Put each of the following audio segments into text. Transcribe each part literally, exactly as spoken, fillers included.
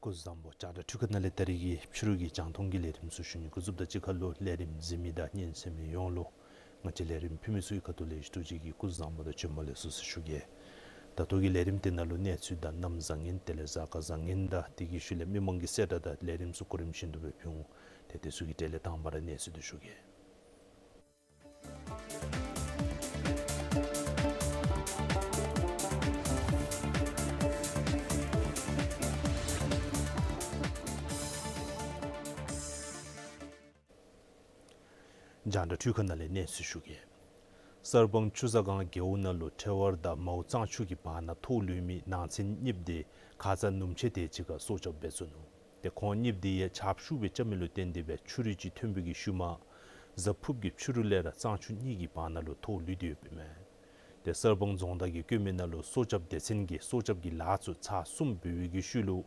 སྐུ་གཟུགས་བཟང་པོ། རྒྱང་བསྒྲགས་འཕྲུལ་ཁང་ནང་ལས་ད་རིས་ཀྱི་ཕྱི་རུ་གི་རྒྱང་མཐོང་གི་ལས་རིམ་ཚུ་ཞུ་ནི། སྐུ་གཟུགས་དང་གཅིག་ཁར་ལུ་ལས་རིམ་གཟིགས་མི་དང་ཉན་གསན་མི་ཡོངས་ལུ་ང་བཅས་ལས་རིམ་ཕུལ་མི་ཚུ་གི་ཁ་ཐུག་ལས་ཞུ་ཐུགས་རྗེ་གི་སྐུ་གཟུགས་བཟང་པོ་དང་བྱོན་པ་ལེགས་སོ་ཟེར་ཞུ་གེ། ད་ལྟོ་གི་ལས་རིམ་དེ་ནང་ལུ་གནས་ཚུལ་དང་གནམ་བཟང་ངན་དེ་ལས་གཟའ་སྐར་བཟང་ངན་དང་དེ་གི་ཤུལ་ལས་མི་མང་གི་གསལ་བསྒྲགས་དང་ལས་རིམ་ཚུ་གོ་རིམ་བཞིན་དུ་སྦེ་ཕུལ་འོང་། ཏེ་དེ་ཚུ་གི་གྲས་ལས་དང་པ་ར་གནས་ཚུལ་དེ་ཞུ་གེ། རྒྱང་བསྒྲགས་འཕྲུལ་ཁང་ནང་ལས་གནས་ཚུལ་ཞུ་གེ། གསར་སྤང་ཆུ་བཟའ་སྒང་རྒེད་འོག་ནང་ལུ་ཁྲེ་ཝར་དང་མའོ་གཙང་ཆུ་གི་བར་ན་ཐོག་ལུས་མི་ནང་ཚན་གཉིསཔོ་དེ་ཁ་ཙ་ནུམ་ཆེ་དེ་ཅིག་ཁར་སྲོག་སྐྱབས་འབད་ཚུགས་ནུག། ཏེ་ཁོང་གཉིསཔོ་དེ་ཡང་ཆརཔ་ཤུགས་སྦེ་རྐྱབ་མི་ལུ་བརྟེན་ཏེ་སྦེ་ཆུ་རུད་ཅིག་ཐོན་པའི་གི་ཤུལ་མ་གཟའ་ཕུརཔ་གི་ཕྱི་རུ་ལས་ར་གཙང་ཆུ་གཉིས་ཀྱི་བར་ན་ལུ་ཐོག་ལུས་ཏེ་ཡོདཔ་ཨིན་མས། ཏེ་གསར་སྤང་རྫོང་བདག་གིས་བཀོད་མི་ནང་ལུ་སྲོག་སྐྱབས་སྡེ་ཚན་གྱིས་སྲོག་སྐྱབས་ཀྱི་ལཱ་ཚུ་ཚར་གསུམ་འབད་བའི་གི་ཤུལ་ལུ་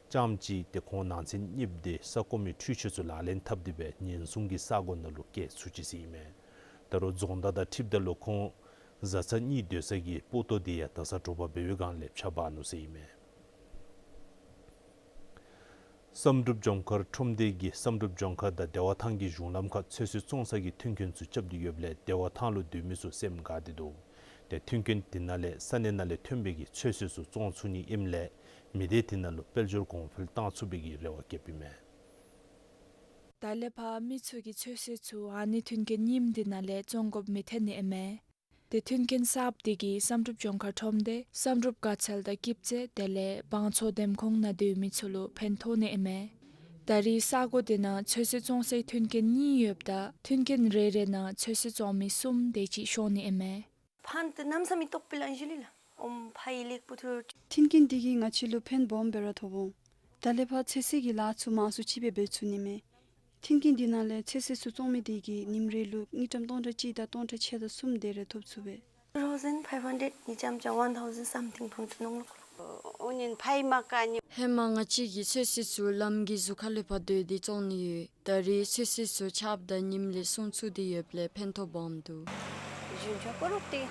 རྐྱངམ་ཅིག་ཏེ་ཁོང་ནང་ཚན་གཉིསཔོ་དེ་ས་སྐོམ་མི་འཕྲུལ་ཆས་ཚུ་ལག་ལེན་འཐབ་སྟེ་སྦེ་ཉེན་སྲུང་གི་ས་སྒོ་ནང་ལུ་བསྐྱལ་ཚུགས་ཅི་ཟེར་ཨིན་མས། ད་རུང་རྫོང་བདག་དང་འཁྲིལཝ་ད་ལུ་ཁོང་བཟའ་ཚང་གཉིས་སྡོད་ས་གི་སྤོ་ཏོ་དེ་ཡང་དག་ས་དྲོ་པ་འབད་བའི་སྒང་ལས་འཕྱག་འབག་ནུག་ཟེར་ཨིན་མས། བསམ་གྲུབ་ལྗོངས་མཁར་ཁྲོམ་སྡེ་གིས་བསམ་གྲུབ་ལྗོངས་མཁར་དང་བདེ་བ་ཐང་གི་གཞུང་ལམ་ཁར་ཚོད་བསྲེ་བཙོང་ས་གི་མཐུན་རྐྱེན་ཚུ་རྐྱབ་སྟེ་ཡོདཔ་ལས་བདེ་བ་ཐང་ལུ་སྡོད་མི་ཚུ་སེམས་དགའ་སྟེ་འདུག། ཏེ་མཐུན་རྐྱེན་དེ་ནང་ལས་ས་གནས་ནང་ལས་ཐོན་པའི་གི་ཚོད་བསྲེ་ཚུ་བཙོང་ཚུགས་ནི་ཨིནམ་ལས་མི་སྡེ་དེ་ནང་ལུ་དཔལ་འབྱོར་གོང་འཕེལ་གཏང་ཚུགས་པའི་གི་རེ་བ་བསྐྱེདཔ་ཨིན་མས། ད་ལས་ཕར་མི་ཚུ་གིས་ཚོད་བསྲེ་ཚུ་ཨ་ནི་མཐུན་རྐྱེན་རྙིངམ་དེ་ནང་ལས་བཙོང་དགོཔ་མི་ཐོན་ནི་ཨིན་མས། ཏེ་མཐུན་རྐྱེན་གསརཔ་དེ་གིས་བསམ་གྲུབ་ལྗོངས་མཁར་ཁྲོམ་སྡེ་བསམ་གྲུབ་དགའ་ཚལ་དང་སྐྱིད་ཚལ་དེ་ལས་བང་མཚོ་འདེམས་ཁོངས་ནང་སྡོད་མི་ཚུ་ལུ་ཕན་ཐོགས་ནི་ཨིན་མས། ད་རེས་ས་སྒོ་དེ་ནང་ཚོད་བསྲེ་བཙོང་སའི་མཐུན་རྐྱེན་གཉིས་ཡོདཔ་ད་མཐུན་རྐྱེན་རེ་རེ་ནང་ཚོད་བསྲེ་བཙོང་མི་གསུམ་དེ་ཅིག་ཤོང་ནི་ཨིན་མས། ཕན་དེ་གནམ་མེད་ས་མེད་ཏོག་པའི་ལཱ་ཨིན་ཞུ་ལེ་ལགས། ཨོམ་ཕའི་ལེགས་པོ་ཐོབ། མཐུན་རྐྱེན་དེ་གིས་ང་བཅས་ལུ་ཕན་སྦོམ་སྦེ་ར་ཐོགས་འོང་། ད་ལས་ཕར་ཚོད་བསྲེ་གི་ལཱ་ཚུ་མང་སུ་ཅིག་སྦེ་འབད་ཚུགས་ནི་མས། མཐུན་རྐྱེན་དེ་ནང་ལས་ཚོད་བསྲེ་ཚུ་བཙོང་མི་དེ་གིས་ཉིནམ་རེ་ལུ་དངུལ་ཀྲམ་སྟོང་ཕྲག་གཅིག་དང་སྟོང་ཕྲག་ཕྱེད་དང་གསུམ་དེ་རེ་ཐོབ་ཚུགས་པས། Thousand five hundred ནི་ཙམ་ཙམ་one thousand something ཐོན་ཏེ་ནོ་ལགས། ཨོ་ཉིན་ཕའི་མ་ཀ་ནི། ཧེ་མ་ང་བཅས་ཀྱིས་ཚོད་བསྲེ་ཚུ་ལམ་གྱི་ཟུར་ཁ་ལས་ཕར་བརྡོལ་ཏེ་བཙོང་ནི་ཡོད། ད་རེས་ཚོད་བསྲེ་ཚུ་ཆརཔ་དང་ཉིམ་ལས་སྲུང་ཚུགས་ཏེ་ཡོདཔ་ལས་ཕན་ཐོགས་སྦོམ་འདུག། ཞུན་ཆ་ཀོ་རུག་ཏེ།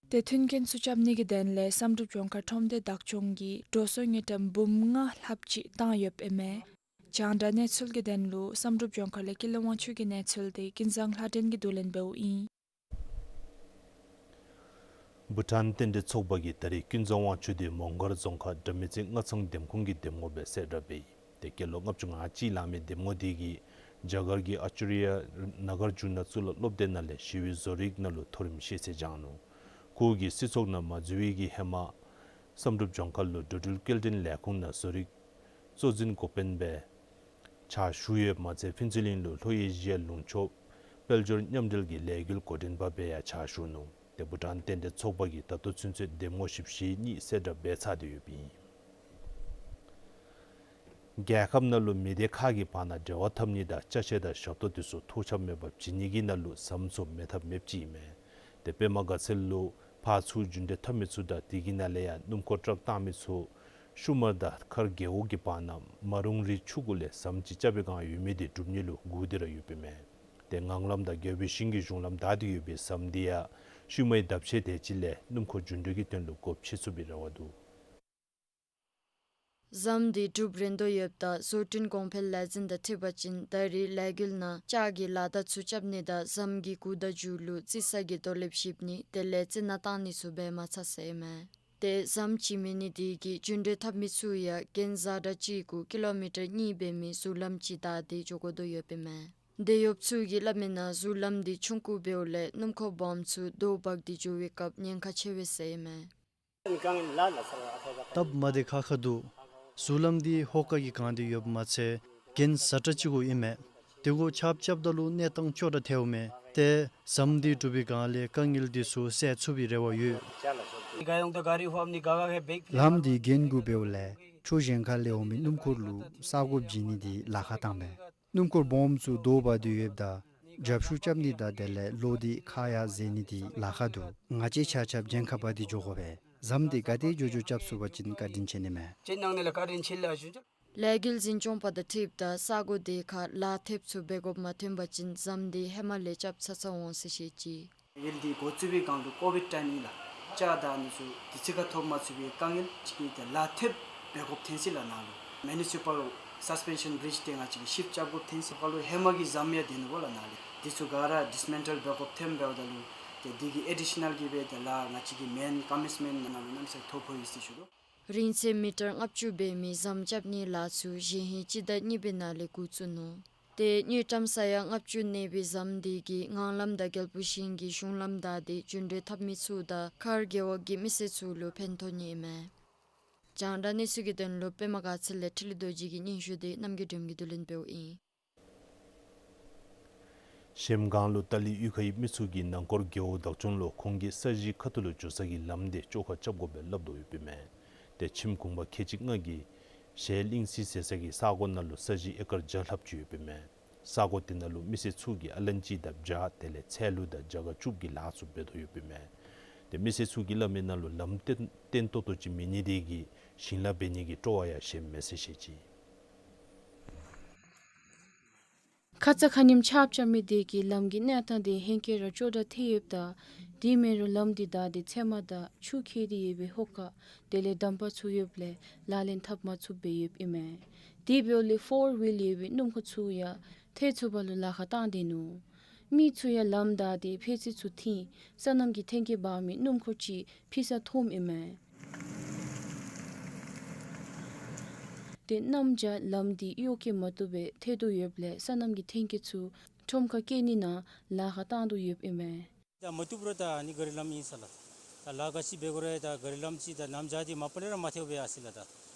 ཏེ་མཐུན་རྐྱེན་ཚུ་རྐྱབ་ནི་གི་དོན་ལས་བསམ་གྲུབ་ལྗོངས་མཁར་ཁྲོམ་སྡེ་བདག་སྐྱོང་གིས་འགྲོ་སོང་དངུལ་ཀྲམ་འབུམ་ལྔ་ལྷགཔ་ཅིག་བཏང་ཡོདཔ་ཨིན་མས། རྒྱང་བསྒྲགས་གནས་ཚུལ་གྱི་དོན་ལུ་བསམ་གྲུབ་ལྗོངས་མཁར་ལས་ཀུན་ལེགས་དབང་ཕྱུག་གི་གནས་ཚུལ་དེ་ཀུན་བཟང་ལྷ་སྒྲོན་གྱིས་བསྡུ་ལེན་འབདཝ་ཨིན། བྷུ་ཊཱན་རྟེན་འབྲེལ་ཚོགས་པ་གིས་ད་རེས་ཀུན་བཟང་དབང་ཕྱུག་དེ་མོང་སྒར་རྫོང་ཁག་དགྲ་མེད་རྩེ་སྔ་ཚང་འདེམས་ཁོངས་ཀྱི་འདེམས་ངོ་སྦེ་གསལ་བསྒྲགས་འབད་ཡི། ཏེ་སྐྱེས་ལོ་ལྔ་བཅུ་ང་གཅིག་ལང་མི་འདེམས་ངོ་དེ་གིས་རྒྱ་གར་གྱི་ཨ་ཅཱརྱ་ནཱ་གཱར་ཇུ་ན་གཙུག་ལག་སློབ་སྡེ་ནང་ལས་ཞི་བའི་བཟོ་རིག་ནང་ལུ་མཐོ་རིམ་ཤེས་ཚད་སྦྱངས་ནུག། ཁོ་གིས་སྲིད་ཚོགས་ནང་མ་འཛུལ་བའི་གི་ཧེ་མ་བསམ་གྲུབ་ལྗོངས་མཁར་ལུ་འགྲོ་འགྲུལ་སྐྱེལ་འདྲེན་ལས་ཁུངས་ནང་བཟོ་རིག་གཙོ་འཛིན་འགོ་དཔོན་སྦེ་ཕྱག་ཞུ་ཡོདཔ་མ་ཚད་ཕུན་ཚོགས་གླིང་ལུ་ལྷོ་ཨེ་ཤི་ཡ་ལུང་ཕྱོགས་དཔལ་འབྱོར་མཉམ་འབྲེལ་གྱི་ལས་འགུལ་འགོ་འདྲེན་པ་སྦེ་ཡང་ཕྱག་ཞུ་ནུག། ཏེ་བྷུ་ཊཱན་རྟེན་འབྲེལ་ཚོགས་པ་གིས་ད་ལྟོ་ཚུན་ཚོད་འདེམས་ངོ་བཞི་བཅུ་ཞེ་གཉིས་གསལ་བསྒྲགས་འབད་ཚར་ཏེ་ཡོདཔ་ཨིན། རྒྱལ་ཁབ་ནང་ལུ་མི་སྡེ་ཁག་གི་བར་ན་འབྲེལ་བ་འཐབ་ནི་དང་ཅ་ཆས་དང་ཞབས་ཏོག་དེ་ཚུ་ཐོགས་ཆགས་མེད་པར་བྱིན་ནི་གི་ནང་ལུ་ཟམ་ཚུ་མེད་ཐབས་མེདཔ་ཅིག་ཨིན་མས། ཏེ་པདྨ་དགའ་ཚལ་ལུ་ཕར་ཚུར་རྒྱུན་འགྲུལ་འཐབ་མི་ཚུ་དང་དེ་གི་ནང་ལས་ཡང་སྣུམ་འཁོར་ཊཱག་བཏང་མི་ཚུ་ ཤུ་མར་དང་མཁར་རྒེད་འོག་གི་བར་ན་མ་རུང་རི་ཆུ་གུ་ལས་ཟམ་ཅིག་རྐྱབ་པའི་བསྒང་ཡོད་མི་དེ་གྲུབ་ནི་ལུ་སྒུག་སྟེ་ར་ཡོདཔ་ཨིན་མས། ཏེ་ངང་ལམ་དང་རྒེད་འོག་ཞིང་གི་གཞུང་ལམ་བདའ་སྟེ་ཡོད་པའི་ཟམ་དེ་ཡང་ཤུལ་མའི་ལྡབ་ཕྱེད་དེ་ཅིག་ལས་སྣུམ་འཁོར་རྒྱུ་འགྲུལ་གྱི་དོན་ལུ་སྒོ་ཕྱེ་ཚུགས་པའི་རེ་བ་འདུག། ཟམ་དེ་གྲུབ་རན་དོ་ཡོདཔ་ད་བཟོ་སྐྲུན་གོང་འཕེལ་ལས་འཛིན་དང་འཁྲིལ་བ་ཅིན་ད་རེས་ལས་འགུལ་ནང་ལྕགས་ཀྱི་ལ་བདའ་ཚུ་རྐྱབ་ནི་དང་ཟམ་གྱི་གུ་དང་མཇུག་ལུ་རྩི་ས་གི་རྡོ་ལེབ་བཤིབ་ནི་དེ་ལས་རྩི་ནག་བཏང་ནི་ཚུ་འབད་མ་ཚར་ཟེར་ཨིན་མས། ཏེ་ཟམ་ཅིག་མེད་ནི་དེ་གིས་རྒྱུ་འགྲུལ་འཐབ་མི་ཚུ་ཡང་གྱེན་བཟའ་ཁྲ་གཅིག་གུ་ཀི་ལོ་མི་ཊར་གཉིས་འབད་མི་གཟུགས་ལམ་ཅིག་བདའ་སྟེ་འགྱོ་དགོ་དོ་ཡོདཔ་ཨིན་མས། འབྲེལ་ཡོད་ཚུ་གིས་སླབ་མིའི་ནང་གཟུགས་ལམ་དེ་ཆུང་ཀུ་འབདཝ་ལས་སྣུམ་འཁོར་སྦོམ་ཚུ་རྡོ་འབག་སྟེ་འགྱོ་བའི་སྐབས་ཉེན་ཁ་ཆེ་བས་ཟེར་ཨིན་མས། སྟབས་མ་བདེ་ཁག་ཁ་འདུག། གཟུགས་ལམ་འདི་ཧོ་ཀ་གིས་གང་སྟེ་ཡོདཔ་མ་ཚད་གྱེན་བཟའ་ཁྲ་གཅིག་གུ་ཨིན་མས། དེ་གུ་ཆརཔ་རྐྱབ་ད་ལུ་གནས་སྟངས་སྐྱོ་དྲགས་ཐལཝ་མས། ཏེ་ཟམ་འདི་གྲུབ་པའི་བསྒང་ལས་དཀའ་ངལ་འདི་ཚུ་སེལ་ཚུགས་པའི་རེ་བ་ཡོད། ལམ་འདི་གྱེན་གུ་འབདཝ་ལས་ཆུ་གཞན་ཁ་ལས་འོང་མི་སྣུམ་འཁོར་ལུ་ས་གོ་བྱིན་ནི་འདི་ལཱ་ཁག་བཏངམ་མས། སྣུམ་འཁོར་སྦོམ་ཚུ་རྡོ་འབག་སྟེ་ཡོདཔ་ད་རྒྱབ་བཤུད་རྐྱབ་ནི་དང་དེ་ལས་ལོ་འདི་ཁ་ཡར་འཛེག་ནི་འདི་ལཱ་ཁག་འདུག། ང་བཅས་ཆ་ཁྱབ་གྱེན་ཁ་འབག་སྟེ་འགྱོ་དགོ་པས། ཟམ་འདི་ག་དེ་མགྱོགས་མགྱོགས་རྐྱབ་ཚུགས་པ་ཅིན་བཀའ་དྲིན་ཆེ་ནི་མས། ལས་འགུལ་འཛིན་སྐྱོང་པ་དང་འཁྲིལཝ་ད་ས་གོ་དེ་ཁར་ལཱ་ཐེབས་ཚུ་འབད་དགོཔ་མ་ཐོན་པ་ཅིན་ཟམ་འདི་ཧེ་མ་ལས་རྐྱབ་ཚ་ཚ་འོང་ཟེར་བཤད་ཅི། ཡུལ་འདི་འགོ་བཙུགས་པའི་བསྒང་ལུ་ཀོ་བིཌ་ཊའིམ་ཨིན་ལགས། ལྕགས་བདའ་ནི་ཚུ་དུས་ཚོད་ཁར་ཐོབ་མ་ཚུགས་པའི་དཀའ་ངལ་ཅིག་གིས་ཏེ་ལཱ་ཐེབས་འབད་དགོཔ་ཐོན་ཅི་ལགས་ནཱ་ལུ། མུ་ནི་སི་པཱལ་སཱས་པེན་ཤཱན་བི་རིཇ་དེ་ང་བཅས་ཀྱིས་ཤིཕཊ་རྐྱབ་དགོཔ་ཐོན་ཅི། ཧོ་ཀ་ལུ་ཧེ་མ་གི་ཟམ་ཡང་སྡོད་ནུག་གོ་ལགས་ནཱ་ལུ། དེ་ཚུ་ག་ར་ཌིསི་མེན་ཊལ་འབད་དགོཔ་ཐོནམ་འབདཝ་ད་ལུ་ཏེ་དེ་གི་ཨེ་ཌི་ཤ་ནཱལ་གྱི་སྦེ་ཏེ་ལཱ་ང་བཅས་ཀྱི་མེན་ཀོ་མི་ཊི་མེནཊ་ནང་ལུ་གནམ་མེད་ས་མེད་ཐོ་ཕོག་ཡི་ཟེར་ཞུ་དོ། རིང་ཚད་མི་ཊར་ལྔ་བཅུ་འབད་མི་ཟམ་རྐྱབ་ནིའི་ལཱ་ཚུ་གཞེས་ཧིང་སྤྱི་ཟླ་གཉིས་པའི་ནང་ལས་འགོ་བཙུགས་ནུག། ཏེ་དངུལ་ཀྲམ་ས་ཡ་ལྔ་བཅུ་གནས་པའི་ཟམ་དེ་གིས་ངང་ལམ་དང་རྒྱལ་པོ་ཞིང་གི་གཞུང་ལམ་བདའ་སྟེ་རྒྱུ་འགྲུལ་འཐབ་མི་ཚུ་དང་མཁར་རྒེད་འོག་གི་མི་སེར་ཚུ་ལུ་ཕན་ཐོགས་ནི་ཨིན་མས། རྒྱང་བསྒྲགས་གནས་ཚུལ་གྱི་དོན་ལུ་པདྨ་དགའ་ཚལ་ལས་འཕྲིན་ལས་རྡོ་རྗེ་གི་སྙན་ཞུ་དེ་རྣམ་རྒྱལ་སྒྲོལ་མ་གིས་བསྡུ་ལེན་འབདཝ་ཨིན། གཞལམ་སྒང་ལུ་ཏཱ་ལི་གཡུས་ཁའི་མི་ཚུ་གིས་ནང་འཁོར་རྒེད་འོག་བདག་སྐྱོང་ལུ་ཁོང་གི་ས་གཞི་ཁ་ཐུག་ལུ་འགྱོ་ས་གི་ལམ་དེ་བཅོ་ཁ་རྐྱབ་དགོ་པའི་སླབ་དོ་ཡོདཔ་ཨིན་མས། ཏེ་ཁྱིམ་གུང་པ་ཁལ་གཅིག་ལྔ་གིས་གཞལ་གླིང་རྩེ་ཟེར་ས་གི་ས་གོ་ནང་ལུ་ས་གཞི་ཨེ་ཀར་བརྒྱ་ལྷགཔ་ཅིག་ཡོདཔ་ཨིན་མས། ས་གོ་དེ་ནང་ལུ་མི་སེར་ཚུ་གིས་ཨ་ལན་ཅི་དང་བྱ་དེ་ལས་ཚལ་ལུ་དང་རྒྱ་གར་ཕྱུགཔོ་གི་ལཱ་ཚུ་འབད་དོ་ཡོདཔ་ཨིན་མས། ཏེ་མི་སེར་ཚུ་གིས་སླབ་མིའི་ནང་ལུ་ལམ་བརྟན་བརྟན་ཏོག་ཏོ་ཅིག་མེད་ནི་དེ་གིས་ཞིང་ལཱ་འབད་ནི་གི་སྤྲོ་བ་ཡང་ཞན་མས་ཟེར་བཤད་ཅི། ཁ་ཙ་ཁ་ཉིནམ་ཆརཔ་རྐྱབ་མི་དེ་གིས་ལམ་གྱི་གནས་སྟངས་དེ་ཧེང་སྐལ་ར་སྐྱོ་དྲགས་ཐལ་ཡོདཔ་ད་དེ་མེན་རུང་ལམ་དེ་བདའ་སྟེ་ཚལ་མ་དང་ཆུ་ཁྱེར་ཏེ་ཡོད་པའི་ཧོ་ཀ་དེ་ལས་ཌམ་པར་ཚུ་ཡོདཔ་ལས་ལག་ལེན་འཐབ་མ་ཚུགསཔ་སྦེ་ཡོདཔ་ཨིན་མས། དེ་འབདཝ་ལས་ཕོར་ཝིལ་ཡོད་པའི་སྣུམ་འཁོར་ཚུ་ཡང་ཐལ་ཚུགས་པ་ལུ་ལཱ་ཁག་བཏང་སྡོད་ནུག། མི་ཚུ་ཡང་ལམ་བདའ་སྟེ་ཕད་ཙི་ཚུ་འཐེན་སོ་ནམ་གྱི་ཐོན་སྐྱེད་འབག་མི་སྣུམ་འཁོར་ཅིག་ཕྱིས་ས་མཐོངམ་ཨིན་མས། ཏེ་གནམ་བྱཱར་ལམ་དེ་གཡོག་བཀོལ་མ་བཏུབ་པར་ཐལ་དོ་ཡོདཔ་ལས་སོ་ནམ་གྱི་ཐོན་སྐྱེད་ཚུ་ཁྲོམ་ཁར་བསྐྱལ་ནི་ནང་ལཱ་ཁག་བཏང་དོ་ཡོདཔ་ཨིན་མས། ད་མ་བཏུབ་རུང་ད་ནི་ག་རི་ལམ་ཨིན་ས་ལགས། ད་ལཱ་ག་ཅི་འབད་དགོ་རུང་ད་ག་རི་ལམ་ཅིག་ད་གནམ་བྱཱར་འདི་མ་པ་ལས་ར་མ་ཐལཝ་སྦེ་ཡར་སོ་ཡི་ལགས། ད་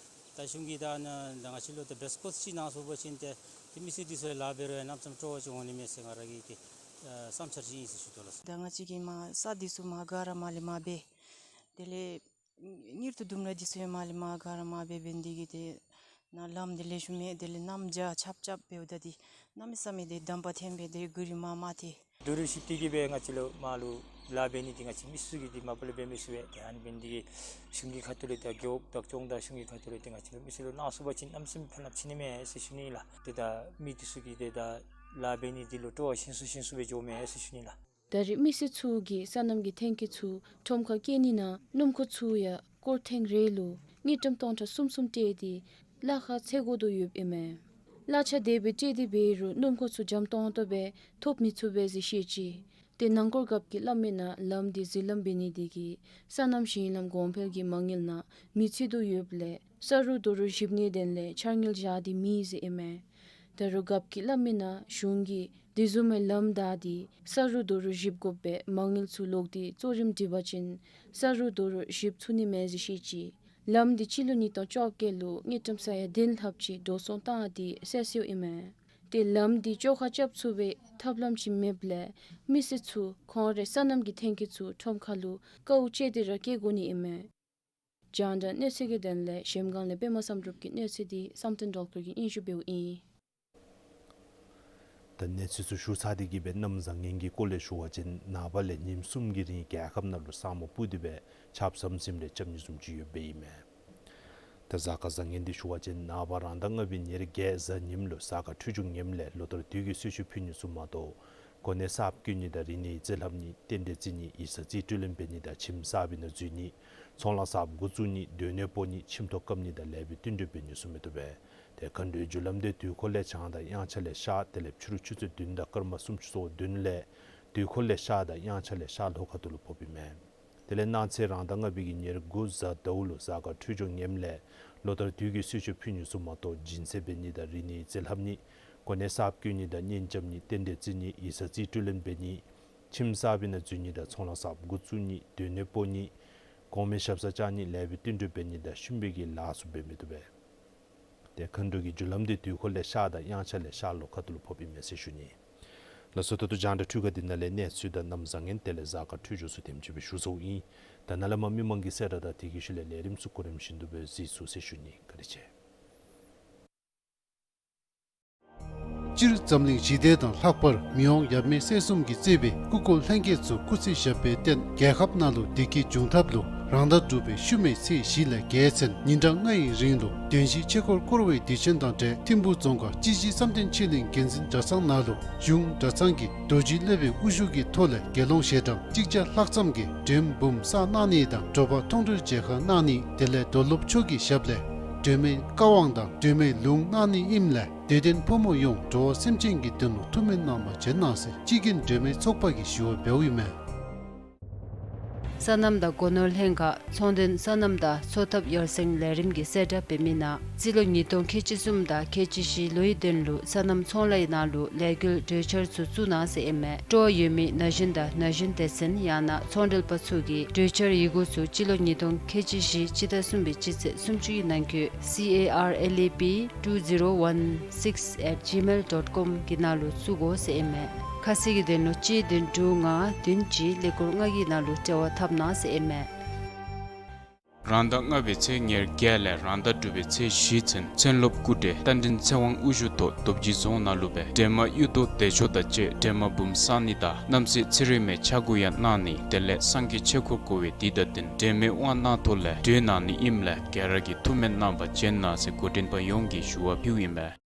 ད་གཞུང་གིས་ད་ནཱ་ད་ང་བཅས་ལུ་ད་བེསཊ་ཀོརསི་ཅིག་གནང་ཚུགས་པ་ཅིན་ཏེ་ཏེ་མི་སེར་འདི་ཚུ་ལཱ་འབད་རུང་ཡང་གནམ་མེད་ས་མེད་སྤྲོ་བ་ཅིག་འོང་ནི་མས་ཟེར་ང་ར་གི་ཏེ་ཨ་བསམ་འཆར་ཅིག་ཨིན་ཟེར་ཞུ་དོ་ལགས། ད་ང་བཅས་ཀྱིས་མར་ས་འདི་ཚུ་མར་ག་ར་མར་ལས་མར་འབད། དེ་ལས་གཉེར་དུ་ལྡུམ་ར་འདི་ཚུ་ཡང་མར་ལས་མར་ག་ར་མར་འབད་འབད་ནི་དེ་གིས་ཏེ་ནཱ་ལམ་འདི་ལེགས་ཤོམ་མེད། དེ་ལས་གནམ་བྱཱར་ཆརཔ་རྐྱབ་འབདཝ་ད་འདི་གནམ་མེད་ས་མེད་ཏེ་ཌམ་པར་འཐེན་སྦེ་ཏེ་གུ་རི་མར་མར་ཐལ། རྡོ་རུག་བཤུབ་སྟེ་གི་སྦེ་ང་བཅས་ལུ་མར་ལུ་ལཱ་འབད་ནི་འདི་ང་བཅས་མི་སེར་གྱིས་འདི་མ་པ་ལས་འབད་མི་ཚུགས་པས། ཏེ་ཨ་ནི་འབད་ནི་འདི་གིས་གཞུང་གི་ཁ་ཐུག་ལས་ད་རྒེད་འོག་བདག་སྐྱོང་དང་གཞུང་གི་ཁ་ཐུག་ལས་ཏེ་ང་བཅས་ལུ་མི་སེར་ལུ་གནང་ཚུགས་པ་ཅིན་གནམ་མེད་ས་མེད་ཕན་རླབས་ཆེ་ནི་མས་ཟེར་ཞུ་ནི་ལགས། ཏེ་ད་མི་འདི་ཚུ་གིས་ཏེ་ད་ལཱ་འབད་ནི་འདི་ལུ་སྤྲོ་བ་ཞན་སུ་ཞན་སུ་སྦེ་འགྱོཝ་མས་ཟེར་ཞུ་ནི་ལགས། ད་རེས་མི་སེར་ཚུ་གིས་སོ་ནམ་གྱི་ཐོན་སྐྱེད་ཚུ་ཁྲོམ་ཁར་བསྐྱལ་ནི་ནང་སྣུམ་འཁོར་ཚུ་ཡང་སྐོར་ཐེངས་རེ་ལུ་དངུལ་ཀྲམ་སྟོང་ཕྲག་གསུམ་གསུམ་སྤྲོད་དེ་གླ་ཁར་འཚོལ་དགོ་དོ་ཡོདཔ་ཨིན་མས། གླ་ཆ་དེ་སྦེ་སྤྲོད་དེ་འབད་རུང་སྣུམ་འཁོར་ཚུ་འཇམ་ཏོང་ཏོ་སྦེ་ཐོབ་མི་ཚུགས་པས་ཟེར་བཤད་ཅི། ཏེ་ནང་འཁོར་རྒཔོ་གིས་སླབ་མིའི་ནང་ལམ་འདི་གཟིགས་ལམ་འབད་ནི་དེ་གིས་སོ་ནམ་ཞིང་ལམ་གོང་འཕེལ་གྱི་མ་དངུལ་ནང་མེ་ཚུད་དོ་ཡོདཔ་ལས་ས་རུག་རྡོ་རུག་བཤུབ་ནིའི་དོན་ལས་འཆར་དངུལ་བཞག་སྟེ་མེད་ཟེར་ཨིན་མས། ད་རུང་རྒཔོ་གིས་སླབ་མིའི་ནང་གཞུང་གིས་དེ་བཟུམ་མའི་ལམ་བདའ་སྟེ་ས་རུག་རྡོ་རུག་བཤུབ་དགོ་པའི་མ་དངུལ་ཚུ་ལོག་སྟེ་གཙོ་རིམ་སྒྲིག་པ་ཅིན་ས་རུག་རྡོ་རུག་བཤུབ་ཚུགས་ནི་མས་ཟེར་བཤད་ཅི། ལམ་འདི་སྤྱི་ལོ་ཉིས་སྟོང་བཅོ་བརྒྱད་ལུ་དངུལ་ཀྲམ་ས་ཡ་བདུན་ལྷགཔ་ཅིག་འགྲོ་སོང་བཏང་སྟེ་བསལ་སོང་ཡོདཔ་ཨིན་མས། ཏེ་ལམ་འདི་བཅོ་ཁ་རྐྱབ་ཚུགས་པའི་ཐབས་ལམ་ཅིག་མེདཔ་ལས་མི་སེར་ཚུ་ཁོང་རའི་སོ་ནམ་གྱི་ཐོན་སྐྱེད་ཚུ་ཁྲོམ་ཁ་ལུ་དཀའཝ་སྤྱད་དེ་ར་བསྐྱལ་དགོ་ནི་ཨིན་མས། རྒྱང་བསྒྲགས་གནས་ཚུལ་གྱི་དོན་ལས་གཞལམ་སྒང་ལས་པདྨ་བསམ་གྲུབ་ཀྱི་གནས་ཚུལ་འདི་བསམ་གཏན་སྒྲོལ་དཀར་གྱིས་སྙན་ཞུ་འབདཝ་ཨིན། ད་གནས་ཚུལ་ཚུ་ཞུ་ཚར་ཏེ་གི་སྦེ་གནམ་བཟང་ངན་གྱི་སྐོར་ལས་ཞུ་བ་ཅིན་ནངས་པ་ལས་ཉིནམ་གསུམ་གྱི་རིང་རྒྱལ་ཁབ་ནང་ལུ་ས་སྨུག་སྤུབས་ཏེ་སྦེ་ཆརཔ་ཟམ་ཟིམ་རེ་རྐྱབ་ནི་བཟུམ་ཅིག་ཡོདཔ་ཨིན་མས། ད་གཟའ་སྐར་བཟང་ངན་འདི་ཞུ་བ་ཅིན་ནངས་པ་རང་ཟླ་ལྔ་པའི་ཉེར་བརྒྱད་གཟའ་ཉིམ་ལུ་གཟའ་སྐར་འཕྲོད་སྦྱོར་ངནམ་ལས་ལོ་ལྟར་དུས་ཀྱི་གསོལ་མཆོད་ཕུལ་ནི་ཚུ་མ་གཏོགས་གོ་གནས་གསརཔ་བསྐོ་ནི་དང་རིག་གནས་རྩིས་ལྷབ་ནི་རྟེན་འབྲེལ་བརྩི་ནི་ཡིག་ཚང་རྩིས་སྤྲོད་ལེན་འབད་ནི་དང་ཁྱིམ་གསརཔ་ཨིན་ན་འཛུལ་ནི་ཚོང་ལཱ་གསརཔ་འགོ་བཙུགས་ནི་སྡོད་གནས་སྤོ་ནི་ཁྱིམ་ཐོག་བཀབ་ནི་དང་ལེགས་པའི་བསྟུན་གྲོས་འབད་ནི་ཚུ་མི་བཏུབ་པས། ཏེ་མཁའ་འགྲོའི་རྒྱུ་ལམ་འདི་དུས་འཁོར་ལས་བྱང་དང་དབྱངས་འཆར་ལས་ཤར་དེ་ལས་ཕྱི་རུ་ཆུ་ཚོད་བདུན་དང་སྐར་མ་སུམ་ཅུ་སོ་བདུན་ལས་དུས་འཁོར་ལས་ཤར་དང་དབྱངས་འཆར་ལས་ཤར་ལྷོ་ཁ་ཐུག་ལུ་ཕོགཔ་ཨིན་མས། དེ་ལས་གནངས་ཚེ་རང་ཟླ་ལྔ་པའི་གི་ཉེར་དགུ་གཟའ་ཟླཝ་ལུ་གཟའ་སྐར་འཕྲོད་སྦྱོར་ངནམ་ལས་ལོ་ལྟར་དུས་ཀྱི་གསོལ་མཆོད་ཕུལ་ནི་ཚུ་མ་གཏོགས་སྦྱིན་སྲེག་འབད་ནི་དང་རིག་གནས་རྩིས་ལྷབ་ནི་གོ་གནས་གསརཔ་བསྐོ་ནི་དང་གཉེན་རྐྱབ་ནི་རྟེན་འབྲེལ་བརྩི་ནི་ཡིག་ཚང་རྩིས་སྤྲོད་ལེན་འབད་ནི་ཁྱིམ་གསརཔ་ཨིན་ན་འཛུལ་ནི་དང་ཚོང་ལཱ་གསརཔ་འགོ་བཙུགས་ནི་སྡོད་གནས་སྤོ་ནི་གོང་མའི་ཞབས་སར་བཅར་ནི་ལེགས་པའི་བསྟུན་གྲོས་འབད་ནི་དང་ཤུམ་པའི་གི་ལཱ་ཚུ་འབད་མི་བཏུབ་པས། ཏེ་མཁའ་འགྲོ་གི་རྒྱུ་ལམ་འདི་དུས་འཁོར་ལས་ཤར་དང་དབྱངས་འཆར་ལས་ཤར་ལྷོ་ཁ་ཐུག་ལུ་ཕོགཔ་ཨིན་མས་ཟེར་ཞུ་ནི། ལགས་སོ། ད་ལྟོ་རྒྱང་བསྒྲགས་འཕྲུལ་ཁང་འདི་ནང་ལས་གནས་ཚུལ་དང་གནམ་བཟང་ངན་དེ་ལས་གཟའ་སྐར་འཕྲོད་སྦྱོར་ཚུ་དེམ་ཅིག་སྦེ་ཞུ་ཚརཝ་ཨིན། ད་ནཱ་ལས་མར་མི་མང་གི་གསལ་བསྒྲགས་དང་དེ་གི་ཤུལ་ལས་ལས་རིམ་ཚུ་གོ་རིམ་བཞིན་དུ་སྦེ་གཟིགས་ཚུགས་ཟེར་ཞུ་ནི། བཀའ་དྲིན་ཆེ། སྤྱིར་འཛམ་གླིང་ཞི་བདེ་དང་ལྷག་པར་མི་དབང་ཡབ་མེས་སྲས་གསུམ་གྱིས་གཙོས་པའི་སྐུ་འཁོར་ལྷན་རྒྱས་ཚུ་སྐུ་ཚེ་ཞབས་པད་བརྟན། རྒྱལ་ཁབ་ནང་ལུ་བདེ་སྐྱིད་འབྱུང་ཐབས་ལུ་རང་ཟླ་དྲུག་པའི་ཤུལ་མའི་ཚེས་བཞི་ལས་བརྒྱད་ཚུན་ཉིན་གྲངས་ལྔ་ཡི་རིང་ལུ་བདུན་བཞི་ཆོས་འཁོར་བསྐོར་བའི་དུས་ཆེན་དང་འབྲེལ་ཐིམ་ཕུག་རྫོང་ཁག་སྤྱི་བྱེ་བསམ་གཏན་ཆོས་གླིང་དགེ་འཛིན་གྲྭ་ཚང་ནང་ལུ་གཞུང་གྲྭ་ཚང་གི་རྡོ་རྗེ་སློབ་དཔོན་དབུ་བཞུགས་ཀྱི་ཐོག་ལས་དགེ་སློང་ཞལ་གྲངས་གཅིག་བརྒྱ་ལྷག་ཙམ་གྱིས་མགྲོན་འབུམ་བསགས་གནང་ནི་དང་དྲོ་པ་མཐོང་གྲོལ་མཇལ་ཁ་གནང་ནི་དེ་ལས་རྡོར་སློབ་མཆོག་གི་ཞབས་ལས་སྒྲོལ་མའི་བཀའ་དབང་དང་སྒྲོལ་མའི་ལུང་གནང་ནི་ཨིནམ་ལས་དད་ལྡན་ཕོ་མོ་ཡོངས་འགྲོ་བ་སེམས་ཅན་གྱི་དོན་ལུ་ཐུགས་སྨོན་གནང་བར་བྱོན་གནང་ཟེར་སྤྱི་རྒྱུན་སྒྲོལ་མའི་ཚོགས་པ་གིས་ཞུ་བ་འབདཝ་ཨིན་མས། སོ་ནམ་དང་སྒོ་ནོར་ལྷན་ཁག་ཚོང་དོན་སོ་ནམ་དང་འཚོ་ཐབས་ཡར་སེང་ལས་རིམ་གྱི་གསལ་བསྒྲགས་འབད་མི་ནང་སྤྱི་ལོ་ཉིས་སྟོང་ཁལ་གཅིག་གསུམ་དང་ཁལ་གཅིག་བཞི་ལོའི་དོན་ལུ་སོ་ནམ་ཚོང་ལཱའི་ནང་ལུ་ལས་འགུལ་གྲོས་འཆར་ཚུ་བཙུགས་གནང་ཟེར་ཨིན་མས། སྤྲོ་བ་ཡོད་མི་ན་གཞོན་དང་ན་གཞོན་སྡེ་ཚན་ཡང་ན་ཚོང་འབྲེལ་པ་ཚུ་གིས་གྲོས་འཆར་ཡི་གུ་ཚུ་སྤྱི་ལོ་ཉིས་སྟོང་ཁལ་གཅིག་བཞི་སྤྱི་ཟླ་གསུམ་པའི་སྤྱི་ཚེས་སུམ་ཅུ་གི་ནང་འཁོད་C A R L E P two zero one six at gmail dot com གི་ནང་ལུ་བཙུགས་དགོ་ཟེར་ཨིན་མས། ཁ་གསལ་གྱི་དོན་ལུ་གཅིག་བདུན་དྲུག་ལྔ་བདུན་གཅིག་ཀླད་ཀོར་ལྔ་གི་ནང་ལུ་འབྲེལ་བ་འཐབ་གནང་ཟེར་ཨིན་མས། རང་ཟླ་ལྔ་པའི་ཚེས་ཉེར་བརྒྱད་ལས་རང་ཟླ་དྲུག་པའི་ཚེས་བཞི་ཚུན་མཚན་སློབ་སྐུ་བགྲེས་རྟ་མགྲིན་ཚེ་དབང་དབུ་བཞུགས་ཐོག་རྡོ་རྗེ་རྫོང་ནང་ལུ་སྦེ་སྒྲོལ་མ་གཡུ་ཐོག་བདེ་མཆོག་དང་བཅས་སྒྲོལ་མ་འབུམ་བསགས་ནི་དང་རྣམ་སྲས་ཚེ་རིང་མའི་ཕྱག་སྐོར་ཡང་གནང་ནི་དེ་ལས་སངས་རྒྱས་ཆོས་འཁོར་བསྐོར་བའི་དུས་དང་བསྟུན་སྒྲོལ་མའི་དབང་གནང་ཐོག་ལས་གྲོལ་གནང་ནི་ཨིནམ་ལས་ག་ར་གིས་ཐུགས་སྨོན་གནང་བར་བྱོན་གནང་ཟེར་འགོ་འདྲེན་པ་ཡོངས་ཀྱིས་ཞུ་བ་ཕུལཝ་ཨིན་མས།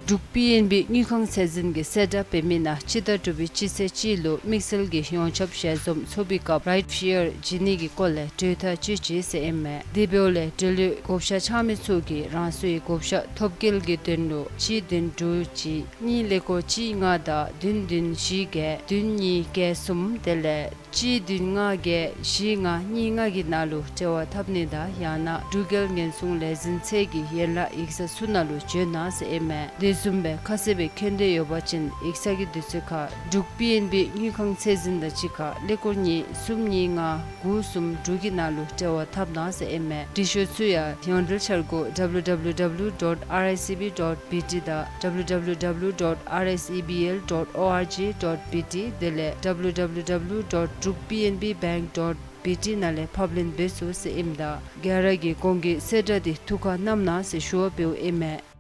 འབྲུག་པི་ཨེན་བི་དངུལ་ཁང་ཚད་འཛིན་གྱི་གསལ་བསྒྲགས་འབད་མི་ནང་སྤྱི་ཟླ་དྲུག་པའི་སྤྱི་ཚེས་གཅིག་ལུ་དམིགས་བསལ་གྱི་ཡོངས་ཁྱབ་ཞལ་འཛོམས་ཚོགས་པའི་སྐབས་རའིཊ་ཤེར་བྱིན་ནི་གི་སྐོར་ལས་གྲོས་ཐག་བཅད་ཅི་ཟེར་ཨིན་མས། དེ་འབདཝ་ལས་འབྲེལ་ཡོད་བགོ་བཤའ་འཆང་མི་ཚུ་གིས་རང་སོའི་བགོ་བཤའ་ཐོབ་སྐལ་གྱི་དོན་ལུ་གཅིག་བདུན་དྲུག་གཅིག་གཉིས་ཀླད་ཀོར་གཅིག་ལྔ་དང་བདུན་བདུན་བཞི་བརྒྱད་བདུན་གཉིས་བརྒྱད་གསུམ་དེ་ལས་གཅིག་བདུན་ལྔ་བརྒྱད་བཞི་ལྔ་གཉིས་ལྔ་གི་ནང་ལུ་འབྲེལ་བ་འཐབ་ནི་དང་ཡང་ན་འབྲུག་རྒྱལ་ཉེན་སྲུང་ལས་འཛིན་ཚད་ཀྱི་ཡན་ལག་ཡིག་ཚང་ཚུ་ནང་ལུ་བྱོན་གནང་ཟེར་ཨིན་མས། དེ་བཟུམ་སྦེ་ཁ་གསལ་སྦེ་མཁྱེན་འདོད་ཡོད་པ་ཅིན་ཡིག་ཚང་གི་དུས་ཚོད་ཁར་འབྲུག་པི་ཨེན་བི་དངུལ་ཁང་ཚད་འཛིན་དང་གཅིག་ཁར་ཀླད་ཀོར་གཉིས་གསུམ་གཉིས་ལྔ་དགུ་གསུམ་དྲུག་གི་ནང་ལུ་འབྲེལ་བ་འཐབ་གནང་ཟེར་ཨིན་མས། འབྲི་ཤོག་ཚུ་ཡང་ཡོངས་འབྲེལ་འཆར་སྒོ་W W W dot R I C B dot B T དང་W W W dot R I C B L dot O R G dot B T དེ་ལས་W W W dot drukpnbbank dot B T ནང་ལས་ཕབ་ལེན་འབད་ཚུགས་ཟེར་ཨིནམ་ད་ག་ར་གིས་གོང་གི་གསལ་བསྒྲགས་འདི་ཐུགས་ཁར་བསྣམ་གནང་ཟེར་ཞུ་བ་འབདཝ་ཨིན་མས།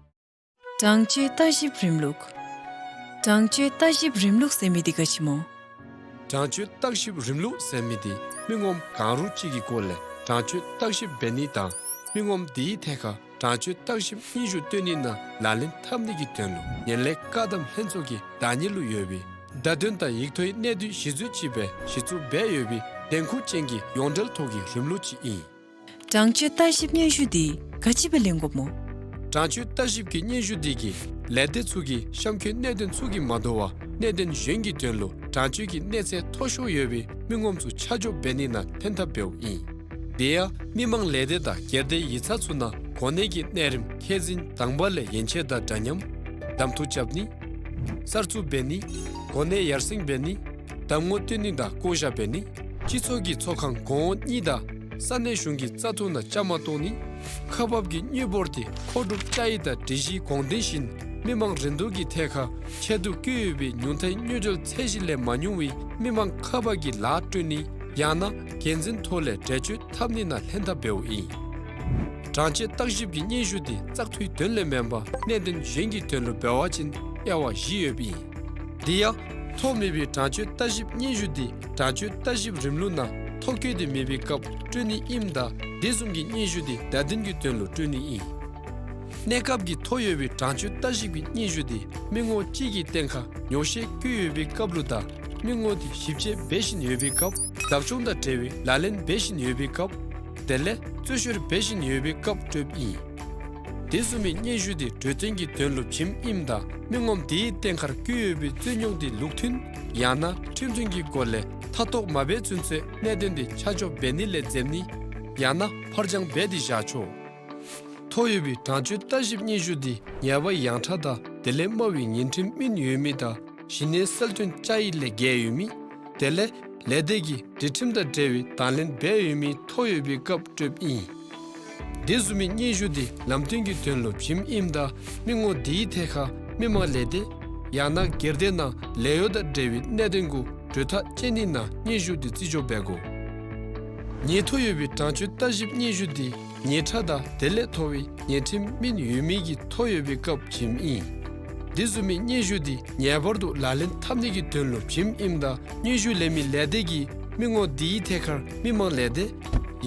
དྲང་སྤྱོད་བརྟག་ཞིབ་རིམ་ལུགས། དྲང་སྤྱོད་བརྟག་ཞིབ་རིམ་ལུགས་ཟེར་མི་འདི་ག་ཅི་སྨོ། དྲང་སྤྱོད་བརྟག་ཞིབ་རིམ་ལུགས་ཟེར་མི་འདི་མི་ངོམ་གང་རུང་ཅིག་གི་སྐོར་ལས་དྲང་སྤྱོད་བརྟག་ཞིབ་འབད་ནི་དང་མི་ངོམ་དེའི་ཐད་ཁར་དྲང་སྤྱོད་བརྟག་ཞིབ་སྙན་ཞུ་སྟོན་ནི་ནང་ལག་ལེན་འཐབ་ནི་གི་དོན་ལུ་ངན་ལྷད་བཀག་སྡོམ་ལྷན་ཚོགས་ཀྱི་བདག་གཉེར་ལུ་ཡོད་པའི་བརྡ་དོན་དང་ཡིག་ཐོག་གི་གནད་བསྡུས་གཞི་འཛུལ་ཅིག་སྦེ་གཞི་བཙུགས་འབད་ཡོད་པའི་འགན་ཁུར་ཅན་གྱི་ཡོངས་འབྲེལ་ཐོག་གི་རིམ་ལུགས་ཅིག་ཨིན། དྲང་སྤྱོད་བརྟག་ཞིབ་སྙན་ཞུ་འདི་ག་ཅི་སྦེ་ལེན་དགོཔ་སྨོ། དྲང་སྤྱོད་བརྟག་ཞིབ་ཀྱི་སྙན་ཞུ་འདི་གིས་ལས་སྡེ་ཚུ་གི་གཤམ་འཁོད་གནད་དོན་ཚུ་གིས་མ་དོ་བར་གནད་དོན་གཞན་གྱི་དོན་ལུ་དྲང་སྤྱོད་ཀྱི་གནས་ཚད་མཐོ་ཤོས་ཡོད་པའི་མི་ངོམ་ཚུ་ཆ་འཇོག་འབད་ནི་ནང་ལྷན་ཐབས་འབདཝ་ཨིན། དེ་ཡང་མི་མང་ལས་སྡེ་དང་སྒེར་སྡེ་ཡིག་ཚང་ཚུ་ནང་གོ་གནས་ཀྱི་གནས་རིམ་ཁས་འཛིན་དང་པ་ལས་ཡན་ཆད་དང་འདྲ་མཉམ་གདམ་འཐུ་རྐྱབ་ནི། གསར་བཙུགས་འབད་ནི། གོ་གནས་ཡར་སེང་འབད་ནི། གདམ་ངོ་སྟོན་ནི་དང་བསྐོ་བཞག་འབད་ནི། སྤྱི་ཚོགས་ཀྱི་ཚོགས་ཁང་གོང་འོག་གཉིས་དང་ས་གནས་གཞུང་གི་བཙག་འཐུ་ནང་བཅའ་མར་གཏོགས་ནི། ཁག་འབག་གི་དངུལ་འབོར་དེ་མཁོ་སྒྲུབ་བཅའ་ཡིག་དང་སྒྲིག་གཞིའི་དགོངས་དོན་བཞིན་མི་མང་རིན་བསྡུར་གྱི་ཐད་ཁར་ཆེད་དུ་བསྐོས་ཡོད་པའི་ཉུང་མཐའི་དངུལ་འབྱོར་ཚད་གཞི་ལས་མ་ཉུང་བའི་མི་མང་ཁག་འབག་གི་ལཱ་སྤྲོད་ནི་ཡང་ན་འགན་འཛིན་ཐོག་ལས་འགྲེལ་བརྗོད་འཐབ་ནི་ནང་ལྷན་ཐབས་འབདཝ་ཨིན། དྲང་སྤྱོད་བརྟག་ཞིབ་ཀྱི་སྙན་ཞུ་དེ་བཙག་འཐུའི་དོན་ལས་མེན་པར་གནད་དོན་གཞན་གྱི་དོན་ལུ་འབད་བ་ཅིན་དབྱེ་བ་བཞི་ཡོདཔ་ཨིན། དེ་ཡང་ཐོ་མེད་པའི་དྲང་སྤྱོད་བརྟག་ཞིབ་སྙན་ཞུ་དེ་དྲང་སྤྱོད་བརྟག་ཞིབ་རིམ་ལུགས་ནང་ཐོ་བཀོད་དེ་མེད་པའི་སྐབས་སྤྲོད་ནི་ཨིནམ་ད་ དེ་བཟུམ་གྱི་སྙན་ཞུ་དེ་བརྡ་དོན་གྱི་དོན་ལུ་སྤྲོད་ནི་ཨིན། གནས་སྐབས་ཀྱི་ཐོ་ཡོད་པའི་དྲང་སྤྱོད་བརྟག་ཞིབ་ཀྱི་སྙན་ཞུ་དེ་མི་ངོམ་གཅིག་གི་སྟེང་ཁར་ཉོགས་བཤད་བཀོད་ཡོད་པའི་སྐབས་ལུ་དང་མི་ངོམ་དེ་ཞིབ་དཔྱད་འབད་བཞིན་ཡོད་པའི་སྐབས། བདག་སྐྱོང་དང་འབྲེལ་བའི་ལག་ལེན་འབད་བཞིན་ཡོད་པའི་སྐབས། དེ་ལས་རྩོད་བཤེར་འབད་བཞིན་ཡོད་པའི་སྐབས་སྤྲོདཔ་ཨིན། དེ་བཟུམ་མའི་སྙན་ཞུ་དེ་གྲོས་བསྟུན་གྱི་དོན་ལུ་བྱིནམ་ཨིནམ་ད་མི་ངོམ་དེའི་སྟེང་ཁར་བཀོད་ཡོད་པའི་རྩོད་རྙོགས་དེ་ལུགས་མཐུན་ཡང་ན་ཁྲིམས་མཐུན་གྱི་སྒོ་ལས་ཐ་གཏོགས་མ་འབད་ཚུན་ཚོད་གནད་དོན་དེ་ཆ་འཇོག་འབད་ནི་ལས་འཛེམ་ནི་ཡང་ན་ཕར་འགྱངས་འབད་དེ་བཞག་ཆོག། ཐོ་ཡོད་པའི་དྲང་སྤྱོད་བརྟག་ཞིབ་སྙན་ཞུ་དེ་ཉེས་པ་ཡངས་དྲགས་དང་དེ་ལས་དམའ་བའི་ཉེས་ཁྲིམས་སྨིན་ཡོད་མི་དང་གཞི་གནས་གསལ་སྟོན་བཅའ་ཡིག་ལས་འགལ་ཡོད་མི། དེ་ལས་ལས་སྡེ་གིས་སྒྲིག་ཁྲིམས་དང་འབྲེལ་བའི་དང་ལེན་འབད་ཡོད་མི་ཐོ་ཡོད་པའི་སྐབས་སྤྲོདཔ་ཨིན། དེ་བཟུམ་མའི་སྙན་ཞུ་དེ་ལམ་སྟོན་གྱི་དོན་ལུ་བྱིནམ་ཨིནམ་ད་མི་ངོམ་དེའི་ཐད་ཁར་མི་མང་ལས་སྡེ་ཡང་ན་སྒེར་སྡེ་ནང་ལས་གཡོག་དང་འབྲེལ་བའི་གནད་དོན་གུ་གྲོས་ཐག་བཅད་ནི་ནང་སྙན་ཞུ་དེ་བརྩི་འཇོག་འབད་དགོ། ཉེས་ཐོ་ཡོད་པའི་དྲང་སྤྱོད་བརྟག་ཞིབ་སྙན་ཞུ་དེ་ཉེས་ཁྲ་དང་དེ་ལས་མཐོ་བའི་ཉེས་ཁྲིམས་སྨིན་ཡོད་མི་གི་ཐོ་ཡོད་པའི་སྐབས་བྱིནམ་ཨིན། དེ་བཟུམ་མའི་སྙན་ཞུ་དེ་ངེས་པར་དུ་ལག་ལེན་འཐབ་ནི་གི་དོན་ལུ་བྱིནམ་ཨིནམ་ད་སྙན་ཞུ་ལེན་མི་ལས་སྡེ་གིས་མི་ངོམ་དེའི་ཐད་ཁར་མི་མང་ལས་སྡེ་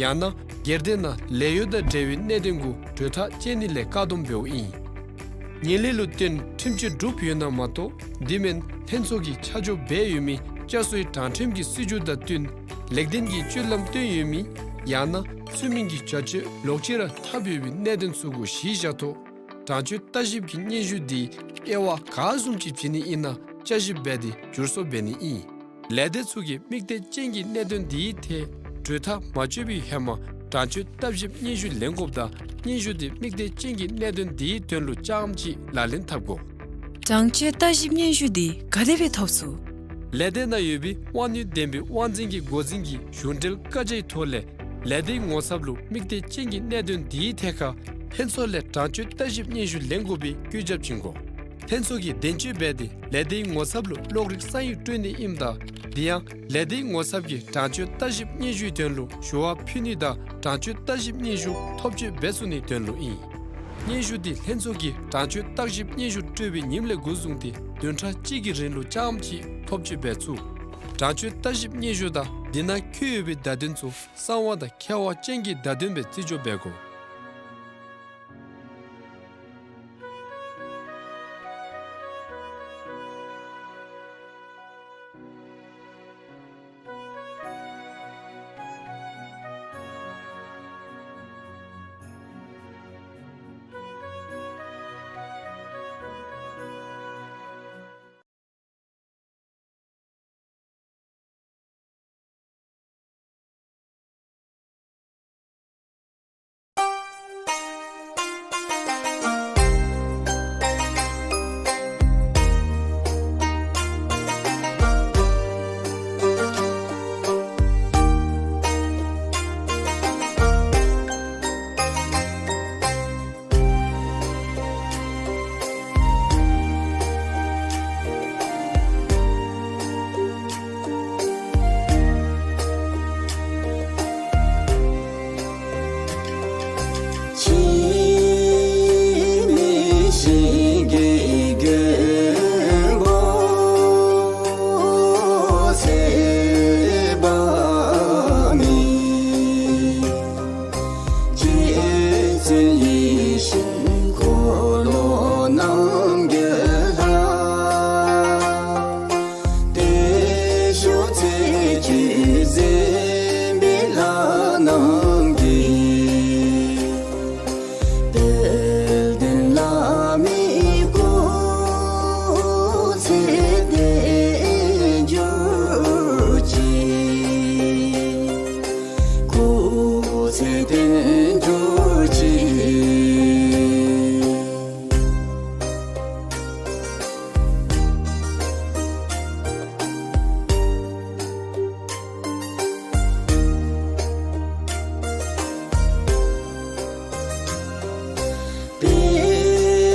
ཡང་ན་སྒེར་སྡེ་ནང་ལས་གཡོག་དང་འབྲེལ་བའི་གནད་དོན་གུ་གྲོས་ཐག་བཅད་ནི་ལས་བཀག་སྡོམ་འབདཝ་ཨིན། ཉེས་ལས་ལུ་བརྟེན་ཁྲིམས་གཅོད་གྲུབ་ཡོད་ན་མ་གཏོགས་དེ་མེན་ལྷན་ཚོགས་ཀྱིས་ཆ་འཇོག་འབད་ཡོད་མི་བསྐྱར་གསོའི་དྲང་ཁྲིམས་ཀྱི་སྲིད་བྱུས་དང་བསྟུན་ལེགས་ལྡན་གྱི་སྤྱོད་ལམ་སྟོན་ཡོད་མི་ཡང་ན་ཚུལ་མིན་གྱི་བྱ་སྤྱོད་ལོག་ཅི་ར་འཐབ་ཡོད་པའི་གནད་དོན་ཚུ་གུ་གཞི་བཞག་ཐོག་དྲང་སྤྱོད་བརྟག་ཞིབ་ཀྱི་སྙན་ཞུ་དེ་དབྱེ་བ་ག་བཟུམ་ཅིག་བྱིན་ནི་ཨིན་ན་བསྐྱར་ཞིབ་འབད་དེ་བསྒྱུར་བཟོ་འབད་ནི་ཨིན། ལས་སྡེ་ཚུ་གིས་དམིགས་གཏད་ཅན་གྱི་གནད་དོན་དེའི་ཐད་གྲོས་ཐག་མ་གཅོད་པའི་ཧེ་མ་དྲང་སྤྱོད་བརྟག་ཞིབ་སྙན་ཞུ་ལེན་དགོཔ་དང་སྙན་ཞུ་དེ་དམིགས་གཏད་ཅན་གྱི་གནད་དོན་དེའི་དོན་ལུ་རྐྱངམ་ཅིག་ལག་ལེན་འཐབ་དགོ། དྲང་སྤྱོད་བརྟག་ཞིབ་སྙན་ཞུ་དེ་ག་དེ་སྦེ་ཐོབ་ཚུགས། ལས་སྡེ་ནང་ཡོད་པའི་དབང་ནུས་ལྡན་པའི་དབང་འཛིན་གྱི་འགོ་འཛིན་གྱི་གཞུང་འབྲེལ་བཀའ་རྒྱའི་ཐོག་ལས་ལས་སྡེའི་ངོ་ཚབ་ལུ་དམིགས་གཏད་ཅན་གྱི་གནད་དོན་དེའི་ཐད་ཁར་ལྷན་ཚོགས་ལས་དྲང་སྤྱོད་བརྟག་ཞིབ་སྙན་ཞུ་ལེན་དགོ་པའི་བཀོད་ཁྱབ་བྱིན་དགོ། ལྷན་ཚོགས་ཀྱིས་གདན་གཅོད་འབད་དེ་ལས་སྡེའི་ངོ་ཚབ་ལུ་གློག་རིག་ས་ཡིག་སྤྲོད་ནི་ཨིནམ་ད་དེ་ཡང་ལས་སྡེའི་ངོ་ཚབ་ཀྱིས་དྲང་སྤྱོད་བརྟག་ཞིབ་སྙན་ཞུའི་དོན་ལུ་ཞུ་བ་ཕུལ་ནི་དང་དྲང་སྤྱོད་བརྟག་ཞིབ་སྙན་ཞུ་ཐོབ་སྤྱོད་འབད་ཚུགས་ནིའི་དོན་ལུ་ཨིན། སྙན་ཞུ་དེ་ལྷན་ཚོགས་ཀྱིས་དྲང་སྤྱོད་བརྟག་ཞིབ་སྙན་ཞུ་སྤྲོད་པའི་ཉིནམ་ལས་འགོ་བཟུང་སྟེ་བདུན་ཕྲག་གཅིག་གི་རིང་ལུ་རྐྱངམ་ཅིག་ཐོབ་སྤྱོད་འབད་ཚུགས། དྲང་སྤྱོད་བརྟག་ཞིབ་སྙན་ཞུ་དང་དེ་ནང་འཁོད་ཡོད་པའི་བརྡ་དོན་ཚུ་གསང་བ་དང་ཁྱབ་པ་ཅན་གྱི་བརྡ་དོན་སྦེ་བརྩི་འཇོག་འབད་དགོ། རྗེ་བཙུན་ཡིད་བཞིན་འཁོར་ལོ་རྣམ་རྒྱལ་ལྷ། བདེ་མཆོག་རྩེ་གཅིག་མཛད་པའི་ལྷ་རྣམས་ཀྱིས། དཔལ་ལྡན་བླ་མའི་སྐུ་ཚེ་བརྟན་གྱུར་ཅིག། སྐུ་ཚེ་བརྟན་གྱུར་ཅིག།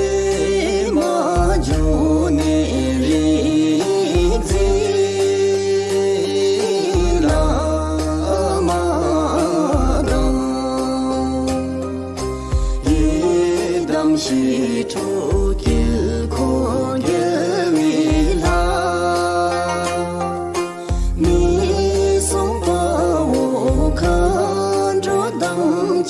པདྨ་འབྱུང་གནས་རིག་འཛིན་བླ་མ་དང་། ཡི་དམ་ཞི་ཁྲོ་དཀྱིལ་འཁོར་རྒྱལ་བའི་ལྷ། ངན་སོང་དཔའ་བོ་མཁའ་འགྲོ་དང་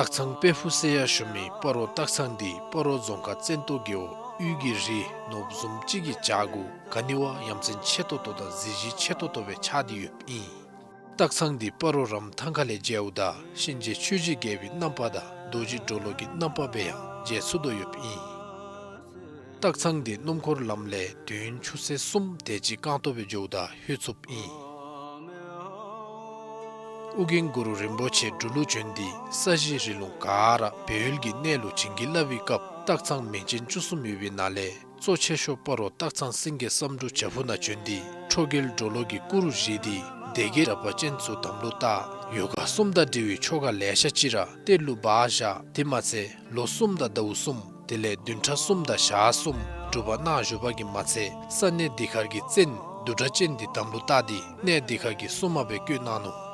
སྟག་ཚང་དཔལ་ཕུག་ཟེར་ཡང་ཞུ་མི་སྤ་རོ་སྟག་ཚང་འདི་སྤ་རོ་རྫོང་ཁག་བཙན་ཏོ་རྒེད་འོག་དབུས་ཀྱི་རི་ནོར་བུ་བཟུམ་ཅིག་གི་བྱག་གུ་ག་ནི་བ་ཡ་མཚན་ཆེ་ཏོག་ཏོ་དང་གཟི་བརྗིད་ཆེ་ཏོག་ཏོ་སྦེ་ཆགས་ཏེ་ཡོདཔ་ཨིན། སྟག་ཚང་འདི་སྤ་རོ་རམ་ཐང་ཁ་ལས་མཇལཝ་ད་གཤིན་རྗེ་ཆོས་ཀྱི་རྒྱལ་པོའི་རྣམ་པ་དང་རྡོ་རྗེ་གྲོ་ལོད་ཀྱི་རྣམ་པ་སྦེ་ཡང་མཇལ་ཚུགས་དོ་ཡོདཔ་ཨིན། སྟག་ཚང་འདི་སྣུམ་འཁོར་ལམ་ལས་དུས་ཡུན་ཆུ་ཚོད་གསུམ་དེ་ཅིག་རྐང་སྟོང་སྦེ་འགྱོཝ་ད་ལྷོད་ཚུགསཔ་ཨིན། ཨོ་རྒྱན་གུ་རུ་རིན་པོ་ཆེ་འབྲུག་ལུ་བྱོན་ཏེ་ས་གཞི་རི་ལུང་ག་ར་སྦས་ཡུལ་གྱི་གནས་ལུ་བྱིན་གྱིས་བརླབས་པའི་སྐབས་སྟག་ཚང་མིང་ཅན་བཅུ་གསུམ་ཡོད་པའི་ནང་ལས་གཙོ་ཆེ་ཤོས་སྤ་རོ་སྟག་ཚང་སེང་གེ་བསམ་འགྲུབ་བྱག་ཕུག་ནང་བྱོན་ཏེ་ཁྲོ་རྒྱལ་གྲོ་ལོད་ཀྱི་སྐུ་རུ་བཞེངས་ཏེ་སྡེ་བརྒྱད་གྲགས་པ་ཅན་ཚུ་དམ་ལུ་བཏགས། ཡོ་ག་གསུམ་དང་འབྲེལ་བའི་ཆོ་ག་ལེ་ཤ་ཅིག་ར་གཏེར་ལུ་སྦ་བཞག། དེ་མ་ཚད་ལོ་གསུམ་དང་ཟླཝ་གསུམ་དེ་ལས་བདུན་ཕྲག་གསུམ་དང་ཞག་གསུམ་སྒྲུབ་པ་གནང་བཞུགས་པ་གིས་མ་ཚད་ས་གནས་འདི་ཁར་གྱི་བཙན་བདུད་དགྲ་ཅན་འདི་དམ་ལུ་བཏགས་ཏེ་གནས་འདི་ཁར་གྱི་སྲུང་མ་སྦེ་བསྐོས་གནང་ནུག།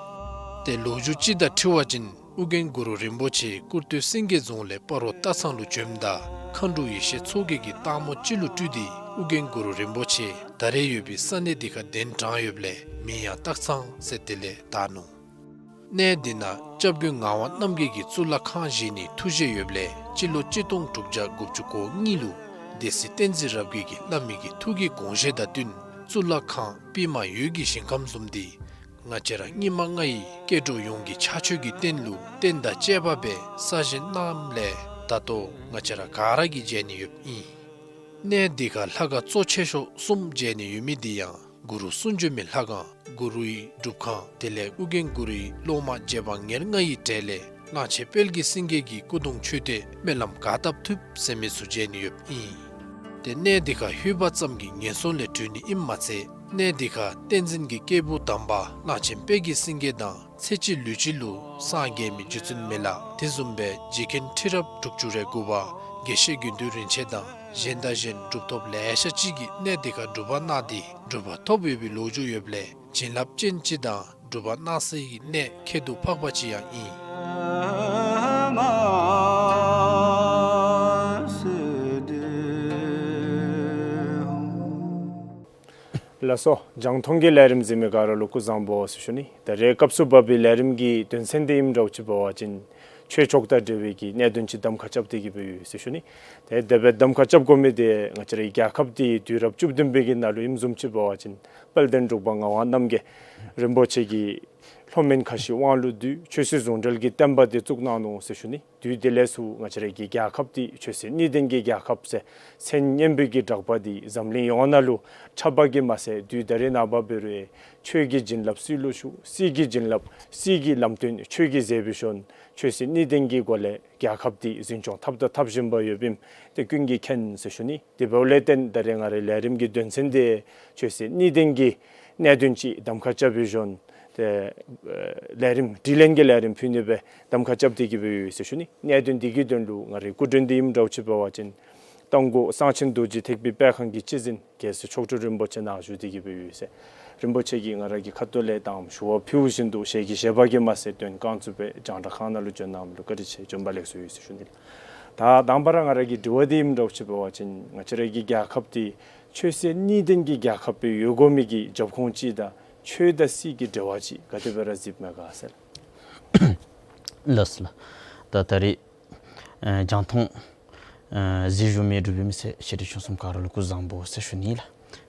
ཏེ་ལོ་རྒྱུས་ཅིག་དང་འཁྲིལ་བ་ཅིན་ཨོ་རྒྱན་གུ་རུ་རིན་པོ་ཆེ་སྐུར་སྟོད་སེང་གེ་རྫོང་ལས་སྤ་རོ་སྟག་ཚང་ལུ་བྱོནམ་ད་མཁའ་འགྲོ་ཡེ་ཤེས་མཚོ་རྒྱལ་གྱིས་སྟག་མོ་ཅིག་ལུ་སྤྲུལ་ཏེ་ཨོ་རྒྱན་གུ་རུ་རིན་པོ་ཆེ་ད་རེས་ཡོད་པའི་ས་གནས་འདི་ཁར་གདན་དྲངས་ཡོདཔ་ལས་མིང་ཡང་སྟག་ཚང་ཟེར་དེ་ལས་བཏགས་ནུག། གནས་འདི་ནང་སྐྱབས་མགོན་ངག་དབང་རྣམ་རྒྱལ་གྱིས་གཙུག་ལག་ཁང་བཞེངས་ནིའི་ཐུགས་བཞེད་ཡོདཔ་ལས་སྤྱི་ལོ་གཅིག་སྟོང་དྲུག་བརྒྱ་དགུ་བཅུ་གོ་གཉིས་ལུ་སྡེ་སྲིད་བསྟན་འཛིན་རབ་རྒྱས་ཀྱིས་བླ་མའི་གི་ཐུགས་ཀྱི་དགོངས་བཞེད་དང་བསྟུན་གཙུག་ལག་ཁང་པདྨ་འོད་ཀྱི་ཞིང་ཁམས་བཟུམ་འདི་ང་བཅས་ར་སྙིགས་མ་ལྔ་ཡི་སྐྱེ་འགྲོ་ཡོངས་ཀྱི་ཕྱག་མཆོད་ཀྱི་རྟེན་ལུ་རྟེན་དང་བཅས་པ་སྦེ་གསར་བཞེངས་གནངམ་ལས་ད་ལྟོ་ང་བཅས་ར་ག་ར་གིས་མཇལ་ནི་ཡོདཔ་ཨིན། གནས་འདི་ཁར་ལྷ་ཁང་གཙོ་ཆེ་ཤོས་གསུམ་མཇལ་ནི་ཡོད་མི་འདི་ཡང་གུ་རུ་གསུང་བྱོན་མའི་ལྷ་ཁང་གུ་རུའི་སྒྲུབ་ཁང་དེ་ལས་ཨོ་རྒྱན་གུ་རུའི་སློབ་མ་རྗེ་འབངས་ཉེར་ལྔ་ཡི་གྲས་ལས་གླང་ཆེན་དཔལ་གྱི་སེང་གེ་གི་སྐུ་གདུང་མཆོད་རྟེན་སྨོན་ལམ་ག་བཏབ་ཐུབ་ཟེར་མི་ཚུ་མཇལ་ནི་ཡོདཔ་ཨིན། ཏེ་གནས་འདི་ཁར་ལྷོད་པ་ཙམ་གྱིས་ངན་སོང་ལས་གྲོལ་ནི་ཨིནམ་མ་ཚད་གནས་འདི་ཁར་བསྟན་འཛིན་གྱི་སྐྱེས་བུ་དམ་པ་གླང་ཆེན་དཔལ་གྱི་སེང་གེ་དང་ཚེ་གཅིག་ལུས་གཅིག་ལུ་སངས་རྒྱས་མི་རྗེ་བཙུན་མི་ལ་དེ་བཟུམ་སྦེ་རྗེ་མཁན་ཁྲི་རབས་དྲུག་ཅུ་རེ་དགུ་པ་དགེ་བཤེས་དགེ་འདུན་རིན་ཆེན་དང་གཞན་དང་གཞན་གྲུབ་ཐོབ་ལེ་ཤ་ཅིག་གིས་གནས་འདི་ཁར་སྒྲུབ་པ་གནང་སྟེ་གྲུབ་པ་ཐོབ་ཡོད་པའི་ལོ་རྒྱུས་ཡོདཔ་ལས་བྱིན་རླབས་ཅན་ཅིག་དང་སྒྲུབ་པ་གནང་སའི་གནས་ཁྱད་དུ་འཕགས་པ་ཅིག་ཡང་ཨིན། ལགས་སོ། རྒྱང་མཐོང་གི་ལས་རིམ་གཟིགས་མི་ག་ར་ལུ་སྐུ་གཟུགས་བཟང་པོ་ཟེར་ཞུ་ནི། ད་རེས་སྐབས་སུ་བབས་པའི་ལས་རིམ་གྱི་དོན་ཚན་འདི་ཨིནམ་འདྲཝ་ཅིག་འབད་བ་ཅིན་ཆོས་ཕྱོགས་དང་འབྲེལ་བའི་གི་གནད་དོན་ཅིག་གདམ་ཁ་རྐྱབ་སྟེ་གི་སྦེ་ཡོད་ཟེར་ཞུ་ནི། ཏེ་དེ་སྦེ་གདམ་ཁ་རྐྱབ་དགོ་མི་འདི་ང་བཅས་རའི་རྒྱལ་ཁབ་འདི་དུས་རབས་བཅུ་བདུན་པའི་གི་ནང་ལུ་ཨིནམ་བཟུམ་ཅིག་འབད་བ་ཅིན་དཔལ་ལྡན་འབྲུག་པ་ངག་དབང་རྣམ་རྒྱལ་རིན་པོ་ཆེ་གིས་ལྷོ་མོན་ཁ་བཞི་དབང་ལུ་བསྡུས་ཆོས་སྲིད་ཟུང་འབྲེལ་གྱི་བསྟན་པ་འདི་བཙུགས་གནང་ནུག་ཟེར་ཞུ་ནི། དུས་དེ་ལས་ཚུར་ང་བཅས་རའི་གི་རྒྱལ་ཁབ་འདི་ཆོས་སྲིད་གཉིས་ལྡན་གྱི་རྒྱལ་ཁབ་ཟེར་མཚན་སྙན་པའི་གི་གྲགས་པ་འདི་འཛམ་གླིང་ཡོངས་ནང་ལུ་ཁྱབ་པ་གིས་མ་ཚད་དུས་ད་རེས་ནངས་པ་འབད་རུང་ཆོས་ཀྱི་བྱིན་རླབས་སྲིད་ལུ་ཞུགས། སྲིད་ཀྱི་བྱིན་རླབས་སྲིད་ཀྱི་ལམ་སྟོན་ཆོས་ཀྱིས་མཛད་པའི་ཤུལ་ཆོས་སྲིད་གཉིས་ལྡན་གྱི་སྒོ་ལས་རྒྱལ་ཁབ་འདི་འཛིན་སྐྱོང་འཐབ་དང་འཐབ་བཞིན་པ་ཡོདཔ་ཨིནམ་འདི་ཀུན་གྱིས་མཁྱེན་ཟེར་ཞུ་ནི། དེ་འབདཝ་ལས་བརྟེན་ད་རེས་ང་རའི་ལས་རིམ་གྱི་དོན་ཚན་འདི་ཆོས་སྲིད་གཉིས་ལྡན་གྱི་གནད་དོན་ཅིག་གདམ་ཁ་རྐྱབ་པའི་ཤུལ་ཏེ་ལས་རིམ་དྲི་ལན་གྱི་ལས་རིམ་ཕུལ་ནི་སྦེ་གདམ་ཁ་རྐྱབ་སྟེ་གི་སྦེ་ཡོད་ཟེར་ཞུ་ནི། གནད་དོན་འདི་གི་དོན་ལུ་ང་རའི་སྐུ་མགྲོན་འདི་ཨིནམ་འདྲཝ་ཅིག་འབད་བ་ཅིན་རྟ་མགོ་གསང་ཆེན་རྡོ་རྗེ་ཐེག་པའི་སྤེལ་ཁང་གི་སྤྱི་འཛིན་རྒྱལ་སྲས་མཆོག་སྤྲུལ་རིན་པོ་ཆེ་ནཱ་བཞུགས་ཏེ་གི་སྦེ་ཡོད་ཟེར། རིན་པོ་ཆེ་གིས་ང་ར་གི་ཁ་ཐུག་ལས་དང་ཞུ་བ་ཕུལཝ་བཞིན་དུ་ཞལ་གྱིས་བཞེས་པ་གིས་མ་ཚད་དོན་བསྐང་ཚུགས་པའི་རྒྱང་བསྒྲགས་ཁང་ནང་ལུ་བྱོན་གནངམ་ལུ་བཀའ་དྲིན་ཆེ། བྱོན་པ་ལེགས་སོ་ཡོད་ཟེར་ཞུ་ནི་ལགས། ད་དང་པ་ར་ང་ར་གི་དྲི་བ་འདི་ཨིནམ་འདྲཝ་ཅིག་འབད་བ་ཅིན་ང་བཅས་ར་གི་རྒྱལ་ཁབ་འདི་ཆོས་སྲིད་གཉིས་ལྡན་གྱི་རྒྱལ་ཁབ་སྦེ་ཡོད་དགོ་མི་གི་རྒྱབ་ཁུངས་ཅིག་དང་ཆོས་དང་སྲིད་ཀྱི་འབྲེལ་བ་ཅིག་ག་དེ་སྦེ་ར་གཟིགསཔ་མས་ག་ཟེར། ལགས་སོ་ལགས། ད་ད་རེས་ཨེ་རྒྱང་མཐོང་ཨེ་གཟིགས་བཞུགས་མི་འབྲུག་པའི་མི་སེར་ཆེ་འབྲིང་ཆུང་གསུམ་ག་ར་ལུ་སྐུ་གཟུགས་བཟང་པོ་ཟེར་ཞུ་ནི་ལགས།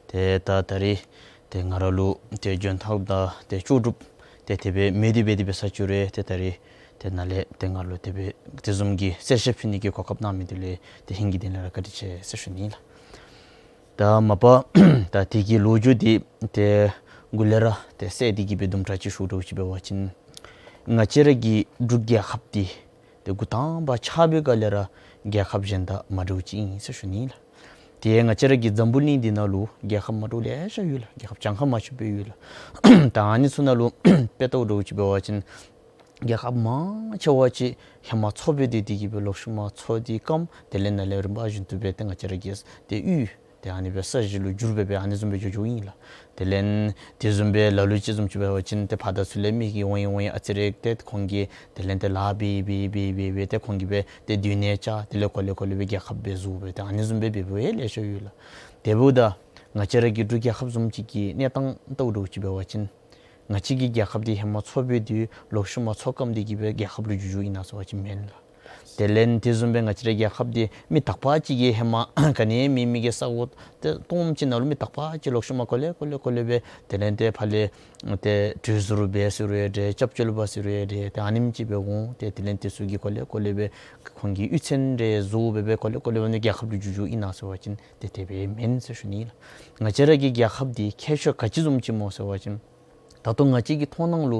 ཏེ་ད་ད་རེས་ཏེ་ང་ར་ལུ་ཏེ་འཇོན་ཐང་དང་ཏེ་ལྕོགས་གྲུབ་ཏེ་དེ་སྦེ་མེད་དེ་སྦེ་དེ་སྦེ་ས་བཅུག་རུང་ཏེ་ད་རེས་ཏེ་ནཱ་ལས་ཏེ་ང་ལུ་དེ་སྦེ་དེ་བཟུམ་གྱི་གསལ་བཤད་ཕུལ་ནི་གི་གོ་སྐབས་གནང་མི་འདི་ལུ་ཏེ་ཧིང་གི་དོན་ལས་ར་བཀའ་དྲིན་ཆེ་ཟེར་ཞུ་ནི་ལགས། ད་མ་པ་ད་དེ་གི་ལོ་རྒྱུས་འདི་ཏེ་འགོ་ལས་ར་ཏེ་གསལ་ཏེ་གི་སྦེ་དུམ་གྲ་ཅིག་ཞུ་འདྲཝ་ཅིག་འབད་བ་ཅིན་ང་བཅས་ར་གི་འབྲུག་རྒྱལ་ཁབ་འདི་ཏེ་འགོ་དང་པ་ཆགས་པའི་སྐབས་ལས་ར་རྒྱལ་ཁབ་གཞན་དང་མ་འདྲཝ་ཅིག་ཨིན་ཟེར་ཞུ་ནི་ལགས། ཏེ་ང་བཅས་ར་གི་འཛམ་བུ་གླིང་འདི་ནང་ལུ་རྒྱལ་ཁབ་མ་འདྲཝ་ལེ་ཤ་ཡོད་ལགས། རྒྱལ་ཁབ་གྱངས་ཁ་མ་ཆོདཔ་སྦེ་ཡོད་ལགས། ད་ཨ་ནི་ཚུ་ནང་ལུ་དཔེ་བལྟཝ་འདྲཝ་ཅིག་འབད་བ་ཅིན་རྒྱལ་ཁབ་མང་ཆེ་བ་ཅིག་ཧེ་མ་མཚོ་སྦེ་སྡོད་དེ་གི་སྦེ་ལོག་ཤུལ་མ་མཚོ་འདི་སྐམ། དེ་ལས་ནཱ་ལས་རིམ་པ་བཞིན་དུ་སྦེ་ཏེ་ང་བཅས་ར་གི་ཏེ་ཡུལ་ཏེ་ཨ་ནི་སྦེ་ས་གཞི་ལུ་འགྱུར་སྦེ་སྦེ་ཨ་ནི་བཟུམ་སྦེ་འགྱོ་འགྱོཝ་ཨིན་ལགས། དེ་ལས་དེ་བཟུམ་སྦེ་ལ་ལུ་ཅིག་བཟུམ་ཅིག་འབད་བ་ཅིན་ཏེ་ཕར་དང་ཚུར་ལས་མི་གིས་འོང་ཡི་འོང་ཡི་ཨ་ཙི་རེ་ཏེ་ཁོང་གིས་དེ་ལས་ཏེ་ལཱ་འབད་འབད་འབད་འབད་འབད་ཏེ་ཁོང་གིས་སྦེ་ཏེ་སྡོད་གནས་བཅགས། དེ་ལས་གོ་ལེ་གོ་ལེ་སྦེ་རྒྱལ་ཁབ་སྦེ་བཟོ་སྦེ་ཏེ་ཨ་ནི་བཟུམ་སྦེ་འབད་འབདཝ་ལེ་ཤ་ཡོད་ལགས། དེ་འབདཝ་ད་ང་བཅས་ར་གི་འབྲུག་རྒྱལ་ཁབ་བཟུམ་ཅིག་གི་གནས་སྟངས་བལྟཝ་འདྲཝ་ཅིག་འབད་བ་ཅིན་ ང་བཅས་ཀྱི་རྒྱལ་ཁབ་འདི་ཧེ་མ་མཚོ་འབད་དེ་ལོག་ཤུལ་མ་མཚོ་སྐམ་སྟེ་གི་སྦེ་རྒྱལ་ཁབ་ལུ་འགྱུར་འགྱུརཝ་ཨིན་ན་ཟེར་བ་ཅིན་མེན་ལགས། དེ་ལས་དེ་བཟུམ་སྦེ་ང་བཅས་རའི་རྒྱལ་ཁབ་འདི་མི་དག་པ་ཅིག་གིས་ཧེ་མ་ག་ནི་མེད་མི་གི་ས་གོ་ཏེ་སྟོངམ་ཅིག་ནང་ལུ་མི་དག་པ་ཅིག་ལོག་ཤུལ་མ་གོ་ལེ་གོ་ལེ་གོ་ལེ་སྦེ་དེ་ལས་ཏེ་ཕར་ལས་ཏེ་དུས་ཟུར་འབད་ཟེར་རུང་འདྲ་སྐྱབས་བཅོལ་བ་ཟེར་རུང་འདྲ་ཏེ་ཨ་ནེམ་ཅིག་སྦེ་འོང་། ཏེ་དེ་ལས་དེ་ཚུ་གིས་གོ་ལེ་གོ་ལེ་སྦེ་ཁོང་གི་གཡུས་ཚན་འདྲ་བཟོ་སྦེ་སྦེ་གོ་ལེ་གོ་ལེ་སྦེ་ནི་རྒྱལ་ཁབ་ལུ་འགྱུར་འགྱུརཝ་ཨིན་ན་ཟེར་བ་ཅིན་ཏེ་དེ་སྦེ་མེན་ཟེར་ཞུ་ནི་ལགས། ང་བཅས་ར་གི་རྒྱལ་ཁབ་འདི་ཁྱད་ཆོས་ག་ཅི་བཟུམ་ཅིག་སྨོ་ཟེར་བ་ཅིན་ད་ལྟོ་ང་བཅས་ཀྱི་མཐོང་སྣང་ལུ་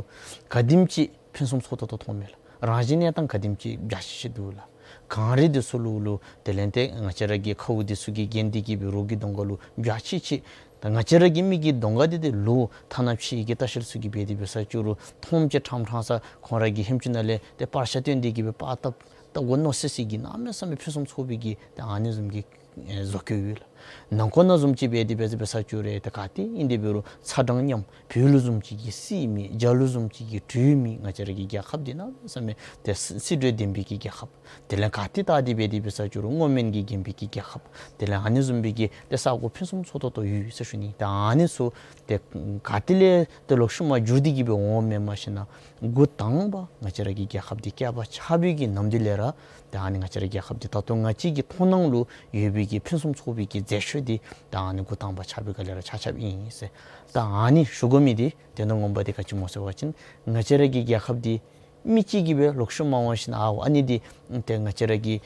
ག་དེམ་ཅིག་ཕུན་སུམ་ཚོགས་ཏོག་ཏོ་མཐོངམ་མས་ལགས། རང་བཞིན་གནས་སྟངས་ག་དེམ་ཅིག་འཇའ་ཆི་ཆི་འདུག་ལགས། གངས་རི་འདི་ཚུ་ལུ་ལུ་དེ་ལས་ཏེ་ང་བཅས་ར་གི་ཁཝ་འདི་ཚུ་གིས་བརྒྱན་ཏེ་གི་སྦེ་རོགས་ཀྱི་གདོང་ཁ་ལུ་འཇའ་ཆི་ཆི། ད་ང་བཅས་ར་གི་མི་གི་གདོང་ཁ་འདི་ཏེ་ལུ་ཐ་ན་ཕྱི་གི་ལྟ་བཤལ་ཚུ་གིས་འབད་དེ་འབད་ས་ཅིག་རུང་མཐོངམ་ཅིག་ཕྲང་ཕྲང་ས་ཁོང་ར་གི་ཧེམ་ཅུ་ནང་ལས་ཏེ་པར་ཤ་བཏོན་ཏེ་གི་སྦེ་པར་བཏབ་ད་གོ་མནོ་སི་སི་གི་གནམ་མེད་ས་མེད་ཕུན་སུམ་ཚོགས་པའི་གི་ཏེ་ཨ་ནི་བཟུམ་གྱི་ཨེ་བཟོ་བཀོད་ཡོད་ལགས། ནང་འཁོད་ནང་བཟུམ་ཅིག་འབད་དེ་འབད་ས་འབད་ས་ཅིག་རུང་ཏེ་ག་ཏེ་ཨིན་དེ་འབད་རུང་ཚ་གྲང་མཉམ། བོད་ལུ་བཟུམ་ཅིག་གི་སྲིད་མེད། རྒྱ་ལུ་བཟུམ་ཅིག་གི་གྲོས་མེད། ང་བཅས་ར་གི་རྒྱལ་ཁབ་འདི་གནམ་མེད་ས་མེད་ཏེ་སྲིད་སྲིད་གྲོས་ལྡན་པའི་གི་རྒྱལ་ཁབ། དེ་ལས་ག་ཏེ་བལྟ་སྟེ་འབད་དེ་འབད་ས་ཅིག་རུང་བསྔོ་སྨོན་གྱིས་བརྒྱན་པའི་གི་རྒྱལ་ཁབ། དེ་ལས་ཨ་ནི་བཟུམ་སྦེ་གི་ཏེ་ས་གོ་ཕུན་སུམ་ཚོགས་ཏོག་ཏོ་ཡོད་ཟེར་ཞུ་ནི། ཏེ་ཨ་ནི་ཚུ་ཏེ་ག་ཏེ་ལས་ཏེ་ལོག་ཤུལ་མ་འགྱུར་ཏེ་གི་སྦེ་འོངམ་མེན་མ་ཤེས་ན་འགོ་དང་པ་ང་བཅས་ར་གི་རྒྱལ་ཁབ་འདི་བསྐལ་པ་ཆགས་པའི་གི་ནམ་དུས་ལས་ར་ཏེ་ཨ་ནི་ང་བཅས་ར་རྒྱལ་ཁབ་འདི་ད་ལྟོ་ང་བཅས་ཀྱི་མཐོང་སྣང་ལུ་ཡོད་པའི་གི་ཕུན་སུམ་ཚོགས་པའི་གི་མཛེས་ཆོས་འདི་ཏེ་ཨ་ནི་འགོ་དང་པ་ཆགས་པའི་སྒང་ལས་ར་ཆགས་ཆགསཔ་ཨིན་ཟེར། ཏེ་ཨ་ནི་ཞུ་དགོ་མི་འདི་དོན་དག་ངོ་མ་འདི་ག་ཅི་སྨོ་ཟེར་བ་ཅིན་ང་བཅས་ར་གི་རྒྱལ་ཁབ་འདི་མི་གཅིག་གིས་སྦེ་ལོག་ཤུལ་མ་འོང་ཞིན་ན་ཨའོ་ཨ་ནི་འདི་ཏེ་ང་བཅས་ར་གི་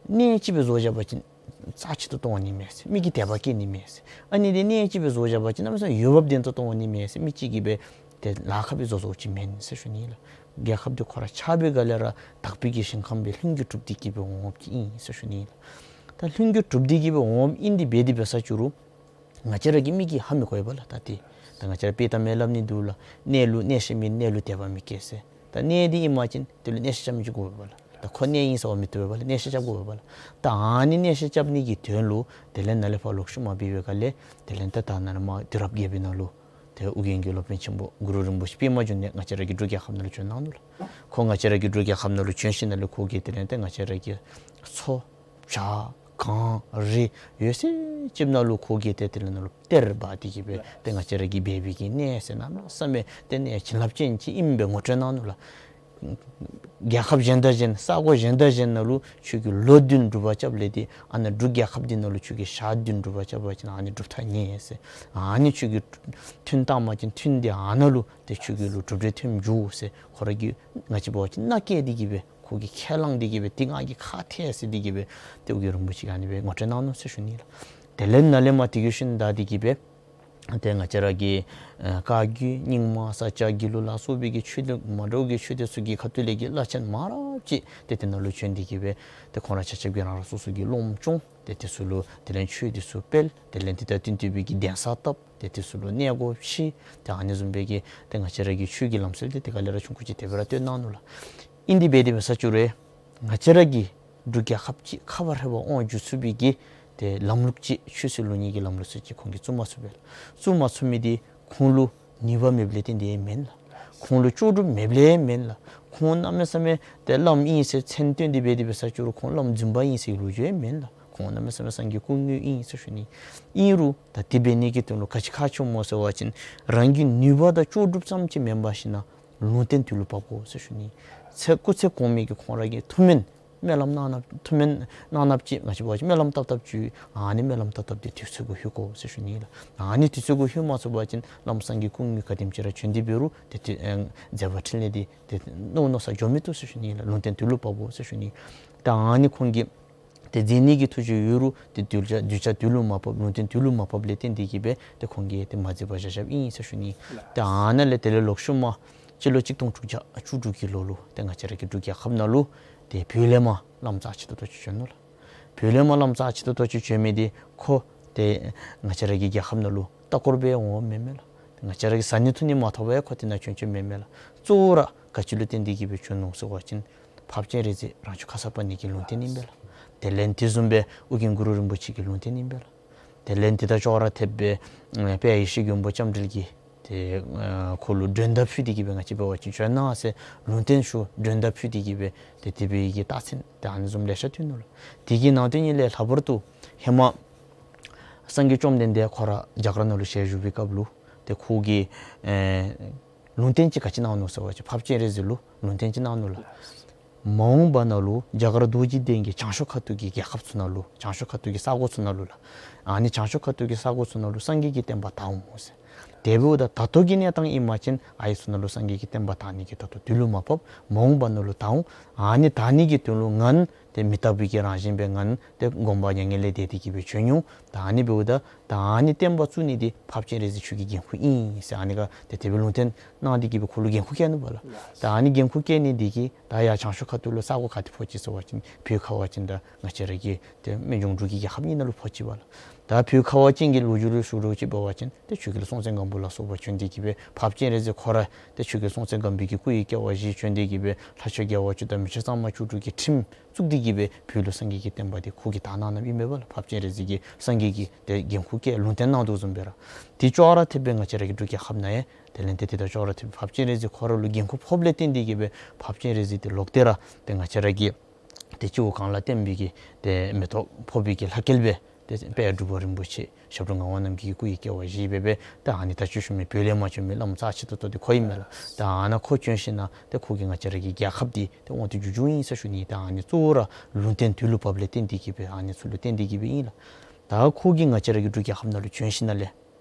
གནས་ཅིག་སྦེ་བཟོ་བཞག་པ་ཅིན་རྩ་ཆེ་ཏོག་ཏོ་འོང་ནི་མས་ཟེར། མི་གི་དད་པ་སྐྱེ་ནི་མས་ཟེར། ཨ་ནི་འདི་གནས་ཅིག་སྦེ་བཟོ་བཞག་པ་ཅིན་གནམ་མེད་ས་མེད་འོས་འབབ་ལྡན་ཏོག་ཏོ་འོང་ནི་མས་ཟེར་མི་གཅིག་གིས་སྦེ་ཏེ་ལཱ་ཁག་སྦེ་བཟོ་བཟོཝ་ཅིག་མེན་ཟེར་ཞུ་ནི་ལགས། རྒྱལ་ཁབ་འདི་ཁོ་ར་ཆགས་པའི་སྒང་ལས་ར་དག་པའི་གི་ཞིང་ཁམས་སྦེ་ལྷུན་གྱིས་གྲུབ་སྟེ་གི་སྦེ་འོངམ་ཅིག་ཨིན་ཟེར་ཞུ་ནི་ལགས། ད་ལྷུན་གྱིས་གྲུབ་སྟེ་གི་སྦེ་འོངམ་ཨིན་ཏེ་འབད་དེ་འབད་ས་ཅིག་རུང་ང་བཅས་ར་གི་མི་གིས་ཧ་མི་གོ་བས་ལགས། ད་ཏེ་ད་ང་བཅས་ར་དཔྱེ་གཏམ་སྦེ་སླབ་ནི་འདུག་ལགས། གནས་ལུ་གནས་ཤིང་མེད། གནས་ལུ་དད་པ་མི་སྐྱེ་ཟེར། ད་གནས་འདི་ཨིན་པ་ཅིན་དེ་ལུ་གནས་ཤིང་རྐྱབ་མི་ཅིག་དགོ་པས་ལགས། ད་ཁོ་གནས་ཨིན་ཟེར་བ་མི་བཏུབ་པས་ལགས། གནས་ཤིང་རྐྱབ་དགོ་པས་ལགས། ད་ཨ་ནི་གནས་ཤིང་རྐྱབ་ནི་གི་དོན་ལུ་དེ་ལས་ནཱ་ལས་ཕར་ལོག་ཤུལ་མ་འབད་བའི་སྒང་ལས་དེ་ལས་ད་ད་ནཱ་ལས་མར་དུས་རབས་བརྒྱད་པའི་ནང་ལུ་ཏེ་ཨོ་རྒྱན་གྱི་སློབ་དཔོན་ཆེན་པོ་གུ་རུ་རིན་པོ་ཆེ་པདྨ་འབྱུང་གནས་ང་བཅས་ར་གི་འབྲུག་རྒྱལ་ཁབ་ནང་ལུ་བྱོན་གནང་ནུག་ལགས། ཁོ་ང་བཅས་ར་གི་འབྲུག་རྒྱལ་ཁབ་ནང་ལུ་བྱོན་ཞིནམ་ལས་ཁོ་གིས་དེ་ལས་ཏེ་ང་བཅས་ར་གི་མཚོ་བྱག་གངས་རི་ཡོད་ཚད་ཅིག་ནང་ལུ་ཁོ་གིས་ཏེ་དེ་ལས་ནང་ལུ་གཏེར་སྦ་སྟེ་གི་སྦེ་ཏེ་ང་བཅས་ར་གི་སྦས་པའི་གི་གནས་ཟེར་གནམ་མེད་ས་མེད་ཏེ་གནས་བྱིན་རླབས་ཅན་ཅིག་ཨིནམ་སྦེ་ངོ་སྤྲོད་གནང་ནུག་ལགས། རྒྱལ་ཁབ་གཞན་དང་གཞན་ས་གོ་གཞན་དང་གཞན་ནང་ལུ་ཁྱོད་ཀྱིས་ལོ་བདུན་སྒྲུབ་པ་རྐྱབ་ལས་ཏེ་ཨ་ནཱ་འབྲུག་རྒྱལ་ཁབ་འདི་ནང་ལུ་ཁྱོད་ཀྱིས་ཞག་བདུན་སྒྲུབ་པ་རྐྱབ་པ་ཅིན་ཨ་ནི་སྒྲུབ་ཐག་ཉེ་ཟེར། ཨ་ནི་ཁྱོད་ཀྱིས་ཐུན་བཏང་པ་ཅིན་ཐུན་འདི་ཨ་ནཱ་ལུ་ཏེ་ཁྱོད་ཀྱི་ལུ་གྲུབ་འབྲས་ཐོནམ་འགྱོ་ཟེར། ཁོ་ར་གིས་ང་བཅས་འབད་བ་ཅིན་མནའ་བསྐྱལ་ཏེ་གི་སྦེ་ཁོ་གིས་ཁས་བླངས་ཏེ་གི་སྦེ་ཏེ་ང་གིས་ཁག་ཐེག་ཟེར་ཏེ་གི་སྦེ་ཏེ་ཨོ་རྒྱན་རིན་པོ་ཆེ་གིས་ཨ་ནི་སྦེ་ངོ་སྤྲོད་གནང་ནུག་ཟེར་ཞུ་ནི་ལགས། དེ་ལས་ནཱ་ལས་མར་དེ་གི་ཤུལ་ད་དེ་གི་སྦེ་ཏེ་ང་བཅས་ར་གི་ཨེ་བཀའ་བརྒྱུད་རྙིང་མ་ས་སྐྱ་དགེ་ལུགས་ལ་སོགས་པའི་གི་ཆོས་ལུགས་མ་འདྲཝ་གི་ཆོས་སྡེ་ཚུ་གི་ཁ་ཐུག་ལས་ཀྱི་བླ་ཆེན་མང་རབས་ཅིག་ཏེ་དེ་ནང་ལུ་བྱོན་ཏེ་གི་སྦེ་ཏེ་ཁོང་ར་ཆ་ཁྱབ་ཀྱིས་རང་རང་སོ་སོ་གི་སློབ་མ་སྐྱོང་། ཏེ་དེ་ཚུ་ལུ་དེ་ལས་ཆོས་དེ་ཚུ་སྤེལ། དེ་ལས་དེ་དང་བསྟུན་ཏེ་སྦེ་གི་གདན་ས་བཏབ། ཏེ་དེ་ཚུ་ལུ་གནས་སྒོ་ཕྱེ། ཏེ་ཨ་ནི་བཟུམ་སྦེ་གི་ཏེ་ང་བཅས་ར་གི་ཆོས་ཀྱི་ལམ་སྲོལ་འདི་དེ་ག་ལས་ར་ཆུང་ཀུ་ཅིག་དེ་སྦེ་ར་སྟོན་གནང་ནུག་ལགས། ཨིན་དེ་འབད་དེ་འབད་ས་ཅིག་རུང་ང་བཅས་ར་གི་འབྲུག་རྒྱལ་ཁབ་ཅིག་ཁ་བ་རི་བ་དབང་བསྒྱུར་ཚུགས་པའི་གི་ཏེ་ལམ་ལུགས་ཅིག་ཆོས་སྲིད་ལུགས་གཉིས་ཀྱི་ལམ་ལུགས་ཅིག་ཁོང་གིས་བཙུགས་མ་ཚུགས་པས་ལགས། བཙུགས་མ་ཚུགས་མི་འདི་ཁོང་ལུ་ནུས་པ་མེདཔ་ལས་བརྟེན་ཏེ་མེན་ལགས། ཁོང་ལུ་ལྕོགས་གྲུབ་མེདཔ་ལས་མེན་ལགས། ཁོང་གནམ་མེད་ས་མེད་ཏེ་བླམ་ཨིན་ཟེར་མཚན་བཏོན་ཏེ་འབད་དེ་འབད་ས་ཅིག་རུང་ཁོང་བླམ་རྫུན་པ་ཨིན་ཟེར་ལོ་རྒྱུས་མེན་ལགས། ཁོང་གནམ་མེད་ས་མེད་སངས་རྒྱས་སྐུ་དངོས་ཨིན་ཟེར་ཞུ་ནི། ཨིན་རུང་ད་དེ་འབད་ནི་གི་དོན་ལུ་ག་ཅི་ཁག་ཆེཝ་སྨོ་ཟེར་བ་ཅིན་རང་གི་ནུས་པ་དང་ལྕོགས་གྲུབ་ཙམ་ཅིག་མེན་པར་ཞིན་ན་ལུང་བསྟན་དུས་ལུ་བབ་དགོ་ཟེར་ཞུ་ནི། ཚེ་སྐུ་ཚེ་གོང་མའི་གི་ཁོང་ར་གི་ཐུགས་སྨོན་སྨོན་ལམ་གནང་ནི་ཐུགས་སྨོན་གནང་ནི་ཅིག་ང་བཅས་འབད་བ་ཅིན་སྨོན་ལམ་བཏབ་བཏབ་ཅིག་ཨ་ནི་སྨོན་ལམ་བཏབ་བཏབ་འདི་དུས་ཚོད་གུ་ལྷོད་དགོ་ཟེར་ཞུ་ནི་ལགས། ཨ་ནི་དུས་ཚོད་གུ་ལྷོད་མ་ཚུགས་པ་ཅིན་བླམ་སངས་རྒྱས་སྐུ་དངོས་ག་དེམ་ཅིག་ར་བྱོན་ཏེ་འབད་རུང་ཏེ་ཏེ་ཨེ་མཛད་པ་འཕྲིན་ལས་འདི་ཏེ་མནོ་མནོ་ས་འགྱོ་མི་བཏུབ་ཟེར་ཞུ་ནི་ལགས། ལུང་བསྟན་དུས་ལུ་བབ་དགོ་ཟེར་ཞུ་ནི། ད་ཨ་ནི་ཁོང་གིས་ཏེ་མཛད་ནི་གི་ཐུགས་བཞེད་ཡོད་རུང་ཏེ་གདུལ་བྱ་གདུལ་བྱ་དུས་ལུ་མ་བབ་ལུང་བསྟན་དུས་ལུ་མ་བབ་ལས་བརྟེན་ཏེ་གི་སྦེ་ཏེ་ཁོང་གིས་ཏེ་མ་མཛད་པར་བཞག་བཞགཔ་ཨིན་ཟེར་ཞུ་ནི། ཏེ་ཨ་ནཱ་ལས་དེ་ལས་ལོག་ཤུལ་མ་སྤྱི་ལོ་གཅིག་སྟོང་དྲུག་བརྒྱ་བཅུ་དྲུག་གི་ལོ་ལུ་ཏེ་ང་བཅས་ར་གི་འབྲུག་རྒྱལ་ཁབ་ནང་ལུ་ཏེ་བོད་ལས་མར་བླམ་རྩ་ཆེ་ཏོག་ཏོ་ཅིག་བྱོན་ནུག་ལགས། བོད་ལས་མར་བླམ་རྩ་ཆེ་ཏོག་ཏོ་ཅིག་བྱོན་མི་འདི་ཁོ་ཏེ་ང་བཅས་ར་གི་རྒྱལ་ཁབ་ནང་ལུ་ལྟ་སྐོར་སྦེ་འོངམ་མེན་མས་ལགས། ང་བཅས་ར་གིས་ཟ་ནི་འཐུང་ནི་མ་ཐོབ་པར་ཁོ་དེ་ནང་བྱོན་བྱོནམ་མེན་མས་ལགས། གཙོ་བོ་ར་ག་ཅི་ལུ་བརྟེན་ཏེ་གི་སྦེ་བྱོན་ནུག་ཟེར་བ་ཅིན་འཕགས་པ་སྤྱན་རས་གཟིགས་རང་བྱུང་ཁ་སར་པ་ཎི་གི་ལུང་བསྟན་ཨིན་པས་ལགས། དེ་ལས་དེ་བཟུམ་སྦེ་ཨོ་རྒྱན་གུ་རུ་རིན་པོ་ཆེ་གི་ལུང་བསྟན་ཨིན་པས་ལགས། དེ་ལས་དེ་དང་ཅོག་ར་འཐདཔ་སྦེ་ཨེ་དཔལ་ཡེ་ཤེས་མགོན་པོ་ལྕམ་དྲལ་གྱིས་ཏེ་ཨེ་ཁོ་ལུ་མགྲོན་བརྡ་ཕུལ་ཏེ་གི་སྦེ་ང་བཅས་འབད་བ་ཅིན་བྱོན་གནང་ཟེར་ལུང་བསྟན་ཞུ་མགྲོན་བརྡ་ཕུལ་ཏེ་གི་སྦེ་ཏེ་དེ་སྦེ་གི་རྟགས་མཚན་ཏེ་ཨ་ནི་བཟུམ་ལེ་ཤ་ཐོན་ནུག་ལགས། དེ་གི་ནང་དོན་ཉིད་ལས་ལྷག་པར་དུ་ཧེ་མ་སངས་རྒྱས་བཅོམ་ལྡན་འདས་ཁོ་ར་རྒྱ་གར་ནང་ལུ་ཞལ་བཞུགས་པའི་སྐབས་ལུ་ཏེ་ཁོ་གིས་ཨེ་ ལུང་བསྟན་ཅིག་ག་ཅི་གནང་ནུག་ཟེར་བ་ཅིན་འཕགས་པ་སྤྱན་རས་གཟིགས་ལུ་ལུང་བསྟན་ཅིག་གནང་ནུག་ལགས། མ་འོངས་པ་ནང་ལུ་རྒྱ་གར་རྡོ་རྗེ་གདན་གྱི་བྱང་ཕྱོགས་ཁ་ཐུག་གི་རྒྱལ་ཁབ་ཚུ་ནང་ལུ་བྱང་ཕྱོགས་ཁ་ཐུག་གི་ས་གོ་ཚུ་ནང་ལུ་ལགས། ཨ་ནི་བྱང་ཕྱོགས་ཁ་ཐུག་གི་ས་གོ་ཚུ་ནང་ལུ་སངས་རྒྱས་ཀྱི་བསྟན་པ་དར་འོང་ཟེར། དེ་འབདཝ་ད་ད་ལྟོ་གི་གནས་སྟངས་ཨིན་པ་ཅིན་ཨ་ཡི་ཚུ་ནང་ལུ་སངས་རྒྱས་ཀྱི་བསྟན་པ་དར་ནི་གི་ད་ལྟོ་དུས་ལུ་མ་བབ། མ་འོངས་པ་ནང་ལུ་དར་འོང་། ཨ་ནི་དར་ནི་གི་དོན་ལུ་ང་ཏེ་མི་རྟག་པའི་གི་རང་བཞིན་སྦེ་ང་ཏེ་སྒོམ་པ་མྱ་ངན་ལས་འདས་ཏེ་གི་སྦེ་བྱོན་འོང་། ད་ཨ་ནི་འབདཝ་ད་ད་ཨ་ནི་བསྟན་པ་བཙུགས་ནི་འདི་འཕགས་པ་སྤྱན་རས་གཟིགས་ཁྱོད་ཀྱི་འགན་ཁུར་ཨིན་ཟེར་ཨ་ནི་ག་ཏེ་དེ་སྦེ་ལུང་བསྟན་གནང་སྟེ་གི་སྦེ་ཁོ་ལུ་འགན་ཁུར་བཀལ་ནུག་པ་ལགས། ད་ཨ་ནི་འགན་ཁུར་བཀལ་ནི་འདི་གིས་ད་ཡར་བྱང་ཕྱོགས་ཁ་ཐུག་ལུ་ས་གོ་ག་ཏེ་ཕོག་ཅི་ཟེར་བ་ཅིན་བོད་ཁ་བ་ཅིན་ད་ང་བཅས་ར་གི་ཏེ་སྨན་ལྗོངས་འབྲུག་གི་རྒྱལ་ཁབ་གཉིས་ནང་ལུ་ཕོག་ཅི་པ་ལགས། ད་བོད་ཁ་བ་ཅན་གྱི་ལོ་རྒྱུས་ལུ་ཞུ་རོགས་ཅིག་འབད་བ་ཅིན་ཏེ་ཆོས་རྒྱལ་སྲོང་བཙན་སྒམ་པོ་ལ་སོགས་པ་བྱོན་ཏེ་གི་སྦེ་འཕགས་པ་སྤྱན་རས་གཟིགས་ཁོ་ར་ཏེ་ཆོས་རྒྱལ་སྲོང་བཙན་སྒམ་པོའི་གི་སྐུ་ཡི་སྐྱེ་བ་བཞེས་བྱོན་ཏེ་གི་སྦེ་ལྷ་ཆོས་རྒྱལ་བ་བཅུ་དང་མི་ཆོས་གཙང་མ་བཅུ་དྲུག་གི་ཁྲིམས་བཙུགས་ཏེ་གི་སྦེ་བོད་ལུ་སངས་རྒྱས་ཀྱི་བསྟན་པ་འདི་ཁོ་གིས་དར་གནང་གནངམ་ཨིན་མས་པ་ལགས། འཕགས་པ་སྤྱན་རས་གཟིགས་ཀྱིས་སངས་རྒྱས་ཀྱི་ཏེ་འགན་ཁུར་བཀལ་ལུང་བསྟན་གནང་དོ་བཟུམ་སྦེ་ར། དེ་ཅོག་ར་འཐདཔ་སྦེ་ང་བཅས་ར་གི་འབྲུག་རྒྱལ་ཁབ་ནང་ཡང་དེ་ལས་ཏེ་དེ་དང་ཅོག་ར་འཐདཔ་སྦེ་འཕགས་པ་སྤྱན་རས་གཟིགས་ཁོ་ར་ལུ་འགན་ཁུར་ཕོགཔ་ལས་བརྟེན་ཏེ་གི་སྦེ་འཕགས་པ་སྤྱན་རས་གཟིགས་དེ་ལོག་སྟེ་ར་ཏེ་ང་བཅས་ར་གི་ཏེ་སྤྱི་བོ་གངས་ལ་བརྟེན་པའི་གི་ཏེ་མེ་ཏོག་ཕོག་པའི་གི་ལྷ་སྐལ་སྦེ་ཏེ་དཔལ་འབྲུག་པ་རིན་པོ་ཆེ་ཞབས་དྲུང་ངག་དབང་རྣམ་རྒྱལ་གྱི་སྐུ་ཡི་སྐྱེ་བ་བཞེས་སྦེ་སྦེ་ད་ཨ་ནི་ད་ཅི་ཞུ་མི་བོད་ལས་མར་བྱོན་མི་བླམ་རྩ་ཆེ་ཏོག་ཏོ་འདི་ཁོ་ཨིན་མས་ལགས། ད་ཨ་ནཱ་ཁོ་བྱོན་ཞིན་ན་ཏེ་ཁོ་གིས་ང་བཅས་ར་གི་རྒྱལ་ཁབ་འདི་ཏེ་དབང་དུ་བསྡུ་བསྡུཝ་ཨིན་ཟེར་ཞུ་ནི། ད་ཨ་ནི་གཙོ་བོ་ར་ལུང་བསྟན་དུས་ལུ་བབ་ལས་བརྟེན་ཏེ་གི་སྦེ་ཨ་ནི་ཚུ་ལུ་བརྟེན་ཏེ་གི་སྦེ་ཨིན་ལགས། ད་ཁོ་གིས་ང་བཅས་ར་གི་འབྲུག་རྒྱལ་ཁབ་ནང་ལུ་བྱོན་ཞིན་ན་ལས་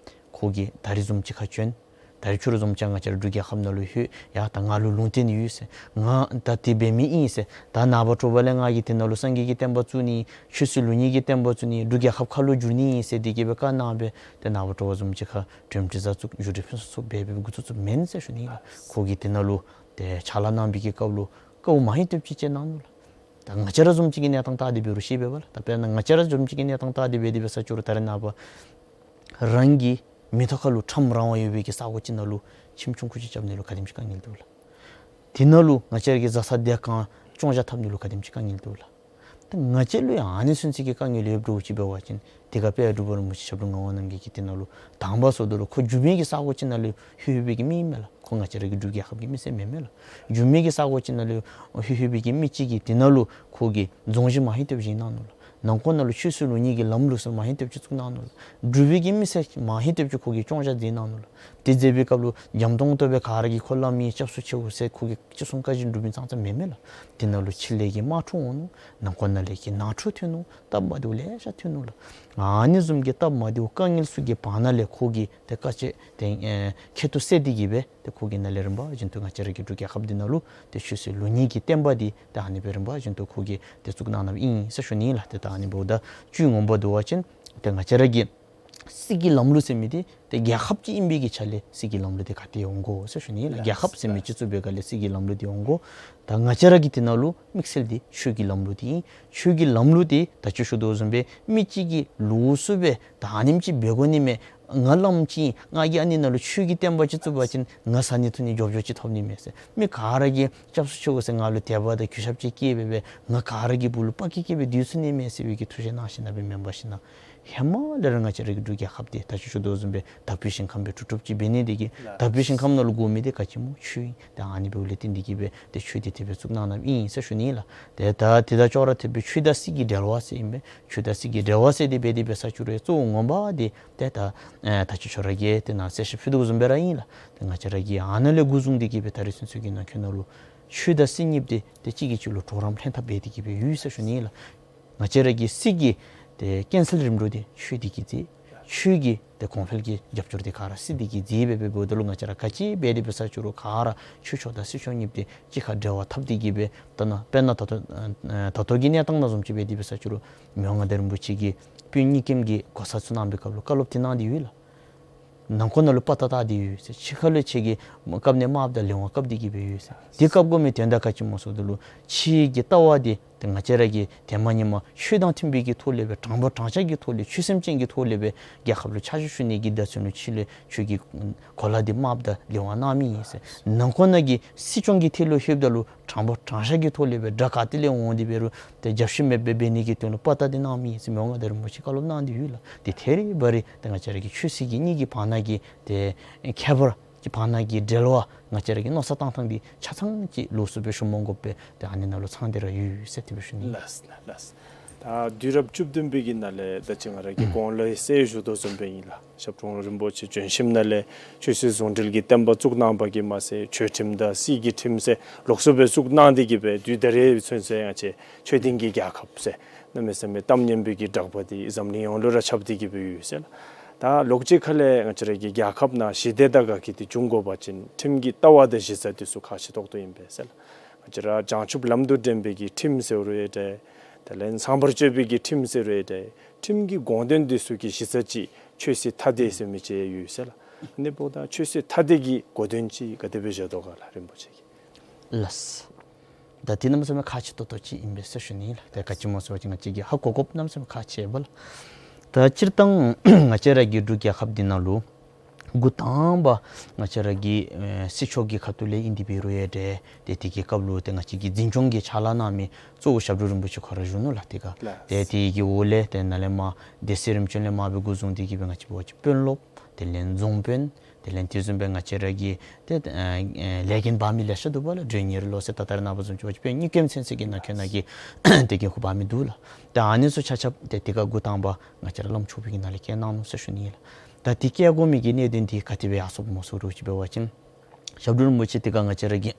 ཁོ་གིས་ད་རིས་བཟུམ་ཅིག་ཁར་བྱོན། ད་རིས་ཕྱི་རུ་བཟུམ་ཅིག་ང་བཅས་ར་འབྲུག་རྒྱལ་ཁབ་ནང་ལུ་ལྷོད། ཡ་ད་ང་ལུ་ལུང་བསྟན་ཡོད་ཟེར། ང་ད་དེ་འབད་མི་ཨིན་ཟེར། ད་ནངས་པ་དྲོ་པ་ལས་ང་གིས་དེ་ནང་ལུ་སངས་རྒྱས་ཀྱི་བསྟན་པ་བཙུགས་ནི་ཨིན། ཆོས་སྲིད་ལུགས་གཉིས་ཀྱི་བསྟན་པ་བཙུགས་ནི་ཨིན། འབྲུག་རྒྱལ་ཁབ་ཁ་ལོ་བསྒྱུར་ནི་ཨིན་ཟེར་དེ་གི་སྦེ་བཀའ་གནང་སྦེ་ཏེ་ནངས་པ་དྲོ་པ་བཟུམ་ཅིག་ཁར་ཁྲོམ་ཁྲི་བཟའ་བཙུགས་བཞུགས་ཁྲི་ཕུན་སུམ་ཚོགས་སྦེ་འབད་འབད་འགོ་བཙུགས་བཙུགསཔ་མེན་ཟེར་ཞུ་ནི་ལགས། ཁོ་གིས་དེ་ནང་ལུ་ཏེ་ཕྱག་ལཱ་གནང་བའི་གི་སྐབས་ལུ་དཀའཝ་མ་ཧེ་ཐོབ་ཅིག་སྤྱད་གནང་ནུག་ལགས། ད་ང་བཅས་ར་བཟུམ་ཅིག་གི་གནས་སྟངས་བལྟ་སྟེ་འབད་རུང་ཤེས་པས་པ་ལགས། ད་དཔེར་ན་ང་བཅས་ར་བཟུམ་ཅིག་གི་གནས་སྟངས་བལྟ་སྟེ་འབད་དེ་འབད་ས་ཅིག་རུང་ད་རེས་ནངས་པ་རང་གི་མིང་ཐོག་ཁར་ལུ་ཁྲམ་རང་དབང་ཡོད་པའི་གི་ས་གོ་ཅིག་ནང་ལུ་ཁྱིམ་ཆུང་ཀུ་ཅིག་རྐྱབ་ནི་ལུ་ག་དེམ་ཅིག་དཀའ་ངལ་འདུག་ལགས། དེ་ནང་ལུ་ང་བཅས་ར་གི་བཟའ་ཚང་སྡེ་ཁག་སྐྱོང་བཞག་འཐབ་ནི་ལུ་ག་དེམ་ཅིག་དཀའ་ངལ་འདུག་ལགས། ད་ང་བཅས་ལུ་ཡང་ཨ་ནི་ཚུན་ཚོད་ཀྱི་དཀའ་ངལ་ཡོདཔ་འདྲཝ་ཅིག་འབད་བ་ཅིན་དེ་ཁར་དཔལ་འབྲུག་པ་རིན་པོ་ཆེ་ཞབས་དྲུང་ངག་དབང་རྣམ་རྒྱལ་གྱིས་དེ་ནང་ལུ་དང་པ་སོང་ད་ལུ་ཁོ་རྒྱུས་མེད་ཀྱི་ས་གོ་ཅིག་ནང་ལུ་ལྷོད་ལྷོད་པའི་གི་མི་ཨིན་མས་ལགས། ཁོ་ང་བཅས་ར་གི་འབྲུག་རྒྱལ་ཁབ་ཀྱི་མི་སེར་མེན་མས་ལགས། རྒྱུས་མེད་ཀྱི་ས་གོ་ཅིག་ནང་ལུ་ལྷོད་ལྷོད་པའི་གི་མི་ཅིག་གིས་དེ་ནང་ལུ་ཁོ་གིས་རྫོང་གཞི་མ་ཧེ་ཐོབ་བཞེངས་གནང་ནུག་ལགས། ནང་འཁོད་ནང་ལུ་ཆོས་སྲིད་ལུགས་གཉིས་ཀྱི་ལམ་ལུགས་ཟེར་མ་ཧེ་ཐོབ་ཅིག་བཙུགས་གནང་ནུག་ལགས། འབྲུག་པའི་གི་མི་སེར་མ་ཧེ་ཐོབ་ཅིག་ཁོ་གིས་སྐྱོང་བཞག་མཛད་གནང་ནུག་ལགས། དེ་མཛད་པའི་སྐབས་ལུ་འཇམ་ཏོང་ཏོ་སྦེ་ག་ར་གིས་ཁོ་བླམ་ཨིན་སྐྱབས་སུ་མཆིའོ་ཟེར་ཁོ་གིས་ཅི་གསུང་བཀའ་བཞིན་སྒྲུབ་མི་ཙང་ཙ་མེན་མས་ལགས། དེ་ནང་ལུ་ཕྱི་ལས་ཀྱི་དམག་འཁྲུག་འོང་ནུག། ནང་འཁོད་ནང་ལས་ཀྱི་ནང་འཁྲུག་ཐོན་ནུག། སྟབས་མ་བདེཝ་ལེ་ཤ་ཐོན་ནུག་ལགས། ཨ་ནི་བཟུམ་གྱི་སྟབས་མ་བདེཝ་དཀའ་ངལ་ཚུ་གི་བར་ན་ལས་ཁོ་གིས་ཏེ་དཀའ་སྤྱད་དེ་ཨེ་ཁྱད་དུ་བསད་དེ་གི་སྦེ་ཏེ་ཁོ་གིས་ནཱ་ལས་རིམ་པ་བཞིན་དུ་ང་བཅས་ར་གི་འབྲུག་རྒྱལ་ཁབ་འདི་ནང་ལུ་ཏེ་ཆོས་སྲིད་ལུགས་གཉིས་ཀྱི་བསྟན་པ་འདི་ཏེ་ཨ་ནི་སྦེ་རིམ་པ་བཞིན་དུ་ཁོ་གིས་ཏེ་བཙུགས་གནང་གནངམ་ཨིན་ཟེར་ཞུ་ནི་ལགས། ཏེ་ད་ཨ་ནི་འབདཝ་ད་ཆོས་ངོ་མ་འབད་བ་ཅིན་ཏེ་ང་བཅས་ར་གི་སྲིད་ཀྱི་ལམ་ལུགས་ཟེར་མི་འདི་ཏེ་རྒྱལ་ཁབ་ཅིག་ཨིན་པའི་གི་ཆ་ལས་སྲིད་ཀྱི་ལམ་ལུགས་འདི་ག་ཏེ་འོང་དགོ་ཟེར་ཞུ་ནི་ལགས། རྒྱལ་ཁབ་ཟེར་མི་ཅིག་བཙུགས་པའི་སྒང་ལས་སྲིད་ཀྱི་ལམ་ལུགས་འདི་འོང་དགོ། ད་ང་བཅས་ར་གི་དེ་ནང་ལུ་དམིགས་བསལ་འདི་ཆོས་ཀྱི་ལམ་ལུགས་འདི་ཨིན། ཆོས་ཀྱི་ལམ་ལུགས་འདི་ད་ཅི་ཞུ་དོ་བཟུམ་སྦེ་མི་གཅིག་གིས་ལོགས་སུ་སྦེ་ད་ཨ་ནེམ་ཅིག་འབད་དགོ་ནི་མས། ང་བླམ་ཅིག་ཨིན། ང་གིས་ཨ་ནི་ནང་ལུ་ཆོས་ཀྱི་བསྟན་པ་ཅིག་བཙུགས་པ་ཅིན་ང་བཟའ་ནི་འཐུང་ནི་འབྱོར་འབྱོར་ཅིག་ཐོབ་ནི་མས་ཟེར། མི་ག་ར་གིས་སྐྱབས་སུ་མཆིའོ་ཟེར་ང་ལུ་དད་པ་དང་གུས་ཞབས་ཅིག་བསྐྱེད་སྦེ་སྦེ་ང་ག་ར་གི་སྦུག་ལུ་དཔའ་སྐད་སྐད་སྦེ་སྡོད་ཚུགས་ནི་མས་ཟེར་བའི་གི་ཐུགས་བཞེད་གནང་ཞིན་ན་སྦེ་མེན་པར་ཞིན་ན་ཧེ་མ་ལས་ར་ང་བཅས་ར་གི་འབྲུག་རྒྱལ་ཁབ་འདི་ད་ཅི་ཞུ་དོ་བཟུམ་སྦེ་དག་པའི་ཞིང་ཁམས་སྦེ་གྲུབ་གྲུབ་ཅིག་འབད་ནི་འདི་གིས་དག་པའི་ཞིང་ཁམས་ནང་ལུ་དགོ་མི་འདི་ག་ཅི་སྨོ། ཆོས་ཨིན། ཏེ་ཨ་ནི་འབདཝ་ལས་བརྟེན་ཏེ་གི་སྦེ་ཏེ་ཆོས་འདི་དེ་སྦེ་བཙུགས་གནང་གནངམ་ཨིན་ཟེར་ཞུ་ནི་ལགས། ཏེ་ད་དེ་དང་ཅོག་ར་འཐདཔ་སྦེ་ཆོས་དང་སྲིད་ཀྱི་འབྲེལ་བ་ཟེར་ཨིན་པས། ཆོས་དང་སྲིད་ཀྱི་འབྲེལ་བ་ཟེར་འདི་འབད་དེ་འབད་ས་ཅིག་རུང་གཙོ་བོ་ངོ་མ་འདི་ཏེ་ད་ཨེ་ད་ཅི་ཁྱོད་ར་གིས་ཏེ་ནཱ་གསལ་བཤད་ཕུལ་དོ་བཟུམ་སྦེ་ར་ཨིན་ལགས། ཏེ་ང་བཅས་ར་གིས་ཨ་ནཱ་ལས་འགོ་བཟུང་སྟེ་གི་སྦེ་ད་རིས་ཚུན་ཚོད་ཀྱི་ནང་འཁོད་ནང་ལུ་ཆོས་དང་སྲིད་གཉིས་འདི་ཏེ་གཅིག་གིས་གཅིག་ལུ་གྲོགས་རམ་ལྷན་ཐབས་འབད་དེ་གི་སྦེ་ཡོད་ཟེར་ཞུ་ནི་ལགས། ང་བཅས་ར་གི་སྲིད་ཀྱི་ཏེ་རྐྱེན་སེལ་རིམ་གྲོ་འདི་ཆོས་འདི་གིས་མཛད། ཆོས་ཀྱི་ཏེ་གོང་འཕེལ་གྱི་རྒྱབ་སྐྱོར་འདི་ག་ར་སྲིད་འདི་གིས་མཛད་སྦེ་འབདཝ་ད་ལུ་ང་བཅས་ར་ག་ཅི་འབད་དེ་འབད་ས་ཅིག་རུང་ག་ར་ཆོས་ཕྱོགས་དང་སྲིད་ཕྱོགས་གཉིས་འདི་གཅིག་ཁར་འབྲེལ་བ་འཐབ་སྟེ་གི་སྦེ་ད་ནཱ་དཔེར་ན་ད་ལྟོ་ཨེ་ད་ལྟོ་གི་གནས་སྟངས་ནང་བཟུམ་ཅིག་འབད་དེ་འབད་ས་ཅིག་རུང་མི་དབང་མངའ་བདག་རིན་པོ་ཆེ་གིས་སྤུན་གཉིས་ཀྱི་གོ་ས་ཚུ་གནང་བའི་སྐབས་ལུ་བཀའ་སློབ་འདི་གནང་སྟེ་ཡོད་ལགས། ནང་འཁོད་ནང་ལུ་པ་ཏ་བཏགས་ཏེ་ཡོད་ཟེར། ཕྱི་ཁ་ལུ་ཁྱེད་ཀྱིས་བཀབ་ནི་དམརཔ་དང་ལེ་དབང་བཀབ་སྟེ་གི་སྦེ་ཡོད་ཟེར། དེ་བཀབ་དགོ་མི་དོན་དག་ག་ཅི་སྨོ་ཟེརཝ་ད་ལུ་ཁྱེད་ཀྱི་ལྟ་བ་འདི་ཏེ་ང་བཅས་ར་གིས་ཏེ་མ་ཉམས་པར་ཆོས་དང་མཐུན་པའི་གི་ཐོག་ལས་སྦེ་དྲང་པོ་དྲང་བཞག་གི་ཐོག་ལས་ཆོས་སེམས་ཅན་གྱི་ཐོག་ལས་སྦེ་རྒྱལ་ཁབ་ལུ་ཕྱག་ཞུ་ཞུ་ནི་གི་བརྡ་མཚོན་ལུ་ཕྱི་ལས་ཁྱེད་ཀྱི་གོ་ལ་འདི་དམརཔ་དང་ལེ་དབང་གནང་མི་ཨིན་ཟེར། ནང་འཁོད་ནང་གི་སྲིད་སྐྱོང་གི་ཐད་ལུ་ལྷོདཔ་ད་ལུ་དྲང་པོ་དྲང་བཞག་གི་ཐོག་ལས་སྦེ་དགྲ་ག་ཏེ་ལས་འོང་སྟེ་འབད་རུང་ཏེ་རྒྱབ་བཤུད་མེདཔ་སྦེ་འབད་ནི་གི་དོན་ལུ་པ་ཏ་འདི་གནང་མི་ཨིན་ཟེར་མི་དབང་མངའ་བདག་རིན་པོ་ཆེ་བཀའ་སློབ་གནང་སྟེ་ཡོད་ལགས། ཏེ་ཐད་རི་བ་རི་ཏེ་ང་བཅས་ར་གི་ཆོས་སྲིད་ཀྱི་གཉིས་ཀྱི་བར་ན་གི་ཏེ་ཁྱད་པར་གྱི་བར་ན་གི་འབྲེལ་བ་ང་བཅས་ར་གི་མནོ་བསམ་བཏང་ཐངས་འདི་ཆ་ཚང་ཅིག་ལོགས་སུ་སྦེ་ཞུ་མ་དགོཔ་སྦེ་ཏེ་ཨ་ནི་ནང་ལུ་ཚང་སྟེ་ར་ཡོད་ཟེར་དེ་སྦེ་ཞུ་ནི། ལགས་ལགས་ལགས། ད་དུས་རབས་བཅུ་བདུན་པའི་གི་ནང་ལས་ད་ཅི་ང་ར་གིས་གོང་ལུ་ཡང་ཟེར་ཞུ་དོ་བཟུམ་སྦེ་ཨིན་ལགས། ཞབས་དྲུང་རིན་པོ་ཆེ་བྱོན་ཞིནམ་ལས་ཆོས་སྲིད་ཟུང་འབྲེལ་གྱི་བསྟན་པ་བཙུགས་གནང་བ་གིས་མ་ཚད་ཆོས་ཁྲིམས་དང་སྲིད་ཀྱི་ཁྲིམས་ཟེར་ལོགས་སུ་སྦེ་བཙུགས་གནང་སྟེ་གི་སྦེ་དུས་ད་རེས་ཚུན་ཚོད་ཡང་ཅིན་ཆོས་ལྡན་གྱི་རྒྱལ་ཁབ་ཟེར་གནམ་མེད་ས་མེད་གཏམ་སྙན་པའི་གི་གྲགས་པ་འདི་འཛམ་གླིང་ཡོངས་ལུ་ར་ཁྱབ་སྟེ་གི་སྦེ་ཡོད་ཟེར་ལགས། ད་ལོགས་ཅིག་ཁ་ལས་ང་བཅས་ར་གི་རྒྱལ་ཁབ་ནང་ཞི་བདེ་དང་དགའ་སྐྱིད་འདི་འབྱུང་དགོ་པ་ཅིན་ཁྲིམས་ཀྱི་ལྟ་བ་དང་གཞི་རྩ་འདི་ཚུ་ཁག་ཆེ་ཏོག་ཏོ་ཨིན་པས་ཟེར་ལགས། ང་བཅས་ར་བྱང་ཆུབ་ལམ་དུ་འདྲེན་པའི་གི་ཁྲིམས་ཟེར་རུང་ཡང་འདྲ། དེ་ལས་ཚངས་པར་སྤྱོད་པའི་གི་ཁྲིམས་ཟེར་རུང་ཡང་འདྲ། ཁྲིམས་ཀྱི་དགོངས་དོན་འདི་ཚུ་གི་གཞི་རྩ་ཅིག་ཆོས་སྲིད་མཐའ་དག་ཟེར་མི་ཅིག་ཡོད་ཟེར་ལགས། ཨ་ནི་འབདཝ་ད་ཆོས་སྲིད་མཐའ་དག་གི་གོ་དོན་ཅིག་ག་དེ་སྦེ་བཞག་དོ་ག་ལགས་རིན་པོ་ཆེ་གིས། ལགས། ད་འདི་གནམ་མེད་ས་མེད་ཁག་ཆེ་ཏོག་ཏོ་ཅིག་ཨིན་པས་ཟེར་ཞུ་ནི་ལགས། ཏེ་ག་ཅི་སྨོ་ཟེར་བ་ཅིན་ང་བཅས་ཀྱིས་ཧ་གོ་དགོཔ་གནམ་མེད་ས་མེད་ཁག་ཆེ་བས་ལགས། ད་སྤྱིར་བཏང་ང་བཅས་ར་གི་འབྲུག་རྒྱལ་ཁབ་འདི་ནང་ལུ་འགོ་དང་པ་ང་བཅས་ར་གི་ཨེ་སྲིད་ཕྱོགས་ཀྱི་ཁ་ཐུག་ལས་ཨིན་ཏེ་འབད་རུང་ཡང་འདྲ། ཏེ་དེ་གི་སྐབས་ལུ་ཏེ་ང་བཅས་ཀྱི་འཛིན་སྐྱོང་གི་ཕྱག་ལཱ་གནང་མི་གཙོ་བོ་ཞབས་དྲུང་རིན་པོ་ཆེ་ཁོ་ར་བཞུགས་ནུག་ལགས། ཏེ་ག་ལགས། ཏེ་དེ་གི་འོག་ལས་ཏེ་ནཱ་ལས་མར་སྡེ་སྲིད་རིམ་བྱོན་ལས་མར་སྦེ་འགོ་བཟུང་སྟེ་གི་སྦེ་ང་བཅས་འབད་བ་ཅིན་དཔོན་སློབ་དེ་ལས་རྫོང་དཔོན་དེ་ལས་དེ་བཟུམ་སྦེ་ང་བཅས་ར་གི་ཏེ་ཨེ་ཨེ་ལས་འགན་འབག་མི་ལེ་ཤ་འདུག་པ་ལགས། མགྲོན་གཉེར་ལོ་ཟེར་ད་ལྟོ་ར་ནངས་པ་བཟུམ་ཅིག་འབད་བ་ཅིན་དཔོན་གཉིས་སྐྱོང་ཚུན་ཚོད་ཀྱི་ནང་འཁོད་ནང་གི་ཏེ་འགན་ཁུར་འབག་མི་འདུག་ལགས། ཏེ་ཨ་ནི་ཚུ་ཆ་ཁྱབ་ཏེ་དེ་ཁར་འགོ་དང་པ་ང་བཅས་ར་བླམ་ཆོསཔ་གི་ནང་ལས་བཀལ་གནང་ནུག་ཟེར་ཞུ་ནི་ལགས། ད་དེ་བཀལ་དགོ་མི་གི་གནད་དོན་འདི་ག་དེ་སྦེ་ཡར་སོངམ་སྨོ་ཟེར་རུང་ཅིག་འབད་བ་ཅིན་ཞབས་དྲུང་རིན་པོ་ཆེ་དེ་ཁར་ང་བཅས་ར་གི་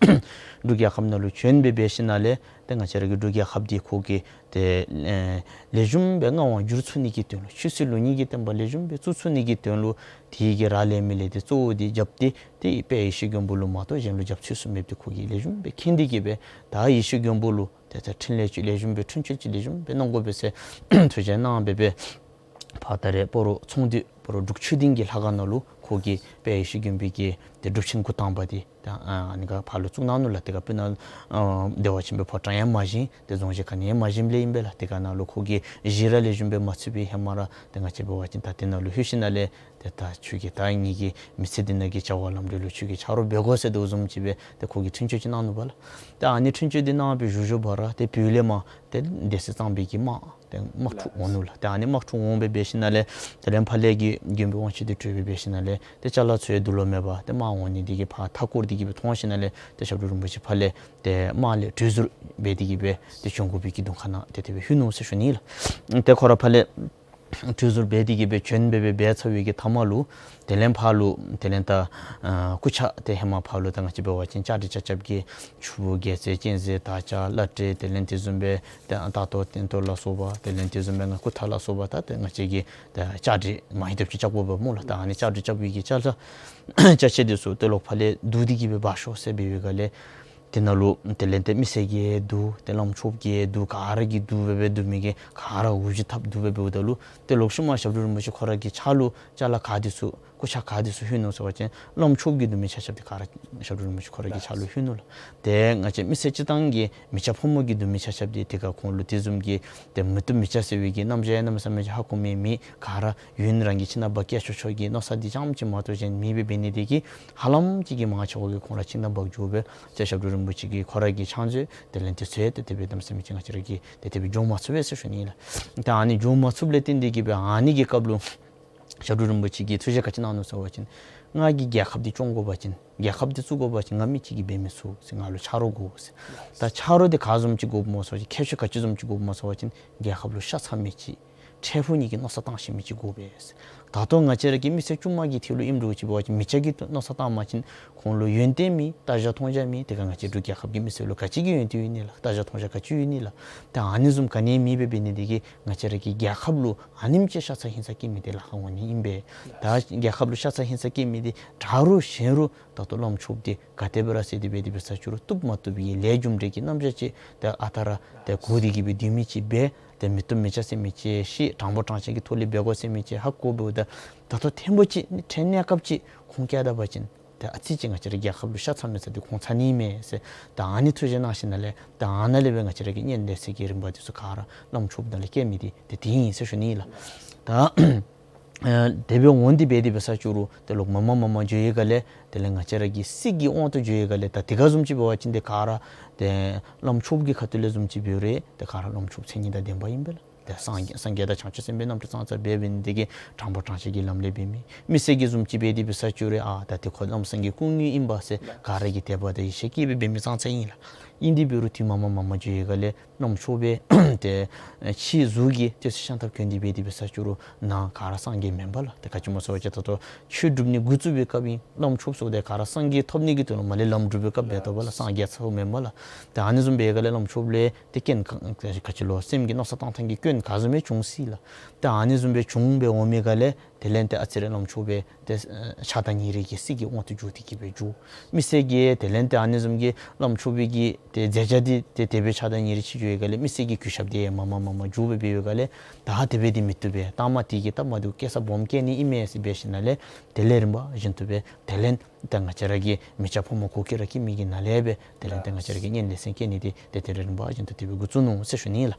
འབྲུག་རྒྱལ་ཁབ་ནང་ལུ་བྱོན་སྦེ་འབད་ཞིནམ་ལས་ཏེ་ང་བཅས་ར་གི་འབྲུག་རྒྱལ་ཁབ་འདི་ཁོ་གིས་ཏེ་ཨེ་ལེགས་ཤོམ་སྦེ་མངའ་དབང་བསྒྱུར་ཚུགས་ནི་གི་དོན་ལུ་ཆོས་སྲིད་ལུགས་གཉིས་ཀྱི་བསྟན་པ་ལེགས་ཤོམ་སྦེ་བཙུགས་ཚུགས་ནི་གི་དོན་ལུ་དེ་གི་རག་ལས་མི་ལས་ཏེ་གཙོ་བོ་འདི་རྒྱབ་སྟེ་ཏེ་དཔལ་ཡེ་ཤེས་མགོན་པོ་ལུ་མ་གཏོགས་གཞན་ལུ་རྒྱབ་ཚུད་ས་མེདཔ་འདི་ཁོ་གིས་ལེགས་ཤོམ་སྦེ་མཁྱེན་ཏེ་གི་སྦེ་ད་ཡེ་ཤེས་མགོན་པོ་ལུ་ཏེ་ད་འཕྲིན་ལས་ཅིག་ལེགས་ཤོམ་སྦེ་འཕྲིན་བཅོལ་ཅིག་ལེགས་ཤོམ་སྦེ་གནང་དགོ་པས་ཟེར་ཐུགས་བཞེད་གནང་སྦེ་སྦེ་ཕར་ད་རེས་སྤ་རོ་ཚོང་འདུས་སྤ་རོ་འབྲུག་ཆོས་སྡིངས་ཀྱི་ལྷ་ཁང་ནང་ལུ་ཁོ་གིས་དཔལ་ཡེ་ཤེས་མགོན་པོའི་གི་ཏེ་སྒྲུབ་ཆེན་འགོ་དང་པ་འདི་ད་ཨ་ནི་ཁར་ཕར་ལུ་བཙུགས་གནང་ནུག་ལགས། དེ་ཁར་སྤུ་ན་ཨ་བདེ་བ་ཆེན་པོའི་ཕོ་བྲང་ཡང་མ་བཞེངས། ཏེ་རྫོང་གཞིས་ག་ནི་ཡང་མ་བཞེངསམ་ལས་ཨིན་པས་ལགས། དེ་ཁར་ནང་ལུ་ཁོ་གིས་གཞི་ར་ལེགས་ཤོམ་སྦེ་མ་ཚུད་པའི་ཧེ་མ་ར་ཏེ་ང་བཅས་འབད་བ་ཅིན་ད་དེ་ནང་ལུ་ལྷོད་ཞིནམ་ལས་ཏེ་ད་ཁྱོད་ཀྱིས་ད་ངེ་གི་མི་ཚེ་འདི་ནང་གི་བྱ་བ་ལམ་འགྲོ་ལུ་ཁྱོད་ཀྱི་ཆ་རོགས་འབད་དགོ་ཟེར་དོ་བཟུམ་ཅིག་སྦེ་ཏེ་ཁོ་གིས་འཕྲིན་བཅོལ་ཅིག་གནང་ནུག་པ་ལགས། ཏེ་ཨ་ནི་འཕྲིན་བཅོལ་འདི་གནང་བའི་བཞུགས་བཞུགས་པ་ར་ཏེ་བོད་ལས་མར་ཏེ་སྡེ་སྲིད་གཙང་པའི་གི་དམག་ཏེ་དམག་འཁྲུག་འོང་ནུག་ལགས། ཏེ་ཨ་ནི་དམག་འཁྲུག་འོང་སྦེ་འབད་ཞིནམ་ལས་དེ་ལས་ཕར་ལས་ཀྱི་མགོན་པོའི་དབང་ཕྱུག་འདི་བྲོས་སྦེ་འབད་ཞིནམ་ལས་ཏེ་ཅ་ལ་ཚུ་ཡང་འདུག་ལོང་མེད་པར་ཏེ་དམག་འོང་ནི་འདི་གིས་ཕར་མཐའ་བསྐོར་ཏེ་གི་སྦེ་མཐོང་ཞིནམ་ལས་ཏེ་ཞབས་དྲུང་རིན་པོ་ཆེ་ཕར་ལས་ཏེ་དམག་ལས་གྲོས་ཟུར་འབད་དེ་གི་སྦེ་ཏེ་བྱོན་དགོ་པའི་གི་གདོང་ཁ་ནང་ཏེ་དེ་སྦེ་ལྷོད་ནུག་ཟེར་ཞུ་ནི་ལགས། ཏེ་ཁོ་ར་ཕར་ལས་གྲོས་ཟུར་འབད་དེ་གི་སྦེ་བྱོན་སྦེ་སྦེ་འབད་ཚར་བའི་གི་མཐའ་མ་ལུ་དེ་ལས་ཕར་ལུ་དེ་ལས་ད་ཨ་སྐུ་ཕྱག་ཏེ་ཧེ་མ་ཕར་ལུ་ད་ང་བཅས་འབད་བ་ཅིན་བཅའ་སྒྲིག་ཆ་ཁྱབ་ཀྱི་ཆུ་བོ་རྒྱལ་རྩེ་གཅན་གཟན་དར་ལྕོག་བླ་བྲེ་དེ་ལས་དེ་བཟུམ་སྦེ་ཏེ་རྟ་ཐོག་སྟན་ཐོག་ལ་སོགས་པ་དེ་ལས་དེ་བཟུམ་སྦེ་ང་སྐུ་ཐང་ལ་སོགས་པ་ད་ཏེ་ང་བཅས་ཀྱིས་ད་བཅའ་སྒྲིག་མ་ཧེ་ཐོབ་ཅིག་རྐྱབ་དགོཔ་སྨོ་ལགས། ད་ཨ་ནི་བཅའ་སྒྲིག་རྐྱབ་པའི་གི་ཅ་ལ་ཅ་ཆས་འདི་ཚུ་ཏེ་ལོག་ཕར་ལས་བསྡུ་སྟེ་གི་སྦེ་འབག་ཤོག་ཟེར་འབད་བའི་སྒང་ལས་དེ་ནང་ལུ་དེ་ལས་ཏེ་མི་སེར་གྱིས་བསྡུ་ཏེ་བླམ་ཆོསཔ་གིས་བསྡུ་ག་ར་གིས་བསྡུ་སྦེ་སྦེ་བསྡུ་མི་གིས་ག་ར་འུ་ཅུ་འཐབ་བསྡུ་སྦེ་འབདཝ་ད་ལུ་ཏེ་ལོག་ཤུལ་མ་ཞབས་དྲུང་རིན་པོ་ཆེ་ཁོ་ར་གི་ཕྱག་ལུ་ཅ་ལ་ག་འདི་ཚུ་སྐུ་ཕྱག་ག་འདི་ཚུ་ལྷོད་ནུག་ཟེར་བ་ཅིན་བླམ་ཆོསཔ་གིས་བསྡུ་མི་ཆ་ཁྱབ་འདི་ག་ར་ཞབས་དྲུང་རིན་པོ་ཆེ་ཁོ་ར་གི་ཕྱག་ལུ་ལྷོད་ནུག་ལགས། ཏེ་ང་བཅས་མི་སེར་སྤྱིར་བཏང་གི་མི་སྐྱ་ཕོ་མོ་གིས་བསྡུ་མི་ཆ་ཁྱབ་འདི་དེ་ཁར་ཁོང་ལུ་དེ་བཟུམ་གྱི་ཏེ་མི་བཏུབ་མི་བྱ་ཟེར་བའི་གི་རྣམ་གཞག་ཡང་གནམ་མེད་ས་མེད་ཅིག་ཧ་གོ་མི་མེད། ག་ར་ཡུན་རིང་གི་ཁྱིམ་ནང་འབག་སྐྱེལ་ཆོག་ཆོག་གི་མནོ་བསམ་འདི་རྐྱངམ་ཅིག་མ་གཏོགས་གཞན་མེད་པའི་འབད་ནི་དེ་གིས་ཧ་ལམ་ཅིག་གིས་མང་ཆེ་བ་གིས་ཁོང་ར་ཁྱིམ་ནང་འབག་འགྱོ་སྦེ་ཏེ་ཞབས་དྲུང་རིན་པོ་ཆེ་གི་ཁོ་ར་གི་ཕྱག་མཛོད་དེ་ལས་དེ་ཚུ་ཡང་ཏེ་དེ་སྦེ་གནམ་མེད་ས་མེད་ཅིག་ང་བཅས་ར་གིས་ཏེ་དེ་སྦེ་འགྱོ་མ་ཚུགས་པས་ཟེར་ཞུ་ནི་ལགས། ཏེ་ཨ་ནི་འགྱོ་མ་ཚུགསཔ་ལས་བརྟེན་ཏེ་གི་སྦེ་ཨ་ནི་གི་སྐབས་ལུ་ཞབས་དྲུང་རིན་པོ་ཆེ་གིས་ཐུགས་བཞེད་ག་ཅི་གནང་ནུག་ཟེར་བ་ཅིན་ང་གིས་རྒྱལ་ཁབ་འདི་སྐྱོང་དགོ་པ་ཅིན་རྒྱལ་ཁབ་འདི་བཙུགས་དགོ་པ་ཅིན་ང་མི་གཅིག་གིས་འབད་མི་ཚུགས་ཟེར། ང་ལུ་ཆ་རོགས་དགོ་ཟེར། ད་ཆ་རོགས་འདི་ག་བཟུམ་ཅིག་དགོཔ་སྨོ་ཟེར་བ་ཅིན་ཁྱད་ཆོས་ག་ཅི་བཟུམ་ཅིག་དགོཔ་སྨོ་ཟེར་བ་ཅིན་རྒྱལ་ཁབ་ལུ་ཤ་ཚ་མི་ཅིག་འཕྲལ་ཕུགས་ཉིད་ཀྱི་མནོ་བསམ་བཏང་ཤེས་མི་ཅིག་དགོ་པས་ཟེར། ད་ལྟོ་ང་བཅས་ར་གི་མི་སེར་ཅུང་མ་གི་ཐད་ལུ་ཨིནམ་འདྲཝ་ཅིག་འབད་བ་ཅིན་མི་སྐྱ་གིས་མནོ་བསམ་བཏང་པ་ཅིན་ཁོང་ལུ་ཡོན་ཏན་མེད། ལྟ་བཞག་མཐོང་བཞག་མེད། དེ་ཁར་ང་བཅས་འབྲུག་རྒྱལ་ཁབ་ཀྱི་མི་སེར་ལུ་ག་ཅི་གི་ཡོན་ཏན་ཡོད་ནི་ལགས། ལྟ་བཞག་མཐོང་བཞག་ག་ཅི་ཡོད་ནི་ལགས། ད་ཨ་ནི་བཟུམ་ག་ནི་ཡང་མེད་པའི་འབད་ནི་དེ་གིས་ང་བཅས་ར་གི་རྒྱལ་ཁབ་ལུ་ཨ་ནེམ་ཅིག་ཤ་ཚ་ཧིང་ཚ་སྐྱེ་མི་འདི་ལཱ་ཁག་འོང་ནི་ཨིན་པས། ད་རྒྱལ་ཁབ་ལུ་ཤ་ཚ་ཧིང་ཚ་སྐྱེ་མི་འདི་དྲག་རུང་ཞན་རུང་ད་ལྟོ་བླམ་ཆོསཔ་འདི་ག་དེ་སྦེ་ར་ཟེར་ཏེ་འབད་དེ་འབད་ས་ཅིག་རུང་བཏུབ་མ་བཏུབ་ཀྱི་ལས་རྒྱུ་འབྲས་ཀྱི་རྣམ་གཞག་ཅིག་ཏེ་ཨ་རྟག་ར་ཏེ་གོ་སྟེ་གི་སྦེ་སྡོད་མི་ཅིག་འབད། ཏེ་མི་བཏུབ་མི་བྱ་ཟེར་མི་ཅིག་ཤེས། དྲང་པོ་དྲང་བཞག་གི་ཐོག་ལས་འབད་དགོ་ཟེར་མི་ཅིག་ཧ་གོ་འབདཝ་ད་ད་ལྟོ་ཐེངས་པོ་ཅིག་ནི་ཕྲན་གནས་སྐབས་ཅིག་ཁོང་བཀལ་ད་པ་ཅིན་ཏེ་ཨ་ཙི་ཅིག་ང་བཅས་ར་རྒྱལ་ཁབ་ལུ་ཤ་ཚ་མི་ཚ་འདི་ཁོང་ཚ་ནི་མས་ཟེར། ད་ཨ་ནི་ཐུགས་བཞེད་གནང་ཞིནམ་ལས་ད་ཨ་ནཱ་ལས་སྦེ་ང་བཅས་ར་གི་གཉེན་སྡེ་ཚུ་གི་རིམ་པ་འདི་ཚུ་ག་ར་བླམ་ཆོསཔ་ནང་ལས་བཀལ་མི་འདི་ཏེ་དེ་ཨིན་ཟེར་ཞུ་ནི་ལགས། ད་ཨ་དེ་སྦེ་འོང་སྟེ་འབད་དེ་འབད་ས་ཅིག་རུང་ཏེ་ལོག་མ་མ་མ་མ་འགྱོ་བའི་སྒང་ལས་དེ་ལས་ང་བཅས་ར་གི་སྲིད་ཀྱི་དབང་དུ་འགྱོ་བའི་སྒང་ལས་ད་དེ་ག་བཟུམ་ཅིག་འབད་བ་ཅིན་ཏེ་ག་ར་ཏེ་བླམ་ཆོསཔ་གི་ཁ་ཐུག་ལས་བཟུམ་ཅིག་འབད་རུང་ཏེ་ག་ར་བླམ་ཆོསཔ་མཚན་ཉིད་དང་ལྡན་པ་ཨིན་པས་ལགས། ཏེ་སངས་རྒྱས་སངས་རྒྱས་དང་བྱང་ཆུབ་སེམས་དཔའི་རྣམ་གྲངས་ཙང་ཙ་འབད་འབད་ནི་དེ་གིས་དྲང་པོ་དྲང་བཞག་གི་ལམ་ལས་འབད་མི་མི་སེར་གྱི་བཟུམ་ཅིག་འབད་དེ་འབད་ས་ཅིག་རུང་ཨ་ད་དེ་ཁོ་ལམ་སེང་གི་སྐུ་དངོས་ཨིན་པས་ཟེར་ག་ར་གིས་དད་པ་དང་ཡིད་ཆེས་བསྐྱེད་སྦེ་འབད་མི་ཙང་ཙ་ཨིན་ལགས། ཨིན་དེ་འབད་རུང་དུས་མ་མ་མ་མ་འགྱོ་བའི་སྒང་ལས་བླམ་ཆོསཔ་སྦེ་ཏེ་ཕྱི་གཟུགས་ཀྱིས་ཏེ་ཤམ་ཐབས་གྱོན་ཏེ་འབད་དེ་འབད་ས་ཅིག་རུང་ནང་ག་ར་སངས་རྒྱས་མེན་པས་ལགས། ཏེ་ག་ཅི་སྨོ་ཟེར་བ་ཅིན་ད་ལྟོ་ཆོས་སྒྲུབ་ནི་འགོ་བཙུགས་པའི་སྐབས་ཨིན། བླམ་ཆོསཔ་ཚུ་ཏེ་ག་ར་སངས་རྒྱས་ཐོབ་ནི་གི་དོན་ལུ་མར་ལས་ལམ་སྒྲུབ་པའི་སྐབས་འབདཝ་ད་ལགས། སངས་རྒྱས་ཚརཝ་མེན་པས་ལགས། ཏེ་ཨ་ནི་བཟུམ་འབད་བའི་སྒང་ལས་བླམ་ཆོསཔ་ལས་ཏེ་སྐྱོན་ག་ག་ཅི་ལོ་སེམས་ཀྱི་མནོ་བསམ་བཏང་ཐངས་ཀྱི་སྐྱོན་ག་བཟུམ་སྦེ་འབྱུང་སྲིད་ལགས། ཏེ་ཨ་ནི་བཟུམ་སྦེ་འབྱུང་སྦེ་འོང་མི་སྒང་ལས་དེ་ལས་ཏེ་ཨ་ཙི་རེ་བླམ་ཆོསཔ་སྦེ་ཏེ་ཨ་ཆགས་སྡང་ཉེ་རིང་གི་སྲིད་ཀྱི་དབང་དུ་འགྱུར་ཏེ་གི་སྦེ་འགྱོ། མི་སེར་གྱིས་དེ་ལས་ཏེ་ཨ་ནི་བཟུམ་གྱི་བླམ་ཆོསཔ་གི་ཏེ་མཛད་བྱ་འདི་ཏེ་དེ་སྦེ་ཆགས་སྡང་ཉེ་རིང་ཆེ་འགྱོ་བའི་སྒང་ལས་མི་སེར་གྱི་གུས་ཞབས་འདི་མར་མར་མར་མར་འགྱོ་སྦེ་འབད་བའི་སྒང་ལས་ད་དེ་སྦེ་འདི་མི་བཏུབ་པས། ལྟག་མ་དེ་གིས་སྟབས་མ་བདེཝ་བཀལ་ས་སྦོམ་བཀལ་ནི་ཨིན་མས་ཟེར་འབད་ཞིནམ་ལས་དེ་ལས་རིམ་པ་བཞིན་དུ་སྦེ་དེ་ལས་ཏེ་ང་བཅས་ར་གི་མི་སྐྱ་ཕོ་མོ་གུ་གེ་ར་སྐྱེ་མི་གི་ནང་ལས་སྦེ་དེ་ལས་ཏེ་ང་བཅས་ར་གི་གཉེན་ལས་སེམས་བསྐྱེད་ནི་འདི་ཏེ་དེ་ལས་རིམ་པ་བཞིན་དུ་དེ་སྦེ་འགོ་བཙུགས་ནུག་ཟེར་ཞུ་ནི་ལགས།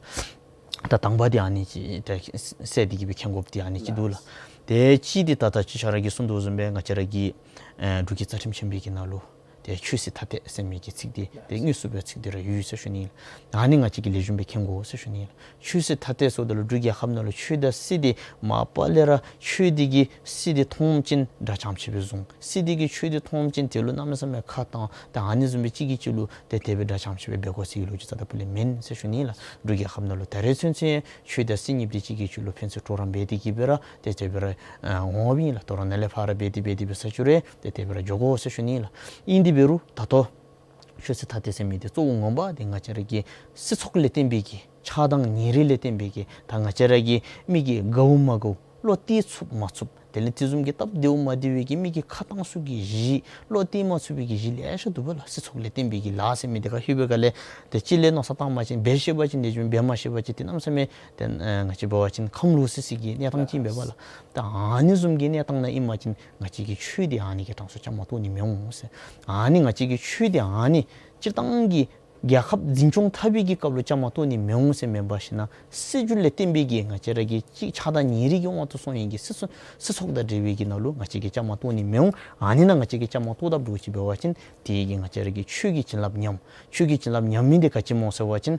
ད་དང་པ་འདི་ཨ་ནི་ཅིག་ཏེ་གསལ་ཏེ་གི་སྦེ་མཁྱེན་དགོཔ་འདི་ཨ་ནི་ཅིག་འདུག་ལགས། ཏེ་གཅིག་འདི་ད་ལྟོ་ཅིག་ཁྱོད་ར་གིས་གསུངས་དོ་བཟུམ་སྦེ་ང་བཅས་ར་གི་ཨེ་འབྲུག་གི་རྩ་ཁྲིམས་ཆེན་པོའི་གི་ནང་ལུ་ཏེ་ཆོས་སྲིད་ཐ་དད་ཟེར་མི་གི་ཚིག་འདི་ཏེ་དངོས་སུ་སྦེ་ཚིག་འདི་ར་ཡོད་ཟེར་ཞུ་ནི་ལགས། ཨ་ནི་ང་བཅས་ཀྱིས་ལེགས་ཤོམ་སྦེ་མཁྱེན་དགོ་ཟེར་ཞུ་ནི་ལགས། ཆོས་སྲིད་ཐ་དད་ཟེརཝ་ད་ལུ་འབྲུག་རྒྱལ་ཁབ་ནང་ལུ་ཆོས་དང་སྲིད་འདི་མ་པ་ལས་ར་ཆོས་འདི་གིས་སྲིད་འདི་མཐོངམ་ཅིག་དྲག་ཆམ་ཆེ་སྦེ་བཟུང་། སྲིད་འདི་གིས་ཆོས་འདི་མཐོངམ་ཅིག་དེ་ལུ་གནམ་མེད་ས་མེད་ཁ་བཏང་། ད་ཨ་ནི་བཟུམ་སྦེ་གཅིག་གིས་གཅིག་ལུ་ཏེ་དེ་སྦེ་དྲག་ཆམ་ཆེ་སྦེ་འབད་དགོ་ཟེར་གྱི་ལོ་རྒྱུས་རྩ་དང་པོ་ལས་མེན་ཟེར་ཞུ་ནི་ལགས། འབྲུག་རྒྱལ་ཁབ་ནང་ལུ་ད་རེས་ཚུན་ཚོད་ཆོས་དང་སྲིད་གཉིསཔོ་འདི་གཅིག་གིས་གཅིག་ལུ་ཕན་ཚུན་གྲོགས་རམ་འབད་དེ་གི་སྦེ་ར་ཏེ་དེ་སྦེ་ར་ཨ་འོང་བ་ཨིན་ལགས། དོ་རུང་ནཱ་ལས་ཕར་འབད་དེ་འབད་དེ་འབད་ས་ཅིག་རུང་ཏེ་དེ་སྦེ་ར་འགྱོ་དགོ་ཟེར་ཞུ་ནི་ལགས། ཨིན་དེ་འབད་རུང་ད་ལྟོ་ཆོས་སྲིད་ཐ་དད་ཟེར་མི་འདི་གཙོ་བོ་ངོ་མ་འདི་ང་བཅས་ར་གི་སྲིད་ཚོགས་ལས་བརྟེན་པའི་གི་ཆགས་སྡང་ཉེ་རིང་ལས་བརྟེན་པའི་གི་ད་ང་བཅས་ར་གི་མི་གི་དགའཝ་མ་དགའཝ་བློ་གཏད་ཚུགས་མ་ཚུགས་དེ་ལས་དེ་བཟུམ་གྱི་སྟབས་བདེཝ་མ་བདེ་བའི་གི་མི་གི་ཁ་གཏང་ས་གི་གཞི་བློ་གཏད་མ་ཚུགས་པའི་གི་གཞི་ལེ་ཤ་འདུག་པ་ལགས། སྲིད་ཚོགས་ལས་བརྟེན་པའི་གི་ལཱ་ཟེར་མི་འདི་ཁར་ལྷོད་པའི་སྒང་ལས་ཏེ་གཅིག་ལས་མནོ་བསམ་བཏང་པ་ཅིན་འབད་ཤེས་པ་ཅིན་ལེགས་ཤོམ་འབད་མ་ཤེས་པ་ཅིན་ཏེ་གནམ་མེད་ས་མེད་ཏེ་ཨ་ང་བཅས་འབད་བ་ཅིན་ཁམས་ལོག་སི་སི་གི་གནས་སྟངས་ཅིག་ཨིན་པས་ལགས། ད་ཨ་ནི་བཟུམ་གྱི་གནས་སྟངས་ནང་ཨིན་པ་ཅིན་ང་བཅས་ཀྱི་ཆོས་འདི་ཨ་ནི་གི་གྲངས་སུ་བཅའ་མར་གཏོགས་ནི་མི་འོང་ཟེར། ཨ་ནི་ང་བཅས་ཀྱི་ཆོས་འདི་ཨ་ནི་སྤྱིར་བཏང་གི་རྒྱལ་ཁབ་འཛིན་སྐྱོང་འཐབ་པའི་གི་སྐབས་ལུ་བཅའ་མར་གཏོགས་ནི་མི་འོང་ཟེར་མེན་པར་ཞིན་ན་སྲིད་བྱུས་ལས་བརྟེན་པའི་གི་ང་བཅས་ར་གི་གཅིག་ཆགས་སྡང་ཉེ་རིང་གི་དབང་དུ་སོང་བའི་གི་སྲིད་ཚོགས་སྲིད་ཚོགས་དང་འབྲེལ་བའི་གི་ནང་ལུ་ང་བཅས་ཀྱིས་བཅའ་མར་གཏོགས་ནི་མི་འོང་། ཨ་ནི་ནང་ང་བཅས་ཀྱིས་བཅའ་མར་གཏོགས་དཔ་འདྲཝ་ཅིག་འབད་བ་ཅིན་དེ་གིས་ང་བཅས་ར་གི་ཆོས་ཀྱི་བྱིན་རླབས་ཉམས། ཆོས་ཀྱི་བྱིན་རླབས་ཉམས་མི་འདི་ག་ཅི་སྨོ་ཟེར་བ་ཅིན་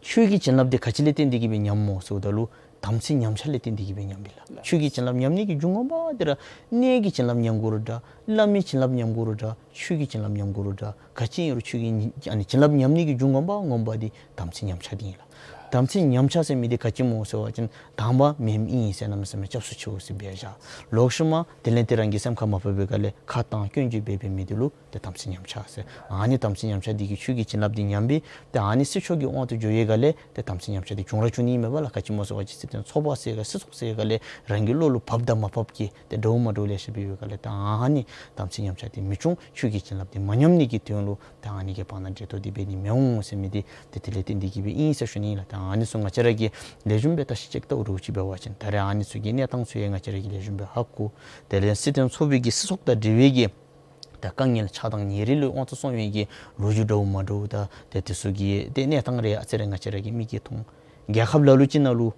ཆོས་ཀྱི་བྱིན་རླབས་འདི་ག་ཅི་ལས་བརྟེན་ཏེ་གི་སྦེ་ཉམསཔ་སྨོ་ཟེརཝ་ད་ལུ་དམ་ཚིག་ཉམས་ཆག་ལས་བརྟེན་ཏེ་གི་སྦེ་ཉམས་པས་ལགས། ཆོས་ཀྱི་བྱིན་རླབས་ཉམས་ནི་གི་རྒྱུ་ངོ་མ་འདི་ར་གནས་ཀྱི་བྱིན་རླབས་ཉམས་དགོ་རུང་འདྲ་བླ་མའི་བྱིན་རླབས་ཉམས་དགོ་རུང་འདྲ་ཆོས་ཀྱི་བྱིན་རླབས་ཉམས་དགོ་རུང་འདྲ་ག་ཅི་ཨིན་རུང་ཆོས་ཀྱི་ཨ་ནི་བྱིན་རླབས་ཉམས་ནི་གི་རྒྱུ་ངོ་མ་ངོ་མ་འདི་དམ་ཚིག་ཉམས་ཆག་འདི་ཨིན་ལགས། དམ་ཚིག་ཉམས་ཆག་ཟེར་མི་འདི་ག་ཅི་སྨོ་ཟེར་བ་ཅིན་དང་པ་མེནམ་ཨིན་ཟེར་གནམ་མེད་ས་མེད་སྐྱབས་སུ་མཆིའོ་ཟེར་འབད་བཞག། ལོག་ཤུལ་མ་དེ་ལས་ཏེ་རང་གི་སེམས་ཁར་མ་བབ་པའི་སྒང་ལས་ཁ་བཏང་སྐྱོན་བརྗོད་འབད་འབད་མི་འདི་ལུ་ཏེ་དམ་ཚིག་ཉམས་ཆག་ཟེར། ཨ་ནི་དམ་ཚིག་ཉམས་ཆག་འདི་གིས་ཆོས་ཀྱི་བྱིན་རླབས་འདི་ཉམས་པས། ཏེ་ཨ་ནི་སྲིད་ཕྱོགས་ཀྱི་དབང་དུ་འགྱོ་བའི་སྒང་ལས་ཏེ་དམ་ཚིག་ཉམས་ཆག་འདི་བྱུང་ར་བྱུང་ནི་མས་པ་ལགས། ག་ཅི་སྨོ་ཟེར་བ་ཅིན་སྲིད་དོན་ཚོགས་པ་ཟེར་ག་སྲིད་ཚོགས་ཟེར་ག་ལས་རང་གི་བློ་ལུ་བབ་དང་མ་བབ་ཀྱི་ཏེ་འདྲཝ་མ་འདྲཝ་ལེ་ཤ་འབད་བའི་སྒང་ལས་ཏེ་ཨ་ནི་དམ་ཚིག་ཉམས་ཆག་འདི་མི་འབྱུང་། ཆོས་ཀྱི་བྱིན་རླབས་འདི་མ་ཉམས་ནི་གི་དོན་ལུ་ཏེ་ཨ་ནི་གི་བར་ན་འབྲེལ་གཏོགས་འདི་འབད་ནི་མི་འོང་ཟེར་མི་འདི་ཏེ་དེ་ལས་བརྟེན་ཏེ་གི་སྦེ་ཨིན་ཟེར་ཞུ་ནི་ལགས། ཏེ་ཨ་ནི་ཚུ་ང་བཅས་ར་གིས་ལེགས་ཤོམ་སྦེ་བརྟག་ཞིབ་ཅིག་བལྟཝ་འདྲཝ་ཅིག་འབད་བ་ཅིན་ད་རེས་ཨ་ནི་ཚུ་གི་གནས་སྟངས་ཚུ་ཡང་ང་བཅས་ར་གིས་ལེགས་ཤོམ་སྦེ་ཧ་གོ། དེ་ལས་སྲིད་དོན་ཚོགས་པའི་གི་སྲིད་ཚོགས་དང་འབྲེལ་བའི་གི་ད་དཀའ་ངལ་ཆགས་སྡང་ཉེ་རིང་ལུ་དབང་དུ་སོང་བའི་གི་ལོ་རྒྱུས་འདྲཝ་མ་འདྲཝ་དང་ཏེ་དེ་ཚུ་གི་ཏེ་གནས་སྟངས་རེ་ཨ་ཙི་རེ་ང་བཅས་ར་གི་མིག་གིས་མཐོང་། རྒྱལ་ཁབ་ལ་ལུ་ཅིག་ནང་ལུ་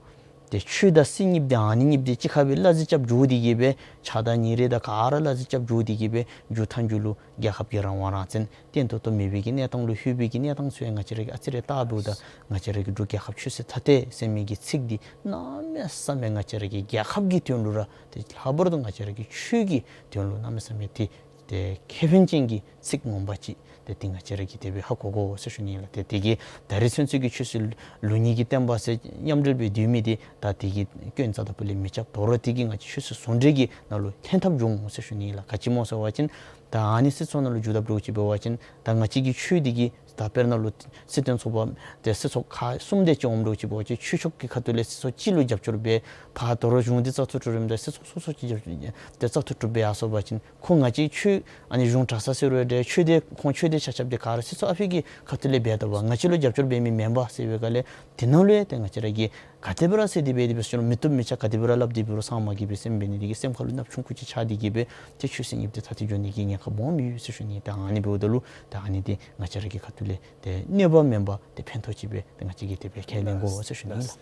ཏེ་ཆོས་དང་སྲིད་གཉིསཔོ་འདི་ཨ་ནི་གཉིསཔོ་འདི་གཅིག་ཁར་སྦེ་གླགས་བསྲིང་རྐྱབ་འགྱོ་སྟེ་གི་སྦེ་ཆགས་སྡང་ཉེ་རིང་དང་ག་ར་གླགས་བསྲིང་རྐྱབ་འགྱོ་སྟེ་གི་སྦེ་མཇུག་མཐའ་མཇུག་ལུ་རྒྱལ་ཁབ་ཀྱི་རང་དབང་རང་བཙན་བརྟན་ཏོག་ཏོ་མེད་པའི་གི་གནས་སྟངས་ལུ་ལྷོད་པའི་གི་གནས་སྟངས་ཚུ་ཡང་ང་བཅས་ར་གིས་ཨ་ཙི་རེ་བལྟཝ་ད་ང་བཅས་ར་གི་འབྲུག་རྒྱལ་ཁབ་ཆོས་སྲིད་ཐ་དད་ཟེར་མི་གི་ཚིག་འདི་གནམ་མེད་ས་མེད་ང་བཅས་ར་གི་རྒྱལ་ཁབ་ཀྱི་དོན་ལུ་ར་ཏེ་ལྷག་པར་དུ་ང་བཅས་ར་གི་ཆོས་ཀྱི་དོན་ལུ་གནམ་མེད་ས་མེད་ཏེ་ཏེ་ཁེ་ཕན་ཅན་གྱི་ཚིག་ངོ་མ་ཅིག་ཏེ་འདི་ང་བཅས་ར་གིས་དེ་སྦེ་ཧ་གོ་དགོ་ཟེར་ཞུ་ནི་ལགས། ཏེ་དེ་གིས་ད་རེས་ཚུན་ཚོད་ཀྱི་ཆོས་སྲིད་ལུགས་གཉིས་ཀྱི་བསྟན་པ་ཟེར་མཉམ་འབྲེལ་སྦེ་སྡོད་མི་འདི་ད་དེ་གི་སྐྱོན་རྩ་དང་པོ་ལས་མི་རྐྱབ། དོ་རུང་དེ་གིས་ང་བཅས་ཆོས་སྲིད་ཟུང་འབྲེལ་གྱི་ནང་ལུ་ལྷན་ཐབས་འབྱུང་ཟེར་ཞུ་ནི་ལགས། ག་ཅི་སྨོ་ཟེར་བ་ཅིན་ད་ཨ་ནི་སྲིད་ཚོགས་ནང་ལུ་འགྱོ་དཔ་འདྲཝ་ཅིག་འབད་བ་ཅིན་ད་ང་བཅས་ཀྱི་ཆོས་འདི་གིས་ད་དཔེར་ན་ལུ་སྲིད་དོན་ཚོགས་པ་ཏེ་སྲིད་ཚོགས་ཁག་གསུམ་དེ་ཅིག་འོངམ་འདྲཝ་ཅིག་འབད་བ་ཅིན་ཆོས་ཕྱོགས་ཀྱི་ཁ་ཐུག་ལས་སྲིད་ཚོགས་གཅིག་ལུ་རྒྱབ་སྐྱོར་འབད། ཕར་དོ་རུང་གཞུང་འདི་བཙག་འཐུ་གྲུབ་རནམ་ད་སྲིད་ཚོགས་སོ་སོ་ཅིག་རྒྱབ་ཏེ་བཙག་འཐུ་གྲུབ་སྦེ་ཡར་སོང་པ་ཅིན་ཁོང་ང་བཅས་ཆོས་ཨ་ནི་གཞུང་གྲྭ་ཚང་ཟེར་རུང་འདྲ་ཆོས་སྡེ་ཁོང་ཆོས་སྡེ་ཆ་ཁྱབ་འདི་ག་ར་སྲིད་ཚོགས་ཨ་ཕི་གི་ཁ་ཐུག་ལས་འབད་དོ་བ་ང་བཅས་ལུ་རྒྱབ་སྐྱོར་འབད་མི་མེན་པས་ཟེར་བའི་སྒང་ལས་དེ་ནང་ལུ་ཡང་ཏེ་ང་བཅས་ར་གིས་ག་དེ་སྦེ་ར་ཟེར་ཏེ་འབད་དེ་འབད་ཟེར་རུང་མི་བཏུབ་མི་ཆགས། ག་དེ་སྦེ་ར་སླབ་སྟེ་འབད་རུང་ཚང་མ་གིས་སྦེ་སེམས་འབད་ནི་དེ་གིས་སེམས་ཁ་ལུ་གནགཔོ་ཆུང་ཀུ་ཅིག་ཆགས་ཏེ་གི་སྦེ་ཏེ་ཆོས་སྲིད་གཉིསཔོ་འདི་ཐ་དད་འགྱོ་ནི་གི་ཉེན་ཁ་སྦོམ་ཡོད་ཟེར་ཞུ་ནི། ད་ཨ་ནི་འབདཝ་ད་ལུ་ད་ཨ་ནི་འདི་ང་བཅས་ར་གི་ཁ་ཐུག་ལས་ཏེ་གནོད་པ་མེན་པར་ཏེ་ཕན་ཐོགས་ཅིག་སྦེ་ཏེ་ང་བཅས་ཀྱིས་དེ་སྦེ་ཁས་ལེན་དགོ་ཟེར་ཞུ་ནི་ལགས།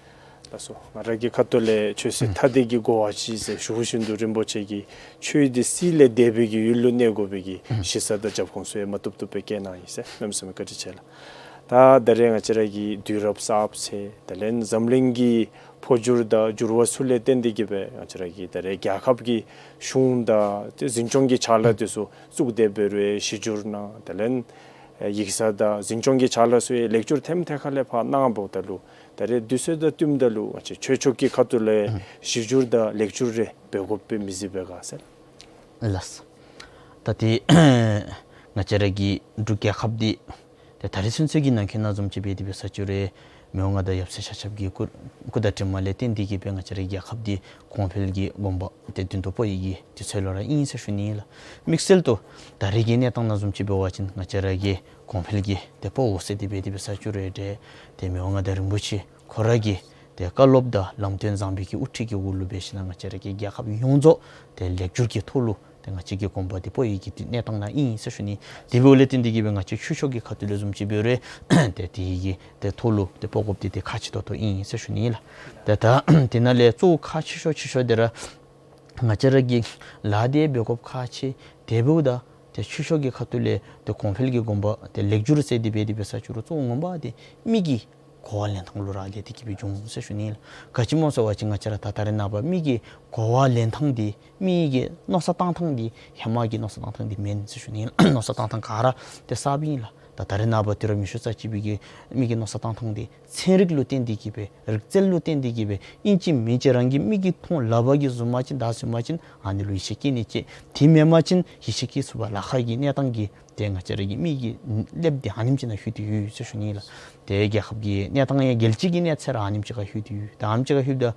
ལགས་སོ། ང་ར་གི་ཁ་ཐུག་ལས་ཆོས་སྲིད་ཐ་དད་ཀྱི་གོ་བ་ཅིག་ཟེར་ཞུ་བཞིན་དུ་རིན་པོ་ཆེ་གིས་ཆོས་འདི་སྲིད་ལས་འདས་པའི་གི་ཡུལ་ལུ་གནས་དགོ་པའི་གི་གཞི་རྩ་དང་རྒྱབ་ཁུངས་ཚུ་ཡང་མ་བཏུབ་བཏུབ་སྦེ་བཀོད་གནང་ཡི་ཟེར། གནམ་མེད་ས་མེད་བཀའ་དྲིན་ཆེ་ལགས། ད་ད་རེས་ང་བཅས་ར་གི་དུས་རབས་གསརཔ་ཚེ་དེ་ལས་འཛམ་གླིང་གི་འཕོ་འགྱུར་དང་འགྱུར་བ་ཚུ་ལས་བརྟེན་ཏེ་གི་སྦེ་ང་བཅས་ར་གི་ད་རེས་རྒྱལ་ཁབ་ཀྱི་གཞུང་དང་ཏེ་འཛིན་སྐྱོང་གི་ཕྱག་ལཱ་དེ་ཚུ་བཙུགས་ཏེ་འབད་རུང་གཞི་འགྱུར་ནང་དེ་ལས་ཡིག་ཚང་དང་འཛིན་སྐྱོང་གི་ཕྱག་ལཱ་ཚུ་ཡང་ལེགས་བསྒྱུར་ཐེམ་ཐེ་ཁ་ལས་ཕར་གནང་འབདཝ་ད་ལུ་ད་རེས་དུས་ཚོད་དང་བསྟུནམ་ད་ལུ་ང་བཅས་ཆོས་ཕྱོགས་ཀྱི་ཁ་ཐུག་ལས་གཞི་འགྱུར་དང་ལེགས་བསྒྱུར་རེ་འབད་དགོཔ་སྦེ་མི་གཟིགས་པས་ག་ཟེར། ལགས། ད་ཏེ་ང་བཅས་ར་གི་འབྲུག་རྒྱལ་ཁབ་འདི་ཏེ་ད་རེས་ཚུན་ཚོད་ཀྱི་ནང་འཁོད་ནང་བཟུམ་ཅིག་འབད་དེ་འབད་ས་ཅིག་རུང་མི་དབང་མངའ་བདག་ཡབ་སྲས་ཆ་ཁྱབ་ཀྱི་སྐུ་སྐུ་དྲིན་དྲན་མ་ལས་བརྟེན་ཏེ་གི་སྦེ་ང་བཅས་ར་རྒྱལ་ཁབ་འདི་གོང་འཕེལ་གྱི་གོམ་པ་ཏེ་མདུན་དུ་སྤོ་ནི་གི་དུས་ཚོད་ལུ་ར་ཨིན་ཟེར་ཞུ་ནི་ལགས། དམིགས་བསལ་དུ་ད་རེས་ཀྱི་གནས་སྟངས་ནང་བཟུམ་ཅིག་འབད་བ་ཅིན་ང་བཅས་ར་གི་གོང་འཕེལ་གྱི་ཏེ་སྤོ་འོང་ཟེར་དེ་སྦེ་དེ་འབད་ས་ཅིག་རུང་ཏེ་ཏེ་མི་དབང་མངའ་བདག་རིན་པོ་ཆེ་ཁོ་ར་གི་ཏེ་བཀའ་སློབ་དང་ལམ་སྟོན་བཟང་པོའི་གི་དབུ་ཁྲིད་ཀྱི་འོག་ལུ་འབད་ཞིན་ན་ང་བཅས་ར་གི་རྒྱལ་ཁབ་ཡོངས་རྫོགས་ཏེ་ལེགས་བསྒྱུར་གྱི་ཐོག་ལུ་ཏེ་ང་བཅས་ཀྱི་གོམ་པ་འདི་སྤོ་ནི་གི་གནས་སྟངས་ནང་ཨིན་ཟེར་ཞུ་ནི། དེ་འབདཝ་ལས་བརྟེན་ཏེ་གི་སྦེ་ང་བཅས་ཆོས་ཕྱོགས་ཀྱི་ཁ་ཐུག་ལས་བཟུམ་ཅིག་འབད་རུང་ཏེ་དེ་གི་ཏེ་ཐོག་ལུ་ཏེ་སྤོ་དགོཔ་འདི་ཏེ་ཁག་ཆེ་ཏོག་ཏོ་ཨིན་ཟེར་ཞུ་ནི་ལགས། ཏེ་ད་དེ་ནང་ལས་གཙོ་བོ་ཁག་ཆེ་ཤོས་ཆེ་ཤོས་འདི་ར་ང་བཅས་ར་གི་ལཱ་འདི་འབད་དགོཔ་ཁག་ཆེ། དེ་འབདཝ་ད་ཏེ་ཆོས་ཕྱོགས་ཀྱི་ཁ་ཐུག་ལས་ཏེ་གོང་འཕེལ་གྱི་གོམ་པ་ཏེ་ལེགས་བསྒྱུར་ཟེར་དེ་སྦེ་དེ་འབད་ས་ཅིག་རུང་གཙོ་བོ་ངོ་མ་འདི་མི་གི་གོ་བ་ལེན་ཐངས་ལུ་རག་ལས་ཏེ་གི་སྦེ་འབྱུང་ཟེར་ཞུ་ནི་ལགས། ག་ཅི་སྨོ་ཟེར་བ་ཅིན་ང་བཅས་ར་ད་ད་རེས་ནངས་པ་མི་གི་གོ་བ་ལེན་ཐངས་འདི་མི་གི་མནོ་བསམ་བཏང་ཐངས་འདི་ཧེ་མ་གི་མནོ་བསམ་བཏང་ཐངས་འདི་མེན་ཟེར་ཞུ་ནི་ལགས། མནོ་བསམ་བཏང་ཐངས་ག་ར་ཏེ་གསརཔ་ཨིན་ལགས། ད་ད་རེས་ནངས་པ་དུས་རབས་ཉི་ཤུ་རྩ་གཅིག་པའི་གི་མི་གི་མནོ་བསམ་བཏང་ཐངས་འདི་ཚན་རིག་ལུ་བརྟེན་ཏེ་གི་སྦེ་རིག་རྩལ་ལུ་བརྟེན་ཏེ་གི་སྦེ་ཨིན་ཅི་མིན་ཅི་རང་གི་མིག་གིས་མཐོང་ལག་པ་གིས་བཟུང་པ་ཅིན་ད་བཟུང་པ་ཅིན་ཨ་ནི་ལུ་ཡིད་ཆེས་སྐྱེ་ནི་ཅིག། དེ་མེན་པ་ཅིན་ཡིད་ཆེས་སྐྱེ་ཚུགས་པར་ལཱ་ཁག་གི་གནས་སྟངས་ཀྱིས་ཏེ་ང་བཅས་ར་གི་མི་གི་ཀླདཔ་འདི་ཨ་ནེམ་ཅིག་ནང་ལྷོད་དེ་ཡོད་ཟེར་ཞུ་ནི་ལགས། ཏེ་རྒྱལ་ཁབ་ཀྱི་གནས་སྟངས་ཡང་རྒྱལ་སྤྱི་གི་གནས་ཚད་ར་ཨ་ནེམ་ཅིག་ཁར་ལྷོད་དེ་ཡོད། ད་ཨ་ནེམ་ཅིག་ཁར་ལྷོདཔ་ད་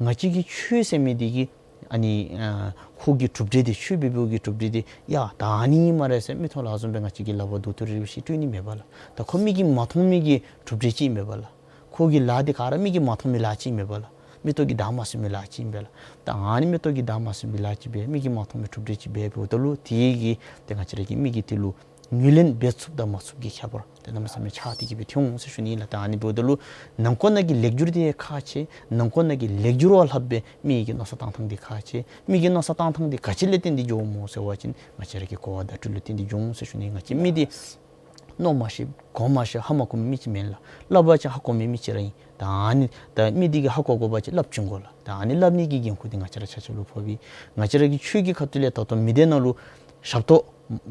ང་བཅས་ཀྱི་ཆོས་ཟེར་མི་འདི་གིས་ཨ་ནི་ཨ་ཁོ་གི་གྲུབ་འབྲས་འདི་ཆོས་འབད་བའི་གི་གྲུབ་འབྲས་འདི་ཡ་ད་ཨ་ནི་ཨིན་སྨ་རེ་ཟེར་མིག་མཐོང་ལག་བཟུང་སྦེ་ང་བཅས་ཀྱི་ལག་པར་རྡོག་ཏོ་རིལ་རི་ཅིག་སྤྲོད་ནི་མེད་པས་ལགས། ད་ཁོ་མིག་གིས་མ་མཐོང་མི་གི་གྲུབ་འབྲས་ཅིག་ཨིན་པས་ལགས། ཁོ་གི་ལཱ་འདི་ག་ར་མིག་གིས་མ་མཐོང་མི་ལཱ་ཅིག་ཨིན་པས་ལགས། མིག་ཏོ་གིས་བལྟ་མ་ཚུགས་མི་ལཱ་ཅིག་ཨིན་པས་ལགས། ད་ཨ་ནི་མིག་ཏོ་གིས་བལྟ་མ་ཚུགས་མི་ལཱ་ཅིག་སྦེ་མིག་གིས་མ་མཐོང་མི་གྲུབ་འབྲས་ཅིག་སྦེ་འབདཝ་ད་ལུ་དེ་གིས་ཏེ་ང་བཅས་ར་གི་མི་གིས་དེ་ལུ་ངོས་ལེན་འབད་ཚུགསཔ་དང་མ་ཚུགསཔ་ཀྱི་ཁྱད་པར་ཏེ་གནམ་མེད་ས་མེད་ཆགས་ཏེ་གི་སྦེ་ཐོན་འོང་ཟེར་ཞུ་ནི་ལགས། ད་ཨ་ནི་འབདཝ་ད་ལུ་ནང་འཁོད་ནང་གི་ལེགས་བསྒྱུར་འདི་ཁག་ཆེ། ནང་འཁོད་ནང་གི་ལེགས་བསྒྱུར་བ་ལྷགཔ་སྦེ་མི་གི་མནོ་བསམ་བཏང་ཐངས་འདི་ཁག་ཆེ། མི་གི་མནོ་བསམ་བཏང་ཐངས་འདི་ག་ཅི་ལས་བརྟེན་ཏེ་འགྱོཝ་སྨོ་ཟེར་བ་ཅིན་ང་བཅས་ར་གི་གོ་བ་བརྡ་སྤྲོད་ལུ་བརྟེན་ཏེ་འགྱོ་འོང་ཟེར་ཞུ་ནི། ང་བཅས་མི་འདི་མནོ་མ་ཤེས་གོ་མ་ཤེས་ཧ་མ་གོ་མི་ཅིག་མེན་ལགས། སླབ་པ་ཅིན་ཧ་གོ་མི་མི་ཅིག་ར་ཨིན། ད་ཨ་ནི་ད་མི་འདི་གིས་ཧ་གོ་དགོ་པ་ཅིན་སླབ་བྱིན་དགོ་ལགས། ད་ཨ་ནི་སླབ་ནི་གི་འགན་ཁུར་འདི་ང་བཅས་ར་ཆ་ཁྱབ་ལུ་ཕོགཔ་ཨིན། ང་བཅས་ར་གི་ཆོས་ཀྱི་ཁ་ཐུག་ལས་ད་ལྟོ་མི་སྡེ་ནང་ལུ་ཞབས་ཏོག་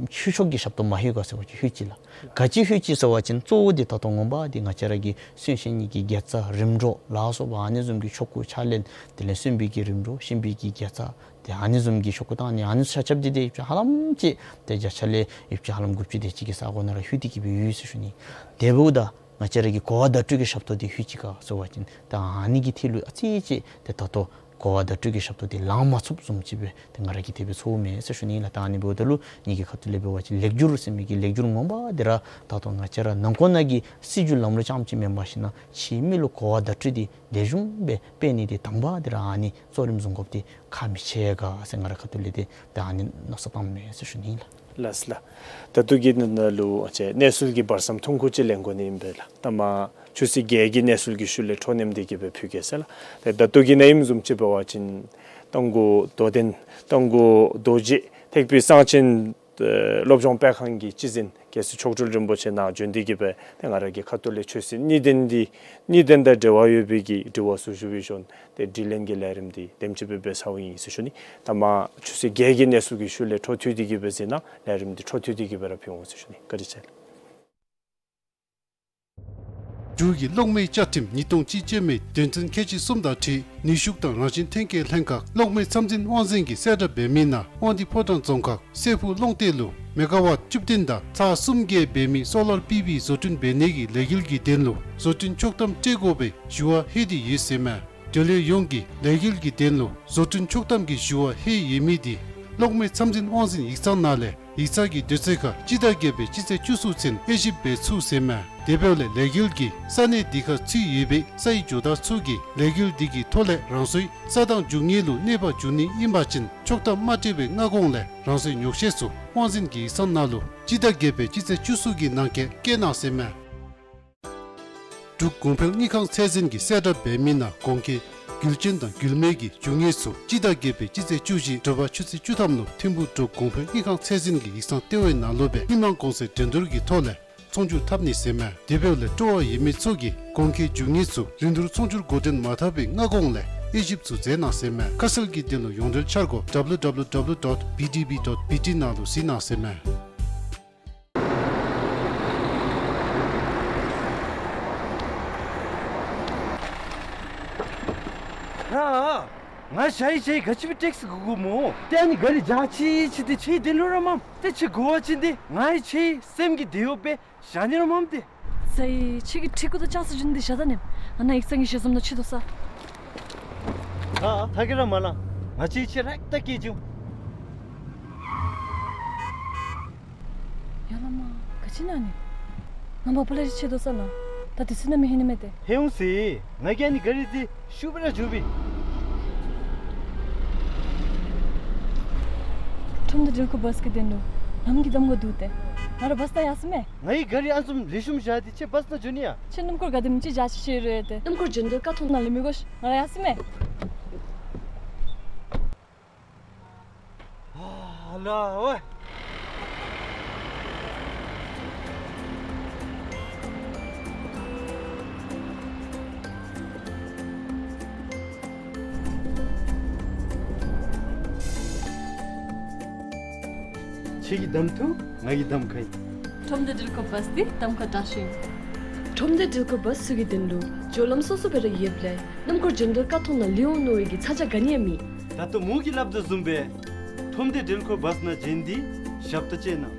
ཆོས་ཕྱོགས་ཀྱི་ཞབས་ཏོག་མ་ལྷོད་ག་ཟེར་བ་ཅིན་ལྷོད་ཅི་ལགས། ག་ཅི་ལྷོད་ཅི་ཟེར་བ་ཅིན་གཙོ་བོ་འདི་ད་ལྟོ་ངོ་མ་འདི་ང་བཅས་ར་གི་གསོན་གཤིན་གཉིས་ཀྱི་དགེ་རྩ་རིམ་གྲོ་ལ་སོགས་པ་ཨ་ནི་བཟུམ་གྱི་ཆོ་ག་ཕྱག་ལེན་དེ་ལས་གསོན་པོའི་གི་རིམ་གྲོ་གཤིན་པོའི་གི་དགེ་རྩ་ཏེ་ཨ་ནི་བཟུམ་གྱི་ཆོ་ག་དང་ཨ་ནི་ཨ་ནི་ཆ་ཁྱབ་འདི་ཏེ་ཡུདཔ་ཅིག་ཧ་ལམ་ཅིག་ཏེ་བརྒྱ་ཆ་ལས་ཡུདཔ་ཅིག་ཧ་ལམ་དགུ་བཅུ་དེ་ཅིག་གི་ས་གོ་ནང་ར་ལྷོད་དེ་གི་སྦེ་ཡོད་ཟེར་ཞུ་ནི། དེ་འབདཝ་ད་ང་བཅས་ར་གི་གོ་བ་བརྡ་སྤྲོད་ཀྱི་ཞབས་ཏོག་འདི་ལྷོད་ཅི་ག་ཟེར་བ་ཅིན་ད་ཨ་ནི་གི་ཐད་ལུ་ཨ་ཙི་ཅིག་ཏེ་ད་ལྟོ་གོ་བ་བརྡ་སྤྲོད་ཀྱི་ཞབས་ཏོག་འདི་ལང་མ་ཚུགསཔ་བཟུམ་ཅིག་སྦེ་ཏེ་ང་ར་གིས་དེ་སྦེ་ཚོརཝ་མས་ཟེར་ཞུ་ནི་ལགས། ད་ཨ་ནི་འབདཝ་ད་ལུ་ངེ་གི་ཁ་ཐུག་ལས་འབད་བ་ཅིན་ལེགས་བསྒྱུར་ཟེར་མི་གི་ལེགས་བསྒྱུར་ངོ་མ་འདི་ར་ད་ལྟོ་ང་བཅས་ར་ནང་འཁོད་ནང་གི་སྲིད་བྱུས་ལམ་ལུགས་རྐྱངམ་ཅིག་མེན་པར་ཞིན་ན་ཕྱི་མི་ལུ་གོ་བ་བརྡ་སྤྲོད་འདི་ལེགས་ཤོམ་སྦེ་སྤེལ་ནི་འདི་དང་པ་འདི་ར་ཨ་ནི་གཙོ་རིམ་བཟུང་དགོཔ་འདི་ཁག་མི་ཆེ་ག་ཟེར་ང་རའི་ཁ་ཐུག་ལས་ཏེ་ད་ཨ་ནི་མནོ་བསམ་བཏངམ་མས་ཟེར་ཞུ་ནི་ལགས། ལགས་ལགས། ད་ལྟོ་གི་ནང་ན་ལུ་ཨ་ཙི་གནས་ཚུལ་གྱི་བར་མཚམས་ཐུང་ཀུ་ཅིག་ལེན་དགོ་ནི་ཨིན་པས་ལགས། ད་མ་ཆུ་ཚོད་བརྒྱད་ཀྱི་གནས་ཚུལ་གྱི་ཤུལ་ལས་འཕྲོ་མཉམ་འདི་གི་སྦེ་ཕུལ་གེ་ཟེར་ལགས། ཏེ་ད་ལྟོ་གི་ནང་ཨིནམ་བཟུམ་ཅིག་འབད་བ་ཅིན་རྟ་མགོ་རྡོ་གདན་རྟ་མགོ་རྡོ་རྗེ་ཐེག་པའི་གསང་ཆེན་ཨེ་སློབ་སྦྱོང་སྤེལ་ཁང་གི་སྤྱི་འཛིན་རྒྱལ་སྲས་མཆོག་སྤྲུལ་རིན་པོ་ཆེ་ནཱ་བྱོན་ཏེ་གི་སྦེ་ཏེ་ང་ར་གི་ཁ་ཐུག་ལས་ཆོས་སྲིད་གཉིས་ལྡན་འདི་གཉིས་ལྡན་དང་འབྲེལ་བ་ཡོད་པའི་གི་དྲི་བ་ཚུ་ཞུ་བའི་ཤུལ་ཏེ་དྲིས་ལན་གྱི་ལས་རིམ་འདི་དེམ་ཅིག་སྦེ་འབད་ཚརཝ་ཨིན་ཟེར་ཞུ་ནི། ད་མ་ཆུ་ཚོད་བརྒྱད་ཀྱི་གནས་ཚུལ་གྱི་ཤུལ་ལས་འཕྲོ་མཐུད་དེ་གི་སྦེ་གཟིགས་གནང་། ལས་རིམ་འདི་འཕྲོ་མཐུད་དེ་གི་སྦེ་ར་ཕུལ་འོང་ཟེར་ཞུ་ནི། བཀའ་དྲིན་ཆེ་ལགས། འབྲུག་གི་གློག་མེའི་བཅའ་ཁྲིམས་ཉིས་སྟོང་གཅིག་ཅན་མའི་དོན་ཚན་ཁལ་གཅིག་གསུམ་དང་འཁྲིལ་ནུས་ཤུགས་དང་རང་བཞིན་ཐོན་སྐྱེད་ལྷན་ཁག་གློག་མེ་ཚད་འཛིན་དབང་འཛིན་གྱིས་གསལ་བསྒྲགས་འབད་མི་ནང་དབང་འདུས་ཕོ་བྲང་རྫོང་ཁག་སྲས་ཕུག་གློག་སྡེ་ལུ་མེ་ག་ཝཊ་བཅུ་བདུན་དང་ཚག་གསུམ་བརྒལ་འབད་མི་སོ་ལར་པི་ཝི་བཟོ་སྐྲུན་འབད་ནི་གི་ལས་འགུལ་གྱི་དོན་ལུ་བཟོ་སྐྲུན་ཆོག་ཐམ་སྤྲོད་དགོ་པའི་ཞུ་བ་ལྷོད་དེ་ཡོད་ཟེར་མས། འབྲེལ་ཡོད་ཡོངས་ཀྱིས་ལས་འགུལ་གྱི་དོན་ལུ་བཟོ་སྐྲུན་ཆོག་ཐམ་གྱི་ཞུ་བ་ལྷོད་ཡོད་མི་འདི་གློག་མེ་ཚད་འཛིན་དབང་འཛིན་ཡིག་ཚང་ནང་ལས་ཡིག་ཚང་གི་དུས་ཚོད་ཁར་སྤྱི་ཟླ་བརྒྱད་པའི་སྤྱི་ཚེས་བཅུ་གསུམ་ཚུན་དབྱེ་ཞིབ་འབད་ཚུགས་ཟེར་མས། དེ་འབདཝ་ལས་ལས་འགུལ་གྱི་ས་གནས་འདི་ཁར་ཚུད་ཡོད་པའི་ས་ཡི་ཇོ་བདག་ཚུ་གིས་ལས་འགུལ་འདི་གི་ཐོག་ལས་རང་སོའི་ས་དང་རྒྱུ་དངོས་ལུ་གནོད་པ་འབྱུང་ནི་ཨིན་པ་ཅིན་ཆོག་ཐམ་མ་སྤྲོད་པའི་སྔ་གོང་ལས་རང་སོའི་ཉོགས་བཤད་ཚུ་དབང་འཛིན་གྱི་ཡིག་ཚང་ནང་ལུ་སྤྱི་ཟླ་བརྒྱད་པའི་སྤྱི་ཚེས་བཅུ་གསུམ་གྱི་ནང་འཁོད་བཀོད་གནང་ཟེར་མས། འབྲུག་གོང་འཕེལ་དངུལ་ཁང་ཚད་འཛིན་གྱིས་གསལ་བསྒྲགས་འབད་མི་ནང་གོང་འཁོད་རྒྱུ་ཅན་དང་རྒྱུ་མེད་ཀྱི་རྒྱུ་དངོས་ཚུ་སྤྱི་ཟླ་བརྒྱད་པའི་སྤྱི་ཚེས་བཅུ་བཞི་དྲོ་པ་ཆུ་ཚོད་བཅུ་ཐམ་ལུ་ཐིམ་ཕུག་འབྲུག་གོང་འཕེལ་དངུལ་ཁང་ཚད་འཛིན་གྱི་ཡིག་ཚང་ལྟེ་བའི་ནང་ལུ་སྦེ་མི་མང་གོང་ཚད་འགྲན་བསྡུར་གྱི་ཐོག་ལས་ ཚོང་སྒྱུར་འཐབ་ནི་ཟེར་མས། དེ་འབདཝ་ལས་སྤྲོ་བ་ཡོད་མི་ཚུ་གིས་གོང་འཁོད་རྒྱུ་དངོས་ཚུ་རིན་བསྡུར་ཚོང་སྒྱུར་འགོ་འདྲེན་མ་འཐབ་པའི་སྔ་གོང་ལས་དབྱེ་ཞིབ་ཚུ་མཛད་གནང་ཟེར་མས། ཁ་གསལ་གྱི་དོན་ལུ་ཡོངས་འབྲེལ་འཆར་སྒོ་www dot B D B dot B T ནང་ལུ་གཟིགས་གནང་ཟེར་མས། ར། ང་ཞ་ཡི་ཞ་ཡི་ག་ཅི་སྦེ་ཊེག་སི་དགོ་དགོཔ་སྨོ། ཏེ་ཨ་ནི་ག་རི་འཇག་ཅི་ཅི་སྟེ་ཁྱོད་དེ་ལུ་ར་མམ། ཏེ་ཁྱོད་དགོ་པ་ཅིན་ཏེ་ང་ཡི་ཁྱོད་སེམས་ཀྱི་དེ་ཡོད་པས་བཞག་ནི་ར་མམ་ཏེ། ས་ཡི་ཁྱོད་ཀྱི་ཁྲི་གུ་དང་ལྕགས་སི་རྒྱུན་དེ་བཞག་ད་ནི། ང་ནཱ་ཡིག་ཚང་གི་ཞལ་འཛོམས་ནང་ཁྱོད་སྡོད་ས། ཨ་ཐ་གི་ར་མ་ལང་། ང་ཁྱོད་ཁྱོད་ར་ད་སྐྱེལ་བྱིན། ཡ་ལ་མ། ག་ཅི་ཨིན་ན་ཨ་ནི། ང་མ་པ་ལས་ར་ཁྱོད་སྡོད་ས་ལ། ད་དུས་ཚོད་ནམ་ཧེ་ནི་མས་ཏེ། ཧེ་འོང་ཟེར། ང་གིས་ཨ་ནི་ག་རི་འདི་ཤུགས་སྦེ་ར་འགྱོ་བས། ཁྲོམ་སྡེ་འགྲུལ་འཁོར་བཱས་ཀྱི་དོན་ལུ་ལམ་གྱི་གདམ་ཁ་འདུག་སྟེ། ང་ར་བཱས་ད་ཡར་སོང་མས། ང་གིས་ག་རི་ཨ་ནི་བཟུམ་ལེགས་ཤོམ་བཞག་སྟེ་ཁྱོད་བཱས་ནང་འགྱོ་ནི་ཡ། ཁྱོད་སྣུམ་འཁོར་ག་དེམ་ཅིག་འཇག་ཅི་ཤེས་རུང་ཡ་ཏེ། སྣུམ་འཁོར་འགྲོ་འདུག་ཀར་ཐོག་ནང་ལུ་མི་དགོ་ཤིག། ང་ར་ཡར་སོང་མས། ཨ་ལ་ཝེ། ཁྱོད་ཀྱིས་གདམ་འཐུ། ང་གིས་གདམ་ཁ་ཨིན། ཁྲོམ་སྡེ་འགྲུལ་འཁོར་བཱས་འདི་གདམ་ཁ་དྲག་ཤོས་ཨིན། ཁྲོམ་སྡེ་འགྲུལ་འཁོར་བཱས་ཚུ་གི་དོན་ལུ་སྦྱོར་ལམ་སོ་སོ་སྦེ་ར་ཡོདཔ་ལས་སྣུམ་འཁོར་འགྲོ་འདུག་ཀར་ཐོག་ནང་ལུས་འོང་མནོ་བའི་གི་ཚ་གྱང་ག་ནི་ཡང་མེད། ད་ལྟོ་མོ་གིས་སླབ་དོ་བཟུམ་སྦེ་ཁྲོམ་སྡེ་འགྲུལ་འཁོར་བཱས་ནང་འཛུལ་ཏེ་ཞབས་ཏོག་སྤྱོད་གནང་།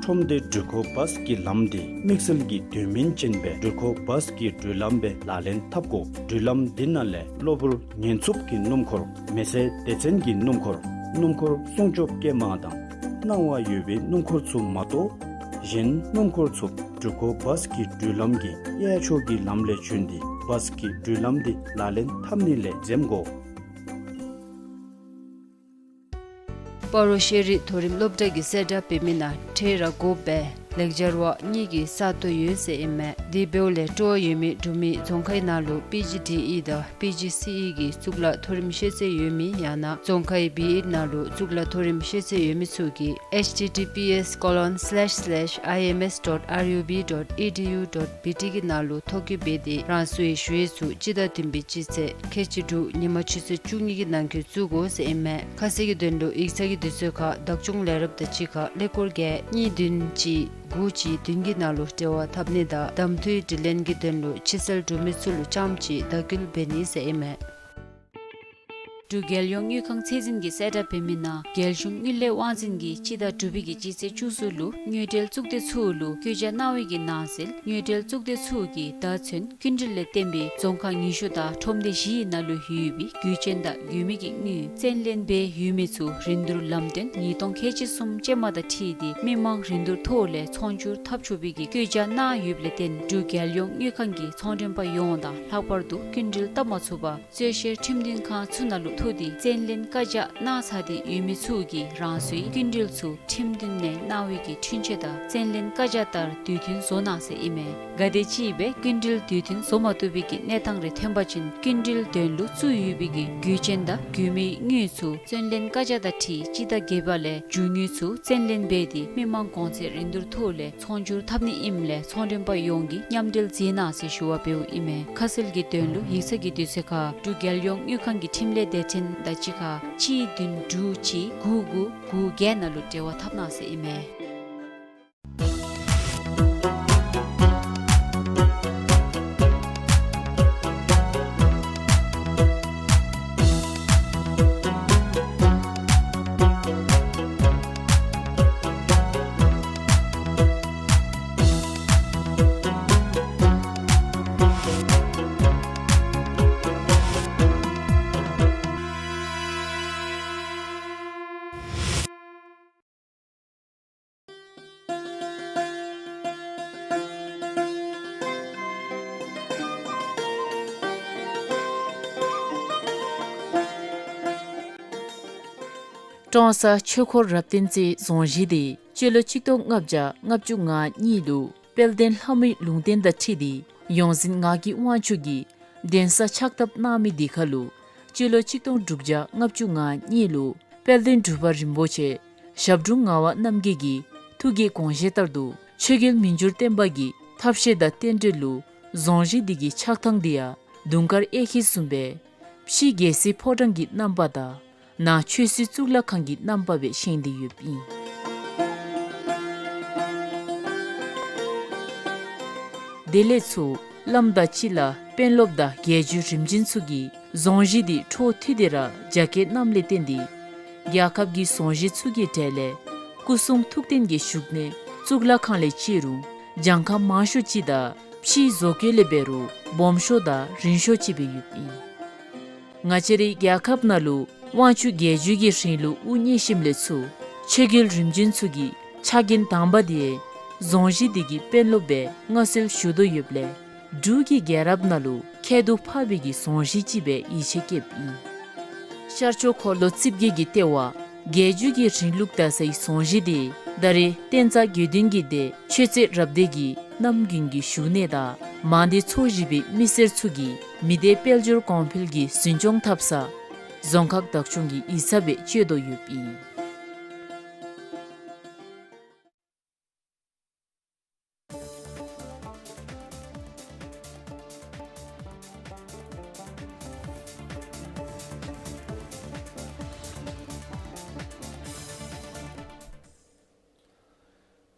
ཁྲོམ་སྡེ་འགྲུལ་འཁོར་བཱས་ཀྱི་ལམ་འདི་དམིགས་བསལ་གྱི་དོན་སྨིན་ཅན་སྦེ་འགྲུལ་འཁོར་བཱས་ཀྱི་འགྲུལ་ལམ་སྦེ་ལག་ལེན་འཐབ་དགོ། འགྲུལ་ལམ་འདི་ནང་ལས་གློ་བུར་ཉེན་འཚུབ་ཀྱི་སྣུམ་འཁོར། མེ་སེར་སྡེ་ཚན་གྱི་སྣུམ་འཁོར། སྣུམ་འཁོར་སྲུང་སྐྱོབ་སྐྱེལ་མ་དང་སྣང་བ་ཡོད་པའི་སྣུམ་འཁོར་ཚུ་མ་གཏོགས་གཞན་སྣུམ་འཁོར་ཚུ་འགྲུལ་འཁོར་བཱས་ཀྱི་འགྲུལ་ལམ་གྱི་གཡས་ཕྱོགས་ཀྱི་ལམ་ལས་བྱོན་ཏེ་བཱས་ཀྱི་འགྲུལ་ལམ་འདི་ལག་ལེན་འཐབ་ནི་ལས་འཛེམ་དགོ། སྤ་རོ་ཤེས་རིག་མཐོ་རིམ་སློབ་གྲྭ་གིས་གསལ་བསྒྲགས་འབད་མི་ནང་ཁྲལ་ར་དགོ་པའི་ལེགས་སྦྱར་བ་གཉིས་ཀྱི་ས་སྟོང་ཡོད་ཟེར་ཨིན་མས། དེ་འབདཝ་ལས་སྤྲོ་བ་ཡོད་མི་འབྲུག་མི་རྫོང་ཁའི་ནང་ལུ་པི་ཇི་ཌི་ཨི་དང་པི་ཇི་སི་ཨི་གི་གཙུག་ལག་མཐོ་རིམ་ཤེས་ཚད་ཡོད་མི་ཡང་ན་རྫོང་ཁའི་བི་ཨེཌ་ནང་ལུ་གཙུག་ལག་མཐོ་རིམ་ཤེས་ཚད་ཡོད་མི་ཚུ་གིས་ཨེཆ་ཊི་ཊི་པི་ཨེསི་ཀོ་ལོན་སི་ལེཤ་སི་ལེཤ་ཨའི་ཨེམ་ཨེསི་ཌོཊ་ཨར་ཡུ་བི་ཌོཊ་ཨི་ཌི་ཡུ་ཌོཊ་བི་ཊི་གི་ནང་ལུ་ཐོ་བཀོད་འབད་དེ་རང་སོའི་ཞུ་ཡིག་ཚུ་སྤྱི་ཟླ་བདུན་པའི་སྤྱི་ཚེས་ཁལ་གཅིག་དྲུག་ཉིན་མ་ཆུ་ཚོད་བཅུ་གཉིས་ཀྱི་ནང་འཁོད་བཙུགས་དགོ་ཟེར་ཨིན་མས། ཁ་གསལ་གྱི་དོན་ལུ་ཡིག་ཚང་གི་དུས་ཚོད་ཁར་བདག་སྐྱོང་ལས་རོགསཔ་དང་གཅིག་ཁར་ཀླད་ཀོར་བརྒྱད་གཉིས་བདུན་གཅིག་དགུ་གཅིག་བདུན་གྱི་ནང་ལུ་འབྲེལ་བ་འཐབ་ནི་དང་གདམ་འཐུའི་དྲི་ལན་གྱི་དོན་ལུ་ཕྱི་སེལ་འབྲུག་མི་ཚུ་ལུ་རྐྱངམ་གཅིག་བརྡ་བསྐུལ་འབད་ནི་ཟེར་ཨིན་མས། འབྲུག་རྒྱལ་ཡོངས་དངུལ་ཁང་ཚད་འཛིན་གྱིས་གསལ་བསྒྲགས་འབད་མི་ནང་རྒྱལ་གཞུང་དངུལ་ལས་དབང་འཛིན་གྱིས་སྤྱི་ཟླ་དྲུག་པའི་གི་སྤྱི་ཚེས་བཅུ་གསུམ་ལུ་དངུལ་འབྲེལ་གཙུག་སྡེ་ཚུ་ལུ་བཀོད་རྒྱ་གནང་བའི་གི་ནང་གསལ་དངུལ་འབྲེལ་གཙུག་སྡེ་ཚུ་གིས་ད་ཚུན་སྐྱིན་འགྲུལ་ལས་བརྟེན་པའི་རྫོང་ཁག་ཉི་ཤུ་དང་ཁྲོམ་སྡེ་བཞིའི་ནང་ལུ་ཡོད་པའི་དགོས་ཆེན་དང་དགོས་མི་གི་དངུལ་བཙན་ལེན་འབད་ཡོད་མི་ཚུ་རིན་བསྡུར་ལམ་སྟོན་ཉིས་སྟོང་ཁལ་གཅིག་གསུམ་ཅན་མ་དང་འཁྲིལ་ཏེ་མི་མང་རིན་བསྡུར་ཐོག་ལས་ཚོང་སྒྱུར་འཐབ་ཆོག་པའི་གི་བཀོད་རྒྱ་གནང་ཡོདཔ་ལས་བརྟེན་འབྲུག་རྒྱལ་ཡོངས་དངུལ་ཁང་གིས་ཚོང་མགྲོན་པ་ཡོངས་དང་ལྷག་པར་དུ་སྐྱིན་འགྲུལ་བཏབ་མ་ཚུགས་པར་རྩོད་བཤེར་ཁྲིམས་མཐུན་ཁང་ཚུ་ནང་ལུ་ཐུག་སྟེ་བཙན་ལེན་བཀའ་རྒྱ་གནང་ཚར་ཏེ་ཡོད་མི་ཚུ་གིས་རང་སོའི་སྐྱིན་འགྲུལ་ཚུ་ཁྲིམས་མཐུན་ནང་གནང་བའི་གི་འཁྲུན་ཆོད་དང་བཙན་ལེན་བཀའ་རྒྱ་ལྟར་དུས་མཐུན་བཟོ་གནང་ཟེར་ཨིན་མས། གལ་ཏེ་ཅིག་སྦེ་སྐྱིན་འགྲུལ་དུས་མཐུན་བཟོ་མ་བཏུབ་པའི་གི་གནས་སྟངས་རེ་ཐོན་པ་ཅིན་སྐྱིན་འགྲུལ་དོན་ལུ་བཙུགས་ཡོད་པའི་གི་དགོས་ཆེན་དང་དགོས་མིའི་དངུལ་ཚུ་བཙན་ལེན་བཀའ་རྒྱ་དང་འཁྲིལ་སྤྱི་ཟླ་བརྒྱད་པ་ལས་རྒྱུ་དངུལ་ཚུ་བཙན་ལེན་འབད་དེ་མི་མང་གོང་ཚད་རིན་བསྡུར་ཐོག་ལས་ཚོང་སྒྱུར་འཐབ་ནི་ཨིནམ་ལས་ཚོང་མགྲོན་པ་ཡོངས་ཀྱིས་མཉམ་འབྲེལ་མཛད་གནང་ཟེར་ཞུ་བ་འབདཝ་ཨིན་མས། ཁ་གསལ་གྱི་དོན་ལུ་ཡིག་ཚང་གི་དུས་ཚོད་ཁར་འབྲུག་རྒྱལ་ཡོངས་དངུལ་ཁང་གི་ཁྲིམས་ལས་སྡེ་ཚན་དང་གཅིག་ཁར་གཅིག་བདུན་དྲུག་གཅིག་དགུ་དགུ་དགུ་བརྒྱད་ནང་ལུ་འབྲེལ་བ་འཐབ་གནང་ཟེར་ཨིན་མས། ཀྲོང་གསར་ཆོས་འཁོར་རབ་བརྟན་རྩེ་རྫོང་གཞིས་དེ་སྤྱི་ལོ་ཆིག་སྟོང་ལྔ་བརྒྱ་ལྔ་བཅུ་ང་གཉིས་ལུ་དཔལ་ལྡན་ལྷ་མོའི་ལུང་བསྟན་དང་འཁྲིལ་ཏེ་ཡོངས་འཛིན་ངག་གི་དབང་ཕྱུག་གིས་གདན་ས་ཕྱག་བཏབ་གནང་མི་དེ་ཁར་ལུ་སྤྱི་ལོ་ཆིག་སྟོང་དྲུག་བརྒྱ་ལྔ་བཅུ་ང་གཉིས་ལུ་དཔལ་ལྡན་འབྲུག་པ་རིན་པོ་ཆེ་ཞབས་དྲུང་ངག་དབང་རྣམ་རྒྱལ་གྱི་ཐུགས་ཀྱི་དགོངས་བཞེད་ལྟར་དུ་ ཆོས་རྒྱལ་མི་འགྱུར་བརྟན་པ་གིས་ཐབས་ཤེས་དང་རྟེན་འབྲེལ་ལུ་རྫོང་གཞི་འདི་གི་ཆགས་ཐངས་འདི་ཡང་དུང་དཀར་གཡས་འཁྱིལ་བཟུམ་སྦེ་ཕྱི་རྒྱལ་སྲིད་ཕོ་བྲང་གི་རྣམ་པ་དང་ནང་ཆོས་སྲིད་གཙུག་ལག་ཁང་གི་རྣམ་པ་སྦེ་བཞེངས་ཏེ་ཡོདཔ་ཨིན། དེ་ལས་ཚུར་བླམ་དང་གཅིག་ཁར་དཔོན་སློབ་དང་རྒྱལ་བརྒྱུད་རིམ་བྱོན་ཚུ་གིས་རྫོང་གཞི་འདི་འཕྲོ་མཐུད་དེ་ར་རྒྱ་སྐྱེད་གནངམ་ལས་བརྟེན་ཏེ་རྒྱལ་ཁབ་ཀྱི་རྫོང་གཞི་ཚུ་གི་གྲས་ལས་སྐུ་གསུང་ཐུགས་རྟེན་གྱི་བཞུགས་གནས་གཙུག་ལག་ཁང་ལས་བརྩི་རུང་གྱངས་ཁ་མང་ཤོས་ཅིག་དང་ཕྱིའི་བཟོ་བཀོད་ལས་འབད་རུང་སྦོམ་ཤོས་དང་རིང་ཤོས་ཅིག་སྦེ་ཡོདཔ་ཨིན། ང་བཅས་རའི་རྒྱལ་ཁབ་ནང་ལུ་དབང་ཕྱུག་རྒྱལ་བརྒྱུད་ཀྱི་རིང་ལུགས་དབུ་བརྙེས་ཞིནམ་ལས་ཚུར་ཆོས་རྒྱལ་རིམ་བྱོན་ཚུ་གིས་ཕྱག་འགན་དང་པ་དེ་རྫོང་གཞི་འདི་གི་དཔོན་སློབ་སྦེ་མངའ་གསོལ་ཞུ་དོ་ཡོདཔ་ལས་འབྲུག་གི་རྒྱལ་རབས་ནང་ལུ་ཁྱད་དུ་འཕགས་པའི་གི་རྫོང་གཞི་ཅིག་སྦེ་ཡིད་ཆེས་བསྐྱེདཔ་ཨིན། ཤར་ཕྱོགས་འཁོར་ལོ་རྩིབས་བརྒྱད་ཀྱི་ལྟེ་བ་རྒྱལ་བརྒྱུད་ཀྱི་རིང་ལུགས་དར་སའི་རྫོང་གཞི་དེ་ད་རེས་བསྟན་རྩ་དགེ་འདུན་གྱི་སྡེ་ཆོས་རྩེ་རབ་སྡེ་གི་རྣམ་རྒྱུན་གྱི་བཞུགས་གནས་དང་མང་སྡེ་ཚོ་བཞི་པའི་མི་སེར་ཚུ་གིས་མི་སྡེ་དཔལ་འབྱོར་གོང་འཕེལ་གྱི་འཛིན་སྐྱོང་འཐབ་ས་རྫོང་ཁག་བདག་སྐྱོང་གི་ཡིག་ཚང་སྦེ་སྤྱོད་དོ་ཡོདཔ་ཨིན།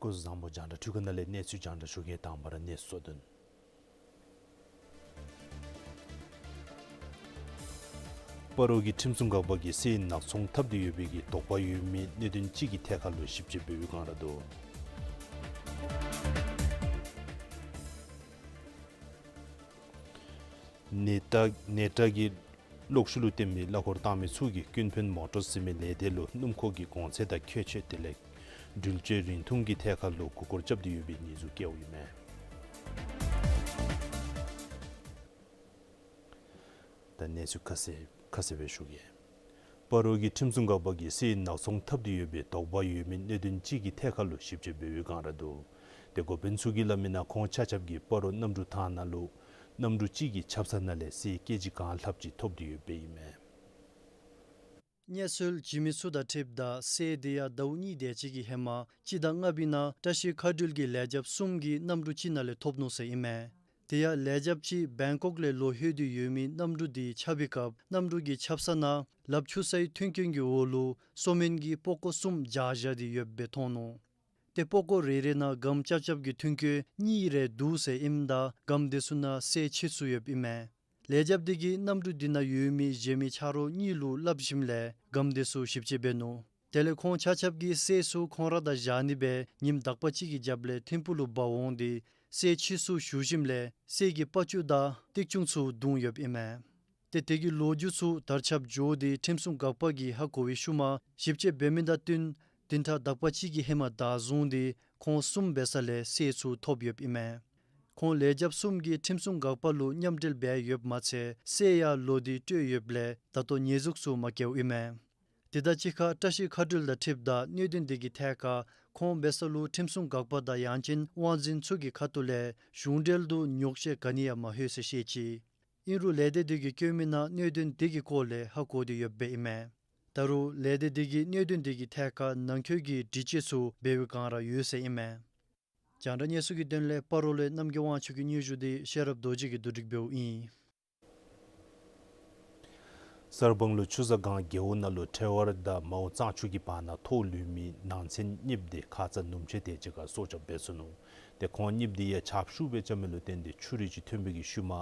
སྐུ་གཟུགས་བཟང་པོ། རྒྱང་བསྒྲགས་འཕྲུལ་ཁང་ནང་ལས་གནས་ཚུལ་རྒྱང་བསྒྲགས་ཞུ་གེ། དང་པ་ར་གནས་ཚུལ་གཙོ་དོན། སྤ་རོ་གི་ཁྲིམས་སྲུང་འགག་པ་གིས་གསེར་ནག་ཚོང་འཐབ་སྟེ་ཡོད་པའི་གི་དོགས་པ་ཡོད་མི་གནད་དོན་ཅིག་གི་ཐད་ཁར་ལུ་ཞིབ་དཔྱད་འབད་བའི་བསྒང་ར་འདུག། ནེ་ཏ་ནེ་ཏ་གི་གློག་ཤུགས་ལུ་བརྟེན་པའི་གླ་འཁོར་བཏང་མི་ཚུ་གིས་ཀུན་ཕན་མོ་ཊར་ཟེར་མི་ལས་སྡེ་ལུ་སྣུམ་འཁོར་གྱི་གོང་ཚད་དང་ཁྱད་ཆོས་དེ་ལས་འགྲུལ་བྱེད་རིན་ཐང་གི་ཐད་ཁར་ལུ་མགུ་སྐོར་རྐྱབ་སྟེ་ཡོད་པའི་ཉེས་འཛུགས་བཀལཝ་ཨིན་མས། ད་གནས་ཚུལ་ཁ་གསལ་ཁ་གསལ་སྦེ་ཞུ་གེ། སྤ་རོ་གི་ཁྲིམས་སྲུང་འགག་པ་གིས་གསེར་ནག་ཚོང་འཐབ་སྟེ་ཡོད་པའི་དོགས་པ་ཡོད་མི་གནད་དོན་ཅིག་གི་ཐད་ཁར་ལུ་ཞིབ་དཔྱད་འབད་བའི་བསྒང་ར་འདུག། ཏེ་འགོ་དཔོན་ཚུ་གིས་སླབ་མི་ནང་ཁོང་ཆ་ཁྱབ་ཀྱིས་སྤ་རོ་གནམ་གྲུ་ཐང་ནང་ལུ་གནམ་གྲུ་ཅིག་གི་ཆབ་གསང་ནང་ལས་གསེར་ཀེ་ཇི་གང་ལྷགཔ་ཅིག་ཐོབ་སྟེ་ཡོདཔ་ཨིན་མས། གནས་ཚུལ་བྱིན་མི་ཚུ་དང་འཁྲིལཝ་ད་གསེར་དེ་ཡང་ཟླཝ་གཉིས་དེ་ཅིག་གི་ཧེ་མ་སྤྱི་ཟླ་ལྔ་པའི་ནང་བཀྲ་ཤིས་མཁའ་འགྲུལ་གྱི་ལས་བྱེདཔ་གསུམ་གྱིས་གནམ་གྲུ་ཅིག་ནང་ལས་ཐོབ་ནུག་ཟེར་ཨིན་མས། དེ་ཡང་ལས་བྱེདཔ་ཅིག་བེང་ཀོག་ལས་ལོག་ལྷོད་དེ་ཡོད་མི་གནམ་གྲུ་དེ་ཁྱབ་པའི་སྐབས་གནམ་གྲུ་གི་ཆབ་གསང་ནང་ལགཔ་འཁྱུ་སའི་མཐུན་རྐྱེན་གྱི་འོག་ལུ་སོ་སྨན་གྱི་པགས་ཀོ་གསུམ་སྦྱར་བཞག་སྟེ་ཡོདཔ་སྦེ་མཐོང་ནུག། ཏེ་པགས་ཀོ་རེ་རེ་ནང་སྒམ་རྐྱབ་རྐྱབ་ཀྱི་ཐོན་སྐྱེད་གཉིས་རེ་འདུག་ཟེར་ཨིནམ་ད་སྒམ་དེ་ཚུ་ནང་གསེར་ཕྱེ་ཚུགས་ཡོདཔ་ཨིན་མས། ལས་བྱེདཔ་དེ་གིས་གནམ་གྲུ་དེ་ནང་ཡོད་མི་གཞན་མི་ཆ་རོགས་གཉིས་ལུ་སླབ་ཞིནམ་ལས་སྒམ་དེ་ཚུ་ཞིབ་དཔྱད་འབད་ནུག། དེ་ལས་ཁོང་ཆ་ཁྱབ་ཀྱིས་གསེར་ཚུ་ཁོང་ར་དང་བཞག་ནི་སྦེ་ཉིནམ་དག་པ་ཅིག་གི་རྒྱབ་ལས་ཐིམ་ཕུག་ལུ་འབག་འོང་སྟེ་གསེར་ཕྱེ་ཚུ་བཤུ་ཞིནམ་ལས་གསེར་གྱི་པགས་ཀྱུ་དང་ཏིག་ཅུང་ཚུ་བརྡུང་ཡོདཔ་ཨིན་མས། ཏེ་དེ་གི་ལོ་རྒྱུས་ཚུ་དར་ཁྱབ་འགྱོ་སྟེ་ཁྲིམས་སྲུང་འགག་པ་གིས་ཧ་གོ་བའི་ཤུལ་མ་ཞིབ་དཔྱད་འབད་མི་དང་བསྟུན་བདུན་ཕྲག་དག་པ་ཅིག་གི་ཧེ་མ་བདའ་བཟུང་སྟེ་ཁོང་གསུམ་འབད་ས་ལས་གསེར་ཚུ་ཐོབ་ཡོདཔ་ཨིན་མས། ཁོང་ལས་བྱེདཔ་གསུམ་གྱིས་ཁྲིམས་སྲུང་འགག་པ་ལུ་མཉམ་འབྲེལ་འབད་ཡོདཔ་མ་ཚད་གསེར་ཡང་ལོག་སྟེ་སྤྲོད་ཡོདཔ་ལས་ད་ལྟོ་ཉེས་འཛུགས་ཚུ་མ་བཀལཝ་ཨིན་མས། དེ་དང་གཅིག་ཁར་བཀྲ་ཤིས་མཁའ་འགྲུལ་དང་འཁྲིལཝ་ད་གནད་དོན་དེ་གི་ཐད་ཁར་ཁོང་འབད་ས་ལུ་ཁྲིམས་སྲུང་འགག་པ་དང་ཡང་ཅིན་དབང་འཛིན་ཚུ་གི་ཁ་ཐུག་ལས་གཞུང་འབྲེལ་དུ་ཉོགས་བཤད་ག་ནི་ཡང་མ་ལྷོད་ཟེར་བཤད་ཅི། ཨིན་རུང་ལས་སྡེ་དེ་གི་བཀོད་མི་ནང་གནད་དོན་དེ་གི་སྐོར་ལས་ཧ་གོ་སྟེ་ཡོདཔ་ཨིན་མས། ད་རུང་ལས་སྡེ་དེ་གིས་གནད་དོན་དེ་གི་ཐད་ཁར་ནང་འཁོད་ཀྱི་དྲི་དཔྱད་ཚུ་འབད་བའི་བསྒང་ར་ཡོད་ཟེར་ཨིན་མས། རྒྱང་བསྒྲགས་གནས་ཚུལ་གྱི་དོན་ལས་སྤ་རོ་ལས་རྣམ་རྒྱལ་དབང་ཕྱུག་གི་སྙན་ཞུ་དེ་ཤེས་རབ་རྡོ་རྗེ་གིས་བསྡུ་སྒྲིག་འབདཝ་ཨིན། གསར་སྤང་ལུ་ཆུ་བཟའ་སྒང་རྒེད་འོག་ནང་ལུ་ཁྲེ་ཝར་དང་མའོ་གཙང་ཆུ་གི་བར་ན་ཐོག་ལུས་མི་ནང་ཚན་གཉིསཔོ་དེ་ཁ་ཙ་ནུབ་ཕྱེད་དེ་ཅིག་ཁར་སྲོག་སྐྱབས་འབད་ཚུགས་ནུག། ཏེ་ཁོང་གཉིསཔོ་དེ་ཡང་ཆརཔ་ཤུགས་སྦེ་རྐྱབ་མི་ལུ་བརྟེན་ཏེ་ཆུ་རུད་ཅིག་ཐོན་པའི་གི་ཤུལ་མ་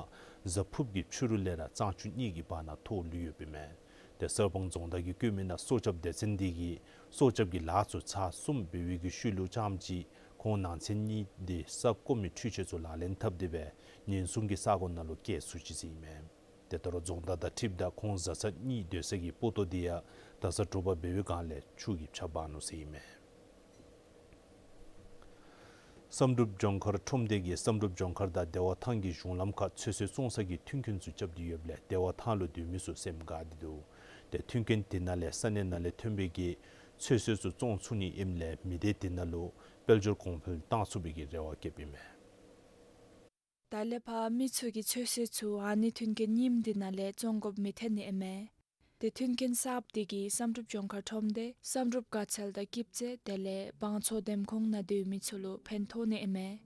གཟའ་ཕུརཔ་གི་ཕྱི་རུ་ལས་ར་གཙང་ཆུ་གཉིས་ཀྱི་བར་ན་ཐོག་ལུས་ཡོདཔ་ཨིན་མས། ཏེ་གསར་སྤང་རྫོང་བདག་གིས་བཀོད་མི་ནང་སྲོག་སྐྱབས་སྡེ་ཚན་དེ་གིས་སྲོག་སྐྱབས་ཀྱི་ལཱ་ཚུ་ཚར་གསུམ་འབད་བའི་གི་ཤུལ་ལུ་རྐྱངམ་ཅིག་ཁོང་ནང་ཚན་གཉིས་དེ་ས་བརྐོ་མི་འཕྲུལ་ཆས་ཚུ་ལག་ལེན་འཐབ་སྟེ་སྦེ་ཉེན་སྲུང་གི་ས་གོ་ནང་ལུ་བསྐྱལ་ཚུགས་ཅི་ཟེར་ཨིན་མས། ཏེ་ད་རུང་རྫོང་བདག་དང་འཁྲིལཝ་ད་ཁོང་བཟའ་ཚང་གཉིས་སྡོད་ས་གི་སྤོ་ཏོ་དེ་ཡང་ད་ས་དྲོ་པ་འབད་བའི་སྒང་ལས་ཆུ་གིས་ཕྱགས་འབག་ནུག་ཟེར་ཨིན་མས། བསམ་གྲུབ་ལྗོངས་མཁར་ཁྲོམ་སྡེ་གིས་བསམ་གྲུབ་ལྗོངས་མཁར་དང་བདེ་བ་ཐང་གི་གཞུང་ལམ་ཁར་ཚོད་བསྲེ་བཙོང་ས་གི་མཐུན་རྐྱེན་ཚུ་རྐྱབ་སྟེ་ཡོདཔ་ལས་བདེ་བ་ཐང་ལུ་སྡོད་མི་ཚུ་སེམས་དགའ་སྟེ་འདུག། ཏེ་མཐུན་རྐྱེན་དེ་ནང་ལས་ས་གནས་ནང་ལས་ཐོན་པའི་གི་ཚོད་བསྲེ་ཚུ་བཙོང་ཚུགས་ནི་ཨིནམ་ལས་མི་སྡེ་དེ་ནང་ལུ་དཔལ་འབྱོར་གོང་འཕེལ་གཏང་ཚུགས་པའི་གི་རེ་བ་བསྐྱེདཔ་ཨིན་མས། ད་ལས་ཕར་མི་ཚུ་གིས་ཚོད་བསྲེ་ཚུ་ཨ་ནི་མཐུན་རྐྱེན་རྙིངམ་དེ་ནང་ལས་བཙོང་དགོཔ་མི་ཐོན་ནི་ཨིན་མས། ཏེ་མཐུན་རྐྱེན་གསརཔ་འདི་གིས་བསམ་གྲུབ་ལྗོངས་མཁར་ཁྲོམ་སྡེ་བསམ་གྲུབ་དགའ་ཚལ་དང་སྐྱིད་ཚལ་དེ་ལས་བང་མཚོ་འདེམས་ཁོངས་ནང་སྡོད་མི་ཚུ་ལུ་ཕན་ཐོགས་ནི་ཨིན་མས།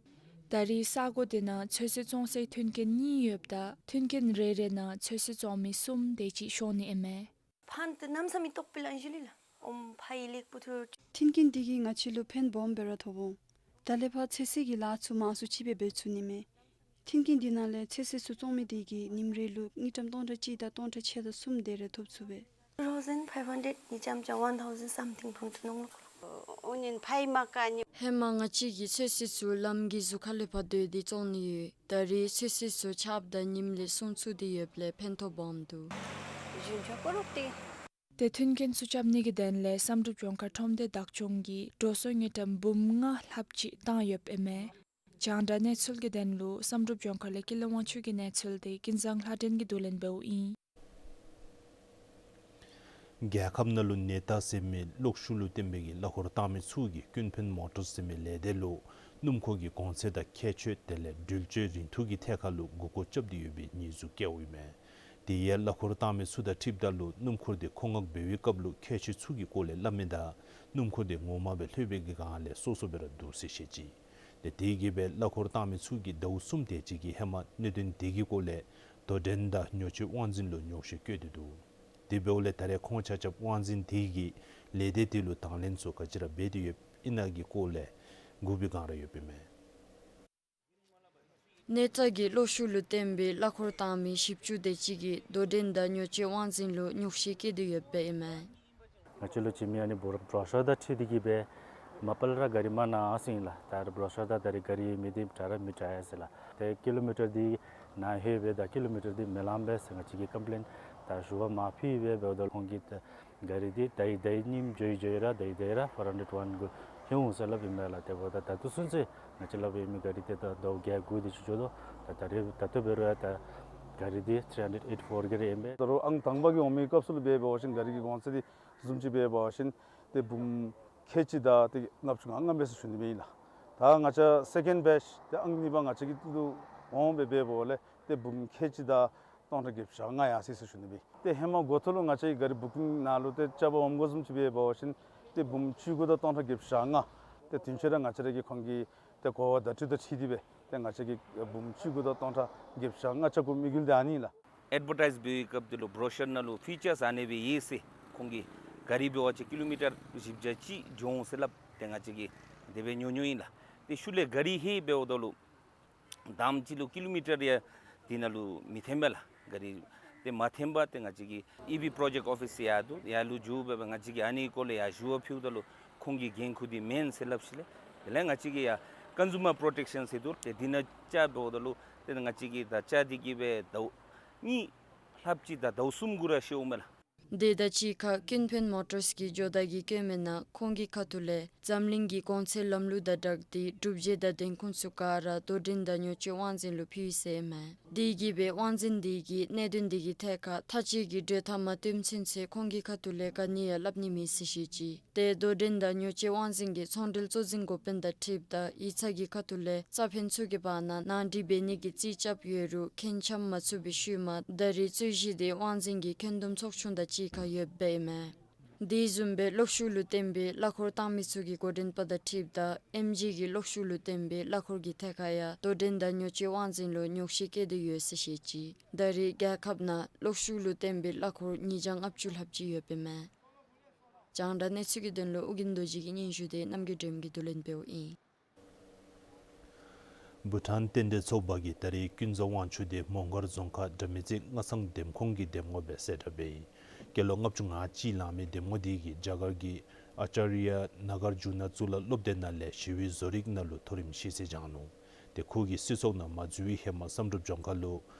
ད་རེས་ས་གོ་འདི་ནང་ཚོད་བསྲེ་བཙོང་སའི་མཐུན་རྐྱེན་གཉིས་ཡོདཔ་ད་མཐུན་རྐྱེན་རེ་རེ་ནང་ཚོད་བསྲེ་བཙོང་མི་གསུམ་དེ་ཅིག་ཤོང་ནི་ཨིན་མས། ཕན་ཏེ་གནམ་ས་མེད་ཏོག་པའི་ལཱ་ཨིན་ཞུ་ལེ་ལགས། ཨོམ་ཕའི་ལེགས་པོ་ཐོབ། མཐུན་རྐྱེན་འདི་གིས་ང་བཅས་ལུ་ཕན་སྦོམ་སྦེ་ར་ཐོགས་འོང་། ད་ལས་ཕར་ཚོད་བསྲེ་གི་ལཱ་ཚུ་མང་སུ་ཅིག་སྦེ་འབད་ཚུགས་ནི་མས། མཐུན་རྐྱེན་འདི་ནང་ལས་ཚོད་བསྲེ་ཚུ་བཙོང་མི་དེ་གིས་ཉིནམ་རེ་ལུ་དངུལ་ཀྲམ་སྟོང་ཕྲག་གཅིག་དང་སྟོང་ཕྲག་ཕྱེད་དང་གསུམ་དེ་རེ་ཐོབ་ཚུགས་པས། Two thousand five hundred ནི་ཙམ་ཅིག་one thousand something ཕོན་ཚུ་ནོར་ལོ། ཨོ་ནི་ཕའི་མ་ཀ་ནི། ཧེ་མ་ང་བཅས་ཀྱིས་ཚོད་བསྲེ་ཚུ་ལམ་གྱི་ཟུར་ཁ་ལས་ཕར་བརྡོལ་ཏེ་བཙོང་ནི་ཡོད། ད་རེས་ཚོད་བསྲེ་ཚུ་ཆརཔ་དང་ཉིམ་ལས་སྲུང་ཚུགས་ཏེ་ཡོདཔ་ལས་ཕན་ཐོགས་སྦོམ་འདུག། ཞུན་ཆ་ཀོ་རུ་ཏེ། ཏེ་མཐུན་རྐྱེན་ཚུ་རྐྱབ་ནི་གི་དོན་ལས་བསམ་གྲུབ་ལྗོངས་མཁར་ཁྲོམ་སྡེ་བདག་སྐྱོང་གིས་འགྲོ་སོང་དངུལ་ཀྲམ་འབུམ་ལྔ་ལྷགཔ་ཅིག་བཏང་ཡོདཔ་ཨིན་མས། རྒྱང་བསྒྲགས་གནས་ཚུལ་གྱི་དོན་ལུ་བསམ་གྲུབ་ལྗོངས་མཁར་ལས་ཀུན་ལེགས་དབང་ཕྱུག་གི་གནས་ཚུལ་དེ་ཀུན་བཟང་ལྷ་སྒྲོན་གྱིས་བསྡུ་ལེན་འབདཝ་ཨིན། རྒྱལ་ཁབ་ནང་ལུ་ནེ་ཏཱ་ཟེར་མི་གློག་ཤུགས་ལུ་བརྟེན་པའི་གླ་འཁོར་བཏང་མི་ཚུ་གིས་ཀུན་ཕན་མོ་ཊར་ཟེར་མི་ལས་སྡེ་ལུ་སྣུམ་འཁོར་གྱི་གོང་ཚད་དང་ཁྱད་ཆོས་དེ་ལས་འགྲུལ་བཅོས་རིན་ཐོག་གི་ཐད་ཁར་ལུ་འགོ་སྐོར་རྐྱབ་སྟེ་ཡོད་པའི་ཉེས་འཛུགས་བཀལཝ་ཨིན་མས། དེ་ཡང་གླ་འཁོར་བཏང་མི་ཚུ་དང་འཁྲིལཝ་ད་ལུ་སྣུམ་འཁོར་དེ་མཁོ་མངགས་འབད་བའི་སྐབས་ལུ་ཁྱད་ཆོས་ཚུ་གི་སྐོར་ལས་སླབ་མི་དང་སྣུམ་འཁོར་དེ་ངོ་མ་སྦེ་ལྷོད་པའི་གི་སྒང་ལས་སོ་སོ་སྦེ་ར་འདུག་ཟེར་བཤད་ཅི། དེ་དེ་གིས་སྦེ་གླ་འཁོར་བཏང་མི་ཚུ་གིས་ཟླཝ་གསུམ་དེ་ཅིག་གི་ཧེ་མ་གནད་དོན་དེ་གི་སྐོར་ལས་དོ་འགྲན་དང་ཉོ་སྤྱོད་དབང་འཛིན་ལུ་ཉོགས་བཤད་བཀོད་དེ་འདུག། དེ་འབདཝ་ལས་ད་རེས་ཁོང་ཆ་ཁྱབ་དབང་འཛིན་དེ་གིས་ལས་སྡེ་དེ་ལུ་དང་ལེན་ཚུ་ག་ཅི་ར་འབད་དེ་ཡོདཔ་ཨིན་ན་གི་སྐོར་ལས་སྒུག་པའི་སྒང་ར་ཡོདཔ་ཨིན་མས། ནེ་ཏཱ་གི་གློག་ཤུགས་ལུ་བརྟེན་པའི་གླ་འཁོར་བཏང་མི་བཞི་བཅུ་དེ་ཅིག་གིས་དོ་འགྲན་དང་ཉོ་སྤྱོད་དབང་འཛིན་ལུ་ཉོགས་བཤད་བཀོད་དེ་ཡོདཔ་ཨིན་མས། ང་བཅས་ལུ་ཅིག་མི་ཨ་ནི་བོ་རོ་བྲོ་ཤར་དང་འཁྲིལ་ཏེ་གིས་སྦེ་མ་པ་ལས་ར་ག་རི་མ་ནཱ་ཟེར་ཨིན་ལགས། ད་ར་བྲོ་ཤར་དང་ད་རེས་ག་རི་མེད་དེ་དྲག་ར་མི་དྲག་ཡ་ཟེར་ལགས། ཏེ་ཀི་ལོ་མི་ཊར་འདི་ནཱ་ལྷོད་པས་དང་ཀི་ལོ་མི་ཊར་འདི་མི་ལང་པས་ཟེར་ང་བཅས་ཀྱིས་ཀམ་པི་ལེན་ད་ཞུ་བ་མ་ཕུལ་བས། འབདཝ་ད་ཁོང་གིས་ད་ག་རི་འདི་དེ་ཡི་དེ་ཡི་ཉིནམ་འགྱོ་ཡི་འགྱོ་ཡི་ར་དེ་ཡི་དེ་ཡི་ར་ཕའིབ་ཧན་ཌེཌ་ཝན་གུ་ལྷོད་འོང་ཟེར་སླབ་ཨིན་མས་ལགས། དེ་འབདཝ་ད་ད་ལྟོ་ཚུན་ཚོད་ང་བཅས་སླབ་ཨིན་མི་ག་རི་འདི་ད་ཟླཝ་བརྒྱད་དགུ་དེ་ཅིག་འགྱོ་དོ། ད་ད་རེས་ད་ལྟོ་འབད་རུང་ཡང་ད་ག་རི་འདི་ཐིརི་ཧན་ཌེཌ་ཨེ་ཊི་ཕོར་ག་རི་ཨིན་པས། ད་རུང་ཨང་དང་པ་གི་འོང་མི་སྐབས་སུ་ལུ་འབད་བ་ཅིན་ག་རི་གི་གོང་ཚད་འདི་བཟུམ་ཅིག་འབད་བ་ཅིན་ཏེ་འབུམ་ཁལ་གཅིག་དང་ཏེ་ལྔ་བཅུ་ང་ལྔ་མས་ཟེར་ཞུ་ནི་ཨིན་ལགས། ད་ང་བཅས་སེ་ཀེནཌ་བེཆ་ཏེ་ཨང་གཉིས་པ་ང་བཅས་ཀྱི་ལུ་འོང་སྦེ་འབདཝ་ལས་ཏེ་འབུམ་ཁལ་གཅིག་དང་སྟོང་ཕྲག་བརྒྱད་བརྒྱ་ལྔ་ཡར་སོ་ཡི་ཟེར་ཞུ་ནི་ཨིན། ཏེ་ཧེ་མ་འགོ་ཐོག་ལུ་ང་བཅས་ཀྱི་ག་རི་བུ་ཀིང་ནང་ལུ་ཏེ་རྐྱབ་པར་འོངམ་གོ་བཟུམ་ཅིག་འབད་བ་ཅིན་ཏེ་འབུམ་བཅུ་དགུ་དང་སྟོང་ཕྲག་བརྒྱད་བརྒྱ་ལྔ། ཏེ་དུས་ཅི་ར་ང་བཅས་ར་གིས་ཁོང་གི་ཏེ་གོ་བ་བརྡ་སྤྲོད་དང་འཁྲིལ་ཏེ་སྦེ་ཏེ་ང་བཅས་ཀྱིས་འབུམ་བཅུ་དགུ་དང་སྟོང་ཕྲག་བརྒྱད་བརྒྱ་ལྔ་རྐྱབ་དགོ་མི་དམིགས་ཡུལ་འདི་ཨ་ནི་ལགས། ཨེཌ་བར་ཊའིཛ་འབད་བའི་སྐབས་དེ་ལུ་བྲོ་ཤར་ནང་ལུ་ཕི་ཅརསི་ཨ་ནི་སྦེ་ཡོད་ཟེར། ཁོང་གིས་ག་རི་འབད་བ་ཅིན་ཀི་ལོ་མི་ཊར་བཞི་བརྒྱ་གཅིག་འགྱོ་འོང་ཟེར་སླབ། ཏེ་ང་བཅས་ཀྱིས་དེ་སྦེ་ཉོ་ཉོཝ་ཨིན་ལགས། ཏེ་ཤུལ་ལས་ག་རི་ཧེ་འབདཝ་ད་ལུ་དང་པ་ཅིག་ལུ་ཀི་ལོ་མི་ཊར་ཡང་དེ་ནང་ལུ་མི་འཐོན་པས་ལགས། ག་རི་ཏེ་མ་འཐོན་པར་ཏེ་ང་བཅས་ཀྱི་ཨི་བི་པྲོ་ཇེཀཊ་ཨོ་ཕིསི་ཡར་འདུག། ཡར་ལུ་འགྱོ་སྦེ་ང་བཅས་ཀྱིས་ཨ་ནི་སྐོར་ལས་ཡར་ཞུ་བ་ཕུལཝ་ད་ལུ་ཁོང་གིས་འགན་ཁུར་འདི་མེན་ཟེར་སླབ་ཞིནམ་ལས་དེ་ལས་ང་བཅས་ཀྱིས་ཡར་ཀོན་སུ་མར་པྲོ་ཊེཀ་ཤཱན་ཟེར་འདུག། ཏེ་དེ་ནང་བཅར་འབདཝ་ད་ལུ་ཏེ་ང་བཅས་ཀྱིས་ད་བཅར་ཏེ་གིས་སྦེ་ཟླཝ་གཉིས་ལྷགཔ་ཅིག་དང་ཟླཝ་གསུམ་གུ་ར་ཤོརཝ་མས་ལགས། དེ་དང་གཅིག་ཁར་ཀུན་ཕན་མོ་ཊརསི་གི་ཇོ་བདག་གིས་བཀོད་མི་ནང་ཁོང་གི་ཁ་ཐུག་ལས་འཛམ་གླིང་གི་གོང་ཚད་ལམ་ལུགས་དང་སྦྲགས་ཏེ་གྲུབ་འབྲས་དང་ལྡན་ཁུངས་ཚུ་ག་ར་དོ་འགྲན་དང་ཉོ་སྤྱོད་དབང་འཛིན་ལུ་ཕུལ་ཡི་ཟེར་ཨིན་མས། དེ་གིས་སྦེ་དབང་འཛིན་དེ་གིས་གནད་དོན་དེ་གི་ཐད་ཁར་མཐའ་དཔྱད་ཀྱི་གྲོས་ཐག་མ་བཏོན་ཚུན་ཚོད་ཁོང་གི་ཁ་ཐུག་ལས་ག་ནི་ཡང་སླབ་ནི་མེད་ཟེར་བཤད་ཅི། ཏེ་དོ་འགྲན་དང་ཉོ་སྤྱོད་དབང་འཛིན་གྱི་ཚོང་འབྲེལ་གཙོ་འཛིན་འགོ་དཔོན་དང་འཁྲིལཝ་ད་ཡིག་ཚང་གི་ཁ་ཐུག་ལས་རྩ་ཕན་ཚུ་གི་བར་ན་ནང་འགྲིག་འབད་ནི་གི་རྩིས་རྐྱབ་ཡོད་རུང་ཁེངས་འཆམ་མ་ཚུགས་པའི་ཤུལ་མ་ད་རེས་རྩོད་གཞི་དེ་དབང་འཛིན་གྱི་ཁྱོན་བསྡོམས་ཚོགས་ཆུང་དང་གཅིག་ཁར་ཡོདཔ་ཨིན་མས། དེ་བཟུམ་སྦེ་གློག་ཤུགས་ལུ་བརྟེན་པའི་གླ་འཁོར་བཏང་མི་ཚུ་གི་འགོ་འདྲེན་པ་དང་འཁྲིལཝ་ད་ཨེམ་ཇི་གིས་གློག་ཤུགས་ལུ་བརྟེན་པའི་གླ་འཁོར་གྱི་ཐད་ཁར་ཡང་དོ་འགྲན་དང་ཉོ་སྤྱོད་དབང་འཛིན་ལུ་ཉོགས་བཤད་བཀལ་ཏེ་ཡོད་ཟེར་བཤད་ཅི། ད་རེས་རྒྱལ་ཁབ་ནང་གློག་ཤུགས་ལུ་བརྟེན་པའི་གླ་འཁོར་ཉིས་བརྒྱ་ལྔ་བཅུ་ལྷགཔ་ཅིག་ཡོདཔ་ཨིན་མས། རྒྱང་བསྒྲགས་གནས་ཚུལ་གྱི་དོན་ལུ་ཨོ་རྒྱན་རྡོ་རྗེ་གི་སྙན་ཞུ་དེ་རྣམ་རྒྱལ་སྒྲོལ་མ་གིས་བསྡུ་ལེན་འབདཝ་ཨིན། བྷུ་ཊཱན་རྟེན་འབྲེལ་ཚོགས་པ་གིས་ད་རེས་ཀུན་བཟང་དབང་ཕྱུག་དེ་མོང་སྒར་རྫོང་ཁག་དགྲ་མེད་རྩེ་སྔ་ཚང་འདེམས་ཁོངས་ཀྱི་འདེམས་ངོ་སྦེ་གསལ་བསྒྲགས་འབད་ཡི། སྐྱེས་ལོ་ལྔ་བཅུ་ང་གཅིག་ལང་མི་འདེམས་ངོ་དེ་གིས་རྒྱ་གར་གྱི་ཨ་ཅཱརྱ་ནཱ་གར་ཇུ་ན་གཙུག་ལག་སློབ་སྡེ་ནང་ལས་ཞི་བའི་བཟོ་རིག་ནང་ལུ་མཐོ་རིམ་ཤེས་ཚད་སྦྱངས་ནུག། ཏེ་ཁོ་གིས་སྲིད་ཚོགས་ནང་མ་འཛུལ་བའི་ཧེ་མ་བསམ་གྲུབ་ལྗོངས་མཁར་ལུ་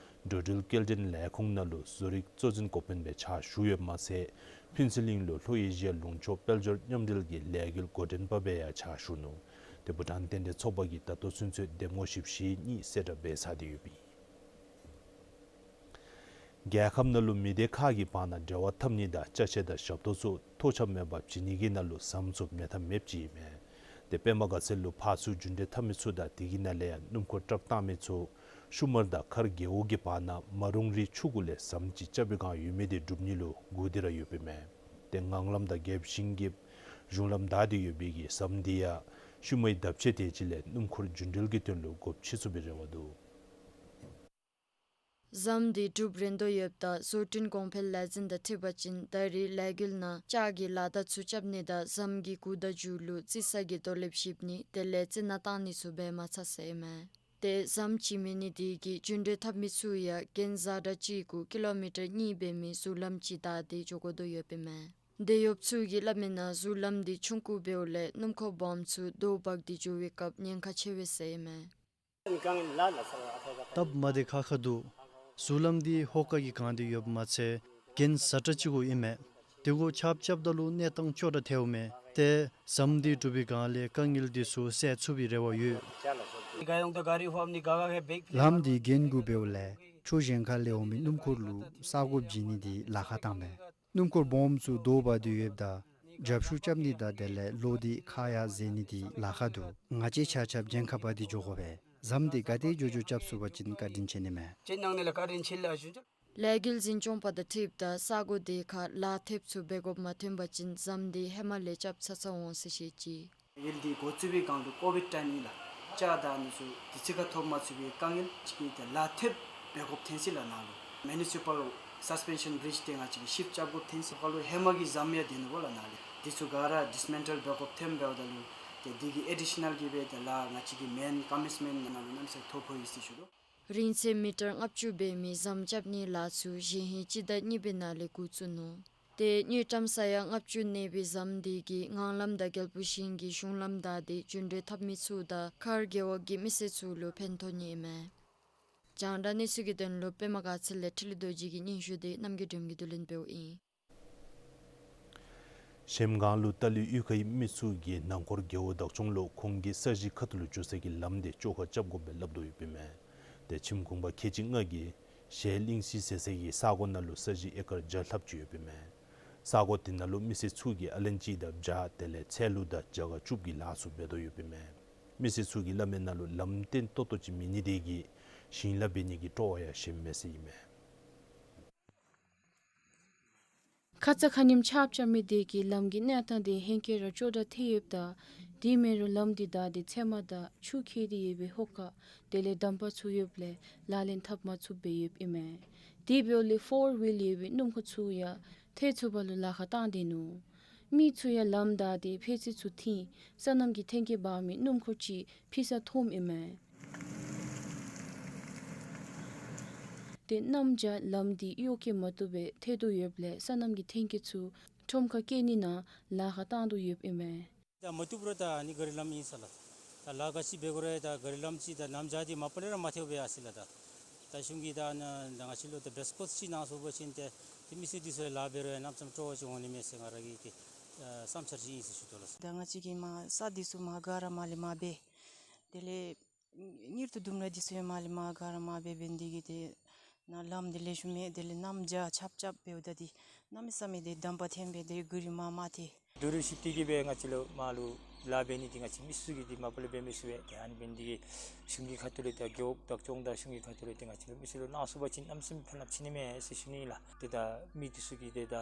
འགྲོ་འགྲུལ་སྐྱེལ་འདྲེན་ལས་ཁུངས་ནང་ལུ་བཟོ་རིག་གཙོ་འཛིན་འགོ་དཔོན་སྦེ་ཕྱག་ཞུ་ཡོདཔ་མ་ཚད་ཕུན་ཚོགས་གླིང་ལུ་ལྷོ་ཨེ་ཤི་ཡ་ལུང་ཕྱོགས་དཔལ་འབྱོར་མཉམ་འབྲེལ་གྱི་ལས་འགུལ་འགོ་འདྲེན་པ་སྦེ་ཡང་ཕྱག་ཞུ་ནུག། ཏེ་བྷུ་ཊཱན་རྟེན་འབྲེལ་ཚོགས་པ་གིས་ད་ལྟོ་ཚུན་ཚོད་འདེམས་ངོ་བཞི་བཅུ་ཞེ་གཉིས་གསལ་བསྒྲགས་འབད་ཚར་ཏེ་ཡོདཔ་ཨིན། རྒྱལ་ཁབ་ནང་ལུ་མི་སྡེ་ཁག་གི་བར་ན་འབྲེལ་བ་འཐབ་ནི་དང་ཅ་ཆས་དང་ཞབས་ཏོག་ཚུ་ཐོ་ཆགས་མེད་པར་བྱིན་ནི་གི་ནང་ལུ་ཟམ་ཚུ་མེད་ཐབས་མེདཔ་ཅིག་ཨིན་མས། ཏེ་པདྨ་དགའ་ཚལ་ལུ་ཕར་ཚུར་རྒྱུན་འགྲུལ་འཐབ་མི་ཚུ་དང་དེ་གི་ནང་ལས་ཡང་སྣུམ་འཁོར་བཀྲབ་བཏང་མི་ཚུ་ ཤུ་མར་དང་མཁར་རྒེད་འོག་གི་བར་ན་མ་རུང་རིགས་ཆུ་གུ་ལས་ཟམ་ཅིག་རྐྱབ་པའི་བསྒང་ཡོད་མི་དེ་སྒྲུབ་ནི་ལུ་སྒུག་སྟེ་ར་ཡོདཔ་ཨིན་མས། ཏེ་ངང་ལམ་དང་རྒྱབ་ཤིང་གི་གཞུང་ལམ་བདའ་སྟེ་ཡོད་པའི་གི་ཟམ་དེ་ཡང་ཤུལ་མའི་བརྡབ་གཅོད་དེ་ཅིག་ལས་སྣུམ་འཁོར་རྒྱུན་འགྲུལ་གྱི་དོན་ལུ་དགོཔ་ཆེ་ཚུགས་པའི་རེ་བ་འདུག། ཟམ་དེ་སྒྲུབ་རན་དོ་ཡོདཔ་ད་བཟོ་སྐྲུན་གོང་འཕེལ་ལས་འཛིན་དང་འཁྲིལ་བ་ཅིན་ད་རེས་ལས་འགུལ་ནང་ལྕགས་ཀྱི་ལ་བདའ་ཚུ་རྐྱབ་ནི་དང་ཟམ་གྱི་གུ་དང་མཇུག་ལུ་རྩི་ས་གི་རྡོ་ལེབ་བཤིག་ནི་དེ་ལས་རྩི་ནག་བཏང་ནི་ཚུ་འབད་མ་ཚར་ཟེར་ཨིན་མས། ཏེ་ཟམ་ཅིག་མེད་ནི་དེ་གིས་རྒྱུན་འགྲུལ་འཐབ་མི་ཚུ་ཡང་གྱེན་བཟའ་སྒྲ་གཅིག་གུ་ཀི་ལོ་མི་ཊར་གཉིས་འབད་མི་ཟུར་ལམ་ཅིག་བདའ་སྟེ་འགྱོ་དགོ་དོ་ཡོདཔ་ཨིན་མས། འབྲེལ་ཡོད་ཚུ་གིས་སླབ་མིའི་ནང་ཟུར་ལམ་དེ་ཆུང་ཀུ་འབདཝ་ལས་སྣུམ་འཁོར་སྦོམ་ཚུ་རྡོ་འབག་སྟེ་འགྱོ་བའི་སྐབས་ཉེན་ཁ་ཆེ་བས་ཟེར་ཨིན་མས། སྟབས་མ་བདེ་ཁག་ཁ་འདུག། ཟུར་ལམ་དེ་ཧོ་ཀ་གིས་གང་སྟེ་ཡོདཔ་མ་ཚད་གྱེན་བཟའ་སྒྲ་གཅིག་གུ་ཨིན་མས། དེ་གུ་ཆརཔ་རྐྱབ་ད་ལུ་གནས་སྟངས་སྐྱོ་དྲགས་ཐལཝ་མས། ཏེ་ཟམ་དེ་གྲུབ་པའི་བསྒང་ལས་དཀའ་ངལ་དེ་ཚུ་སེལ་ཚུགས་པའི་རེ་བ་ཡོད། ལམ་དེ་གྱེན་གུ་འབདཝ་ལས་ཕྱོགས་གཞན་ཁ་ལས་འོང་མི་སྣུམ་འཁོར་ལུ་ས་གོ་བྱིན་ནི་དེ་ལཱ་ཁག་བཏངམ་མས། སྣུམ་འཁོར་སྦོམ་ཚུ་རྡོ་འབག་སྟེ་ཡོདཔ་ད་རྒྱབ་ཤུགས་རྐྱབ་ནི་དང་དེ་ལས་ལོ་དེ་ཁ་ཡར་འཛེག་ནི་དེ་ལཱ་ཁག་འདུག། ང་བཅས་ཆ་ཁྱབ་གྱེན་ཁ་འབག་སྟེ་འགྱོ་དགོ་པས། ཟམ་དེ་ག་དེ་མགྱོགས་མགྱོགས་རྐྱབ་ཚུགས་པ་ཅིན་བཀའ་དྲིན་ཆེ་ནི་མས། ལས་འགུལ་འཛིན་སྐྱོང་པ་དང་འཁྲིལཝ་ད་ས་གོ་དེ་ཁར་ལཱ་ཐེབས་ཚུ་འབད་དགོཔ་མ་ཐོན་པ་ཅིན་ཟམ་དེ་ཧེ་མ་ལས་རྐྱབ་ཚར་ཚར་འོང་ཟེར་བཤད་ཅི། ཡུལ་དེ་འགོ་བཙུགས་པའི་བསྒང་ལུ་ཀོ་བིཌ་ཊའིམ་ཨིན་ལགས། ལྕགས་བདའ་ནི་ཚུ་དུས་ཚོད་ཁར་ཐོབ་མ་ཚུགས་པའི་དཀའ་ངལ་ཅིག་གིས་ཏེ་ལཱ་ཐེབས་འབད་དགོཔ་ཐོན་ཅི་ལགས་ནཱ་ལུ། མུ་ནི་སི་པཱལ་སཱས་པེན་ཤཱན་བི་རིཇ་དེ་ང་བཅས་ཀྱིས་ཤིཕ་རྐྱབ་དགོཔ་ཐོན་ཅི། ཁ་ལུ་ཧེ་མ་གི་ཟམ་ཡང་སྡོད་ནུག་གོ་ལགས་ནཱ་ལས། དེ་ཚུ་ག་ར་ཌིསི་མེན་ཊལ་འབད་དགོཔ་ཐོནམ་འབདཝ་ད་ལུ་ཏེ་དེ་གི་ཨེ་ཌི་ཤ་ནཱལ་གྱི་སྦེ་ཏེ་ལཱ་ང་བཅས་ཀྱི་མེན་ཀོ་མི་ཊི་མེནཊ་ནང་ལུ་གནམ་མེད་ས་མེད་ཐོ་ཕོག་ཡི་ཟེར་ཞུ་དོ། རིང་ཚད་མི་ཊར་ལྔ་བཅུ་འབད་མི་ཟམ་རྐྱབ་ནིའི་ལཱ་ཚུ་གཞེས་ཧིང་སྤྱི་ཟླ་གཉིས་པའི་ནང་ལས་འགོ་བཙུགས་ནུག། ཏེ་དངུལ་ཀྲམ་ས་ཡ་ལྔ་བཅུ་གནས་པའི་ཟམ་དེ་གིས་ངང་ལམ་དང་རྒྱལ་པོ་ཞིང་གི་གཞུང་ལམ་བདའ་སྟེ་རྒྱུན་འགྲུལ་འཐབ་མི་ཚུ་དང་མཁར་རྒེད་འོག་གི་མི་སེར་ཚུ་ལུ་ཕན་ཐོགས་ནི་ཨིན་མས། རྒྱང་བསྒྲགས་གནས་ཚུལ་གྱི་དོན་ལུ་པདྨ་དགའ་ཚལ་ལས་འཕྲིན་ལས་རྡོ་རྗེ་གི་སྙན་ཞུ་དེ་རྣམ་རྒྱལ་སྒྲོལ་མ་གིས་བསྡུ་ལེན་འབདཝ་ཨིན། གཞལམ་སྒང་ལུ་ཏཱ་ལའི་གཡུས་ཁའི་མི་ཚུ་གིས་ནང་འཁོར་རྒེད་འོག་བདག་སྐྱོང་ལུ་ཁོང་གི་ས་གཞི་ཁ་ཐུག་ལུ་འགྱོ་སའི་ལམ་དེ་བཅོ་ཁ་རྐྱབ་དགོཔ་སྦེ་སླབ་དོ་ཡོདཔ་ཨིན་མས། ཏེ་ཁྱིམ་གུང་པ་ཁལ་གཅིག་ལྔ་གིས་གཞལམ་གླིང་གཞི་ཟེར་སའི་ས་གོ་ནང་ལུ་ས་གཞི་ཨེ་ཀར་བརྒྱ་ལྷགཔ་ཅིག་ཡོདཔ་ཨིན་མས། ས་གོ་དེ་ནང་ལུ་མི་སེར་ཚུ་གིས་ཨ་ལན་གཅིག་དང་བྱ་དེ་ལས་ཚལ་ལུ་དང་བྱ་དགའ་བཅུག་གི་ལཱ་ཚུ་འབད་དོ་ཡོདཔ་ཨིན་མས། མི་སེར་ཚུ་གིས་སླབ་མིའི་ནང་ལུ་ལམ་བརྟན་ཏོག་ཏོ་ཅིག་མེད་ནི་དེ་གིས་ཞིང་ལཱ་འབད་ནི་གི་སྤྲོ་བ་ཡང་ཞན་མས་ཟེར་ཨིན་མས། ཁ་ཙ་ཁ་ཉིནམ་ཆརཔ་རྐྱབ་མི་དེ་གིས་ལམ་གྱི་གནས་སྟངས་དེ་ཧེང་སྐལ་ར་སྐྱོ་དྲགས་ཐལ་ཡོདཔ་ད་དེ་མེན་རུང་ལམ་དེ་བདའ་སྟེ་ཚལ་མ་དང་ཆུ་འཁྱིལ་ཏེ་ཡོད་པའི་ཧོ་ཀ་དེ་ལས་འདམ་པ་ཚུ་ཡོདཔ་ལས་ལག་ལེན་འཐབ་མ་ཚུགསཔ་སྦེ་ཡོདཔ་ཨིན་མས། དེ་འབདཝ་ལས་ཕོར་ཝིལ་ཡོད་པའི་སྣུམ་འཁོར་ཚུ་ཡང་ཐལ་ཚུགས་པ་ལུ་ལཱ་ཁག་བཏང་སྟེ་ནུག། མི་ཚུ་ཡང་ལམ་བདའ་སྟེ་ཕད་ཙི་ཚུ་འཐེན་སོ་ནམ་གྱི་ཐོན་སྐྱེད་འབག་མི་སྣུམ་འཁོར་ཅིག་ཕྱིས་ས་མཐོངམ་ཨིན་མས། ཏེ་གནམ་བྱཱར་ལམ་དེ་གཡོག་བཀོལ་མ་བཏུབ་པར་ཐལ་དོ་ཡོདཔ་ལས་སོ་ནམ་གྱི་ཐོན་སྐྱེད་ཚུ་ཁྲོམ་ཁར་བསྐྱལ་ནི་ནང་ལཱ་ཁག་བཏང་དོ་ཡོདཔ་ཨིན་མས། ད་མ་བཏུབ་རུང་ད་ཨ་ནི་ག་རི་ལམ་ཨིན་ས་ལགས། ད་ལཱ་ག་ཅི་འབད་དགོ་རུང་ད་ག་རི་ལམ་ཅིག་ད་གནམ་བྱཱར་འདི་མ་པ་ལས་ར་མ་ཐལཝ་སྦེ་ཡར་སོ་ཡི་ལགས། ད་ད་གཞུང་གིས་ད་ནཱ་ད་ང་བཅས་ལུ་ད་བེསཊ་ཀོརསི་ཅིག་གནང་ཚུགས་པ་ཅིན་ཏེ་ཏེ་མི་སེར་འདི་ཚུ་ལཱ་འབད་རུང་གནམ་མེད་ས་མེད་སྤྲོ་བ་ཅིག་འོང་ནི་མས་ཟེར་ང་ར་གི་ཏེ་ཨ་བསམ་འཆར་ཅིག་ཨིན་ཟེར་ཞུ་དོ་ལགས། ད་ང་བཅས་ཀྱིས་མར་ས་འདི་ཚུ་མར་ག་ར་མར་ལས་མར་འབད། དེ་ལས་གཉེར་དུ་དུམ་གྲ་འདི་ཚུ་ཡང་མར་ལས་མར་ག་ར་མར་འབད་འབད་ནི་དེ་གིས་ཏེ་ནཱ་ལམ་འདི་ལེགས་ཤོམ་མེད། དེ་ལས་གནམ་བྱཱར་ཆརཔ་རྐྱབ་འབདཝ་ད་འདི་གནམ་མེད་ས་མེད་ཏེ་འདམ་པ་འཐོན་སྦེ་ཏེ་ག་རི་མར་མ་ཐལ། དོ་རུང་ཞིབ་ཏིག་གི་སྦེ་ང་བཅས་ལུ་མར་ལུ་ལཱ་འབད་ནི་འདི་ང་བཅས་མི་སེར་གྱིས་འདི་མ་པ་ལས་འབད་མི་ཚུགས་པས། ཏེ་ཨ་ནི་འབད་ནི་འདི་གིས་གཞུང་གི་ཁ་ཐུག་ལས་ད་རྒེད་འོག་བདག་སྐྱོང་དང་གཞུང་གི་ཁ་ཐུག་ལས་ཏེ་ང་བཅས་ལུ་མི་སེར་ལུ་གནང་ཚུགས་པ་ཅིན་གནམ་མེད་ས་མེད་ཕན་རླབས་ཆེ་ནི་མས་ཟེར་ཞུ་ནི་ཨིན་ལགས། ཏེ་ད་མི་འདི་ཚུ་གིས་ཏེ་ད་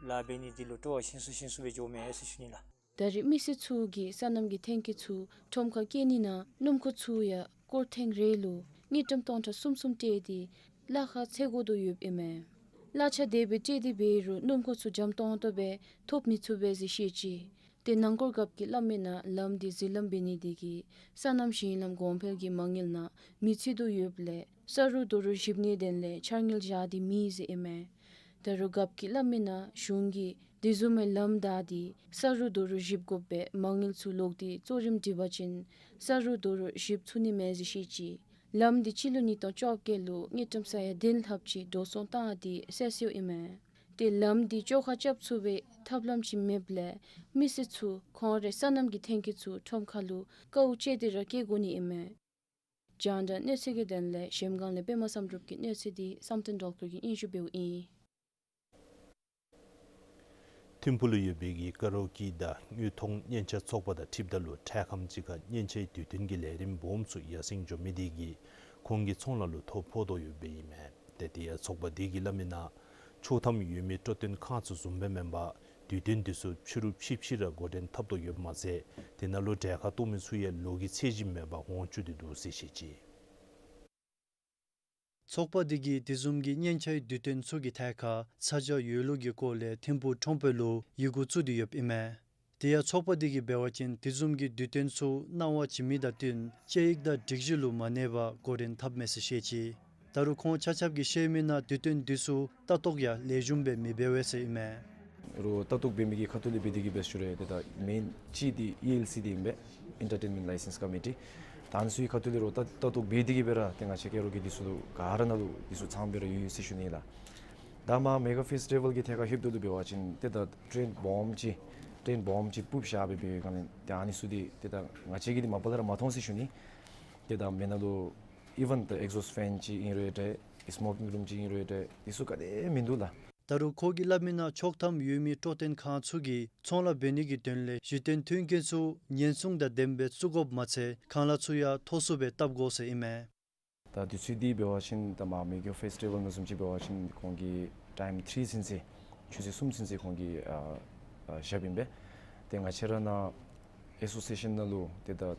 ལཱ་འབད་ནི་འདི་ལུ་སྤྲོ་བ་ཞན་སུ་ཞན་སུ་སྦེ་འགྱོཝ་མས་ཟེར་ཞུ་ནི་ཨིན་ལགས། ད་རེས་མི་སེར་ཚུ་གིས་སོ་ནམ་གྱི་ཐོན་སྐྱེད་ཚུ་ཁྲོམ་ཁར་བསྐྱལ་ནི་ནང་སྣུམ་འཁོར་ཚུ་ཡང་སྐོར་ཐེངས་རེ་ལུ་དངུལ་ཀྲམ་སྟོང་ཕྲག་གསུམ་གསུམ་སྤྲོད་དེ་གླ་ཁར་འཚོལ་དགོ་དོ་ཡོདཔ་ཨིན་མས། གླ་ཆ་དེ་སྦེ་སྤྲོད་དེ་འབད་རུང་སྣུམ་འཁོར་ཚུ་འཇམ་ཏོང་ཏོ་སྦེ་ཐོབ་མི་ཚུགས་པས་ཟེར་བཤད་ཅི། ཏེ་ནང་འཁོར་རྒཔོ་གིས་སླབ་མིའི་ནང་ལམ་འདི་ཟིལ་ལམ་འབད་ནི་དེ་གིས་སོ་ནམ་ཞིང་ལམ་གོང་འཕེལ་གྱི་མ་དངུལ་ནང་མེ་ཚུད་དོ་ཡོདཔ་ལས་ས་རུད་རྡོ་རུད་གཞིབ་ནིའི་དོན་ལས་འཆར་དངུལ་བཞག་སྟེ་མེད་ཟེར་ཨིན་མས། ད་རུང་རྒཔོ་གིས་སླབ་མིའི་ནང་གཞུང་གིས་དེ་བཟུམ་མའི་ལམ་བདའ་སྟེ་ས་རུད་རྡོ་རུད་གཞིབ་དགོ་པའི་མ་དངུལ་ཚུ་ལོག་སྟེ་གཙོ་རིམ་སྒྲིག་པ་ཅིན་ས་རུད་རྡོ་རུད་གཞིབ་ཚུགས་ནི་མས་ཟེར་བཤད་ཅི། ལམ་འདི་སྤྱི་ལོ་ཉིས་སྟོང་བཅོ་བརྒྱད་ལུ་དངུལ་ཀྲམ་ས་ཡ་བདུན་ལྷགཔ་ཅིག་འགྲོ་སོང་བཏང་སྟེ་བསལ་སོཝ་ཨིན་མས། ཏེ་ལམ་འདི་བཅོ་ཁ་རྐྱབ་ཚུགས་པའི་ཐབས་ལམ་ཅིག་མེདཔ་ལས་མི་སེར་ཚུ་ཁོང་རའི་སོ་ནམ་གྱི་ཐོན་སྐྱེད་ཚུ་ཁྲོམ་ཁར་ལུ་དཀའཝ་སྤྱད་དེ་ར་བསྐྱལ་དགོ་ནི་ཨིན་མས། རྒྱང་བསྒྲགས་གནས་ཚུལ་གྱི་དོན་ལས་གཞལམ་སྒང་ལས་པདྨ་བསམ་གྲུབ་ཀྱི་གནས་ཚུལ་འདི་བསམ་གཏན་སྒྲོལ་དཀར་གྱིས་སྙན་ཞུ་འབདཝ་ཨིན། ཐིམ་ཕུག་ལུ་ཡོད་པའི་གི་ཀ་ར་ཨོ་ཀེ་དང་དངོས་མཐོང་སྙན་ཆ་ཚོགས་པ་དང་འཁྲིལཝ་ད་ལུ་འཕྲལ་ཁམས་ཅིག་ཁར་སྙན་ཆའི་དུས་སྟོན་གྱི་ལས་རིམ་སྦོམ་ཚུ་ཡར་སེང་འགྱོ་མི་དེ་གིས་ ཁོང་གི་ཚོང་ལཱ་ལུ་ཐོ་ཕོག་དོ་ཡོདཔ་ཨིན་མས། ཏེ་དེ་ཡང་ཚོགས་པ་དེ་གིས་སླབ་མི་ནང་ཆོག་ཐམ་ཡོད་མི་སྤྲོ་སྟོན་ཁང་ཚུ་བཟུམ་སྦེ་མེན་པར་དུས་སྟོན་དེ་ཚུ་ཕྱི་རུ་ཕྱི་ཕྱི་ར་འགོ་འདྲེན་འཐབ་དོ་ཡོདཔ་མ་ཚད་དེ་ནང་ལུ་གྲལ་ཁར་གཏོགས་མི་ཚུ་ཡང་ལོ་གི་ཚད་གཞི་མེད་པར་འོང་བཅུག་སྟེ་འདུག་ཟེར་བཤད་ཅི། ཚོགས་པ་དེ་གིས་དེ་བཟུམ་གྱི་སྙན་ཆའི་དུས་སྟོན་ཚུ་གི་ཐད་ཁར་ཚ་གྱང་ཡོད་ལུགས་ཀྱི་སྐོར་ལས་ཐིམ་ཕུག་ཁྲོམ་དཔོན་ལུ་ཡི་གུ་བཙུགས་ཏེ་ཡོདཔ་ཨིན་མས། དེ་ཡང་ཚོགས་པ་དེ་གིས་འབད་བ་ཅིན་དེ་བཟུམ་གྱི་དུས་སྟོན་ཚུ་གནང་བ་བྱིན་མི་དང་བསྟུན་དཔྱད་ཡིག་དང་སྒྲིག་གཞི་ལུ་མ་གནས་པར་འགོ་འདྲེན་འཐབ་མས་ཟེར་བཤད་ཅི། ད་རུང་ཁོང་ཆ་ཁྱབ་ཀྱིས་བཤད་མི་ནང་དུས་སྟོན་དེ་ཚུ་ལྟ་རྟོག་ཡང་ལེགས་ཤོམ་སྦེ་མི་འབད་བས་ཟེར་ཨིན་མས། རོགས་ལྟ་རྟོག་འབད་མི་གི་ཁ་ཐུག་ལས་འབད་དེ་གིས་འབད་ཞུ་རུང་ཏེ་ད་མེན་ཅིག་འདི་ཨི་ཨེལ་སི་འདི་ཨིན་པས། Entertainment License Committee། ད་ཨ་ནི་ཚུ་གི་ཁ་ཐུག་ལས་རོགས་ལྟ་ལྟ་རྟོག་འབད་དེ་གིས་འབད་ར་ཏེ་ང་བཅས་ཀེ་རོ་གི་དེ་ཚུ་ལུ་ག་ར་ནང་ལུ་དེ་ཚུ་ཚངམ་སྦེ་ར་ཡོད་ཡོད་ཟེར་ཞུ་ནི་ལགས། ད་མར་མེ་ག་ཕེསི་ཊི་བཱལ་གྱི་ཐད་ཁར་ལྷོདཔ་ད་ལུ་འབད་བ་ཅིན་ཏེ་ད་ཊེནཊ་སྦོམ་ཅིག་ཊེནཊ་སྦོམ་ཅིག་ཕུབ་བཞག་སྦེ་འབད་བའི་སྒང་ལས་ཏེ་ཨ་ནི་ཚུ་འདི་ཏེ་ད་ང་བཅས་ཀྱིས་འདི་མ་པ་ལས་ར་མ་མཐོང་ཟེར་ཞུ་ནི། ཏེ་ད་མེན་ན་ལུ་ཨི་ཝན་ད་ཨེག་ཟོསཊ་ཕེན་ཅིག་ཨིན་རུང་འདྲ་སི་མོ་ཀིང་རུམ་ཅིག་ཨིན་རུང་འདྲ་དེ་ཚུ་ག་ནི་མིན་འདུག་ལགས། ད་རུང་ཁོ་གིས་སླབ་མི་ནང་ཆོག་ཐམ་ཡོད་མི་སྤྲོ་སྟོན་ཁང་ཚུ་གིས་ཚོང་ལཱ་འབད་ནི་གི་དོན་ལས་གཞི་རྟེན་མཐུན་རྐྱེན་ཚུ་ཉེན་སྲུང་དང་ལྡནམ་སྦེ་བཙུགས་དགོཔ་མ་ཚད་ཁང་གླ་ཚུ་ཡང་མཐོ་སུ་སྦེ་བཏབ་དགོ་ཟེར་ཨིན་མས། ད་དུས་ཚོད་འདི་འབད་བ་ཅིན་ད་མར་མེ་ག་ཕེསི་ཊི་བཱལ་ནང་བཟུམ་ཅིག་འབད་བ་ཅིན་ཁོང་གིས་ཊའིམ་ཐིརི་ཚུན་ཚོད་ཆུ་ཚོད་གསུམ་ཚུན་ཚོད་ཁོང་གིས་ཨ་ཨ་བཞགཔ་ཨིན་པས། ཏེ་ང་བཅས་ར་ནཱ་ཨེ་སོ་སི་ཨེ་ཤཱན་ནང་ལུ་ཏེ་ད་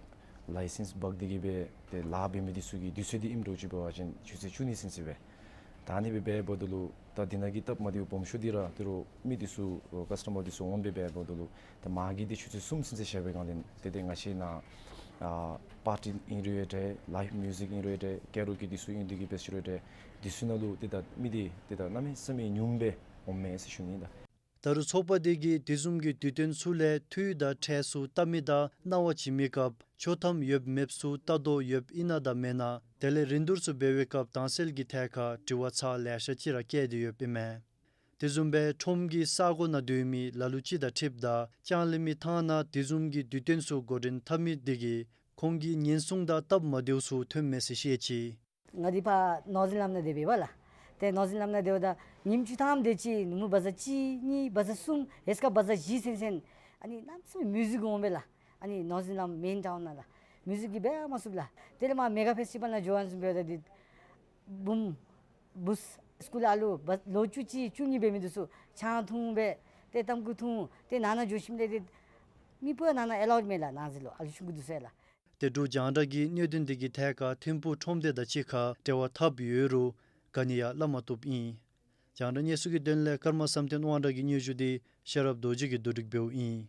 ལའི་སེནསི་འབག་སྟེ་གིས་སྦེ་ཏེ་ལཱ་འབད་མི་འདི་ཚུ་གི་དུས་ཚོད་འདི་ཨིནམ་འདྲཝ་ཅིག་འབད་བ་ཅིན་ཆུ་ཚོད་བཅུ་གཉིས་ཚུན་ཚོད་སྦེ། ད་ཨ་ནི་སྦེ་འབདཝ་ད་ལུ་ད་འདི་ནང་གི་སྟབས་མ་བདེཝ་སྦོམ་ཤོས་འདི་ར་ཏེ་རོགས་མི་འདི་ཚུ་ཀཱསི་ཊ་མར་འདི་ཚུ་འོང་སྦེ་འབདཝ་ད་ལུ་ད་མར་གྱི་འདི་ཆུ་ཚོད་གསུམ་ཚུན་ཚོད་བཞག་པའི་སྒང་ལས་ཏེ་ཏེ་ང་བཅས་ནཱ་ཨ་པར་ཊི་ཨིན་རུང་འདྲ་ལའིབ་མིའུ་ཟིག་ཨིན་རུང་འདྲ་ཀེ་རོ་གི་འདི་ཚུ་ཨིན་དེ་གིས་འབད་ཞུ་རུང་འདྲ་འདི་ཚུ་ནང་ལུ་ཏེ་ད་མི་འདི་ཏེ་ད་གནམ་མེད་ས་མེད་ཉུངམ་སྦེ་འོངམ་མས་ཟེར་ཞུ་ནི་ད། ད་རུང་ཚོགས་པ་དེ་གིས་དེ་བཟུམ་གྱི་དུས་སྟོན་ཚུ་ལས་འཐུས་དང་ཁྲལ་ཚུ་བཏབ་མི་དང་གནང་བ་བྱིན་མི་སྐབས་ཆོག་ཐམ་ཡོདཔ་མེདཔ་ཚུ་ལྟ་དོ་ཡོདཔ་ཨིན་ན་དང་མེན་ན་དེ་ལས་རིན་བསྡུར་ཚུ་འབད་བའི་སྐབས་དྭངས་གསལ་གྱི་ཐད་ཁར་དྲི་བ་ཚར་ལེ་ཤ་ཅིག་ར་བཀོད་དེ་ཡོདཔ་ཨིན་མས། དེ་བཟུམ་སྦེ་ཁྲོམ་གྱི་ས་གོ་ནང་སྡོད་མི་ལ་ལུ་ཅིག་དང་འཁྲིལཝ་ད་ལྕང་གླིང་མི་ཐང་ནང་དེ་བཟུམ་གྱི་དུས་སྟོན་ཚུ་འགོ་འདྲེན་འཐབ་མི་དེ་གིས་ཁོང་གི་ཉེན་སྲུང་དང་སྟབས་མ་བདེཝ་ཚུ་ཐོན་མས་ཟེར་བཤད་ཅི། ང་འདི་ཕར་ནོར་ཛི་ལེནཌ་ནང་སྡོད་པས་ལགས། ཏེ་ནོར་ཛི་ལེནཌ་ནང་སྡོདཔ་ད་ཉིནམ་བཅུ་ཐམ་དེ་ཅིག་ནུབ་མོ་བ་ཛར་གཅིག་གཉིས་བ་ཛར་གསུམ་ཧེ་ཤུལ་བ་ཛར་བཞི་ཚུན་ཚོད་ཨ་ནི་གནམ་མེད་ས་མེད་མིའུ་ཟིག་འོང་པས་ལགས། ཨ་ནི་ནོར་ཛི་ལེནཌ་མེན་ཊའུན་ནང་ལགས། མིའུ་ཟིག་གིས་འབད་མ་ཚུགས་ལགས། དེ་ལས་མར་མེ་ག་ཕེསི་ཊི་བཱལ་ནང་འགྱོ་བ་ཙམ་འབདཝ་ད་འདི་བུམོ་བུཚ་སི་ཀུལ་ཨ་ལུ་བ་ལོ་བཅུ་གཅིག་བཅུ་གཉིས་འབད་མི་འདི་ཚུ་ཆང་འཐུང་སྦེ་ཏེ་ཏམ་ཁུ་འཐུང་ཏེ་ནང་ན་འགྱོ་ཞིནམ་ལས་ཏེ་མི་སྤུ་ནང་ན་ཨེ་ལའུཌ་མེད་ལགས། ནང་ཟེར་ལོ་ཨ་ལུ་ཆུང་ཀུ་འདི་ཚུ་ཡང་ལགས། ཏེ་འབྲུག་རྒྱང་བསྒྲགས་ཀྱིས་གནད་དོན་དེ་གི་ཐད་ཁར་ཐིམ་ཕུག་ཁྲོམ་སྡེ་དང་གཅིག་ཁར་འབྲེལ་བ་འཐབ་ཡོད་རུང་ག་ནི་ཡང་སླབ་མ་བཏུབ་ཨིན། རྒྱང་བསྒྲགས་གནས་ཚུལ་གྱི་དོན་ལས་ཀརྨ་བསམ་གཏན་དབང་གྲགས་ཀྱི་སྙན་ཞུ་འདི་ཤེས་རབ་རྡོ་རྗེ་གིས་བསྡུ་སྒྲིག་འབདཝ་ཨིན།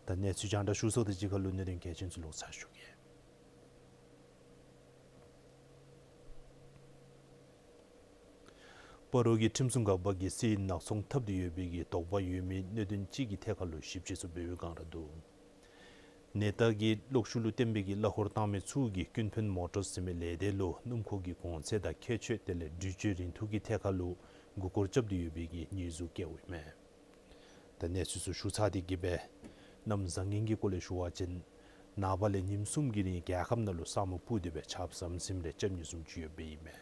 ད་གནས་ཚུལ་རྒྱང་བསྒྲགས་ཞུ་ཚརཝ་དང་གཅིག་ཁར་ལུ་གནད་དོན་གལ་ཆེན་ཚུ་ལོག་ཚར་ཞུ་གེ། སྤ་རོ་གི་ཁྲིམས་སྲུང་འགག་པ་གིས་སི་ནག་ཚོང་འཐབ་སྟེ་ཡོད་པའི་གི་དོགས་པ་ཡོད་མི་གནད་དོན་ཅིག་གི་ཐད་ཁར་ལུ་ཞིབ་དཔྱད་ཚུ་འབད་བའི་སྒང་ར་འདུག། ནད་རྟགས་ཀྱི་གློག་ཤུགས་ལུ་བརྟེན་པའི་གི་གླ་འཁོར་བཏང་མི་ཚུ་གིས་ཀུན་ཕན་མོ་ཊརསི་ཟེར་མི་ལས་སྡེ་ལུ་སྣུམ་འཁོར་གྱི་གོང་ཚད་དང་ཁྱད་ཆོས་དེ་ལས་འགྲུལ་སྐྱོད་རིན་ཐང་གི་ཐད་ཁར་ལུ་མགུ་སྐོར་རྐྱབ་སྟེ་ཡོད་པའི་གི་ཉེས་འཛུགས་བཀལཝ་ཨིན་མས། ད་གནས་ཚུལ་ཚུ་ཞུ་ཚར་ཏེ་གི་སྦེ་གནམ་བཟང་ངན་གྱི་སྐོར་ལས་ཞུ་བ་ཅིན་ནངས་པ་ལས་ཉིནམ་གསུམ་གྱི་རིང་རྒྱལ་ཁབ་ནང་ལུ་ས་སྨུག་སྤུབས་ཏེ་སྦེ་ཆརཔ་ཟམ་ཟིམ་རེ་རྐྱབ་ནི་བཟུམ་ཅིག་ཡོདཔ་ཨིན་མས།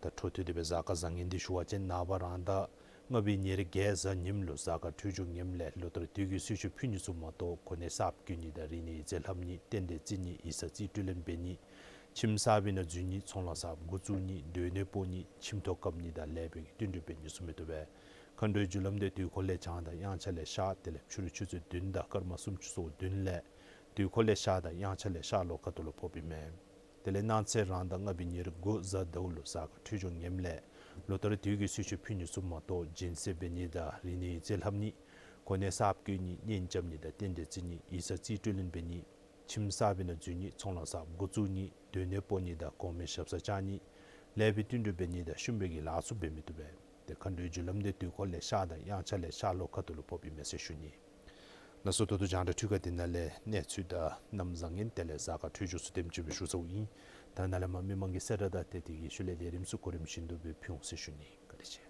ད་འཕྲོ་མཐུད་དེ་སྦེ་གཟའ་སྐར་བཟང་ངན་འདི་ཞུ་བ་ཅིན་ནངས་པ་རང་ཟླ་ལྔ་པའི་ཉེར་བརྒྱད་གཟའ་ཉིམ་ལུ་གཟའ་སྐར་འཕྲོད་སྦྱོར་ངནམ་ལས་ལོ་ལྟར་དུས་ཀྱི་གསོལ་མཆོད་ཕུལ་ནི་ཚུ་མ་གཏོགས་གོ་གནས་གསརཔ་བསྐོ་ནི་དང་རིག་གནས་ཡིག་རྩིས་ལྷབ་ནི་རྟེན་འབྲེལ་བརྩི་ནི་ཡིག་ཚང་རྩིས་སྤྲོད་ལེན་འབད་ནི་ཁྱིམ་གསརཔ་ནང་འཛུལ་ནི་ཚོང་ལཱ་གསརཔ་འགོ་བཙུགས་ནི་སྡོད་གནས་སྤོ་ནི་ཁྱིམ་ཐོག་བཀབ་ནི་དང་ལེགས་པའི་གི་བསྟུན་གྲོས་འབད་ནི་ཚུ་མི་བཏུབ་པས། མཁའ་འགྲོའི་རྒྱུ་ལམ་དེ་དུས་འཁོར་ལས་བྱང་དང་དབྱངས་འཆར་ལས་ཤར་དེ་ལས་ཕྱི་རུ་ཆུ་ཚོད་བདུན་དང་སྐར་མ་སུམ་ཅུ་སོ་བདུན་ལས་དུས་འཁོར་ལས་ཤར་དང་དབྱངས་འཆར་ལས་ཤར་ལྷོ་ཁ་ཐུག་ལུ་ཕོགཔ་ཨིན་མས། དེ་ལས་གནངས་ཚེ་རང་ཟླ་ལྔ་པའི་ཉེར་དགུ་གཟའ་ཟླཝ་ལུ་གཟའ་སྐར་འཕྲོད་སྦྱོར་ངནམ་ལས་ལོ་ལྟར་དུས་ཀྱི་གསོལ་མཆོད་ཕུལ་ནི་ཚུ་མ་གཏོགས་སྦྱིན་སྲེག་འབད་ནི་དང་རིག་གནས་ཡིག་རྩིས་ལྷབ་ནི་གོ་གནས་གསརཔ་བསྐོ་ནི་གཉེན་རྐྱབ་ནི་དང་རྟེན་འབྲེལ་བརྩི་ནི་ཡིག་ཚང་རྩིས་སྤྲོད་ལེན་འབད་ནི་ཁྱིམ་གསརཔ་ནང་འཛུལ་ནི་ཚོང་ལཱ་གསརཔ་འགོ་བཙུགས་ནི་སྡོད་གནས་སྤོ་ནི་དང་གོང་མའི་ཞབས་སར་བཅར་ནི་ལེགས་པའི་བསྟུན་གྲོས་འབད་ནི་དང་ཤུམ་པའི་གི་ལཱ་ཚུ་འབད་མི་བཏུབ་པས། ཏེ་མཁའ་འགྲོའི་རྒྱུ་ལམ་དེ་དུས་འཁོར་ལས་ཤར་དང་དབྱངས་འཆར་ལས་ཤར་ལྷོ་ཁ་ཐུག་ལུ་ཕོགཔ་ཨིན་མས་ཟེར་ཞུ་ནི། ལགས་སོ། ད་ལྟོ་རྒྱང་བསྒྲགས་འཕྲུལ་ཁང་འདི་ནང་ལས་གནས་ཚུལ་དང་གནམ་བཟང་ངན་དེ་ལས་གཟའ་སྐར་འཕྲོད་སྦྱོར་ཚུ་དེམ་ཅིག་སྦེ་ཞུ་ཚརཝ་ཨིན། ད་ནཱ་ལས་མར་མི་མང་གི་གསལ་བསྒྲགས་དང་ཏེ་དེ་གི་ཤུལ་ལས་ལས་རིམ་ཚུ་གོ་རིམ་བཞིན་དུ་སྦེ་ཕུལ་འོང་ཟེར་ཞུ་ནི། བཀའ་དྲིན་ཆེ།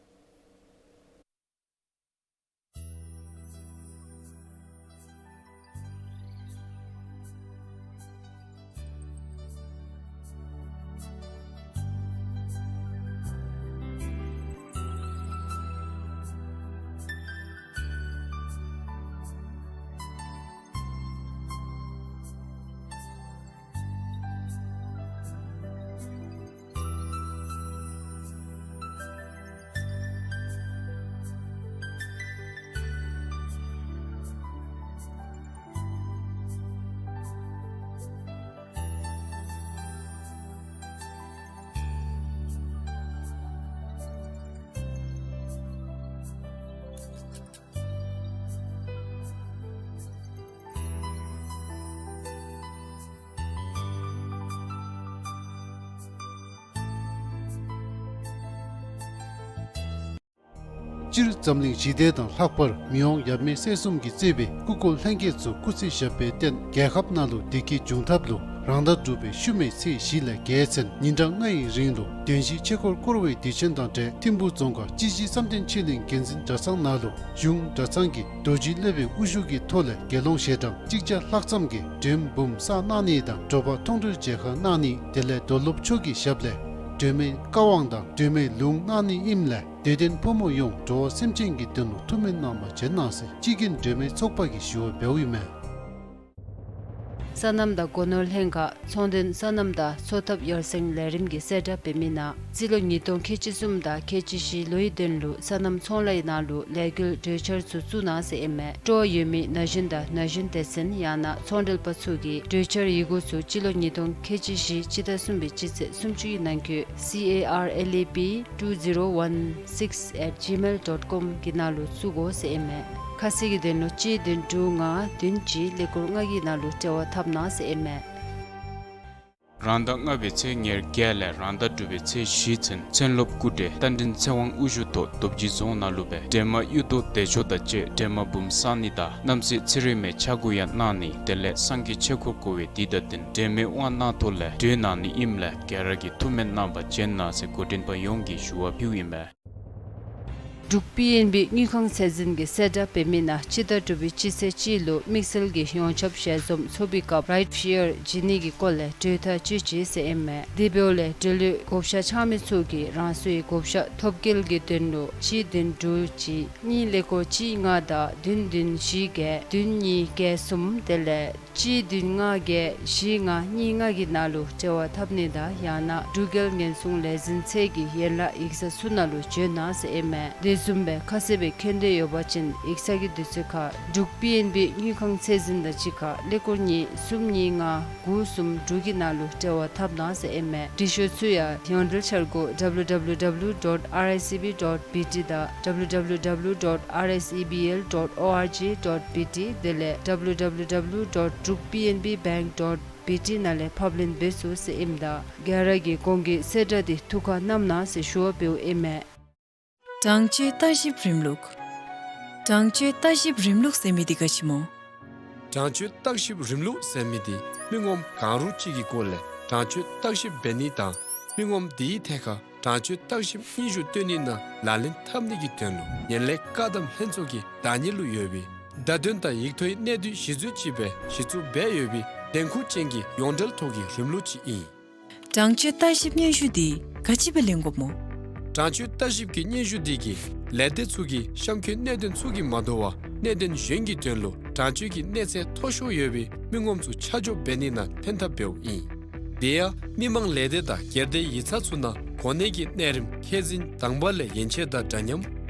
སྤྱིར་འཛམ་གླིང་ཞི་བདེ་དང་ལྷག་པར་མི་དབང་ཡབ་མེས་སྲས་གསུམ་གྱིས་གཙོས་པའི་སྐུ་འཁོར་ལྷན་རྒྱས་ཚུ་སྐུ་ཚེ་ཞབས་པད་བརྟན། རྒྱལ་ཁབ་ནང་ལུ་བདེ་སྐྱིད་འབྱུང་ཐབས་ལུ་རང་ཟླ་དྲུག་པའི་ཤུལ་མའི་ཚེས་བཞི་ལས་བརྒྱད་ཚུན་ཉིན་གྲངས་ལྔ་ཡི་རིང་ལུ་བདེན་བཞིའི་ཆོས་འཁོར་བསྐོར་བའི་དུས་ཆེན་དང་འབྲེལ་ཐིམ་ཕུག་རྫོང་ཁག་སྤྱི་བཞི་བསམ་གཏན་ཆོས་གླིང་དགེ་འཛིན་གྲྭ་ཚང་ནང་ལུ་གཞུང་གྲྭ་ཚང་གི་རྡོ་རྗེ་སློབ་དཔོན་དབུ་བཞུགས་ཀྱི་ཐོག་ལས་དགེ་སློང་ཞལ་གྲངས་གཅིག་བརྒྱ་ལྷག་ཙམ་གྱིས་མགྲོན་འབུམ་བསགས་གནང་ནི་དང་དྲོ་པ་མཐོང་གྲོལ་མཇལ་ཁ་གནང་ནི། དེ་ལས་རྡོར་སློབ་མཆོག་གི་ཞབས་ལས་སྒྲོལ་མའི་བཀའ་དབང་དང་སྒྲོལ་མའི་ལུང་གནང་ནི་ཨིནམ་ལས་དད་ལྡན་ཕོ་མོ་ཡོངས་འགྲོ་བ་སེམས་ཅན་གྱི་དོན་ལུ་ཐུགས་སྨོན་གནང་བར་བྱོན་གནང་ཟེར་སྤྱི་རྒྱུན་སྒྲོལ་མའི་ཚོགས་པ་གིས་ཞུ་བ་འབདཝ་ཨིན་མས། སོ་ནམ་དང་སྒོ་ནོར་ལྷན་ཁག་ཚོང་དོན་སོ་ནམ་དང་འཚོ་ཐབས་ཡར་སེང་ལས་རིམ་གྱི་གསལ་བསྒྲགས་འབད་མི་ནང་སྤྱི་ལོ་ཉིས་སྟོང་ཁལ་གཅིག་གསུམ་དང་ཁལ་གཅིག་བཞི་ལོའི་དོན་ལུ་སོ་ནམ་ཚོང་ལཱའི་ནང་ལུ་ལས་འགུལ་གྲོས་འཆར་ཚུ་བཙུགས་གནང་ཟེར་ཨིན་མས། སྤྲོ་བ་ཡོད་མི་ན་གཞོན་དང་ན་གཞོན་སྡེ་ཚན་ཡང་ན་ཚོང་འབྲེལ་པ་ཚུ་གིས་གྲོས་འཆར་ཡི་གུ་ཚུ་སྤྱི་ལོ་ཉིས་སྟོང་ཁལ་གཅིག་བཞི་སྤྱི་ཟླ་གསུམ་པའི་སྤྱི་ཚེས་སུམ་ཅུ་ཡི་ནང་འཁོད་C A R L E P two zero one six at gmail dot com གི་ནང་ལུ་བཙུགས་དགོ་ཟེར་ཨིན་མས། ཁ་གསལ་གྱི་དོན་ལུ་གཅིག་བདུན་དྲུག་ལྔ་བདུན་གཅིག་ཀླད་ཀོར་ལྔ་གི་ནང་ལུ་འབྲེལ་བ་འཐབ་གནང་ཟེར་ཨིན་མས། རང་ཟླ་ལྔ་པའི་ཚེས་ཉེར་བརྒྱད་ལས་རང་ཟླ་དྲུག་པའི་ཚེས་བཞི་ཚུན་མཚན་སློབ་སྐུ་བགྲེས་རྟ་མགྲིན་ཚེ་དབང་དབུ་བཞུགས་ཐོག་རྡོ་རྗེ་རྫོང་ནང་ལུ་སྦེ་སྒྲོལ་མ་གཡུ་ཐོག་བདེ་མཆོག་དང་བཅས་སྒྲོལ་མ་འབུམ་བསགས་ནི་དང་གནམ་སྲས་ཚེ་རིང་མའི་ཕྱག་སྐོར་ཡང་གནང་ནི། དེ་ལས་སངས་རྒྱས་ཆོས་འཁོར་བསྐོར་བའི་དུས་དང་བསྟུན་སྒྲོལ་མའི་དབང་གནང་ཐོག་ལས་གྲོལ་གནང་ནི་ཨིནམ་ལས་ག་ར་གིས་ཐུགས་སྨོན་གནང་བར་བྱོན་གནང་ཟེར་འགོ་འདྲེན་པ་ཡོངས་ཀྱིས་ཞུ་བ་ཕུལཝ་ཨིན་མས། འབྲུག་པི་ཨེན་བི་དངུལ་ཁང་ཚད་འཛིན་གྱིས་གསལ་བསྒྲགས་འབད་མི་ནང་སྤྱི་ཟླ་དྲུག་པའི་སྤྱི་ཚེས་གཅིག་ལུ་དམིགས་བསལ་གྱི་ཡོངས་ཁྱབ་ཞལ་འཛོམས་ཚོགས་པའི་སྐབས་རའིཊ་ཤེར་བྱིན་ནི་གི་སྐོར་ལས་གྲོས་ཐག་གཅོད་ཅི་ཟེར་ཨིན་མས། དེ་འབདཝ་ལས་འབྲེལ་ཡོད་བགོ་བཤའ་འཆང་མི་ཚུ་གིས་རང་སོའི་བགོ་བཤའ་ཐོབ་སྐལ་གྱི་དོན་ལུ་གཅིག་བདུན་དྲུག་གཅིག་གཉིས་ཀླད་ཀོར་གཅིག་ལྔ་དང་བདུན་བདུན་བཞི་བརྒྱད་བདུན་གཉིས་བརྒྱད་གསུམ་དེ་ལས་གཅིག་བདུན་ལྔ་བརྒྱད་བཞི་ལྔ་གཉིས་ལྔ་གི་ནང་ལུ་འབྲེལ་བ་འཐབ་ནི་དང་ཡང་ན་འབྲུག་རྒྱལ་ཉེན་སྲུང་ལས་འཛིན་ཚད་ཀྱི་ཡན་ལག་ཡིག་ཚང་ཚུ་ནང་ལུ་བྱོན་གནང་ཟེར་ཨིན་མས། དེ་བཟུམ་སྦེ་ཁ་གསལ་སྦེ་མཁྱེན་འདོད་ཡོད་པ་ཅིན་ཡིག་ཚང་གི་དུས་ཚོད་ཁར་འབྲུག་པི་ཨེན་བི་དངུལ་ཁང་ཚད་འཛིན་དང་གཅིག་ཁར་ཀླད་ཀོར་གཉིས་གསུམ་གཉིས་ལྔ་དགུ་གསུམ་དྲུག་གི་ནང་ལུ་འབྲེལ་བ་འཐབ་གནང་ཟེར་ཨིན་མས། འབྲི་ཤོག་ཚུ་ཡང་ཡོངས་འབྲེལ་འཆར་སྒོ་W W W dot R S E B dot B T དང་W W W dot R S E B L dot org dot B T དེ་ལས་W W W dot druk P N B bank dot B T ནང་ལས་ཕབ་ལེན་འབད་ཚུགས་ཟེར་ཨིནམ་ད་ག་ར་གིས་གོང་གི་གསལ་བསྒྲགས་འདི་ཐུགས་ཁར་བསྣམ་གནང་ཟེར་ཞུ་བ་འབདཝ་ཨིན་མས། དྲང་སྤྱོད་བརྟག་ཞིབ་རིམ་ལུགས། དྲང་སྤྱོད་བརྟག་ཞིབ་རིམ་ལུགས་ཟེར་མི་འདི་ག་ཅི་སྨོ། དྲང་སྤྱོད་བརྟག་ཞིབ་རིམ་ལུགས་ཟེར་མི་འདི་མི་ངོམ་གང་རུང་ཅིག་གི་སྐོར་ལས་དྲང་སྤྱོད་བརྟག་ཞིབ་འབད་ནི་དང་མི་ངོམ་དེའི་ཐད་ཁར་དྲང་སྤྱོད་བརྟག་ཞིབ་སྙན་ཞུ་སྟོན་ནི་ནང་ལག་ལེན་འཐབ་ནི་གི་དོན་ལུ་ངན་ལྷད་བཀག་སྡོམ་ལྷན་ཚོགས་ཀྱི་བདག་གཉེར་ལུ་ཡོད་པའི་བརྡ་དོན་དང་ཡིག་ཐོག་གི་གནད་བསྡུས་གཞི་འཛུགས་ཅིག་སྦེ་གཞི་བཙུགས་འབད་ཡོད་པའི་འགན་ཁུར་ཅན་གྱི་ཡོངས་འབྲེལ་ཐོག་གི་རིམ་ལུགས་ཅིག་ཨིན། དྲང་སྤྱོད་བརྟག་ཞིབ་སྙན་ཞུ་འདི་ག་ཅི་སྦེ་ལེན་དགོཔ་སྨོ། དྲང་སྤྱོད་བརྟག་ཞིབ་ཀྱི་སྙན་ཞུ་འདི་གིས་ལས་སྡེ་ཚུ་གི་གཤམ་འཁོད་གནད་དོན་ཚུ་གིས་མ་དོ་བར་གནད་དོན་གཞན་གྱི་དོན་ལུ་དྲང་སྤྱོད་ཀྱི་གནས་ཚད་མཐོ་ཤོས་ཡོད་པའི་མི་ངོམ་ཚུ་ཆ་འཇོག་འབད་ནི་ནང་ཐོན་ཐབས་འབདཝ་ཨིན། དེ་ཡང་མི་མང་ལས་སྡེ་དང་སྒེར་སྡེ་ཡིག་ཚང་ཚུ་ནང་གོ་གནས་ཀྱི་གནས་རིམ་མཁས་འཛིན་དང་པ་ལས་ཡན་ཆད་དང་འདྲ་མཉམ་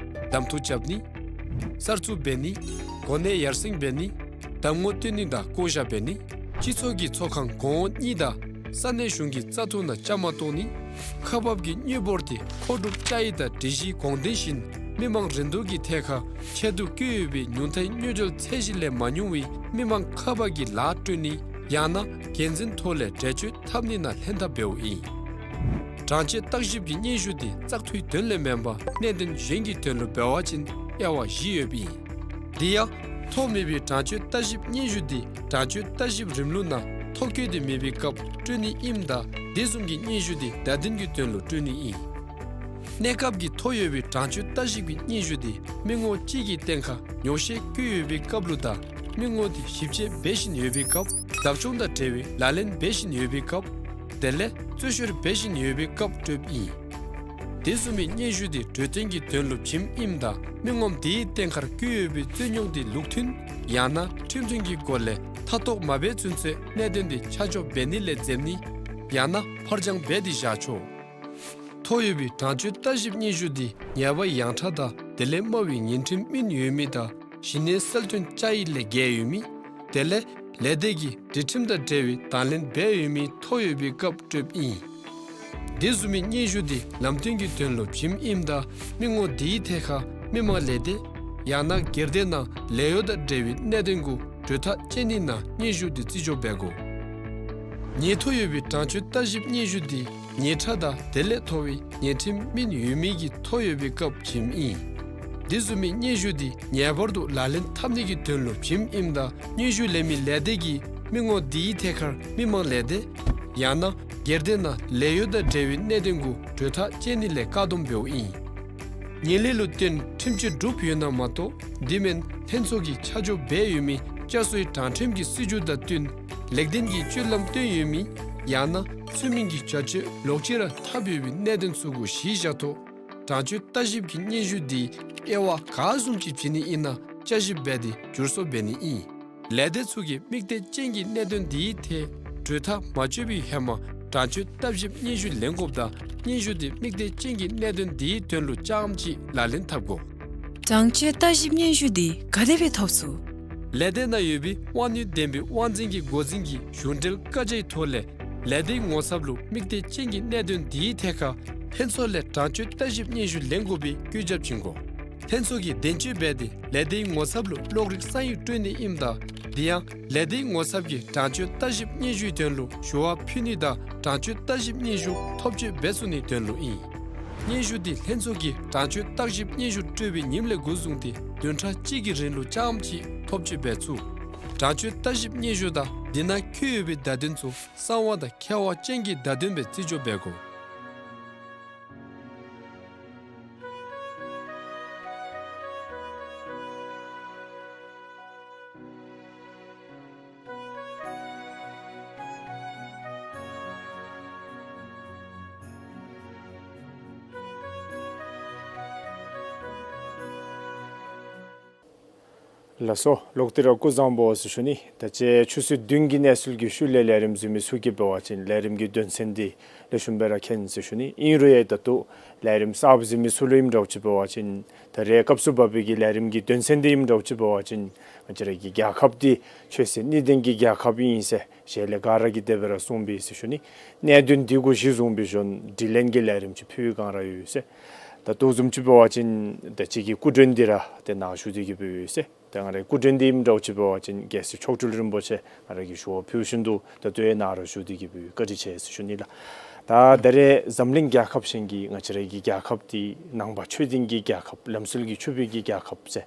གདམ་འཐུ་རྐྱབ་ནི། གསར་བཙུགས་འབད་ནི། གོ་གནས་ཡར་སེང་འབད་ནི། གདམ་ངོ་སྟོན་ནི་དང་བསྐོ་བཞག་འབད་ནི། སྤྱི་ཚོགས་ཀྱི་ཚོགས་ཁང་གོང་འོག་གཉིས་དང་ས་གནས་གཞུང་གི་བཙག་འཐུ་ནང་བཅའ་མར་གཏོགས་ནི། ཁག་འབག་གི་དངུལ་འབོར་དེ་མཁོ་སྒྲུབ་བཅའ་ཡིག་དང་སྒྲིག་གཞིའི་དགོངས་དོན་བཞིན་མི་མང་རིན་བསྡུར་གྱི་ཐད་ཁར་ཆེད་དུ་བསྐྱོད་ཡོད་པའི་ཉུང་མཐའི་དངུལ་འབྱོར་ཚད་གཞི་ལས་མ་ཉུང་བའི་མི་མང་ཁག་འབག་གི་ལཱ་སྤྲོད་ནི་ཡང་ན་འགན་འཛིན་ཐོག་ལས་འགྲེལ་བརྗོད་འཐབ་ནི་ནང་ལྷན་ཐབས་འབདཝ་ཨིན། དྲང་སྤྱོད་བརྟག་ཞིབ་ཀྱི་སྙན་ཞུ་དེ་བཙག་འཐུའི་དོན་ལས་མེན་པར་གནད་དོན་གཞན་གྱི་དོན་ལུ་འབད་བ་ཅིན་དབྱེ་བ་བཞི་ཡོདཔ་ཨིན། དེ་ཡང་ཐོ་མེད་པའི་དྲང་སྤྱོད་བརྟག་ཞིབ་སྙན་ཞུ་དེ་དྲང་སྤྱོད་བརྟག་ཞིབ་རིམ་ལུགས་ནང་ཐོ་བཀོད་དེ་མེད་པའི་སྐབས་སྤྲོད་ནི་ཨིནམ་ད་དེ་བཟུམ་གྱི་སྙན་ཞུ་དེ་བརྡ་དོན་གྱི་དོན་ལུ་སྤྲོད་ནི་ཨིན། གནས་སྐབས་ཀྱི་ཐོ་ཡོད་པའི་དྲང་སྤྱོད་བརྟག་ཞིབ་ཀྱི་སྙན་ཞུ་དེ་མི་ངོ་གཅིག་གི་སྟེང་ཁར་ཉོག་བཤད་བཀོད་ཡོད་པའི་སྐབས་ལུ་དང་མི་ངོ་དེ་ཞིབ་དཔྱད་འབད་བཞིན་ཡོད་པའི་སྐབས། བདག་སྐྱོང་དང་འབྲེལ་བའི་ལག་ལེན་འབད་བཞིན་ཡོད་པའི་སྐབས། དེ་ལས་རྩོད་བཤེར་འབད་བཞིན་ཡོད་པའི་སྐབས་སྤྲོདཔ་ཨིན། དེ་བཟུམ་མའི་སྙན་ཞུ་དེ་གྲོས་བསྟུན་གྱི་དོན་ལུ་བྱིནམ་ཨིནམ་ད་མི་ངོམ་དེའི་སྟེང་ཁར་བཀོད་ཡོད་པའི་རྩོད་རྙོག་དེ་ལུགས་མཐུན་ཡང་ན་ཁྲིམས་མཐུན་གྱི་སྒོ་ལས་མཐའ་གཏོགས་མ་འབད་ཚུན་ཚོད་གནད་དོན་དེ་ཆ་འཇོག་འབད་ནི་ལས་འཛེམ་ནི་ཡང་ན་ཕར་འགྱངས་འབད་དེ་བཞག་ཆོག། ཐོ་ཡོད་པའི་དྲང་སྤྱོད་བརྟག་ཞིབ་སྙན་ཞུ་དེ་ཉེས་པ་ཡངས་དྲགས་དང་དེ་ལས་དམའ་བའི་ཉེས་ཁྲིམས་སྨིན་ཡོད་མི་དང་གཞི་གནས་གསལ་སྟོན་བཅའ་ཡིག་ལས་འགལ་ཡོད་མི། དེ་ལས་ལས་སྡེ་གི་སྒྲིག་ཁྲིམས་དང་འབྲེལ་བའི་དང་ལེན་འབད་ཡོད་མི་ཐོ་ཡོད་པའི་སྐབས་སྤྲོདཔ་ཨིན། དེ་བཟུམ་མའི་སྙན་ཞུ་དེ་ལམ་སྟོན་གྱི་དོན་ལུ་བྱིནམ་ཨིནམ་ད་མི་ངོ་དེའི་ཐད་ཁར་མི་མང་ལས་སྡེ་ཡང་ན་སྒེར་སྡེ་ནང་ལས་གཡོག་དང་འབྲེལ་བའི་གནད་དོན་གུ་གྲོས་ཐག་བཅད་ནི་ནང་སྙན་ཞུ་དེ་བརྩི་འཇོག་འབད་དགོ། ཉེས་ཐོ་ཡོད་པའི་དྲང་སྤྱོད་བརྟག་ཞིབ་སྙན་ཞུ་དེ་ཉེས་ཁྲ་དང་དེ་ལས་མཐོ་བའི་ཉེས་ཁྲིམས་སྨིན་ཡོད་མི་གི་ཐོ་ཡོད་པའི་སྐབས་བྱིནམ་ཨིན། འདི་བཟུམ་མའི་སྙན་ཞུ་འདི་ངེས་པར་དུ་ལག་ལེན་འཐབ་ནི་གི་དོན་ལུ་བྱིནམ་ཨིནམ་ད་སྙན་ཞུ་ལེན་མི་ལས་སྡེ་གིས་མི་ངོམ་འདིའི་ཐད་ཁར་མི་མང་ལས་སྡེ་ཡང་ན་སྒེར་སྡེ་ནང་ལས་གཡོག་དང་འབྲེལ་བའི་གནད་དོན་གུ་གྲོས་ཐག་བཅད་ནི་ལས་བཀག་སྡོམ་འབདཝ་ཨིན། ངན་ལྷད་ལུ་བརྟེན་ཁྲིམས་གཅོད་གྲུབ་ཡོད་ན་མ་གཏོགས་འདི་མེན་ལྷན་ཚོགས་ཀྱིས་ཆ་འཇོག་འབད་ཡོད་མི་བཅའ་སྲོལ་དྲང་ཁྲིམས་ཀྱི་སྲིད་བྱུས་དང་བསྟུན་ལེགས་ལྡན་གྱི་སྤྱོད་ལམ་སྟོན་ཡོད་མི་ཡང་ན་ཚུལ་མིན་གྱི་བྱ་སྤྱོད་ལོག་ཅི་ར་འཐབ་ཡོད་པའི་གནད་དོན་ཚུ་གུ་གཞི་བཞག་ཐོག་དྲང་སྤྱོད་ལྟ་ཞིབ་ཀྱི་སྙན་ཞུ་འདི་དབྱེ་བ་ག་བཟུམ་ཅིག་བྱིན་ནི་ཨིན་ན་བསྐྱར་ཞིབ་འབད་དེ་བསྒྱུར་བཟོ་འབད་ནི་ཨིན། ལས་སྡེ་ཚུ་གིས་དམིགས་གཏད་ཅན་གྱི་གནད་དོན་འདིའི་ཐད་གྲོས་ཐག་མ་གཅོད་པའི་ཧེ་མ་དྲང་སྤྱོད་ལྟ་ཞིབ་སྙན་ཞུ་ལེན་དགོཔ་དང་སྙན་ཞུ་འདི་དམིགས་གཏད་ཅན་གྱི་གནད་དོན་འདིའི་དོན་ལུ་རྐྱངམ་ཅིག་ལག་ལེན་འཐབ་དགོ། དྲང་སྤྱོད་ལྟ་ཞིབ་སྙན་ཞུ་འདི་ག་དེ་སྦེ་ཐོབ་ཚུགས། ལས་སྡེ་ནང་ཡོད་པའི་དབང་ནུས་ལྡན་པའི་དབང་འཛིན་གྱི་འགོ་འཛིན་གྱི་གཞུང་འབྲེལ་བཀའ་རྒྱའི་ཐོག་ལས་ལས་སྡེའི་ངོ་ཚབ་ལུ་དམིགས་གཏད་ཅན་གྱི་གནད་དོན་འདིའི་ཐད་ཁར་ལྷན་ཚོགས་ལས་དྲང་སྤྱོད་ལྟ་ཞིབ་སྙན་ཞུ་ལེན་དགོ་པའི་བཀོད་ཁྱབ་བྱིན་དགོ། ལྷན་ཚོགས་ཀྱིས་བདེན་དཔྱོད་འབད་དེ་ལས་སྡེའི་ངོ་ཚབ་ལུ་གློག་རིག་ས་ཡིག་སྤྲོད་ནི་ཨིནམ་ད་འདི་ཡང་ལས་སྡེའི་ངོ་ཚབ་ཀྱིས་དྲང་སྤྱོད་ལྟ་ཞིབ་སྙན་ཞུའི་དོན་ལུ་ཞུ་བ་ཕུལ་ནི་དང་དྲང་སྤྱོད་ལྟ་ཞིབ་སྙན་ཞུ་ཐོབ་སྤྱོད་འབད་ཚུགས་ནིའི་དོན་ལུ་ཨིན། སྙན་ཞུ་འདི་ལྷན་ཚོགས་ཀྱིས་དྲང་སྤྱོད་ལྟ་ཞིབ་སྙན་ཞུ་སྤྲོད་པའི་ཉིནམ་ལས་འགོ་བཟུང་སྟེ་བདུན་ཕྲག་གཅིག་གི་རིང་ལུ་རྐྱངམ་ཅིག་ཐོབ་སྤྱོད་འབད་ཚུགས། དྲང་སྤྱོད་ལྟ་ཞིབ་སྙན་ཞུ་དང་འདི་ནང་འཁོད་ཡོད་པའི་བརྡ་དོན་ཚུ་གསང་བ་དང་ཁྱབ་པ་ཅན་གྱི་བརྡ་དོན་སྦེ་རྩིས་འཇོག་འབད་དགོ། ལགས་སོ། ལོག་སྟེ་ར་སྐུ་གཟུགས་བཟང་པོ་ཟེར་ཞུ་ནི། ད་ཅི་ཆུ་ཚོད་བདུན་གྱི་གནས་ཚུལ་གྱི་ཤུལ་ལས་ལས་རིམ་གཟིགས་མི་ཚུ་གིས་འབད་བ་ཅིན་ལས་རིམ་གྱི་དོན་ཚན་འདི་ལེགས་ཤོམ་སྦེ་ར་མཁྱེན་ཟེར་ཞུ་ནི། ཨིན་རུང་ཡང་ད་ལྟོ་ལས་རིམ་གསརཔ་གཟིགས་མི་ཚུ་ལུ་ཨིནམ་འདྲཝ་ཅིག་འབད་བ་ཅིན་ད་རེས་སྐབས་སུ་བབ་པའི་གི་ལས་རིམ་གྱི་དོན་ཚན་འདི་ཨིནམ་འདྲཝ་ཅིག་འབད་བ་ཅིན་ང་བཅས་ར་གི་རྒྱལ་ཁབ་འདི་ཆོས་སྲིད་གཉིས་ལྡན་གྱི་རྒྱལ་ཁབ་ཨིན་ཟེར་ཞལ་ལས་ག་ར་གིས་དེ་སྦེ་ར་གསུངས་པས་ཟེར་ཞུ་ནི། གནད་དོན་འདི་གུ་གཞི་བཟུང་སྦེ་བྱོན་དྲི་ལན་གྱི་ལས་རིམ་ཅིག་ཕུལ་བའི་བསྒང་ར་ཡོད་ཟེར། ད་ལྟོ་བཟུམ་ཅིག་འབད་བ་ཅིན་ད་ཅི་གི་སྐུ་མགྲོན་འདི་ར་ཏེ་ནཱ་བཞུགས་ཏེ་གི་སྦེ་ཡོད་ཟེར། ད་ང་རའི་སྐུ་མགྲོན་འདི་ཨིནམ་འདྲཝ་ཅིག་འབད་བ་ཅིན་རྒྱལ་སྲས་མཆོག་སྤྲུལ་རིན་པོ་ཆེ་ང་ར་གིས་ཞུ་བ་ཕུལ་བཞིན་དུ་ད་ལྟོ་ཡང་ནཱ་ར་བཞུགས་ཏེ་གི་སྦེ་བཀའ་དྲིན་ཆེ་ཟེར་ཞུ་ནི་ལགས། ད་ད་རེས་འཛམ་གླིང་རྒྱལ་ཁབ་གཞན་གྱིས་ང་བཅས་ར་གི་རྒྱལ་ཁབ་འདི་ནང་པ་ཆོས་ལྡན་གྱི་རྒྱལ་ཁབ་ལམ་སྲོལ་གྱི་ཆོས་པའི་གི་རྒྱལ་ཁབ་ཟེར་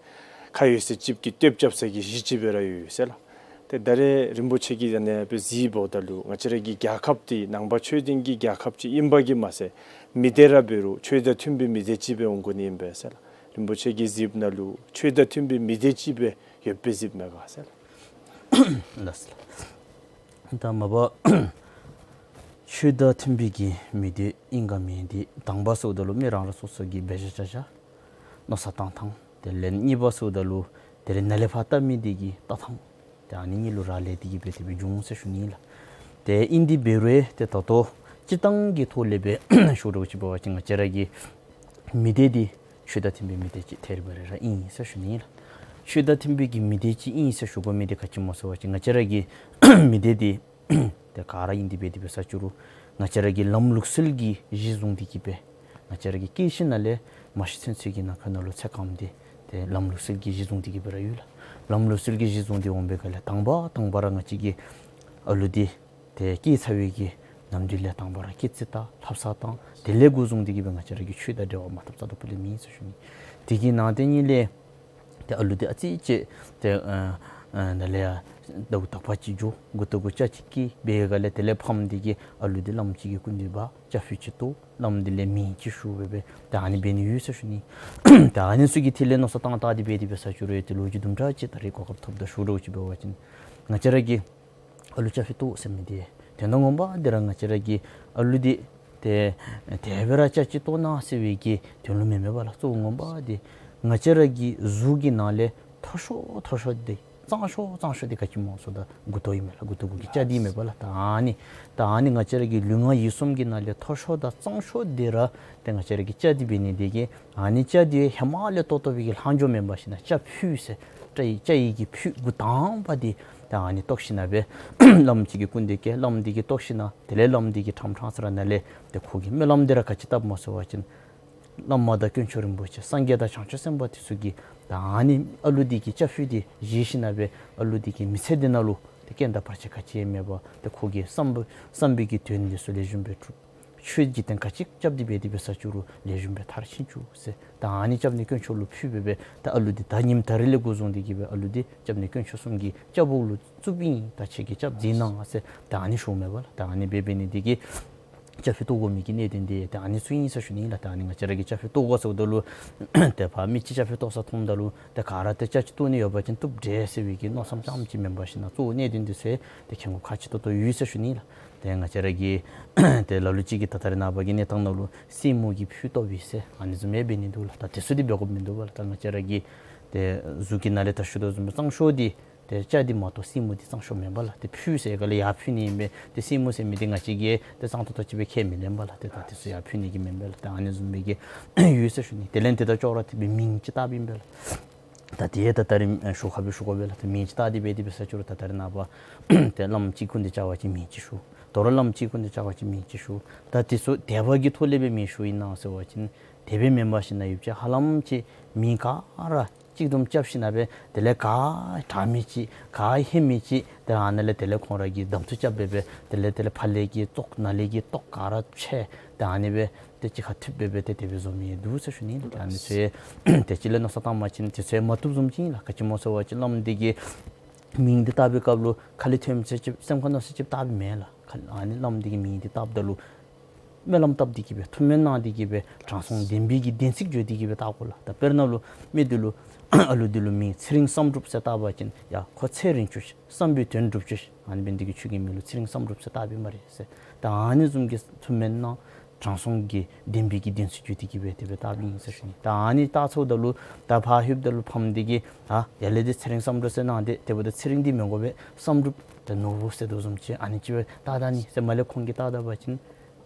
ཁ་ཡོད་ཚད་ཅིག་གི་བསྟོད་རྐྱབ་ས་གི་གཞི་ཅིག་སྦེ་ར་ཡོད་ཟེར་ལགས། ཏེ་ད་རེས་རིན་པོ་ཆེ་གིས་ཨ་ནི་སྦེ་གཟིགསཔ་ད་ལུ་ང་བཅས་ར་གི་རྒྱལ་ཁབ་འདི་ནང་པ་ཆོས་ལྡན་གྱི་རྒྱལ་ཁབ་ཅིག་ཨིན་པ་གིས་མ་ཚད་མི་སྡེ་ར་འབད་རུང་ཆོས་དང་མཐུན་པའི་མི་སྡེ་ཅིག་སྦེ་འོང་དགོ་ནི་ཨིན་པས་ཟེར་ལགས། རིན་པོ་ཆེ་གིས་གཟིགསཔ་ད་ལུ་ཆོས་དང་མཐུན་པའི་མི་སྡེ་ཅིག་སྦེ་ཡོདཔ་སྦེ་གཟིགསཔ་མས་ག་ཟེར་ལགས། ལགས་སོ། ད་མ་པ་ཆོས་དང་མཐུན་པའི་གི་མི་སྡེ་ཨིན་ག་མེན་འདི་དང་པ་ཟེརཝ་ད་ལུ་མི་རང་རང་སོ་སོ་གི་འབད་བཞག་བྱ་བཞག་མནོ་བསམ་བཏང་ཐངས། དེ་ལས་གཉིས་པ་ཟེརཝ་ད་ལུ་དེ་ལས་ནཱ་ལས་ཕར་བལྟ་མི་འདི་གི་བལྟ་ཐངས། ཏེ་ཨ་ནི་གཉིས་ལུ་རག་ལས་ཏེ་གི་སྦེ་དེ་སྦེ་འབྱུང་ཟེར་ཞུ་ནི་ལགས། ཏེ་ཨིན་ཏེ་འབད་རུང་ཏེ་ད་ལྟོ་སྤྱིར་བཏང་གི་ཐོག་ལས་སྦེ་ཞུ་རུང་ཅིག་འབད་བ་ཅིན་ང་བཅས་ར་གི་མི་སྡེ་འདི་ཆོས་དང་མཐུན་པའི་མི་སྡེ་ཅིག་ཐད་རི་བ་རི་ར་ཨིན་ཟེར་ཞུ་ནི་ལགས། ཆོས་དང་མཐུན་པའི་གི་མི་སྡེ་ཅིག་ཨིན་ཟེར་ཞུ་དགོ་མི་འདི་ག་ཅི་སྨོ་ཟེར་བ་ཅིན་ང་བཅས་ར་གི་མི་སྡེ་འདི་ཏེ་ག་ར་ཨིན་ཏེ་འབད་དེ་འབད་ས་ཅིག་རུང་ང་བཅས་ར་གི་ལམ་ལུགས་སྲོལ་གྱི་གཞི་བཟུང་སྟེ་གི་སྦེ་ང་བཅས་ར་གི་སྐྱེས་ཞིནམ་ལས་མ་ཤི་ཚུན་ཚོད་ཀྱི་ནང་འཁོད་ནང་ལུ་ཚེ་གང་འདི་ཏེ་ལམ་ལུགས་སྲོལ་གྱི་གཞི་བཟུང་སྟེ་གི་སྦེ་ར་ཡོད་ལགས། ལམ་ལུགས་སྲོལ་གྱི་གཞི་བཟུང་སྟེ་འོང་པའི་སྒང་ལས་དང་པ་དང་པ་ར་ང་བཅས་ཀྱི་ཨ་ལུ་འདི་ཏེ་སྐྱེས་ཚར་བའི་གི་ནམ་དུས་ལས་དང་པ་ར་སྐྱེས་རྩིས་བལྟ་ལྷ་བསང་བཏང་དེ་ལས་འགོ་བཟུང་སྟེ་གི་སྦེ་ང་བཅས་ར་གི་ཆོས་དང་འབྲེལ་བ་མ་འཐབ་ས་དང་པོ་ལས་མེད་ཟེར་ཞུ་ནི། དེ་གི་ནང་དེ་གཉིས་ལས་ཏེ་ཨ་ལུ་འདི་ཨ་ཙི་ཅིག་ཏེ་ཨ་ཨ་ནཱ་ལས་ཡར་ཟླཝ་དག་པ་ཅིག་འགྱོ་མགུ་ཏོ་གུ་སྐྱ་ཅིག་སྐྱེས་པའི་སྒང་ལས་དེ་ལས་ཕམ་འདི་གིས་ཨ་ལུ་འདི་བླམ་ཅིག་གི་སྐུ་མདུན་འབག་སྐྱ་ཕུད་ཅིག་བཏོག་བླམ་འདི་ལས་མིང་ཅིག་ཞུ་སྦེ་སྦེ་ཏེ་ཨ་ནི་འབད་ནི་ཡོད་ཟེར་ཞུ་ནི། ཏེ་ཨ་ནི་ཚུ་གི་ཐད་ལས་མནོ་བསམ་བཏང་བལྟ་སྟེ་འབད་དེ་འབད་ས་ཅིག་རུང་ཏེ་ལོ་རྒྱུས་དུམ་གྲ་ཅིག་ད་རེས་གོ་སྐབས་ཐོབ་ད་ཞུ་རུང་ཅིག་འབད་བ་ཅིན་ང་བཅས་ར་གི་ཨ་ལུ་སྐྱ་ཕུད་བཏོག་ཟེར་མི་འདི་དོན་དག་ངོ་མ་འདི་ར་ང་བཅས་ར་གི་ཨ་ལུ་འདི་ཏེ་དེ་སྦེ་ར་སྐྱ་ཅིག་བཏོག་གནང་ཟེར་བའི་གི་དོན་ལུ་མེན་མས་པ་ལགས། གཙོ་བོ་ངོ་མ་འདི་ང་བཅས་ར་གི་གཟུགས་ཀྱི་ནང་ལས་མཐོ་ཤོས་མཐོ་ཤོས་འདི་གཙང་ཤོས་གཙང་ཤོས་འདི་ག་ཅི་སྨོ་ཟེརཝ་ད་མགུ་ཏོ་ཨིན་མས་ལགས། མགུ་ཏོ་གུ་གི་སྐྱ་འདི་མས་པ་ལགས། ད་ཨ་ནི་ད་ཨ་ནི་ང་བཅས་ར་གི་ལུས་ངག་ཡིད་གསུམ་གྱི་ནང་ལས་མཐོ་ཤོས་དང་གཙང་ཤོས་འདི་ར་ཏེ་ང་བཅས་ར་གི་སྐྱ་འདི་འབད་ནི་འདི་གིས་ཨ་ནི་སྐྱ་འདི་ཧེ་མ་ལས་བཏོག་བཏོག་པའི་གི་ལྷག་འཕྲོ་མེན་པར་ཞིན་ན་སྐྱ་ཕུད་ཟེར་སྐྱ་ཡི་སྐྱ་ཡི་གི་ཕུད་འགོ་དང་པ་འདི་ད་ཨ་ནི་བཏོག་ཞིན་ན་སྦེ་བླམ་ཅིག་གི་སྐུ་མདུན་བསྐྱལ། བླམ་འདི་གིས་བཏོག་ཞིན་ན་དེ་ལས་བླམ་འདི་གིས་ཕྲང་ཕྲང་ས་ར་ནཱ་ལས་ཏེ་ཁོ་གིས་སྨོན་ལམ་འདི་ར་ག་ཅི་བཏབ་སྨོ་ཟེར་བ་ཅིན་བླ་མ་དང་དཀོན་མཆོག་རིན་པོ་ཆེ་སངས་རྒྱས་དང་བྱང་ཆུབ་སེམས་དཔའ་འདི་ཚུ་གིས་ད་ཨ་ནི་ཨ་ལུ་འདི་གི་སྐྱ་ཕུད་འདི་བཞེས་ཞིན་ན་སྦེ་ཨ་ལུ་འདི་གི་མི་ཚེ་འདི་ནང་ལུ་ཏེ་རྐྱེན་དང་བར་ཆད་ག་ཅི་ཡང་མེད་པར་ཏེ་ཁོ་གི་བསམ་པ་བསམ་པའི་གི་དོན་འདི་ཚུ་ལེགས་ཤོམ་སྦེ་འགྲུབ། ཆོས་འཇིག་རྟེན་ག་ཅི་རྐྱབ་སྟེ་འབད་དེ་འབད་ས་ཅིག་རུང་ལེགས་ཤོམ་སྦེ་མཐར་ཕྱིན་བཅུག་ཟེར། ད་ཨ་ནི་རྐྱབ་ནི་དཀོན་མཆོག་ལུ་ཕུལ་སྦེ་སྦེ་ད་ཨ་ལུ་འདི་ད་ཉིནམ་ད་རིས་ལས་འགོ་བཟུང་སྟེ་གི་སྦེ་ཨ་ལུ་འདི་རྐྱབ་ནི་དཀོན་མཆོག་གསུམ་གྱི་སྐྱབས་འོག་ལུ་བཙུགསཔ་ཨིན། ད་ཁྱེད་ཀྱིས་སྐྱབས་མཛད་གནང་ཟེར་ད་ཨ་ནི་ཞུཝ་མས་པ་ལགས། ད་ཨ་ནི་འབད་འབད་ནི་འདི་གིས་སྐྱ་ཕུད་བཏོག་དགོ་མི་གི་གནད་དོན་འདི་ད་ཨ་ནི་ཚུ་ཨིན་ཟེར་ཞུ་ནི་ལགས། ད་ཨ་ནི་ང་བཅས་ར་གིས་སྐྱ་ཕུད་བཏོག་དགོ་ཟེརཝ་ད་ལུ་ཏེ་ཕར་མི་ཅིག་སྐྱ་ཕུད་བཏོག་ས་མཐོངམ་ད་ལུ་ཏེ་ག་ར་ཏེ་སྐྱ་ཅིག་བཏོག་ནི་ཡོད་པ་ཅིན་བཏུབ་འདྲས་ཟེར་བའི་གི་མནོ་བསམ་ཙམ་ཅིག་མེན་པར་ཞིན་ན་གཙོ་བོ་གནད་དོན་འདི་ཚུ་ཏེ་མཁྱེན་དགོཔ་ཁག་ཆེ་ཏོག་ཏོ་ཡོད་ཟེར་ཞུ་ནི་ལགས། ཏེ་ང་བཅས་ར་གིས་ཏེ་ལ་ལུ་ཅིག་གིས་ད་ད་རེས་ནངས་པ་གི་གནས་སྟངས་ནང་ལུ་སེན་མོ་གིས་ཕུད་བཏོག་པས་ཟེར་ཨ་ནི་བཟུམ་སྦེ་འབད་ནི་འདུག་ལགས། ད་དེ་ཚུ་འདི་འབད་དགོཔ་མིན་འདུག་པ་ལགས། ད་ང་བཅས་ར་གིས་ཏེ་གཟུགས་ཀྱི་ནང་ལས་ད་ཞུ་དོ་བཟུམ་སྦེ་གཙང་ཤོས་འདི་ཏེ་སྐྱ་འདི་མ་གཏོགས་སེན་མོ་འདི་གཙང་ཤོས་མེན་པ་ལགས། ཏེ་ཕུད་ཟེར་ག་ལས་ཡར་ཕུད་ནི་ཨིན་པས། ཏེ་སེན་མོ་ཟེར་མི་འདི་ང་བཅས་ཀྱིས་ཏེ་གཙང་ཏོག་ཏོ་ཅིག་སྦེ་ཁས་མི་ལེན་པ་ལགས། ཏེ་ད་དེ་ཚུ་ཡར་ཕུད་ནི་གི་མེན་པས་ལགས། ཏེ་ཨ་ནི་བཟུམ་སྦེ་གི་ཡོད་ཟེར་ཞུ་ནི། དེ་ལས་དེ་དང་ཅོག་ར་འཐདཔ་སྦེ་མིང་ཅིག་བཏགསཔ་ཨིན་པས་ལགས། ད་དེ་ད་ད་རིས་ཞུ་ཁ་སྦེ་ཞུ་དགོ་པས་ལགས། ཏེ་མིང་ཅིག་བཏགས་ཏེ་འབད་དེ་འབད་ས་ཅིག་རུང་ད་ད་རེས་ནངས་པ་ཏེ་བླམ་ཅིག་སྐུ་མདུན་བཅར་བ་ཅིན་མིང་ཅིག་ཞུ། དོ་རུང་བླམ་ཅིག་སྐུ་མདུན་བཅར་བ་ཅིན་མིང་ཅིག་ཞུ། ད་དེ་ཚུ་དད་པ་གི་ཐོག་ལས་སྦེ་མིང་ཞུཝ་ཨིན་ན་ཟེར་བ་ཅིན་དེ་སྦེ་མེན་པར་ཞིན་ན་ཡུདཔ་ཅིག་ཧ་ལམ་ཅིག་མིང་ག་ར་གཅིག་བསྡོམས་རྐྱབ་ཞིན་ན་སྦེ་དེ་ལས་ག་དྲག་མི་ཅིག་ག་ཧེ་མི་ཅིག་ཏེ་ཨ་ནཱ་ལས་དེ་ལས་ཁོང་ར་གིས་གདམ་འཐུ་རྐྱབ་སྦེ་སྦེ་དེ་ལས་དེ་ལས་ཕར་ལས་ཀྱི་བཏོག་ནཱ་ལས་ཀྱི་བཏོག་ག་ར་ཕྱེ་ཏེ་ཨ་ནི་སྦེ་ཏེ་གཅིག་ཁར་འཐུ་སྦེ་སྦེ་ཏེ་དེ་སྦེ་བཟོ་མི་འདུག་ཟེར་ཞུ་ནི་ལགས། ཏེ་ཨ་ནི་ཚུ་དེ་ཅིག་ལས་མནོ་བསམ་བཏང་བ་ཅིན་དེ་ཚུ་མ་བཏུབ་བཟུམ་ཅིག་ཨིན་ལགས། ག་ཅི་སྨོ་ཟེར་བ་ཅིན་བླམ་འདི་གི་མིང་འདི་བཏགས་པའི་སྐབས་ལུ་ཁ་ལས་ཐོནམ་ཅིག་སེམས་ཁར་མནོ་ས་ཅིག་བཏགསཔ་མེན་ལགས། ཁ་ཨ་ནི་བླམ་འདི་གི་མིང་འདི་བཏགསཔ་ད་ལུ་སྨོན་ལམ་བཏབ་སྟེ་གི་སྦེ་ཐུགས་སྨོན་གནང་སྟེ་གི་སྦེ་དྲང་སྲོང་བདེན་པའི་གི་བདེན་ཚིག་བརྗོད་དེ་གི་སྦེ་བཏགས་དགོ་ལགས། ད་དཔེར་ན་ལུ་མི་འདི་ལུ་ཨ་ལུ་འདི་ལུ་མིང་ཚེ་རིང་བསམ་གྲུབ་ཟེར་བཏགས་པ་ཅིན་ཡ་ཁོ་ཚེ་རིང་བཅུག་ཤིག། བསམ་པའི་དོན་འགྲུབ་བཅུག་ཤིག། ཨ་ནི་འབད་ནི་འདི་གིས་ཁྱོད་ཀྱི་མིང་ལུ་ཚེ་རིང་བསམ་གྲུབ་ཟེར་བཏགས་པས་སྨ་རེ་ཟེར། ད་ཨ་ནི་བཟུམ་གྱི་ཐུགས་སྨོན་གནང་དྲང་སྲོང་གི་བདེན་པའི་གི་བདེན་ཚིག་བརྗོད་དེ་གི་སྦེ་དེ་སྦེ་བཏགསཔ་ཨིན་ཟེར་ཞུ་ནི། ད་ཨ་ནི་བཏགས་ཚརཝ་ད་ལུ་ད་ཕར་ལྷོདཔ་ད་ལུ་ཕམ་འདི་གིས་ཨ་ཡར་ལས་འདི་ཚེ་རིང་བསམ་གྲུབ་ཟེར་གནང་སྟེ་དེ་འབདཝ་ད་ཚེ་རིང་འདི་མི་དགོ་པས། བསམ་གྲུབ་ད་ནོར་བུ་ཟེར་དོ་བཟུམ་ཅིག་ཨ་ནི་ཅིག་སྦེ་བཏགས་ད་ནི་ཟེར་མར་ལས་ཁོང་གིས་བཏགས་ད་པ་ཅིན་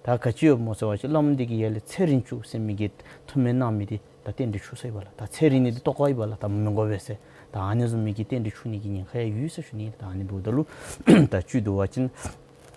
ད་ག་ཅི་ཡོདཔ་སྨོ་ཟེར་བ་ཅིན་བླམ་འདི་གིས་ཡར་ལས་ཚེ་རིང་བཅུག་ཟེར་མི་གི་ཐུགས་སྨོན་གནང་མི་འདི་ད་རྟེན་འབྲེལ་འཆུག་སོ་ཡི་པ་ལགས། ད་ཚེ་རིང་ནི་འདི་བཏོག་ག་ཡི་པ་ལགས། ད་མི་དགོ་པས་ཟེར། ད་ཨ་ནི་བཟུམ་མའི་གི་རྟེན་འབྲེལ་འཆུག་ནི་གི་ཉེན་ཁ་ཡང་ཡོད་ཟེར་ཞུ་ནི། ད་ཨ་ནི་འབདཝ་ད་ལུ་ད་བཅུད་བསྡུ་བ་ཅིན་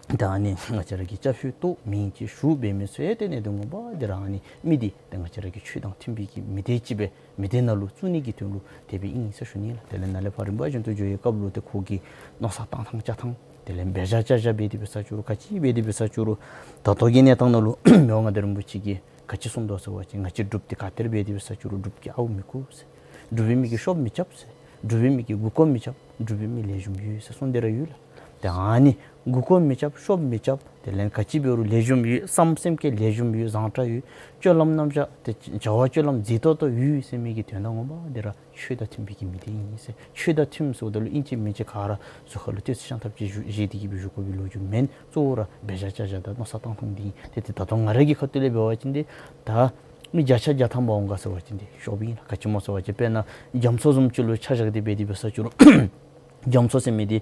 ད་ཨ་ནི་ང་བཅས་ར་གིས་སྐྱ་ཕུད་བཏོག་མིང་ཅིག་ཞུ་འབད་མི་ཚུ་ཡང་ཏེ་གནད་དོན་ངོ་མ་འདི་ར་ཨ་ནི་མི་འདི་ཏེ་ང་བཅས་ར་གི་ཆོས་དང་མཐུན་པའི་གི་མི་སྡེ་ཅིག་སྦེ་མི་སྡེ་ནང་ལུ་བཙུགས་ནི་གི་དོན་ལུ་དེ་སྦེ་ཨིན་ཟེར་ཞུ་ནི་ལགས། དེ་ལས་ནཱ་ལས་ཕར་རིམ་པ་བཞིན་དུ་འགྱོ་བའི་སྐབས་ལུ་ཏེ་ཁོ་གི་མནོ་བསམ་བཏང་ཐངས་བཅའ་ཐངས་དེ་ལས་འབད་བཞག་བཅའ་བཞག་འབད་དེ་འབད་ས་ཅིག་རུང་ག་ཅི་འབད་དེ་འབད་ས་ཅིག་རུང་ད་ལྟོ་གི་གནས་སྟངས་ནང་ལུ་མི་དབང་མངའ་བདག་རིན་པོ་ཆེ་གིས་ག་ཅི་གསུངས་དོ་ཟེར་བ་ཅིན་ང་བཅས་འབྲུགཔ་འདི་ག་ཏེ་ར་འབད་དེ་འབད་ས་ཅིག་རུང་འབྲུགཔ་གིས་ཨརཝ་མི་རྐུ་ཟེར། འབྲུག་པའི་མི་གིས་ཤོབ་མི་རྐྱབ་ཟེར། འབྲུག་པའི་མི་གིས་མགུ་སྐོར་མི་རྐྱབ། འབྲུག་པའི་མི་ལེགས་ཤོམ་ཡོད་ཟེར་གསུངས་ཏེ་ར་ཡོད་ལགས། ཏེ་ཨ་ནི་མགུ་སྐོར་མི་རྐྱབ་ཤོབ་མི་རྐྱབ་དེ་ལས་ག་ཅི་འབད་རུང་ལེགས་ཤོམ་ཡོད། བསམ་སེམས་བསྐྱེད་ལེགས་ཤོམ་ཡོད། བཟང་དྲགས་ཡོད། སྤྱོད་ལམ་རྣམ་གཞག་ཏེ་བྱ་བ་སྤྱོད་ལམ་མཛེས་ཏོག་ཏོ་ཡོད་ཟེར་མི་གི་དོན་དག་ངོ་མ་འདི་ར་ཆོས་དང་མཐུན་པའི་གི་མི་སྡེ་ཨིན་ཟེར། ཆོས་དང་མཐུནམ་ཟེརཝ་ད་ལུ་ཨིན་ཅི་མིན་ཅི་ག་ར་གཟུགས་ཁ་ལུ་ཏོ་ཚིགས་ཤམ་ཐབས་ཅིག་བཞེས་ཏེ་གི་སྦེ་བཞུགས་དགོ་པའི་ལོ་རྒྱུས་མེན། གཙོ་བོ་ར་འབད་བཞག་བཅའ་བཞག་དང་མནོ་བསམ་བཏང་ཐངས་འདི་ཨིན། ཏེ་ཏེ་ད་ལྟོ་ང་ར་གི་ཁ་ཐུག་ལས་འབད་བ་ཅིན་ཏེ་ད་མི་བརྒྱ་ཆ་བརྒྱ་ཐམ་པ་འོང་ག་ཟེར་བ་ཅིན་ཏེ་ཤོབ་ཨིན་ལགས། ག་ཅི་སྨོ་ཟེར་བ་ཅིན་དཔེར་ན་རྒྱ་མཚོ་བཟུམ་ཅིག་ལུ་ཆ་བཞག་སྟེ་འབད་དེ་འབད་ས་ཅིག་རུང་རྒྱ་མཚོ་ཟེར་མི་འདི་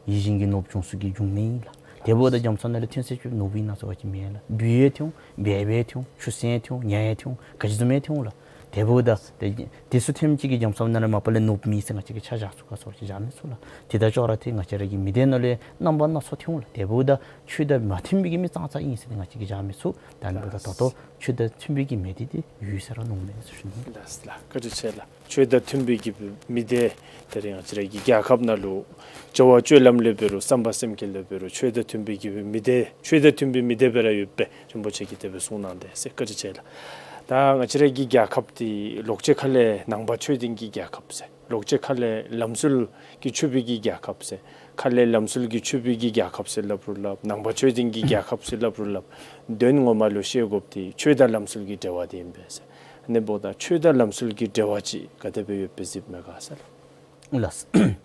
ཡིད་བཞིན་གྱི་ནོར་བུ་ལྗོངས་སུ་གི་འབྱུང་གནས་ཨིན་ལགས། དེ་འབདཝ་ད་རྒྱ་མཚོ་ནང་ལས་ཐོན་ས་ཅིག་ནོར་བུ་ཨིན་ན་ཟེར་བ་ཅིན་མེན་ལགས། སྦུལ་ཡང་ཐོན་འོང་། སྦལ་པ་ཡང་ཐོན་འོང་། ཆུ་སྲིན་ཡང་ཐོན་འོང་། ག་ཅི་བཟུམ་ཡང་ཐོན་འོང་ལགས། དེ་འབདཝ་ད་དེ་དེ་ཚུ་ཐོནམ་ཅིག་གིས་རྒྱ་མཚོ་ནང་ལས་མ་པ་ལས་ནོར་བུ་མེད་ཟེར་ང་བཅས་ཀྱིས་ཆ་བཞག་ཚུགས་ག་ཟེར་བ་ཅིན་བཞག་མི་ཚུགས་ལགས། དེ་དང་ཅོག་ར་འཐད་ང་བཅས་ར་གི་མི་སྡེ་ནང་ལས་རྣམ་པ་སྣ་ཚོགས་ཐོན་འོང་ལགས། དེ་འབདཝ་ད་ཆོས་དང་མ་མཐུན་པའི་གི་མི་ཙང་ཙ་ཨིན་ཟེར་ཏེ་ང་བཅས་ཀྱིས་བཞག་མི་ཚུགས། ད་ཨ་ནི་འབདཝ་ད་ད་ལྟོ་ཆོས་དང་མཐུན་པའི་གི་མི་སྡེ་འདི་ཡོད་ཟེར་ར་མནོཝ་མས་ཟེར་ཞུ་ནི། ལགས་ལགས། བཀའ་དྲིན་ཆེ་ལགས། ཆོས་དང་མཐུན་པའི་གི་མི་སྡེ་ད་རིས་ང་བཅས་ར་གི་རྒྱལ་ཁབ་ནང་ལུ་བྱ་བ་སྤྱོད་ལམ་ལས་འབད་རུང་བསམ་པ་སེམས་བསྐྱེད་ལས་འབད་རུང་ཆོས་དང་མཐུན་པའི་གི་མི་སྡེ་ཆོས་དང་མཐུན་པའི་མི་སྡེ་སྦེ་ར་ཡོད་པས། རིན་པོ་ཆེ་གིས་དེ་སྦེ་གསུངས་གནང་དེས་ཟེར། བཀའ་དྲིན་ཆེ་ལགས། ད་ང་བཅས་ར་གི་རྒྱལ་ཁབ་འདི་ལོག་སྤྱོད་ཁ་ལས་ནང་པ་ཆོས་ལྡན་གྱི་རྒྱལ་ཁབ་ཟེར། ལོག་སྤྱོད་ཁ་ལས་ལམ་སྲོལ་གྱི་ཆོས་པའི་གི་རྒྱལ་ཁབ་ཟེར། ཁ་ལས་ལམ་སྲོལ་གྱི་ཆོས་པའི་གི་རྒྱལ་ཁབ་ཟེར་སླབ་རུང་སླབ། ནང་པ་ཆོས་ལྡན་གྱི་རྒྱལ་ཁབ་ཟེར་སླབ་རུང་སླབ། དོན་ངོ་མ་ལུ་ཤེས་དགོཔ་འདི་ཆོས་དང་ལམ་སྲོལ་གྱི་འབྲེལ་བ་འདི་ཨིན་པས་ཟེར། ཨ་ནི་འབདཝ་ད་ཆོས་དང་ལམ་སྲོལ་གྱི་འབྲེལ་བ་ཅིག་ག་དེ་སྦེ་ཡོདཔ་སྦེ་གཟིགསཔ་མས་ག་ཟེར་ལགས། ལགས།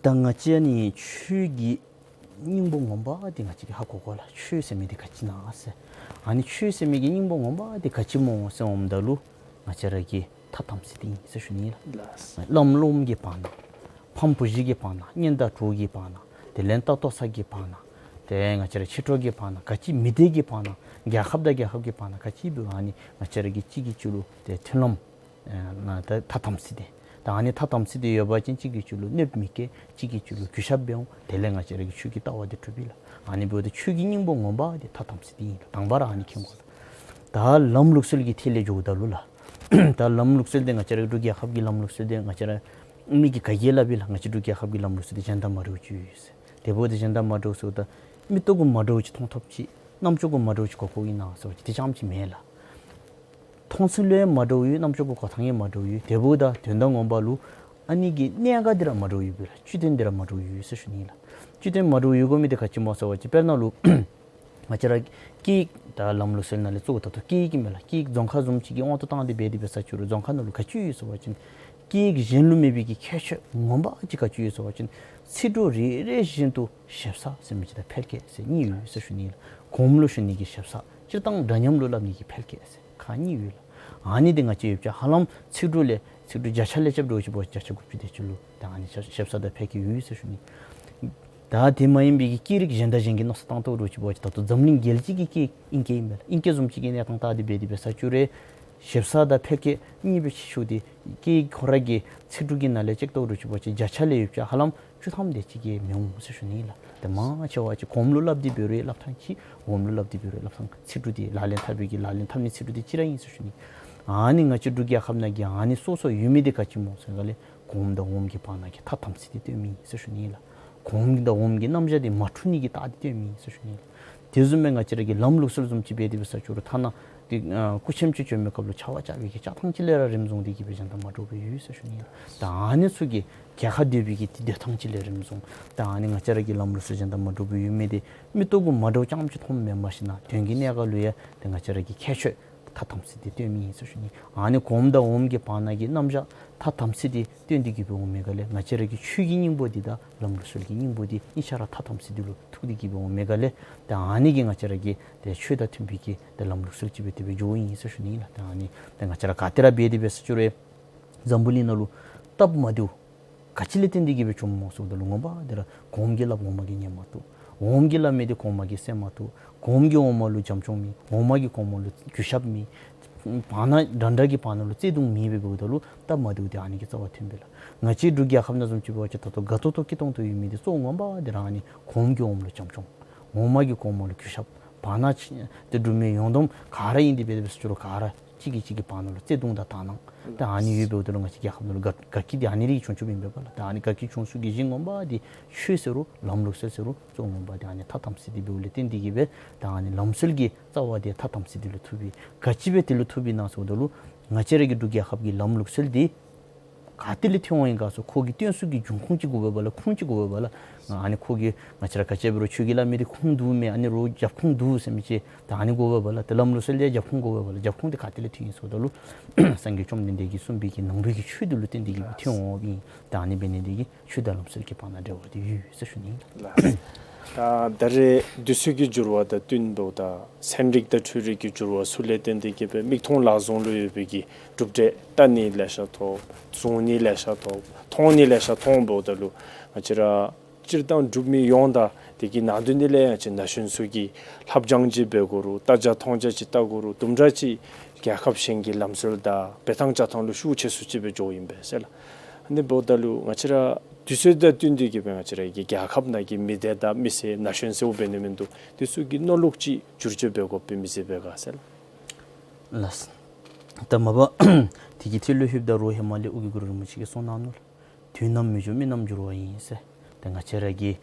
ད་ང་བཅས་ནི་ཆོས་ཀྱི་སྙིང་པོ་ངོ་མ་འདི་ང་བཅས་ཀྱིས་ཧ་གོ་དགོ་ལགས། ཆོས་ཟེར་མི་འདི་ག་ཅི་ཨིན་ན་ཟེར། ཨ་ནི་ཆོས་ཟེར་མི་གི་སྙིང་པོ་ངོ་མ་འདི་ག་ཅི་སྨོ་ཟེར་འོངམ་ད་ལུ་ང་བཅས་ར་གི་ཐ་དམ་ཚིག་འདི་ཨིན་ཟེར་ཞུ་ནི་ལགས། ལགས། བླམ་སློབམ་གི་བར་ན། ཕམ་བུ་གཞི་གི་བར་ན། གཉེན་དང་གྲོགས་ཀྱི་བར་ན། དེ་ལས་ལྟ་རྟོག་ས་གི་བར་ན། ཏེ་ང་བཅས་ར་ཕྱི་གྲོགས་ཀྱི་བར་ན། ག་ཅི་མི་སྡེ་གི་བར་ན། རྒྱལ་ཁབ་དང་རྒྱལ་ཁབ་ཀྱི་བར་ན། ག་ཅི་འབད་རུང་ཨ་ནི་ང་བཅས་ར་གིས་གཅིག་གིས་གཅིག་ལུ་ཏེ་མཐུན་ལམ་ཨ་ནཱ་ད་ཐ་དམ་ཚིག་འདི། ད་ཨ་ནི་ཐ་དམ་ཚིག་འདི་ཡོད་པ་ཅིན་གཅིག་གིས་གཅིག་ལུ་གནོདཔ་མི་བཀལ། གཅིག་གིས་གཅིག་ལུ་གུས་ཞབས་འབད་འོང་། དེ་ལས་ང་བཅས་ར་གི་ཆོས་ཀྱི་ལྟ་བ་འདི་གྲུབ་ཨིན་ལགས། ཨ་ནི་འབདཝ་ད་ཆོས་ཀྱི་སྙིང་པོ་ངོ་མ་འདི་ཐ་དམ་ཚིག་འདི་ཨིན་ལགས། དང་པ་ར་ཨ་ནི་མཁྱེན་དགོ་ལགས། ད་ལམ་ལུགས་སྲོལ་གྱི་ཐད་ལས་འགྱོཝ་ད་ལུ་ལགས། ད་ལམ་ལུགས་སྲོལ་འདི་ང་བཅས་ར་འབྲུག་རྒྱལ་ཁབ་ཀྱི་ལམ་ལུགས་སྲོལ་འདི་ང་བཅས་ར་མི་གིས་ག་གིས་སླབ་ཨིན་ལགས། ང་བཅས་འབྲུག་རྒྱལ་ཁབ་ཀྱི་ལམ་ལུགས་སྲོལ་འདི་གཞན་དང་མ་འདྲཝ་ཅིག་ཡོད་ཟེར། དེ་འབདཝ་ད་གཞན་དང་མ་འདྲཝ་ཟེརཝ་ད་ མིག་ཏོ་གུ་མ་འདྲཝ་ཅིག་མཐོང་ཐོབ་ཅི། རྣམ་ཅོག་གུ་མ་འདྲཝ་ཅིག་གོ་གོཝ་ཨིན་ན་ཟེར་བ་ཅིན་དེ་ཙམ་ཅིག་མེན་ལགས། མཐོང་ཚུལ་ལུ་ཡང་མ་འདྲཝ་ཡོད། རྣམ་ཅོག་གུ་གོ་ཐངས་ཡང་མ་འདྲཝ་ཡོད། དེ་འབདཝ་ད་དོན་དག་ངོ་མ་ལུ་ཨ་ནི་གི་གནད་འགག་འདི་ར་མ་འདྲཝ་ཡོདཔ་ལགས། བཅུད་དོན་འདི་ར་མ་འདྲཝ་ཡོད་ཟེར་ཞུ་ནི་ལགས། བཅུད་དོན་མ་འདྲཝ་ཡོད་དགོ་མི་འདི་ག་ཅི་སྨོ་ཟེར་བ་ཅིན་དཔེར་ན་ལུ་ང་བཅས་ར་སྐད་ཡིག་ད་ལམ་ལུགས་སྲོལ་ནང་ལས་གཙོ་བོ་ད་ལྟོ་སྐད་ཡིག་ཨིན་མས་ལགས། སྐད་ཡིག་རྫོང་ཁ་བཟུམ་ཅིག་གི་དབང་དུ་བཏང་སྟེ་འབད་དེ་འབད་ས་ཅིག་རུང་རྫོང་ཁ་ནང་ལུ་ག་ཅི་ཡོད་ཟེར་བ་ཅིན་སྐད་ཡིག་གཞན་ལུ་མེད་པའི་གི་ཁྱད་ཆོས་ངོ་མ་ཅིག་ག་ཅི་ཡོད་ཟེར་བ་ཅིན་ཚིག་འབྲུ་རེ་རེ་བཞིན་དུ་ཞིབ་ས་ཟེར་མི་ཅིག་དང་ཕལ་སྐད་ཟེར་གཉིས་ཡོད་ཟེར་ཞུ་ནི་ལགས། གོངམ་ལུ་ཞུ་ནི་གི་ཞིབ་ས། སྤྱིར་བཏང་འདྲ་མཉམ་ལུ་སླབ་ནི་གི་ཕལ་སྐད་ཟེར་ཁག་གཉིས་ཡོད་ལགས། ཨ་ནི་འདི་ང་བཅས་ཡོད་ཅི་ཧ་ལམ་ཚིག་འབྲུ་ལས་ཚིག་འབྲུ་བརྒྱ་ཆ་ལས་རྐྱབ་འགྱོ་ཅི་བ་བརྒྱ་ཆ་དགུ་བཅུ་དེ་ཅིག་ལུ་ད་ཨ་ནི་ཞིབ་ས་དང་ཕལ་སྐད་ཡོད་ཟེར་ཞུ་ནི། ད་དེ་མ་ཡིན་པའི་གི་སྐད་རིགས་གཞན་དང་གཞན་གྱི་མནོ་བསམ་བཏང་ཐོག་འགྱོ་ཅི་བ་ད་ལྟོ་འཛམ་གླིང་རྒྱལ་སྤྱི་གི་སྐད་ཨིང་སྐད་ཨིན་པས་ལགས། ཨིང་སྐད་བཟུམ་ཅིག་གི་གནས་སྟངས་བལྟ་སྟེ་འབད་དེ་འབད་ས་ཅིག་རུང་ཞིབ་ས་དང་ཕལ་སྐད་གཉིས་པོ་ཕྱེ་ཞུ་སྟེ་སྐད་ཁོ་ར་གི་ཚིག་འབྲུ་གི་ནང་ལས་ཅིག་བལྟ་འགྱོ་ཅི་བ་ཅིན་བརྒྱ་ཆ་ལས་ཡོད་ཅི་ཧ་ལམ་བཅུ་ཐམ་དེ་ཅིག་གིས་མི་འོང་ཟེར་ཞུ་ནི་ལགས། དེ་མང་ཆེ་བ་ཅིག་གོངམ་ལུ་སླབ་སྟེ་འབད་རུང་སླབ་ཐངས་གཅིག། འོགམ་ལུ་སླབ་སྟེ་འབད་རུང་སླབ་ཐངས་ཚིག་འབྲུ་དེ་ལག་ལེན་འཐབ་པའི་གི་ལག་ལེན་འཐབ་ནི་ཚིག་འབྲུ་དེ་གཅིག་ར་ཨིན་ཟེར་ཞུ་ནི། ཨ་ནི་ང་བཅས་འབྲུག་རྒྱལ་ཁབ་ནང་གི་ཨ་ནི་སོ་སོ་ཡོད་མི་དེ་ག་ཅི་སྨོ་ཟེར་ག་ལས་གོངམ་དང་འོགམ་གྱི་བར་ན་གི་ཐ་དམ་ཚིག་དེ་སྟོན་མི་ཨིན་ཟེར་ཞུ་ནི་ལགས། གོངམ་དང་འོགམ་གྱི་རྣམ་གཞག་དེ་མ་འཁྲུལ་ནི་གི་རྟགས་དེ་སྟོན་མི་ཨིན་ཟེར་ཞུ་ནི་ལགས། དེ་བཟུམ་སྦེ་ང་བཅས་ར་གི་ལམ་ལུགས་སྲོལ་བཟུམ་ཅིག་འབད་དེ་འབད་ས་ཅིག་རུང་ཐ་ན་དེ་ཨ་སྐུ་ཆེམ་ཅིག་བྱོན་མི་སྐབས་ལུ་ཆ་བ་བཅའ་བའི་གི་བཅའ་ཐངས་ཅིག་ལས་ར་རིམ་བཟུང་སྟེ་གི་སྦེ་གཞན་དང་མ་འདྲཝ་སྦེ་ཡོད་ཟེར་ཞུ་ནི་ལགས། ད་ཨ་ནི་ཚུ་གི་རྒྱལ་ཁ་སྡོད་པའི་གི་དེ་སྡོད་ཐངས་ཅིག་ལས་རིམ་བཟུང་ད་ཨ་ནི་ང་བཅས་ར་གི་ལམ་ལུགས་སྲོལ་གཞན་དང་མ་འདྲཝ་སྦེ་ཡོད་མི་དེ་མིག་ཏོ་གུ་མ་འདྲཝ་རྐྱངམ་ཅིག་མཐོངམ་མེན་པར་ཞིན་ན་དོན་གྱི་གནད་འགག་ལུ་ཡང་དེ་ང་བཅས་ར་གི་ཁྱད་ཆོས་ཐ་དམ་ཚིག་དེ་སྟོན་མི་ཨིན་ཟེར་ཞུ་ནི། ཨ་ནི་གོངམ་དང་འོགམ་གྱི་བར་ན་གི་རྣམ་གཞག་ཐ་དམ་ཚིག་དེ་སྟོན་ཏེ་གི་སྦེ་འོང་མི་ག་ལས་ང་བཅས་ར་གི་ཆོས་ཀྱི་སྙིང་པོ་འདི་དང་ལམ་ལུགས་སྲོལ་གྱི་སྙིང་པོ་འདི་གཉིས་ཆ་ར་ཐ་དམ་ཚིག་དེ་ལུ་ཐུག་སྟེ་གི་སྦེ་འོང་མི་ག་ལས་ཏེ་ཨ་ནི་གིས་ང་བཅས་ར་གི་ཏེ་ཆོས་དང་མཐུན་པའི་གི་ཏེ་ལམ་ལུགས་སྲོལ་ཅིག་སྦེ་དེ་སྦེ་འགྱོཝ་ཨིན་ཟེར་ཞུ་ནི་ལགས། ཏེ་ཨ་ནི་ཏེ་ང་བཅས་ར་ག་ཏེ་ར་འབད་དེ་འབད་ས་ཅིག་རུང་འཛམ་བུ་གླིང་ནང་ལུ་སྟབས་མ་བདེཝ་ག་ཅི་ལས་བརྟེན་ཏེ་གི་སྦེ་བྱུངམ་སྨོ་ཟེརཝ་ད་ལུ་ངོ་མ་འདི་ར་གོངམ་གིས་སླབ་འོག་མ་གིས་ཉན་མ་བཏུབ། འོགམ་གིས་སླབ་མི་དེ་གོངམ་གིས་གསན་མ་བཏུབ། གོངམ་གིས་འོག་མ་ལུ་བྱམས་སྐྱོང་མེད། འོག་མ་གིས་གོངམ་ལུ་གུས་ཞབས་མེད། བར་ན་འདྲ་འདྲ་གི་བར་ན་ལུ་བརྩེ་གདུང་མེད་པའི་འབདཝ་ད་ལུ་སྟབས་མ་བདེཝ་དེ་ཨ་ནི་གིས་རྩ་བ་ཐོན་པས་ལགས། ང་བཅས་འབྲུག་རྒྱལ་ཁབ་ནང་བཟུམ་ཅིག་འབད་བ་ཅིན་ད་ལྟོ་དགའ་ཏོག་ཏོ་སྐྱིད་ཏོང་ཏོ་ཡོད་མི་དེ་གཙོ་བོ་ངོ་མ་འདི་ར་ཨ་ནི་གོངམ་གིས་འོགམ་ལུ་བྱམས་སྐྱོང་འོག་མ་གིས་གོངམ་ལུ་གུས་ཞབས་བར་ན་ཅིག་ཏེ་འབྲུག་མི་ཡོངས་བསྡོམས་ག་ར་ཨིན་ཏེ་འབད་དེ་འབད་ས་ཅིག་རུང་ག་ར་གཅིག་གིས་གཅིག་གི་བར་ན་ལུ་བརྩེ་གདུང་དང་དག་སྣང་ཏེ་ཨ་ནི་ཡོདཔ་འབདཝ་ད་ལུ་ང་བཅས་རྒྱལ་ཁབ་ནང་ལུ་དགའ་དགའ་སྐྱིད་དེ་ཨ་ནི་ར་གིས་བྱུང་བྱུངམ་ཨིན་པས་ལགས། ཏེ་ཨ་ནི་དགའ་སྐྱིད་བྱུང་ས་གི་གཞི་ངོ་མ་འདི་ཆོས་ཟེར་རུང་ལམ་ལུགས་སྲོལ་ཟེར་རུང་གཙོ་བོ་ངོ་མ་འདི་ཨ་ནི་ཐ་དམ་ཚིག་དེ་འབདཝ་ལས་བརྟེན་ཏེ་གི་སྦེ་ཏེ་ཨ་ནི་ལམ་སྲོལ་གྱི་རྩ་བ་དེ་ཐ་དམ་ཚིག་དེ་ལུ་ཐུག་པས། ག་ཅི་སྦེ་དེ་ལུ་ཐུག་པས་ན་ཟེརཝ་ད་ལུ་ང་བཅས་ར་གི་འབྲུག་རྒྱལ་ཁབ་ཀྱི་ལམ་ལུགས་སྲོལ་འདི་ག་ཏེ་ལས་ཐོན་འོང་ཡི་ག་ཟེར་ཁོ་གི་བཏོན་ས་གི་འབྱུང་ཁུངས་ཅིག་དགོ་པས་ལགས། ཁུངས་ཅིག་དགོ་པས་ལགས། ཨ་ནི་ཁོ་གི་ང་བཅས་ར་ག་ཅི་འབད་རུང་ཆོས་ཀྱི་བླ་མའི་དེ་ཁུངས་འདུག་མེན། ཨ་ནི་རོགས་རྒྱབ་ཁུངས་འདུག་ཟེར་མི་ཅིག་ད་ཨ་ནི་དགོ་པས་ལགས། ཏེ་ལམ་ལུགས་སྲོལ་ལས་རྒྱབ་ཁུངས་དགོ་པས་ལགས། རྒྱབ་ཁུངས་དེ་ག་ཏེ་ལས་ཐོན་ཡི་ཟེརཝ་ད་ལུ་སངས་རྒྱས་བཅོམ་ལྡན་འདས་ཀྱིས་གསུངས་པའི་གི་ནང་པའི་གི་ཆོས་དེ་ལུ་བརྟེན་ཏེ་གི་སྦེ་ཐོན་འོངམ་ཨིན། ད་ཨ་ནི་འབད་ནི་དེ་གིས་ཆོས་དང་ལམ་སྲོལ་གྱི་བར་ན་འབྲེལ་བ་དེ་ཡོད་ཟེར་ཞུ་ནི་ལགས། ད་ད་རེས་དུས་ཚོད་ཀྱི་འགྱུར་བ་དང་བསྟུན་འབདཝ་ད་ཚན་རིག་དང་འཕྲུལ་རིག་གི་འགྱུར་བ་ཚུ་ལས་བརྟེན་ཏེ་གི་སྦེ་མིག་མཐོང་ལག་བཟུང་ལུ་ཡོད་པའི་གི་གྲུབ་འབྲས་བལྟ་ནི་ལེ་ཤ་ཐོབ། བཟུང་ནི་ལེ་ཤ་ཐོབ། མཐོང་ནི་ལེ་ཤ་མཐོངམ་འབདཝ་ད་ལུ་ང་བཅས་ར་སྤྱིར་བཏང་འབྲུག་མི་ཡོངས་དང་དེ་གི་ནང་དོན་འདི་ལས་ཡང་ཅིག་ན་གཞོན་ཚུ་གིས་ལྷབ་སྦྱང་ཅིག་འབད་དགོ་རུང་ལྟ་རྒྱ་མཐོང་རྒྱ་ཅིག་བལྟ་དགོ་རུང་དུམ་གྲ་ཅིག་རྒྱལ་ཁབ་གཞན་གྱི་ལམ་སྲོལ་དང་འབད་ཐངས་བྱ་ཐངས་ལུ་ཤུགས་ཆེ་སུ་ཅིག་སྦེ་འགྱོཝ་ཨིན་པས་ཟེར་ལགས། ཨ་ནི་འབདཝ་ད་ལུ་ང་བཅས་ར་དུས་ཚོད་དང་བསྟུན་ཏེ་གི་སྦེ་ང་བཅས་ར་གི་རྒྱལ་ཁབ་ནང་གི་མི་སྡེ་དང་མི་སེར་ན་གཞོན་ཟེརཝ་འབད་ནི་མིན་འདུག། དེ་ཚུ་གི་མནོ་ལུགས་ཅིག་བསྒྱུར་བཅོས་འབད་དགོཔ་སྦེ་མི་ཚེ་འབད་ག་ཟེར་ལགས། ལགས། ད་མ་པ་དེ་གི་ཐད་ལུ་ལྷོདཔ་ད་རུང་ཧེ་མ་ལས་ཨོ་རྒྱན་གུ་རུ་རིན་པོ་ཆེ་གིས་གསུངས་གནང་ནུག་ལགས། དུས་ནམ་མི་འགྱུར་མི་རྣམས་འགྱུར་བ་ཡིན་ཟེར། ཏེ་ང་བཅས་ར་གིས་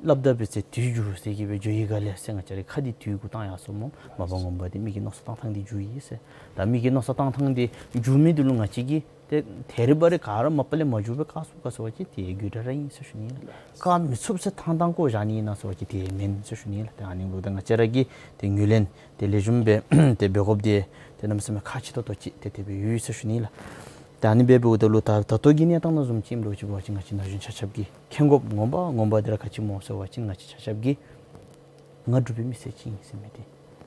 སླབ་ད་འབད་ཚེ་དུས་འགྱུར་ཟེར་གི་སྦེ་འགྱོ་ཡི་ག་ལས་ཟེར་ང་བཅས་ར་ཁ་འདི་དུས་གུ་བཏང་ཡར་སོངམ་སྨོ། མ་པ་ངོ་མ་འདི་མི་གི་མནོ་བསམ་བཏང་ཐངས་འདི་འགྱུར་ཡི་ཟེར། ད་མི་གི་མནོ་བསམ་བཏང་ཐངས་འདི་འགྱུར་མི་འདི་ལུ་ང་བཅས་ཀྱིས་ཏེ་ཐད་རི་བ་རི་ག་ར་མ་པ་ལས་མ་འགྱུར་བར་བཀག་ཚུགས་ག་ཟེར་བ་ཅིན་དེ་དགོད་བྲ་ར་ཨིན་ཟེར་ཞུ་ནི་ལགས། བཀག་མི་ཚུགས་ཟེར་ཐང་ཐང་བཀོ་བཞག་ནི་ཨིན་ན་ཟེར་བ་ཅིན་དེ་མེན་ཟེར་ཞུ་ནི་ལགས། ཏེ་ཨ་ནི་འབདཝ་ད་ང་བཅས་ར་གིས་ཏེ་ངོས་ལེན་ཏེ་ལེགས་ཤོམ་སྦེ་ཏེ་འབད་དགོཔ་འདི་ཏེ་གནམ་མེད་ས་མེད་ཁག་ཆེ་ཏོག་ཏོ་ཅིག་ཏེ་དེ་སྦེ་ཡོད་ཟེར་ཞུ་ནི་ལགས། ད་ཨ་ནི་འབདཝ་ད་ལུ་ད་ད་ལྟོ་གི་གནས་སྟངས་ནང་བཟུམ་ཅིག་ཨིནམ་འདྲཝ་ཅིག་ང་བཅས་ན་གཞོན་ཆ་ཁྱབ་ཀྱིས་མཁྱེན་དགོཔ་ངོ་མ་ངོ་མ་འདི་ར་ག་ཅི་སྨོ་ཟེར་བ་ཅིན་ང་བཅས་ཆ་ཁྱབ་ཀྱིས་ང་འབྲུག་པའི་མི་སེར་ཅིག་ཨིན་ཟེར་མི་འདི་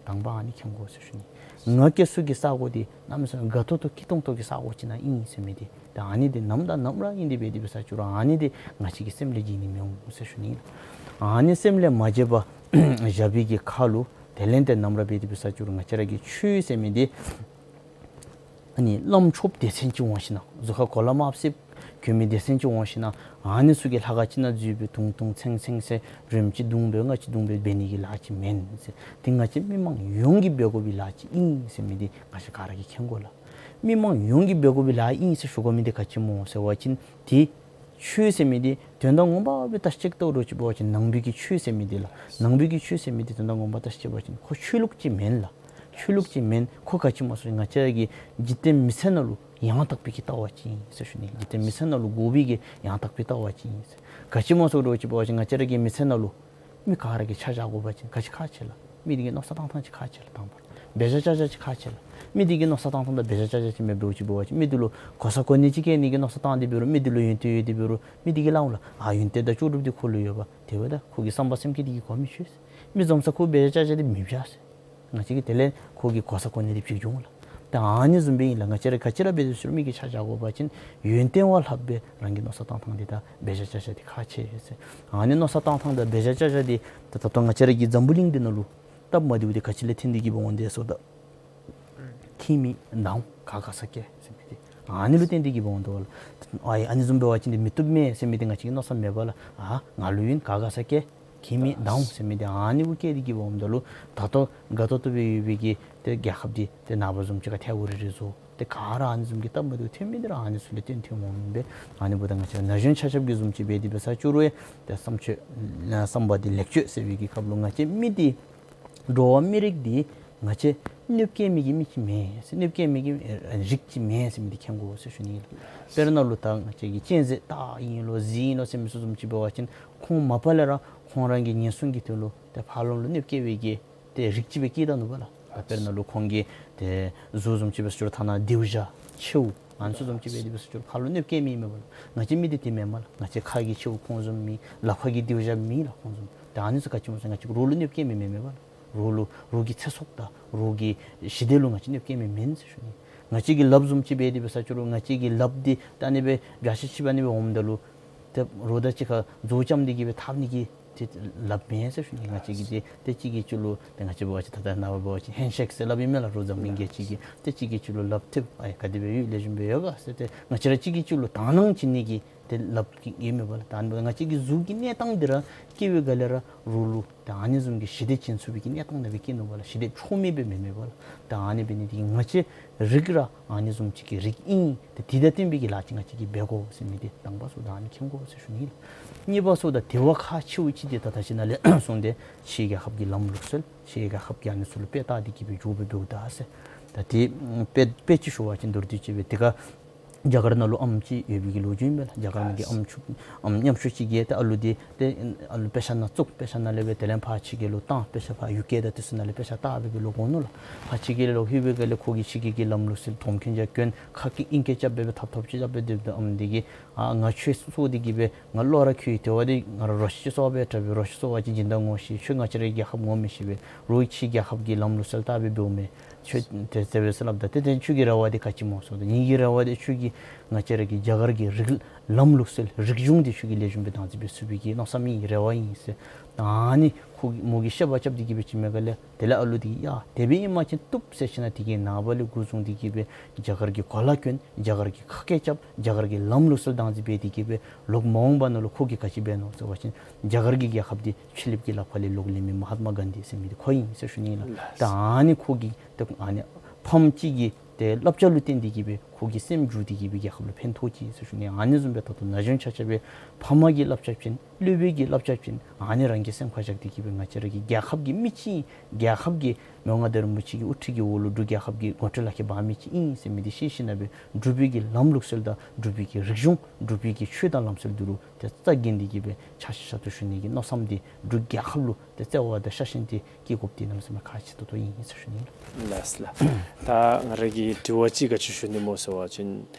དང་པ་ཨ་ནི་མཁྱེན་དགོ་ཟེར་ཞུ་ནི། ང་སྐྱེ་ས་གི་ས་གོ་འདི་གནམ་མེད་ས་མེད་དགའ་ཏོག་ཏོ་སྐྱིད་ཏོང་ཏོ་གི་ས་གོ་ཅིག་ནང་ཨིན་ཟེར་མི་འདི་ད་ཨ་ནི་འདི་ནམ་དང་ནམ་ར་ཨིན་ཏེ་འབད་དེ་འབད་ས་ཅིག་རུང་ཨ་ནི་འདི་ང་བཅས་ཀྱི་སེམས་ལས་བརྗེད་ནི་མི་འོང་ཟེར་ཞུ་ནི། ཨ་ནི་སེམས་ལས་མ་བརྗེད་པར་བཞག་པའི་གི་ཁར་ལུ་དེ་ལས་ཏེ་ནམ་ར་འབད་དེ་འབད་ས་ཅིག་རུང་ང་བཅས་ར་གི་ཆོས་ཟེར་མི་འདི་ཨ་ནི་བླམ་ཆོསཔ་སྡེ་ཚན་ཅིག་འོང་ཞིན་ན་གཟུགས་ཁར་གོ་ལ་དམརཔོ་གྱོན་མི་སྡེ་ཚན་ཅིག་འོང་ཞིན་ན་ཨ་ནི་ཚུ་གིས་ལྷ་ཁང་ཅིག་ནང་འཛུལ་སྦེ་དུང་དུང་ཚེང་ཚེང་ཟེར་རིམ་གཅིག་དུང་འབད་ལྔ་གཅིག་དུང་འབད་འབད་ནི་གི་ལཱ་ཅིག་མེན་ཟེར། འདི་ང་བཅས་མི་མང་ཡོངས་ཀྱིས་འབད་དགོ་པའི་ལཱ་ཅིག་ཨིན་ཟེར་མི་འདི་ང་བཅས་ག་ར་གིས་མཁྱེན་དགོ་ལགས། མི་མང་ཡོངས་ཀྱིས་འབད་དགོ་པའི་ལཱ་ཨིན་ཟེར་ཞུ་དགོ་མི་འདི་ག་ཅི་སྨོ་ཟེར་བ་ཅིན་འདི་ ཆོས་ཟེར་མི་འདི་དོན་དག་ངོ་མ་སྦེ་བརྟག་དཔྱད་བཏང་རུང་ཅིག་འབད་བ་ཅིན་ནང་པའི་གི་ཆོས་ཟེར་མི་འདི་ལགས། ནང་པའི་གི་ཆོས་ཟེར་མི་འདི་དོན་དག་ངོ་མ་བརྟག་དཔྱད་འབད་བ་ཅིན་ཁོ་ཆོས་ལུགས་ཅིག་མེན་ལགས། ཆོས་ལུགས་ཅིག་མེན། ཁོ་ག་ཅི་སྨོ་ཟེར་ང་བཅས་ར་གི་འཇིག་རྟེན་མི་ཚེ་ནང་ལུ་ཡང་དག་པའི་གི་ལྟ་བ་ཅིག་ཨིན་ཟེར་ཞུ་ནི། འཇིག་རྟེན་མི་ཚེ་ནང་ལུ་དགོ་པའི་གི་ཡང་དག་པའི་ལྟ་བ་ཅིག་ཨིན་ཟེར། ག་ཅི་སྨོ་ཟེར་རུང་ཅིག་འབད་བ་ཅིན་ང་བཅས་ར་གི་མི་ཚེ་ནང་ལུ་མི་ག་ར་གིས་ཆ་བཞག་དགོ་པ་ཅིན་ག་ཅི་ཁག་ཆེ་ལགས། མི་འདི་གི་མནོ་བསམ་བཏང་ཐངས་ཅིག་ཁག་ཆེ་ལགས། དང་པ་ར་འབད་བཞག་བཅའ་བཞག་ཅིག་ཁག་ཆེ་ལགས། མི་འདི་གི་མནོ་བསམ་བཏང་ཐངས་དང་འབད་བཞག་བཅའ་བཞག་ཅིག་མེདཔ་འདྲཝ་ཅིག་འབད་བ་ཅིན་མི་འདི་ལུ་གོ་ས་གོ་གནས་ཅིག་བཀལ་ནི་གི་མནོ་བསམ་བཏང་སྟེ་འབད་རུང་མི་འདི་ལུ་ཡོན་ཏན་ཡོད་དེ་འབད་རུང་མི་འདི་གིས་སླབ་འོང་ལགས། ཨ་ཡོན་ཏན་དང་ལྕོགས་གྲུབ་འདི་ཁོ་ལུ་ཡོད་པ། དེ་འབདཝ་ད་ཁོ་གི་བསམ་པ་སེམས་བསྐྱེད་འདི་གིས་གོ་མི་ཆོད་ཟེར། མི་འཛོམས་ས་ཁོ་འབད་བཞག་བཅའ་བཞག་འདི་མི་བཞག་ཟེར། ང་བཅས་ཀྱིས་དེ་ལས་ཁོ་གི་གོ་ས་གོ་གནས་འདི་བརྗེད་འགྱོ་འོང་ལགས། ད་ཨ་ནི་བཟུམ་སྦེ་ཨིན་ལགས། ང་བཅས་ར་ག་ཅི་ར་འབད་དེ་ཟེར་རུང་མི་གིས་ཆ་བཞག་དགོ་པ་ཅིན་ཡོན་ཏན་བ་ལྷགཔ་སྦེ་རང་གི་མནོ་བསམ་བཏང་ཐངས་འདི་དང་འབད་བཞག་བཅའ་བཞག་འདི་ཁག་ཆེ་ཟེར། ཨ་ནི་མནོ་བསམ་བཏང་ཐངས་དང་འབད་བཞག་བཅའ་བཞག་འདི་ད་ད་ལྟོ་ང་བཅས་ར་གི་འཛམ་བུ་གླིང་འདི་ནང་ལུ་སྟབས་མ་བདེཝ་འདི་ག་ཅི་ལས་བརྟེན་ཏེ་གིས་འབད་འོང་དེ་ཟེརཝ་ད་ཁྱིམ་མེད་བདག་འོང་ག་དགའ་ས་སྐྱེ་ཟེར་མི་འདི་ཨ་ནི་ལུ་བརྟེན་ཏེ་གིས་འབད་འོང་དོ་ལགས། ཨ་ཨ་ནི་བཟུམ་འབད་བ་ཅིན་འདི་མི་བཏུབ་མས་ཟེར་མི་འདི་ང་བཅས་ཀྱི་མནོ་བསམ་མེད་པ་ལགས། ཨ་ང་ལུ་ཡོད་ག་དགའ་ས་སྐྱེ། ཁྱིམ་མེད་བདག་འོང་ཟེར་མི་འདི་ཨ་ནི་གུ་སྐྱེས་ཏེ་གིས་འབདཝ་ད་ལུ་ད་ལྟོ་དགའ་ཏོག་ཏོ་སྦེ་ཡོད་པའི་གི་ཏེ་རྒྱལ་ཁབ་འདི་ཏེ་ནངས་པ་བཟུམ་ཅིག་ཁར་ཐལཝ་རི་རི་བཟོ། ཏེ་ག་ར་ཨ་ནི་བཟུམ་གྱི་སྟབས་མ་བདེཝ་ཐོན་མི་འདི་ར་ཨ་ནི་ཚུ་ལས་བརྟེན་ཐོནམ་འོང་པས། ཨ་ནི་འབདཝ་ད་ང་བཅས་ན་གཞོན་ཆ་ཁྱབ་ཀྱིས་བཟུམ་ཅིག་འབད་དེ་འབད་ས་ཅིག་རུང་ཡང་ཏེ་བསམ་སྤྱོད་བསམ་པ་འདི་ལེགས་བཅོས་ཟེར་བའི་གི་སྐབས་ལུ་ང་བཅས་མི་འདི་འགྲོ་བ་མི་རིགས་འདི་ང་བཅས་གནོད་སྐྱེལ་མི་གི་མི་ཅིག་མེན་ཟེར། གནོད་སྐྱེལ་མི་གི་རིགས་ཅིག་མེན་ཟེར་མི་འདི་མཁྱེན་དགོ་ཟེར་ཞུ་ནི་ལགས། དཔེར་ན་ལུ་ད་ང་བཅས་ཀྱི་གཅན་གཟན་སྟག་ཨིན་ལོ་གཟིག་ཨིན་ལོ་ཟེར་མི་ཚུ་བཟུམ་ཅིག་འབད་བ་ཅིན་ཁོང་མ་པ་ལས་ར་ཁོང་རང་གི་ཉེན་སྲུང་གི་དོན་ལུ་ཏེ་ཕར་ལོགས་ལུ་གནོད་སྐྱེལ་བའི་གི་ཏེ་རིགས་ཅིག་སྦེ་སྐྱེས་ད་ནུག་པ་ལགས། ད་དཔེར་ན་ལུ་ཁོང་གི་ཏེ་གཟུགས་བཟུམ་ཅིག་འབད་ས་ཅིག་རུང་ཐ་ན་སྡེར་ལྕག་མཆེཝ་ཨ་ནི་ཚུ་བཟུམ་ཅིག་འབད་དེ་འབད་ས་ཅིག་རུང་ཕར་ལོགས་གནོད་སྐྱེལ་མི་མེན་པ་ལགས། ང་བཅས་མི་འདི་དེ་མེན་པ་ལགས། ང་བཅས་ཁ་གི་མཆེཝ་ཁོང་བཟུམ་མེད། ལག་པ་གི་སྡེར་ལྕག་མེན་ལགས་ཁོང་བཟུམ། ད་ཨ་ནི་ཚུ་ག་ཅི་སྨོ་ཟེར་ང་བཅས་རོགས་ལུ་གནོད་སྐྱེལ་མི་མེན་མེན་པ་ལགས། རོགས་ལུ་རོགས་ཀྱི་ཚེ་སྲོག་དང་རོགས་ཀྱི་ཞི་བདེ་ལུ་ང་བཅས་གནོད་སྐྱེལ་མི་མེན་ཟེར་ཞུ་ནི། ང་བཅས་ཀྱི་ལགཔ་བཟུམ་ཅིག་འབད་དེ་འབད་ས་ཅིག་རུང་ང་བཅས་ཀྱི་ལགཔ་འདི་ད་ཨ་ནི་སྦེ་བྱ་ཤ་ཆིབས་ཨ་ནི་སྦེ་འོངམ་ད་ལུ་ཏེ་རོགས་དང་གཅིག་ཁར་མཛོ་ཙམ་འདི་གིས་སྦེ་འཐབ་ནི་གི་ཏེ་ལགཔ་མེན་ཟེར་ཞུ་ནི། ང་བཅས་ཀྱི་འདི་ཏེ་གཅིག་གིས་གཅིག་ལུ་ཏེ་ང་བཅས་འབད་བ་ཅིན་ད་ད་ནངས་པ་འབད་བ་ཅིན་ཧེན་ཤེག་ཟེར་སླབ་ཨིན་མས་ལགས། རོགས་འཛམ་གླིང་རྒྱལ་སྤྱི་གིས་ཏེ་གཅིག་གིས་གཅིག་ལུ་ལགཔ་འཐབ་ཨའི་ག་དེ་སྦེ་ཡོད་ལེགས་ཤོམ་སྦེ་ཡོད་ག་ཟེར་ཏེ་ང་བཅས་ར་གཅིག་གིས་གཅིག་ལུ་དག་སྣང་བྱིན་ནི་གི་ཏེ་ལགཔ་གི་ཨིན་མས་པ་ལགས། ད་ཨ་ནི་འབདཝ་ད་ང་བཅས་ཀྱི་གཟུགས་ཀྱི་གནས་སྟངས་འདི་ར་སྐྱེ་བའི་སྒང་ལས་ར་རོགས་ལུ་ད་ཨ་ནི་བཟུམ་གྱི་ཞི་བདེ་བྱིན་ཚུགས་པའི་གི་གནས་སྟངས་ནང་སྦེ་སྐྱེས་ནུག་པ་ལགས། ཞི་བདེ་ཆོག་མེད་སྦེ་མེན་མས་པ་ལགས། ད་ཨ་ནི་འབད་ནི་འདི་གིས་ང་བཅས་རིགས་ར་ཨ་ནི་བཟུམ་ཅིག་གི་རིགས་ཨིན། ཏེ་དེ་དང་བསྟུན་པའི་གི་ལཱ་ཅིག་ང་བཅས་ཀྱིས་འབད་དགོ་ཟེར་མི་འདི་དང་པ་ཟེརཝ་ད་ཨ་ནི་མཁྱེན་དགོ་ཟེར་ཞུ་ནི་ལགས། གཉིས་པ་ཟེརཝ་ད་དེ་བ་ཁག་ཆེཝ་ཅིག་འདི་ད་ད་ཅི་ནཱ་ལས་གསུངས་ཏེ་ཕྱིའི་རྒྱལ་ཁབ་ཀྱི་ལམ་ལུགས་སྲོལ་ཕྱིའི་རྒྱལ་ཁབ་ཀྱིས་ཨ་ནི་ཚུ་ལུ་དཔེ་བལྟ་སྟེ་གིས་སྦེ་འགྱོ་སྦེ་འབདཝ་ད་ཟེར། ད་དེ་དཔེ་དཔེ་ཅིག་ཞུ་བ་ཅིན་མདོར་བསྡུས་ཅིག་སྦེ་དེ་ཁར་རྒྱ་གར་ནང་ལུ་ཨམ་ཅིག་ཡོད་པའི་གི་ལོ་རྒྱུས་ཨིན་པས་ལགས། རྒྱ་གར་ནང་གི་ཨམ་ཅིག་ཨམ་ཉམ་ཆུང་ཅིག་གིས་ཏེ་ཨ་ལུ་འདི་ཏེ་ཨ་ལུ་དཔེ་ཆ་ནང་བཙུགས། དཔེ་ཆ་ནང་ལས་སྦེ་དེ་ལས་ཕར་ཕྱི་རྒྱལ་ལུ་བཏང་། དཔེ་ཆ་ཕར་ཡུ་ཀེ་དང་དེ་ཚུ་ནང་ལས་དཔེ་ཆ་བལྟ་སྦེ་སྦེ་ལོག་འོང་ནུག་ལགས། ཕར་ཕྱི་རྒྱལ་ལུ་ལྷོད་པའི་སྒང་ལས་ཁོ་གིས་ཕྱི་རྒྱལ་གྱི་ལམ་ལུགས་སྲོལ་དོམ་ཁྱོད་ཅིག་གྱོན། ཁ་གི་ཨིང་སྐད་རྐྱབ་སྦེ་སྦེ་ཐབ་ཐོབ་ཅིག་རྐྱབ་སྦེ་སྡོདཔ་ད་ཨམ་འདི་གིས་ཨ་ང་ཁྱོད་གསོ་སྟེ་གིས་སྦེ་ང་བློ་ར་ཁུགས། དེ་བ་འདི་ང་ར་རོ་ཁྱི་ཅིག་གསོ་བར་འདྲཝ་སྦེ་རོ་ཁྱི་གསོ་བ་ཅིན་སྦྱིན་བདག་ངོ་ཤེས། ཁྱོད་ང་བཅས་རའི་རྒྱལ་ཁབ་ངོ་མི་ཤེས་པས། རོགས་ཕྱི་རྒྱལ་ཁབ་ཀྱི་ལམ་ལུགས་སྲོལ་བལྟ་སྦེ་སྦེ་འོང་མས། ཁྱོད་དེ་དེ་སྦེ་ཟེར་སླབ་ད་ཏེ་དེ་ཁྱོད་ཀྱི་རེ་བ་འདི་ག་ཅི་སྨོ་ཟེརཝ་ད་ངེ་གི་རེ་བ་འདི་ཁྱོད་ཀྱིས་ང་བཅས་ར་གི་རྒྱ་གར་གྱི་རིགས་ལམ་ལུགས་སྲོལ་རིག་གཞུང་འདི་ཁྱོད་ཀྱིས་ལེགས་ཤོམ་སྦེ་བདག་འཛིན་འབད་ཚུགས་པའི་གི་མནོ་བསམ་ཨིན། རེ་བ་ཨིན་ཟེར། ད་ཨ་ནི་ཁོ་གི་མོ་གིས་བཤད་པ་རྐྱབ་སྟེ་གིས་སྦེ་ཅིག་མས་ག་ལས། དེ་ལས་ཨ་ལུ་འདི་གིས་ཡ་དེ་སྦེ་ཨིན་པ་ཅིན་བཏུབ་ཟེར་ཞིནམ་དེ་གི་ནངས་པ་ལས་འགོ་བཟུང་སྟེ་གིས་སྦེ་རྒྱ་གར་གྱི་གོ་ལ་གྱོན། རྒྱ་གར་གྱི་ཁ་སྐད་རྐྱབ། རྒྱ་གར་གྱི་ལམ་ལུགས་སྲོལ་བདག་འཛིན་འབད་དེ་གིས་སྦེ་ལོག་མ་འོངས་པ་ནང་ལུ་ཁོ་གིས་ག་ཅི་འབད་ནུག་ཟེར་བ་ཅིན་རྒྱ་གར་གྱི་རྒྱལ་ཁབ་འདི་ཕྱི་གླིངཔ་གི་ལག་པར་ལས་ལོག་ལེན་མི་མ་ཧཱཏ་མ་གཱན་དྷི་ཟེར་མི་འདི་ཁོ་ཨིན་ཟེར་ཞུ་ནི་ལགས། ད་ཨ་ནི་ཁོ་གི་ཏེ་ཨ་ནི་ཕམ་ཅིག་གི་ཏེ་བསླབ་བྱ་ལུ་བརྟེན་ཏེ་གིས་སྦེ་ཁོ་གི་སེམས་འགྱུར་ཏེ་གིས་སྦེ་རྒྱལ་ཁབ་ལུ་ཕན་ཐོགས་ཅི་ཟེར་ཞུ་ནི། ཨ་ནི་བཟུམ་སྦེ་ད་ལྟོ་ན་གཞོན་ཆ་ཁྱབ་སྦེ་ཕ་མ་གི་བསླབ་བྱ་བྱིན། སློབ་དཔོན་གྱི་བསླབ་བྱ་བྱིན། ཨ་ནི་རང་གིས་སེམས་ཁར་བཞག་སྟེ་གིས་སྦེ་ང་བཅས་ར་གི་རྒྱལ་ཁབ་ཀྱི་མི་ཅིག་ཨིན། རྒྱལ་ཁབ་ཀྱི་མི་དབང་མངའ་བདག་རིན་པོ་ཆེ་གི་དབུ་ཁྲིད་ཀྱི་འོག་ལུ་འབྲུག་རྒྱལ་ཁབ་ཀྱི་ངོ་སྤྲོད་ལག་ཁྱེར་འབག་མི་ཅིག་ཨིན་ཟེར་མི་འདི་ཤེས་ཞིནམ་སྦེ་འབྲུག་པའི་གི་ལམ་ལུགས་སྲོལ་དང་འབྲུག་པའི་གི་རིག་གཞུང་འབྲུག་པའི་གི་ཆོས་དང་ལམ་སྲོལ་འདི་ལུ་ཏེ་རྩ་འགེངས་ཏེ་གིས་སྦེ་ཕྱག་ཕྱིད་ཕྱག་ཏུ་ཞུ་ནི་གི་མནོ་བསམ་འདི་འབྲུག་རྒྱལ་ཁབ་ལུ་ཏེ་བརྩེ་བ་དང་ཤ་ཞེན་འདི་བསྐྱེད་དགོཔ་འདི་གནམ་མེད་ས་མེད་ཁག་ཆེ་ཏོག་ཏོ་ཨིན་ཟེར་ཞུ་ནི་ལགས། ལགས་ལགས། ད་ང་ར་གི་དྲི་བ་ཅིག་ག་ཅི་ཞུ་ནི་སྨོ་ཟེར་བ་ཅིན་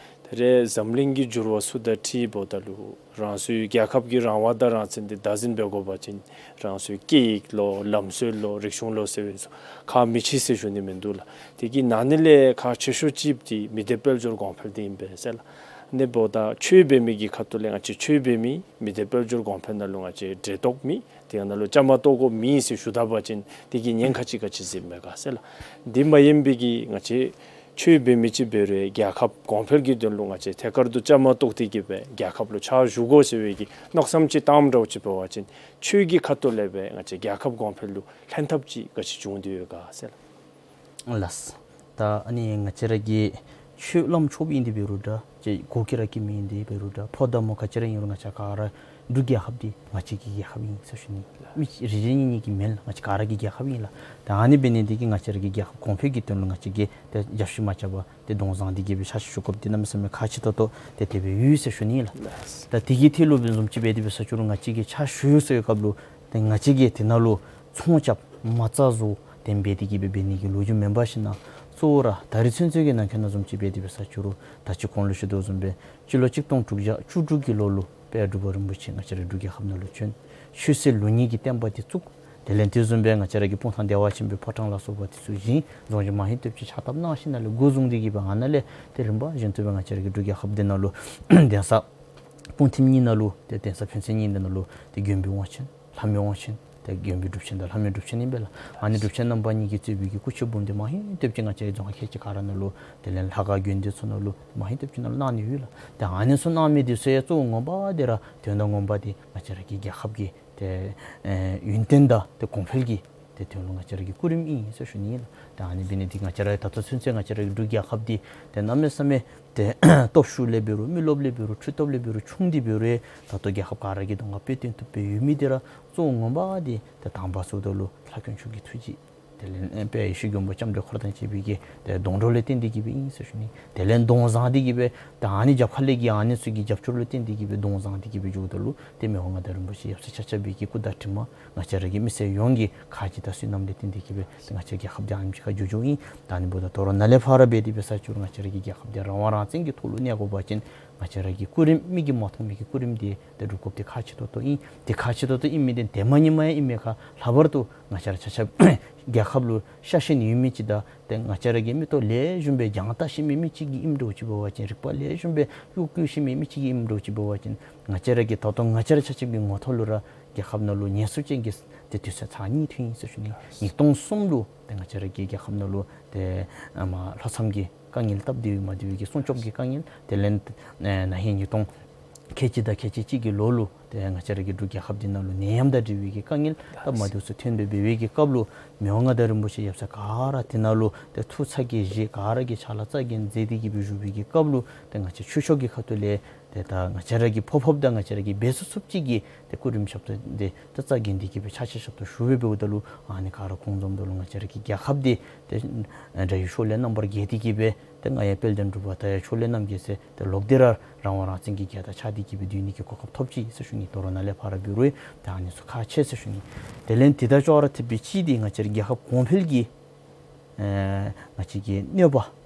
ད་རེས་འཛམ་གླིང་གི་འགྱུར་བ་ཚུ་དང་འཁྲིལ་འབདཝ་ད་ལུ་རང་སོའི་རྒྱལ་ཁབ་ཀྱི་རང་དབང་དང་རང་བཙན་འདི་བདག་འཛིན་འབད་དགོ་པ་ཅིན་རང་སོའི་སྐད་ཡིག་ལོ་ལམ་སྲོལ་ལོ་རིག་གཞུང་ལོ་ཟེར་བའི་ཚུ་ཁག་མི་ཆེ་ཟེར་ཞུ་ནི་མིན་འདུག་ལགས། དེ་གི་ནང་ན་ལས་ཁག་ཆེ་ཤོས་ཅིག་འདི་མི་སྡེ་དཔལ་འབྱོར་གོང་འཕེལ་འདི་ཨིན་པས་ཟེར་ལགས། ཨ་ནི་འབདཝ་ད་ཆོས་འབད་མི་གི་ཁ་ཐུག་ལས་ང་བཅས་ཆོས་འབད་མི་མི་སྡེ་དཔལ་འབྱོར་གོང་འཕེལ་ནང་ལུ་ང་བཅས་འབྲེལ་གཏོགས་མེད། དེ་ནང་ལུ་བཅའ་མར་གཏོགས་དགོཔ་མེད་ཟེར་ཞུ་ད་པ་ཅིན་དེ་གི་ཉེན་ཁ་ཅིག་ག་ཅི་ཟེར་མས་ག་ཟེར་ལགས། འདི་མ་ཡིན་པའི་གི་ང་བཅས་ཆོས་འབད་མི་ཅིག་འབད་རུང་རྒྱལ་ཁབ་གོང་འཕེལ་གྱི་དོན་ལུ་ང་བཅས་ཐད་ཀར་དུ་བཅའ་མར་གཏོགས་ཏེ་གིས་སྦེ་རྒྱལ་ཁབ་ལུ་ཕྱག་ཞུ་དགོ་ཟེར་བའི་གི་མནོ་བསམ་ཅིག་བཏངམ་འདྲཝ་ཅིག་འབད་བ་ཅིན་ཆོས་ཀྱི་ཁ་ཐུག་ལས་སྦེ་ང་བཅས་རྒྱལ་ཁབ་གོང་འཕེལ་ལུ་ལྷན་ཐབས་ཅིག་ག་ཅི་བྱུང་སྟེ་ཡོད་ག་ཟེར་ལགས། ལགས། ད་ཨ་ནི་ང་བཅས་ར་གི་ ཆོས་བླམ་ཆོསཔ་ཨིན་ཏེ་འབད་རུང་འདྲ། ཅིག་གོ་ཀི་ར་ཀི་མི་ཨིན་ཏེ་འབད་རུང་འདྲ། ཕོ་དང་མོ་ག་ཅི་ར་ཨིན་རུང་ང་བཅས་ག་ར་འབྲུག་རྒྱལ་ཁབ་འདི་ང་བཅས་ཀྱི་རྒྱལ་ཁབ་ཨིན་ཟེར་ཞུ་ནི། མི་རེ་རེ་གཉིས་གཉིས་ཀྱི་མེན་ལགས། ང་བཅས་ག་ར་གི་རྒྱལ་ཁབ་ཨིན་ལགས། ད་ཨ་ནི་འབད་ནི་འདི་གིས་ང་བཅས་ར་གི་རྒྱལ་ཁབ་གོང་འཕེལ་གྱི་དོན་ལུ་ང་བཅས་ཀྱིས་ཏེ་རྒྱབ་བཤུད་མ་རྐྱབ་པར་ཏེ་གདོང་བཟང་འདི་གིས་སྦེ་ཕྱག་ཕྱིད་ཞུ་དགོཔ་འདི་གནམ་མེད་ས་མེད་ཁག་ཆེ་ཏོག་ཏོ་ཏེ་དེ་སྦེ་ཡོད་ཟེར་ཞུ་ནི་ལགས། ད་དེ་གི་ཐད་ལུ་འབད་བཟུམ་ཅིག་འབད་དེ་འབད་ས་ཅིག་རུང་ང་བཅས་ཀྱིས་ཕྱག་ཞུ་ཡོད་ཟེར་བའི་སྐབས་ལུ་ཏེ་ང་བཅས་ཀྱིས་དེ་ནང་ལུ་ཚོང་རྐྱབ་མ་རྩ་བཟོ་དེ་འབད་དེ་གི་སྦེ་འབད་ནི་གི་ལོ་རྒྱུས་མེན་པར་ཞིན་ན་གཙོ་བོ་ར་ད་རེས་ཚུན་ཚོད་ཀྱི་ནང་འཁོད་ནང་བཟུམ་ཅིག་འབད་དེ་འབད་ས་ཅིག་རུང་ད་ཅི་གོང་ལུ་ཞུ་དོ་བཟུམ་སྦེ་སྤྱི་ལོ་གཅིག་སྟོང་དྲུག་བརྒྱ་བཅུ་དྲུག་གི་ལོ་ལུ་དཔལ་འབྲུག་པ་རིན་པོ་ཆེ་ང་བཅས་ར་འབྲུག་རྒྱལ་ཁབ་ནང་ལུ་བྱོན། ཆོས་སྲིད་ལུགས་གཉིས་ཀྱི་བསྟན་པ་འདི་བཙུགས། དེ་ལས་དེ་བཟུམ་སྦེ་ང་བཅས་ར་གི་སྤུངས་ཐང་བདེ་བ་ཆེན་པོའི་ཕོ་བྲང་ལ་སོགས་པ་དེ་ཚུ་བཞེངས། རྫོང་གཞི་མ་ཧེ་སྟོབས་ཀྱིས་ཕྱག་བཏབ་གནང་ཞིནམ་ལས་འགོ་བཟུང་སྟེ་གི་སྦེ་ཨ་ནཱ་ལས་ཏེ་རིམ་པ་བཞིན་དུ་སྦེ་ང་བཅས་ར་གི་འབྲུག་རྒྱལ་ཁབ་འདི་ནང་ལུ་གདན་ས་སྤུངས་ཐིམ་གཉིས་ནང་ལུ་ཏེ་གདན་ས་ཕན་ཚུན་གཉིས་འདི་ནང་ལུ་ཏེ་མགོན་པོའི་དབང་ཆེན་ལྷ་མོའི་དབང་ཆེན་ཏེ་མགོན་པོའི་སྒྲུབ་ཆེན་དང་ལྷ་མོའི་སྒྲུབ་ཆེན་ཨིན་པས་ལགས། ཨ་ནི་སྒྲུབ་ཆེན་རྣམ་པ་གཉིས་ཀྱིས་གཙོས་པའི་གི་སྐུ་ཚེ་འབུམ་སྡེ་མ་ཧེ་སྟོབས་ཀྱིས་ང་བཅས་ར་རྫོང་ཁག་ཁལ་གཅིག་ག་ར་ནང་ལུ་དེ་ལས་ལྷ་ཁང་དགོན་སྡེ་ཚུ་ནང་ལུ་མ་ཧེ་སྟོབས་ཀྱིས་ནང་ལུ་གནང་ནི་ཡོད་ལགས། ཏེ་ཨ་ནི་ཚུ་གནང་མི་འདི་ཚུ་ཡང་གཙོ་བོ་ངོ་མ་འདི་ར་དོན་དག་ངོ་མ་འདི་ང་བཅས་ར་གི་རྒྱལ་ཁབ་ཀྱི་ཏེ་ཨེ་ཡུན་བརྟན་དང་ཏེ་གོང་འཕེལ་གྱི་ཏེ་དོན་ལུ་ང་བཅས་ར་གི་སྐུ་རིམ་ཨིན་ཟེར་ཞུ་ནི་ལགས། ཏེ་ཨ་ནི་འབད་ནི་འདི་ང་བཅས་ར་ད་ལྟོ་ཚུན་ཚོད་ང་བཅས་ར་གི་འབྲུག་རྒྱལ་ཁབ་འདི་ཏེ་གནམ་མེད་ས་མེད་ཏེ་སྟོབས་ཤུགས་ལས་འབད་རུང་མི་རློབས་ལས་འབད་རུང་འཕྲུལ་སྟོབས་ལས་འབད་རུང་ཆུང་སྟེ་འབད་རུང་ད་ལྟོ་རྒྱལ་ཁབ་ག་ར་གི་གདོང་ཁར་དཔེ་སྟོན་ཐུབ་པའི་ཡོད་མི་འདི་ར་གཙོ་བོ་ངོ་མ་འདི་ཏེ་དང་པ་ཚུ་ད་ལུ་ལྷ་དཀོན་མཆོག་གི་ཐུགས་རྗེ་དེ་ལས་དཔལ་ཡེ་ཤེས་མགོན་པོ་ལྕམ་དྲལ་འཁོར་དང་བཅས་པའི་གི་ཏེ་སྡོང་གྲོགས་ལས་བརྟེན་ཏེ་གི་སྦེ་ཨིན་ཟེར་ཞུ་ནི། དེ་ལས་གདོང་བཟང་སྟེ་གི་སྦེ་ཏེ་ཨ་ནི་རྒྱབ་ཁ་ལས་ཀྱི་ཨ་ནི་ཚུ་གི་རྒྱབ་སྐྱོར་ལུ་བརྟེན་ཏེ་གི་སྦེ་གདོང་བཟང་སྟེ་གི་སྦེ་འགྱོཝ་ད་ལུ་ཏེ་མི་དབང་མངའ་བདག་རིན་པོ་ཆེ་ཡབ་སྲས་ཆ་ཁྱབ་པའི་གི་སྐུ་དྲིན་མ་ང་བཅས་ར་གི་མི་སེར་ཡོངས་ཀྱིས་ཁ་ཅིག་ད་བསོད་ནམས་ལས་བརྟེན་ཏེ་གི་སྦེ་ཏེ་ང་བཅས་རྒྱལ་ཁབ་འདི་ཨ་ནེམ་ཅིག་ཁར་འགྱོ་འགྱོཝ་ཨིན། ད་ཨ་ནི་འབདཝ་ད་དོ་རུང་ནཱ་ལས་ཕར་འབད་དེ་འབད་ས་ཅིག་རུང་ང་བཅས་ར་གི་རྒྱལ་ཁབ་འདི་རང་དབང་རང་བཙན་གྱི་ཐོག་ལུ་གནས་དགོ་པ་ཅིན་ང་བཅས་ར་གི་སྐུ་རིམ་མི་གིས་མ་མཐོང་མི་གི་སྐུ་རིམ་འདི་ཏེ་སྒྲུབ་དགོཔ་འདི་ཁག་ཆེ་ཏོག་ཏོ་ཨིན། ཏེ་ཁག་ཆེ་ཏོག་ཏོ་ཨིན་མི་འདི་ཏེ་མ་ཉིནམ་ཡང་ཨིན་མས་ཁ། ལྷག་པར་དུ་ང་བཅས་ར་ཆ་ཁྱབ་རྒྱལ་ཁབ་ལུ་ཤ་ཞེན་ཡོད་མི་ཅིག་དང་ཏེ་ང་བཅས་ར་གི་མིག་ཏོ་ལེགས་ཤོམ་སྦེ་རྒྱང་བལྟ་ཤེས་མི་མི་ཅིག་གིས་ཨིནམ་འདྲཝ་ཅིག་འབད་བ་ཅིན་རིག་པ་ལེགས་ཤོམ་སྦེ་གཡོག་བཀོལ་ཤེས་མི་མི་ཅིག་གིས་ཨིནམ་འདྲཝ་ཅིག་འབད་བ་ཅིན་ང་བཅས་ར་གི་ད་ལྟོ་ང་བཅས་ར་ཆ་ཁྱབ་ཀྱི་ངོ་ཐོག་ལུ་ར་རྒྱལ་ཁབ་ནང་ལུ་ཉེན་སྲུང་ཅན་གྱི་ཏེ་དུས་ཚོད་ཚར་གཉིས་ཐོན་ཡི་ཟེར་ཞུ་ནི། ཉིས་སྟོང་གསུམ་ལུ་ཏེ་ང་བཅས་ར་གི་རྒྱལ་ཁབ་ནང་ལུ་ཏེ་ཨ་མ་ལྷོ་མཚམས་ཀྱི་དཀའ་ངལ་སྟབས་བདེ་བའི་མ་བདེ་བའི་གི་སྲུང་སྐྱོབ་ཀྱི་དཀའ་ངལ། དེ་ལས་ཨེ་ན་ཧིང་ཉིས་སྟོང་ཁལ་གཅིག་དང་ཁལ་གཅིག་གཅིག་གི་ལོ་ལུ་ཏེ་ང་བཅས་ར་གི་འབྲུག་རྒྱལ་ཁབ་འདི་ནང་ལུ་ནད་ཡམས་དང་འབྲེལ་བའི་གི་དཀའ་ངལ་སྟབས་མ་བདེཝ་ཚུ་ཐོན་སྦེ་འབད་བའི་གི་སྐབས་ལུ་མི་དབང་མངའ་བདག་རིན་པོ་ཆེ་ཡབ་སྲས་ག་ར་དེ་ནང་ལུ་ཏེ་ཐུགས་ཚ་གྱང་བཞེས་ག་ར་གིས་ཕྱག་ལཱ་རྩ་འགེངས་མཛད་དེ་གི་སྦེ་བཞུགས་པའི་གི་སྐབས་ལུ་ཏེ་ང་བཅས་ཆོས་ཕྱོགས་ཀྱི་ཁ་ཐུག་ལས་ཏེ་ད་ང་བཅས་ར་གི་ཕོག་ཕོགཔ་དང་ང་བཅས་ར་གིས་འབད་ཚུགས་ཚུགསཔ་ཅིག་གི་ཏེ་སྐུ་རིམ་ཞབས་ཏོག་འདི་ཏེ་རྩ་འགེངས་ཏེ་གི་སྦེ་ཕྱག་ཕྱིད་ཞབས་ཏོག་ཞུ་སྦེ་འབདཝ་ད་ལུ་ཨ་ནི་ག་ར་ཁོང་འཛོམས་ད་ལུ་ང་བཅས་ར་གི་རྒྱལ་ཁབ་འདི་ཏེ་དགྲ་ཡི་ཕྱོགས་ལས་རྣམ་པར་རྒྱལ་ཏེ་གི་སྦེ་ཏེ་ང་ཡང་དཔལ་ལྡན་འབྲུག་པ་ད་ཡང་ཕྱོགས་ལས་རྣམ་རྒྱལ་ཟེར་ཏེ་ལོག་སྟེ་ར་རང་དབང་རང་བཙན་གྱི་རྒྱལ་དར་འཕྱར་ཏེ་གི་སྦེ་སྡོད་ནི་གི་གོ་སྐབས་ཐོབ་ཅི་ཟེར་ཞུ་ནི། དོ་རུང་ནཱ་ལས་ཕར་འབད་རུང་ཏེ་ཨ་ནི་ཚུ་ཁག་ཆེ་ཟེར་ཞུ་ནི། དེ་ལས་དེ་དང་ཅོག་ར་འཐདཔ་སྦེ་གཅིག་འདི་ང་བཅས་ར་རྒྱལ་ཁབ་གོང་འཕེལ་གྱི་ཨེ་ང་བཅས་ཀྱི་གནོད་པ་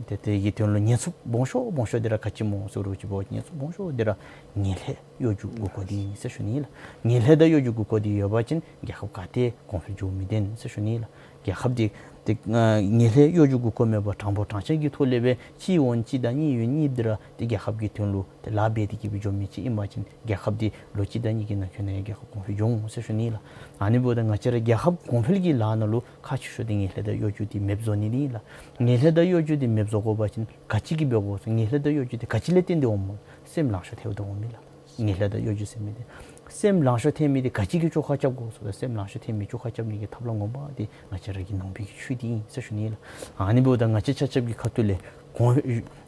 ཏེ་དེ་གི་དོན་ལུ་ཉེན་སྲུང་སྦོམ་ཤོས་སྦོམ་ཤོས་འདི་ར་ག་ཅི་སྨོ་ཟེར་བ་ཅིན་ཉེན་སྲུང་སྦོམ་ཤོས་འདི་ར་ངན་ལྷད་གཡོ་སྒྱུ་མགུ་སྐོར་འདི་ཨིན་ཟེར་ཞུ་ནི་ལགས། ངན་ལྷད་དང་གཡོ་སྒྱུ་མགུ་སྐོར་འདི་ཡོད་པ་ཅིན་རྒྱལ་ཁབ་ག་ཏེ་གོང་འཕེལ་འགྱོ་མི་བདེན་ཟེར་ཞུ་ནི་ལགས། རྒྱལ་ཁབ་འདི་ཏེ་ཨ་ངན་ལྷད་གཡོ་སྒྱུ་མགུ་སྐོར་མེད་པར་དྲང་པོ་དྲང་བཞག་གི་ཐོག་ལས་སྦེ་གཅིག་འོང་གཅིག་དང་གཉིས་འོང་གཉིས་འདི་ར་ཏེ་རྒྱལ་ཁབ་ཀྱི་དོན་ལུ་ཏེ་ལཱ་འབད་དེ་གི་སྦེ་འགྱོ་མི་ཅིག་ཨིན་པ་ཅིན་རྒྱལ་ཁབ་འདི་ལོ་གཅིག་དང་གཉིས་ཀྱི་ནང་འཁོད་ནང་ཡང་རྒྱལ་ཁབ་གོང་འཕེལ་འགྱོ་འོང་ཟེར་ཞུ་ནི་ལགས། ཨ་ནི་འབདཝ་ད་ང་བཅས་ར་རྒྱལ་ཁབ་གོང་འཕེལ་གྱི་ལཱ་ནང་ལུ་ཁག་ཆེ་ཤོས་འདི་ངན་ལྷད་དང་གཡོ་སྒྱུ་འདི་མེདཔ་བཟོ་ནི་འདི་ཨིན་ལགས། ངན་ལྷད་དང་གཡོ་སྒྱུ་འདི་མེདཔ་བཟོ་དགོ་པ་ཅིན་ག་ཅི་གིས་འབད་དགོ་ཟེར། ངན་ལྷད་དང་གཡོ་སྒྱུ་འདི་ག་ཅི་ལས་བརྟེན་ཏེ་འོངམ་སྨོ། སེམས་ལང་ཤོར་ཐལཝ་ད་འོང་མི་ལགས། ངན་ལྷད་དང་གཡོ་སྒྱུ་ཟེར་མི་འདི་སེམས་ལང་ཤོར་ཐལ་མི་འདི་ག་ཅི་གིས་བཅོ་ཁ་རྐྱབ་དགོ་ཟེར་བ་ཅིན་སེམས་ལང་ཤོར་ཐལ་མི་བཅོ་ཁ་རྐྱབ་ནི་གི་ཐབས་ལམ་ངོ་མ་འདི་ང་བཅས་ར་གི་ནང་པའི་གི་ཆོས་འདི་ཨིན་ཟེར་ཞུ་ནི་ལགས། ཨ་ནི་འབདཝ་ད་ང་བཅས་ཆ་ཁྱབ་ཀྱི་ཁ་ཐུག་ལས་གོང་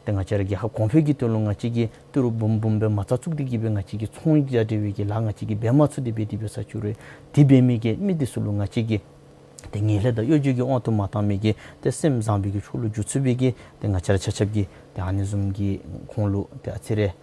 ཏེ་ང་བཅས་ར་རྒྱལ་ཁབ་གོང་འཕེལ་གྱི་དོན་ལུ་ང་བཅས་ཀྱིས་ཏི་རུ་འབུམ་འབུམ་སྦེ་མ་རྩ་བཙུགས་ཏེ་གི་སྦེ་ང་བཅས་ཀྱིས་ཚོང་རྒྱག་སྟེ་སྦེ་གི་ལཱ་ང་བཅས་ཀྱིས་འབད་མ་ཚུགས་ཏེ་འབད་དེ་འབད་ས་ཅིག་རུང་དེ་འབད་མི་གི་མི་འདི་ཚུ་ལུ་ང་བཅས་ཀྱིས་ཏེ་ངན་ལྷད་དང་གཡོ་སྒྱུ་གི་དབང་དུ་མ་བཏང་མི་གི་ཏེ་སེམས་བཟང་པོའི་གི་ཕྱོགས་ལུ་འགྱུར་ཚུགས་པའི་གི་ཏེ་ང་བཅས་ར་ཆ་ཁྱབ་ཀྱིས་ཏེ་ཨ་ནི་བཟུམ་གྱི་ཁོང་ལུ་ཏེ་ཨ་ཙི་རེ་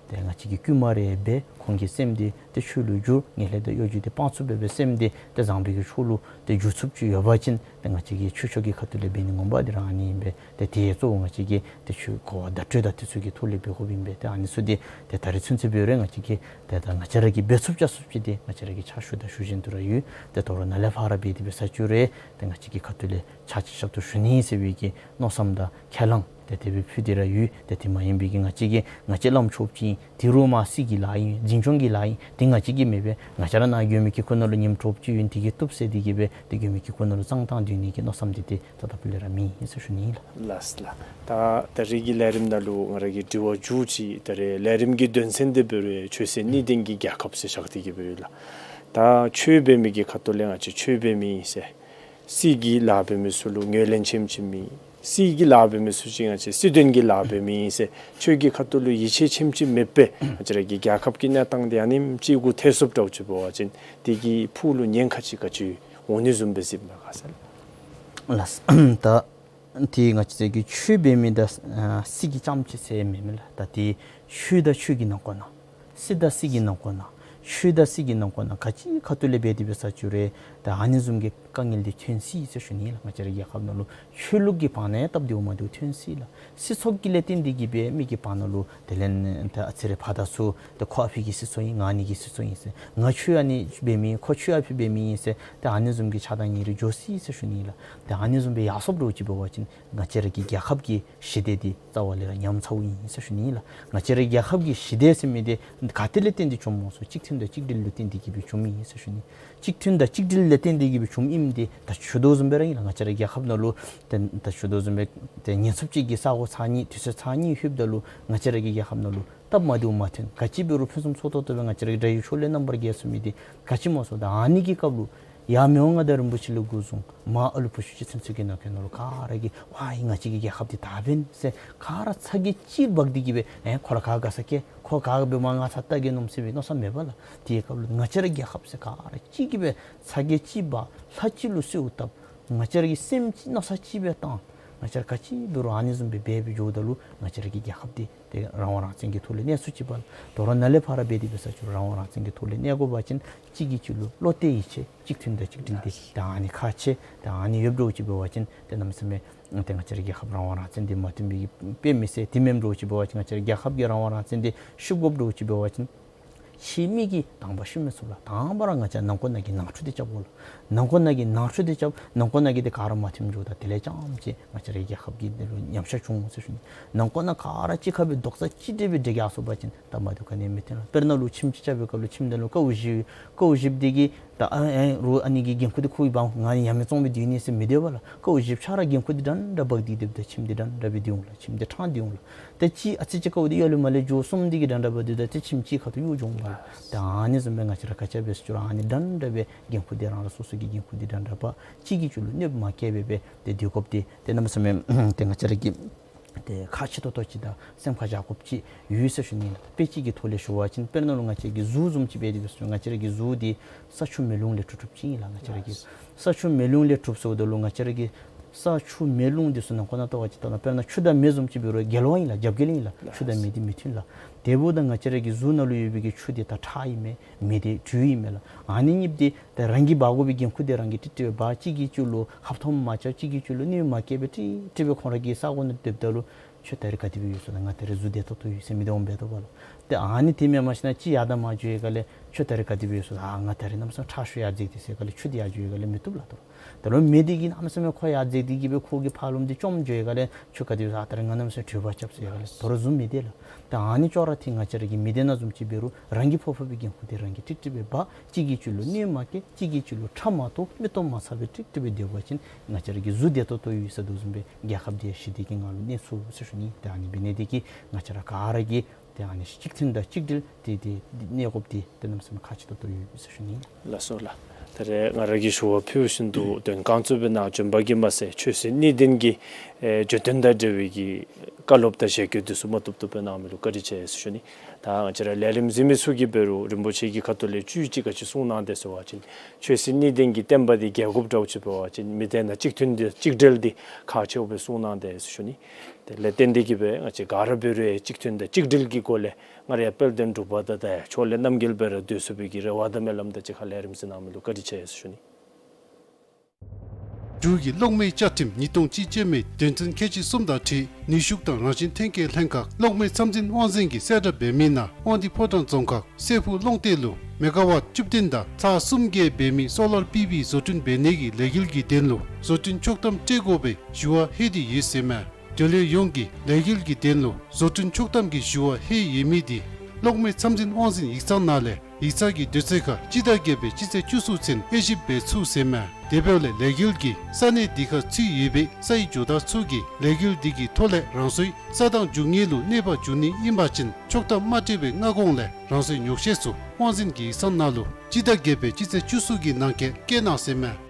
ཏེ་ང་བཅས་ཀྱིས་བསྐུལ་མ་རེ་འབད་ཁོང་གི་སེམས་འདི་ཏེ་ཆོས་ལུ་བསྒྱུར། ངན་ལྷད་དང་གཡོ་སྒྱུ་འདི་སྤང་ཚུགསཔ་སྦེ་སེམས་འདི་ཏེ་བཟང་པོའི་གི་ཕྱོགས་ལུ་ཏེ་འགྱུར་ཚུགསཔ་ཅིག་ཡོད་པ་ཅིན་ཏེ་ང་བཅས་ཀྱིས་ཆོས་ཕྱོགས་ཀྱི་ཁ་ཐུག་ལས་འབད་ནི་ངོ་མ་འདི་ར་ཨ་ནི་ཨིན་པས། ཏེ་དེ་གཙོ་བོ་ང་བཅས་ཀྱིས་ཏེ་ཆོས་གོ་བ་བརྡ་སྤྲོད་དང་དེ་ཚུ་གི་ཐོག་ལས་འབད་དགོཔ་ཨིན་པས། ཏེ་ཨ་ནི་ཚུ་འདི་ཏེ་ད་རེས་ཚུན་ཚོད་འབད་རུང་ང་བཅས་ཀྱིས་ཏེ་ད་ང་བཅས་ར་གིས་འབད་ཚུགསཔ་བྱ་ཚུགསཔ་ཅིག་འདི་ང་བཅས་ར་གིས་ཕྱག་ཞུ་དང་ཞུ་བཞིན་དུ་ར་ཡོད། ཏེ་དོ་རུང་ནཱ་ལས་ཕར་འབད་དེ་འབད་ས་ཅིག་རུང་ཏེ་ང་བཅས་ཀྱི་ཁ་ཐུག་ལས་ཕྱག་ཕྱིད་ཞབས་ཏོག་ཞུ་ནི་ཟེར་བའི་གི་མནོ་བསམ་དང་ཁས་བླངས་ཏེ་དེ་སྦེ་ཕུལ་ཏེ་ར་ཡོད། ཏེ་དེ་མ་ཡིན་པའི་གི་ང་བཅས་ཀྱིས་ང་བཅས་བླམ་ཆོསཔ་ཅིག་ཨིན། དེ་རུང་མ་སྲིད་ཀྱི་ལཱ་ཨིན། འཛིན་སྐྱོང་གི་ལཱ་ཨིན། དེ་ང་བཅས་ཀྱིས་མེན་པས། ང་བཅས་ར་ནཱ་མགོན་པོའི་དཀྱིལ་འཁོར་ནང་ལུ་ཉིནམ་དྲོ་པ་ཅིག་ཡོད། དེ་གིས་བཏུབ་ཟེར་དེ་གིས་སྦེ་ཏེ་མགོན་པོའི་དཀྱིལ་འཁོར་ནང་ལུ་བཙོང་བཏང་སྡོད་ནི་གི་མནོ་བསམ་འདི་ཏེ་ད་ལྟ་བུ་ལས་ར་མེད་ཟེར་ཞུ་ནི་ཨིན་ལགས། ལགས་ལགས། ད་ད་རེས་ཀྱི་ལས་རིམ་ནང་ལུ་ང་ར་གིས་དྲི་བ་མཇུག་ཅིག་ད་རེས་ལས་རིམ་གྱི་དོན་ཚན་འདི་འབད་རུང་ཆོས་སྲིད་གཉིས་ལྡན་གྱི་རྒྱལ་ཁབ་ཟེར་བཞག་སྟེ་གི་འབད་ཡོད་ལགས། ད་ཆོས་འབད་མི་གི་ཁ་ཐུག་ལས་ང་བཅས་ཆོས་འབད་མི་ཨིན་ཟེར། སྲིད་ཀྱི་ལཱ་འབད་མི་ཚུ་ལུ་ངོས་ལེན་ཆེམ་ཆེམ་མེད། སྲིད་ཀྱི་ལཱ་འབད་མི་ཚུ་ཅིག་ང་བཅས་སྲིད་དོན་གྱི་ལཱ་འབད་མི་ཨིན་ཟེར་ཆོས་ཀྱི་ཁ་ཐུག་ལུ་ཡིད་ཆེས་ཆེམ་ཅིག་མེད་པར་ང་བཅས་ར་གི་རྒྱལ་ཁབ་ཀྱི་གནས་སྟངས་འདི་ཨ་ནེམ་ཅིག་གུ་ཐལ་སོངམ་འདྲཝ་ཅིག་འབད་བ་ཅིན་དེ་གི་ཕུགས་ལུ་ཉེན་ཁ་ཅིག་ག་ཅི་འོང་ནི་བཟུམ་སྦེ་གཟིགསཔ་མས་ག་ཟེར་ལགས། ལགས། ད་དེ་ང་བཅས་ཀྱི་ཆོས་འབད་མི་དང་ཨ་སྲིད་ཀྱི་རྐྱངམ་ཅིག་ཟེར་མེན་མས་ལགས། ད་དེ་ཆོས་དང་ཆོས་ཀྱི་ནང་འཁོད་ནང་སྲིད་དང་སྲིད་ཀྱི་ནང་འཁོད་ནང་ཆོས་དང་སྲིད་ཀྱི་ནང་འཁོད་ནང་ག་ཅི་ཁ་ཐུག་ལས་འབད་དེ་འབད་ས་ཅིག་རུང་ད་ཨ་ནི་བཟུམ་གྱི་དཀའ་ངལ་འདི་ཐོན་སྲིད་ཟེར་ཞུ་ནི་ལགས། ང་བཅས་ར་རྒྱལ་ཁབ་ནང་ལུ་ཆོས་ལུགས་ཀྱི་བར་ན་ཡང་སྟབས་བདེཝ་མ་བདེཝ་ཐོན་སྲིད་ལགས། སྲིད་ཚོགས་ཀྱི་ལས་བརྟེན་ཏེ་གིས་སྦེ་མི་གི་བར་ན་ལུ་དེ་ལས་ད་ཨ་ཙི་རེ་ཕར་དང་ཚུར་ཏེ་ཁོ་ཨ་ཕི་གི་སྲིད་ཚོགས་ཨིན་ང་ཨ་ནི་གི་སྲིད་ཚོགས་ཨིན་ཟེར་ང་ཆོས་ཨ་ནི་འབད་མི་ཨིན་ཁོ་ཆོས་ཨ་ཕི་འབད་མི་ཨིན་ཟེར་ཏེ་ཨ་ནི་བཟུམ་གྱི་ཆགས་སྡང་གཉིས་རེ་འགྱོ་སྲིད་ཟེར་ཞུ་ནི་ལགས། ཏེ་ཨ་ནི་བཟུམ་སྦེ་ཡར་སོངམ་འདྲཝ་ཅིག་འབད་བ་ཅིན་ང་བཅས་ར་གི་རྒྱལ་ཁབ་ཀྱི་ཞི་བདེ་འདི་རྩ་བ་ལས་ར་ཉམས་ཚརཝ་ཨིན་ཟེར་ཞུ་ནི་ལགས། ང་བཅས་ར་རྒྱལ་ཁབ་ཀྱི་ཞི་བདེ་ཟེར་མི་འདི་ག་ཏེ་ལས་བརྟེན་ཏེ་བྱུངམ་སྨོ་ཟེར་བ་ཅིན་གཅིག་མཐུན་དང་གཅིག་སྒྲིལ་ལུ་བརྟེན་ཏེ་གིས་སྦེ་བྱུངམ་ཨིན་ཟེར་ཞུ་ནི། གཅིག་མཐུན་དང་གཅིག་སྒྲིལ་ལས་བརྟེན་ཏེ་གིས་སྦེ་བྱུངམ་ཨིནམ་འདི་ད་ཞུ་དོ་བཟུམ་སྦེ་ར་ཨིན་ལགས། ང་བཅས་ར་རྒྱལ་ཁབ་ནང་ལུ་ཏེ་ད་ཞུ་དོ་བཟུམ་སྦེ་ཏེ་ཉེན་ཚབས་ཅིག་གི་ས་གོ་ཚར་གཉིས་དུས་ཚོད་ཚར་གཉིས་ལྷོདཔ་ད་ལུ་ང་བཅས་ར་གི་རྒྱལ་ཁབ་ནང་ལུ་སྟབས་མ་བདེཝ་མ་ཐོན་ག་ཅི་འབད་རུང་ཕུན་སུམ་ཚོགས་ཏོག་ཏོ་སྦེ་ང་བཅས་ར་གི་དགྲ་ཡུལ་ཕྱོགས་ལས་རྣམ་པར་རྒྱལ་ཚུགས་མི་འདི་ག་ཅི་སྨོ་ཟེར་བ་ཅིན་ཨ་ནི་གི་སྐབས་ལུ་ཡར་མི་དབང་མངའ་བདག་རིན་པོ་ཆེ་ལས་འགོ་བཟུང་མར་ཨ་ལུ་བུ་ཤུགས་ཅན་ཚུ་གི་ནང་འཁོད་ནང་ལུ་ག་ར་གིས་ཝའི་ང་བཅས་ཀྱི་རྒྱལ་ཁབ་འདི་དར་བས་ཟེར་ག་ར་ཚ་གྱང་གཅིག་འབག་སྟེ་གིས་སྦེ་ཨེ་ཁོ་ར་ག་དགའ་ས་སྐྱེལ་ཁོ་ག་གིས་སྦེ་མར་ང་ཚ་ལྟ་གེ་མནོ་སྟེ་སྦེ་མནོ་བསམ་མེད་པས་ལགས། དེའི་སྐབས་ལུ་ང་བཅས་ར་རྒྱལ་ཁབ་ཟེར་ག་ར་གཅིག་གིས་སྦེ་ཚ་གྱང་གཅིག་འབག་ལྷ་གཅིག་ལུ་གསོལཝ་བཏབ་ང་བཅས་ར་གི་སེམས་གཅིག་མནོ་བསམ་གཅིག་སྦེ་བཏང་ང་བཅས་ར་ག་ཅི་འབད་རུང་ཨ་ནི་བཟུམ་སྦེ་འབད་སྦེ་འགྱོཝ་ད་ལུ་ང་བཅས་ར་གི་རྒྱལ་ཁབ་འདི་ཏེ་རང་དབང་རང་བཙན་གྱི་ཐོག་ལས་གནས་ཚུགས་ཅི་པ་ལགས། དོ་རུང་ནཱ་ལས་ཕར་འབད་དེ་འབད་ས་ཅིག་རུང་རང་དབང་རང་བཙན་གྱི་ཐོག་ལས་གནས་དགོ་པ་ཅིན་གཅིག་གིས་གཅིག་ལུ་བློ་གཏད་ཡིད་ཆེས་གཅིག་མཐུན་དང་གཅིག་སྒྲིལ་འདི་ད་ཨ་ནི་ཁག་ཆེ། ད་ཨ་ནི་ཡོདཔ་འདྲཝ་ཅིག་འབད་བ་ཅིན་ཏེ་གནམ་མེད་ས་མེད་ཏེ་ང་བཅས་ར་རྒྱལ་ཁབ་རང་དབང་རང་བཙན་འདི་མ་ཐོན་པའི་དཔེ་མི་སྲིད། དེ་མེནམ་འདྲཝ་ཅིག་འབད་བ་ཅིན་ང་བཅས་ར་རྒྱལ་ཁབ་ཀྱི་རང་དབང་རང་བཙན་འདི་ཤུགས་དགོཔ་འདྲཝ་ཅིག་འབད་བ་ཅིན་ཕྱི་མི་གིས་དང་པ་ཤུགས་མི་ཚུགས་ལགས། དང་པ་ར་ང་བཅས་ནང་འཁོད་ནང་གི་ནང་འཁྲུག་འདི་རྐྱབ་དགོ་ལགས། ནང་འཁོད་ནང་གི་ནང་འཁྲུག་འདི་རྐྱབ་ནང་འཁོད་ནང་གི་འདི་ག་ར་མ་ཐོནམ་འགྱོཝ་ད་དེ་ལས་རྐྱངམ་ཅིག་ང་བཅས་ར་རྒྱལ་ཁབ་ཀྱི་འདི་ལུ་ཉམས་ཆག་འབྱུང་འོང་ཟེར་ཞུ་ནི། ནང་འཁོད་ནང་ག་ར་གཅིག་ཁར་སྦེ་རྡོག་རྩ་གཅིག་སྒྲིལ་སྦེ་འདི་གིས་ཡར་སོང་པ་ཅིན་སྟབས་མ་བདེཝ་ག་ནི་ཡང་མི་ཐོན་ལགས། དཔེར་ན་ལུ་ཁྱིམ་ཅིག་རྐྱབ་པའི་སྐབས་ལུ་ཁྱིམ་འདི་ནང་ལུ་ཀཝ་བཞི་ཡོད། ཀཝ་བཞི་འདི་གིས་ད་ཨ་ཨེ་རོགས་ཨ་ནི་གི་འགན་ཁུར་འདི་ཁོ་གིས་འབག་འོང་ང་ཡང་མེན་བཙོང་སྦེ་སྡོད་ནི་ཟེར་མི་སྡོད་པས་ལགས། ཀཝ་བཞི་ཆ་ར་འགན་ཁུར་འདི་འདྲན་འདྲ་འབག་སྟེ་སྡོདཔ་ད་ཁྱིམ་འདི་འདྲན་འདྲ་སྦེ་སྡོད་འོང་ལགས། ཁྱིམ་འདི་ཕྲང་སྟེ་སྡོད་འོང་ལགས། ཏེ་གཅིག་ཨ་ཙི་ཅིག་ཀཝ་འདི་གཡོག་ལས་མ་ལས་འགྱོ། གསུམ་འདི་གིས་འདྲན་འདྲ་འབག་སྡོདཔ་ད་ཏེ་ཁྱིམ་གཅིག་ཁ་ཐུག་གཡོག་འགྱོ་འོང་པས་ལགས། ཏེ་ཨ་ནི་བཟུམ་སྦེ་ང་བཅས་ར་ག་ཅི་འབད་ཟེར་ཅི་རུང་ཨ་ནི་འདྲན་འདྲ་སྦེ་འགན་ཁུར་འདི་རང་རང་སོ་སོ་གི་འགན་ཁུར་འདི་འདྲན་འདྲ་འབག་གཅིག་གིས་གཅིག་ལུ་གནོདཔ་མ་བཀལ་བར་སྦེ་ཏེ་སྡོད་དགོཔ་འདི་ཏེ་གནམ་མེད་ས་མེད་ཏེ་ང་བཅས་ར་གི་ཏེ་ཁག་ཆེ་ཏོག་ཏོ་ཅིག་དང་སེམས་ཁར་བཞག་དགོཔ་ཅིག་ཡོད་ཟེར་ཞུ་ནི་ལགས། དཔེ་ཅིག་གི་ཐོག་ལས་ཞུ་བ་ཅིན་དཔེར་ན་ལུ་ང་བཅས་ཀྱི་གཟུགས་བཟུམ་ཅིག་འབད་དེ་འབད་ས་ཅིན་ང་བཅས་ར་གི་གཟུགས་འདི་ས་ཆུ་མེ་རླུང་ལས་གྲུབ་གྲུབ་ཅིག་ཨིན་ལགས། ང་བཅས་ར་གི་ས་ཆུ་མེ་རླུང་ལས་གྲུབ་ཟེརཝ་ད་ལུ་ང་བཅས་ར་གི་ས་ཆུ་མེ་རླུང་འདི་ཚུ་ནང་འཁོད་ནང་ལྟ་བ་ཅིན་ད་ལྟོ་དཔེར་ན་ཆུ་དང་མེ་བཟུམ་ཅིག་འབད་རུང་རྒྱལ་བ་ཨིན་ལགས། རྒྱབ་འགལ་ཨིན་ལགས། ཆུ་དང་མེ་འདི་མི་མཐུན་ལགས། དེ་འབདཝ་ད་ང་བཅས་ར་གི་གཟུགས་ནང་ལུ་ཡོད་པའི་གི་ཆུ་འདི་ད་ཁྲག་ཨིན་མས། མེ་འདི་དྲོད་ཨིན་མས་ལགས། ཨ་ནི་གཉིས་འདི་ད་རང་གིས་འབག་དགོ་པའི་འགན་ཁུར་འདི་རང་གིས་ཀྲིག་ཀྲི་སྦེ་འབག། གཅིག་གིས་གཅིག་ལུ་ཧབ་ཐོབ་མ་རྐྱབ། གཅིག་གིས་གཅིག་ལུ་གནོདཔ་མ་བཀལ་བར་ཀྲིག་ཀྲི་སྦེ་ཁོང་ར་གི་ས་གོ་ནང་སྡོདཔ་ད་ལུ་ཁྱོད་ད་རིས་ག་དེ་སྦེ་ཡོད་སོང་ན། ང་ད་རིས་གཟུགས་བདེ་ཏོག་ཏོ་ཡོད་ཟེར་མི་འདི་འོང་འབད་དོ་བ་ལགས། ཏེ་ཨ་ནི་དེ་མེན་པར་ཞིན་ན་གཅིག་ཡར་དང་མར་འགྱོ་བའི་སྒང་ལས་ཁྱོད་ད་རིས་ག་དེ་སྦེ་ཡོད་སོང་། ཨ་ང་ད་རིས་གནམ་མེད་ས་མེད་ཁྲག་ཤུགས་ཡར་འཛེགས་ཏེ་ཟེར་སྒང་ལས་ཆུ་འདི་ཡར་འགྱོ་བའི་སྒང་ལས་མི་བཏུབ་ལགས། ད་རུང་ད་རུང་མེ་འདི་གིས་གནམ་མེད་ས་མེད་ཁོ་ཡར་འཛེགས་ཏེ་གིས་སྦེ་ཁོ་གི་ཕར་ལུ་འདི་བཅོམ་འགྱོ་བའི་སྒང་ལས་ཁྱོད་ག་དེ་སྦེ་ཡོད་སོང་། ཨ་ད་རིས་ང་གནམ་མེད་ས་མེད་དྲོད་འབར་རྐྱབ་ཟེར་སྒང་ལས་ད་རུང་གཟུགས་མི་བདེ་ལགས། ད་ཨ་ནི་ཅོག་ར་འཐད་ང་བཅས་ར་གི་མི་སྡེ་ནང་བཟུམ་ཅིག་འབད་རུང་རང་གིས་ཕོག་ཕོག་པའི་འགན་ཁུར་འདི་རང་གིས་ཀྲིག་ཀྲི་སྦེ་འབག། གཅིག་གིས་གཅིག་ལུ་གནོདཔ་མ་བཀལ། གཅིག་གིས་གཅིག་ལུ་ཁྲག་མ་གཏོགས་མིག་ཏོ་མ་ཚ་བར་ཀྲིག་ཀྲི་སྦེ་སྡོད་པ་ཅིན་ང་བཅས་ར་གི་གཟུགས་བདེ་ཏོག་ཏོ་ཡོད་ཟེར་དོ་བཟུམ་སྦེ་རྒྱལ་ཁབ་འདི་ཞི་བདེ་གི་ངང་ལུ་གནས་ཚུགས་ཟེར་ཞུ་ནི། ཏེ་ཨ་ནི་འབད་ནི་འདི་གིས་ང་བཅས་ར་ག་ར་གིས་ཏེ་ཨ་ནི་གཅིག་མཐུན་དང་གཅིག་སྒྲིལ་འདི་ཏེ་གནས་དགོཔ་འདི་ཏེ་གནམ་མེད་ས་མེད་ཁག་ཆེ་ཏོག་ཏོ་ཡོད་ཟེར་ཞུ་ནི། ལགས་སོ་ལགས། ད་རེས་ང་ར་གིས་ཞུ་བ་ཕུལ་བཞིན་དུ་དོན་རྐང་གཙོ་སྦེ་ནཱ་བྱོན་པ་གིས་མ་ཚད་ཆོས་སྲིད་གཉིས་ལྡན་གྱི་ཨེ་བརྗོད་དོན་དང་འབྲེལ་བའི་གི་བཀའ་སློབ་དང་ཞལ་བཀོད་འདི་ཚུ་མ་བཏུབ་བཏུབ་སྦེ་གནང་མི་ལུ་བཀའ་དྲིན་ཆེ་ཟེར་ཞུ་ནི། ད་ང་བཅས་ར་ལས་རིམ་གཟིགས་མི་ཚུ་གིས་འབད་རུང་རིན་པོ་ཆེ་གིས་ཁ་ཐུག་ལས་བཅུད་ཅིག་ག་ཅི་གསུངས་གནང་དེས་ཟེར་བ་ཅིན་ཆོས་སྲིད་གཉིས་ལྡན་གྱི་བསྟན་པ་འདི་རྒྱས་དགོཔ་འདྲཝ་ཅིག་འབད་བ་ཅིན་མི་སྡེ་ནང་གཅིག་མཐུན་འདི་གཅིག་སྒྲིལ་འདི་ཁག་ཆེཝ་སྦེ་གསུངས་གནང་དེས་ཟེར་ཞུ་ནི། དེ་ལས་བརྟེན་ཏེ་གིས་སྦེ་ང་བཅས་ག་ར་འབད་རུང་གཅིག་མཐུན་དང་གཅིག་སྒྲིལ་གྱི་སྒོ་ལས་སྔར་ཡང་དཔལ་ལྡན་འབྲུག་པ་དང་ད་ཕྱོགས་ལས་རྣམ་རྒྱལ་སྦེ་ར་སྡོད་ཚུགས་པའི་གི་རེ་བ་དང་སྨོན་ལམ་དང་གཅིག་ཁར་ལས་རིམ་གཟིགས་གནང་མི་ལུ་བཀའ་དྲིན་ཆེ་ཟེར་ཞུ་ནི། འབྲུག་གི་གློག་མེའི་བཅའ་ཁྲིམས་ཉིས་སྟོང་གཅིག་ཅན་མའི་དོན་ཚན་ཁལ་གཅིག་གསུམ་དང་འཁྲིལ་ནུས་ཤུགས་དང་རང་བཞིན་ཐོན་སྐྱེད་ལྷན་ཁག་གློག་མེ་ཚད་འཛིན་དབང་འཛིན་གྱིས་གསལ་བསྒྲགས་འབད་མི་ནང་དབང་འདུས་ཕོ་བྲང་རྫོང་ཁག་སྲད་ཕུག་གློང་སྟེང་ལུ་མེ་ག་ཝཊ་བཅུ་བདུན་དང་ཚག་གསུམ་བརྒལ་འབད་མི་སོ་ལར་པི་ཝི་བཟོ་སྐྲུན་འབད་ནི་གི་ལས་འགུལ་གྱི་དོན་ལུ་བཟོ་སྐྲུན་ཆོག་ཐམ་སྤྲོད་དགོ་པའི་ཞུ་བ་ལྷོད་དེ་ཡོད་ཟེར་མས། འབྲེལ་ཡོད་ཡོངས་ཀྱིས་ལས་འགུལ་གྱི་དོན་ལུ་བཟོ་སྐྲུན་ཆོག་ཐམ་གྱི་ཞུ་བ་ལྷོད་ཡོད་མི་འདི་གློག་མེ་ཚད་འཛིན་དབང་འཛིན་ཡིག་ཚང་ནང་ལས་ཡིག་ཚང་གི་དུས་ཚོད་ཁར་སྤྱི་ཟླ་བརྒྱད་པའི་སྤྱི་ཚེས་བཅུ་གསུམ་ཚུན་དབྱེ་ཞིབ་འབད་ཚུགས་ཟེར་མས། དེ་འབདཝ་ལས་ལས་འགུལ་གྱི་ས་གནས་འདི་ཁར་ཚུད་ཡོད་པའི་སའི་ཇོ་བདག་ཚུ་གིས་ལས་འགུལ་འདི་གི་ཐོག་ལས་རང་སོའི་ས་དང་རྒྱུ་དངོས་ལུ་གནོད་པ་འབྱུང་ནི་ཨིན་པ་ཅིན་ཆོག་ཐམ་མ་སྤྲོད་པའི་སྔ་གོང་ལས་རང་སོའི་ཉོགས་བཤད་ཚུ་དབང་འཛིན་གྱི་ཡིག་ཚང་ནང་ལུ་སྤྱི་ཟླ་བརྒྱད་པའི་སྤྱི་ཚེས་བཅུ་གསུམ་གྱི་ནང་འཁོད་བཀོད་གནང་ཟེར་མས།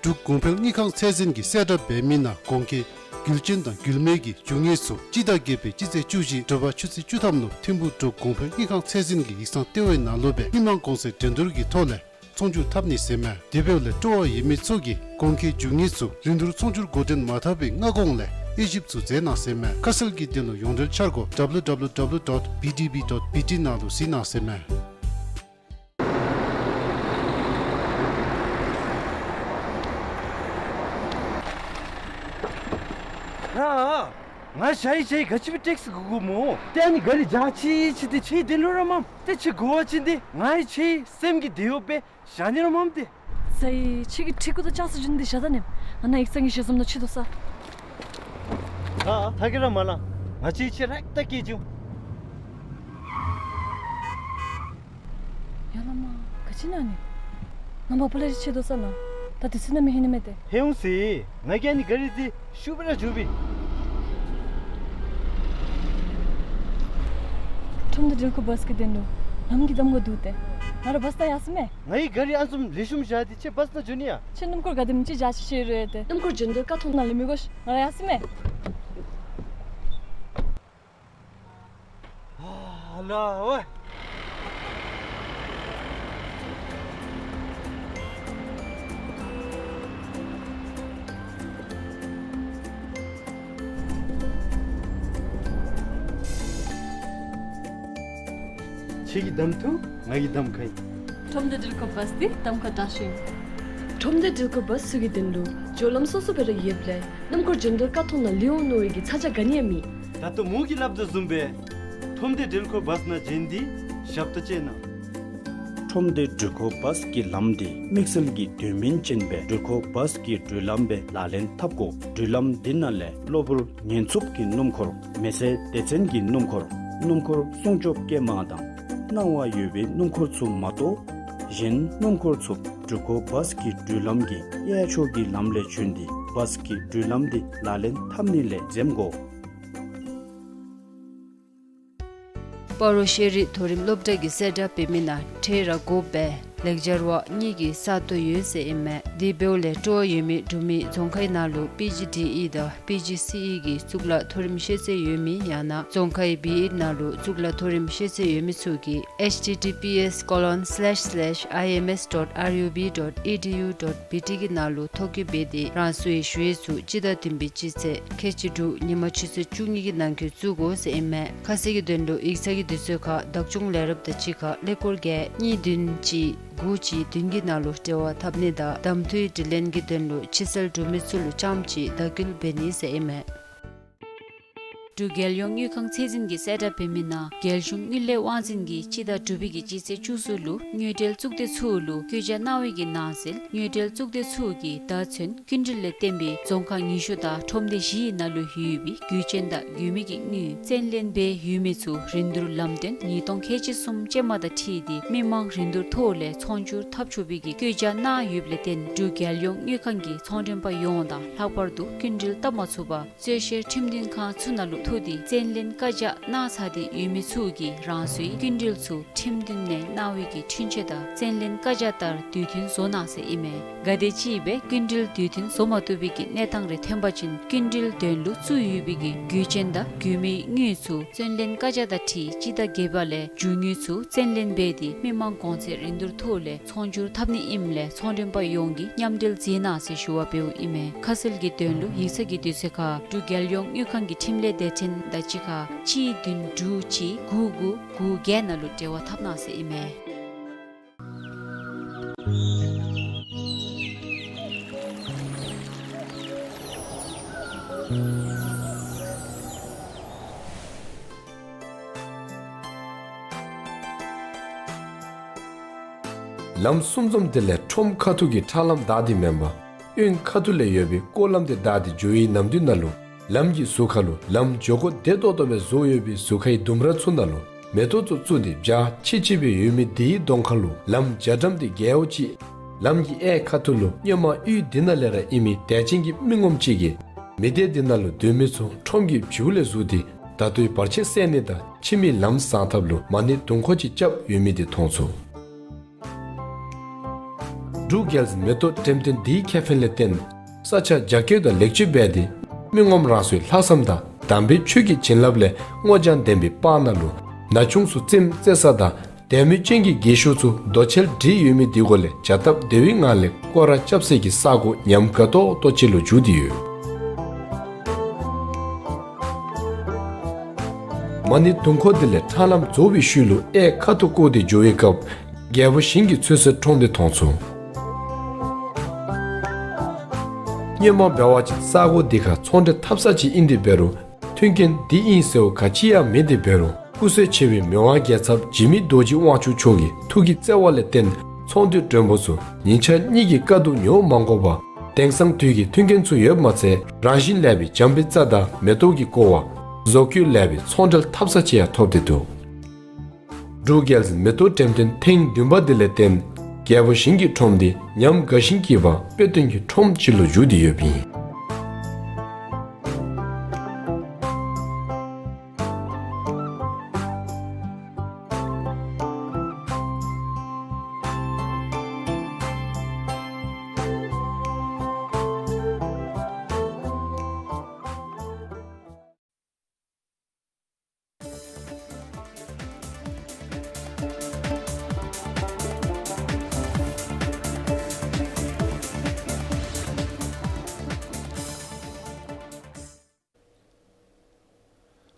འབྲུག་གོང་འཕེལ་དངུལ་ཁང་ཚད་འཛིན་གྱིས་གསལ་བསྒྲགས་འབད་མི་ནང་གོང་འཁོད་རྒྱུ་རྐྱེན་དང་རྒྱུ་མེད་ཀྱི་རྒྱུ་དངོས་ཚུ་སྤྱི་ཟླ་བརྒྱད་པའི་སྤྱི་ཚེས་བཅུ་བཞི་དྲོ་པ་ཆུ་ཚོད་བཅུ་ཐམ་ལུ་ཐིམ་ཕུག་འབྲུག་གོང་འཕེལ་དངུལ་ཁང་ཚད་འཛིན་གྱི་ཡིག་ཚང་ལྟེ་བའི་ནང་ལུ་སྦེ་མི་མང་གོང་ཚད་འགྲན་བསྡུར་གྱི་ཐོག་ལས་ཚོང་བསྒྱུར་འཐབ་ནི་ཟེར་མས། དེ་འབདཝ་ལས་སྤྲོ་བ་ཡོད་མི་ཚུ་གིས་གོང་འཁོད་རྒྱུ་དངོས་ཚུ་རིན་བསྡུར་ཚོང་བསྒྱུར་འགོ་འདྲེན་མ་འཐབ་པའི་སྔ་གོང་ལས་དབྱེ་ཞིབ་ཚུ་མཛད་གནང་ཟེར་མས། ཁ་གསལ་གྱི་དོན་ལུ་ཡོངས་འབྲེལ་འཆར་སྒོ་W W W dot B D B dot B T ནང་ལུ་གཟིགས་གནང་ཟེར་མས། ར། ང་ཞ་ཡི་ཞ་ཡི་ག་ཅི་སྦེ་ཊེག་སི་གོ་དགོཔ་སྨོ། ཏེ་ཨ་ནི་ག་རི་འཇག་ཅི་ཅི་ཏེ་ཁྱོད་དེ་ལུ་ར་མམ། ཏེ་ཁྱོད་གོ་བ་ཅིན་ཏེ་ང་ཡང་ཁྱོད་སེམས་ཀྱི་དེ་ཡོད་པས། ཞག་ནི་ར་མམ་ཏེ། ས་ཡི་ཁྱོད་ཀྱི་ཁྲི་གུ་དང་ལྕང་ས་བྱིན་ཏེ་ཞག་ད་ནེམ། ང་ནཱ་ཡིག་ཚང་གི་ཞལ་འཛོམས་ནང་ཅིག་སྡོད་ས། ཨ་ད་གི་ར་མ་ལང་། ང་ཅིག་ཁྱོད་རེག་ད་སྐྱེལ་བྱིན། ཡ་ལ་མ། ག་ཅི་ཨིན་ན་ཨ་ནི། ང་མ་པ་ལས་ཅིག་སྡོད་ས་ནང་། ད་དུས་ཚོད་ནང་མི་ཧེ་ནི་མས་ཏེ། ཧེ་འོང་ཟེར། ང་གིས་ཨ་ནི་ག་རི་འདི་ཤུགས་སྦེ་ར་འཇུ་བི། ཁྲོམ་སྡེ་འགྲུལ་འཁོར་བཱས་ཀྱི་དོན་ལུ་ལམ་གྱི་གདམ་ཁ་འདུག་སྟེ། ང་ར་བཱས་ནང་ཡར་སོང་མས། ང་གིས་ག་རི་ཨ་ནི་བཟུམ་ལེགས་ཤོམ་བཞག་སྟེ་ཁྱོད་བཱས་ནང་འགྱོ་ནི་ཡ། ཁྱོད་སྣུམ་འཁོར་ག་དེམ་ཅིག་འཇག་ཅི་ཤེས་རུང་ཡ་ཏེ། སྣུམ་འཁོར་འགྱོ་དོ་ཁ་ཐུག་ནང་ལས་མི་དགོ་ཤིག། ང་ར་ཡར་སོང་མས། ཨ་ལ་ཝེ། ཁྱོད་ཀྱིས་གདམ་ཐུབ། ང་གིས་གདམ་ཁ་ཨིན། ཁྲོམ་སྡེ་འགྲུལ་འཁོར་བཱས་འདི་གདམ་ཁ་དྲག་ཤོས་ཨིན། ཁྲོམ་སྡེ་འགྲུལ་འཁོར་བཱས་ཚུ་གི་དོན་ལུ་སྦྱོར་ལམ་སོ་སོ་སྦེ་ར་ཡོདཔ་ལས་སྣུམ་འཁོར་འགྱོ་དོ་ཁ་ཐུག་ནང་ལུས་འོང་མནོ་བའི་གི་ཚ་གྱང་ག་ནི་ཡང་མེད། ད་ལྟོ་མོ་གིས་སླབ་དོ་བཟུམ་སྦེ་ཁྲོམ་སྡེ་འགྲུལ་འཁོར་བཱས་ནང་བྱོན་ཏེ་ཞབས་ཏོག་སྤྱོད་གནང་། ཁྲོམ་སྡེ་འགྲུལ་འཁོར་བཱས་ཀྱི་ལམ་འདི་དམིགས་བསལ་གྱི་དོན་སྨིན་ཅན་སྦེ་འགྲུལ་འཁོར་བཱས་ཀྱི་འགྲུལ་ལམ་སྦེ་ལག་ལེན་འཐབ་དགོ། འགྲུལ་ལམ་འདི་ནང་ལས་གློ་བུར་ཉེན་འཚུབ་ཀྱི་སྣུམ་འཁོར། མེ་སྲེག་སྡེ་ཚན་གྱི་སྣུམ་འཁོར། སྣུམ་འཁོར་སྲུང་སྐྱོབ་སྐྱེལ་མ་དང་སྣང་བ་ཡོད་པའི་སྣུམ་འཁོར་ཚུ་མ་གཏོགས་གཞན་སྣུམ་འཁོར་ཚུ་འགྲུལ་འཁོར་བཱས་ཀྱི་འགྲུལ་ལམ་གྱི་གཡས་ཕྱོགས་ཀྱི་ལམ་ལས་བྱོན་ཏེ་བཱས་ཀྱི་འགྲུལ་ལམ་འདི་ལག་ལེན་འཐབ་ནི་ལས་འཛེམ་དགོ། སྤ་རོ་ཤེས་རིག་མཐོ་རིམ་སློབ་གྲྭ་གིས་གསལ་བསྒྲགས་འབད་མི་ནང་ཁྲལ་ར་དགོ་པའི་ལེགས་སྦྱར་བ་གཉིས་ཀྱི་ས་སྟོང་ཡོད་ཟེར་ཨིན་མས། དེ་འབདཝ་ལས་སྤྲོ་བ་ཡོད་མི་འབྲུག་མི་རྫོང་ཁའི་ནང་ལུ་པི་ཇི་ཌི་ཨི་དང་པི་ཇི་སི་ཨི་གི་གཙུག་ལག་མཐོ་རིམ་ཤེས་ཚད་ཡོད་མི་ཡང་ན་རྫོང་ཁའི་བི་ཨེཌ་ནང་ལུ་གཙུག་ལག་མཐོ་རིམ་ཤེས་ཚད་ཡོད་མི་ཚུ་གིས་ཨེཆ་ཊི་ཊི་པི་ཨེསི་ཀོ་ལོན་སི་ལེཤ་སི་ལེཤ་ཨའི་ཨེམ་ཨེསི་ཌོཊ་ཨར་ཡུ་བི་ཌོཊ་ཨི་ཌི་ཡུ་ཌོཊ་བི་ཊི་གི་ནང་ལུ་ཐོ་བཀོད་འབད་དེ་རང་སོའི་ཞུ་ཡིག་ཚུ་སྤྱི་ཟླ་བདུན་པའི་སྤྱི་ཚེས་ཁལ་གཅིག་དྲུག་ཉིན་མ་ཆུ་ཚོད་བཅུ་གཉིས་ཀྱི་ནང་འཁོད་བཙུགས་དགོ་ཟེར་ཨིན་མས། ཁ་གསལ་གྱི་དོན་ལུ་ཡིག་ཚང་གི་དུས་ཚོད་ཁར་བདག་སྐྱོང་ལས་རོགསཔ་དང་གཅིག་ཁར་ཀླད་ཀོར་བརྒྱད་གཉིས་བདུན་གཅིག་དགུ་གཅིག་བདུན་གྱི་ནང་ལུ་འབྲེལ་བ་འཐབ་ནི་དང་གདམ་འཐུའི་དྲི་ལན་གྱི་དོན་ལུ་ཕྱི་གསལ་འབྲུག་མི་ཚུ་ལུ་རྐྱངམ་གཅིག་བརྡ་བསྐུལ་འབད་ནི་ཟེར་ཨིན་མས། འབྲུག་རྒྱལ་ཡོངས་དངུལ་ཁང་ཚད་འཛིན་གྱིས་གསལ་བསྒྲགས་འབད་མི་ནང་རྒྱལ་གཞུང་དངུལ་ལས་དབང་འཛིན་གྱིས་སྤྱི་ཟླ་དྲུག་པའི་གི་སྤྱི་ཚེས་བཅུ་གསུམ་ལུ་དངུལ་འབྲེལ་གཙུག་སྡེ་ཚུ་ལུ་བཀོད་རྒྱ་གནང་བའི་གི་ནང་གསེས་དངུལ་འབྲེལ་གཙུག་སྡེ་ཚུ་གིས་ད་ཚུན་སྐྱིན་འགྲུལ་ལས་བརྟེན་པའི་རྫོང་ཁག་ཉི་ཤུ་དང་ཁྲོམ་སྡེ་བཞིའི་ནང་ལུ་ཡོད་པའི་རྒྱུ་ཅན་དང་རྒྱུས་མེད་ཀྱི་དངུལ་བཙན་ལེན་འབད་ཡོད་མི་ཚུ་རིན་བསྡུར་ལམ་སྟོན་ཉིས་སྟོང་ཁལ་གཅིག་གསུམ་ཅན་མ་དང་འཁྲིལ་ཏེ་མི་མང་རིན་བསྡུར་ཐོག་ལས་ཚོང་བསྒྱུར་འཐབ་ཆོག་པའི་གི་བཀོད་རྒྱ་གནང་ཡོདཔ་ལས་བརྟེན་འབྲུག་རྒྱལ་ཡོངས་དངུལ་ཁང་གི་ཚོང་མགྲོན་པ་ཡོངས་དང་ལྷག་པར་དུ་སྐྱིན་འགྲུལ་བཏབ་མ་ཚུགས་པར་རྩོད་བཤེར་ཁྲིམས་མཐུན་ཁང་ཚུ་ནང་ལུ་ཐུག་སྟེ་བཙན་ལེན་བཀའ་རྒྱ་གནང་ཚར་ཏེ་ཡོད་མི་ཚུ་གིས་རང་སོའི་སྐྱིན་འགྲུལ་ཚུ་ཁྲིམས་མཐུན་ནང་གནང་བའི་གི་འཁྲུན་ཆོད་དང་བཙན་ལེན་བཀའ་རྒྱ་ལྟར་དུས་མཐུན་བཟོ་གནང་ཟེར་ཨིན་མས། གལ་ཏེ་ཅིག་སྦེ་སྐྱིན་འགྲུལ་དུས་མཐུན་བཟོ་མ་བཏུབ་པའི་གི་གནས་སྟངས་རེ་ཐོན་པ་ཅིན་སྐྱིན་འགྲུལ་དོན་ལུ་བཙུགས་ཡོད་པའི་གི་རྒྱུ་ཅན་དང་རྒྱུས་མེད་དངུལ་ཚུ་བཙན་ལེན་བཀའ་རྒྱ་དང་འཁྲིལ་སྤྱི་ཟླ་བརྒྱད་པ་ལས་རྒྱུ་དངུལ་ཚུ་བཙན་ལེན་འབད་དེ་མི་མང་གོང་ཚད་རིན་བསྡུར་ཐོག་ལས་ཚོང་བསྒྱུར་འཐབ་ནི་ཨིནམ་ལས་ཚོང་མགྲོན་པ་ཡོངས་ཀྱིས་མཉམ་འབྲེལ་མཛད་གནང་ཟེར་ཞུ་བ་འབདཝ་ཨིན་མས། ཁ་གསལ་གྱི་དོན་ལུ་ཡིག་ཚང་གི་དུས་ཚོད་ཁར་འབྲུག་རྒྱལ་ཡོངས་དངུལ་ཁང་གི་འཕྲིན་ལས་སྡེ་ཚན་དང་གཅིག་ཁར་གཅིག་བདུན་དྲུག་གཅིག་དགུ་དགུ་དགུ་བརྒྱད་ནང་ལུ་འབྲེལ་བ་འཐབ་གནང་ཟེར་ཨིན་མས། ལམ་གསུམ་འཛོམས་དེ་ལས་ཁྲོམ་ཁ་ཐུག་གི་ཁྲ་ལམ་བདའ་སྟེ་མེན་པར་གཡོན་ཁ་ཐུག་ལས་ཡོད་པའི་སྐོར་ལམ་དེ་བདའ་སྟེ་འགྱོ་བའི་ནམ་དུས་ནང་ལུ་ལམ་གྱི་ཟུར་ཁ་ལུ་ལམ་འགྱོ་སྒོ་བདེ་ཏོག་ཏོ་སྦེ་བཟོ་ཡོད་པའི་ཟུར་ཁའི་ལྡུམ་ར་ཚུ་ནང་ལུ་མེ་ཏོག་ཚུ་བཙུགས་ཏེ་འཇའ་ཆི་ཆི་སྦེ་ཡོད་མི་དེའི་གདོང་ཁ་ལུ་ལམ་རྒྱ་གྲམ་དེ་རྒྱལཝ་ཅིག། ལམ་གྱི་གཡས་ཁ་ཐུག་ལུ་སྔོན་མ་གཡུས་འདི་ནང་ལས་ར་ཨིན་མི་དད་ཅན་གྱི་མི་ངོམ་ཅིག་གིས་མི་སྡེ་འདི་ནང་ལུ་སྡོད་མི་ཚུ་ཁྲོམ་གྱི་བྱིའུ་ལས་བཟུང་སྟེ་ད་ལྟོའི་བར་ཆད་སེལ་ནི་དང་ཕྱི་མའི་ལམ་བཟང་ཐབས་ལུ་མ་ཎི་དུང་འཁོར་ཅིག་རྐྱབ་ཡོད་མི་དེ་མཐོང་ཚུགས། འབྲུག་རྒྱལ་མེ་ཏོག་འགྲེམས་སྟོན་འདིའི་ཁེ་ཕན་ལས་བརྟེན་ས་ཆ་རྒྱ་སྐྱེད་དང་ལེགས་བཅོས་འབད་དེ་མི་ངོམ་རང་སོའི་ལྷག་བསམ་དང་དམ་པའི་ཆོས་ཀྱི་བྱིན་རླབས་ལས་སྔོ་ལྗང་ལྡན་པའི་སྤང་ནང་ལུ་ན་ཆུང་ཚུ་རྩེདམོ་རྩེ་ས་དང་དད་མོས་ཅན་གྱི་རྒས་ཤོས་ཚུ་རྡོ་གཅལ་སྒྲིག་ཡོད་མི་འདི་གུ་ལས་བྱ་སྟབས་བདེ་བའི་ངང་ལས་སྐོར་ར་རྐྱབ་སའི་གི་ས་གོ་ཉམས་དགའ་ཏོག་ཏོ་ཅིག་ལུ་འགྱུར་ཏེ་ཡོད། མ་ཎི་དུང་འཁོར་འདི་ལས་ཁྲ་ལམ་རྫོགས་པའི་ཤུལ་ལུ་གཡས་ཁ་ཐུག་བསྐོར་ཏེ་འགྱོ་བའི་སྐབས་རྒྱལ་པོ་ཞིང་གི་ཚོད་བསྲེ་ཁྲོམ་འདི་མཐོང་ཚུགས། སྔོན་མ་འབད་བ་ཅིན་ས་གོ་འདི་ཁར་ཚོང་འབྲེལ་འཐབ་ས་ཅིག་ཨིན་ཏེ་འབད་རུང་མཐུན་རྐྱེན་འདི་ཨིན་ཟེར་བ་ག་ཅི་ཡང་མེད་དེ་འབད་རུང་སྐུ་སྲོག་ཆེ་བའི་མི་དབང་རྒྱལ་ཚབ་འཇིགས་མེད་རྡོ་རྗེ་དབང་ཕྱུག་མཆོག་གི་ཐུགས་ཀྱི་བརྩེ་བ་ལས་བརྟེན་ཚོང་འདུས་མགྲོན་པོ་ཚུ་ཉིན་ཞག་གཉིས་ཀྱི་དཀའ་སྡུག་མྱོང་མ་དགོ་པར་དེང་སང་དུས་ཀྱི་མཐུན་རྐྱེན་ཚུ་ཡོདཔ་མ་ཚད་རང་བཞིན་ལེགས་པའི་བྱམས་པའི་རྩྭ་དང་མེ་ཏོག་གི་ཀོ་བ་བཟོ་བཀོད་ལེགས་པའི་ཚོང་འབྲེལ་འཐབ་ས་ཅིག་ཡང་ཐོབ་སྟེ་འདུག། འབྲུག་རྒྱལ་མེ་ཏོག་འགྲེམས་སྟོན་ཐེངས་བདུན་པ་འདི་ལས་བརྟེན་རྒྱལ་པོ་ཞིང་གི་ཁྲོམ་འདི་ཉམས་དགའ་ཞིང་སྐྱིད་པ་དཔེ་སྟོན་གྱི་ཁྲོམ་ཅིག་ལུ་འགྱུར་ཏེ་ཡོདཔ་ཨིན།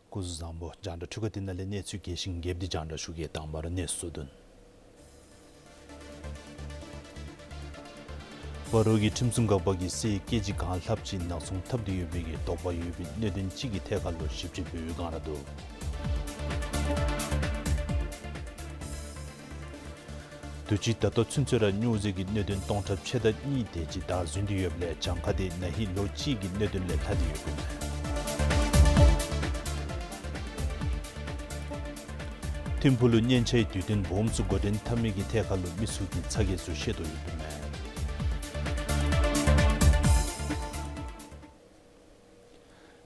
སྐུ་གཟུགས་བཟང་པོ། རྒྱང་བསྒྲགས་འཕྲུལ་ཁང་འདི་ནང་ལས་གནས་ཚུལ་རྒྱས་ཤིང་རྒྱསཔ་འདི་རྒྱང་བསྒྲགས་ཞུ་གེ། དང་པ་ར་གནས་ཚུལ་བསྡུ་ནི། སྤ་རོ་གི་ཁྲིམས་སྲུང་འགག་པ་གིས་གསེར་ཀེ་ཇི་གང་ལྷགཔ་ཅིག་ནག་ཚོང་འཐབ་སྟེ་ཡོད་པའི་གི་དོགས་པ་ཡོད་པའི་གནད་དོན་ཅིག་གི་ཐད་ཁར་ལུ་ཞིབ་དཔྱད་འབད་བའི་སྒང་ར་འདུག། དུས་ཅི་ད་ལྟོ་ཚུན་ཚོད་ར་སྨྱོ་རྫས་ཀྱི་གནད་དོན་སྟོང་ཕྲག་ཕྱེད་དང་གཉིས་དེ་ཅིག་བདའ་ཟུན་ཏེ་ཡོདཔ་ལས་གྱངས་ཁ་དེ་ན་ཧིང་ལོ་གཅིག་གི་གནད་དོན་ལས་ལྷག་སྟེ་ཡོདཔ་ཨིན། ཐིམ་ཕུག་ལུ་སྙན་ཆའི་དུས་སྟོན་སྦོམ་ཚུ་འགོ་འདྲེན་འཐབ་མི་གི་ཐད་ཁར་ལུ་མི་ཚུ་གིས་ཚ་གྱང་ཚུ་བཤད་དོ་ཡོདཔ་ཨིན་མས།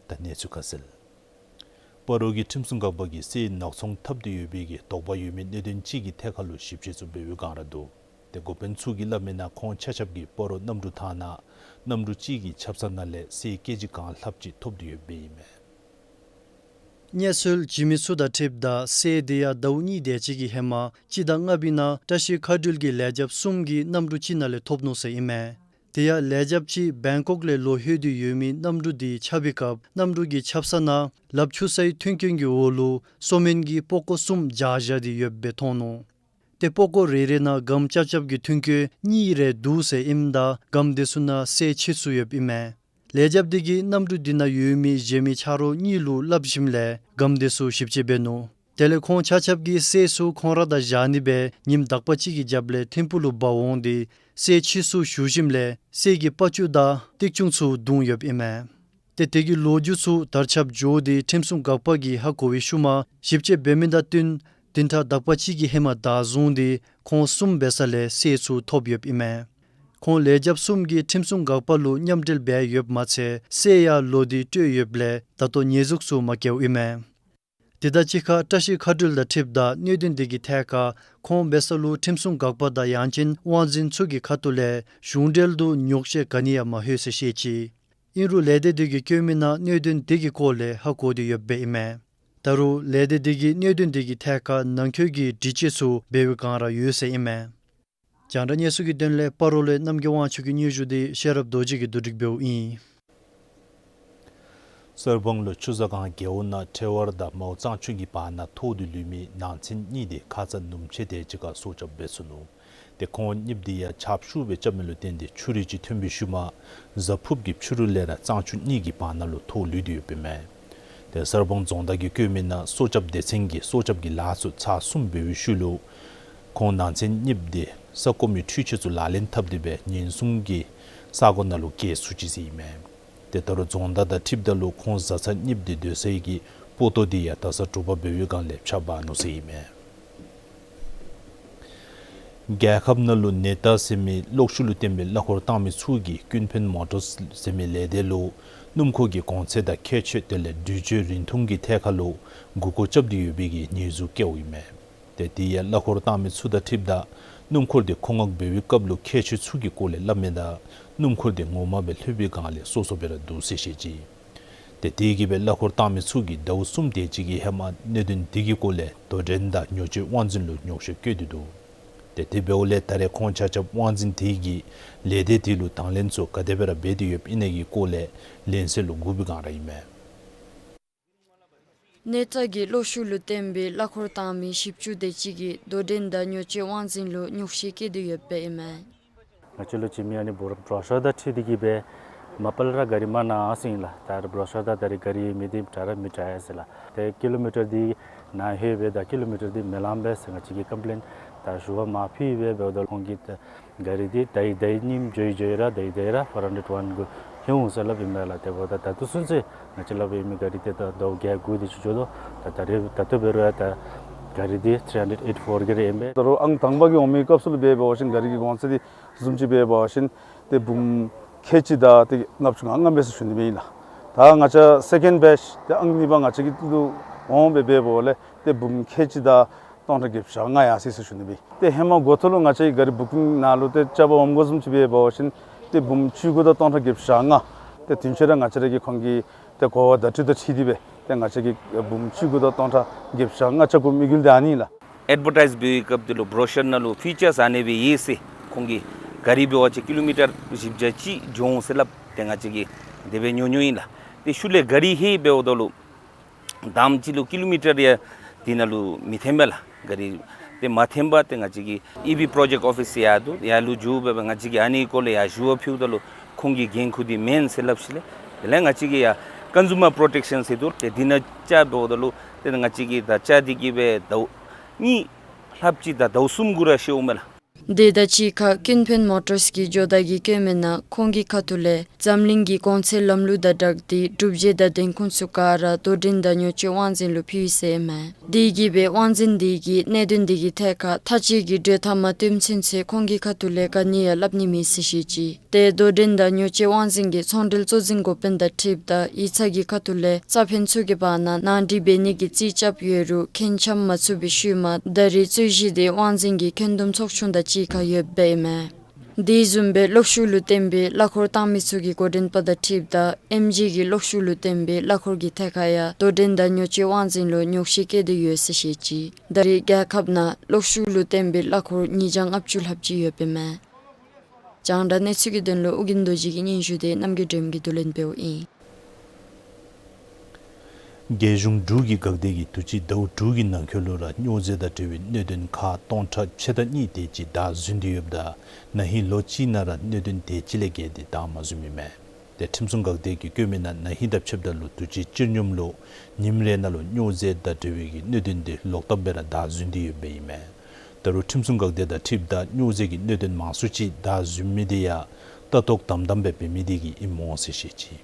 ད་གནས་ཚུལ་ཁ་གསལ། སྤ་རོ་གི་ཁྲིམས་སྲུང་འགག་པ་གིས་གསེར་ནག་ཚོང་འཐབ་སྟེ་ཡོད་པའི་གི་དོགས་པ་ཡོད་མི་གནད་དོན་ཅིག་གི་ཐད་ཁར་ལུ་ཞིབ་དཔྱད་ཚུ་འབད་བའི་སྒང་ར་འདུག། ཏེ་འགོ་དཔོན་ཚུ་གིས་སླབ་མིའི་ནང་ཁོང་ཆ་ཁྱབ་ཀྱིས་སྤ་རོ་གནམ་གྲུ་ཐང་ནང་གནམ་གྲུ་ཅིག་གི་ཆབ་གསང་ནང་ལས་གསེར་ཀེ་ཇི་གང་ལྷགཔ་ཅིག་ཐོབ་སྟེ་ཡོདཔ་ཨིན་མས། གནས་ཚུལ་བྱིན་མི་ཚུ་དང་འཁྲིལཝ་ད་གསེར་དེ་ཡང་ཟླཝ་གཉིས་དེ་ཅིག་གི་ཧེ་མ་སྤྱི་ཟླ་ལྔ་པའི་ནང་བཀྲ་ཤིས་མཁའ་འགྲུལ་གྱི་ལས་བྱེདཔ་གསུམ་གྱིས་གནམ་གྲུ་ཅིག་ནང་ལས་ཐོབ་ནུག་ཟེར་ཨིན་མས། དེ་ཡང་ལས་བྱེདཔ་ཅིག་བེང་ཀོག་ལས་ལོག་ལྷོད་དེ་ཡོད་མི་གནམ་གྲུ་དེ་ཁྱབ་པའི་སྐབས་གནམ་གྲུ་གི་ཆབ་གསང་ནང་ལགཔ་འཁྱུ་སའི་མཐུན་རྐྱེན་གྱི་འོག་ལུ་སོ་སྨན་གྱི་པགས་ཀོ་གསུམ་སྦྱར་བཞག་སྟེ་ཡོདཔ་སྦེ་མཐོང་ནུག། ཏེ་པགས་ཀོ་རེ་རེ་ནང་སྒམ་རྐྱབ་རྐྱབ་ཀྱི་མཐུན་རྐྱེན་གཉིས་རེ་འདུག་ཟེར་ཨིནམ་ད་སྒམ་དེ་ཚུ་ནང་གསེར་ཕྱེ་ཚུ་ཡོདཔ་ཨིན་མས། ལས་བྱེདཔ་དེ་གིས་གནམ་གྲུ་དེ་ནང་ཡོད་མི་གཞན་མི་ཆ་རོགས་གཉིས་ལུ་སླབ་ཞིནམ་ལས་སྒམ་དེ་ཚུ་ཞིབ་དཔྱད་འབད་ནུག། དེ་ལས་ཁོང་ཆ་ཁྱབ་ཀྱིས་གསེར་ཚུ་ཁོང་ར་དང་བཞག་ནི་སྦེ་ཉིནམ་དག་པ་ཅིག་གི་རྒྱབ་ལས་ཐིམ་ཕུག་ལུ་འབག་འོང་སྟེ་གསེར་ཕྱེ་ཚུ་བཤུ་ཞིནམ་ལས་གསེར་གྱི་པགས་ཅུ་དང་ཏིག་ཅུང་ཚུ་བརྡུང་ཡོདཔ་ཨིན་མས། ཏེ་དེ་གི་ལོ་རྒྱུས་ཚུ་དར་ཁྱབ་འགྱོ་སྟེ་ཁྲིམས་སྲུང་འགག་པ་གིས་ཧ་གོ་བའི་ཤུལ་མ་ཞིབ་དཔྱད་འབད་མི་དང་བསྟུན་བདུན་ཕྲག་དག་པ་ཅིག་གི་ཧེ་མ་བདའ་བཟུང་སྟེ་ཁོང་གསུམ་འབད་ས་ལས་གསེར་ཚུ་ཐོབ་ཡོདཔ་ཨིན་མས། ཁོང་ལས་བྱེདཔ་གསུམ་གྱིས་ཁྲིམས་སྲུང་འགག་པ་ལུ་མཉམ་འབྲེལ་འབད་ཡོདཔ་མ་ཚད་གསེར་ཡང་ལོག་སྟེ་སྤྲོད་ཡོདཔ་ལས་ད་ལྟོ་ཉེས་འཛུགས་ཚུ་མ་བཀལཝ་ཨིན་མས། དེ་དང་གཅིག་ཁར་བཀྲ་ཤིས་མཁའ་འགྲུལ་དང་འཁྲིལཝ་ད་གནད་དོན་དེ་གི་ཐད་ཁར་ཁོང་འབད་ས་ལུ་ཁྲིམས་སྲུང་འགག་པ་དང་ཡང་ཅིན་དབང་འཛིན་ཚུ་གི་ཁ་ཐུག་ལས་གཞུང་འབྲེལ་དུ་ཉོགས་བཤད་ག་ནི་ཡང་མ་ལྷོད་ཟེར་བཤད་ཅི། ཨིན་རུང་ལས་སྡེ་དེ་གིས་བཀོད་མི་ནང་གནད་དོན་དེ་གི་སྐོར་ལས་ཧ་གོ་སྟེ་ཡོདཔ་ཨིན་མས། ད་རུང་ལས་སྡེ་དེ་གིས་གནད་དོན་དེ་གི་ཐད་ཁར་ནང་འཁོད་ཀྱི་དྲི་དཔྱད་ཚུ་འབད་བའི་སྒང་ར་ཡོད་ཟེར་ཨིན་མས། རྒྱང་བསྒྲགས་གནས་ཚུལ་གྱི་དོན་ལས་སྤ་རོ་ལས་རྣམ་རྒྱལ་དབང་ཕྱུག་གི་སྙན་ཞུ་དེ་ཤེས་རབ་རྡོ་རྗེ་གིས་བསྡུ་སྒྲིག་འབདཝ་ཨིན། གསར་སྤང་ལུ་ཆུ་བཟང་སྒང་རྒེད་འོག་ནང་ཁྲེ་ཝར་དང་མའོ་གཙང་ཆུ་གི་བར་ན་ཐོགས་ཏེ་ལུས་མི་ནང་ཚན་གཉིས་དེ་ཁ་ཙ་ནུབ་ཕྱེད་དེ་ཅིག་ཁར་སྲོག་སྐྱབས་འབད་ཚུགས་ནུག། ཏེ་ཁོང་གཉིསཔོ་དེ་ཡང་ཆརཔ་ཤུགས་སྦེ་རྐྱབ་མི་ལུ་བརྟེན་ཏེ་ཆུ་རུད་ཅིག་ཐོན་པའི་ཤུལ་མ་གཟའ་ཕུརཔ་གི་ཕྱི་རུ་ལས་ར་གཙང་ཆུ་གཉིས་ཀྱི་བར་ན་ལུ་ཐོགས་ལུས་ཏེ་ཡོདཔ་ཨིན་མས། ཏེ་གསར་སྤང་རྫོང་བདག་གིས་བཀོད་མི་ནང་སྲོག་སྐྱབས་སྡེ་ཚན་གྱིས་སྲོག་སྐྱབས་ཀྱི་ལཱ་ཚུ་ཚར་གསུམ་འབད་བའི་ཤུལ་ལུ་ཁོང་ནང་ཚན་གཉིསཔོ་དེ་ས་བརྐོ་མི་འཕྲུལ་ཆས་ཚུ་ལག་ལེན་འཐབ་སྟེ་སྦེ་ཉེན་སྲུང་གི་ས་གོ་ནང་ལུ་བསྐྱལ་ཚུགས་ཅི་ཟེར་ཨིན་མས། ཏེ་ད་རུང་རྫོང་བདག་དང་འཁྲིལཝ་ད་ལུ་ཁོང་བཟའ་ཚང་གཉིསཔོ་དེ་སྡོད་སའི་གི་སྤོ་ཏོ་དེ་ཡང་ད་ས་དྲོ་པ་འབད་བའི་སྒང་ལས་ཕྱགས་འབག་ནུག་ཟེར་ཨིན་མས། རྒྱལ་ཁབ་ནང་ལུ་ནེ་ཏཱ་ཟེར་མི་གློག་ཤུགས་ལུ་བརྟེན་པའི་གླ་འཁོར་བཏང་མི་ཚུ་གིས་ཀུན་ཕན་མོ་ཊརསི་ཟེར་མི་ལས་སྡེ་ལུ་སྣུམ་འཁོར་གྱི་གོང་ཚད་དང་ཁྱད་ཆོས་དེ་ལས་འགྲུལ་བཞུད་རིན་ཐུང་གི་ཐད་ཁར་ལུ་མགུ་སྐོར་རྐྱབ་སྟེ་ཡོད་པའི་གི་ཉེས་འཛུགས་བཀལཝ་ཨིན་མས། ཏེ་དེ་ཡང་གླ་འཁོར་བཏང་མི་ཚུ་དང་འཁྲིལཝ་ད་ སྣུམ་འཁོར་འདི་མཁོ་མངགས་འབད་བའི་སྐབས་ལུ་མཁས་མཆོག་ཚུ་གི་སྐོར་ལས་སླབ་མི་དང་སྣུམ་འཁོར་འདི་ངོ་མ་སྦེ་ལྷོད་པའི་སྒང་ལས་སོ་སོ་སྦེ་ར་འདུག་ཟེར་བཤད་ཅི། ཏེ་དེ་གིས་སྦེ་གླ་འཁོར་བཏང་མི་ཚུ་གིས་ཟླཝ་གསུམ་དེ་ཅིག་གི་ཧེ་མ་གནད་དོན་འདི་གི་སྐོར་ལས་དོ་འགྲན་དང་ཉོ་སྤྱོད་དབང་འཛིན་ལུ་ཉོགས་བཤད་བཀོད་དེ་འདུག། ཏེ་དེ་འབདཝ་ལས་ད་རེས་ཁོང་ཆ་ཁྱབ་དབང་འཛིན་དེ་གིས་ལས་སྡེ་དེ་ལུ་དང་ལེན་ཚུ་ག་དེ་སྦེ་ར་འབད་དེ་ཡོདཔ་ཨིན་ན་གི་སྐོར་ལས་ལན་གསལ་ལུ་སྒུག་པའི་སྒང་ར་ཨིན་མས། ནེ་ཙ་གི་གློག་ཤུགས་ལུ་བརྟེན་པའི་གླ་འཁོར་བཏང་མི་བཞི་བཅུ་དེ་ཅིག་གིས་དོ་འགྲན་དང་ཉོ་སྤྱོད་དབང་འཛིན་ལུ་ཉོགས་བཤད་བཀོད་དེ་ཡོདཔ་ཨིན་མས། ང་བཅས་ལུ་བྱིན་མི་ཨ་ནི་བོ་རོ་ཤར་དང་འཁྲིལ་ཏེ་གིས་སྦེ་མ་པ་ལས་ར་ག་རི་མ་གནང་ཟེར་ཨིན་ལགས། ད་རུང་བོ་རོ་ཤར་དང་ད་རེས་ག་རི་མི་འདི་དྲག་ར་མི་དྲག་ཡ་ཟེར་ལགས། ཏེ་ཀི་ལོ་མི་ཊར་འདི་ནཱ་ལྷོད་པས་དང་ཀི་ལོ་མི་ཊར་འདི་མི་ལང་པས་ཟེར་ང་བཅས་ཀྱིས་ཀམ་པི་ལེན་ད་ཞུ་བ་མ་ཕུལ་བས། འབདཝ་ད་ཁོང་གིས་ད་ག་རི་འདི་ད་རིས་ད་རིས་ཉིནམ་འགྱོ་ཡི་འགྱོ་ཡི་ར་ད་རིས་ད་རིས་ར་ཕོར་ཧན་ཌེཌ་ཝན་གུ་ལྷོད་འོང་ཟེར་སླབ་ཨིན་མས་ལགས། དེ་འབདཝ་ད་ད་ལྟོ་ཚུན་ཚོད་ང་བཅས་སླབ་ཨིན་མི་ག་རི་འདི་ད་ཟླཝ་བརྒྱད་དགུ་དེ་ཅིག་འགྱོ་དོ། ད་ད་རེས་ད་ལྟོ་འབད་རུང་ཡང་ད་ག་རི་འདི་ཐིརི་ཧན་ཌེཌ་ཨེ་ཊི་ཕོར་ག་རི་ཨིན་པས། ད་རུང་ཨང་དང་པ་གི་འོང་མི་སྐབས་སུ་ལུ་འབད་བ་ཅིན་ག་རི་གི་གོང་ཚད་འདི་བཟུམ་ཅིག་འབད་བ་ཅིན་ཏེ་འབུམ་ཁལ་གཅིག་དང་ཏེ་ལྔ་བཅུ་ང་ལྔ་མས་ཟེར་ཞུ་ནི་སྦེ་ཨིན་ལགས། ད་ང་བཅས་སེ་ཀེནཌ་བེཆ་ཏེ་ཨང་གཉིས་པ་ང་བཅས་ཀྱི་ཏེ་ལུ་འོང་སྦེ་འབད་བ་ལས་ཏེ་འབུམ་ཁལ་གཅིག་དང་སྟོང་ཕྲག་བརྒྱད་ཅུ་གྱ་ལྔ་ཡར་སོ་ཡི་ཟེར་ཞུ་ནི་སྦེ། ཏེ་ཧེ་མ་འགོ་ཐོག་ལུ་ང་བཅས་ཀྱི་ག་རི་བུ་ཀིང་ནང་ལུ་ཏེ་རྐྱབ་པར་འོངམ་དགོ་བཟུམ་ཅིག་འབད་བ་ཅིན་ཏེ་འབུམ་བཅུ་དགུ་དང་སྟོང་ཕྲག་བརྒྱད་ཅུ་གྱ་ལྔ། ཏེ་དུས་ཅི་ར་ང་བཅས་ར་གིས་ཁོང་གི་ཏེ་གོ་བ་བརྡ་སྤྲོད་དང་འཁྲིལ་ཏེ་སྦེ་ཏེ་ང་བཅས་ཀྱིས་འབུམ་བཅུ་དགུ་དང་སྟོང་ཕྲག་བརྒྱད་ཅུ་གྱ་ལྔ་རྐྱབ་དགོ་དམིགས་ཡུལ་འདི་ཨ་ནི་ལགས། ཨེཌ་བར་ཊའིཛ་འབད་བའི་སྐབས་དེ་ལུ་བོ་རོ་ཤར་ནང་ལུ་ཕི་ཅརསི་ཨ་ནི་སྦེ་ཡོད་ཟེར། ཁོང་གིས་ག་རི་འབད་བ་ཅིན་ཀི་ལོ་མི་ཊར་བཞི་བརྒྱ་གཅིག་འགྱོ་འོང་ཟེར་སླབ། ཏེ་ང་བཅས་ཀྱིས་དེ་སྦེ་ཉོ་ཉོཝ་ཨིན་ལགས། ཏེ་ཤུལ་ལས་ག་རི་ཧེ་འབདཝ་ད་ལུ་དང་པ་ཅིག་ལུ་ཀི་ལོ་མི་ཊར་ཡང་དེ་ནང་ལུ་མི་འཐོན་པས་ལགས། ག་རི་ཏེ་མ་འཐོན་པར་ཏེ་ང་བཅས་ཀྱི་ཨི་བི་པྲོ་ཇེཀཊ་ཨོ་ཕིསི་ཡར་འདུག། ཡར་ལུ་འགྱོ་སྦེ་ང་བཅས་ཀྱིས་ཨ་ནི་སྐོར་ལས་ཡར་ཞུ་བ་ཕུལཝ་ད་ལུ་ཁོང་གིས་འགན་ཁུར་འདི་མེན་ཟེར་སླབ་ཞིནམ་ལས་དེ་ལས་ང་བཅས་ཀྱིས་ཡར་ཀོན་ཟུ་མར་པྲོ་ཊེཀ་ཤཱན་ཟེར་འདུག། ཏེ་དེ་ནང་བཅར་འབདཝ་ད་ལུ་ཏེ་ང་བཅས་ཀྱིས་ད་བཅར་ཏེ་གིས་སྦེ་ཟླཝ་གཉིས་ལྷགཔ་ཅིག་དང་ཟླཝ་གསུམ་གུ་ར་ཤོརཝ་མས་ལགས། དེ་དང་གཅིག་ཁར་ཀུན་ཕན་མོ་ཊརསི་གི་ཇོ་བདག་གིས་བཀོད་མི་ནང་ཁོང་གི་ཁ་ཐུག་ལས་འཛམ་གླིང་གི་གོང་ཚད་ལམ་ལུགས་དང་སྦྲགས་ཏེ་གྲུབ་འབྲས་དང་བདེན་ཁུངས་ཚུ་ག་ར་དོ་འགྲན་དང་ཉོ་སྤྱོད་དབང་འཛིན་ལུ་ཕུལ་ཡི་ཟེར་ཨིན་མས། དེ་གིས་སྦེ་དབང་འཛིན་དེ་གིས་གནད་དོན་དེ་གི་ཐད་ཁར་མཐའ་དཔྱད་ཀྱི་གྲོས་ཐག་མ་བཏོན་ཚུན་ཚོད་ཁོང་གི་ཁ་ཐུག་ལས་ག་ནི་ཡང་སླབ་ནི་མེད་ཟེར་བཤད་ཅི། ཏེ་དོ་འགྲན་དང་ཉོ་སྤྱོད་དབང་འཛིན་གྱི་ཚོང་འབྲེལ་གཙོ་འཛིན་འགོ་དཔོན་དང་འཁྲིལཝ་ད་ཡིག་ཚང་གི་ཁ་ཐུག་ལས་རྩ་ཕན་ཚུ་གི་བར་ན་ནང་འགྲིག་འབད་ནི་གི་རྩིས་རྐྱབ་ཡོད་རུང་ཁེངས་འཆམ་མ་ཚུགས་པའི་ཤུལ་མ་ད་རེས་རྩོད་གཞི་དེ་དབང་འཛིན་གྱི་འཁོན་འདུམ་ཚོགས་ཆུང་དང་གཅིག་ཁར་ཡོདཔ་ཨིན་མས། དེ་བཟུམ་སྦེ་གློག་ཤུགས་ལུ་བརྟེན་པའི་གླ་འཁོར་བཏང་མི་ཚུ་གི་འགོ་འདྲེན་པ་དང་འཁྲིལཝ་ད་ཨེམ་ཇི་གིས་གློག་ཤུགས་ལུ་བརྟེན་པའི་གླ་འཁོར་གྱི་ཐད་ཁར་ཡང་དོ་འགྲན་དང་ཉོ་སྤྱོད་དབང་འཛིན་ལུ་ཉོགས་བཤད་བཀོད་དེ་ཡོད་ཟེར་བཤད་ཅི། ད་རེས་རྒྱལ་ཁབ་ནང་གློག་ཤུགས་ལུ་བརྟེན་པའི་གླ་འཁོར་ཉིས་བརྒྱ་ལྔ་བཅུ་ལྷགཔ་ཅིག་ཡོདཔ་ཨིན་མས། རྒྱང་བསྒྲགས་གནས་ཚུལ་གྱི་དོན་ལུ་ཨོ་རྒྱན་རྡོ་རྗེ་གི་སྙན་ཞུ་དེ་རྣམ་རྒྱལ་སྒྲོལམ་གིས་བསྡུ་ལེན་འབདཝ་ཨིན། རྒྱལ་གཞུང་འབྲུག་གི་འགག་སྡེ་གིས་དུས་ཅི་ཟླཝ་དྲུག་གི་ནང་འཁོད་ལུ་ར་སྨྱོ་རྫས་དང་འབྲེལ་བའི་གནད་དོན་ཁག་སྟོང་ཕྲག་ཕྱེད་དང་གཉིས་དེ་ཅིག་བདའ་ཟུན་ཏེ་ཡོདཔ་ད་ན་ཧིང་ལོ་གཅིག་ནང་ར་གནད་དོན་དེ་ཅིག་ལས་བརྒལ་ཏེ་བདའ་མ་ཟུནམ་ཨིན་མས། ཏེ་ཁྲིམས་སྲུང་འགག་སྡེ་གིས་བཀོད་མི་ནང་ན་ཧིང་དང་ཕྱདཔ་ད་ལུ་དུས་ཅི་སྤྱིར་སྙོམས་ལུ་ཉིནམ་རེ་ནང་ལུ་སྨྱོ་རྫས་དང་འབྲེལ་བའི་གི་གནད་དོན་དེ་ལོག་བཏབ་སྦེ་ར་བདའ་ཟུན་ཏེ་ཡོདཔ་ཨིན་མས། ད་རུང་ཁྲིམས་སྲུང་འགག་སྡེ་དང་འཁྲིལཝ་ད་སྨྱོ་རྫས་ཀྱི་གནད་དོན་མང་སུ་ཅིག་བདའ་ཟུན་མི་དེ་ཡང་ལྟ་རྟོག་དམ་དམ་སྦེ་འབད་མི་དེ་གིས་ཨིནམ་འོང་ཟེར་བཤད་ཅི།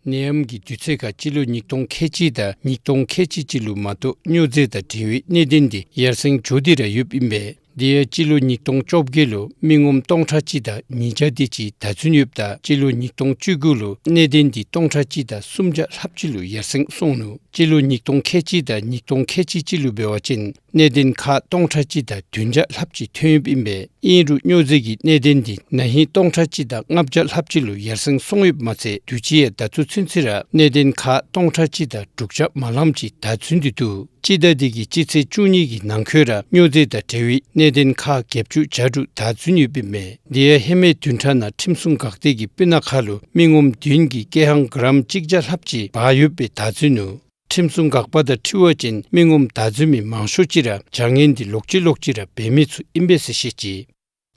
ནད་ཡམས་ཀྱི་དུས་ཚོད་ཁར་སྤྱི་ལོ་ཉིས་སྟོང་ཁལ་གཅིག་དང་ཉིས་སྟོང་ཁལ་གཅིག་གཅིག་ལུ་མ་གཏོགས་སྨྱོ་རྫས་དང་འབྲེལ་བའི་གནད་དོན་དེ་ཡར་སེང་འགྱོ་སྟེ་ར་ཡོདཔ་ཨིན་པས། དེ་ཡང་སྤྱི་ལོ་ཉིས་སྟོང་བཅོ་བརྒྱད་ལུ་མི་ངོམ་སྟོང་ཕྲག་གཅིག་དང་ཉིས་བརྒྱ་དེ་ཅིག་བདའ་ཟུན་ཡོདཔ་ད་སྤྱི་ལོ་ཉིས་སྟོང་བཅུ་དགུ་ལུ་གནད་དོན་དེ་སྟོང་ཕྲག་གཅིག་དང་སུམ་བརྒྱ་ལྷགཔ་ཅིག་ལུ་ཡར་སེང་སོང་ནུག། སྤྱི་ལོ་ཉིས་སྟོང་ཁལ་གཅིག་དང་ཉིས་སྟོང་ཁལ་གཅིག་གཅིག་ལུ་འབད་བ་ཅིན་གནད་དོན་ཁག་སྟོང་ཕྲག་གཅིག་དང་བདུན་བརྒྱ་ལྷགཔ་ཅིག་ཐོན་ཡོདཔ་ཨིན་པས། ཨིན་རུང་སྨྱོ་རྫས་ཀྱི་གནད་དོན་དེ་ན་ཧིང་སྟོང་ཕྲག་གཅིག་དང་ལྔ་བརྒྱ་ལྷགཔ་ཅིག་ལུ་ཡར་སེང་སོང་ཡོདཔ་མ་ཚད་དུས་ཅི་ཡང་ད་ལྟོ་ཚུན་ཚོད་ར་གནད་དོན་ཁག་སྟོང་ཕྲག་གཅིག་དང་དྲུག་བརྒྱ་མ་ལངམ་ཅིག་བདའ་ཟུན་ཏེ་འདུག། སྤྱི་ཟླ་འདི་གི་སྤྱི་ཚེས་བཅུ་གཉིས་ཀྱི་ནང་འཁོད་ར་སྨྱོ་རྫས་དང་འབྲེལ་བའི་གནད་དོན་ཁག་བརྒྱད་ཅུ་གྱ་དྲུག་བདའ་ཟུན་ཡོདཔ་ཨིན་པས། དེ་ཡང་ཧེ་མའི་བདུན་ཕྲག་ནང་ཁྲིམས་སྲུང་འགག་སྡེ་གིས་སྤུ་ན་ཁ་ལུ་མི་ངོམ་བདུན་གྱིས་ཀེ་ཧང་གྲམ་གཅིག་བརྒྱ་ལྷགཔ་ཅིག་འབག་ཡོདཔ་སྦེ་བདའ་ཟུན་ནུག། ཁྲིམས་སྲུང་འགག་པ་དང་འཁྲིལ་བ་ཅིན་མི་ངོམ་བདའ་ཟུན་མི་མང་ཤོས་ཅིག་ར་བྱ་ངན་འདི་ལོག་ཅི་ལོག་ཅི་ར་འབད་མི་ཚུ་ཨིན་པས་ཟེར་བཤད་ཅི།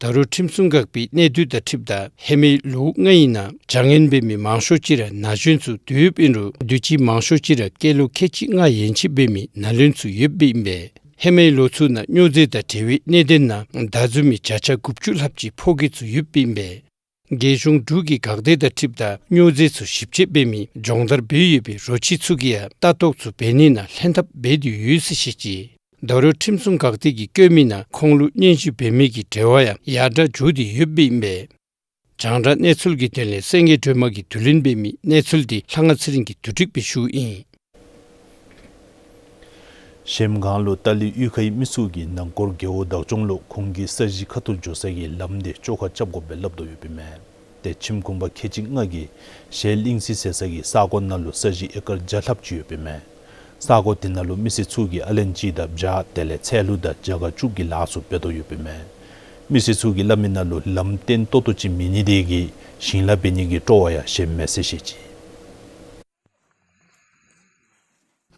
ད་རུང་ཁྲིམས་སྲུང་འགག་པའི་གནས་སྡུད་དང་འཁྲིལཝ་ད་ཧེ་མའི་ལོ་ལྔའི་ནང་བྱ་ངན་འབད་མི་མང་ཤོས་ཅིག་ར་ན་གཞོན་ཚུ་འདུ་ཡོདཔ་ཨིན་རུང་དུས་ཅི་མང་ཤོས་ཅིག་ར་སྐྱེས་ལོ་ཁལ་གཅིག་ལྔ་ཡན་ཆད་འབད་མི་ན་ལུན་ཚུ་ཡོདཔ་ཨིན་པས། ཧེ་མའི་ལོ་ཚུ་ནང་སྨྱོ་རྫས་དང་འབྲེལ་བའི་གནད་དོན་ནང་བདའ་ཟུན་མི་བརྒྱ་ཆ་དགུ་བཅུ་ལྷགཔ་ཅིག་ཕོ་སྐྱེས་ཚུ་ཡོདཔ་ཨིན་པས། རྒྱལ་གཞུང་འབྲུག་གི་འགག་སྡེ་དང་འཁྲིལཝ་ད་སྨྱོ་རྫས་ཚུ་ཞིབ་དཔྱད་འབད་མི་སྦྱོང་བརྡར་འབད་ཡོད་པའི་རོ་ཁྱི་ཚུ་གིས་ཡང་ལྟ་རྟོག་ཚུ་འབད་ནི་ནང་ལྷན་ཐབས་འབད་དེ་ཡོད་ཟེར་བཤད་ཅི། ད་རུང་ཁྲིམས་སྲུང་འགག་སྡེ་གིས་བཀོད་མི་ནང་ཁོང་ལུ་སྙན་ཞུ་འབད་མི་གི་འབྲེལ་བ་ཡང་ཡར་དྲག་འགྱོ་སྟེ་ཡོདཔ་ཨིན་པས། རྒྱང་བསྒྲགས་གནས་ཚུལ་གྱི་དོན་ལས་སེང་གེ་སྒྲོལ་མ་གིས་བསྡུ་ལེན་འབད་མི་གནས་ཚུལ་འདི་ལྷ་དབང་ཚེ་རིང་གིས་བསྡུ་སྒྲིག་འབད་ཞུཝ་ཨིན། གཞལམ་སྒང་ལུ་ཏཱ་ལི་གཡུས་ཁའི་མི་ཚུ་གིས་ནང་སྐོར་རྒེད་འོག་བདག་སྐྱོང་ལུ་ཁོང་གི་ས་གཞི་ཁ་ཐུག་འགྱོ་ས་གི་ལམ་དེ་བཅོ་ཁ་རྐྱབ་དགོ་པས་སླབ་དོ་ཡོདཔ་ཨིན་མས། ཏེ་ཁྱིམ་གུང་པ་ཁལ་གཅིག་ལྔ་གིས་ཞལ་གླིང་རྩེ་ཟེར་ས་གི་ས་གོ་ནང་ལུ་ས་གཞི་ཨེ་ཀར་བརྒྱ་ལྷགཔ་ཅིག་ཡོདཔ་ཨིན་མས། ས་གོ་དེ་ནང་ལུ་མི་སེར་ཚུ་གིས་ཨ་ལན་གཅིག་དང་བྱ་དེ་ལས་ཚལ་ལུ་དང་རྒྱ་གར་ཕྱུགཔོ་གི་ལཱ་ཚུ་འབད་དོ་ཡོདཔ་ཨིན་མས། མི་སེར་ཚུ་གིས་སླབ་མི་ནང་ལུ་ལམ་བརྟན་ཏོག་ཏོ་ཅིག་མེད་ནི་དེ་གིས་ཞིང་ལཱ་འབད་ནི་གི་སྤྲོ་བ་ཡང་བཞེསཔ་མས་ཟེར་བཤད་ཅི།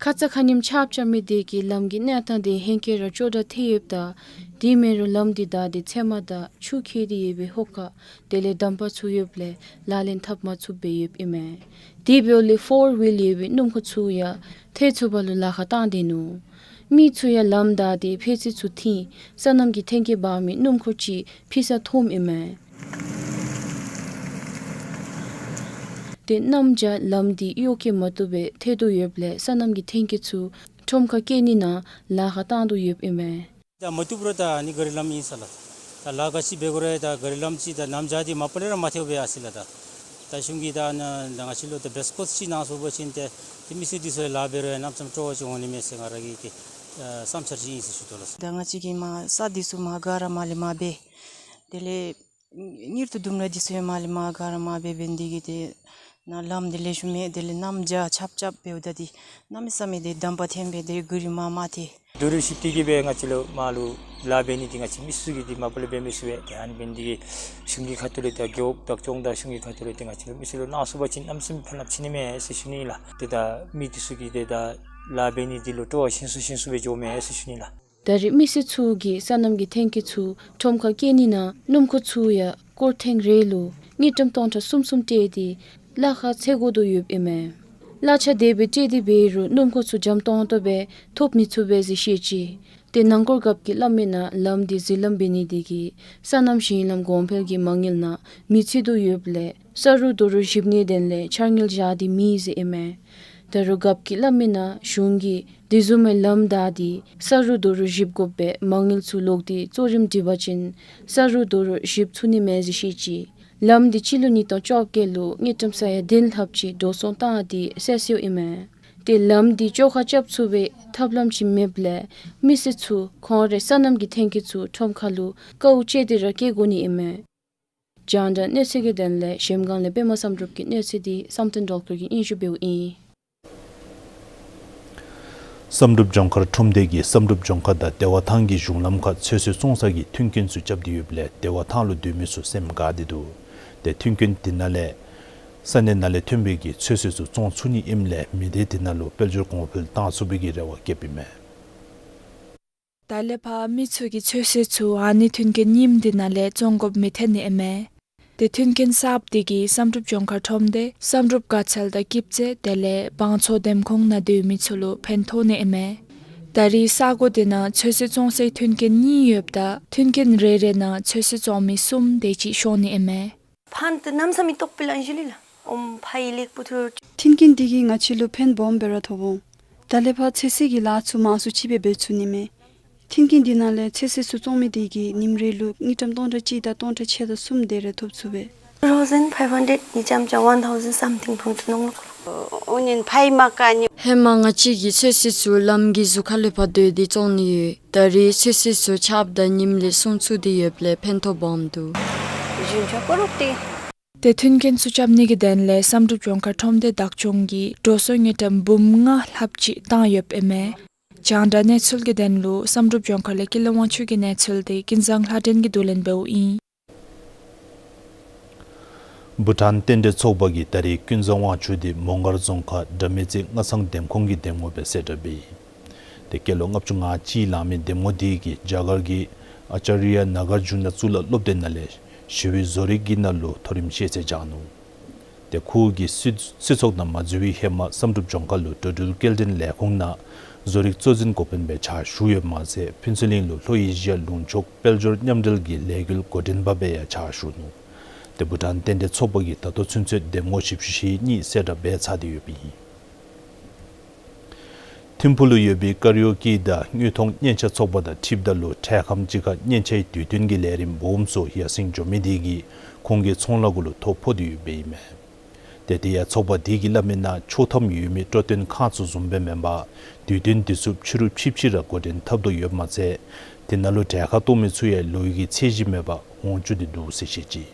ཁ་ཙ་ཁ་ཉིནམ་ཆརཔ་རྐྱབ་མི་དེ་གིས་ལམ་གྱི་གནས་སྟངས་དེ་ཧེང་སྐལ་ར་ཅོག་འཐདཔ་ཐལ་ཡོདཔ་ད། དེ་མེན་རུང་ལམ་དེ་བདའ་སྟེ་ཚལ་མ་དང་ཆུ་འཁྱིལ་ཏེ་ཡོད་པའི་ཧོ་ཀ་དེ་ལས་འདམ་པ་ཚུ་ཡོདཔ་ལས་ལག་ལེན་འཐབ་མ་ཚུགསཔ་སྦེ་ཡོདཔ་ཨིན་མས། དེ་འབདཝ་ལས་ཕོར་ཝིལ་ཡོད་པའི་སྣུམ་འཁོར་ཚུ་ཡང་ཐལ་ཚུགསཔ་ལུ་ལཱ་ཁག་བཏང་སྟེ་ནུག། མི་ཚུ་ཡང་ལམ་བདའ་སྟེ་ཕད་ཙི་ཚུ་འཐེན་སོ་ནམ་གྱི་ཐོན་སྐྱེད་འབག་མི་སྣུམ་འཁོར་ཅིག་ཕུད་ས་མཐོངམ་ཨིན་མས། ཏེ་གནམ་བྱཱར་ལམ་དེ་གཡོག་བཀོལ་མ་བཏུབ་པར་ཐལ་དོ་ཡོདཔ་ལས་སོ་ནམ་གྱི་ཐོན་སྐྱེད་ཚུ་ཁྲོམ་ཁར་བསྐྱལ་ནི་ནང་ལཱ་ཁག་བཏང་དོ་ཡོདཔ་ཨིན་མས། ད་མ་བཏུབ་རུང་ད་ཨ་ནི་ག་རི་ལམ་ཨིན་ས་ལགས། ད་ལཱ་ག་ཅི་འབད་དགོ་རུང་ད་ག་རི་ལམ་ཅིག་ད་གནམ་བྱཱར་འདི་མ་པ་ལས་ར་མ་ཐལཝ་སྦེ་ཡར་སོ་ཡི་ལགས། ད་ད་གཞུང་གིས་ད་ནཱ་ད་ང་བཅས་ལུ་ད་བེསཊ་ཀོརསི་ཅིག་གནང་ཚུགས་པ་ཅིན་ཏེ་ཏེ་མི་སེར་འདི་ཚུ་ཡང་ལཱ་འབད་རུང་ཡང་གནམ་མེད་ས་མེད་སྤྲོ་བ་ཅིག་འོང་ནི་མས་ཟེར་ང་ར་གི་ཏེ་ཨ་བསམ་འཆར་ཅིག་ཨིན་ཟེར་ཞུ་དོ་ལགས། ད་ང་བཅས་ཀྱིས་མར་ས་འདི་ཚུ་མར་ག་ར་མར་ལས་མར་འབད། དེ་ལས་གཉེར་དུ་ལྡུམ་ར་འདི་ཚུ་ཡང་མར་ལས་མར་ག་ར་མར་འབད་འབད་ནི་དེ་གིས་ཏེ་ནཱ་ལམ་འདི་ལེགས་ཤོམ་མེད། དེ་ལས་གནམ་བྱཱར་ཆརཔ་རྐྱབ་འབདཝ་ད་འདི་གནམ་མེད་ས་མེད་ཏེ་འདམ་པ་འཐོན་སྦེ་ཏེ་ག་རི་མར་མ་ཐལ། དོ་རུང་ཞིབ་ཏིག་གི་སྦེ་ང་བཅས་ལུ་མར་ལུ་ལཱ་འབད་ནི་འདི་ང་བཅས་མི་སེར་གྱིས་འདི་མ་པ་ལས་འབད་མི་ཚུགས་པས། ཏེ་ཨ་ནི་འབད་ནི་དེ་གིས་གཞུང་གི་ཁ་ཐུག་ལས་ད་རྒེད་འོག་བདག་སྐྱོང་དང་གཞུང་གི་ཁ་ཐུག་ལས་ཏེ་ང་བཅས་མི་སེར་ལུ་གནང་ཚུགས་པ་ཅིན་གནམ་མེད་ས་མེད་ཕན་རླབས་ཆེ་ནི་མས་ཟེར་ཞུ་ནི་ལགས། ཏེ་ད་མི་འདི་ཚུ་གིས་ཏེ་ད་ལཱ་འབད་ནི་འདི་ལུ་སྤྲོ་བ་ཤིན་སུ་ཤིན་སུ་སྦེ་འགྱོཝ་མས་ཟེར་ཞུ་ནི་ལགས། ད་རེས་མི་སེར་ཚུ་གིས་སོ་ནམ་གྱི་ཐོན་སྐྱེད་ཚུ་ཁྲོམ་ཁར་བསྐྱལ་ནི་ནང་སྣུམ་འཁོར་ཚུ་ཡང་སྐོར་ཐེངས་རེ་ལུ་དངུལ་ཀྲམ་སྟོང་ཕྲག་གསུམ་གསུམ་སྤྲོད་དེ་གླ་ཁར་འཚོལ་དགོ་དོ་ཡོདཔ་ཨིན་མས། གླ་ཆ་དེ་སྦེ་སྤྲོད་དེ་འབད་རུང་སྣུམ་འཁོར་ཚུ་འཇམ་ཏོང་ཏོ་སྦེ་ཐོབ་མི་ཚུགས་པས་ཟེར་བཤད་ཅི། ཏེ་ནང་སྐོར་རྒཔོ་གིས་སླབ་མི་ནང་ལམ་འདི་ཟིལ་ལམ་འབད་ནི་དེ་གིས་སོ་ནམ་ཞིང་ལམ་གོང་འཕེལ་གྱི་མ་དངུལ་ནང་མེ་ཚིག་དོ་ཡོདཔ་ལས་ས་རུད་རྡོ་རུད་བཤིབ་ནིའི་དོན་ལས་འཆར་དངུལ་བཞག་སྟེ་མེད་ཟེར་ཨིན་མས། ད་རུང་རྒཔོ་གིས་སླབ་མི་ནང་གཞུང་གིས་དེ་བཟུམ་མའི་ལམ་བདའ་སྟེ་ས་རུད་རྡོ་རུད་བཤིབ་དགོ་པའི་མ་དངུལ་ཚུ་ལོག་སྟེ་གཙོ་རིམ་སྒྲིག་པ་ཅིན་ས་རུད་རྡོ་རུད་བཤིབ་ཚུགས་ནི་མས་ཟེར་བཤད་ཅི། ལམ་འདི་སྤྱི་ལོ་ཉིས་སྟོང་བཅོ་བརྒྱད་ལུ་དངུལ་ཀྲམ་ས་ཡ་བདུན་ལྷགཔ་ཅིག་འགྲོ་སོང་བཏང་སྟེ་བསལ་སོ་ཡོདཔ་ཨིན་མས། ཏེ་ལམ་འདི་བཅོ་ཁ་རྐྱབ་ཚུགས་པའི་ཐབས་ལམ་ཅིག་མེདཔ་ལས་མི་སེར་ཚུ་ཁོང་རའི་སོ་ནམ་གྱི་ཐོན་སྐྱེད་ཚུ་ཁྲོམ་ཁར་ལུ་དཀའཝ་སྤྱད་དེ་ར་བསྐྱལ་དགོ་ནི་ཨིན་མས། རྒྱང་བསྒྲགས་གནས་ཚུལ་གྱི་དོན་ལས་གཞལམ་སྒང་ལས་པདྨ་བསམ་གྲུབ་ཀྱི་གནས་ཚུལ་འདི་བསམ་གཏན་སྒྲོལ་དཀར་གྱིས་སྙན་ཞུ་འབདཝ་ཨིན། བསམ་གྲུབ་ལྗོངས་མཁར་ཁྲོམ་སྡེ་གིས་བསམ་གྲུབ་ལྗོངས་མཁར་དང་བདེ་བ་ཐང་གི་གཞུང་ལམ་ཁར་ཚོད་བསྲེ་བཙོང་ས་གི་མཐུན་རྐྱེན་ཚུ་རྐྱབ་སྟེ་ཡོདཔ་ལས་བདེ་བ་ཐང་ལུ་སྡོད་མི་ཚུ་སེམས་དགའ་སྟེ་འདུག། ཏེ་མཐུན་རྐྱེན་དེ་ནང་ལས་ས་གནས་ནང་ལས་ཐོན་པའི་གི་ཚོད་བསྲེ་ཚུ་བཙོང་ཚུགས་ནི་ཨིནམ་ལས་མི་སྡེ་དེ་ནང་ལུ་དཔལ་འབྱོར་གོང་འཕེལ་བཏང་ཚུགས་པའི་གི་རེ་བ་བསྐྱེདཔ་ཨིན་མས། ད་ལས་ཕར་མི་ཚུ་གིས་ཚོད་བསྲེ་ཚུ་ཨ་ནི་མཐུན་རྐྱེན་རྙིངམ་འདི་ནང་ལས་བཙོང་དགོཔ་མི་ཐོན་ནི་ཨིན་མས། ཏེ་མཐུན་རྐྱེན་གསརཔ་འདི་གིས་བསམ་གྲུབ་ལྗོངས་མཁར་ཁྲོམ་སྡེ་བསམ་གྲུབ་དགའ་ཚལ་དང་སྐྱིད་ཚལ་དེ་ལས་བང་མཚོ་འདེམས་ཁོངས་ནང་སྡོད་མི་ཚུ་ལུ་ཕན་ཐོགས་ནི་ཨིན་མས། ད་རེས་ས་གོ་དེ་ནང་ཚོད་བསྲེ་བཙོང་སའི་མཐུན་རྐྱེན་གཉིས་ཡོདཔ་ད་མཐུན་རྐྱེན་རེ་རེ་ནང་ཚོད་བསྲེ་བཙོང་མི་གསུམ་དེ་ཅིག་ཤོང་ནི་ཨིན་མས། ཕན་དེ་གནམ་མེད་ས་མེད་ཏོག་པའི་ལཱ་ཨིན་ཞུ་ལགས། ཨོམ་ཕའི་ལེགས་པོ་ཐོབ། མཐུན་རྐྱེན་འདི་གིས་ང་བཅས་ལུ་ཕན་སྦོམ་སྦེ་ར་ཐོབ་འོང་། ད་ལས་ཕར་ཚོད་བསྲེ་གི་ལཱ་ཚུ་མང་སུ་ཅིག་སྦེ་འབད་ཚུགས་ནི་མས། མཐུན་རྐྱེན་འདི་ནང་ལས་ཚོད་བསྲེ་ཚུ་བཙོང་མི་འདི་གིས་ཉིནམ་རེ་ལུ་དངུལ་ཀྲམ་སྟོང་ཕྲག་གཅིག་དང་སྟོང་ཕྲག་ཕྱེད་དང་གསུམ་དེ་རེ་ཐོབ་ཚུགས་པས། Two thousand five hundred ནི་ཙམ་ཅིག་one thousand something ཐོབ་ཅི་ནོ་ལགས། ཨོ་ཉིན་ཕའི་མ་ཀ་ནི། ཧེ་མ་ང་བཅས་ཀྱིས་ཚོད་བསྲེ་ཚུ་ལམ་གྱི་ཟུར་ཁ་ལས་ཕར་བརྡོལ་ཏེ་བཙོང་ནི་ཡོད། ད་རེས་ཚོད་བསྲེ་ཚུ་ཆརཔ་དང་ཉིམ་ལས་སྲུང་ཚུགས་ཏེ་ཡོདཔ་ལས་ཕན་ཐོགས་སྦོམ་འདུག། ཞིན་ཅང་ཀོ་རོག་ཏེ། ཏེ་མཐུན་རྐྱེན་ཚུ་རྐྱབ་ནི་གི་དོན་ལས་བསམ་གྲུབ་ལྗོངས་མཁར་ཁྲོམ་སྡེ་བདག་སྐྱོང་གིས་འགྲོ་སོང་དངུལ་ཀྲམ་འབུམ་ལྔ་ལྷགཔ་ཅིག་བཏང་ཡོདཔ་ཨིན་མས། རྒྱང་བསྒྲགས་གནས་ཚུལ་གྱི་དོན་ལུ་བསམ་གྲུབ་ལྗོངས་མཁར་ལས་ཀུན་བཟང་དབང་ཕྱུག་གི་གནས་ཚུལ་དེ་ཀུན་བཟང་ལྷ་སྒྲོན་གྱིས་བསྡུ་ལེན་འབདཝ་ཨིན། བྷུ་ཊཱན་རྟེན་འབྲེལ་ཚོགས་པ་གིས་ད་རེས་ཀུན་བཟང་དབང་ཕྱུག་དེ་མོང་སྒར་རྫོང་ཁག་དགྲ་མེད་རྩེ་སྔ་ཚང་འདེམས་ཁོངས་ཀྱི་འདེམས་ངོ་སྦེ་གསལ་བསྒྲགས་འབད་ཡི། ཏེ་སྐྱེས་ལོ་ལྔ་བཅུ་ང་གཅིག་ལང་མི་འདེམས་ངོ་དེ་གིས་རྒྱ་གར་གྱི་ཨ་ཅཱརྱ་ནཱ་གཱར་ཇུ་ན་གཙུག་ལག་སློབ་སྡེ་ནང་ལས་ཞི་བའི་བཟོ་རིག་གི་ནང་ལུ་མཐོ་རིམ་ཤེས་ཚད་སྦྱངས་ནུག། ཏེ་ཁོ་གིས་སྲིད་སྲིད་ཚོགས་ནང་མ་འཛུལ་བའི་ཧེ་མ་བསམ་གྲུབ་ལྗོངས་མཁར་ལུ་འགྲོ་འགྲུལ་སྐྱེལ་འདྲེན་ལས་ཁུངས་ནང་བཟོ་རིག་གཙོ་འཛིན་འགོ་དཔོན་སྦེ་ཕྱག་ཞུ་ཡོདཔ་མ་ཚད་ཕུན་ཚོགས་གླིང་ལུ་ལྷོ་ཨེ་ཤི་ཡ་ལུང་ཕྱོགས་དཔལ་འབྱོར་མཉམ་འབྲེལ་གྱི་ལས་འགུལ་འགོ་འདྲེན་པ་སྦེ་ཡང་ཕྱག་ཞུ་ནུག། ཏེ་བྷུ་ཊཱན་རྟེན་འབྲེལ་ཚོགས་པ་གིས་ད་ལྟོ་ཚུན་ཚོད་འདེམས་ངོ་བཞི་བཅུ་ཞེ་གཉིས་གསལ་བསྒྲགས་འབད་ཚར་ཏེ་ཡོདཔ་ཨིན། ཐིམ་ཕུག་ལུ་ཡོད་པའི་ཀ་རི་ཨོ་ཀེ་དང་དངོས་མཐོང་སྙན་ཆ་ཚོགས་པ་དང་འཁྲིལཝ་ད་ལུ་འཕྲལ་ཁམས་ཅིག་ཁར་སྙན་ཆའི་དུས་སྟོན་གྱི་ལས་རིམ་སྦོམ་ཚུ་ཡར་སེང་འགྱོ་མི་དེ་གིས་ཁོང་གི་ཚོང་ལཱ་གུ་ལུ་ཐོ་ཕོག་སྟེ་ཡོདཔ་ཨིན་མས། ཏེ་དེ་ཡང་ཚོགས་པ་དེ་གིས་སླབ་མི་ནང་ཆོག་ཐམ་ཡོད་མི་སྤྲོ་སྟོན་ཁང་ཚུ་བཟུམ་སྦེ་མེན་པར་དུས་སྟོན་དུས་ཚོད་ཕྱི་རུ་ཕྱིས་ཕྱིས་ར་འགོ་འདྲེན་འཐབ་དོ་ཡོདཔ་མ་ཚད་དེ་ནང་ལུ་གྲལ་ཁར་གཏོགས་མི་ཚུ་ཡང་ལོ་གི་ཚད་གཞི་མེད་པར་འོང་བཅུག་སྟེ་འདུག་ཟེར་བཤད་ཅི།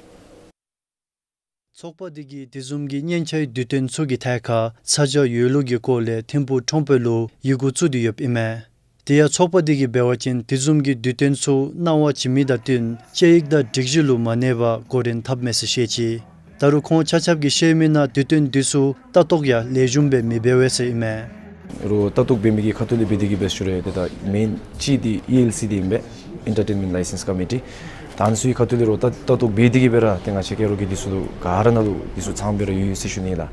ཚོགས་པ་དེ་གིས་དེ་བཟུམ་གྱི་སྙན་ཆའི་དུས་སྟོན་ཚུ་གི་ཐད་ཁར་ཚ་གྱང་ཡོད་ལུགས་ཀྱི་སྐོར་ལས་ཐིམ་ཕུག་ཁྲོམ་དཔོན་ལུ་ཡི་གུ་བཙུགས་ཏེ་ཡོདཔ་ཨིན་མས། དེ་ཡང་ཚོགས་པ་དེ་གིས་འབད་བ་ཅིན་དེ་བཟུམ་གྱི་དུས་སྟོན་ཚུ་གནང་བ་བྱིན་མི་དང་བསྟུན་དཔྱད་ཡིག་དང་སྒྲིག་གཞི་ལུ་མ་གནས་པར་འགོ་འདྲེན་འཐབ་མས་ཟེར་བཤད་ཅི། ད་རུང་ཁོང་ཆ་ཁྱབ་ཀྱིས་བཤད་མི་ནང་དུས་སྟོན་འདི་ཚུ་ལྟ་རྟོག་ཡང་ལེགས་ཤོམ་སྦེ་མི་འབད་བས་ཟེར་ཨིན་མས། རོགས་ལྟ་རྟོག་འབད་མི་གི་ཁ་ཐུག་ལས་འབད་དེ་གིས་འབད་ཞུ་རུང་ཏེ་ད་མེན་ཅིག་འདི་ཨི་ཨེལ་སི་འདི་ཨིན་པས། Entertainment License Committee། ད་ཨ་ནི་ཚུ་གི་ཁ་ཐུག་ལས་རོགས་ལྟ་ལྟ་རྟོག་འབད་དེ་གིས་འབད་ར་ཏེ་ང་བཅས་ཀེ་རོ་གི་འདི་ཚུ་ག་ར་ནང་ལུ་འདི་ཚུ་ཚངམ་སྦེ་ར་ཡོད་ཡོད་ཟེར་ཞུ་ནི་ལགས།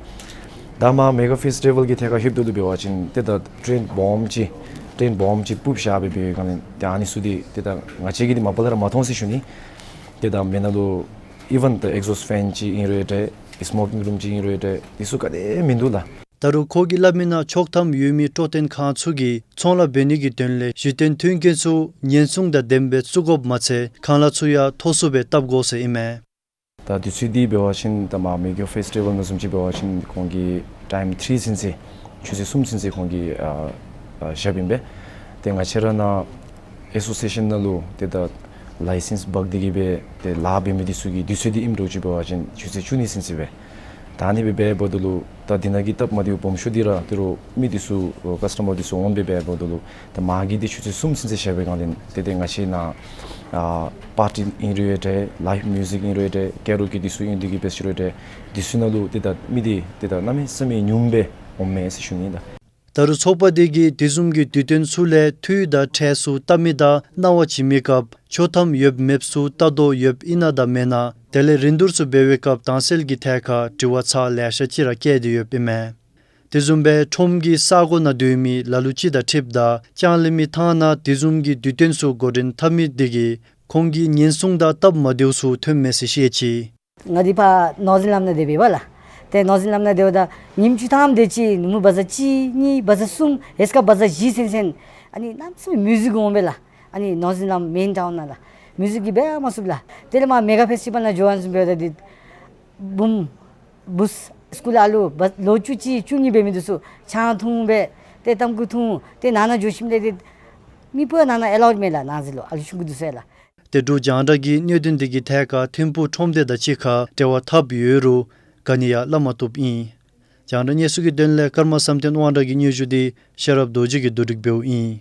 ད་མར་མེ་ག་ཕེསི་ཊི་བཱལ་གྱི་ཐད་ཁར་ལྷོདཔ་ད་ལུ་འབད་བ་ཅིན་ཏེ་ད་ཊེནཊ་སྦོམ་ཅིག་ཊེནཊ་སྦོམ་ཅིག་ཕུབ་བཞག་སྦེ་འབད་བའི་སྒང་ལས་ཏེ་ཨ་ནི་ཚུ་འདི་ཏེ་ད་ང་བཅས་ཀྱིས་འདི་མ་པ་ལས་ར་མ་མཐོང་ཟེར་ཞུ་ནི། ཏེ་ད་མེན་ནང་ལུ་ཨི་ཝན་ད་ཨེག་ཛོསཊ་ཕེན་ཅིག་ཨིན་རུང་འདྲ་སི་མོ་ཀིང་རུམ་ཅིག་ཨིན་རུང་འདྲ་འདི་ཚུ་ག་ནི་མིན་འདུག་ལགས། ད་རུང་ཁོ་གིས་སླབ་མི་ནང་ཆོག་ཐམ་ཡོད་མི་སྤྲོ་སྟོན་ཁང་ཚུ་གིས་ཚོང་ལཱ་འབད་ནི་གི་དོན་ལས་གཞི་རྟེན་མཐུན་རྐྱེན་ཚུ་ཉེན་སྲུང་དང་ལྡནམ་སྦེ་བཙུགས་དགོཔ་མ་ཚད་ཁང་གླ་ཚུ་ཡང་མཐོ་སུ་སྦེ་བཏབ་དགོ་ཟེར་ཨིན་མས། ད་དུས་ཚོད་འདི་འབད་བ་ཅིན་ད་མར་མེ་ག་ཕེསི་ཊི་བཱལ་ནང་བཟུམ་ཅིག་འབད་བ་ཅིན་ཁོང་གིས་ཊའིམ་ཐི་རི་ཚུན་ཚོད་ཆུ་ཚོད་གསུམ་ཚུན་ཚོད་ཁོང་གིས་ཨ་ཨ་བཞགཔ་ཨིན་པས། ཏེ་ང་བཅས་ར་ནཱ་ཨེ་སོ་སི་ཨེ་ཤཱན་ནང་ལུ་ཏེ་ད་ལའི་སེནསི་འབག་སྟེ་གིས་སྦེ་ཏེ་ལཱ་འབད་མི་འདི་ཚུ་གི་དུས་ཚོད་འདི་ཨིནམ་འདྲཝ་ཅིག་འབད་བ་ཅིན་ཆུ་ཚོད་བཅུ་གཉིས་ཚུན་ཚོད་སྦེ། ད་ཨ་ནི་སྦེ་འབདཝ་ད་ལུ་ད་འདི་ནང་གི་སྟབས་མ་བདེཝ་སྦོམ་ཤོས་འདི་ར་ཏེ་རོགས་མི་འདི་ཚུ་ཀཱསི་ཊ་མར་འདི་ཚུ་འོང་སྦེ་འབདཝ་ད་ལུ་ད་མར་གྱི་འདི་ཆུ་ཚོད་གསུམ་ཚུན་ཚོད་བཞག་པའི་སྒང་ལས་ཏེ་ཏེ་ང་བཅས་ནཱ་ཨ་པར་ཊི་ཨིན་རུང་འདྲ་ལའིབ་མིའུ་ཟིཀ་ཨིན་རུང་འདྲ་ཀེ་རོ་ཀི་འདི་ཚུ་ཨིན་དེ་གིས་འབད་ཞུ་རུང་འདྲ་འདི་ཚུ་ནང་ལུ་ཏེ་ད་མི་འདི་ཏེ་ད་གནམ་མེད་ས་མེད་ཉུངམ་སྦེ་འོངམ་མས་ཟེར་ཞུ་ནི་ད། ད་རུང་ཚོགས་པ་དེ་གིས་དེ་བཟུམ་གྱི་དུས་སྟོན་ཚུ་ལས་འཐུས་དང་ཁྲལ་ཚུ་བཏབ་མི་དང་གནང་བ་བྱིན་མི་སྐབས་ཆོག་ཐམ་ཡོདཔ་མེདཔ་ཚུ་ལྟ་དོ་ཡོདཔ་ཨིན་ན་དང་མེན་ན་དེ་ལས་རིན་བསྡུར་ཚུ་འབད་བའི་སྐབས་དྭངས་གསལ་གྱི་ཐད་ཁར་དྲི་བ་ཚར་ལེ་ཤ་ཅིག་ར་བཀལ་ཏེ་ཡོདཔ་ཨིན་མས། དེ་བཟུམ་སྦེ་ཁྲོམ་གྱི་ས་གོ་ནང་སྡོད་མི་ལ་ལུ་ཅིག་དང་འཁྲིལཝ་ད་ལྕང་གླིང་མི་ཐང་ནང་དེ་བཟུམ་གྱི་དུས་སྟོན་ཚུ་འགོ་འདྲེན་འཐབ་མི་དེ་གིས་ཁོང་གིས་ཉེན་སྲུང་དང་སྟབས་མ་བདེཝ་ཚུ་ཐོནམ་མས་ཟེར་བཤད་ཅི། ང་འདི་ཕར་ནོར་ཛིལ་ལམ་ནང་སྡོད་པས་ལགས། ཏེ་ནོར་ཛིལ་ལམ་ནང་སྡོདཔ་ད་ཉིནམ་བཅུ་ཐམ་དེ་ཅིག་ནུབ་མོ་བ་ཛར་གཅིག་གཉིས་བ་ཛར་གསུམ་ཧེ་ཤ་ཀ་བ་ཛར་བཞི་ཚུན་ཚོད་ཨ་ནི་གནམ་མེད་ས་མེད་མིའུ་ཟིཀ་འོང་པས་ལགས། ཨ་ནི་ནོར་ཛིལ་ལམ་མེན་ཊའུན་ནང་ལགས། མིའུ་ཟིཀ་གིས་འབད་མ་ཚུགས་ལགས། དེ་ལས་མར་མེ་ག་ཕེསི་ཊི་བཱལ་ནང་འགྱོ་བ་ཅིན་འབདཝ་ད་འདི་འབུམ་བུཚ་སྐུ་ལུ་ཨ་ལུ་བ་ལོ་བཅུ་གཅིག་བཅུ་གཉིས་འབད་མི་འདི་ཚུ་ཆང་འཐུང་སྦེ་ཏེ་ཏམ་ཁུ་འཐུང་སྟེ་ནང་ན་འགྱོ་ཞིནམ་ལས་ཏེ་མི་སྤུ་ནང་ན་ཨེ་ལའུཌ་མེད་ལགས། ནང་ཟེར་ལོ་ཨ་ལུ་ཆུང་ཀུ་འདི་ཚུ་ཡང་ལགས། ཏེ་འབྲུག་རྒྱང་བསྒྲགས་ཀྱིས་གནད་དོན་དེ་གི་ཐད་ཁར་ཐིམ་ཕུག་ཁྲོམ་སྡེ་དང་གཅིག་ཁར་འབྲེལ་བ་འཐབ་ཡོད་རུང་ག་ནི་ཡང་སླབ་མ་བཏུབ་ཨིན། རྒྱང་བསྒྲགས་གནས་ཚུལ་གྱི་དོན་ལས་ཀརྨ་བསམ་གཏན་དབང་གྲགས་ཀྱི་སྙན་ཞུ་འདི་ཤེས་རབ་རྡོ་རྗེ་གིས་བསྡུ་སྒྲིག་འབདཝ་ཨིན།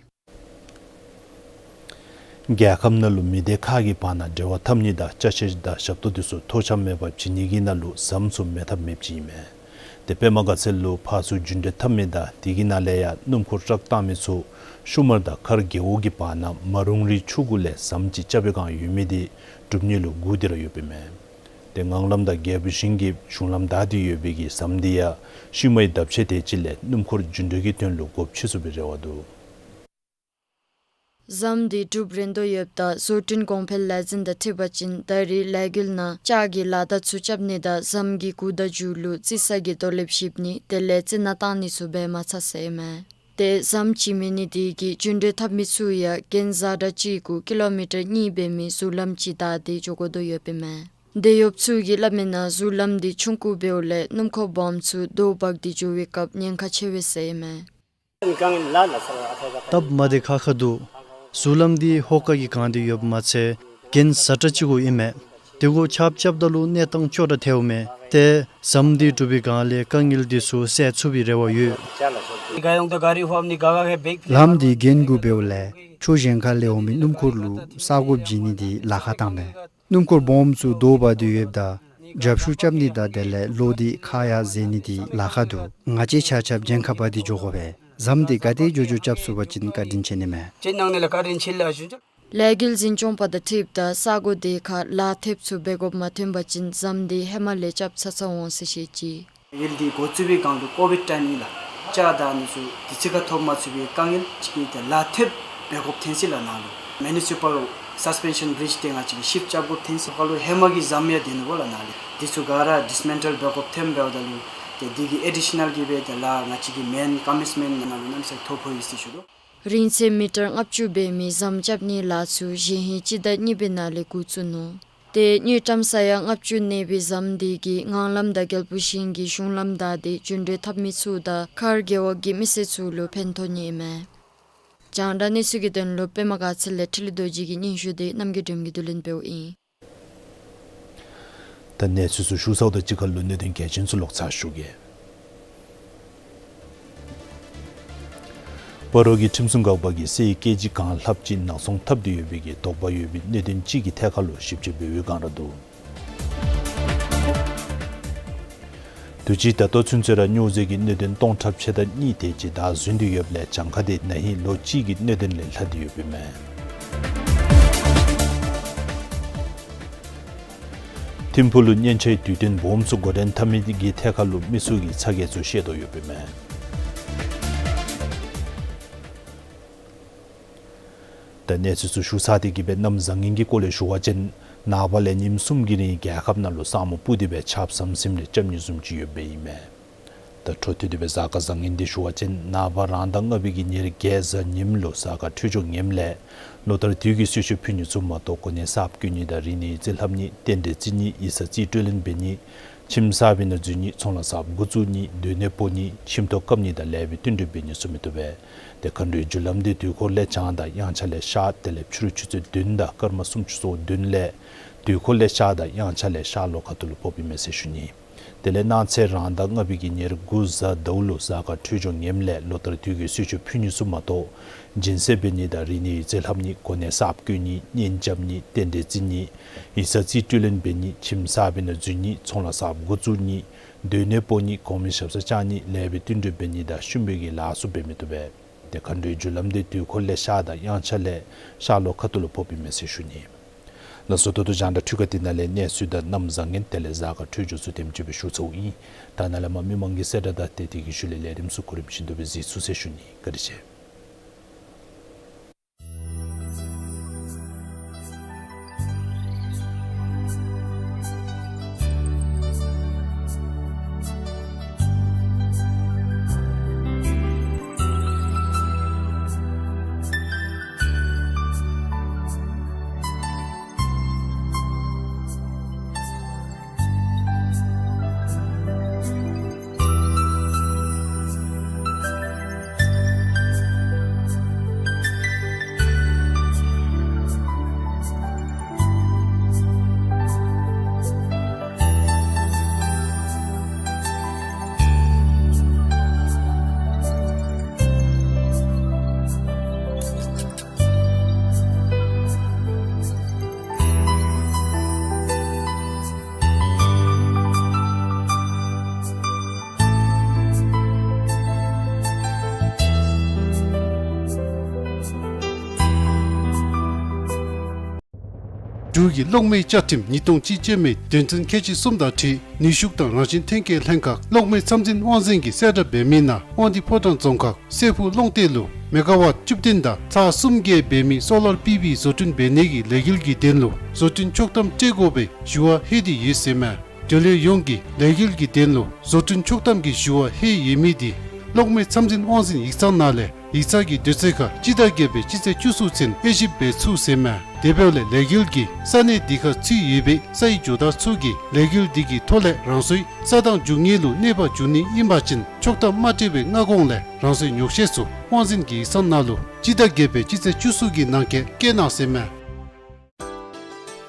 རྒྱལ་ཁབ་ནང་ལུ་མི་སྡེ་ཁག་གི་བར་ན་འབྲེལ་བ་འཐབ་ནི་དང་ཅ་ཆས་དང་ཞབས་ཏོག་དེ་ཚུ་ཐོགས་ཆགས་མེད་པར་བྱིན་ནི་གི་ནང་ལུ་ཟམ་ཚུ་མེད་ཐབས་མེདཔ་ཅིག་ཨིན་མས། ཏེ་པདྨ་དགའ་ཚལ་ལུ་ཕར་ཚུར་རྒྱུན་འགྲུལ་འཐབ་མི་དང་དེ་གི་ནང་ལས་ཡང་སྣུམ་འཁོར་ཊཱག་བཏང་མི་ཚུ་ཤུ་མར་དང་མཁར་རྒེད་འོག་གི་བར་ན་མ་རུང་རིགས་ཆུ་གུ་ལས་ཟམ་ཅིག་རྐྱབ་པའི་སྒང་ཡོད་མི་དེ་གྲུབ་ནི་ལུ་སྒུག་སྟེ་ར་ཡོདཔ་ཨིན་མས། ཏེ་ངང་ལམ་དང་རྒྱལ་པོ་ཞིང་གི་གཞུང་ལམ་བདའ་སྟེ་ཡོད་པའི་གི་ཟམ་དེ་ཡང་ཤུལ་མའི་ལྡབ་ཕྱེད་དེ་ཅིག་ལས་སྣུམ་འཁོར་རྒྱུན་འགྲུལ་གྱི་དོན་ལུ་སྒོ་ཕྱེ་ཚུགས་པའི་རེ་བ་འདུག། ཟམ་འདི་གྲུབ་རན་དོ་ཡོདཔ་ད་བཟོ་སྐྲུན་གོང་འཕེལ་ལས་འཛིན་དང་འཁྲིལ་བ་ཅིན་ད་རེས་ལས་འགུལ་ནང་ལྕགས་ཀྱི་ལག་བརྡ་ཚུ་རྐྱབ་ནི་དང་ཟམ་གྱི་གུ་དང་མཇུག་ལུ་རྩི་ས་གི་རྡོ་ལེབ་བཤིག་ནི་དེ་ལས་རྩི་ནག་བཏང་ནི་ཚུ་འབད་མ་ཚར་ཟེར་ཨིན་མས། ཏེ་ཟམ་ཅིག་མེད་ནི་དེ་གིས་རྒྱུན་འགྲུལ་འཐབ་མི་ཚུ་ཡང་གྱེན་བཟའ་ཌ་གཅིག་གུ་ཀི་ལོ་མི་ཊར་གཉིས་འབད་མི་གཟུ་ལམ་ཅིག་བདའ་སྟེ་འགྱོ་དགོ་དོ་ཡོདཔ་ཨིན་མས། འབྲེལ་ཡོདཔ་ཚུ་གིས་སླབ་མི་ནང་གཟུ་ལམ་འདི་ཆུང་ཀུ་འབདཝ་ལས་སྣུམ་འཁོར་སྦོམ་ཚུ་རྡོ་འབག་སྟེ་འགྱོ་བའི་སྐབས་ཉེན་ཁ་ཆེ་བས་ཟེར་ཨིན་མས། སྟབས་མ་བདེ་ཁག་ཁ་འདུག། གཟུ་ལམ་འདི་ཧོ་ཀ་གིས་གང་སྟེ་ཡོདཔ་མ་ཚད་གྱེན་བཟའ་ཌ་གཅིག་གུ་ཨིན་མས། དེ་གུ་ཆརཔ་རྐྱབ་ད་ལུ་གནས་སྟངས་སྐྱོ་དྲགས་ཐལཝ་མས། ཏེ་ཟམ་འདི་གྲུབ་པའི་སྒང་ལས་དཀའ་ངལ་འདི་ཚུ་སེལ་ཚུགས་པའི་རེ་བ་ཡོད། ལམ་འདི་གྱེན་གུ་འབདཝ་ལས་ཕྱོགས་གཞན་ཁ་ལས་འོང་མི་སྣུམ་འཁོར་ལུ་ས་གོ་བྱིན་ནི་འདི་ལཱ་ཁག་བཏངམ་མས། སྣུམ་འཁོར་སྦོམ་ཚུ་རྡོ་འབག་སྟེ་ཡོདཔ་ད་རྒྱབ་ཤུགས་རྐྱབ་ནི་དང་དེ་ལས་གློག་འདི་ཁ་ཡར་འཛེག་ནི་འདི་ལཱ་ཁག་འདུག། ང་བཅས་ཆ་ཁྱབ་གྱེན་ཁར་འབག་སྟེ་འགྱོ་དགོ་པས། ཟམ་འདི་ག་དེ་མགྱོགས་མགྱོགས་རྐྱབ་ཚུགས་པ་ཅིན་བཀའ་དྲིན་ཆེ་ནི་མས། ལས་འགུལ་འཛིན་སྐྱོང་པ་དང་འཁྲིལཝ་ད་ས་གོ་དེ་ཁར་ལཱ་ཐེབས་ཚུ་འབད་དགོཔ་མ་ཐོན་པ་ཅིན་ཟམ་འདི་ཧེ་མ་ལས་རྐྱབ་ཚ་ཚ་འོང་ཟེར་བཤད་ཅི། ཡུལ་འདི་འགོ་བཙུགས་པའི་སྒང་ལུ་ཀོ་ཝིཌ་ཊའིམ་ཨིན་ལགས། ལྕགས་དང་ཨ་ནི་ཚུ་དུས་ཚོད་ཁར་ཐོབ་མ་ཚུགས་པའི་དཀའ་ངལ་ཅིག་གིས་ཏེ་ལཱ་ཐེབས་འབད་དགོཔ་ཐོན་ཅི་ལགས། ནཱ་ལུ་མུ་ནི་སི་པཱལ་སཱས་པེན་ཤཱན་བི་རིཇ་དེ་ང་བཅས་ཀྱིས་ཤིཕ་རྐྱབ་དགོཔ་ཐོན་ཅི། ཁ་ལུ་ཧེ་མ་གི་ཟམ་ཡང་སྡོད་ནུག་གོ་ལགས། ནཱ་ལས་འདི་ཚུ་ག་ར་ཌིསི་མེན་ཊལ་འབད་དགོཔ་ཐོནམ་འབདཝ་ད་ལུ་ཏེ་འདི་གི་ཨེ་ཌི་ཤི་ནཱལ་གྱི་སྦེ་ཏེ་ལཱ་ང་བཅས་ཀྱི་མེན་ཀོ་མིཊ་མེནཊ་ནང་ལུ་གནམ་མེད་ས་མེད་ཐོ་ཕོག་ཡི་ཟེར་ཞུ་དོ། རིང་ཚད་མི་ཊར་ལྔ་བཅུ་འབད་མི་ཟམ་རྐྱབ་ནིའི་ལཱ་ཚུ་གཞེས་ཧིང་སྤྱི་ཟླ་གཉིས་པའི་ནང་ལས་འགོ་བཙུགས་ནུག། ཏེ་དངུལ་ཀྲམ་ས་ཡ་ལྔ་བཅུ་གནས་པའི་ཟམ་དེ་གིས་ངང་ལམ་དང་རྒྱལ་པོ་ཞིང་གི་གཞུང་ལམ་བདའ་སྟེ་འགྲུལ་འཕྲིན་འཐབ་མི་ཚུ་དང་མཁར་རྒེད་འོག་གི་མི་སེར་ཚུ་ལུ་ཕན་ཐོགས་ནི་ཨིན་མས། རྒྱང་བསྒྲགས་གནས་ཚུལ་གྱི་དོན་ལུ་པདྨ་དགའ་ཚལ་ལས་འཕྲིན་ལས་རྡོ་རྗེ་གི་སྙན་ཞུ་དེ་རྣམ་རྒྱལ་སྒྲོལ་མ་གིས་བསྡུ་ལེན་འབདཝ་ཨིན། ད་གནས་ཚུལ་ཚུ་ཞུ་ཚརཝ་དང་གཅིག་ཁར་ལུ་གནད་དོན་གལ་ཆེན་ཚུ་ལོག་ཚར་ཞུ་གེ། སྤ་རོ་གི་ཁྲིམས་སྲུང་འགག་པ་གིས་སའི་ཀེ་ཇི་གང་ལྷགཔ་ཅིག་ནག་ཚོང་འཐབ་སྟེ་ཡོད་པའི་གི་དོགས་པ་ཡོད་པའི་གནད་དོན་ཅིག་གི་ཐད་ཁར་ལུ་ཞིབ་དཔྱད་འབད་བའི་སྒང་ར་འདུག། དུས་ཅི་ད་ལྟོ་ཚུན་ཚོད་ར་སྨྱོ་རྫས་ཀྱི་གནད་དོན་སྟོང་ཕྲག་ཕྱེད་དང་གཉིས་དེ་ཅིག་བདའ་ཟུན་ཏེ་ཡོདཔ་ལས་གྱངས་ཁ་དེ་ན་ཧིང་ལོ་གཅིག་གི་གནད་དོན་ལས་ལྷག་སྟེ་ཡོདཔ་ཨིན་མས། ཐིམ་ཕུག་ལུ་སྙན་ཆའི་དུས་སྟོན་སྦོམ་ཚུ་འགོ་འདྲེན་འཐབ་མི་གི་ཐད་ཁར་ལུ་མི་ཚུ་གིས་ཚ་གྱང་ཚུ་བཤད་དོ་ཡོདཔ་ཨིན་མས། ད་གནས་ཚུལ་ཚུ་ཞུ་ཚར་ཏེ་གི་སྦེ་གནམ་བཟང་ངན་གྱི་སྐོར་ལས་ཞུ་བ་ཅིན་ནངས་པ་ལས་ཉིནམ་གསུམ་གྱི་རིང་རྒྱལ་ཁབ་ནང་ལུ་ས་སྨུག་སྤུབས་ཏེ་སྦེ་ཆརཔ་ཟམ་ཟིམ་རེ་རྐྱབ་ནི་བཟུམ་ཅིག་ཡོདཔ་ཨིན་མས། ད་འཕྲོ་མཐུད་དེ་སྦེ་གཟའ་སྐར་བཟང་ངན་དེ་ཞུ་བ་ཅིན་ནངས་པ་རང་ཟླ་ལྔ་པའི་གི་ཉེར་བརྒྱད་གཟའ་ཉིམ་ལུ་གཟའ་སྐར་འཕྲོད་སྦྱོར་ངནམ་ལས་ལོ་ལྟར་དུས་ཀྱི་གསོལ་མཆོད་ཕུལ་ནི་ཚུ་མ་གཏོགས་གོ་གནས་གསརཔ་བསྐོ་ནི་དང་རིག་གནས་ཡིག་རྩིས་ལྷབ་ནི་རྟེན་འབྲེལ་བརྩི་ནི་ཡིག་ཚང་རྩིས་སྤྲོད་ལེན་འབད་ནི་ཁྱིམ་གསར་པའི་ནང་འཛུལ་ནི་ཚོང་ལཱ་གསརཔ་འགོ་བཙུགས་ནི་སྡོད་གནས་སྤོ་ནི་ཁྱིམ་ཐོག་བཀབ་ནི་དང་ལེགས་པའི་བསྟུན་གྲོས་འབད་ནི་ཚུ་མི་བཏུབ་པས། ཏེ་མཁའ་འགྲོའི་རྒྱུ་ལམ་དེ་དུས་འཁོར་ལས་བྱང་དང་དབྱངས་འཆར་ལས་ཤར་དེ་ལས་ཕྱི་རུ་ཆུ་ཚོད་བདུན་དང་སྐར་མ་སུམ་ཅུ་སོ་བདུན་ལས་དུས་འཁོར་ལས་ཤར་དང་དབྱངས་འཆར་ལས་ཤར་ལྷོ་ཁ་ཐུག་ལུ་ཕོགཔ་ཨིན་མས་ཟེར་ཞུ་ནི། དེ་ལས་གནངས་ཚེ་རང་ཟླ་ལྔ་པའི་གི་ཉེར་དགུ་གཟའ་ཟླཝ་ལུ་གཟའ་སྐར་འཕྲོད་སྦྱོར་ངནམ་ལས་ལོ་ལྟར་དུས་ཀྱི་གསོལ་མཆོད་ཕུལ་ནི་ཚུ་མ་གཏོགས་སྦྱིན་སྲེག་འབད་ནི་དང་རིག་གནས་ཡིག་རྩིས་ལྷབ་ནི་གོ་གནས་གསརཔ་བསྐོ་ནི་གཉེན་རྐྱབ་ནི་རྟེན་འབྲེལ་བརྩི་ནི་ཡིག་ཚང་རྩིས་སྤྲོད་ལེན་འབད་ནི་ཁྱིམ་གསར་པའི་ནང་འཛུལ་ནི་ཚོང་ལཱ་གསརཔ་འགོ་བཙུགས་ནི་སྡོད་གནས་སྤོ་ནི་གོང་མའི་ཞབས་སར་བཅར་ནི་ལེགས་པའི་བསྟུན་གྲོས་འབད་ནི་དང་ཤུལ་མའི་གི་ལཱ་ཚུ་འབད་མི་བཏུབ་པས། ཏེ་མཁའ་འགྲོའི་རྒྱུ་ལམ་དེ་དུས་འཁོར་ལས་ཤར་དང་དབྱངས་འཆར་ལས་ཤར་ལྷོ་ཁ་ཐུག་ལུ་ཕོགཔ་ཨིན་མས་ཟེར་ཞུ་ནི། ལགས་སོ། ད་ལྟོ་རྒྱང་བསྒྲགས་འཕྲུལ་ཁང་འདི་ནང་ལས་གནས་ཚུལ་དང་གནམ་བཟང་ངན་དེ་ལས་གཟའ་སྐར་འཕྲོད་སྦྱོར་ཚུ་དེམ་ཅིག་སྦེ་ཞུ་ཚརཝ་ཨིན། ད་ནཱ་ལས་མར་མི་མང་གི་གསལ་བསྒྲགས་དང་དེ་དེ་གི་ཤུལ་ལས་ལས་རིམ་ཚུ་གོ་རིམ་བཞིན་དུ་སྦེ་གཟིགས་ཚུགས་ཟེར་ཞུ་ནི། བཀའ་དྲིན་ཆེ། འབྲུག་གི་གློག་མེའི་བཅའ་ཁྲིམས་ཉིས་སྟོང་གཅིག་ཅན་མའི་དོན་ཚན་ཁལ་གཅིག་གསུམ་དང་འཁྲིལ་ནུས་ཤུགས་དང་རང་བཞིན་ཐོན་སྐྱེད་ལྷན་ཁག་གློག་མེ་ཚབ་འཛིན་དབང་འཛིན་གྱིས་གསལ་བསྒྲགས་འབད་མི་ནང་དབང་འདུས་ཕོ་བྲང་རྫོང་ཁག་སྲས་ཕུག་གློང་སྟེང་ལུ་མེ་ག་ཝཊ་བཅུ་བདུན་དང་ཚག་གསུམ་བརྒལ་འབད་མི་སོ་ལར་པི་ཝི་བཟོ་སྐྲུན་འབད་ནི་གི་ལས་འགུལ་གྱི་དོན་ལུ་བཟོ་སྐྲུན་ཆོག་ཐམ་སྤྲོད་དགོ་པའི་ཞུ་བ་ལྷོད་དེ་ཡོད་ཟེར་མས། འབྲེལ་ཡོད་ཡོངས་ཀྱིས་ལས་འགུལ་གྱི་དོན་ལུ་བཟོ་སྐྲུན་ཆོག་ཐམ་གྱི་ཞུ་བ་ལྷོད་ཡོད་མི་དེ་གློག་མེ་ཚབ་འཛིན་དབང་འཛིན་ཡིག་ཚང་ནང་ལས་ཡིག་ཚང་གི་དུས་ཚོད་ཁར་སྤྱི་ཟླ་བརྒྱད་པའི་སྤྱི་ཚེས་བཅུ་གསུམ་ཚུན་དབྱེ་ཞིབ་འབད་ཚུགས་ཟེར་མས། དེ་འབདཝ་ལས་ལས་འགུལ་གྱིས་ས་གནས་དེ་ཁར་ཚུད་ཡོད་པའི་སའི་ཇོ་བདག་ཚུ་གིས་ལས་འགུལ་དེ་གི་ཐོག་ལས་རང་སོའི་ས་དང་རྒྱུ་དངོས་ལུ་གནོད་པ་འབྱུང་ནི་ཨིན་པ་ཅིན་ཆོག་ཐམ་མ་སྤྲོད་པའི་སྔ་གོང་ལས་རང་སོའི་ཉོགས་བཤད་ཚུ་དབང་འཛིན་གྱི་ཡིག་ཚང་ནང་ལུ་སྤྱི་ཟླ་བརྒྱད་པའི་སྤྱི་ཚེས་བཅུ་གསུམ་གྱི་ནང་འཁོད་བཀོད་གནང་ཟེར་མས།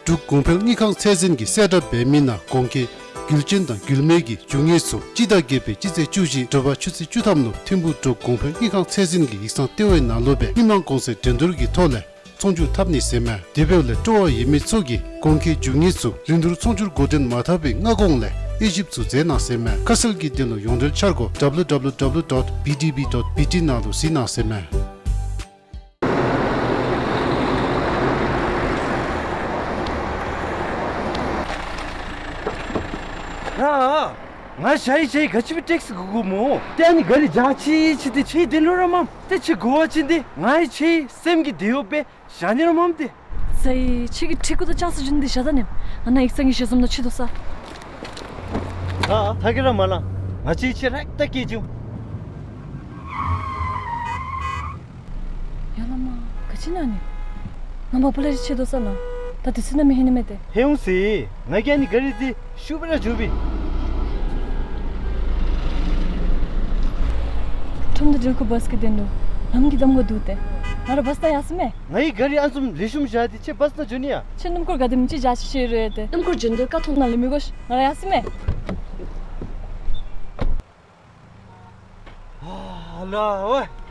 འབྲུག་གོང་འཕེལ་དངུལ་ཁང་ཚད་འཛིན་གྱིས་གསལ་བསྒྲགས་འབད་མི་ནང་གོང་འཁོད་རྒྱུ་ཅན་དང་རྒྱུ་མེད་ཀྱི་རྒྱུ་དངོས་ཚུ་སྤྱི་ཟླ་བརྒྱད་པའི་སྤྱི་ཚེས་བཅུ་བཞི་དྲོ་པ་ཆུ་ཚོད་བཅུ་ཐམ་ལུ་ཐིམ་ཕུག་འབྲུག་གོང་འཕེལ་དངུལ་ཁང་ཚད་འཛིན་གྱི་ཡིག་ཚང་ལྟེ་བའི་ནང་ལུ་སྦེ་མི་མང་གོང་ཚད་འགྲན་བསྡུར་གྱི་ཐོག་ལས་ཚོང་སྒྱུར་འཐབ་ནི་ཟེར་མས། དེ་འབདཝ་ལས་སྤྲོ་བ་ཡོད་མི་ཚུ་གིས་གོང་འཁོད་རྒྱུ་དངོས་ཚུ་རིན་བསྡུར་ཚོང་སྒྱུར་འགོ་འདྲེན་མ་འཐབ་པའི་སྔ་གོང་ལས་དབྱེ་ཞིབ་ཚུ་མཛད་གནང་ཟེར་མས། ཁ་གསལ་གྱི་དོན་ལུ་ཡོངས་འབྲེལ་འཆར་སྒོ་W W W dot B D B dot B T ནང་ལུ་གཟིགས་གནང་ཟེར་མས། ར། ང་ཞ་ཡི་ཞ་ཡི་ག་ཅི་སྦེ་ཊེག་སི་གོ་དགོཔ་སྨོ། ཏེ་ཨ་ནི་ག་རི་འཇག་ཆི་ཆི་སྟེ་ཁྱོད་དེ་ལུ་ར་མམ། ཏེ་ཁྱོད་གོ་བ་ཅིན་ཏེ་ང་ཡི་ཁྱོད་ཡི་སེམས་ཀྱི་དེ་ཡོད་པས་བཞག་ནི་ར་མམ་ཏེ། ས་ཡི་ཁྱོད་ཀྱི་ཁྲི་གུ་དང་ལྕགས་སི་རྒྱུན་འདི་བཞག་ད་ནེམ། ང་ནཱ་ཡིག་ཚང་གི་ཞལ་འཛོམས་ནང་ཕྱད་དོ་ས། ད་ཐག་གི་ར་མ་ལང་། ང་ཅིག་ཁྱོད་རེག་ད་སྐྱེལ་བྱུང་། ཡ་ལ་མ། ག་ཅི་ཨིན་ན་ནི། ང་མ་པ་ལས་ཕྱད་དོ་ས་ལ། ད་དུས་ཚོད་ནམ་ཧེ་ནི་མས་ཏེ། ཧེ་འོང་ཟེར། ང་གིས་ཨ་ནི་ག་རི་འདི་ཤུགས་སྦེ་ར་རྒྱུག་པས། ཁྲོམ་སྡེ་འགྲུལ་འཁོར་བཱས་ཀྱི་དོན་ལུ་ལམ་གྱི་གདམ་ཁ་འདུག་སྟེ། ང་ར་བཱས་ནང་ཡར་སོང་མས། ངའི་ག་རི་ཨ་ནི་བཟུམ་ལེགས་ཤོམ་བཞག་སྟེ་ཁྱོད་བཱས་ནང་འགྱོ་ནི་ཡ། ཁྱོད་སྣུམ་འཁོར་ག་དེམ་ཅིག་བཞག་ཤེས་རུང་ཡ་ཏེ། སྣུམ་འཁོར་འགྱོ་འདོད་ཁ་ཐོར་ནང་ལུ་མི་དགོ་ཤིག། ང་ར་ཡར་སོང་མས། ཨ་ལ་ཝེ།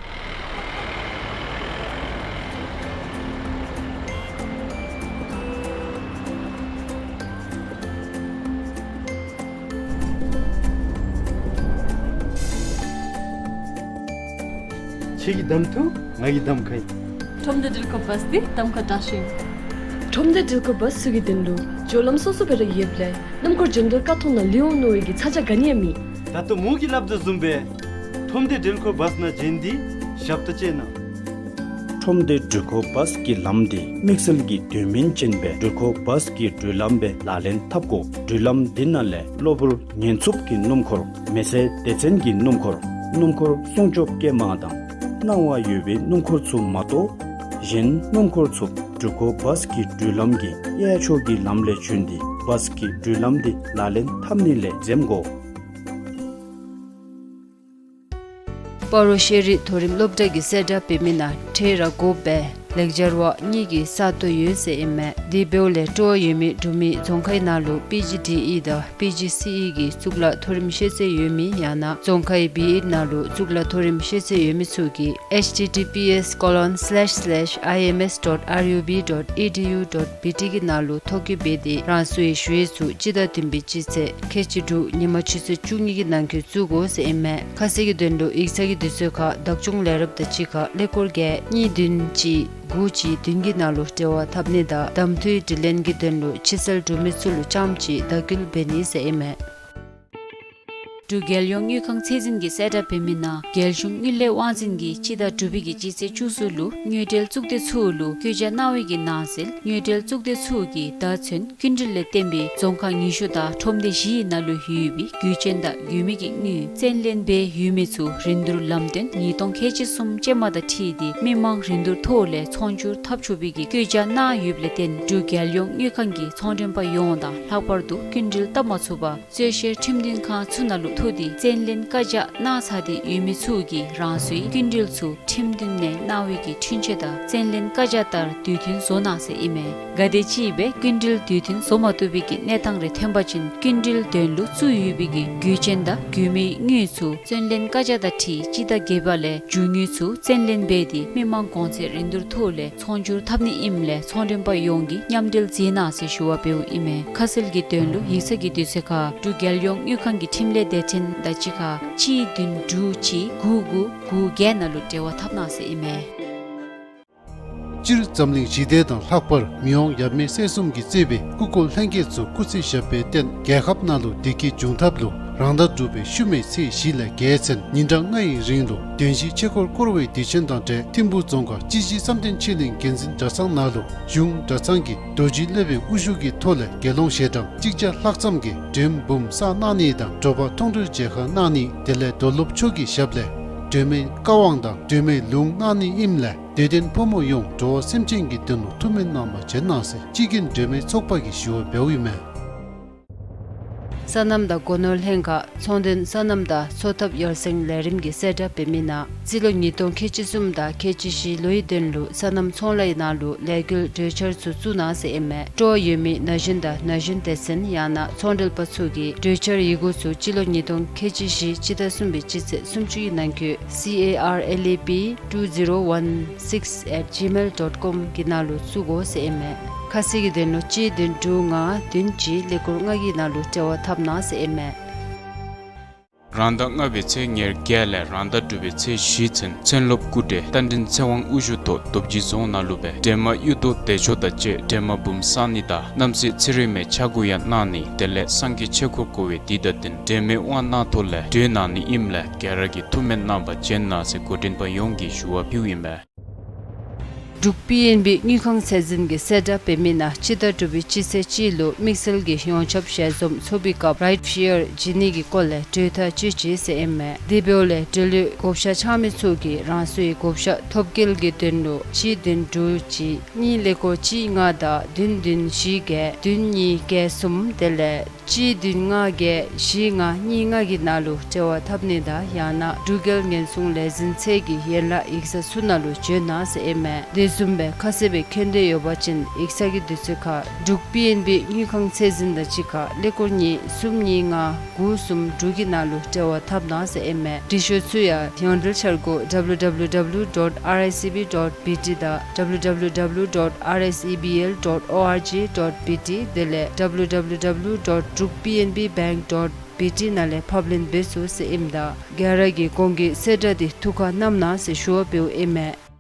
ཁྱོད་ཀྱིས་གདམ་འཐུ། ང་གིས་གདམ་ཁ་ཨིན། ཁྲོམ་སྡེ་འགྲུལ་འཁོར་བཱས་འདི་གདམ་ཁ་དྲག་ཤོས་ཨིན། ཁྲོམ་སྡེ་འགྲུལ་འཁོར་བཱས་ཚུ་གི་དོན་ལུ་སྦྱོར་ལམ་སོ་སོ་སྦེ་ར་ཡོདཔ་ལས་སྣུམ་འཁོར་འགྱོ་འདོད་ཁ་ཐོར་ནང་ལུས་འོང་མནོ་བའི་གི་ཚ་གྱང་ག་ནི་ཡང་མེད། ད་ལྟོ་མོ་གིས་སླབ་དོ་བཟུམ་སྦེ་ཁྲོམ་སྡེ་འགྲུལ་འཁོར་བཱས་ནང་འབྱོན་ཏེ་ཞབས་ཏོག་སྤྱོད་གནང་། ཁྲོམ་སྡེ་འགྲུལ་འཁོར་བཱས་ཀྱི་ལམ་འདི་དམིགས་བསལ་གྱི་དོན་སྨིན་ཅན་སྦེ་འགྲུལ་འཁོར་བཱས་ཀྱི་འགྲུལ་ལམ་སྦེ་ལག་ལེན་འཐབ་དགོ། འགྲུལ་ལམ་འདི་ནང་ལས་གློ་བུར་ཉེན་འཚུབ་ཀྱི་སྣུམ་འཁོར། མེ་བསད་སྡེ་ཚན་གྱི་སྣུམ་འཁོར། སྣུམ་འཁོར་སྲུང་སྐྱོབ་སྐྱེལ་མ་དང་སྣང་བ་ཡོད་པའི་སྣུམ་འཁོར་ཚུ་མ་གཏོགས་གཞན་སྣུམ་འཁོར་ཚུ་འགྲུལ་འཁོར་བཱས་ཀྱི་འགྲུལ་ལམ་གྱི་གཡས་ཕྱོགས་ཀྱི་ལམ་ལས་བྱོན་ཏེ་བཱས་ཀྱི་འགྲུལ་ལམ་འདི་ལག་ལེན་འཐབ་ནི་ལས་འཛེམ་དགོ། སྤ་རོ་ཤེས་རིག་མཐོ་རིམ་སློབ་གྲྭ་གིས་གསལ་བསྒྲགས་འབད་མི་ནང་ཁྲལ་ར་དགོ་པའི་ལེགས་སྦྱར་བ་གཉིས་ཀྱི་ས་སྟོང་ཡོད་ཟེར་ཨིན་མས། དེ་འབདཝ་ལས་སྤྲོ་བ་ཡོད་མི་འབྲུག་མི་རྫོང་ཁའི་ནང་ལུ་པི་ཇི་ཌི་ཨི་དང་པི་ཇི་སི་ཨི་གི་གཙུག་ལག་མཐོ་རིམ་ཤེས་ཚད་ཡོད་མི་ཡང་ན་རྫོང་ཁའི་བི་ཨེཌ་ནང་ལུ་གཙུག་ལག་མཐོ་རིམ་ཤེས་ཚད་ཡོད་མི་ཚུ་གིས་ཨེཆ་ཊི་ཊི་པི་ཨེསི་ཀོ་ལོན་སི་ལེཤ་སི་ལེཤ་ཨའི་ཨེམ་ཨེསི་ཌོཊ་ཨར་ཡུ་བི་ཌོཊ་ཨི་ཌི་ཡུ་ཌོཊ་བི་ཊི་གི་ནང་ལུ་ཐོ་བཀོད་འབད་དེ་རང་སོའི་ཞུ་ཡིག་ཚུ་སྤྱི་ཟླ་བདུན་པའི་སྤྱི་ཚེས་ཁལ་གཅིག་དྲུག་ཉིན་མ་ཆུ་ཚོད་བཅུ་གཉིས་ཀྱི་ནང་འཁོད་བཙུགས་དགོ་ཟེར་ཨིན་མས། ཁ་གསལ་གྱི་དོན་ལུ་ཡིག་ཚང་གི་དུས་ཚོད་ཁར་བདག་སྐྱོང་ལས་རོགསཔ་དང་གཅིག་ཁར་ཀླད་ཀོར་བརྒྱད་གཉིས་བདུན་གཅིག་དགུ་གཅིག་བདུན་གྱི་ནང་ལུ་འབྲེལ་བ་འཐབ་ནི་དང་གདམ་འཐུའི་དྲི་ལན་གྱི་དོན་ལུ་ཕྱི་གསལ་འབྲུག་མི་ཚུ་ལུ་རྐྱངམ་གཅིག་བརྡ་བསྐུལ་འབད་ནི་ཟེར་ཨིན་མས། འབྲུག་རྒྱལ་ཡོངས་དངུལ་ཁང་ཚད་འཛིན་གྱིས་གསལ་བསྒྲགས་འབད་མི་ནང་རྒྱལ་གཞུང་དངུལ་ལས་དབང་འཛིན་གྱིས་སྤྱི་ཟླ་དྲུག་པའི་གི་སྤྱི་ཚེས་བཅུ་གསུམ་ལུ་དངུལ་འབྲེལ་གཙུག་སྡེ་ཚུ་ལུ་བཀོད་རྒྱ་གནང་བའི་གི་ནང་གསེས་དངུལ་འབྲེལ་གཙུག་སྡེ་ཚུ་གིས་ད་ཚུན་སྐྱིན་འགྲུལ་ལས་བརྟེན་པའི་རྫོང་ཁག་ཉི་ཤུ་དང་ཁྲོམ་སྡེ་བཞིའི་ནང་ལུ་ཡོད་པའི་རྒུད་ཆེན་དང་རྒུད་མི་གི་དངུལ་བཙན་ལེན་འབད་ཡོད་མི་ཚུ་རིན་བསྡུར་ལམ་སྟོན་ཉིས་སྟོང་ཁལ་གཅིག་གསུམ་ཅན་མ་དང་འཁྲིལ་ཏེ་མི་མང་རིན་བསྡུར་ཐོག་ལས་ཚོང་སྒྱུར་འཐབ་ཆོག་པའི་གི་བཀོད་རྒྱ་གནང་ཡོདཔ་ལས་བརྟེན་འབྲུག་རྒྱལ་ཡོངས་དངུལ་ཁང་གིས་ཚོང་མགྲོན་པ་ཡོངས་དང་ལྷག་པར་དུ་སྐྱིན་འགྲུལ་བཏབ་མ་ཚུགས་པར་རྩོད་བཤེར་ཁྲིམས་མཐུན་ཁང་ཚུ་ནང་ལུ་ཐུག་སྟེ་བཙན་ལེན་བཀའ་རྒྱ་གནང་ཚར་ཏེ་ཡོད་མི་ཚུ་གིས་རང་སོའི་སྐྱིན་འགྲུལ་ཚུ་ཁྲིམས་མཐུན་ནང་གནང་བའི་གི་འཁྲུན་ཆོད་དང་བཙན་ལེན་བཀའ་རྒྱ་ལྟར་དུས་མཐུན་བཟོ་གནང་ཟེར་ཨིན་མས། གལ་ཏེ་ཅིག་སྦེ་སྐྱིན་འགྲུལ་དུས་མཐུན་བཟོ་མ་བཏུབ་པའི་གི་གནས་སྟངས་རེ་ཐོན་པ་ཅིན་སྐྱིན་འགྲུལ་དོན་ལུ་བཙུགས་ཡོད་པའི་གི་རྒུད་ཆེན་དང་རྒུད་མིའི་དངུལ་ཚུ་བཙན་ལེན་བཀའ་རྒྱ་དང་འཁྲིལ་སྤྱི་ཟླ་བརྒྱད་པ་ལས་རྒྱུ་དངུལ་ཚུ་བཙན་ལེན་འབད་དེ་མི་མང་གོང་ཚད་རིན་བསྡུར་ཐོག་ལས་ཚོང་སྒྱུར་འཐབ་ནི་ཨིནམ་ལས་ཚོང་མགྲོན་པ་ཡོངས་ཀྱིས་མཉམ་འབྲེལ་མཛད་གནང་ཟེར་ཞུ་བ་འབདཝ་ཨིན་མས། ཁ་གསལ་གྱི་དོན་ལུ་ཡིག་ཚང་གི་དུས་ཚོད་ཁར་འབྲུག་རྒྱལ་ཡོངས་དངུལ་ཁང་གི་འཕྲིན་ལས་སྡེ་ཚན་དང་གཅིག་ཁར་གཅིག་བདུན་དྲུག་གཅིག་དགུ་དགུ་དགུ་བརྒྱད་ནང་ལུ་འབྲེལ་བ་འཐབ་གནང་ཟེར་ཨིན་མས། སྤྱིར་འཛམ་གླིང་ཞི་བདེ་དང་ལྷག་པར་མི་དབང་ཡབ་མེས་སྲས་གསུམ་གྱིས་གཙོས་པའི་སྐུ་འཁོར་ལྷན་རྒྱས་ཚུ་སྐུ་ཚེ་ཞབས་པད་བརྟན། རྒྱལ་ཁབ་ནང་ལུ་བདེ་སྐྱིད་འབྱུང་ཐབས་ལུ་རང་ཟླ་དྲུག་པའི་ཤུལ་མའི་ཚེས་བཞི་ལས་བརྒྱད་ཚུན་ཉིན་གྲངས་ལྔ་ཡི་རིང་ལུ་བདེན་བཞིའི་ཆོས་འཁོར་བསྐོར་བའི་དུས་ཆེན་དང་འབྲེལ་ཐིམ་ཕུག་རྫོང་ཁག་སྤྱི་བཞི་བསམ་གཏན་ཆོས་གླིང་དགེ་འཛིན་གྲྭ་ཚང་ནང་ལུ་གཞུང་གྲྭ་ཚང་གི་རྡོ་རྗེ་སློབ་དཔོན་དབུ་བཞུགས་ཀྱི་ཐོག་ལས་དགེ་སློང་ཞལ་གྲངས་གཅིག་བརྒྱ་ལྷག་ཙམ་གྱིས་མགྲོན་འབུམ་བསང་གནང་ནི་དང་དྲོ་པ་མཐོང་གྲོལ་མཇལ་ཁ་གནང་ནི། དེ་ལས་རྡོར་སློབ་མཆོག་གི་ཞབས་ལས་སྒྲོལ་མའི་བཀའ་དབང་དང་སྒྲོལ་མའི་ལུང་གནང་ནི་ཨིནམ་ལས་དད་ལྡན་ཕོ་མོ་ཡོངས་འགྲོ་བ་སེམས་ཅན་གྱི་དོན་ལུ་ཐུགས་སྨོན་གནང་བར་བྱོན་གནང་ཟེར་སྤྱི་རྒྱུན་སྒྲོལ་མའི་ཚོགས་པ་གིས་ཞུ་བ་འབདཝ་ཨིན་མས། སོ་ནམ་དང་སྒོ་ནོར་ལྷན་ཁག་ཚོང་དོན་སོ་ནམ་དང་འཚོ་ཐབས་ཡར་སེང་ལས་རིམ་གྱིས་གསལ་བསྒྲགས་འབད་མི་ནང་རྩིས་ལོ་ཉིས་སྟོང་ཁལ་གཅིག་གསུམ་དང་ཁལ་གཅིག་བཞི་ལོའི་དོན་ལུ་སོ་ནམ་ཚོང་ལཱའི་ནང་ལུ་ལས་འགུལ་གྲོས་འཆར་ཚུ་བཙུགས་གནང་ཟེར་ཨིན་མས། སྤྲོ་བ་ཡོད་མི་ན་གཞོན་དང་ན་གཞོན་སྡེ་ཚན་ཡང་ན་ཚོང་འབྲེལ་པ་ཚུ་གིས་གྲོས་འཆར་ཡི་གུ་ཚུ་སྤྱི་ལོ་ཉིས་སྟོང་ཁལ་གཅིག་བཞི་སྤྱི་ཟླ་གསུམ་པའི་སྤྱི་ཚེས་སུམ་ཅུ་ཡི་ནང་འཁོད་C A R L A P two zero one six at gmail dot com གི་ནང་ལུ་བཙུགས་དགོ་ཟེར་ཨིན་མས། ཁ་གསལ་གྱི་དོན་ལུ་གཅིག་བདུན་དྲུག་ལྔ་བདུན་གཅིག་ཀླད་ཀོར་ལྔ་གི་ནང་ལུ་འབྲེལ་བ་འཐབ་གནང་ཟེར་ཨིན་མས། རང་ཟླ་ལྔ་པའི་ཚེས་ཉེར་བརྒྱད་ལས་རང་ཟླ་དྲུག་པའི་ཚེས་བཞི་ཚུན་མཚན་སློབ་སྐུ་བགྲེས་རྟ་མགྲིན་ཚེ་དབང་དབུ་བཞུགས་ཐོག་རྡོ་རྗེ་རྫོང་ནང་ལུ་སྦེ་སྒྲོལ་མ་གཡུ་ཐོག་བདེ་མཆོག་དང་བཅས་སྒྲོལ་མ་འབུམ་བསང་ནི་དང་རྣམ་སྲས་ཚེ་རིང་མའི་ཕྱག་སྐོར་ཡང་གནང་ནི། དེ་ལས་སངས་རྒྱས་ཆོས་འཁོར་བསྐོར་བའི་དུས་དང་བསྟུན་སྒྲོལ་མའི་དབང་གནང་ཐོག་ལས་གྲོལ་གནང་ནི་ཨིནམ་ལས་ག་ར་གིས་ཐུགས་སྨོན་གནང་བར་བྱོན་གནང་ཟེར་འགོ་འདྲེན་པ་ཡོངས་ཀྱིས་ཞུ་བ་ཕུལཝ་ཨིན་མས། འབྲུག་པི་ཨེན་བི་དངུལ་ཁང་ཚད་འཛིན་གྱིས་གསལ་བསྒྲགས་འབད་མི་ནང་སྤྱི་ཟླ་དྲུག་པའི་སྤྱི་ཚེས་གཅིག་ལུ་དམིགས་བསལ་གྱི་ཡོངས་ཁྱབ་ཞལ་འཛོམས་ཚོགས་པའི་སྐབས་རའིཊ་ཕི་ཡར་བྱིན་ནི་གི་སྐོར་ལས་གྲོས་ཐག་བཅད་ཅི་ཟེར་ཨིན་མས། དེ་འབདཝ་ལས་འབྲེལ་ཡོད་བགོ་བཤའ་འཆང་མི་ཚུ་གིས་རང་སོའི་བགོ་བཤའ་ཐོབ་སྐལ་གྱི་དོན་ལུ་གཅིག་བདུན་དྲུག་གཅིག་གཉིས་ཀླད་ཀོར་གཅིག་ལྔ་དང་བདུན་བདུན་བཞི་བརྒྱད་བདུན་གཉིས་བརྒྱད་གསུམ་དེ་ལས་གཅིག་བདུན་ལྔ་བརྒྱད་བཞི་ལྔ་གཉིས་ལྔ་གི་ནང་ལུ་འབྲེལ་བ་འཐབ་ནི་དང་ཡང་ན་འབྲུག་རྒྱལ་ཉེན་སྲུང་ལས་འཛིན་ཚད་ཀྱི་ཡན་ལག་ཡིག་ཚང་ཚུ་ནང་ལུ་བྱོན་གནང་ཟེར་ཨིན་མས། དེ་བཟུམ་སྦེ་ཁ་གསལ་སྦེ་མཁྱེན་འདོད་ཡོད་པ་ཅིན་ཡིག་ཚང་གི་དུས་ཚོད་ཁར་འབྲུག་པི་ཨེན་བི་དངུལ་ཁང་ཚད་འཛིན་དང་གཅིག་ཁར་ཀླད་ཀོར་གཉིས་གསུམ་གཉིས་ལྔ་དགུ་གསུམ་དྲུག་གི་ནང་ལུ་འབྲེལ་བ་འཐབ་གནང་ཟེར་ཨིན་མས། འབྲི་ཤོག་ཚུ་ཡང་ཡོངས་འབྲེལ་འཆར་སྒོ་W W W dot R I C B dot B T དང་W W W dot R S E B L dot org dot B T དེ་ལས་W W W dot druk P N B bank dot B T ནང་ལས་ཕབ་ལེན་འབད་ཚུགས་ཟེར་ཨིནམ་ད་ག་ར་གིས་གོང་གི་གསལ་བསྒྲགས་འདི་ཐུགས་ཁར་བསྣམ་གནང་ཟེར་ཞུ་བ་འབདཝ་ཨིན་མས།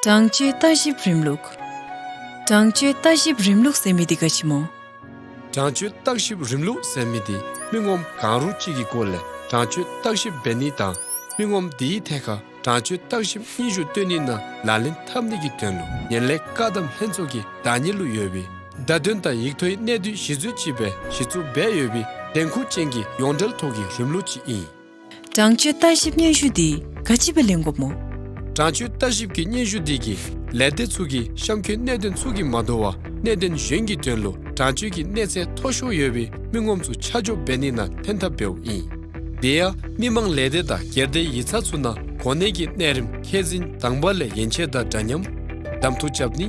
དྲང་སྤྱོད་ལྟ་ཞིབ་རིམ་ལུགས། དྲང་སྤྱོད་ལྟ་ཞིབ་རིམ་ལུགས་ཟེར་མི་འདི་ག་ཅི་སྨོ། དྲང་སྤྱོད་ལྟ་ཞིབ་རིམ་ལུགས་ཟེར་མི་འདི་མི་ངོམ་གང་རུང་ཅིག་གི་སྐོར་ལས་དྲང་སྤྱོད་ལྟ་ཞིབ་འབད་ནི་དང་མི་ངོམ་དེའི་ཐད་ཁར་དྲང་སྤྱོད་ལྟ་ཞིབ་སྙན་ཞུ་སྟོན་ནི་ནང་ལག་ལེན་འཐབ་ནི་གི་དོན་ལུ་ངན་ལྷད་བཀག་སྡོམ་ལྷན་ཚོགས་ཀྱི་བདག་གཉེར་ལུ་ཡོད་པའི་བརྡ་དོན་དང་ཡིག་ཐོག་གནད་བསྡུས་གཞི་འཛུགས་ཅིག་སྦེ་གཞི་བཙུགས་འབད་ཡོད་པའི་འགན་ཁུར་ཅན་གྱི་ཡོངས་འབྲེལ་ཐོག་གི་རིམ་ལུགས་ཅིག་ཨིན། དྲང་སྤྱོད་ལྟ་ཞིབ་སྙན་ཞུ་འདི་ག་ཅི་སྦེ་ལེན་དགོཔ་སྨོ། དྲང་སྤྱོད་ལྟ་ཞིབ་ཀྱི་སྙན་ཞུ་འདི་གིས་ལས་སྡེ་ཚུ་གི་གཤམ་འཁོད་གནད་དོན་ཚུ་གིས་མ་དོ་བར་གནད་དོན་གཞན་གྱི་དོན་ལུ་དྲང་སྤྱོད་ཀྱི་གནས་ཚད་མཐོ་ཤོས་ཡོད་པའི་མི་ངོམ་ཚུ་ཆ་འཇོག་འབད་ནི་ནང་ལྷན་ཐབས་འབདཝ་ཨིན། དེ་ཡང་མི་མང་ལས་སྡེ་དང་སྒེར་སྡེ་ཡིག་ཚང་ཚུ་ནང་གོ་གནས་ཀྱི་གནས་རིམ་ཁས་འཛིན་དང་པ་ལས་ཡན་ཆད་དང་འདྲ་མཉམ། གདམ་འཐུ་རྐྱབ་ནི།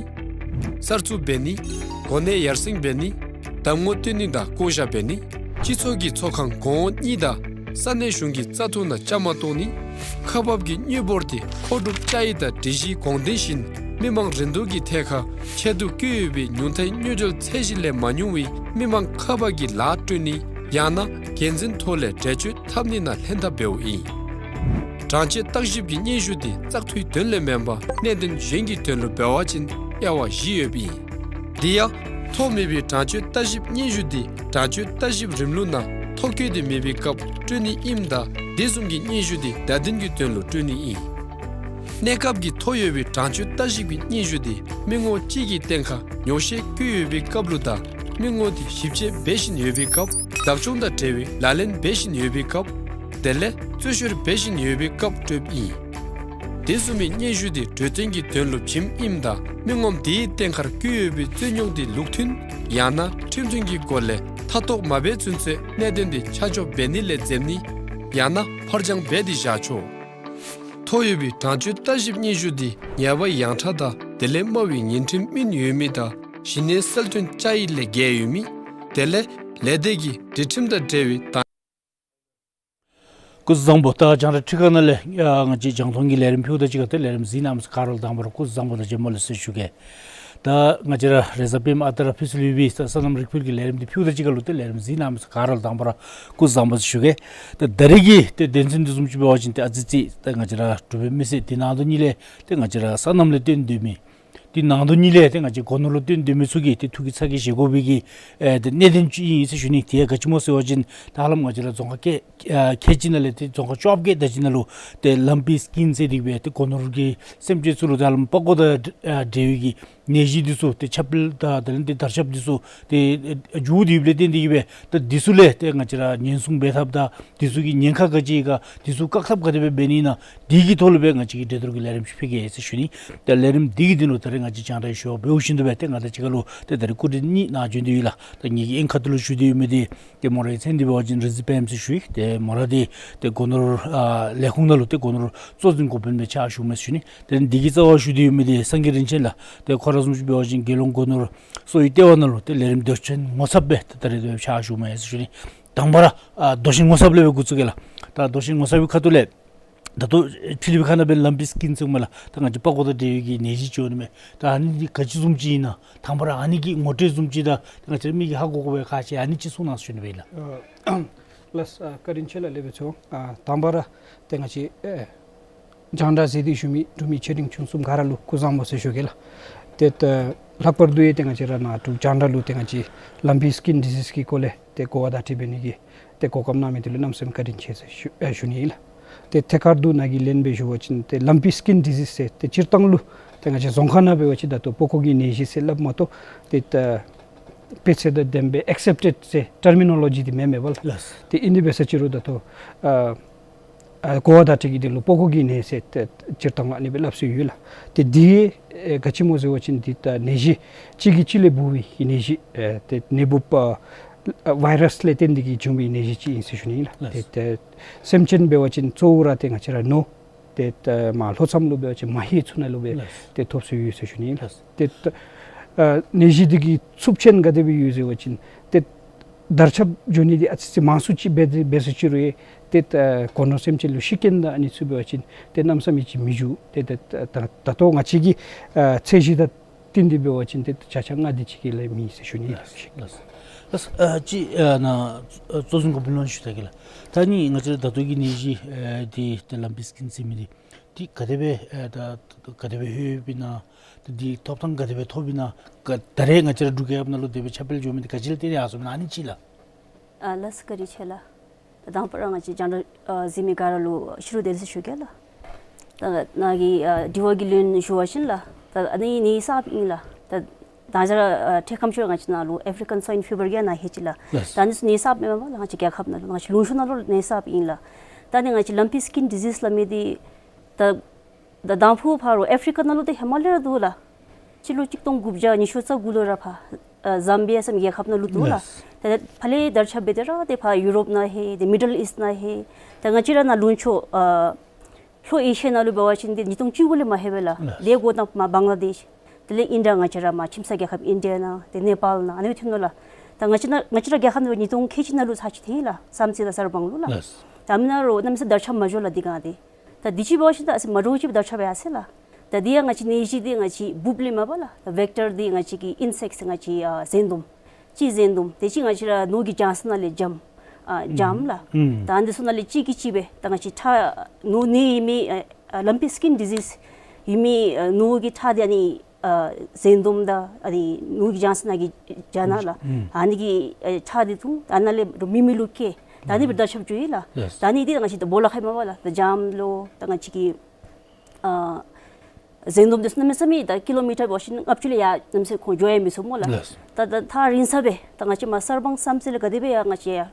གསར་བཙུགས་འབད་ནི། གོ་གནས་ཡར་སེང་འབད་ནི། གདམ་ངོ་སྟོན་ནི་དང་བསྐོ་བཞག་འབད་ནི། སྤྱི་ཚོགས་ཀྱི་ཚོགས་ཁང་གོང་འོག་གཉིས་དང་ས་གནས་གཞུང་གི་བཙག་འཐུ་ནང་བཅའ་མར་གཏོགས་ནི། ཁག་འབག་གི་དངུལ་འབོར་དེ་མཁོ་སྒྲུབ་བཅའ་ཡིག་དང་སྒྲིག་གཞིའི་དགོངས་དོན་བཞིན་མི་མང་རིན་བསྡུར་གྱི་ཐད་ཁར་ཆེད་དུ་བསྐྱོད་ཡོད་པའི་ཉུང་མཐའི་དངུལ་འབྲེལ་ཚད་གཞི་ལས་མ་ཉུང་བའི་མི་མང་ཁག་འབག་གི་ལཱ་སྤྲོད་ནི་ཡང་ན་འགན་འཛིན་ཐོག་ལས་འགྲེལ་བརྗོད་འཐབ་ནི་ནང་ལྷན་ཐབས་འབདཝ་ཨིན། དྲང་སྤྱོད་བརྟག་ཞིབ་ཀྱི་སྙན་ཞུ་དེ་བཙག་འཐུའི་དོན་ལས་མེན་པར་གནད་དོན་གཞན་གྱི་དོན་ལུ་འབད་བ་ཅིན་དབྱེ་བ་བཞི་ཡོདཔ་ཨིན། དེ་ཡང་ཐོ་མེད་པའི་དྲང་སྤྱོད་བརྟག་ཞིབ་སྙན་ཞུ་དེ་དྲང་སྤྱོད་བརྟག་ཞིབ་རིམ་ལུགས་ནང་ཐོ་བཀོད་དེ་མེད་པའི་སྐབས་སྤྲོད་ནི་ཨིནམ་ད་དེ་བཟུམ་གྱི་སྙན་ཞུ་དེ་བརྡ་དོན་གྱི་དོན་ལུ་སྤྲོད་ནི་ཨིན། གནས་སྐབས་ཀྱི་ཐོ་ཡོད་པའི་དྲང་སྤྱོད་བརྟག་ཞིབ་ཀྱི་སྙན་ཞུ་དེ་མི་ངོ་གཅིག་གི་སྟེང་ཁར་ཉོག་བཤད་བཀོད་ཡོད་པའི་སྐབས་ལུ་དང་མི་ངོ་དེ་ཞིབ་དཔྱད་འབད་བཞིན་ཡོད་པའི་སྐབས། བདག་སྐྱོང་དང་འབྲེལ་བའི་ལག་ལེན་འབད་བཞིན་ཡོད་པའི་སྐབས། དེ་ལས་རྩོད་བཤེར་འབད་བཞིན་ཡོད་པའི་སྐབས་སྤྲོདཔ་ཨིན། དེ་བཟུམ་མའི་སྙན་ཞུ་དེ་གྲོས་བསྟུན་གྱི་དོན་ལུ་བྱིནམ་ཨིནམ་ད་མི་ངོམ་དེའི་སྟེང་ཁར་བཀོད་ཡོད་པའི་རྩོད་རྙོག་དེ་ལུགས་མཐུན་ཡང་ན་ཁྲིམས་མཐུན་གྱི་སྒོ་ལས་མཐའ་གཏོགས་མ་འབད་ཚུན་ཚོད་གནད་དོན་དེ་ཆ་འཇོག་འབད་ནི་ལས་འཛེམ་ནི་ཡང་ན་ཕར་འགྱངས་འབད་དེ་བཞག་ཆོག། ཐོ་ཡོད་པའི་དྲང་སྤྱོད་བརྟག་ཞིབ་སྙན་ཞུ་དེ་ཉེས་པ་ཡངས་དྲགས་དང་དེ་ལས་དམའ་བའི་ཉེས་ཁྲིམས་སྨིན་ཡོད་མི་དང་གཞི་གནས་གསལ་སྟོན་བཅའ་ཡིག་ལས་འགལ་ཡོད་མི། དེ་ལས་ལས་སྡེ་གི་སྒྲིག་ཁྲིམས་དང་འབྲེལ་བའི་དང་། སྐུ་གཟུགས་བཟང་པོ། ད་རྒྱང་བསྒྲགས་ཁྲི་ཁ་ནང་ལས་ཨ་ང་བཅས་རྒྱང་མཐོང་གི་ལས་རིམ་ཕུལཝ་ད་གཅིག་ཁར་ཏེ་ལས་རིམ་གཟིགས་གནང་མི་ཚུ་ག་ར་ལུ་དང་པ་ར་སྐུ་གཟུགས་བཟང་པོ་དང་བྱོན་པ་ལེགས་སོ་ཞུ་གེ། ད་ང་བཅས་ར་རེས་གཟའ་པདྨ་ཨ་རྟག་ར་ཕུན་ཚོགས་གླིང་པའི་ད་སོ་ནམ་རིག་ཕུལ་གྱི་ལས་རིམ་འདི་ཕུལཝ་ད་གཅིག་ཁར་ལུ་ཏེ་ལས་རིམ་གཟིགས་གནང་མི་ཚུ་ག་ར་ལུ་དང་པ་ར་སྐུ་གཟུགས་བཟང་པོ་ཟེར་ཞུ་གེ། ད་ད་རེས་ཀྱི་ཏེ་དོན་ཚན་འདི་བཟུམ་ཅིག་འབད་བ་ཅིན་ཏེ་ཨ་ཙི་ཅིག་ཏེ་ང་བཅས་ར་འབྲུག་པའི་མི་སེར་འདི་ནང་དོན་གཉིས་ལས་ཏེ་ང་བཅས་ར་སོ་ནམ་ལས་བརྟེན་སྡོད་མི་འདི་ནང་དོན་གཉིས་ལས་ཏེ་ང་བཅས་སྒོ་ནོར་ལུ་བརྟེན་སྡོད་མི་ཚུ་གིས་ཏེ་ཐུགས་ཀྱི་ཚ་གྱང་བཞེས་དགོ་པའི་གི་ཨེ་ཏེ་གནད་དོན་ཅིག་ཨིན་ཟེར་ཞུ་ནི། དེ་ཡང་ག་ཅི་སྨོ་ཟེར་བ་ཅིན་ད་ཧ་ལམ་ང་བཅས་ར་རྫོང་ཁག་ཁལ་ཨ་ཁལ་གཅིག་ནང་ལས་ཏེ་རྫོང་ཁག་བཅོ་བརྒྱད་དེ་ཅིག་ནང་ལུ་ཏེ་ལམ་པི་སི་ཀིན་ཟེར་དེ་སྦེ་ཏེ་སྒོ་ནོར་གྱི་སེམས་ཅན་ཚུ་ལུ་ད་ཧ་ལམ་པགས་ཀོ་དང་ཨ་འབྲེལ་བའི་གི་ནད་གཞི་འདི་ཚུ་ཏེ་ཆརཔ་དང་དེ་ལས་ཏེ་དར་ཆབ་འདི་ཚུ་ཏེ་ཨ་འགྱོ་སྟེ་ཡོདཔ་ལས་བརྟེན་ཏེ་གིས་སྦེ་ད་འདི་ཚུ་ལས་ཏེ་ང་བཅས་ར་ཉེན་སྲུང་འབད་ཐབས་དང་འདི་ཚུ་གི་ཉེན་ཁ་ག་ཅི་ཡོད་ག་འདི་ཚུ་བཀག་ཐབས་ག་དེ་སྦེ་འབད་ནི་ཨིན་ན་འདི་གི་ཐོག་ལུ་སྦེ་ང་བཅས་ཀྱིས་གྲོས་བསྡུར་གྱི་ལས་རིམ་ཅིག་ཕུལ་གེ་ཟེར་ཞུ་ནི། ཏེ་ལས་རིམ་འདི་གི་དོན་ལུ་ད་རེས་ང་བཅས་རྒྱང་བསྒྲགས་ཞུ་བ་འབདཝ་བཞིན་དུ་སྦེ་ཏེ་ང་དང་གཅིག་ཁར་ལུ་ཏེ་ད་རེས་སྐུ་མགྲོན་གཉིས་ནཱ་བྱོན་ཏེ་ཡོད་ལགས། ད་ངེ་གི་ཨེན་ཁ་ཐུག་ལུ་ཞུ་སྟེ་ཡོད་མི་འདི་ཏེ་མོ་རའི་མཚན་འདི་འབད་བ་ཅིན་རི་ཛི་པེམ་ཟེར་ཞུ་ཡི། ཏེ་མོ་ར་འདི་ཏེ་སྒོ་ནོར་ཨ་ལས་ཁུངས་ནང་ལུ་ཏེ་སྒོ་ནོར་གཙོ་འཛིན་འགོ་དཔོན་སྦེ་ཕྱག་ཞུཝ་མས་ཟེར་ཞུ་ནི། ཏེ་འདི་གི་རྩ་བར་ཞུ་སྟེ་ཡོད་མི་འདི་སངས་རྒྱས་རིན་ཆེན་ལགས། ཏེ་ཁོ་ར་བཟུམ་ཅིག་འབད་བ་ཅིན་རྒྱལ་ཡོངས་སྒོ་ནོར་གསོ་བའི་ལྟེ་བ་ནང་ལུ་ཏེ་ལས་རིམ་མདོ་ཆེན་ངོ་ཚབ་སྦེ་ཏེ་ད་རེས་ཕྱག་ཞུཝ་མས་ཟེར་ཞུ་ནི། དང་པ་ར་ཨ་མདོ་ཆེན་ངོ་ཚབ་ལས་སྦེ་འགོ་བཙུགས་གེ་ལགས། ད་མདོ་ཆེན་ངོ་ཚབ་ཀྱི་ཁ་ཐུག་ལས་ད་ལྟོ་ཕྱི་གླིང་པའི་ཁ་ནང་སྦེ་ལམ་པི་སི་ཀིན་ཟེར་མས་ལགས། ད་ང་བཅས་པགས་ཀོ་དང་འབྲེལ་བའི་གི་ནད་གཞི་བྱུང་ནི་མས། ད་ཨ་ནི་འདི་ག་ཅི་བཟུམ་ཅིག་ཨིན་ན་དང་པ་ར་ཨ་ནི་གི་ངོ་སྤྲོད་བཟུམ་ཅིག་དང་ད་ང་བཅས་མི་གིས་ཧ་གོ་དགོ་པའི་ཁག་ཆེ་ཨ་ནི་ཅིག་གསུང་གནང་ཟེར་ཞུ་ནི་སྦེ་ཨིན་ལགས། ལགས་སོ། བཀའ་དྲིན་ཆེ་ལགས། ལེགས་པའི་ཚོགས། ཨ་དང་པ་ར་ཏེ་ང་བཅས་ཨེ་རྒྱང་བསྒྲགས་གཟིགས་ཏེ་བཞུགས་མི་འབྲུག་མི་ཆེ་འབྲིང་ཆུང་གསུམ་ག་ར་ལུ་སྐུ་གཟུགས་བཟང་པོ་ཟེར་ཞུ་གེ་ལགས། ཏེ་ད་ལྷག་པར་དུ་ཡང་ཏེ་ང་བཅས་ར་ནཱ་འབྲུག་རྒྱང་བསྒྲགས་ལུ་ཏེ་ང་བཅས་ལམ་པི་སི་ཀིན་ཌི་ཟིས་ཀྱི་སྐོར་ལས་ཏེ་གོ་བ་བརྡ་སྤྲོད་འབད་ནི་གི་ཏེ་གོ་སྐབས་གནང་མི་འདི་ལུ་གནམ་མེད་ས་མེད་བཀའ་དྲིན་ཆེ་ཟེར་ཞུ་ཨེ་ཞུ་ནི་ཨིན་ལགས། ཏེ་ཐད་ཀར་དུ་ནཱ་གི་ལན་སྦེ་ཞུ་བ་ཅིན་ཏེ་ལམ་པི་སི་ཀིན་ཌི་ཟིས་ཟེར་ཏེ་སྤྱིར་བཏང་ལུ་ ཏེ་ང་བཅས་རྫོང་ཁ་ནང་འབད་བ་ཅིན་ད་ལྟོ་པགས་ཀོ་གི་ནད་གཞི་ཟེར་སླབ་མ་གཏོགས་ཏེ་ད་དཔེ་ཚད་དང་ལྡནམ་སྦེ་ཨེག་སེབ་ཊེཌ་ཟེར་ཊར་མི་ནོ་ལོ་ཇི་འདི་མེན་མས་པ་ལགས། ལགས། ཏེ་ཨིན་དེ་འབད་ས་ཅིག་རུང་ད་ལྟོ་ཨ་ཨ་གོ་བ་བརྡ་སྤྲོད་ཀྱི་དོན་ལུ་པགས་ཀོ་གི་ནད་ཟེར་ཏེ་སྤྱིར་བཏང་ཨ་ནི་སྦེ་སླབ་སྲོལ་ཡོད་ལགས། ཏེ་འདི་ཨེ་ག་ཅི་སྨོ་ཟེར་བ་ཅིན་འདི་ད་ནད་གཞི་གཅིག་གིས་གཅིག་ལས་འབུ་བའི་ནད་གཞི་ཨེ་ཏེ་ནད་འབུཔ་ཨ་ཝའི་རཱསི་ལས་བརྟེན་ཏེ་གིས་བྱུང་བའི་ནད་གཞི་ཅིག་ཨིན་ཟེར་ཞུ་ནི་ཨིན་ལགས། ལགས། ཏེ་ཏེ་སེམས་ཅན་འབད་བ་ཅིན་གཙོ་བོ་ར་ཏེ་ང་བཅས་ར་ནོར་ཏེ་ད་མར་ལྷོ་མཚམས་ལུ་འབད་བ་ཅིན་མ་ཧེ་ཚུ་ནང་ལུ་སྦེ་ལགས། ཏེ་ཐོབ་སྲོལ་ཡོད་ཟེར་ཞུ་ནི་ཨིན་ལགས། ལགས། ཏེ་ད་ཨ་ནད་གཞི་འདི་གི་འཚུབ་ཆེན་ག་དེ་སྦེ་ཡོད་ཟེར་བ་ཅིན་ཏེ་དར་ཁྱབ་འགྱོ་ནི་འདི་ཨ་ཙི་ཙི་མང་སུ་ཅིག་འབད་དེ་འབད་ས་ཅིག་རུང་ཡང་ཏེ་ད་སྒོ་ནོར་སེམས་ཅན་ལུ་ཤི་རྐྱེན་དང་ཨ་ནི་ཚུ་འབད་བ་ཅིན་ཏེ་གནམ་མེད་ས་མེད་ཅིག་མི་འགྱོ། ཏེ་ད་ད་ད་ལྟོ་ང་བཅས་ཀྱི་ཨ་ཚད་གཞི་དང་བསྟུན་ཏེ་འབད་བ་ཅིན་ཏེ་ད་བརྒྱ་ཆ་ལྔ་དེ་ཅིག་གི་ལས་མེད་ཟེར་ཞུ་ནི་ཨིན་ལགས། ལགས། ལགས། ཨ་ཅིག་ཨ་ནཱ་ཨ་གཙོ་འཛིན་གོ་དཔོན་ལུ་ཞུ་ད་གེ་ལགས། ད་ནི་ང་བཅས་ད་ལྟོ་གི་ནད་གཞི་ཨ་འདི་ད་ལམ་པི་སི་ཀིན་ཟེར་མི་འདི་འདི་ག་དེ་སྦེ་ཨ་ད་ག་དེ་སྦེ་ཡོདཔ་ཨིན་ན། ད་འདི་ཐོབ་ཐང་ག་དེ་སྦེ་ཐོབ་ཨིན་ན། ག་ད་རེས་ང་བཅས་ར་འབྲུག་རྒྱལ་ཁབ་ནང་ལུ་དེ་སྦེ་ཁྱབ་སྤེལ་འགྱོ་མི་འདི་ག་ཅི་ལུ་བརྟེན་ཏེ་ཡར་སོང་མི་ཨིན་ན་ཨ་ནི་ཅིག་ལགས། ཨ་ལགས་སོ་བཀའ་དྲིན་ཆེ་ལགས། ད་དང་པ་ར་ང་བཅས་རྒྱང་བསྒྲགས་ཨ་གཟིགས་མི་ག་ར་ལུ་ཕྱི་རུ་བདེ་ལེགས་ཞུ་གེ་ལགས། ད་ནཱ་གི་ཨ་དྲི་བ་གི་ལན་ཞུ་བ་ཅིན་ལགས། ད་ཨ་ནི་ནད་གསརཔ་ཨིན་ལགས། ད་ད་ཅི་ར་ཨ་འཕྲལ་ཁམས་ཅིག་ར་ང་བཅས་ནཱ་ལུ་ཨེ་ཕི་རི་ཀཱན་སུ་ཝའིན་ཕི་བར་གྱི་ནད་ཧེ་ཅིག་ལགས། ལགས། ད་ཨ་ནི་ཚུ་ནད་གསརཔ་མེན་པ་ལགས། ང་བཅས་རྒྱལ་ཁབ་ནང་ལུ་ང་བཅས་ལུང་ཕྱོགས་ནང་ལུ་ནད་གསརཔ་ཨིན་ལགས། ད་ཨ་ནི་ང་བཅས་ལམ་པི་སི་ཀིན་ཌི་ཟིསི་སླབ་མི་འདི་ད་ད་དང་ཕུ་ཕར་ཨེ་ཕི་རི་ཀ་ནང་ལུ་ཏེ་ཧེ་མ་ལས་ར་འདུག་ལགས། སྤྱི་ལོ་གཅིག་སྟོང་དགུ་བརྒྱ་ཉི་ཤུ་རྩ་དགུ་ལུ་ར་ཕར་ཨ་ཟམ་བི་ཡ་ཟེར་མི་རྒྱལ་ཁབ་ནང་ལུ་འདུག་ལགས། ལགས། ཏེ་ཕར་ལས་དར་ཁྱབ་འབད་དེ་ར་ཏེ་ཕར་ཡུ་རོབ་ནང་ཧེ་ཏེ་མི་ཌལ་ཨིསཊ་ནང་ཧེ། ཏེ་ང་བཅས་ར་ནཱ་ལུང་ཕྱོགས་ཨ་ལྷོ་ཨེ་ཤི་ཡ་ནང་ལུ་འབད་བ་ཅིན་ཏེ་ཉིས་སྟོང་བཅུ་དགུ་ལས་མར་ཧེ་སྦེ་ལགས། ལགས། ཏེ་འགོ་དང་པ་མར་བང་ལ་དེཤ། དེ་ལས་ཨིན་ཌི་ཡ་ང་བཅས་ར་མར་ཁྱིམ་ཚང་རྒྱལ་ཁབ་ཨིན་ཌི་ཡ་ནང་ཏེ་ནེ་པཱལ་ནང་ཨ་ནི་སྦེ་ཐོན་ནུག་ལགས། ད་ང་བཅས་ནཱ་ང་བཅས་ར་རྒྱལ་ཁབ་ནང་ཉིས་སྟོང་ཁལ་གཅིག་ནང་ལུ་ཚར་གཅིག་ཐོན་ཡི་ལགས། བསམ་རྩེ་དང་གསར་སྤང་ལུ་ལགས། ལགས། ད་མི་ནང་ར་གནམ་མེད་ས་མེད་དར་ཁྱབ་མ་འགྱོ་ལགས་འདི་གང་ཏེ། ད་འདི་ཅིག་འབད་བ་ཅིན་ད་ཨ་ཙི་མ་འདྲཝ་ཅིག་དར་ཁྱབ་ཡར་སོ་ཡི་ལགས། ད་འདི་ཡང་ང་བཅས་ནད་གཞི་འདི་ང་བཅས་འབུཔ་ལས་མ་པ་ལགས། ད་ཝེཀ་ཊར་འདི་ང་བཅས་ཀྱི་ཨིན་སེཀཊ་ང་བཅས་ཨ་ཟན་འདོམ། ཅིག་ཟན་འདོམ། དེ་ཅིག་ང་བཅས་ར་ནོར་གྱི་རྒྱང་སྲིང་ནང་ལས་འཇམ། ཨ་འཇམ་ལགས། ཨུམ། ད་ཨ་ནི་ཚུ་ནང་ལས་གཅིག་གིས་གཅིག་སྦེ་ད་ང་བཅས་ཁྲག་ནོར་ནད་ཡོད་མི་ཨ་ཨ་ལམ་པི་སི་ཀིན་ཌི་ཟིསི་ཡོད་མི་ཨ་ནོར་གྱི་ཁྲག་འདི་ཨ་ནི་ཨ་ཟན་འདོམ་དང་ཨ་ནི་ནོར་གྱི་རྒྱང་སྲིང་ནང་གི་རྒྱ་ནག་ལགས། ཨུམ། ཨ་ནི་གི་ཨ་ཁྲག་འདི་འཐུང་ད་ཨ་ནཱ་ལས་མི་མི་ལུ་བཀལ། ད་ཨ་ནི་སྦེ་དར་ཁྱབ་འགྱོ་ཡི་ལགས། ལགས། ད་ཨ་ནི་འདི་ང་བཅས་ད་སྦོ་ལོགས་ཁ་མ་པ་ལགས། ད་འཇམ་ལོ་ད་ང་བཅས་ཀྱི་ཨ་ཟན་འདོམ་འདི་ཚུ་གནམ་མེད་ས་མེད་ད་ཀི་ལོ་མི་ཊར་འབད་བ་ཅིན་ལྔ་བཅུ་ལས་ཡར་གནམ་མེད་ས་མེད་ཁོང་འགྱོ་ཡང་མི་ཚུགས་སྨོ་ལགས། ལགས། ད་ད་ཐག་རིང་ས་སྦེ་ད་ང་བཅས་མར་གསར་སྤང་བསམ་རྩེ་ལས་ག་དེ་སྦེ་ཡར་ང་བཅས་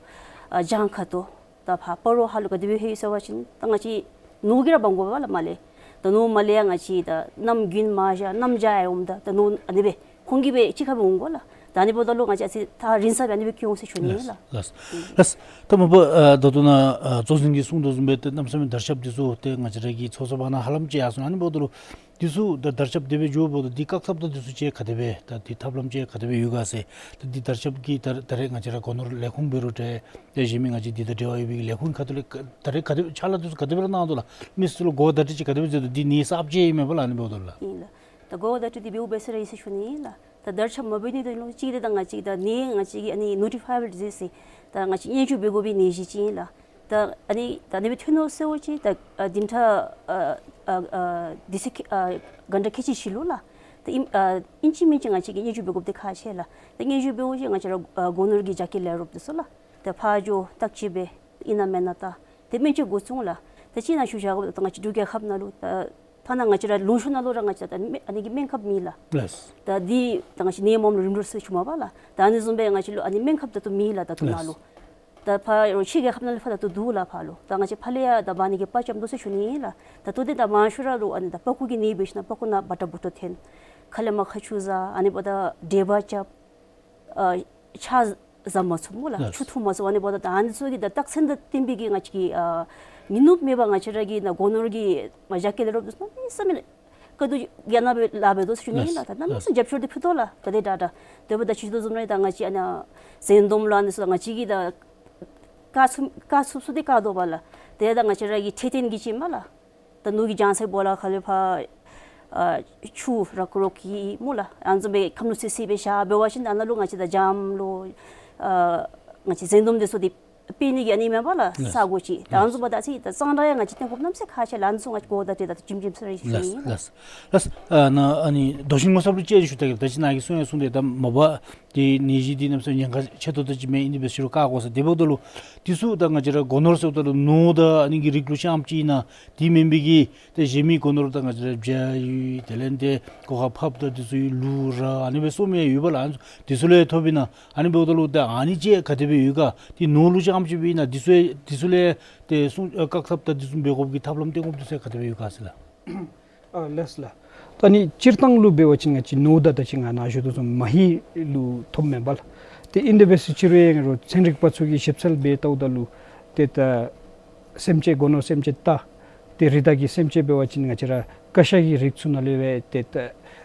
ཨ་ལྗང་ཁ་ཏོ་ད་ཕར་སྤ་རོ་ཧ་ལུ་ག་དེ་སྦེ་ལྷོད་ཡི་ཟེར་བ་ཅིན་ད་ང་བཅས་ནོར་གྱིས་ར་འབག་དགོ་པས་ལགས་མར་ལས། ད་ནོར་མར་ལས་ཡར་ང་བཅས་ད་གནམ་དགུན་མར་བཞག་གནམ་བྱཱར་ཡར་འོངམ་ད་ད་ནོར་ཨ་ནི་སྦེ་ཁོང་གིས་སྦེ་གཅིག་ཁར་སྦེ་འོང་དགོ་ལགས། ད་ཨ་ནི་འབདཝ་ད་ལུ་ང་བཅས་ཨ་ཙི་ཐག་རིང་ས་སྦེ་ཨ་ནི་སྦེ་བསྐྱོད་འོང་ཟེར་ཞུ་ནི་ལགས། ལགས། ལགས། ད་མ་པ་ཨ་ད་ལྟོ་ནཱ་ཨ་གཙོ་འཛིན་གྱིས་གསུངས་དོ་བཟུམ་སྦེ་ཏེ་གནམ་མེད་ས་མེད་དར་ཁྱབ་འདི་ཚུ་ཏེ་ང་བཅས་ར་གི་ཚོགས་བསགས་པ་ནང་ཧ་ལམ་ཅིག་ཡར་སོང་ཨ་ནི་འབདཝ་ད་ལུ་འདི་ཚུ་ད་དར་ཁྱབ་དེ་སྦེ་འགྱོཝ་ད་འདི་བཀག་ཐབས་དང་འདི་ཚུ་ཅིག་ག་དེ་སྦེ་ད་འདི་ཐབས་ལམ་ཅིག་ག་དེ་སྦེ་ཡོད་ག་ཟེར། ད་འདི་དར་ཁྱབ་ཀྱི་ད་ད་རེས་ང་བཅས་ར་སྒོ་ནོར་ལས་ཁུངས་འབད་རུང་ཏེ་ཏེ་གཞན་མི་ང་བཅས་འདི་དང་འབྲེལ་བ་ཡོད་པའི་ལས་ཁུངས་ཁ་ཐུག་ལས་ག་ད་རེས་ག་དེ་སྦེ་ཕྱག་ལཱ་འདི་ཚུ་ག་དེ་སྦེ་ར་གནང་དོ་ལགས། མི་ཚུ་ལུ་གོ་བརྡ་སྤྲོད་ཅིག་ག་དེ་སྦེ་མཛད་དོ། འདི་ནད་གསརཔ་ཅིག་ཨིན་མས་པ་ལགས་ཨ་ནི་འབདཝ་ད་ལུ་ལགས། ཨིན་ལགས། ད་གོ་བརྡ་སྤྲོད་འདི་འབདཝ་འབད་ས་ར་ཡོད་ཟེར་ཞུ་ནི་ཨིན་ལགས། ད་དར་ཁྱབ་མ་འབད་ནི་དེ་ལུ་གཅིག་འདི་ད་ང་བཅས་ད་ནད་ང་བཅས་ཀྱི་ཨ་ནི་ནོ་ཊི་ཕའི་བཱལ་ཌི་ཟིསི་ཟེར་ད་ང་བཅས་སྙན་ཞུ་འབད་དགོ་པའི་ནད་གཞི་ཅིག་ཨིན་ལགས། ད་ཨ་ནི་ད་ཨ་ནི་སྦེ་ཐོན་ནུག་ཟེར་བ་ཅིན་ད་ཨ་བདུན་ཕྲག་ཨ་ཨ་ཨ་དུས་ཚོད་ཨ་ག་འདྲ་ཁལ་གཅིག་ཞུ་ལོ་ལགས། ད་ཨིན་ཨ་ཨིན་ཅི་མིན་ཅི་ང་བཅས་ཀྱིས་སྙན་ཞུ་འབད་དགོཔ་འདི་ཁག་ཆེ་ལགས། ད་སྙན་ཞུ་འབད་བ་ཅིན་ང་བཅས་ར་ཨ་སྒོ་ནོར་གྱི་རྒྱ་སྐྱེད་ལས་རོགསཔ་འདི་ཚུ་ལགས། ད་ཕར་འགྱོ་བརྟག་དཔྱད་འབད་ཨིན་ན་མེན་ན་ད་དེ་སྨན་བཅོས་འགོ་བཙུགས་ལགས། ད་ཅིག་ནང་ཞུ་བཞག་དགོཔ་ད་ང་བཅས་འབྲུག་རྒྱལ་ཁབ་ནང་ལུ་ད་ཐ་ན་ང་བཅས་ར་ལུང་ཕྱོགས་ནང་ལུ་ར་ང་བཅས་ད་སྨན་ཨ་ནི་གི་སྨན་ཁབ་མེད་ལགས། ལགས། ད་འདི་ད་ང་བཅས་ནད་མངམ་ལུ་རིམ་གྲོ་ཟེར་ཞུཝ་མས་པ་ལགས། ད་ཨ་ནི་བཟུམ་སྦེ་ང་བཅས་ལུ་ཨ་ནི་སྨན་ཁབ་ད་ལྟོ་མེད་ལགས་ད་ལྟོ་ནཱ་ལུ། ད་ཕར་རོགས་ཕྱི་རྒྱལ་ཁབ་ནང་ལས་ཕར་ད་ལྟོ་འདུག་ལགས་ཕར་ལུ། ད་ང་བཅས་ཕར་ལས་ཡར་ད་འབག་ནི་གི་དཔའ་བཅམ་དོ་ཟེར་ཞུ་ནི་ཨིན་ལགས། ད་ལྟོ་འདི་ད་མང་ཤོས་ར་ལུ་ཨ་ནི་ད་པགས་ཀོ་གི་ནད་འབད་ཞིན་ན་པགས་ཀོ་ནང་བ་ཏྲ་འབུ་ཏོ་འཐོན། ཁ་ལས་མར་ཁ་ཆུ་བཟའ། ཨ་ནི་འབདཝ་ད་དྲེག་པ་རྐྱབ། ཨ་ཆ་བཟའ་མ་ཚུགས་སྨོ་ལགས། ལགས། ཆུ་འཐུང་མ་ཚུགས། ཨ་ནི་འབདཝ་ད་ད་ཨ་ནི་ཚུ་གི་ད་རྟགས་མཚན་དང་བསྟུན་པའི་གི་ང་བཅས་ཀྱི་ཨ་ཉིན་ནུབ་མེད་པར་ང་བཅས་ར་གི་ནཱ་སྒོ་ནོར་གྱི་ང་རྒྱ་སྐྱེད་ལས་རོགསཔ་འདི་ཚུ་གནམ་མེད་ས་མེད་དཀའ་སྡུག་ཡང་ན་སྦེ་ལཱ་འབད་དོ་ཟེར་ཞུ་ནི་ཨིན་ལགས། ད་གནམ་མེད་ས་མེད་རྒྱབ་སྐྱོར་འདི་ཕུལ་དོ་ལགས། ག་དེ་དྲག་དྲག་དེ་འབདཝ་ད་ཅིག་དོ་བཟུམ་ར་ད་ང་བཅས་ཨ་ནཱ་ཟན་འདོམ་ལགས་ཨ་ནི་ཚུ་ད་ང་བཅས་ཀྱིས་ད་བཀག་ཚུགས་བཀག་ཚུགས་ཚུགས་འདི་བཀག་དོ་པ་ལགས། དེ་ད་ང་བཅས་ར་གི་འཕྲོད་བསྟེན་གྱི་ཅིག་མས་ལགས། ད་ནོར་གྱི་རྒྱང་སྲིང་སྦོ་ལོགས་ཁ་ལས་ཕར་ཨ་ཆུ་རག་རོག་གི་སྨོ་ལགས། ཨ་ནི་བཟུམ་སྦེ་ཁམས་ལུ་བསྲེ་བསྲེ་སྦེ་བཞག་འབད་བ་ཅིན་ཨ་ནཱ་ལུ་ང་བཅས་ད་འཇམ་ལོ་ཨ་ང་བཅས་ཟན་འདོམ་འདི་ཚུ་འདི་ པའི་ནི་གི་ཨ་ནི་མེན་པ་ལགས། ལགས། ས་གོ་ཅིག་ད་ཨ་ནི་བཟུམ་པ་ད་ཅིག་ད་གཙང་སྦྲ་ཡང་ང་བཅས་བཏོན་དགོཔ་གནམ་མེད་ས་མེད་ཁག་ཆེ་ལགས། ཨ་ནི་ཚུ་ང་བཅས་གོ་བརྡ་སྤྲོད་ད་ད་ཞིབ་ཞིབ་ས་རེ་ཞུ་ཡི་ལགས། ལགས། ལགས། ཨ་ནཱ་ཨ་ནི་རྡོ་ཤིང་ངོ་ཚབ་ལུ་ཅིག་ཞུ་ད་གེ། ད་ཅི་ནཱ་གིས་གསུང་ཡང་གསུངས་ཏེ་ད་མ་པ་ཏེ་ནད་གཞི་འདི་གནམ་མེད་ས་མེད་ཉེན་ཁ་ཆེ་ཏོག་ཏོ་ཅིག་མས། ཨིན་དེ་འབད་ཟེར་རུང་བཀག་དགོ་ཟེར། དེ་འབདཝ་ད་ལུ་འདི་ཚུ་ད་ང་བཅས་ར་སྒོ་ནོར་ཟེརཝ་ད་ལུ་ནོར་དང་ཨ་ནི་གི་རིགས་ལུ་རྐྱངམ་ཅིག་ཨིན་ན། དེ་མེན་པའི་གི་ཏེ་གཞན་མི་སྒོ་ནོར་ད་ང་བཅས་ར་བྱ་ཡི་དེ་ལས་ཏེ་སྒོ་ཁར་ཕགཔ་དང་འདི་ཚུ་ཡི་ལུག་ར་ཨ་ནི་སྦེ་སོང་མི་ཡོད་པ་ལགས། ཨ་ནི་ཚུ་འདི་ཚུ་ལས་ཐོབ་ཨིན་ན། ཨ་ནི་འབདཝ་ད་ལུ་ད་ཨ་ནི་ཅིག་ག་དེ་སྦེ་ཡོད་ག། ཏེ་ནོར་ལུ་རྐྱངམ་ཅིག་སྦེ་ཨིན་ན་འདི་ཚུ་འདི་ཚུ་ལས་ཏེ་སྲུང་ཨ་བཀག་ཐབས་དང་འདི་ཚུ་འབད་དགོཔ་གི་ཐབས་ལམ་བཏོན་དགོཔ་འདི་ཚུ་ག་དེ་སྦེ་ཡོད་ག་ཟེར་ལགས། ཨ་ལགས་ལགས། ད་ནི་སྤྱིར་བཏང་ལུ་འབད་བ་ཅིན་ང་བཅས་ནོར་དང་ད་ཅི་ང་ནཱ་ཞུ་དོ་བཟུམ་མ་ཧེ་ལུ་ཐོབ་མེན་པ་ལགས། ཏེ་ཨིན་དེ་འབད་ཟེར་ཅི་རུང་ཡང་རོགས་ཚན་རིག་པ་ཚུ་གིས་ཞིབ་འཚོལ་འབད་བལྟཝ་ད་ལུ་ཏེ་ད་སེམས་ཅན་སྒོ་ནོར་སེམས་ཅན་ད་ཏེ་རི་དྭགས་ཀྱི་སེམས་ཅན་འབད་བ་ཅིན་ང་བཅས་ར་ཀ་ཤ་གི་རིགས་ཚུ་ནང་ལས་སྦེ་ཏེ་ད་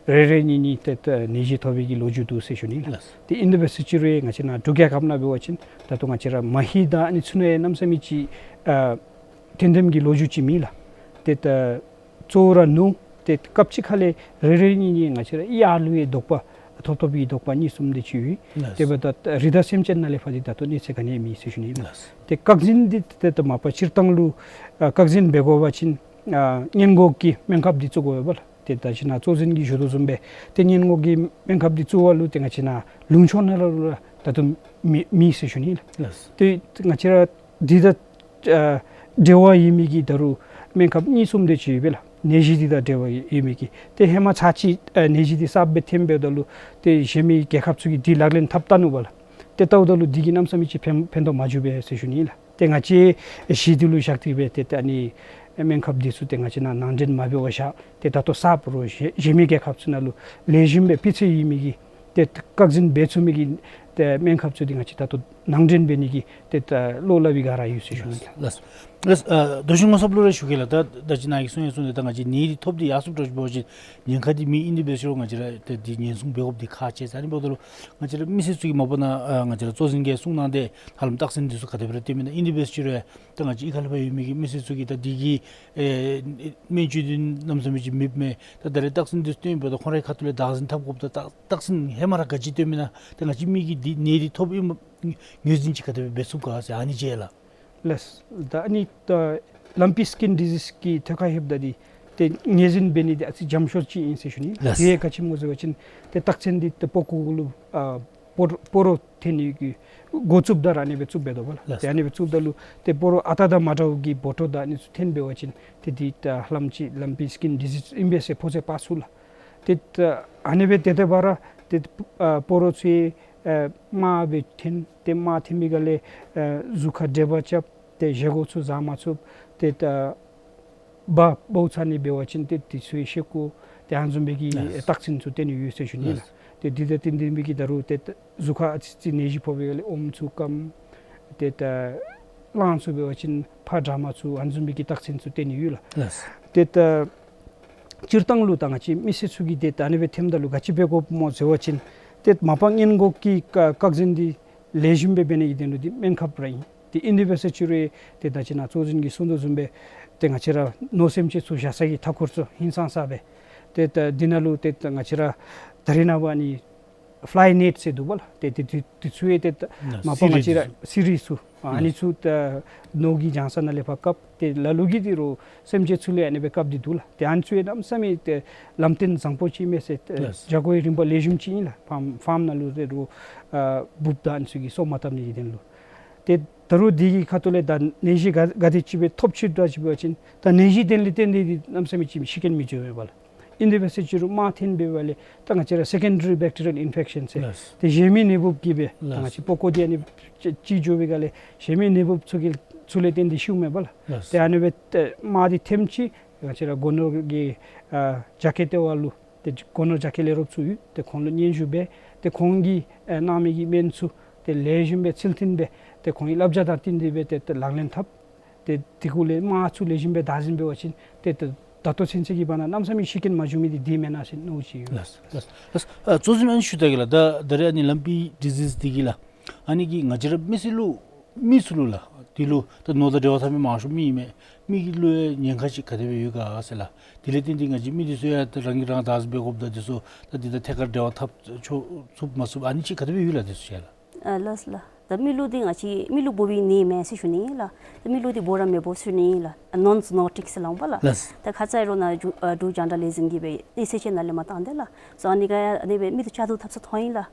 རེ་རེ་གཉིས་གཉིས་ཏེ་ད་ནད་གཞི་ཐོབ་པའི་གི་ལོ་རྒྱུས་འདུག་ཟེར་ཞུ་ནི་ལགས། ལགས། ཏེ་ཨིན་དེ་འབད་ཟེར་ཅི་རུང་ཡང་ང་བཅས་ནཱ་འབྲུག་རྒྱལ་ཁབ་ནང་འབད་བ་ཅིན་ད་ལྟོ་ང་བཅས་ར་མ་ཧེ་དང་ཨ་ནི་ཚུ་ནང་ཡང་གནམ་མེད་ས་མེད་ཅིག་ཨ་ཐོན་ཐོནམ་གི་ལོ་རྒྱུས་ཅིག་མེད་ལགས། ཏེ་ད་གཙོ་བོ་ར་ནོར་ཏེ་སྐབས་ཅིག་ཁ་ལས་རེ་རེ་གཉིས་གཉིས་ང་བཅས་ར་གཡག་ལུ་ཡང་དོགས་པ་ཐོབ་ཐོབ་པའི་དོགས་པ་གཉིས་གསུམ་དེ་ཅིག་ཡོད། ལགས། དེ་འབདཝ་ད་རི་དྭགས་སེམས་ཅན་ནང་ལས་ཕར་འདི་ད་ལྟོ་གནས་ཚད་ག་ནི་ཡང་མེད་ཟེར་ཞུ་ནི་ལགས། ལགས། ཏེ་བཀག་འཛིན་འདི་ཏེ་ད་མ་པ་སྤྱིར་བཏང་ལུ་ཨ་བཀག་འཛིན་འབད་དགོ་པ་ཅིན་ཨ་སྔོན་འགོག་གི་སྨན་ཁབ་འདི་བཙུགས་དགོ་པས་ལགས། ཏེ་ད་ཅི་ནཱ་གཙོ་འཛིན་གྱིས་ཞུ་དོ་བཟུམ་སྦེ་ཏེ་སྔོན་འགོག་གི་སྨན་ཁབ་འདི་བཙུགས་པ་ལུ་ཏེ་ང་བཅས་ནཱ་ལུང་ཕྱོགས་ནང་ལུ་ར་ད་ལྟོ་མེད་མེད་ཟེར་ཞུ་ནི་ལགས། ལགས། ཏེ་ང་བཅས་ར་འདི་དང་ཨ་འབྲེལ་བ་ཡོད་མི་གི་ད་རུང་སྨན་ཁབ་གཉིས་གསུམ་དེ་ཅིག་ཡོད་པས་ལགས། ནད་གཞི་འདི་དང་འབྲེལ་བ་ཡོད་མི་གི། ཏེ་ཧེ་མ་ཚར་གཅིག་ཨ་ནད་གཞི་འདི་གསརཔ་སྦེ་ཐོནམ་འབདཝ་ད་ལུ་ཏེ་གཞན་མི་རྒྱལ་ཁབ་ཚུ་གིས་འདི་ལག་ལེན་འཐབ་བལྟ་ནུག་པ་ལགས། ཏེ་བལྟཝ་ད་ལུ་འདི་གིས་གནམ་མེད་ས་མེད་ཅིག་ཕན་ཕན་ཐོགས་མ་བྱུང་པས་ཟེར་ཞུ་ནི་ལགས། ཏེ་ང་བཅས་གཞི་འདི་ལུ་བཞག་སྟེ་སྦེ་ཏེ་ཏེ་ཨ་ནི་སྨན་ཁབ་འདི་ཚུ་ཏེ་ང་བཅས་ནཱ་ནང་འདྲེན་མ་འབད་བར་བཞག། ཏེ་ད་ལྟོ་གསརཔ་རོགས་གཞན་གཞན་མི་རྒྱལ་ཁབ་ཚུ་ནང་ལུ་ལེགས་ཤོམ་སྦེ་སྤུས་ཚད་ཡོད་མི་གི་ཏེ་བཀག་འཛིན་འབད་ཚུགས་མི་གི་ཏེ་སྨན་ཁབ་ཚུ་འདི་ང་བཅས་ད་ལྟོ་ནང་འདྲེན་འབད་ནི་གི་ཏེ་ད་བློ་སླབ་པའི་སྒང་ར་ཡོད་ཟེར་ཞུ་ནི་ལགས། ལགས། ལགས། ཨ་རྡོ་ཤིང་ངོ་ཚབ་ལུ་ར་ཞུ་གེ་ལགས། ད་ད་ཅི་ནཱ་གིས་གསུང་ཡང་གསུངས་ཏེ་ད་ང་བཅས་ནད་འདི་ཐོབ་སྟེ་ཡར་སོངམ་འདྲཝ་ཅིག་འབད་བ་ཅིན་ཉེན་ཁ་འདི་མེད། ཨིན་དེ་འབད་ཟེར་རུང་ང་བཅས་ར་ཏེ་འདི་ཉེན་སྲུང་འབད་དགོཔ་འདི་ཁག་ཆེ་ཟེར། ཨ་ནི་འབདཝ་ད་ལུ་ང་བཅས་ར་མི་སེར་ཚུ་གིས་མ་པ་ནཱ་ཨ་ང་བཅས་ར་གཙོ་འཛིན་གྱིས་གསུངས་གནང་སྟེ་ཧ་ལམ་རྟགས་མཚན་འདི་ཚུ་ག་དེ་སྦེ་ར་སྟོནམ་ཨིན་ན། ཨིན་དེ་འབད་ཟེར་རུང་ད་ང་བཅས་གཡུས་ཁ་ལས་ཕར་ཡོད་མི་གི་མི་སེར་ཚུ་གིས་ད་འདི་གི་ཨེ་སྨན་བཅོས་འདི་གནམ་མེད་ས་མེད་ཅིག་མེདཔ་མས། ད་ད་རེས་རྟགས་མཚན་འདི་སྟོནམ་ད་ཁོང་རའི་ཁ་ཐུག་ལས་བདག་འཛིན་འཐབ་དགོཔ་ད་རྟགས་རྟགས་མཚན་ཧེ་མ་ར་ག་ཅི་སྟོནམ་ཨིན་ན། ད་ང་བཅས་མི་གིས་འདི་ནད་འདི་ཐོབ་ཨིནམ་ངོས་འཛིན་ཅིག་ག་དེ་སྦེ་འབད་ཚུགས་ག་ཟེར་ཨ་ནི་ཅིག་ལགས། ལགས། ད་ཨ་ནི་ད་ལམ་པི་སི་ཀིན་ཌི་ཟིས་ཀྱི་ཐད་ཁར་ལྷོདཔ་ད་འདི་ཏེ་ངོས་འཛིན་འབད་ནི་འདི་ཨ་ཙི་འཇམ་ཤོས་ཅིག་ཨིན་ཟེར་ཞུ་ནི། ལགས། དེ་ཡང་ག་ཅི་སྨོ་ཟེར་བ་ཅིན་ཏེ་རྟགས་མཚན་འདི་ཏེ་པགས་ཀོ་གུ་ལུ་ཨ་སྤོ་རོ་སྤོ་རོ་འཐོན་ནི་གི་འགོ་བཙུགསཔ་ད་ར་ཨ་ནི་སྦེ་བཙུགས་འབད་དོ་བ་ལགས། ལགས། ཏེ་ཨ་ནི་སྦེ་བཙུགསཔ་ད་ལུ་ཏེ་སྤོ་རོ་ཨ་རྟག་དང་མ་འདྲཝ་གི་འབོ་ཊོ་དང་ཨ་ནི་ཚུ་འཐོན་འབད་བ་ཅིན་ཏེ་འདི་ད་ཧ་ལམ་ཅིག་ལམ་པི་སི་ཀིན་ཌི་ཟིས་ཨིན་པས་ཟེར་ཕོ་ཚོད་དཔག་ཚུགས་ལགས། ཏེ་ད་ཨ་ནི་སྦེ་ཏེ་ཏེ་འབད་ར་ཏེ་ཨ་སྤོ་རོ་ཚུ་ཨེ་དམར་སྦེ་འཐོན། ཏེ་དམར་འཐོན་པའི་སྒང་ལས་ཨེ་གཟུགས་ཁར་དྲོད་འབར་རྐྱབ། ཏེ་བཞེས་སྒོ་ཚུ་བཟའ་མ་ཚུགས། ཏེ་ད་འབག་འབག་ཚར་ནི་འབད་བ་ཅིན་ཏེ་འདི་ཚུ་ཡང་ཤེ་ཀོ་ཏེ་ཨ་ནི་བཟུམ་སྦེ་གི་ལགས། རྟགས་མཚན་ཚུ་སྟོན་ནི་ཡོད་ཟེར་ཞུ་ནི་ལགས། ལགས། ཏེ་འདི་དང་བསྟུན་ཏེ་མི་གིས་ད་རུང་ཏེ་ད་གཟུགས་ཁར་ཨ་ཙི་ཙི་ནད་གཞི་ཕོག་པའི་སྒང་ལས་ཨོམ་ཚུ་སྐམ། ཏེ་ད་རླངས་ཚུ་འབད་བ་ཅིན་ཕར་དྲག་མ་ཚུགས། ཨ་ནི་བཟུམ་སྦེ་གི་རྟགས་མཚན་ཚུ་སྟོན་ནི་ཡོད་ལགས། ལགས། ཏེ་ད་སྤྱིར་བཏང་ལུ་ད་ང་བཅས་མི་སེར་ཚུ་གིས་ཏེ་ད་ཨ་ནི་སྦེ་ཐོནམ་ད་ལུ་ག་ཅི་འབད་དགོཔ་སྨོ་ཟེར་བ་ཅིན་ཏེ་མ་པ་སྔོན་འགོག་གི་བཀག་བཀག་འཛིན་འདི་ལེགས་ཤོམ་སྦེ་འབད་ནི་གི་དོན་ལུ་འདི་སྨན་ཁབ་ར་ཨིན། ཏེ་ཨིན་དེ་འབད་ཟེར་ཅི་རུང་ཏེ་ད་ཅི་ནཱ་གཙོ་འཛིན་གྱིས་གསུང་དོ་བཟུམ་སྦེ་ཏེ་ང་བཅས་ར་ནོར་སེམས་ཅན་ཚུ་བཞག་ས་གི་མཐའ་འཁོར་ཚུ་ཧིང་སངས་ས་སྦེ་ཏེ་ད་འདི་ནང་ལུ་ཏེ་ད་ང་བཅས་ར་ད་རེས་ནངས་པ་ཨ་ནི་ཕ་ལའི་ནེཊ་ཟེར་འདུག་པ་ལགས། ཏེ་ཏེ་ཏེ་ཏེ་ཚུ་ཡང་ཏེ་ད་ན་མ་པ་ང་བཅས་ར་སི་རིས་ཚུ་ཨ་ནི་ཚུ་ད་ནོར་གྱི་བྱང་ས་ནང་ལས་ཕར་བཀབ། ཏེ་ལ་ལུ་གིས་འདི་རུ་སེམས་ཅན་ཚུ་ལུ་ཡང་ཨ་ནི་སྦེ་བཀབ་སྟེ་འདུག་ལགས། ཏེ་ཨ་ནི་ཚུ་ཡང་གནམ་མེད་ས་མེད་ཏེ་ལམ་སྟོན་བཟང་པོ་ཅིག་མས་ཟེར། ཏེ་བྱ་སྒོའི་རིམ་པ་ལེགས་ཤོམ་ཅིག་ཨིན་ལགས། ཕཱརམ་ཕཱརམ་ནང་ལུ་འདི་རུ་ཨ་འབུཔ་དང་ཨ་ནི་ཚུ་གིས་སོ་མ་བཏབ་ནི་གི་དོན་ལུ། ཏེ་ད་རུང་འདི་གི་ཁ་ཐུག་ལས་ད་ནད་གཞི་ག་ག་དེ་ཅིག་སྦེ་ཐོབ་ཅི་འདྲཝ་ཅིག་འབད་བ་ཅིན་ད་ནད་གཞི་དེ་ལས་བརྟེན་ཏེ་འདི་གནམ་མེད་ས་མེད་ཅིག་ཤི་རྐྱེན་མི་འབྱུང་བས་པ་ལགས། ཨིན་དེ་འབད་ཟེར་ཅི་རུང་དམར་འཐོན་འབད་བ་ལས་ད་ང་བཅས་ར་སེ་ཀེན་ཌ་རི་བེག་ཊི་རི་ཡལ་ཨིན་ཕེག་ཤཱན་ཟེར། ལགས། ཏེ་གཞན་མི་ནད་འབུབ་ཀྱིས་སྦེ་ད་ང་ལགས། བཅས་པགས་ཀོ་འདི་ཨ་ནི་ཅིག་ཅིག་འགྱོ་བའི་སྒང་ལས་གཞན་མི་ནད་འབུབ་ཚུ་གི་ཚུ་ལས་བརྟེན་ཏེ་ཤིཝ་མས་པ་ལགས། ལགས། ཏེ་ཨ་ནི་སྦེ་ཏེ་དམར་འདི་ཐོནམ་ཅིག་ང་བཅས་ར་སྒོ་ནོར་གྱི་ཨ་རྒྱ་སྐྱེད་ལྟེ་བ་ལུ་ཏེ་སྒོ་ནོར་རྒྱ་སྐྱེད་ལས་རོགསཔ་ཚུ་ཡོད། ཏེ་ཁོང་ལུ་སྙན་ཞུ་འབད། ཏེ་ཁོང་གིས་ཨེ་གནང་མི་གི་སྨན་ཚུ་ཏེ་ལེགས་ཤོམ་སྦེ་ཚུལ་མཐུན་སྦེ་ཏེ་ཁོང་གི་བསླབ་བྱ་དང་བསྟུན་ཏེ་སྦེ་ཏེ་ཏེ་ལག་ལེན་འཐབ། ཏེ་དེ་གུ་ལས་དམར་ཚུ་ལེགས་ཤོམ་སྦེ་བདག་འཛིན་འབད་བ་ཅིན་ཏེ་ཏེ་ད་ལྟོ་ཚུན་ཚོད་ཀྱི་བར་ན་གནམ་མེད་ས་མེད་ཤི་རྐྱེན་མ་བྱུང་མི་འདི་འདི་མེན་ན་ཟེར་མནོཝ་ཅིག་ཡོད། ལགས་ལགས་ལགས། ཨ་གཙོ་འཛིན་ཨ་ནི་ཞུ་ད་གེ་ལགས། ད་ད་རེས་ཨ་ནི་ལམ་པི་ཌི་ཟིས་འདི་གིས་ལགས། ཨ་ནི་གིས་ང་བཅས་ར་མི་སེར་ལུ་མི་ཚུ་ལུ་ལགས། འདི་ལུ་ད་ནོར་དང་འབྲེལ་བ་འཐབ་མི་མང་ཤོས་མི་ཨིན་མས། མི་གི་ལུ་ཡང་ཉེན་ཁ་ཅིག་ག་དེ་སྦེ་ཡོད་ག་ཟེར་ལགས། དེ་ལས་བརྟེན་ཏེ་ང་བཅས་མི་འདི་ཚུ་ཡང་ད་རང་གིས་རང་བདག་འཛིན་འབད་དགོཔ་དང་འདི་ཚུ་ད་འདི་དང་ཐད་ཀར་འབྲེལ་བ་འཐབ་ཆོག་ཚུགས་མ་ཚུགས་ཨ་ནི་ཅིག་ག་དེ་སྦེ་ཡོད་ལགས་འདི་ཚུ་ཡང་ལགས། ཨ་ལགས་ལགས། ད་མི་ལུ་འདི་ང་བཅས་མི་ལུ་འབོ་བའི་ནད་མེན་ཟེར་ཞུ་ནི་ལགས། ད་མི་ལུ་འདི་འབོ་ར་མི་འབོ་ཟེར་ཞུ་ནི་ལགས། ཨ་ནོན་ཛུ་ནོ་ཊིཀ་ཟེར་སླབ་པ་ལགས། ལགས། ད་ཁ་ཙ་རོགས་ནཱ་འབྲུག་ཨ་འབྲུག་རྒྱང་བསྒྲགས་ལས་འཛིན་གྱིས་སྦེ་གནས་ཚུལ་ཅིག་ནང་ལས་མར་བཏང་དེས་ལགས། སོ་ཨ་ནི་ཁར་ཨ་ནི་སྦེ་མི་འདི་བཅའ་བཏུབ་ཐབས་ས་མཐོང་ཡི་ལགས།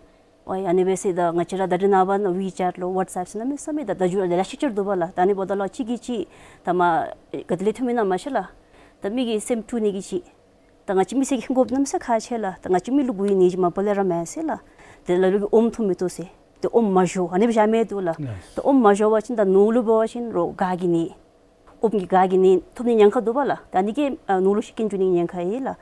ཨོ་ཡ་ཨ་ནི་སྦེ་ཟེར། ད་ང་བཅས་ར་ད་རེས་ནངས་པ་ཝི་ཅེཊ་ལུ་ཝཊས་ཨེཔ་ཟེར་གནམ་མེད་ས་མེད་ད་བརྡ་བརྒྱུད་ལེ་ཤ་ཅིག་འདུག་པ་ལགས། ད་ཨ་ནི་འབདཝ་ད་ལུ་གཅིག་གིས་གཅིག་ད་མར་ག་དེ་ལས་ཐོན་མི་ཨིན་ན་མ་ཤེས་ལགས། ད་མི་གི་སེམས་དཀྲུག་ནི་གི་ཅིག། ད་ང་བཅས་མི་སེར་གྱིས་མཁྱེན་དགོཔ་གནམ་མེད་ས་མེད་ཁག་ཆེ་ལགས། ད་ང་བཅས་མི་ལུ་འབོ་བའི་ནད་ཅིག་མ་པ་ལས་ར་མེན་ཟེར་ལགས། དེ་ལ་ལུ་གིས་ཨོམ་འཐུང་མི་བཏུབ་ཟེར། དེ་ཨོམ་མ་བཞོ་ཨ་ནི་སྦེ་བཞག་མི་འདུག་ལགས། ལགས། ད་ཨོམ་མ་བཞོ་བ་ཅིན་ད་ནོར་ལུ་འབད་བ་ཅིན་རོགས་ག་གི་ནད། ཨོམ་གྱི་ག་གི་ནད་ཐོབ་ནི་ཉེན་ཁ་འདུག་པ་ལགས། ད་ཨ་ནི་གིས་ཨ་ནོར་ལུ་ཤི་རྐྱེན་འགྱོ་ནི་ཉེན་ཁ་ཡོད་ལགས།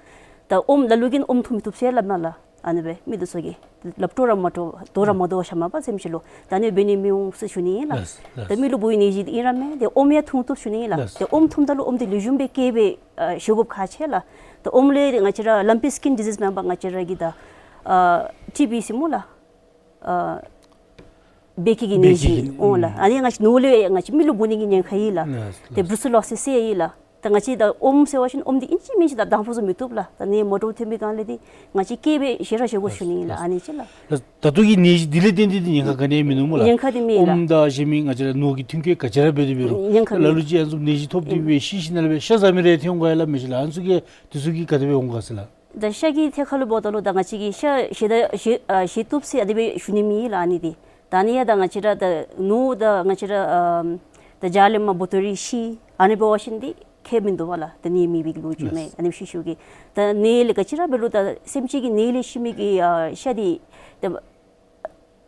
ད་ཨོམ་ལ་ལུ་གིས་ཨོམ་འཐུང་མི་བཏུབ་ཟེར་སླབ་ན་ལགས། ཨ་ནི་སྦེ་མི་འདི་ཚུ་གིས་ལགཔ་དོ་ར་མ་དོ་དོ་ར་མ་དོ་བར་བཞག་མ་པ་སེམས་ཅན་ལུ་ད་ཨ་ནི་འབད་ནི་མི་འོང་ཟེར་ཞུ་ནི་ལགས། ལགས། ལགས། ད་མི་ལུ་འབོ་བའི་ནད་ཅིག་ཨིན་ར་མེན། དེ་ཨོམ་ཡང་འཐུང་བཏུབ་ཞུ་ནི་ལགས། ལགས། དེ་ཨོམ་འཐུངམ་ད་ལུ་ཨོམ་འདི་ལེགས་ཤོམ་སྦེ་སྐྱེ་བའི་ཨ་བཞེས་སྒོ་ཁག་ཆེ་ལགས། ད་ཨོམ་ལས་ང་བཅས་ར་ལམ་པི་སི་ཀིན་ཌི་ཛིསི་མེན་པ་ང་བཅས་ར་གི་ད་ཨ་ཊི་བི་ཟེར་སྨོ་ལགས། ཨ་བད་ཀན་གྱི་ནད་བད་ཀན་གྱི་གཞི་འོང་ལགས། ཨ་ནི་ང་བཅས་ནོར་ལས་ང་བཅས་མི་ལུ་འབོ་ནི་གི་ཉེན་ཁ་ཡོད་ལགས། ལགས། དེ་ལགས། བུ་རུ་སི་ལོ་སིས་ཟེར་ཡོད་ལགས། ད་ང་བཅས་ད་ཨོམ་ཟེར་བ་ཅིན་ཨོམ་འདི་ཨིན་ཅི་མིན་ཅི་ད་དང་ཕུ་བཟོ་མི་བཏུབ་ལགས། ད་ནད་མ་འདྲཝ་ཐོན་པའི་སྒང་ལས་འདི་ང་བཅས་སྐྱེ་བའི་བཞེས་ར་བཞེས་སྒོ་ཞུ་ནི་ལགས། ལགས། ཨ་ནི་ཅིག་ལགས། ལགས། ད་ལྟོ་གི་ནད་གཞི་འདི་ལས་བརྟེན་ཏེ་འདི་ཉེན་ཁ་ག་ནི་ཡང་མིན་ནུག་སྨོ་ལགས། ཉེན་ཁ་འདི་མེད་ལགས། ཨོམ་དང་གཞན་མི་ང་བཅས་ར་ནོར་གྱི་མཐུན་རྐྱེན་ག་ཅི་ར་འབད་དེ་འབད་རུང་ཉེན་ཁ་ལ་མེད། ལ་ལུ་ཅིག་ཨ་ནི་བཟུམ་ནད་གཞི་ཐོབ་སྟེ་སྦེ་ཤི་ཤི་ནང་ལས་སྦེ་ཤ་ཟ་མི་རེ་ཐོན་འོང་ག་ཡ་ལགས། མི་ཤེས་ལགས། ཨ་ནི་ཚུ་གིས་འདི་ཚུ་གིས་ག་དེ་སྦེ་འོང་ག་ཟེར་ལགས། ད་ཤ་གི་ཐད་ཁར་ལུ་འབདཝ་ད་ལུ་ད་ང་བཅས་ཀྱིས་ཤ་བཞེས་ད་བཞེས་ཨ་བཞེས་བཏུབ་ཟེར་ཨ་དེ་སྦེ་ཞུ་ནི་མེད་ལགས། ཨ་ནི་འདི་ད་ཨ་ནི་ཡང་ད་ང་བཅས་ར་ད་ནོར་ད་ང་བཅས་ར་ཨམ་ད་བྱཱར་ལས་མར་འབོ་དོ་རུང་ཤི་ཨ་ནི་འབད་བ་ཅིན་འདི་ཁྱད་མིན་འདུག་པ་ལགས། ད་ནད་མེད་པའི་ལོ་རྒྱུས་མས། ལགས། ཨ་ནི་ཤི་ཤུལ་གྱི་ད་ནད་ལས་ག་ཅི་ར་འབད་རུང་ད་སེམས་ཅན་གྱི་ནད་ལས་ཤི་མི་གི་ཨ་ཤ་འདི་ད་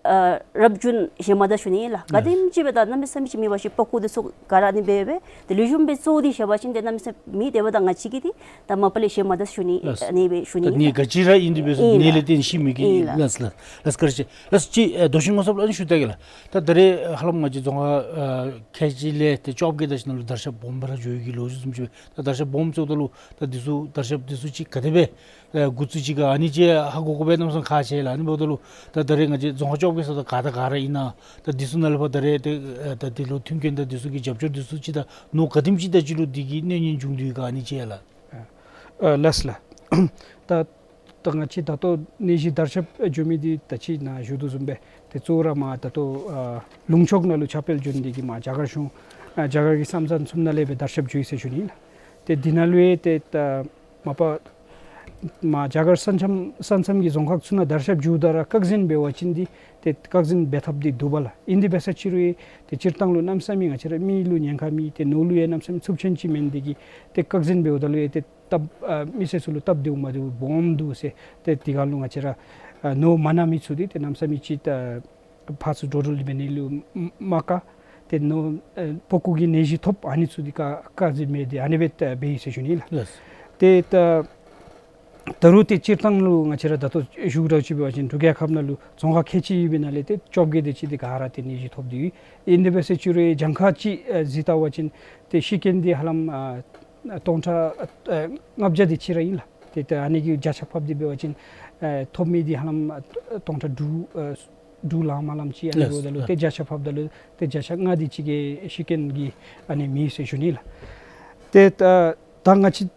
ཨ་རབ་བྱུང་བཞེས་མ་ད་ཞུ་ནི་ལགས། ག་དེམ་ཅིག་སྦེ་ད་གནམ་མེད་ས་མེད་ཅིག་མེད་པ་ཅིན་པགས་ཀོ་འདི་ཚུ་ག་ར་ཨ་ནི་སྦེ་སྦེ་ཏེ་ལེགས་ཤོམ་སྦེ་བཙོ་སྟེ་བཞེས་པ་ཅིན་ཏེ་གནམ་མེད་ས་མེད་མེད། དེ་འབདཝ་ད་ང་བཅས་ཀྱིས་འདི་ད་མ་པ་ལས་བཞེས་མ་ད་ཞུ་ནི། ལགས། ཨ་ནི་སྦེ་ཞུ་ནི་ད་ནད་ལགས། ག་ཅི་ར་ཨིན་ཏེ་འབད་རུང་ཨིན་ནད་ལགས། ལས་བརྟེན་ཤི་མི་གི། ཨིན་ལགས། ལགས་ལགས་ལགས། བཀའ་དྲིན་ཆེ་ལགས། ཅིག་ཨེ་རྡོ་ཤིང་ངོ་ཚབ་ལུ་ཨ་ནི་ཞུ་ད་གེ་ལགས། ད་ད་རེས་ཧ་ལམ་ང་བཅས་རྫོང་ཁག་ཨ་ཁལ་གཅིག་ལས་ཏེ་བཅོ་བརྒྱད་དེ་ཅིག་ནང་ལུ་དར་ཁྱབ་སྦོམ་སྦེ་ར་འགྱོ་ཡི་གི་ལོ་རྒྱུས་བཟུམ་ཅིག་སྦེ། ད་དར་ཁྱབ་སྦོམ་ཟེརཝ་ད་ལུ་ད་འདི་ཚུ་དར་ཁྱབ་འདི་ཚུ་ཅིག་ག་དེ་སྦེ་ཨེ་འགོ་བཙུགས་ཅི་ག་ཨ་ནི་ཅིག་ཧ་གོ་དགོ་པའི་གནམ་མེད་ས་མེད་ཁག་ཆེ་ལགས། ཨ་ནི་འབདཝ་ད་ལུ་ད་ད་རེས་ང་བཅས་རྫོང་ཁག་བཅོ་བརྒྱད་ཟེརཝ་ད་ག་དང་ག་ར་ཨིན་ན། ད་འདི་ཚུ་ནང་ལས་ཕར་ད་རེས་ཏེ་ཨེ་ད་འདི་ལུ་མཐུན་རྐྱེན་དང་འདི་ཚུ་གི་རྒྱབ་སྐྱོར་འདི་ཚུ་ཅིག་དང་ནོར་ག་དེམ་ཅིག་ད་ཅིག་ལུ་འདི་གི་གནོད་ཉེན་བྱུང་དོ་ཡོད་ག་ཨ་ནི་ཅིག་ཡ་ལགས། ཨ་ལགས་ལགས། ད་ད་ང་བཅས་ད་ལྟོ་ནད་གཞི་དར་ཁྱབ་འགྱོ་མི་འདི་ད་ཅི་ནཱ་ཞུ་དོ་བཟུམ་སྦེ་ཏེ་གཙོ་བོ་ར་མར་ད་ལྟོ་ཨ་ལུང་ཕྱོགས་ནང་ལུ་ཁྱབ་སྤེལ་འགྱོ་ནི་འདི་གིས་མར་རྒྱ་གར་གཞུང་ཨ་རྒྱ་གར་གྱི་ས་མཚམས་ཚུ་ནང་ལས་སྦེ་དར་ཁྱབ་འགྱོ་ཡི་ཟེར་ཞུ་ནི་ལགས། ཏེ་འདི་ནང་ལུ་ཡང་ཏེ་ད་མ་པ་མར་རྒྱ་གར་ས་མཚམས་ས་མཚམས་ཀྱི་རྫོང་ཁག་ཚུ་ནང་དར་ཁྱབ་འགྱོཝ་ད་ར་བཀག་འཛིན་འབད་བ་ཅིན་འདི་ཏེ་བཀག་འཛིན་འབད་ཐབས་འདི་འདུག་པ་ལགས། ཨིན་དེ་འབད་ས་ཅིག་རུང་ཡང་ཏེ་སྤྱིར་བཏང་ལུ་གནམ་མེད་ས་མེད་ང་བཅས་ར་མི་ལུ་ཉེན་ཁ་མེད་ཏེ་ནོར་ལུ་ཡང་གནམ་མེད་ས་མེད་ཚབས་ཆེན་ཅིག་མེན། འདི་གིས་ཏེ་བཀག་འཛིན་འབདཝ་ད་ལུ་ཡང་ཏེ་སྟབས་ཨ་མི་སེར་ཚུ་ལུ་སྟབས་བདེཝ་མ་བདེཝ་སྦོམ་འདུག་ཟེར། ཏེ་དེ་སྒང་ལུ་ང་བཅས་ར་ཨ་ནོར་མ་གནང་མི་ཚུ་འདི་ཏེ་གནམ་མེད་ས་མེད་ཅིག་ད་ཕར་ཚུར་འགྲོ་འགྲུལ་འདི་འབད་ནི་ལུ་མ་དཀའ། ཏེ་ནོར་ཨེ་པགས་ཀོ་གི་ནད་གཞི་ཐོབ་ཨ་ནི་ཚུ་འདི་བཀག་བཀག་འཛིན་འབད་དེ་ཨ་ནི་སྦེ་ད་འབད་ཡི་ཟེར་ཞུ་ནི་ལགས། ལགས། ཏེ་ད་ད་རུང་ཏེ་སྤྱིར་བཏང་ལུ་ང་བཅས་ར་ད་ལྟོ་ཞུ་དོ་བཟུམ་ཅིག་འབད་བ་ཅིན་འབྲུག་རྒྱལ་ཁབ་ནང་ལུ་རྫོང་ཁག་ཁལ་གཅིག་ཡོད་པའི་ནང་ལས་ཏེ་བཅོ་བརྒྱད་དེ་ཅིག་འདི་ག་ར་ཏེ་ནད་གཞི་ཐོབ་སྟེ་ཡོད། ཨིན་དེ་འབད་ས་ཅིག་རུང་གྱངས་ཁ་ཅིག་ཨེ་གཟིགས་བལྟ་བ་ཅིན་ཏེ་ཤི་རྐྱེན་འདི་ཧ་ལམ་ཨ་སྟོང་ཕྲག་ཨ་ལྔ་བརྒྱ་དེ་ཅིག་ར་ཨིན་ལགས། ཏེ་ད་ཨ་ནི་གི་བརྒྱ་ཆ་ཕབ་སྟེ་འབད་བ་ཅིན་ཨེ་ཐོབ་མི་འདི་ཧ་ལམ་ཨ་སྟོང་ཕྲག་དྲུག་ཨ་དྲུག་ལང་མ་ལངམ་ཅིག་ཨ་ནི་ལགས། འབདཝ་ད་ལུ་ལགས། ཏེ་བརྒྱ་ཆ་ཕབ་ད་ལུ་ཏེ་བརྒྱ་ཆ་ལྔ་དེ་ཅིག་གི་ཤི་རྐྱེན་གྱི་ཨ་ནི་མེད་ཟེར་ཞུ་ནི་ལགས། ཏེ་ད་ད་ང་བཅས་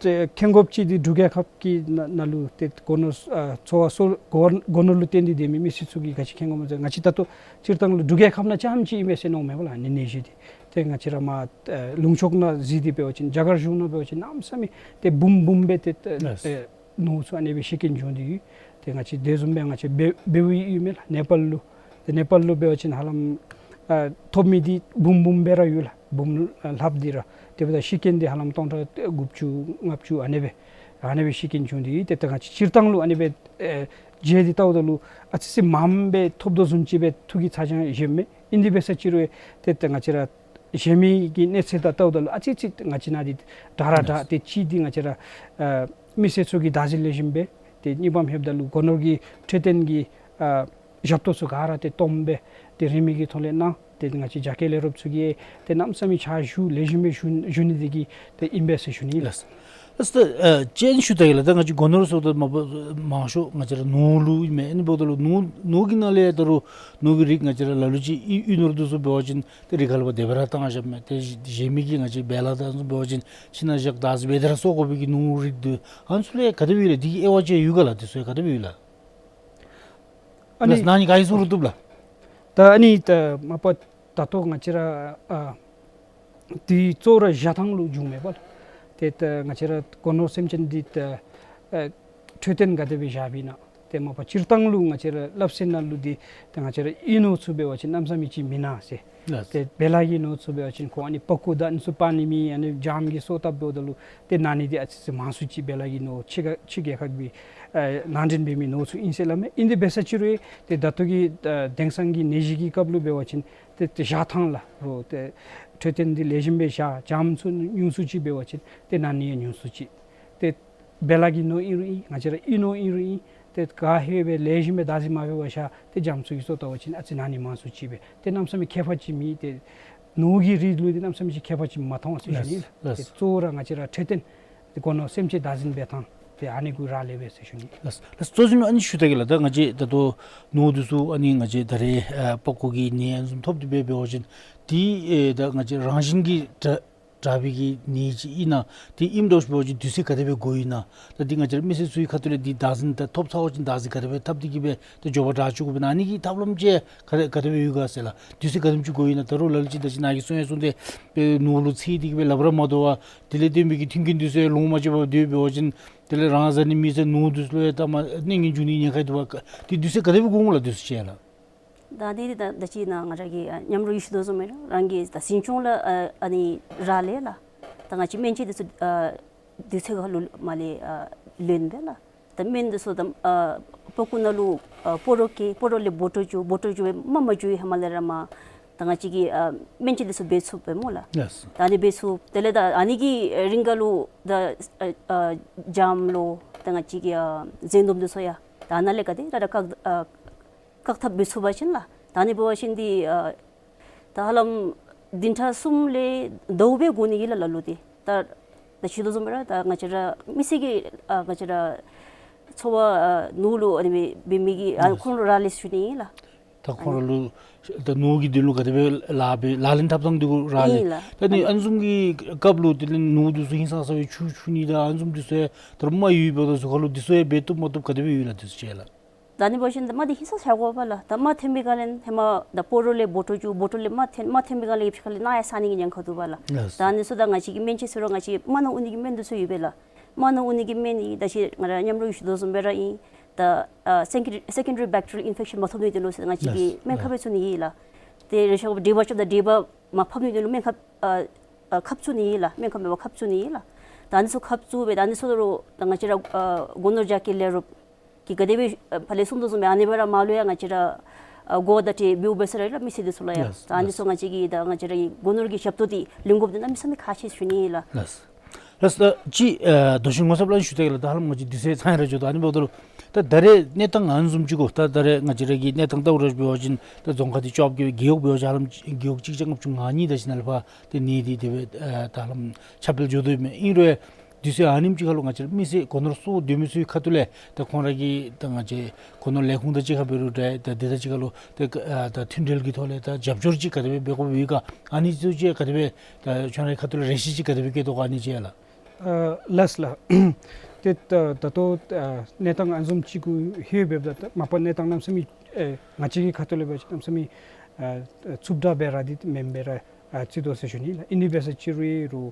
ཏེ་མཁྱེན་དགོཔ་ཅིག་འདི་འབྲུག་རྒྱལ་ཁབ་ཀྱི་ནང་ནང་ལུ་ཏེ་སྒོ་ནོར་ཨ་འཚོ་བ་སོ་སྒོ་སྒོ་ནོར་ལུ་བརྟེན་ཏེ་སྡོད་མི་མི་སེར་ཚུ་གིས་ག་ཅི་མཁྱེན་དགོ་སྨོ་ཟེར་ང་བཅས་ད་ལྟོ་སྤྱིར་བཏང་ལུ་འབྲུག་རྒྱལ་ཁབ་ནང་རྐྱངམ་ཅིག་ཨིན་མས་ཟེར་མནོཝ་མེན་པ་ལགས། ཨ་ནི་ནད་གཞི་འདི་ཏེ་ང་བཅས་ར་མར་ཨེ་ལུང་ཕྱོགས་ནང་གཟིགས་ཏེ་འབད་བ་ཅིན་རྒྱ་གར་གཞུང་ནང་འབད་བ་ཅིན་གནམ་མེད་ས་མེད་ཏེ་འབུམ་འབུམ་སྦེ་ཏེ་ཏེ་ལགས། ཏེ་ནོར་ཚུ་ཨ་ནི་སྦེ་ཤི་རྐྱེན་བྱུང་སྟེ་ཡོད། ཏེ་ང་བཅས་དེ་བཟུམ་སྦེ་ང་བཅས་བལ་བལ་པོ་ཡོད་མས་ལགས། ནེ་པཱལ་ལུ། ཏེ་ནེ་པཱལ་ལུ་འབད་བ་ཅིན་ཧ་ལམ་ཨ་ཐོབ་མི་འདི་འབུམ་འབུམ་སྦེ་ར་ཡོད་ལགས། འབུམ་ལྷགཔ་འདི་ར། དེ་འབདཝ་ད་ཤི་རྐྱེན་འདི་ཧ་ལམ་སྟོང་ཕྲག་དགུ་བཅུ་ལྔ་བཅུ་ཨ་ནི་སྦེ་ཨ་ནི་སྦེ་ཤི་རྐྱེན་བྱུང་སྟེ་ཡོད། ཏེ་ད་ང་བཅས་སྤྱིར་བཏང་ལུ་ཨ་ནི་སྦེ་ཨེ་བརྗེ་སྟེ་བལྟཝ་ད་ལུ་ཨ་ཙི་ཙི་མངམ་སྦེ་ཐོབ་དོ་བཟུམ་ཅིག་སྦེ་ཐུགས་ཀྱི་ཚ་གྱང་བཞེསཔ་མས། ཨིན་དེ་འབད་ས་ཅིག་རུང་ཏེ་ད་ང་བཅས་ར་གཞན་མི་གི་གནས་ཚད་དང་བལྟཝ་ད་ལུ་ཨ་ཙི་ཙི་ང་བཅས་ནང་འདི་དྲག་ར་དྲག། ཏེ་གཅིག་འདི་ང་བཅས་ར་ཨ་མི་སེར་ཚུ་གིས་བདག་འཛིན་ལེགས་ཤོམ་འབད། ཏེ་གཉིས་པམ་ལྷོདཔ་ད་ལུ་སྒོ་ནོར་གྱི་འཕྲོད་བསྟེན་གྱི་ཨ་ཞབས་ཏོག་ཚུ་ག་ར་ཏེ་སྟོངམ་སྦེ་ཏེ་རིན་མེད་ཀྱི་ཐོག་ལས་གནང་། ཏེ་ང་བཅས་རྒྱ་སྐྱེད་ལས་རོགསཔ་ཚུ་གིས་ཏེ་གནམ་མེད་ས་མེད་ཕྱག་ཞུ་ལེགས་ཤོམ་སྦེ་ཞུ་ཞུ་ནི་འདི་གིས་ཏེ་ཨིན་པས་ཟེར་ཞུ་ནི་ལགས། ལགས། ད་ཨ་ཅིན་ཞུ་ད་ཡི་ལགས། ད་ང་བཅས་སྒོ་ནོར་ཟེརཝ་ད་མ་པ་མང་ཤོས་ང་བཅས་ར་ནོར་ལུ་ཨིན་མས། ཨ་ནི་འབདཝ་ད་ལུ་ནོར་ནོར་གྱི་ནང་ལས་ད་རུང་ནོར་གྱི་རིགས་ང་བཅས་ར་ལ་ལུ་ཅིག་གཡུ་གཡུ་ནོར་འདི་ཚུ་འབད་བ་ཅིན་ཏེ་རི་ཁ་ལུ་ཕར་དེ་སྦེ་ར་བཏང་བཞགཔ་མས། ཏེ་གཞན་མི་གི་ང་བཅས་བལ་ལ་དང་འབད་བ་ཅིན་ཁྱིམ་ནང་བཞག་ད་ཟེར་སྦེ་དེ་ར་གསོ་དགོ་པའི་གི་ནོར་རིགས་འདི་ཨ་ནི་ཚུ་ལུ་ག་དེ་སྦེ་ཡོད་ལགས། འདི་གི་དབྱེ་བ་ཅིག་ཡོད་ག་ལགས། འདི་ཚུ་ག་དེ་སྦེ་ཡོད་ལགས། ཨ་ནི་ལགས། ནང་ནི་ག་ཡི་བཟུམ་རུང་བཏུབ་ལགས། ད་ཨ་ནི་ད་མ་པ་ད་ལྟོ་ང་བཅས་ར་ཨ་དེ་གཙོ་བོ་ར་བཞག་ཐངས་ལུ་འགྱོཝ་མས་པ་ལགས། ཏེ་ད་ང་བཅས་ར་སྒོ་ནོར་སེམས་ཅན་འདི་ད་ཨ་འཕྲོད་བསྟེན་ག་དེ་སྦེ་བཞགཔ་ཨིན་ན། ཏེ་མ་པ་སྤྱིར་བཏང་ལུ་ང་བཅས་ར་སླབ་སྟེ་ནཱ་ལུ་འདི་ད་ང་བཅས་ར་ཨིན་ནོ་ཚུ་འབད་བ་ཅིན་གནམ་མེད་ས་མེད་ཅིག་མེན་ན་ཟེར། ལགས། ཏེ་བེ་ལ་གི་ནོར་ཚུ་འབད་བ་ཅིན་ཁོང་ཨ་ནི་པག་ཀོ་དང་ཨ་ནི་ཚུ་སྤར་ནི་མེད། ཨ་ནི་སྦྱངམ་གིས་སོ་བཏབ་འབདཝ་ད་ལུ་ཏེ་ན་ནི་འདི་ཨ་ཙི་ཙི་མང་སུ་ཅིག་བེ་ལ་གི་ནོར་ཕྱི་རྒྱལ་ཕྱི་རྒྱལ་ཁབ་ཀྱི་ཨ་ནང་འདྲེན་འབད་མི་ནོར་ཚུ་ཨིན་ཟེར་སླབ་མས། ཨིན་དེ་འབད་ས་ཅིག་རུང་ཏེ་ད་ལྟོ་གི་ཨ་དེང་སང་གི་ནད་གཞི་གི་སྐབས་ལུ་འབད་བ་ཅིན་ཏེ་ཏེ་བཞག་ཐངས་ལ་རོགས་ཏེ་འཕྲོད་བསྟེན་འདི་ལེགས་ཤོམ་སྦེ་བཞག། སྦྱངམ་ཚུ་ཉུང་སུ་ཅིག་འབད་བ་ཅིན་ཏེ་ན་ནི་ཡང་ཉུང་སུ་ཅིག། ཏེ་བེ་ལ་གི་ནོར་ཨིན་རུང་ཨིན། ང་བཅས་ར་ཨིན་ནོར་ཨིན་རུང་ཨིན། ཏེ་ག་ཧེ་སྦེ་ལེགས་ཤོམ་སྦེ་བདག་འཛིན་མ་འབད་བར་བཞག་སྟེ་སྦྱངམ་ཚུ་གིས་སོ་བཏབ་པ་ཅིན་ཨ་ཙི་ན་ནི་མང་སུ་ཅིག་སྦེ་ཏེ་གནམ་མེད་ས་མེད་ཁྱད་པར་ཅིག་མེད། ཏེ་ནོར་གྱི་རིགས་ལུ་འདི་གནམ་མེད་ས་མེད་ཅིག་ཁྱད་པར་ཅིག་མ་མཐོང་བ་ཟེར་ཞུ་ནི། ལགས། ཏེ་གཙོ་བོ་ར་ང་བཅས་ར་འཕྲོད་བསྟེན་ཏེ་སྒོ་ནོར་སེམས་ཅན་བདག་འཛིན་འབད་ཐངས་ཏེ་ཨ་ནི་གུ་རག་ལས་པས་ཟེར་ཞུ་ནི། ལགས། ལགས། གཙོ་ཆེན་ཨ་ནི་ཞུ་ད་གེ་ལགས། ད་ང་བཅས་ད་ལྟོ་ནོར་འདི་ཚུ་ཨ་ནི་ང་བཅས་ད་རེས་ཨ་པག་ཀོ་གི་ནད་ཨ་ནི་བཟུམ་ཐོབ་སྟེ་འབད་འབད་བ་ཅིན་འདི་ཨེ་ད་ང་བཅས་རང་བཞིན་གྱིས་དྲག་དྲག་པའི་གི་ནད་ཅིག་ཨིན་ན། དེ་ཨིནམ་འདྲཝ་ཅིག་འབད་བ་ཅིན་དུས་ཚོད་ག་དེ་སྦེ་འགོར་ཡི་ན། ད་འདི་ང་བཅས་ར་མི་སེར་ཚུའི་ཁ་ཐུག་ལས་འདི་བདག་འཛིན་ད་ཐོབ་ཚར་བ་ཅིན་བདག་འཛིན་ག་དེ་སྦེ་འཐབ་སྟེ་གི་སྦེ་ད་མགྱོགས་པ་དྲག་བཅུག་དགོ་པས་ན། ཨ་ནི་གི་ཐབས་ལམ་ཅིག་ག་དེ་ག་དེ་སྦེ་ཡོད་ག་ཟེར་ལགས། དུས་ཚོད་ག་དེམ་ཅིག་འགོར་ཡི་ན། ད་རུང་ལ་ལུ་ཅིག་ད་ཅི་ནཱ་གིས་གསུངས་ཡང་གསུངས་ཏེ་སྦེ་ནོར་ལུ་འཚེར་ཏེ་གི་སྦེ་ལག་པར་མ་ཐོབ་པར་དེ་ལས་བརྟེན་པའི་གི་མཐུན་རྐྱེན་འདི་ཚུ་ཡང་ལོང་མ་སྤྱོད་པར་སྡོད་འབད་བ་ཅིན་དེ་ལས་རང་བཟའ་ནི་མི་བཟའ་ནོར་འདི་ཚུ་ལུ་ཡང་ད་མ་གནོད་ཉེན་འབྱུང་ནི་ཉེན་ཁ་འདུག་པ། དེ་དུས་ཚོད་ག་དེ་སྦེ་འགོར་འོང་ལགས་དུས་ཚོད་ཅིག་ལགས། ད་འདི་འདི་ད་ད་ཅི་ནཱ་ང་ར་གིས་ཨ་མཉམ་རོགས་ཡོད་ཞུ་དོ་བཟུམ་སྦེ་ར་རང་གི་ད་འཛིན་སྐྱོང་ལུ་ཨ་ཨ་ནི་རག་ལས་ལགས། ད་ང་བཅས་སྨན་བཅོས་འདི་ཚུ་ཨ་དུས་ཚོད་ཁར་ལུ་མ་ལས་ཨ་ལོན་པས་ལགས། ད་སྨན་འདི་ཚུ་ད་ཨ་པག་ཀོ་ནང་ལུ་ཨ་སྤོ་རོགས་བཀལ། སྤོ་རོགས་ལས་སྦོ་ཊོལ་བཙུགས། སྦོ་ཊོལ་བཙུགས་སྦེ་མ་མ་བཙུགས་པའི་ཧེ་མ་ལས་ར་མ་ད་ང་བཅས་ཀྱིས་ཨ་སྨན་བཅོས་འདི་ཚུ་འབད་ཚུགས་པས་སྨོ་ལགས། ལགས། ད་ཨ་ནི་འབད་ཚུགས། དེ་ལས་ད་ཨ་ནི་གི་རིང་ཁར་ལུ་ད་ཨ་ཨ་སྦྱངམ་ལོ་ད་ང་བཅས་ཀྱི་ཨ་འཛིན་སྡོམ་འདི་ཚུ་ཡང་ད་ནཱ་ལས་ག་དེ་ར་ར་བཀག་ཨ་བཀག་ཐབས་འབད་ཚུགས་པ་ཅིན་ལགས། ད་ཨ་ནི་འབད་བ་ཅིན་འདི་ཨ་ད་ཧ་ལམ་བདུན་ཕྲག་གསུམ་ལས་ཟླཝ་སྦེ་འགོར་ནི་ཨིན་ལགས་ལ་ལུ་འདི། ད་ད་ཞུ་དོ་བཟུམ་སྦེ་ར་ད་ང་བཅས་ར་མི་སེར་གྱི་ཨ་ང་བཅས་ར་འཚོ་བ་ཨ་ནོར་ལུ་ཨ་ནི་འབད་མི་གི་ཨ་ཁོང་ལུ་རག་ལས་ཟེར་ཞུ་ནི་ཨིན་ལགས། ད་ཁོང་ར་ལུ་ད་ནོར་གྱི་དོན་ལུ་ག་དེ་སྦེ་ལཱ་འབད་ལག་ལེན་འཐབ་ཐངས་འདི་གུ་རག་ལས། ཨིན་ལགས། ད་ནི་ཨ་ནི་བཟུམ་གྱི་སྐབས་ལུ་དེ་ལས་ནོར་འདི་ཚུ་ཧིང་སངས་ས་སྦེ་འཁྱུ་འཁྱུ་ནི་དང་ཨ་ནི་བཟུམ་འདི་ཚུ་ཡང་ད་རུང་མ་ཡོད་པའི་དུས་ཚོད་ཁར་ལུ་འདི་ཚུ་ཡང་འབད་བཏུབ་མ་བཏུབ་ག་དེ་སྦེ་ཡོད་ལགས་དུས་ཚོད་ཅིག་ལགས། ད་ཨ་ནི་འབད་བ་ཅིན་ད་མ་འདི་ཧིང་སངས་ས་དགོ་པས་ལགས། ད་མ་ཐོན་པའི་སྒང་ལས་ཧེ་མ་ད་སྤོ་རོགས་ལས་སྦོ་ཊོལ་བཙུགས། སྦོ་ཊོལ་ལས་མ་ཐོན་མ་ཐོན་པའི་སྒང་ལས་ཕྱི་ཁ་ལས་ནཱ་ཡར་བསག་ནི་གི་ཉེན་ཁ་འདུག་པ་ལགས། ལགས། ད་ཨ་ནི་ཚུ་ད་ང་བཅས་ཀྱི་སྨན་བཅོས་ཚུ་ར་ང་བཅས་མ་ནཱ་འོང་ནི་གི་སྨན་འདི་ཚུ་ཡོད་པས་ལགས། མ་ནཱ་འོང་ནི་གི་སྨན་འདི་ད་ཅི་ང་ར་མཉམ་རོགས་ཡོད་ཞུ་དོ་བཟུམ་སྦེ་ར་ཨིན། ད་ཨ་སེ་ཀེན་ཌ་རི་སེ་ཀེན་ཌ་རི་བེག་ཊི་རི་ཡལ་ཨིན་ཕེག་ཤཱན་མ་ཐོབ་ནིའི་དོན་ལུ་ཟེར་ང་བཅས་ཀྱིས་ལགས། སྨན་ཁབ་སྦེ་བཙུགས་ནི་ཨིན་ལགས། དེ་རེ་ཞིག་འབྲས་བུ་ལྕགས་དང་འབྲས་བུ་མ་ཕབ་ནིའི་དོན་ལུ་སྨན་ཁབ་ཨ་ཨ་ཁབ་བཙུགས་ནི་ཨིན་ལགས། སྨན་ཁབ་མེད་པར་ཁབ་བཙུགས་ནི་ཨིན་ལགས། ད་ཨ་ནི་ཚུ་ཁབ་བཙུགས་སྦེ་ད་ཨ་ནི་ཚུ་ར་ད་ང་བཅས་ར་ཨ་སྒོ་ནོར་རྒྱ་སྐྱེད་ལས་རོགསཔ་གིས་ག་དེ་སྦེ་ཨ་ཕར་ལས་གསུངས་དོ་བཟུམ་སྦེ་ཨ་ནི་སྦེ་ར་མ་ལུ་ཡང་ང་བཅས་ར་ཨ་གོ་བརྡ་སྤྲོད་འབདཝ་འབད་ས་ར་ལགས་མི་སེར་འདི་ཚུ་ལུ་ཡང་། ལགས། ད་ཨ་ནི་ཚུ་ང་བཅས་ཀྱིས་ད་ང་བཅས་ར་གི་སྒོ་ནོར་གྱི་ཞབས་ཏོག་འདི་ལེན་དགོཔ་འདི་གནམ་མེད་ས་མེད་ཁག་ཆེ་ཞུ་ནི་ཨིན་ལགས། ལགས། ལགས། ད་ཅི་ཨ་རྡོ་རྗེ་ངོ་ཚབ་ལགས་ཞུ་ད་གེ་ལགས། ད་ཧ་ལམ་ང་བཅས་དུས་ཚོད་ཚང་ར་འགྱོ་དོ། ཨ་ནི་འབདཝ་ད་ལུ་ད་ད་རེས་གནས་སྟངས་ཨ་ནི་བཟུམ་ཅིག་གོ། ད་ད་རེས་ང་བཅས་ར་གི་གནས་སྟངས་ལྟ་བུ་ར་འབད་བ་ཅིན་ད་རྫོང་ཁག་འདི་བཅོ་བརྒྱད་རྒེད་འོག་འབད་བ་ཅིན་ཧ་ལམ་རྒེད་འོག་གཅིག་བརྒྱ་ལྔ་བཅུ་ང་གཉིས་ད་ཅི་ནཱ་ལས་ཕར་ཏེ་ནད་འདི་དེ་སྦེ་ཨ་ད་ཧ་ལམ་ཁྱབ་སྤེལ་འགྱོ་དོ་ཡོདཔ་མས། ཨིན་རུང་དུས་ཚོད་ཨ་ནེམ་ཅིག་ཁར་ལུ་ང་བཅས་ར་མི་སེར་སྒོ་ནོར་གསོ་སྡོད་མི་ཚུའི་ཁ་ཐུག་ལས་ད་ཁོང་ར་གི་ད་ང་བཅས་སྒོ་ནོར་ལས་ཁུངས་དང་གཅིག་ཁར་འབད་རུང་འདྲ་ད་དེ་དང་གཅིག་ཁར་ལུ་ད་ཨ་ད་མཐུན་འབྲེལ་གྱི་ཐོག་ལས་ད་རྒྱབ་སྐྱོར་ཅིག་ག་དེ་སྦེ་འབད་དགོཔ་ཡོད་ག། ཨ་ནི་ཚུ་ཅིག་ག་དེ་སྦེ་ད་ཁྱོད་རའི་ཁ་ཐུག་ལས་རེ་ཆེ་ཅིག་ག་དེ་སྦེ་བསྐྱེད་དོ་ག་ཨ་ནི་ཅིག་ལགས། ཨ་ལགས་ལགས། ཏེ་ད་ད་ལྟོ་ཨ་གནས་སྟངས་ཨ་ནི་བཟུམ་ཅིག་གུ་ལྷོད་འབདཝ་ད་ད་མ་པ་གནས་སྟངས་གནམ་མེད་ས་མེད་ཨེ་ང་བཅས་ཀྱི་ཁ་ཐུག་ལས་འབད་བ་ཅིན་གནམ་མེད་ས་མེད་ཨ་རྩུབ་དྲགས་སྦེ་ར་འདི་མེན་པར་ར་ཨ་བརྩི་དོ་ཟེར་ཞུ་ནི་ལགས། ཨིན་ནི་འབད་ས་ཅིག་རུང་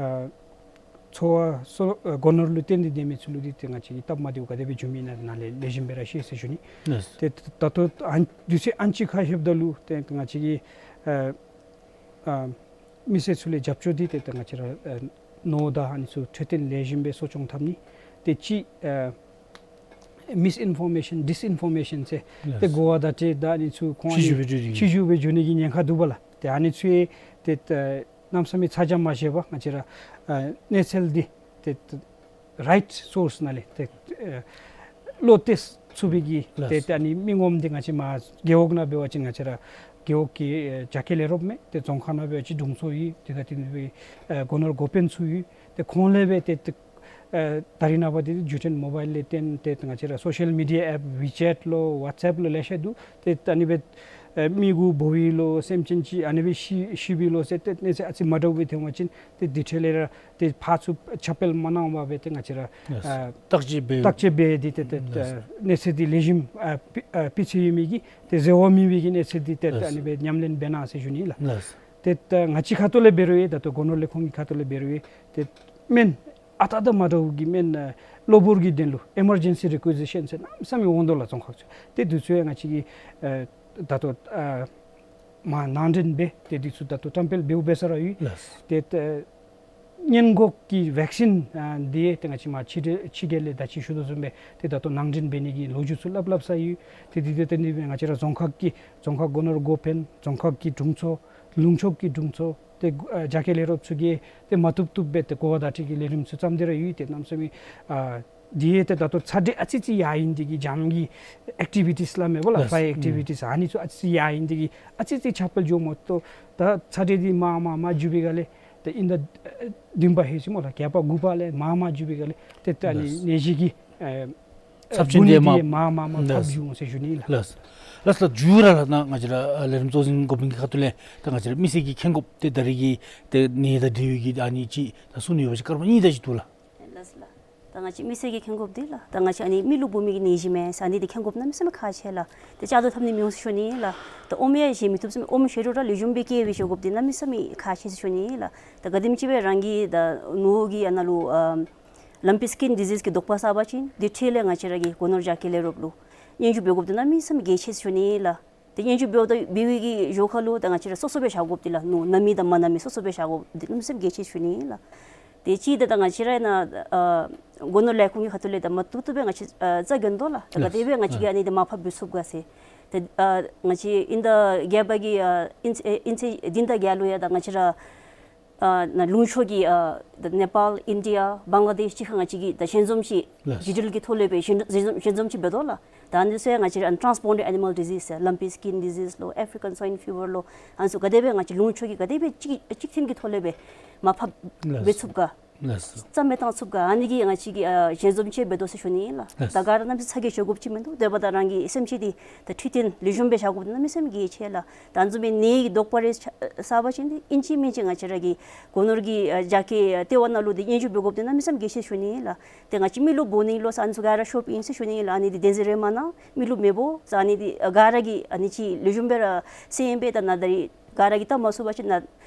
ཨ་འཚོ་བ་སོ་ཨ་སྒོ་ནོར་ལུ་བརྟེན་ཏེ་སྡོད་མི་ཚུ་ལུ་འདི་ཏེ་ང་བཅས་ཀྱི་སྟབས་མ་བདེཝ་ག་དེ་སྦེ་འབྱུངམ་ཨིན་ན་ནཱ་ལས་ལེགས་ཤོམ་སྦེ་ར་ཤེས་ཟེར་ཞུ་ནི། ལགས། ཏེ་ད་ལྟོ་ཨ་དུས་ཚོད་ཨ་ནི་ཅིག་ཁར་ལྷོདཔ་ད་ལུ་ཏེ་ང་བཅས་ཀྱི་ཨ་ཨ་མི་སེར་ཚུ་ལས་རྒྱབ་སྐྱོར་འདི་ཏེ་ད་ང་བཅས་ར་ཨ་ནོར་དང་ཨ་ནི་ཚུ་འཕྲོད་བསྟེན་ལེགས་ཤོམ་སྦེ་གསོ་སྐྱོང་འཐབ་ནི། ཏེ་ཅིག་ཨ་མིས་ཨིན་ཕོར་མེ་ཤཱན་ཌིས་ཨིན་ཕོར་མེ་ཤཱན་ཟེར་ཏེ་གོ་བ་བརྡ་སྤྲོད་དང་ཨ་ནི་ཚུ་ཁོང་ཕྱི་འགྱུར་སྦེ་འགྱོ་ནི་ཕྱི་འགྱུར་སྦེ་འགྱོ་ནི་གི་ཉེན་ཁ་འདུག་པ་ལགས། ཏེ་ཨ་ནི་ཚུ་ཏེ་ད་གནམ་མེད་ས་མེད་ཚ་གྱང་མ་བཞེས་པར་ང་བཅས་ར་ཨ་གནས་ཚུལ་འདི་ཏེ་ད་རའིཊ་སོརསི་ནང་ལས་ཏེ་ཨ་བློ་གཏད་ཚུགས་པའི་གི་ལགས། ཏེ་ད་ཨ་ནི་མི་ངོམ་འདི་ང་བཅས་མར་རྒེད་འོག་ནང་འབད་བ་ཅིན་ང་བཅས་ར་རྒེད་འོག་གི་ཨ་རྒྱ་སྐྱེད་ལས་རོགསཔ་མས། ཏེ་རྫོང་ཁག་ནང་འབད་བ་ཅིན་དྲུང་འཚོ་ཡོད། ཏེ་ད་དེ་ནང་སྦེ་ཨ་སྒོ་ནོར་འགོ་དཔོན་ཚུ་ཡོད། ཏེ་ཁོང་ལས་སྦེ་ཏེ་ཏེ་ཨ་ད་རིས་ནངས་པ་འདི་བརྒྱུད་འཕྲིན་མོ་བཱའིལ་ལས་བརྟེན་ཏེ་ང་བཅས་ར་སོ་ཤཱལ་མི་ཌི་ཡ་ཨེཔ་ཝི་ཅེཊ་ལོ་ཝཊས་ཨེཔ་ལོ་ལེ་ཤ་འདུག། ཏེ་ད་ཨ་ནི་སྦེ་ ཨ་མི་གུ་འབོ་བའི་ལོ་སེམས་ཅན་ཅིག་ཨ་ནི་སྦེ་ཤི་ཤི་བའི་ལོ་ཟེར་ཏེ་གནས་ཚད་ཨ་ཙི་མ་འདྲཝ་སྦེ་ཐོན་པ་ཅིན་ཏེ་དེ་འཕྲལ་ལས་ར་ཏེ་ཕར་ཚུར་ཁྱབ་སྤེལ་མ་གནང་བར་སྦེ་ཏེ་ང་བཅས་ར་ཨ་བརྟག་དཔྱད་འབད་བརྟག་དཔྱད་འབད་དེ་ཏེ་ཏེ་ལགས། གནས་ཚད་འདི་ལེགས་ཤོམ་ཨ་སྤུས་ཨ་སྤུས་ཚད་ཡོད་མི་གི་ཏེ་འཛོལ་བ་མེད་པའི་གི་གནས་ཚད་འདི་ཏེ་ལགས། ཨ་ནི་སྦེ་ཉམས་ལེན་འབད་གནང་ཟེར་ཞུ་ནི་ལགས། ལགས། ཏེ་ད་ང་བཅས་ཁ་ཐུག་ལས་འབད་རུང་ཡང་ད་ལྟོ་སྒོ་ནོར་ལས་ཁུངས་ཀྱི་ཁ་ཐུག་ལས་འབད་རུང་ཡང་ཏེ་སྨན་ཨ་རྟག་དང་མ་འདྲཝ་གི་སྨན་ཨ་གློ་བུར་གྱི་དོན་ལུ་ཨི་མར་ཇེན་སི་རི་ཀུའི་ཟི་ཤཱན་ཟེར་གནམ་མེད་ས་མེད་འོང་དོ་ལགས་རྫོང་ཁག་ཚུ། ཏེ་དེ་ཚུ་ཡང་ང་བཅས་ཀྱིས་ཨ་ད་ལྟོ་ཨ་མར་ནང་འདྲེན་འབད་ཏེ་དེ་ཚུ་ད་ལྟོ་བཀྲམ་སྤེལ་འབདཝ་འབད་ས་ར་ཡོད། ལགས། ཏེ་ད་སྔོན་འགོག་གི་བེག་སིན་ཨ་འདི་ཏེ་ང་བཅས་མར་ཕྱི་འབྲེལ་ཕྱི་རྒྱལ་ལས་ད་ཅི་ཞུ་དོ་བཟུམ་སྦེ་ཏེ་ད་ལྟོ་ནང་འདྲེན་འབད་ནི་གི་ལོ་རྒྱུས་ཚུ་སླབ་སླབ་ས་ཡོད། ཏེ་དེ་དེ་ཏེ་ནི་སྦེ་ང་བཅས་ར་རྫོང་ཁག་གི་རྫོང་ཁག་སྒོ་ནོར་འགོ་དཔོན་རྫོང་ཁག་གི་དྲུང་འཚོ་ལུང་ཕྱོགས་ཀྱི་དྲུང་འཚོ་ཏེ་ཨ་རྒྱ་སྐྱེད་ལས་རོགསཔ་ཚུ་གིས་ཏེ་མ་བཏུབ་བཏུབ་སྦེ་ཏེ་གོ་བ་བརྡ་སྤྲོད་ཀྱི་ལས་རིམ་ཚུ་བརྩམས་ཏེ་ར་ཡོད། ཏེ་གནམ་མེད་ས་མེད་ཨ་འདི་ཡང་ཏེ་ད་ལྟོ་ཚ་དྲོད་ཨ་ཙི་ཙི་ཡར་ཡོད་ནི་འདི་གིས་སྦྱངམ་གི་ཨེག་ཊི་བི་ཊིས་སླབ་མས་པ་ལགས། ལགས། ཕའི་ཨེག་ཊི་བི་ཊིས་ཨ་ནི་ཚུ་ཨ་ཙི་ཙི་ཡར་ཡོད་ནི་འདི་གིས་ཨ་ཙི་ཙི་ཁྱབ་སྤེལ་འགྱོཝ་མ་གཏོགས་ད་ཚ་དྲོད་འདི་མར་མར་མར་འགྱོ་བའི་སྒང་ལས་ཏེ་དབྱིན་ཟླ་ཨ་བདུན་པ་ཧེ་ཟེར་སྨོ་ལགས། བརྒྱད་པ་དགུ་པ་ལས་མར་མར་འགྱོ་བའི་སྒང་ལས་ཏེ་ད་ཨ་ནི་ལགས། ནད་གཞི་གི་ཨ་ཚབས་ཆེན་འགོ་ནད་འདི་མར་འདི་མར་མར་མར་ལགས། ཕབ་འགྱོ་འོང་ཟེར་ཞུ་ནི་ལགས། ལགས། ལགས་ལགས། མཇུག་ར་ལགས་ན་ང་བཅས་ར་ཨ་ལས་རིམ་གཙོ་འཛིན་འགོ་དཔོན་གྱི་ཁ་ཐུག་ལས་ད་ང་བཅས་ར་མི་སེར་གྱིས་མཁྱེན་དགོཔ་ཏེ་ད་རེས་ཀྱི་ཏེ་ནད་དང་འབྲེལ་བའི་གི་ཨ་ནི་ཅིག་ད་གསུང་ནི་ཡོད་པ་ཅིན་སྐར་མ་གཉིས་དེ་ཅིག་འདུག་ལགས། ལགས་ལགས། ད་ང་བཅས་མི་སེར་གྱིས་མཁྱེན་དགོཔ་འདི་ལགས་ད་ང་བཅས་ཨ་ནི་མི་ལུ་འབོ་མི་གི་ནད་གཞི་མས་ཟེར་ཨ་ནི་འདི་མཁྱེན་དགོཔ་གནམ་མེད་ས་མེད་ཁག་ཆེ་ལགས། ཏེ་བཅག་དོ་འཐབ་ནི་མི་འོང་ཟེར་ཞུ་ནི་ལགས། ད་ཨོམ་ཡང་བཞེས་མི་བཏུབ་ཟེར་ཨོམ་བཞེས་རུང་ར་ལེགས་ཤོམ་སྦེ་སྐྱེལ་བའི་བཞེས་དགོཔ་འདི་གནམ་མེད་ས་མེད་ཁག་ཆེ་ཟེར་ཞུ་ནི་ལགས། ད་ག་དེམ་ཅིག་སྦེ་རང་གི་ད་ནོར་གྱི་ཨ་ནཱ་ལུ་ཨ་ལམ་པི་སི་ཀིན་ཌི་ཛིས་ཀྱི་དོགས་པ་ཟ་བ་ཅིན་དེ་འཕྲལ་ལས་ང་བཅས་ར་གི་སྒོ་ནོར་རྒྱ་སྐྱེད་ལས་རོགསཔ་ལུ་སྙན་ཞུ་འབད་དགོཔ་འདི་གནམ་མེད་ས་མེད་གལ་ཆེ་ཟེར་ཞུ་ནི་ལགས། ཏེ་སྙན་ཞུ་འབདཝ་ད་འབད་བའི་གི་ཞོར་ཁ་ལུ་ད་ང་བཅས་ར་སོ་སོ་སྦེ་བཞག་དགོཔ་འདི་ལགས་ནོར་ན་མི་དང་མ་ན་མི་སོ་སོ་སྦེ་བཞག་དགོཔ་འདི་གནམ་མེད་ས་མེད་གལ་ཆེ་ཟེར་ཞུ་ནི་ལགས། ཏེ་གཅིག་ད་ད་ང་བཅས་ར་ནཱ་ཨ་སྒོ་ནོར་ལས་ཁུངས་ཀྱི་ཁ་ཐུག་ལས་ད་མ་བཏུབ་བཏུབ་སྦེ་ང་བཅས་ཨ་རྩ་འགེངས་དོ་ལགས། ད་ག་དེ་སྦེ་ང་བཅས་ཀྱིས་ཨ་ནི་འདི་མར་ཕབ་འབད་ཚུགས་ག་ཟེར། ཏེ་ཨ་ང་བཅས་དབྱིན་ཟླ་བརྒྱད་པ་གི་ཨ་དབྱིན་ཚེས་ཨེ་དབྱིན་ཚེས་དབྱིན་ཟླ་བརྒྱད་ལུ་ཡང་ད་ང་བཅས་ར་ཨ་ནཱ་ལུང་ཕྱོགས་ཀྱི་ཨ་ད་ནེ་པཱལ་ཨིན་ཌི་ཡ་བང་ལ་དེཤ་གཅིག་ཁར་ང་བཅས་ཀྱིས་ད་ཞལ་འཛོམས་ཅིག་ལགས། ཌི་ཇི་ཊལ་གྱི་ཐོག་ལས་སྦེ་ཞལ་འཛོམས་ཞལ་འཛོམས་ཞལ་འཛོམས་ཅིག་འབད་དོ་ལགས། ད་ཨ་ནི་ཚུ་ཡང་ང་བཅས་ར་ཨ་ཊཱན་སི་བོན་ཌེཌ་ཨེ་ནི་མཱལ་ཌི་ཛིསི་ལམ་པི་སི་ཀིན་ཌི་ཛིསི་ལོ་ཨེ་ཕི་རི་ཀན་སུའིན་ཕི་བར་ལོ་ཨ་ནི་ཚུ་ག་དེ་སྦེ་ང་བཅས་ལུང་ཕྱོགས་ཀྱི་ག་དེ་སྦེ་གཅིག་གཅིག་མཐུན་གྱི་ཐོག་ལས་སྦེ་མར་ཕབ་ལགས། འབད་ཚུགས་ག། ལགས། རྩ་མེད་བཏང་ཚུགས་ག་ཨ་ནི་གི་ང་བཅས་ཀྱིས་ཨ་ཞལ་འཛོམས་ཅིག་འབད་དོ་ཟེར་ཞུ་ནི་ལགས། ལགས། ད་ག་ར་གནམ་མེད་ས་མེད་ཚ་གྱང་ཞུ་དགོཔ་ཅིག་མིན་འདུག། དེ་འབདཝ་ད་རང་གི་སེམས་ཅན་འདི་ད་འཕྲོད་བསྟེན་ལེགས་ཤོམ་སྦེ་བཞག་དགོཔ་འདི་གནམ་མེད་ས་མེད་གལ་ཆེ་ལགས། ད་ཨ་ནི་བཟུམ་མའི་ནད་ཀྱི་དོགས་པ་རེ་ཆ་ཟ་བ་ཅིན་འདི་ཨིན་ཅི་མིན་ཅི་ང་བཅས་ར་གི་སྒོ་ནོར་གྱི་ཨ་རྒྱ་སྐྱེད་ལྟེ་བ་ནང་ལུ་འདི་སྙན་ཞུ་འབད་དགོཔ་འདི་གནམ་མེད་ས་མེད་གལ་ཆེ་ཟེར་ཞུ་ནི་ལགས། ཏེ་ང་བཅས་མི་ལུ་འབོ་ནི་ལོ་ཟེར་ཨ་ནི་ཚུ་ག་ར་ཤོརཝ་ཨིན་ཟེར་ཞུ་ནི་ལགས། ཨ་ནི་འདི་བདེན་འཛིན་རེ་མ་གནང་། མི་ལུ་མི་འབོ་ཟེར་ཨ་ནི་འདི་ག་ར་གིས་ཨ་ནི་ཅིག་ལེགས་ཤོམ་སྦེ་ར་གསན་སྦེ་ད་ནཱ་ད་རིས་ག་ར་གིས་བལྟ་མ་ཚུགས་པ་ཅིན་ནཱ་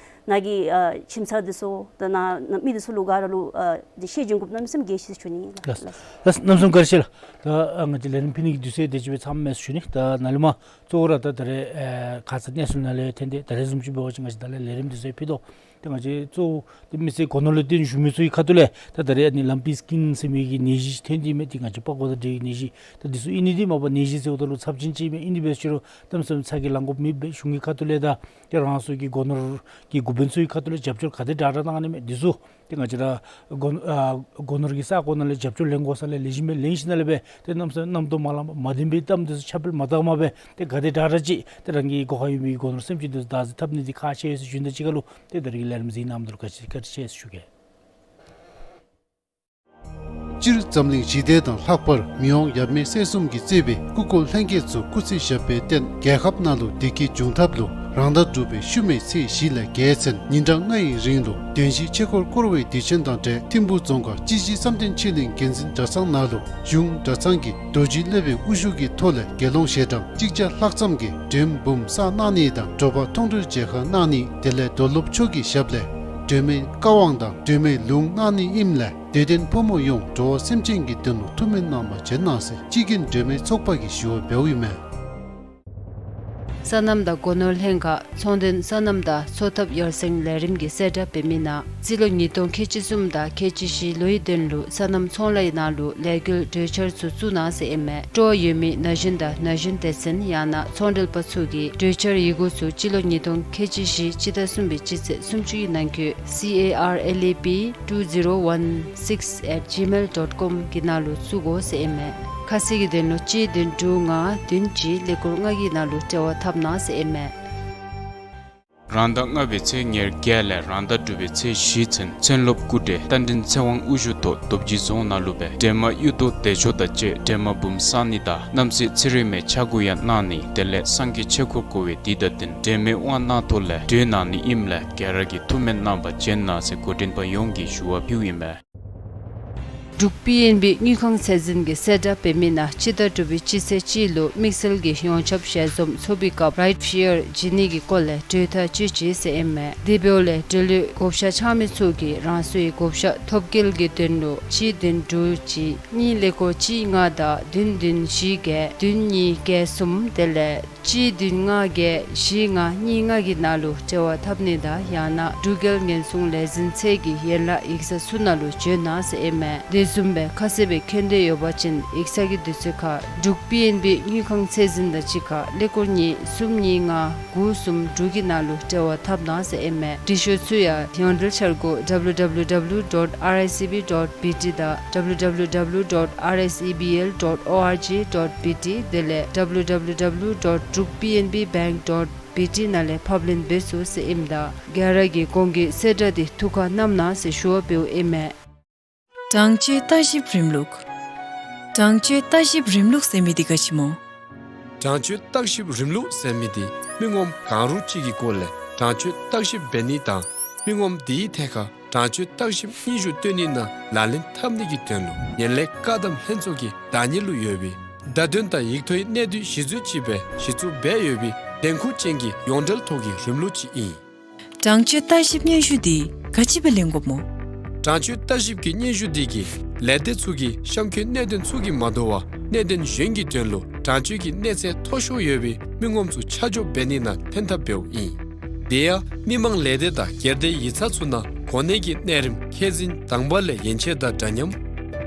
ནཱ་གི་ཨ་ཁྱིམ་ཚང་འདི་ཚུ་ད་ནཱ་ནཱ་མི་འདི་ཚུ་ལུ་ག་ར་ལུ་ཨ་འདི་ཤེས་བྱིན་དགོཔ་གནམ་མེད་ས་མེད་གལ་ཆེ་ཟེར་ཞུ་ནི་ལགས། ལགས། ལགས། གནམ་མེད་ས་མེད་བཀའ་དྲིན་ཆེ་ལགས། ད་ཨ་ང་བཅས་ལས་རིམ་ཕུལ་ནི་གི་དུས་ཚོད་དེ་ཅིག་སྦེ་ཚངམ་མས་ཟེར་ཞུ་ནི། ད་ནཱ་ལས་མར་གཙོ་བོ་ར་ད་ད་རེས་ཨེ་ཁ་ཙ་གནས་ཚུལ་ནང་ལས་ཐོན་ཏེ་ད་རེས་བཟུམ་ཅིག་འབད་བ་ཅིན་ང་བཅས་ད་ལས་ལས་རིམ་འདི་ཚུ་ཕུལ་དོ། ཏེ་ང་བཅས་གཙོ་བོ་ཏེ་མི་སེར་སྒོ་ནོར་ལུ་བརྟེན་བཞུགས་མི་ཚུ་གི་ཁ་ཐུག་ལས་ད་ད་རེས་ཨ་ནི་ལམ་པི་སི་ཀིན་ཟེར་མི་གི་ནད་གཞི་ཐོན་ཏེ་མས། ཏེ་ང་བཅས་པགས་ཀོ་དང་འབྲེལ་བའི་ནད་གཞི་ད་འདི་ཚུ་ཨིན་ནི་འདི་མ་པ་ནད་གཞི་ཟེརཝ་ད་ལུ་ཚབས་ཆེན་ཅིག་མས། ཨིན་ནི་འབད་ཟེར་རུང་གནམ་མེད་ས་མེད་ཚ་གྱང་ལང་དགོཔ་མེདཔ་སྦེ་གཞུང་གི་ཁ་ཐུག་ལས་དང་ཏེ་རང་སོའི་གི་སྒོ་ནོར་གྱི་འགོ་དཔོན་ཚུ་གི་ཁ་ཐུག་ལས་རྒྱབ་སྐྱོར་ག་དེ་དྲག་དྲག་གནང་ནི་མས། འདི་ཚུ་ཏེ་ང་བཅས་ར་སྒོ་ཨ་སྒོ་ནོར་གྱི་ས་གོ་ནང་ལས་རྒྱབ་སྐྱོར་ལེན་དགོ་ས་ལས་ལེགས་ཤོམ་སྦེ་ལེན་ཞིནམ་ལས་སྦེ་ཏེ་གནམ་མེད་ས་མེད་རྣམ་རྟོག་མ་ལངམ་མ་བདེན་པའི་གཏམ་འདི་ཚུ་ཁྱབ་སྤེལ་མ་བཏངམ་སྦེ་ཏེ་ག་དེ་དྲག་དྲག་ཅིག་ཏེ་རང་གི་སྒོ་ཁར་ཡོད་མི་གི་སྒོ་ནོར་སེམས་ཅན་འདི་ཚུ་བདག་འཛིན་འཐབ་ནི་འདི་ཁག་ཆེ་ཟེར་ཞུ་ནི་དང་གཅིག་ཁར་ལུ་ཏེ་ད་རེས་ཀྱི་ལས་རིམ་གཟིགས་གནང་མི་འདི་ལུ་བཀའ་དྲིན་ཆེ་ཟེར་ཞུ་གེ། སྤྱིར་འཛམ་གླིང་ཞི་བདེ་དང་ལྷག་པར་མི་དབང་ཡབ་མེས་སྲས་གསུམ་གྱིས་གཙོས་པའི་སྐུ་འཁོར་ལྷན་རྒྱས་ཚུ་སྐུ་ཚེ་ཞབས་པད་བརྟན། རྒྱལ་ཁབ་ནང་ལུ་བདེ་སྐྱིད་འབྱུང་ཐབས་ལུ་རང་ཟླ་དྲུག་པའི་ཤུལ་མའི་ཚེས་བཞི་ལས་བརྒྱད་ཚུན་ཉིན་གྲངས་ལྔ་ཡི་རིང་ལུ་བདེན་བཞིའི་ཆོས་འཁོར་བསྐོར་བའི་དུས་ཆེན་དང་འབྲེལ་ཐིམ་ཕུག་རྫོང་ཁག་སྤྱི་བྱེ་བསམ་གཏན་ཆོས་གླིང་དགེ་འཛིན་གྲྭ་ཚང་ནང་ལུ་གཞུང་གྲྭ་ཚང་གི་རྡོ་རྗེ་སློབ་དཔོན་དབུ་བཞུགས་ཀྱི་ཐོག་ལས་དགེ་སློང་ཞལ་གྲངས་གཅིག་བརྒྱ་ལྷག་ཙམ་གྱིས་མགྲོན་འབུམ་བསགས་གནང་ནི་དང་དྲོ་པ་མཐོང་གྲོལ་མཇལ་ཁ་གནང་ནི་དེ་ལས་རྡོར་སློབ་མཆོག་གི་ཞབས་ལས་སྒྲོལ་མའི་བཀའ་དབང་དང་སྒྲོལ་མའི་ལུང་གནང་ནི་ཨིནམ་ལས་དད་ལྡན་ཕོ་མོ་ཡོངས་འགྲོ་བ་སེམས་ཅན་གྱི་དོན་ལུ་ཐུགས་སྨོན་གནང་བར་བྱོན་གནང་ཟེར་སྤྱི་རྒྱུན་སྒྲོལ་མའི་ཚོགས་པ་གིས་ཞུ་བ་འབདཝ་ཨིན་མས། སོ་ནམ་དང་སྒོ་ནོར་ལྷན་ཁག་ཚོང་དོན་སོ་ནམ་དང་འཚོ་ཐབས་ཡར་སེང་ལས་རིམ་གྱིས་གསལ་བསྒྲགས་འབད་མི་ནང་སྤྱི་ལོ་ཉིས་སྟོང་ཁལ་གཅིག་གསུམ་དང་ཁལ་གཅིག་བཞི་ལོའི་དོན་ལུ་སོ་ནམ་ཚོང་ལཱའི་ནང་ལུ་ལས་འགུལ་གྲོས་འཆར་ཚུ་བཙུགས་གནང་ཟེར་ཨིན་མས། སྤྲོ་བ་ཡོད་མི་ན་གཞོན་དང་ན་གཞོན་སྡེ་ཚན་ཡང་ན་ཚོང་འབྲེལ་པ་ཚུ་གིས་གྲོས་འཆར་ཡི་གུ་ཚུ་སྤྱི་ལོ་ཉིས་སྟོང་ཁལ་གཅིག་བཞི་སྤྱི་ཟླ་གསུམ་པའི་སྤྱི་ཚེས་སུམ་ཅུ་ཡི་ནང་འཁོད་C A R L A P two zero one six at gmail dot com གི་ནང་ལུ་བཙུགས་དགོ་ཟེར་ཨིན་མས། ཁ་གསལ་གྱི་དོན་ལུ་གཅིག་བདུན་དྲུག་ལྔ་བདུན་གཅིག་ཀླད་ཀོར་ལྔ་གི་ནང་ལུ་འབྲེལ་བ་འཐབ་གནང་ཟེར་ཨིན་མས། རང་ཟླ་ལྔ་པའི་ཚེས་ཉེར་བརྒྱད་ལས་རང་ཟླ་དྲུག་པའི་ཚེས་བཞི་ཚུན་མཚན་སློབ་སྐུ་བགྲེས་རྟ་མགྲིན་ཚེ་དབང་དབུ་བཞུགས་ཐོག་རྡོ་རྗེ་རྫོང་ནང་ལུ་སྦེ་འདན་མ་གཡུ་རྡོ་བདེ་མཆོག་དང་བཅས་འདན་མ་འབུམ་གསང་གནས་དང་རྣམ་སྲས་ཚེ་རིང་མའི་ཕྱག་སྐོར་ཡང་གནང་ནི་དེ་ལས་སངས་རྒྱས་ཆོས་འཁོར་བསྐོར་བའི་དུས་དང་བསྟུན་འབྲལ་མེད་དབང་གནང་ཐོག་ལས་གྲོལ་གནང་ནི་ཨིནམ་ལས་ག་ར་གིས་ཐུགས་སྨོན་གནང་བར་བྱོན་གནང་ཟེར་འགོ་འདྲེན་པ་ཡོངས་ཀྱིས་ཞུ་བ་ཕུལཝ་ཨིན་མས། འབྲུག་པི་ཨེན་བི་དངུལ་ཁང་ཚད་འཛིན་གྱིས་གསལ་བསྒྲགས་འབད་མི་ནང་སྤྱི་ཟླ་དྲུག་པའི་སྤྱི་ཚེས་གཅིག་ལུ་དམིགས་བསལ་གྱི་ཡོངས་ཁྱབ་ཞལ་འཛོམས་ཚོགས་པའི་སྐབས་རའིཊ་ཤེར་བྱིན་ནི་གི་སྐོར་ལས་གྲོས་ཐག་བཅད་ཅི་ཟེར་ཨིན་མས། དེ་འབདཝ་ལས་འབྲེལ་ཡོད་བགོ་བཤའ་འཆང་མི་ཚུ་གིས་རང་སོའི་བགོ་བཤའ་ཐོབ་སྐལ་གྱི་དོན་ལུ་གཅིག་བདུན་དྲུག་གཅིག་གཉིས་ཀླད་ཀོར་གཅིག་ལྔ་དང་བདུན་བདུན་བཞི་བརྒྱད་བདུན་གཉིས་བརྒྱད་གསུམ་དེ་ལས་གཅིག་བདུན་ལྔ་བརྒྱད་བཞི་ལྔ་གཉིས་ལྔ་གི་ནང་ལུ་འབྲེལ་བ་འཐབ་ནི་དང་ཡང་ན་འབྲུག་རྒྱལ་ཉེན་སྲུང་ལས་འཛིན་ཚད་ཀྱི་ཡན་ལག་ཡིག་ཚང་ཚུ་ནང་ལུ་བྱོན་གནང་ཟེར་ཨིན་མས། དེ་བཟུམ་སྦེ་ཁ་གསལ་སྦེ་མཁྱེན་འདོད་ཡོད་པ་ཅིན་ཡིག་ཚང་གི་དུས་ཚོད་ཁར་འབྲུག་པི་ཨེན་བི་དངུལ་ཁང་ཚད་འཛིན་དང་གཅིག་ཁར་ཀླད་ཀོར་གཉིས་གསུམ་གཉིས་ལྔ་དགུ་གསུམ་དྲུག་གི་ནང་ལུ་འབྲེལ་བ་འཐབ་གནང་ཟེར་ཨིན་མས། འབྲི་ཤོག་ཚུ་ཡང་ཡོངས་འབྲེལ་འཆར་སྒོ་W W W dot R I C B dot B T དང་W W W dot R I C B L dot org dot B T དེ་ལས་W W W dot drukpnbbank dot B T ནང་ལས་ཕབ་ལེན་འབད་ཚུགས་ཟེར་ཨིནམ་ད་ག་ར་གིས་གོང་གི་གསལ་བསྒྲགས་འདི་ཐུགས་ཁར་བསྣམ་གནང་ཟེར་ཞུ་བ་འབདཝ་ཨིན་མས། དྲང་སྤྱོད་བརྟག་ཞིབ་རིམ་ལུགས། དྲང་སྤྱོད་བརྟག་ཞིབ་རིམ་ལུགས་ཟེར་མི་འདི་ག་ཅི་སྨོ། དྲང་སྤྱོད་བརྟག་ཞིབ་རིམ་ལུགས་ཟེར་མི་འདི་མི་ངོམ་གང་རུང་ཅིག་གི་སྐོར་ལས་དྲང་སྤྱོད་བརྟག་ཞིབ་འབད་ནི་དང་མི་ངོམ་དེའི་ཐད་ཁར་དྲང་སྤྱོད་བརྟག་ཞིབ་སྙན་ཞུ་སྟོན་ནི་ནང་ལག་ལེན་འཐབ་ནི་གི་དོན་ལུ་ངན་ལྷད་བཀག་སྡོམ་ལྷན་ཚོགས་ཀྱི་བདག་གཉེར་ལུ་ཡོད་པའི་བརྡ་དོན་དང་ཡིག་ཐོག་གི་གནད་བསྡུས་གཞི་འཛུལ་ཅིག་སྦེ་གཞི་བཙུགས་འབད་ཡོད་པའི་བདེན་ཁུངས་ཅན་གྱི་ཡོངས་འབྲེལ་ཐོག་གི་རིམ་ལུགས་ཅིག་ཨིན། དྲང་སྤྱོད་བརྟག་ཞིབ་སྙན་ཞུ་འདི་ག་ཅི་སྦེ་ལེན་དགོཔ་སྨོ། དྲང་སྤྱོད་བརྟག་ཞིབ་ཀྱི་སྙན་ཞུ་འདི་གིས་ལས་སྡེ་ཚུ་གི་གཤམ་འཁོད་གནད་དོན་ཚུ་གིས་མ་དོ་བར་གནད་དོན་གཞན་གྱི་དོན་ལུ་དྲང་སྤྱོད་ཀྱི་གནས་ཚད་མཐོ་ཤོས་ཡོད་པའི་མི་ངོམ་ཚུ་ཆ་འཇོག་འབད་ནི་ནང་ཐོན་ཐབས་འབདཝ་ཨིན། དེ་ཡང་མི་མང་ལས་སྡེ་དང་སྒེར་སྡེ་ཡིག་ཚང་ཚུ་ནང་གོ་གནས་ཀྱི་གནས་རིམ་མཁས་འཛིན་དང་པ་ལས་ཡན་ཆད་དང་འདྲ་མཉམ།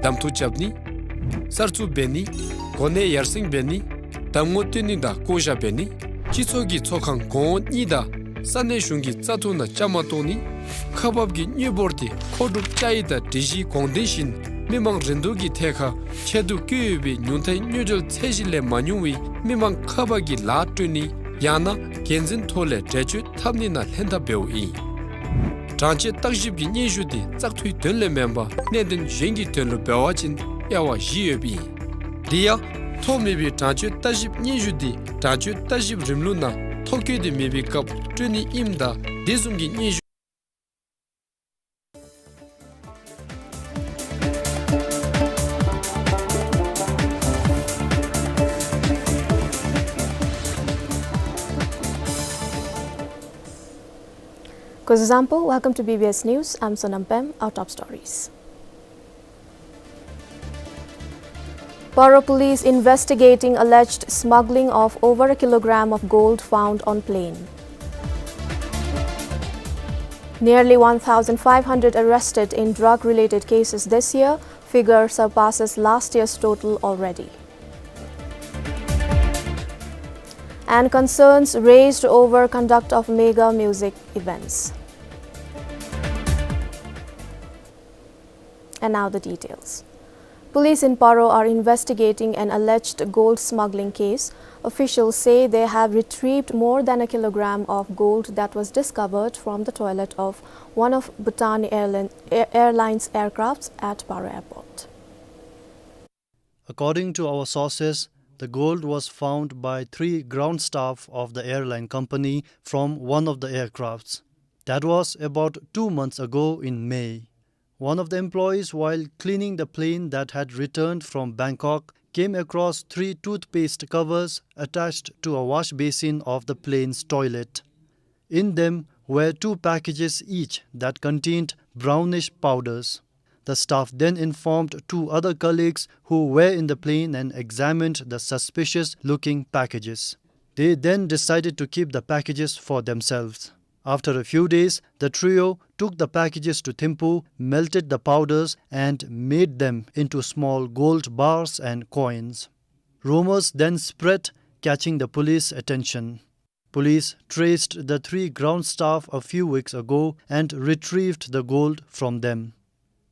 གདམ་འཐུ་རྐྱབ་ནི། གསར་བཙུགས་འབད་ནི། གོ་གནས་ཡར་སེང་འབད་ནི། གདམ་ངོ་སྟོན་ནི་དང་བསྐོ་བཞག་འབད་ནི། སྤྱི་ཚོགས་ཀྱི་ཚོགས་ཁང་གོང་འོག་གཉིས་དང་ས་གནས་གཞུང་གི་བཙག་འཐུ་ནང་བཅའ་མར་གཏོགས་ནི། ཁག་འབག་གི་དངུལ་འབོར་དེ་མཁོ་སྒྲུབ་བཅའ་ཡིག་དང་སྒྲིག་གཞི་དགོངས་དོན་བཞིན་མི་མང་རིན་བསྡུར་གྱི་ཐད་ཁར་ཆེད་དུ་བསྐོས་ཡོད་པའི་ཉུང་མཐའི་དངུལ་འབྲེལ་ཚད་གཞི་ལས་མ་ཉུང་བའི་མི་མང་ཁག་འབག་གི་ལཱ་སྤྲོད་ནི་ཡང་ན་འགན་འཛིན་ཐོག་ལས་འགྲེལ་བརྗོད་འཐབ་ནི་ནང་ལྷན་ཐབས་འབདཝ་ཨིན། དྲང་སྤྱོད་བརྟག་ཞིབ་ཀྱི་སྙན་ཞུ་དེ་བཙག་འཐུའི་དོན་ལས་མེན་པར་གནད་དོན་གཞན་གྱི་དོན་ལུ་འབད་བ་ཅིན་དབྱེ་བ་བཞི་ཡོདཔ་ཨིན། དེ་ཡང་ཐོགས་མེད་པའི་དྲང་སྤྱོད་བརྟག་ཞིབ་སྙན་ཞུ་དེ་དྲང་སྤྱོད་བརྟག་ཞིབ་རིམ་ལུགས་ནང་ཐོ་བཀོད་དེ་མེད་པའི་སྐབས་སྤྲོད་ནི་ཨིནམ་ད་དེ་བཟུམ་གྱི་སྙན་ཞུ། Kuzuzangpo, welcome to B B S News. I'm Sonam Pem. Our top stories. Paro police investigating alleged smuggling of over a kilogram of gold found on plane. Nearly one thousand five hundred arrested in drug-related cases this year, figure surpasses last year's total already. And concerns raised over conduct of mega music events. And now the details. Police in Paro are investigating an alleged gold smuggling case. Officials say they have retrieved more than a kilogram of gold that was discovered from the toilet of one of Bhutan Airline, Air-, Airlines aircrafts at Paro Airport. According to our sources, the gold was found by three ground staff of the airline company from one of the aircrafts. That was about two months ago in May. One of the employees, while cleaning the plane that had returned from Bangkok, came across three toothpaste covers attached to a wash basin of the plane's toilet. In them were two packages each that contained brownish powders. The staff then informed two other colleagues who were in the plane and examined the suspicious-looking packages. They then decided to keep the packages for themselves. After a few days, the trio took the packages to Thimphu, melted the powders, and made them into small gold bars and coins. Rumors then spread, catching the police attention. Police traced the three ground staff a few weeks ago and retrieved the gold from them.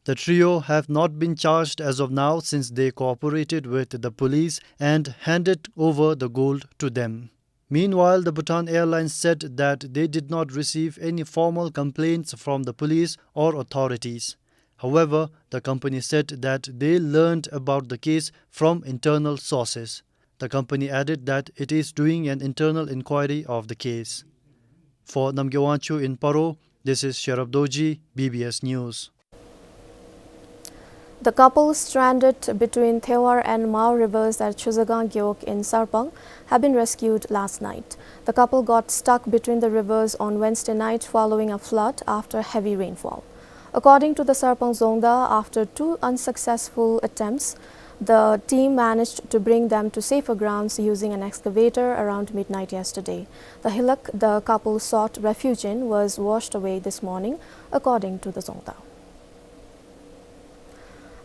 The trio have not been charged as of now, since they cooperated with the police and handed over the gold to them. Meanwhile, the Bhutan Airlines said that they did not receive any formal complaints from the police or authorities. However, the company said that they learned about the case from internal sources. The company added that it is doing an internal inquiry of the case. For Namgay Wangchuk in Paro, this is Sherab Dorji, B B S News. The couple stranded between Thewar and Mao rivers at Chozagang Gewog in Sarpang have been rescued last night. The couple got stuck between the rivers on Wednesday night following a flood after heavy rainfall. According to the Sarpang Zongda, after two unsuccessful attempts, the team managed to bring them to safer grounds using an excavator around midnight yesterday. The hillock the couple sought refuge in was washed away this morning, according to the Zongda.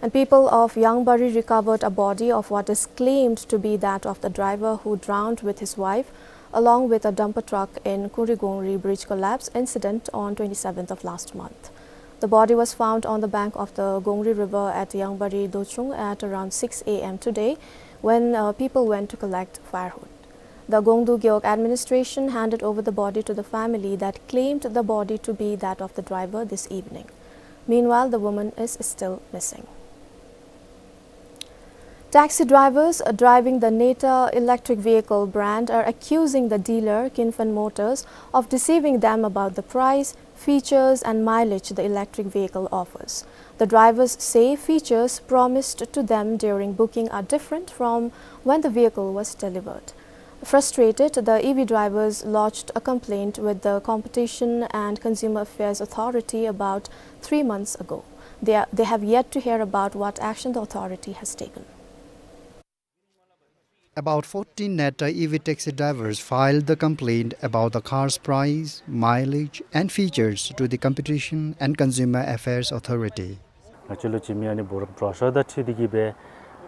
And people of Yangbari recovered a body of what is claimed to be that of the driver who drowned with his wife, along with a dumper truck in Kungri Gongri bridge collapse incident on twenty-seventh of last month. The body was found on the bank of the Gongri River at Yangbari Dochung at around six A M today when, uh, people went to collect firewood. The Gongdu Gewog administration handed over the body to the family that claimed the body to be that of the driver this evening. Meanwhile, the woman is still missing. Taxi drivers, uh, driving the Neta electric vehicle brand are accusing the dealer, Kinfen Motors, of deceiving them about the price, features and mileage the electric vehicle offers. The drivers say features promised to them during booking are different from when the vehicle was delivered. Frustrated, the E V drivers lodged a complaint with the Competition and Consumer Affairs Authority about three months ago. They are, they have yet to hear about what action the authority has taken. About forty Neta E V taxi drivers filed the complaint about the car's price, mileage, and features to the Competition and Consumer Affairs Authority. ང་བཅས་ལུ་ཅིག་མི་ཨ་ནི་བོ་ར་བྲོ་ཤར་དང་འཁྲིལ་ཏེ་གིས་སྦེ་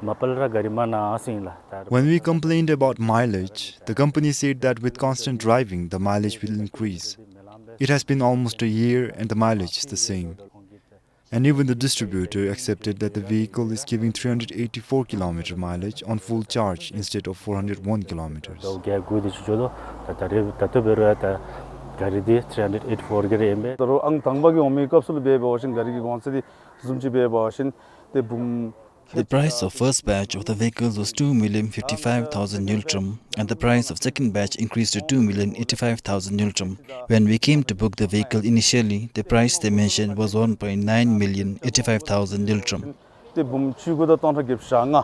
མ་པ་ལས་ར་ག་རི་མ་ནཱ་ཟེར་ཨིན་ལགས། When we complained about mileage, the company said that with constant driving, the mileage will increase. It has been almost a year and the mileage is the same. And even the distributor accepted that the vehicle is giving three hundred eighty-four kilometer mileage on full charge instead of four hundred one kilometers. ཟླཝ་བརྒྱད་དགུ་དེ་ཅིག་འགྱོ་དོ། ད་ད་རེས་ད་ལྟོ་འབད་རུང་ཡང་ད་ག་རི་འདི་three hundred eighty-four ག་རི་ཨིན་པས། ད་རུང་ཨང་དང་པ་གི་འོང་མི་སྐབས་སུ་ལུ་འབད་བ་ཅིན་ག་རི་གི་གོང་ཚད་འདི་བཟུམ་ཅིག་འབད་བ་ཅིན་ཏེ་འབུམ། The price of first batch of the vehicles was two million fifty-five thousand ngultrum, and the price of second batch increased to two million eighty-five thousand ngultrum. When we came to book the vehicle initially, the price they mentioned was one point nine million eighty-five thousand ngultrum. ཏེ་འབུམ་བཅུ་དགུ་དང་སྟོང་ཕྲག་བརྒྱད་ཅུ་གྱ་ལྔ།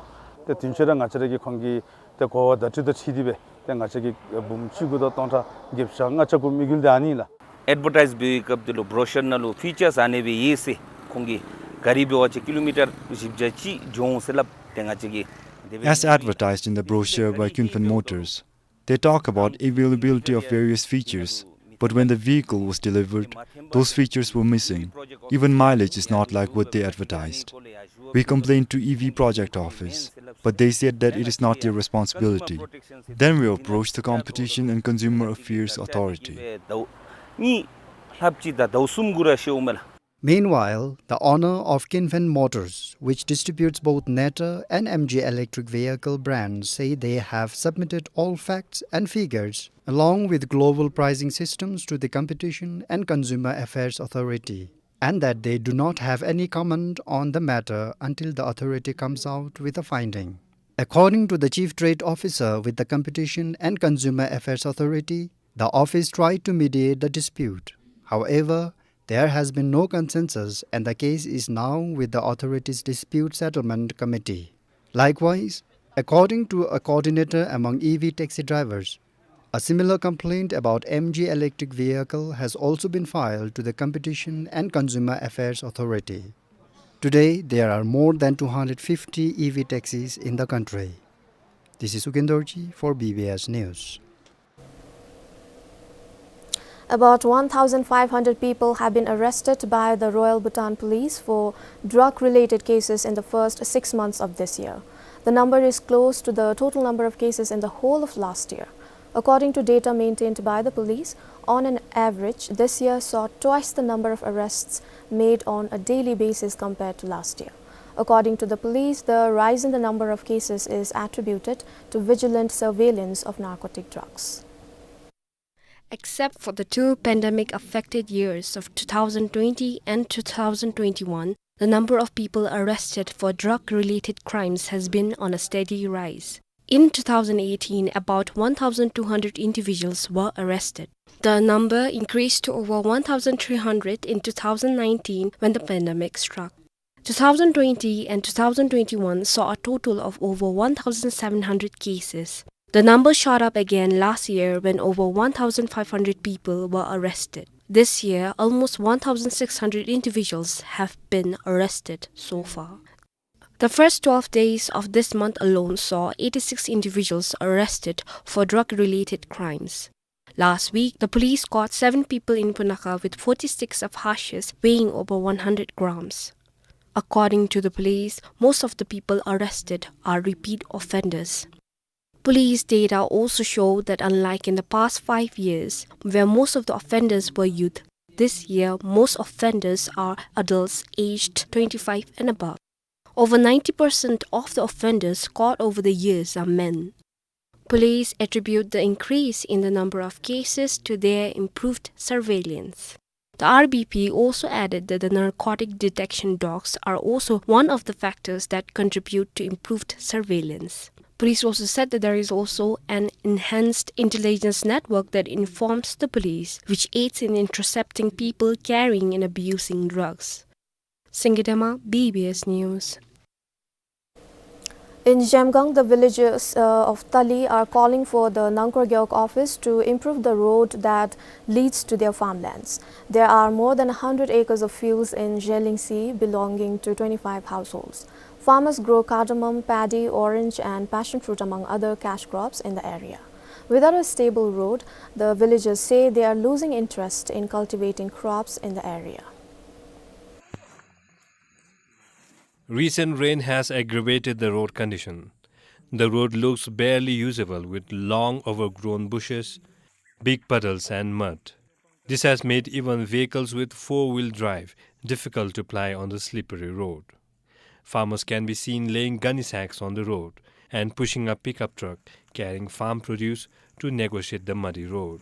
ཏེ་དུས་ཚོད་ར་ང་བཅས་ར་གི་ཁོང་གི་ཏེ་གོ་བ་བརྡ་སྤྲོད་དང་འཁྲིལ་ཏེ་སྦེ་ཏེ་ང་བཅས་ཀྱིས་འབུམ་བཅུ་དགུ་དང་སྟོང་ཕྲག་བརྒྱད་ཅུ་གྱ་ལྔ་ཆ་བསྒོར་དམིགས་ཡུལ་འདི་ཨ་ནི་ལགས། ཨེཌ་ཝར་ཊའིཛ་འབད་བའི་སྐབས་འདི་ལུ་བྲོ་ཤར་ནང་ལུ་ཕི་ཅརས་ཨ་ནེ་སྦེ་ཡོད་ཟེར། ཁོང་གིས་ག་རི་འབད་བ་ཅིན་ཀི་ལོ་མི་ཊར་བཞི་བརྒྱ་གཅིག་འགྱོ་འོང་ཟེར་སླབ། ཏེ་ང་བཅས་ཀྱིས། As advertised in the brochure by Kinfen Motors, they talk about availability of various features, but when the vehicle was delivered, those features were missing. Even mileage is not like what they advertised. We complained to E V project office, but they said that it is not their responsibility. Then we approached the Competition and Consumer Affairs Authority. ཉིནམ་ལྷགཔ་ཅིག་དང་ཟླཝ་གསུམ་གུ་ར་ཤོརཝ་མས་ལགས། Meanwhile, the owner of Kinfen Motors, which distributes both Neta and M G electric vehicle brands, say they have submitted all facts and figures along with global pricing systems to the Competition and Consumer Affairs Authority, and that they do not have any comment on the matter until the authority comes out with a finding. According to the Chief Trade Officer with the Competition and Consumer Affairs Authority, the office tried to mediate the dispute. However, there has been no consensus and the case is now with the authority's Dispute Settlement Committee. Likewise, according to a coordinator among E V taxi drivers, a similar complaint about M G electric vehicle has also been filed to the Competition and Consumer Affairs Authority. Today, there are more than two hundred fifty E V taxis in the country. This is Sugen Dorji for B B S News. About one thousand five hundred people have been arrested by the Royal Bhutan Police for drug-related cases in the first six months of this year. The number is close to the total number of cases in the whole of last year. According to data maintained by the police, on an average, this year saw twice the number of arrests made on a daily basis compared to last year. According to the police, the rise in the number of cases is attributed to vigilant surveillance of narcotic drugs. Except for the two pandemic-affected years of two thousand twenty and two thousand twenty-one, the number of people arrested for drug-related crimes has been on a steady rise. In two thousand eighteen, about one thousand two hundred individuals were arrested. The number increased to over one thousand three hundred in two thousand nineteen when the pandemic struck. Two thousand twenty and two thousand twenty-one saw a total of over one thousand seven hundred cases. The number shot up again last year when over one thousand five hundred people were arrested. This year, almost one thousand six hundred individuals have been arrested so far. The first twelve days of this month alone saw eighty-six individuals arrested for drug-related crimes. Last week, the police caught seven people in Punakha with forty sticks of hashish weighing over one hundred grams. According to the police, most of the people arrested are repeat offenders. Police data also show that, unlike in the past five years, where most of the offenders were youth, this year most offenders are adults aged twenty-five and above. Over ninety percent of the offenders caught over the years are men. Police attribute the increase in the number of cases to their improved surveillance. The R B P also added that the narcotic detection dogs are also one of the factors that contribute to improved surveillance. Police also said that there is also an enhanced intelligence network that informs the police, which aids in intercepting people carrying and abusing drugs. Singye Dema, B B S News. In Zhemgang, the villagers, uh, of Tali are calling for the Nangkor Gewog office to improve the road that leads to their farmlands. There are more than a hundred acres of fields in Zhelingsi belonging to twenty-five households. Farmers grow cardamom, paddy, orange and passion fruit, among other cash crops, in the area. Without a stable road, the villagers say they are losing interest in cultivating crops in the area. Recent rain has aggravated the road condition. The road looks barely usable with long overgrown bushes, big puddles and mud. This has made even vehicles with four-wheel drive difficult to ply on the slippery road. Farmers can be seen laying gunny sacks on the road and pushing a pickup truck carrying farm produce to negotiate the muddy road.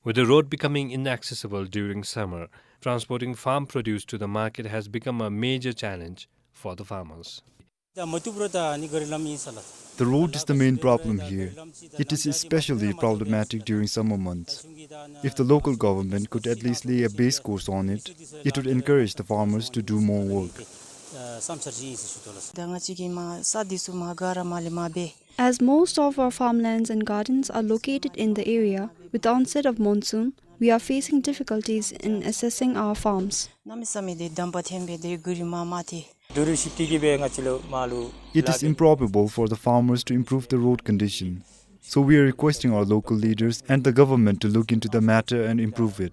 With the road becoming inaccessible during summer, transporting farm produce to the market has become a major challenge for the farmers. The road is the main problem here. It is especially problematic during summer months. If the local government could at least lay a base course on it, it would encourage the farmers to do more work. As most of our farmlands and gardens are located in the area, with the onset of monsoon, we are facing difficulties in accessing our farms. It is improbable for the farmers to improve the road condition. So we are requesting our local leaders and the government to look into the matter and improve it.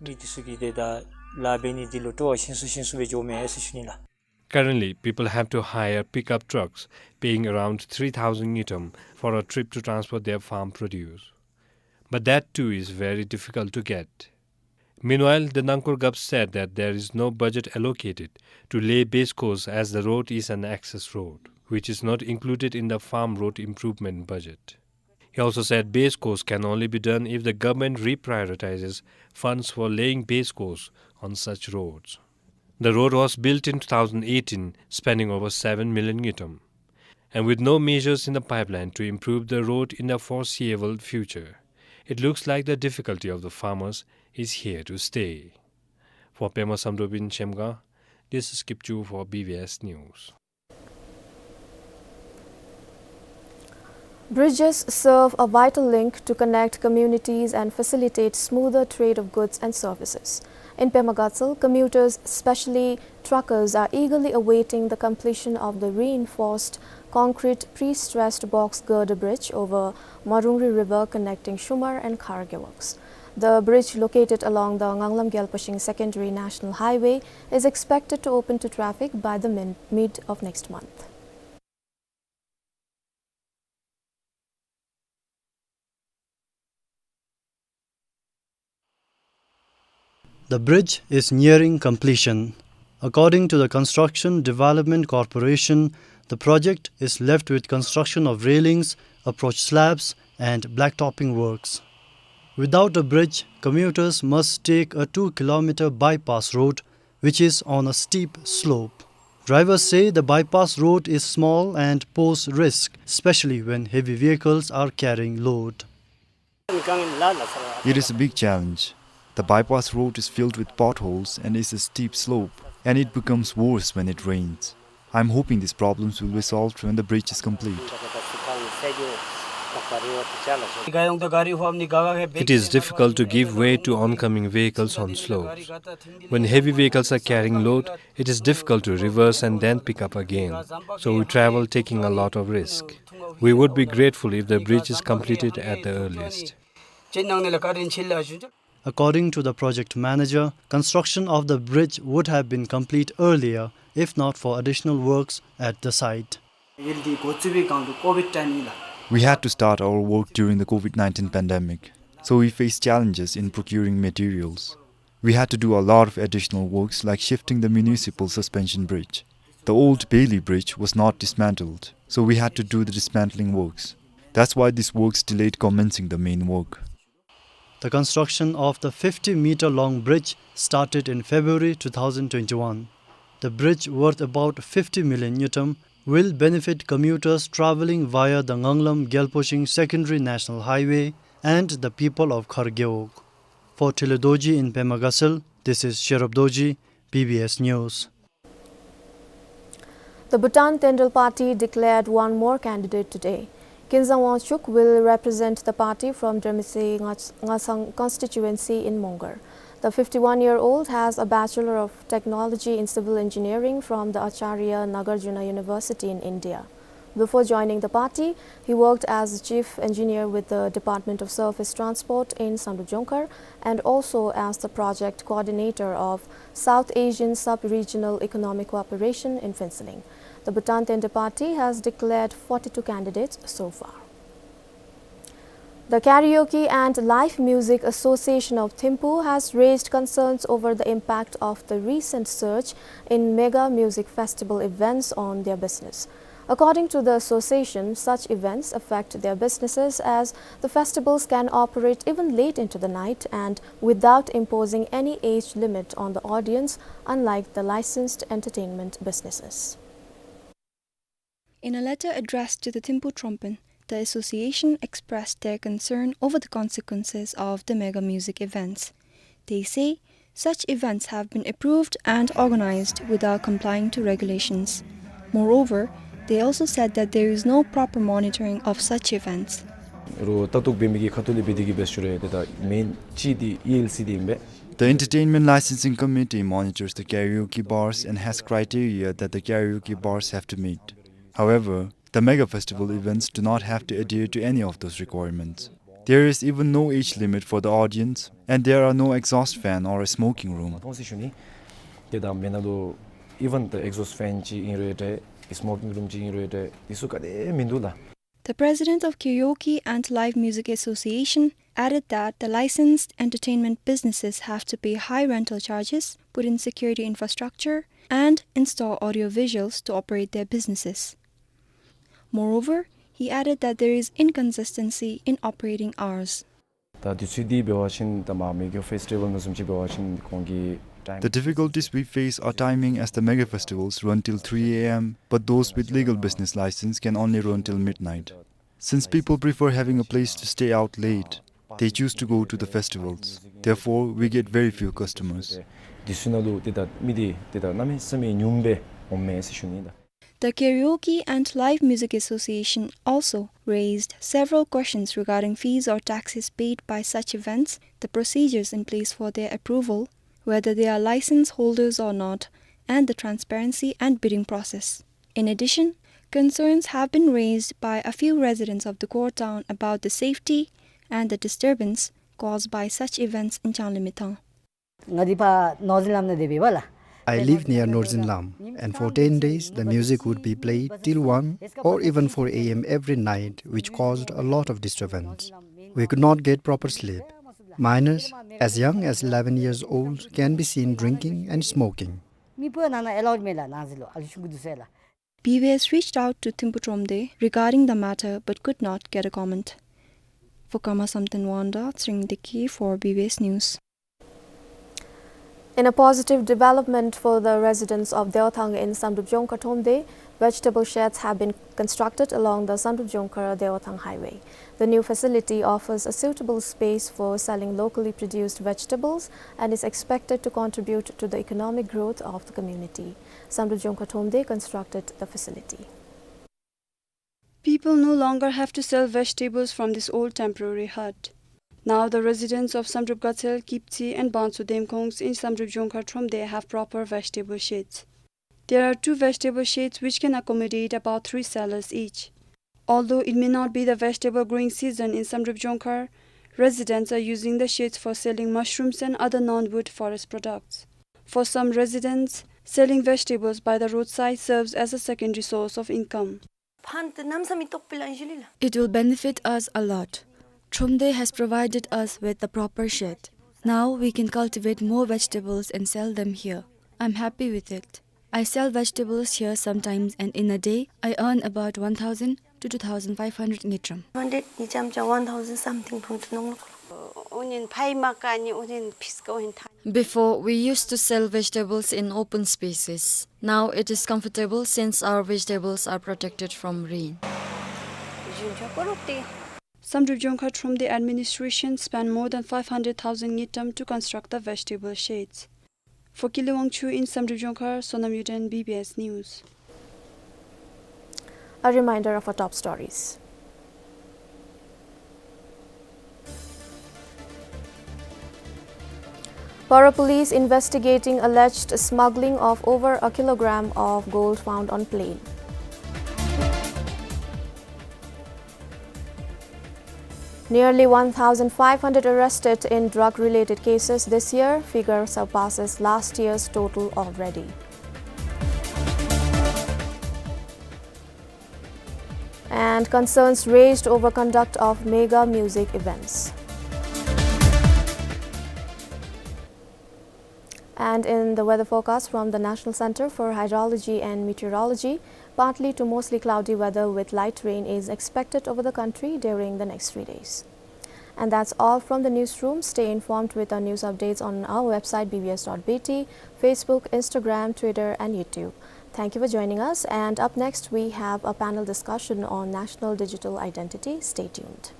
Currently, people have to hire pickup trucks, paying around three thousand ngultrum for a trip to transport their farm produce. But that too is very difficult to get. Meanwhile, the Nangkor Gov said that there is no budget allocated to lay base course as the road is an access road, which is not included in the farm road improvement budget. He also said base course can only be done if the government reprioritizes funds for laying base course on such roads. The road was built in two thousand eighteen, spending over seven million ngultrum. And with no measures in the pipeline to improve the road in the foreseeable future, it looks like the difficulty of the farmers is here to stay. For Pema Samdrup in Zhemgang, this is Kipchoo for B B S News. Bridges serve a vital link to connect communities and facilitate smoother trade of goods and services. In Pema Gatsal, commuters, especially truckers, are eagerly awaiting the completion of the reinforced concrete pre-stressed box girder bridge over Marungri River connecting Shumar and Kharge works. The bridge, located along the Nganglam Gyalpashing Secondary National Highway, is expected to open to traffic by the min-, mid of next month. The bridge is nearing completion. According to the Construction Development Corporation, the project is left with construction of railings, approach slabs, and blacktopping works. Without a bridge, commuters must take a two kilometer bypass road, which is on a steep slope. Drivers say the bypass road is small and pose risk, especially when heavy vehicles are carrying load. It is a big challenge. The bypass road is filled with potholes and is a steep slope, and it becomes worse when it rains. I'm hoping these problems will be solved when the bridge is complete. It is difficult to give way to oncoming vehicles on slopes. When heavy vehicles are carrying load, it is difficult to reverse and then pick up again. So we travel taking a lot of risk. We would be grateful if the bridge is completed at the earliest. According to the project manager, construction of the bridge would have been complete earlier if not for additional works at the site. We had to start our work during the COVID nineteen pandemic, so we faced challenges in procuring materials. We had to do a lot of additional works like shifting the municipal suspension bridge. The old Bailey Bridge was not dismantled, so we had to do the dismantling works. That's why these works delayed commencing the main work. The construction of the fifty meter long bridge started in February two thousand twenty-one. The bridge, worth about fifty million ngultrum, will benefit commuters traveling via the Nganglam Gyalposhing Secondary National Highway and the people of Khar Gewog. For Thinley Dorji in Pema Gatshel, this is Sherab Dorji, B B S News. The Bhutan Tendrel Party declared one more candidate today. Kinzang Wangchuk will represent the party from Dramese Ngach-, Ngasan constituency in Mongar. The fifty-one-year-old has a Bachelor of Technology in Civil Engineering from the Acharya Nagarjuna University in India. Before joining the party, he worked as the chief engineer with the Department of Surface Transport in Samdrup Jongkhar and also as the project coordinator of South Asian Sub-Regional Economic Cooperation in Phuentsholing. The Bhutan Tendrel Party has declared forty-two candidates so far. The Karaoke and Live Music Association of Thimphu has raised concerns over the impact of the recent surge in mega music festival events on their business. According to the association, such events affect their businesses as the festivals can operate even late into the night and without imposing any age limit on the audience, unlike the licensed entertainment businesses. In a letter addressed to the Thimphu Trompen, the association expressed their concern over the consequences of the mega music events. They say such events have been approved and organized without complying to regulations. Moreover, they also said that there is no proper monitoring of such events. རོགས་ལྟ་རྟོག་འབད་མི་གི་ཁ་ཐུག་ལས་འབད་དེ་གི་འབད་ཞུ་རུང་ཏེ་ད་མེན་ཅིག་འདི་ཨི་ཨེལ་སི་འདི་ཨིན་པས། The Entertainment Licensing Committee monitors the karaoke bars and has criteria that the karaoke bars have to meet. However, the mega festival events do not have to adhere to any of those requirements. There is even no age limit for the audience, and there are no exhaust fan or a smoking room. མཐོང་ཟེར་ཞུ་ནི། ཏེ་ད་མེན་ན་ལུ་even the exhaust fan ཅིག་ཨིན་རུང་འདྲ་སི་མོ་ཀིང་རུམ་ཅིག་ཨིན་རུང་འདྲ་འདི་ཚུ་ག་དེ་མིན་འདུག་ལགས། The president of Karaoke and Live Music Association added that the licensed entertainment businesses have to pay high rental charges, put in security infrastructure, and install audio visuals to operate their businesses. Moreover, he added that there is inconsistency in operating hours. ད་དུས་ཚོད་འདི་འབད་བ་ཅིན་ད་མ་མེ་གི་ཕེསི་ཊི་བཱལ་ནང་བཟུམ་ཅིག་འབད་བ་ཅིན་ཁོང་གི་ཊའིམ། The difficulties we face are timing, as the mega festivals run till three A M, but those with legal business license can only run till midnight. Since people prefer having a place to stay out late, they choose to go to the festivals. Therefore, we get very few customers. དུས་ཚོད་ནང་ལུ་ཏེ་ད་མི་འདི་ཏེ་ད་གནམ་མེད་ས་མེད་ཉུངམ་སྦེ་འོངམ་མས་ཟེར་ཞུ་ནི་ད། The Karaoke and Live Music Association also raised several questions regarding fees or taxes paid by such events, the procedures in place for their approval, whether they are license holders or not, and the transparency and bidding process. In addition, concerns have been raised by a few residents of the Dukor town about the safety and the disturbance caused by such events in Changlimithang. ང་འདི་ཕར་ནོར་འཛིན་ལམ་ནང་སྡོད་པས་ལགས། I live near Norzin Lam, and for ten days the music would be played till one or even four A M every night, which caused a lot of disturbance. We could not get proper sleep. Minors as young as eleven years old can be seen drinking and smoking. མི་སྤོ་ནང་ན་ཨེ་ལའུཌ་མེད་ལགས། ནང་འཛུལ་ལུ་ཨ་ལུ་ཆུང་ཀུ་འདི་ཚུ་ལགས། B B S reached out to Thimphu Tromde regarding the matter but could not get a comment. Vukama Samten Wangda, Tshering Deki for B B S News. In a positive development for the residents of Dewathang in Samdrup Jongkhar Thromde, vegetable sheds have been constructed along the Samdrup Jongkhar Dewathang highway. The new facility offers a suitable space for selling locally produced vegetables and is expected to contribute to the economic growth of the community. Samdrup Jongkhar Thromde constructed the facility. People no longer have to sell vegetables from this old temporary hut. Now the residents of Samdrup Gatshel, Kipchi and Bangso Demkhongs in Samdrup Jongkhar Thromde have proper vegetable sheds. There are two vegetable sheds which can accommodate about three sellers each. Although it may not be the vegetable growing season in Samdrup Jongkhar, residents are using the sheds for selling mushrooms and other non-wood forest products. For some residents, selling vegetables by the roadside serves as a secondary source of income. It will benefit us a lot. Thromde has provided us with the proper shed. Now we can cultivate more vegetables and sell them here. I'm happy with it. I sell vegetables here sometimes, and in a day, I earn about one thousand to two thousand five hundred ngultrum. Hundred ni chamcha one thousand something phung tu nong lok. Unin phai maka ni unin piska unin tha. Before, we used to sell vegetables in open spaces. Now it is comfortable since our vegetables are protected from rain. Samdrup Jongkhar Thromde administration spent more than five hundred thousand ngultrum to construct the vegetable sheds. For Kile Wangchuk in Samdrup Jongkhar, Sonam Yuden, B B S News. A reminder of our top stories. Paro police investigating alleged smuggling of over a kilogram of gold found on plane. Nearly one thousand five hundred arrested in drug-related cases this year, figure surpasses last year's total already. And concerns raised over conduct of mega music events. And in the weather forecast from the National Center for Hydrology and Meteorology, partly to mostly cloudy weather with light rain is expected over the country during the next three days. And that's all from the newsroom. Stay informed with our news updates on our website B B S dot B T, Facebook, Instagram, Twitter, and YouTube. Thank you for joining us. And up next, we have a panel discussion on national digital identity. Stay tuned.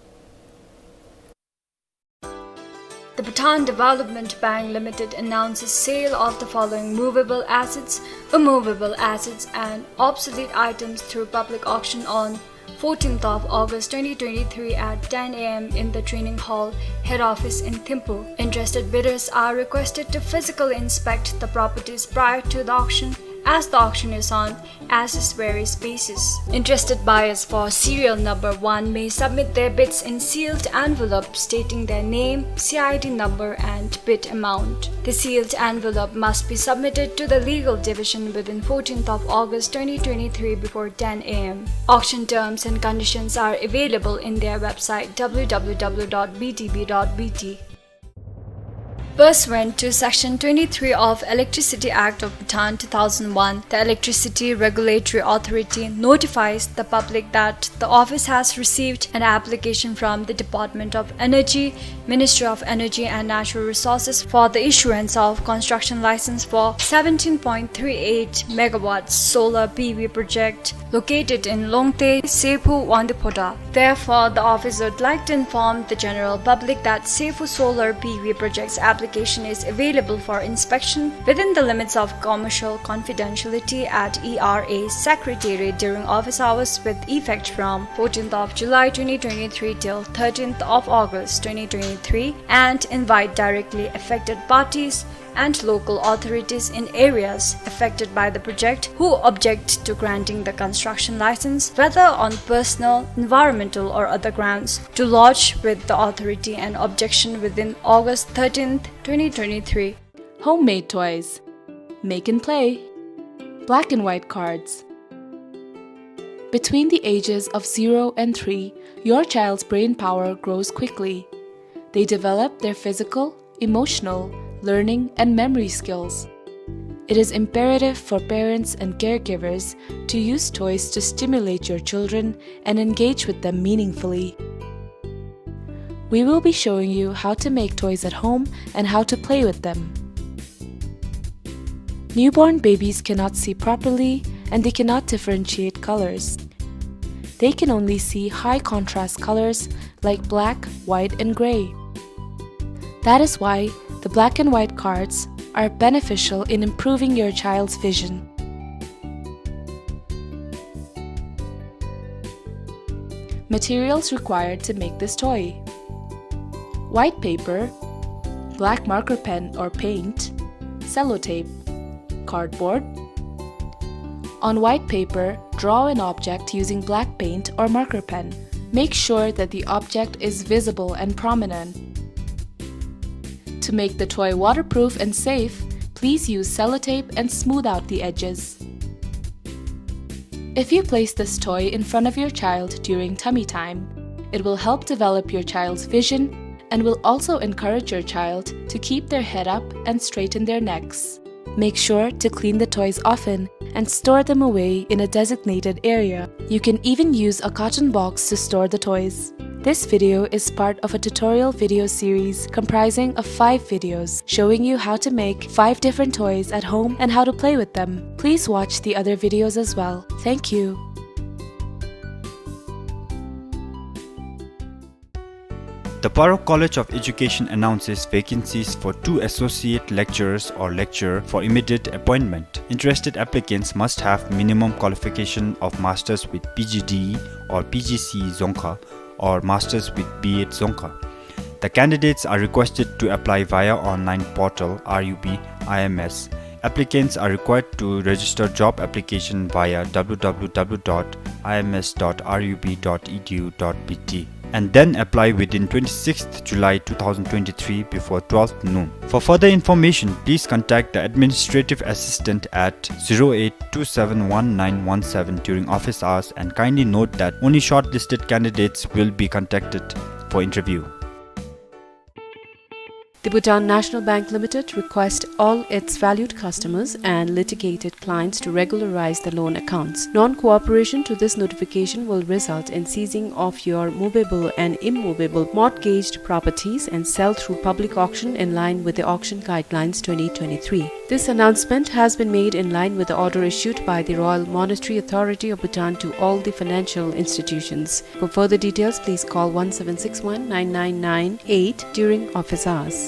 The Bhutan Development Bank Limited announces sale of the following movable assets, immovable assets, and obsolete items through public auction on fourteenth of August twenty twenty-three at ten A M in the training hall, head office in Thimphu. Interested bidders are requested to physically inspect the properties prior to the auction, as the auction is on assess various basis. Interested buyers for serial number one may submit their bids in sealed envelope stating their name, C I D number, and bid amount. The sealed envelope must be submitted to the legal division within fourteenth of August twenty twenty-three before ten A M. Auction terms and conditions are available in their website W W W dot B T B dot B T. Pursuant to Section twenty-three of Electricity Act of Bhutan two thousand one, the Electricity Regulatory Authority notifies the public that the office has received an application from the Department of Energy, Ministry of Energy and Natural Resources, for the issuance of construction license for seventeen point three eight megawatts solar P V project located in Longte, Sephu, Wangdue Phodrang. Therefore, the office would like to inform the general public that Sephu Solar P V Project's application is available for inspection within the limits of commercial confidentiality at E R A Secretariat during office hours with effect from fourteenth of July twenty twenty-three till thirteenth of August twenty twenty-three, and invite directly affected parties and local authorities in areas affected by the project who object to granting the construction license, whether on personal, environmental or other grounds, to lodge with the authority an objection within August thirteenth, twenty twenty-three. Homemade toys. Make and play. Black and white cards. Between the ages of zero and three, your child's brain power grows quickly. They develop their physical, emotional, learning, and memory skills. It is imperative for parents and caregivers to use toys to stimulate your children and engage with them meaningfully. We will be showing you how to make toys at home and how to play with them. Newborn babies cannot see properly and they cannot differentiate colors. They can only see high contrast colors like black, white, and gray. That is why the black and white cards are beneficial in improving your child's vision. Materials required to make this toy: white paper, black marker pen or paint, sellotape, cardboard. On white paper, draw an object using black paint or marker pen. Make sure that the object is visible and prominent. To make the toy waterproof and safe, please use sellotape and smooth out the edges. If you place this toy in front of your child during tummy time, it will help develop your child's vision and will also encourage your child to keep their head up and straighten their necks. Make sure to clean the toys often and store them away in a designated area. You can even use a carton box to store the toys. This video is part of a tutorial video series comprising of five videos showing you how to make five different toys at home and how to play with them. Please watch the other videos as well. Thank you. The Paro College of Education announces vacancies for two associate lecturers or lecturer for immediate appointment. Interested applicants must have minimum qualification of masters with P G D E or P G C E Dzongkha or masters with B Ed Dzongkha. The candidates are requested to apply via online portal R U B I M S. Applicants are required to register job application via W W W dot I M S dot R U B dot E D U dot B T and then apply within twenty-sixth July two thousand twenty-three before twelve noon. For further information, please contact the administrative assistant at zero eight two seven one nine one seven during office hours, and kindly note that only shortlisted candidates will be contacted for interview. The Bhutan National Bank Limited requests all its valued customers and litigated clients to regularize the loan accounts. Non-cooperation to this notification will result in seizing of your movable and immovable mortgaged properties and sale through public auction in line with the Auction Guidelines twenty twenty-three. This announcement has been made in line with the order issued by the Royal Monetary Authority of Bhutan to all the financial institutions. For further details, please call one seven six one nine nine nine eight during office hours.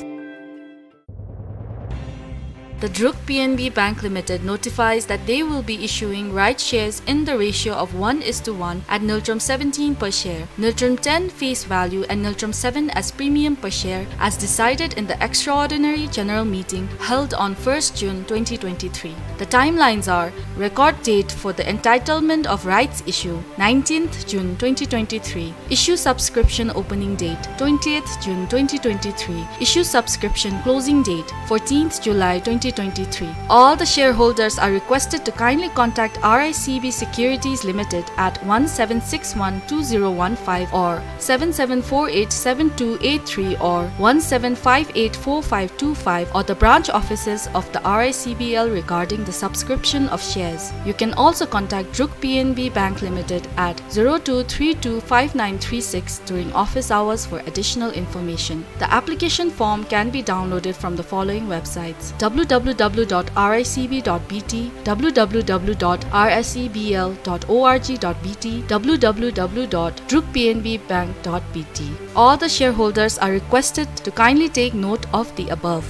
The Druk P N B Bank Limited notifies that they will be issuing rights shares in the ratio of one is to one at Ngultrum seventeen per share, Ngultrum ten face value and Ngultrum seven as premium per share, as decided in the extraordinary general meeting held on first June twenty twenty-three. The timelines are: record date for the entitlement of rights issue, nineteenth June twenty twenty-three. Issue subscription opening date, twentieth June twenty twenty-three. Issue subscription closing date, fourteenth July twenty twenty-three. All the shareholders are requested to kindly contact R I C B Securities Limited at one seven six one two zero one five or seven seven four eight seven two eight three or one seven five eight four five two five or the branch offices of the R I C B L regarding the subscription of shares. You can also contact Druk P N B Bank Limited at zero two three two five nine three six during office hours for additional information. The application form can be downloaded from the following websites: W W W dot R I C B dot B T, W W W dot R S E B L dot org dot B T, W W W dot druk P N B bank dot B T. All the shareholders are requested to kindly take note of the above.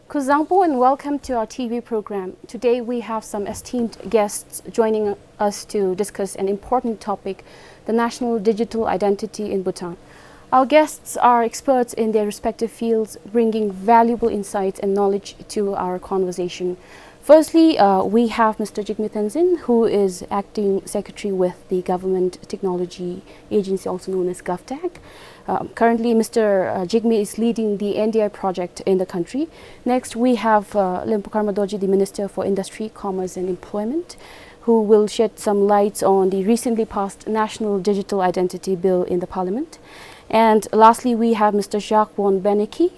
Kuzuzangpo and welcome to our T V program. Today we have some esteemed guests joining us to discuss an important topic, the national digital identity in Bhutan. Our guests are experts in their respective fields, bringing valuable insights and knowledge to our conversation. Firstly, uh, we have Mister Jigme Tenzin, who is acting secretary with the Government Technology Agency, also known as GovTech. Um, currently, Mister uh, Jigme is leading the N D I project in the country. Next, we have uh, Lempo Karma Dorji, the Minister for Industry, Commerce and Employment, who will shed some lights on the recently passed National Digital Identity Bill in the Parliament. And lastly, we have Mister Jacques Won Benneke,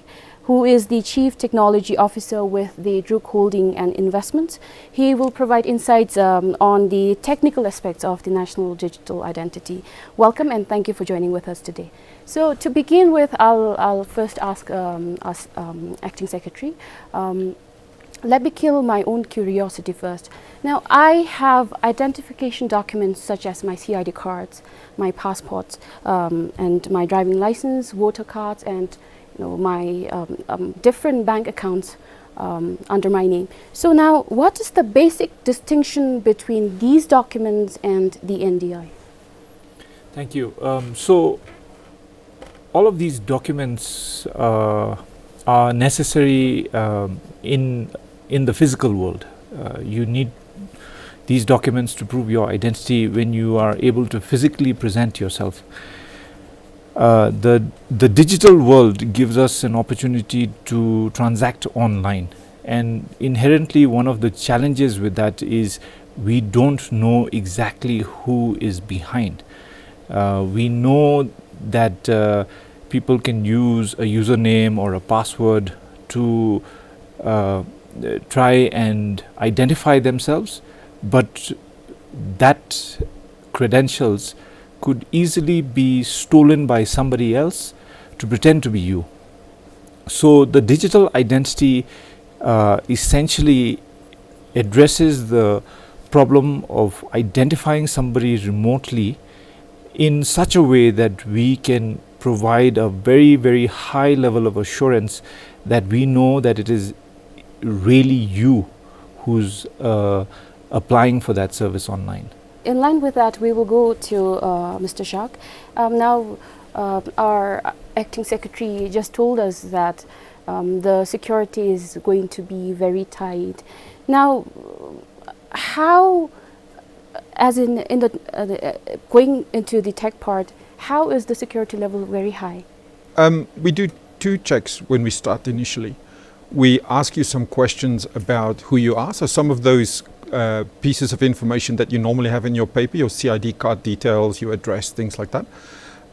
who is the Chief Technology Officer with the Druk Holding and Investments. He will provide insights, um, on the technical aspects of the National Digital Identity. Welcome and thank you for joining with us today. So to begin with, I'll, I'll first ask, um, us, um, Acting Secretary, um, let me kill my own curiosity first. Now, I have identification documents such as my C I D cards, my passports, um, and my driving license, voter cards, and, you know, my, um, um, different bank accounts, um, under my name. So now, what is the basic distinction between these documents and the N D I? Thank you. Um, so all of these documents, uh, are necessary, um, in, in the physical world. Uh, you need these documents to prove your identity when you are able to physically present yourself. Uh, the, the digital world gives us an opportunity to transact online. And inherently, one of the challenges with that is we don't know exactly who is behind. Uh, we know that, uh, people can use a username or a password to, uh, try and identify themselves, but that credentials could easily be stolen by somebody else to pretend to be you. So the digital identity, uh, essentially addresses the problem of identifying somebody remotely in such a way that we can provide a very, very high level of assurance that we know that it is really you who's, uh, applying for that service online. In line with that, we will go to, uh, Mister Jacques. Um, now, uh, our acting secretary just told us that, um, the security is going to be very tight. Now, how, as in, in the, uh, the, uh, going into the tech part, how is the security level very high? Um, we do two checks when we start initially. We ask you some questions about who you are. So some of those, uh, pieces of information that you normally have in your paper, your C I D card details, your address, things like that.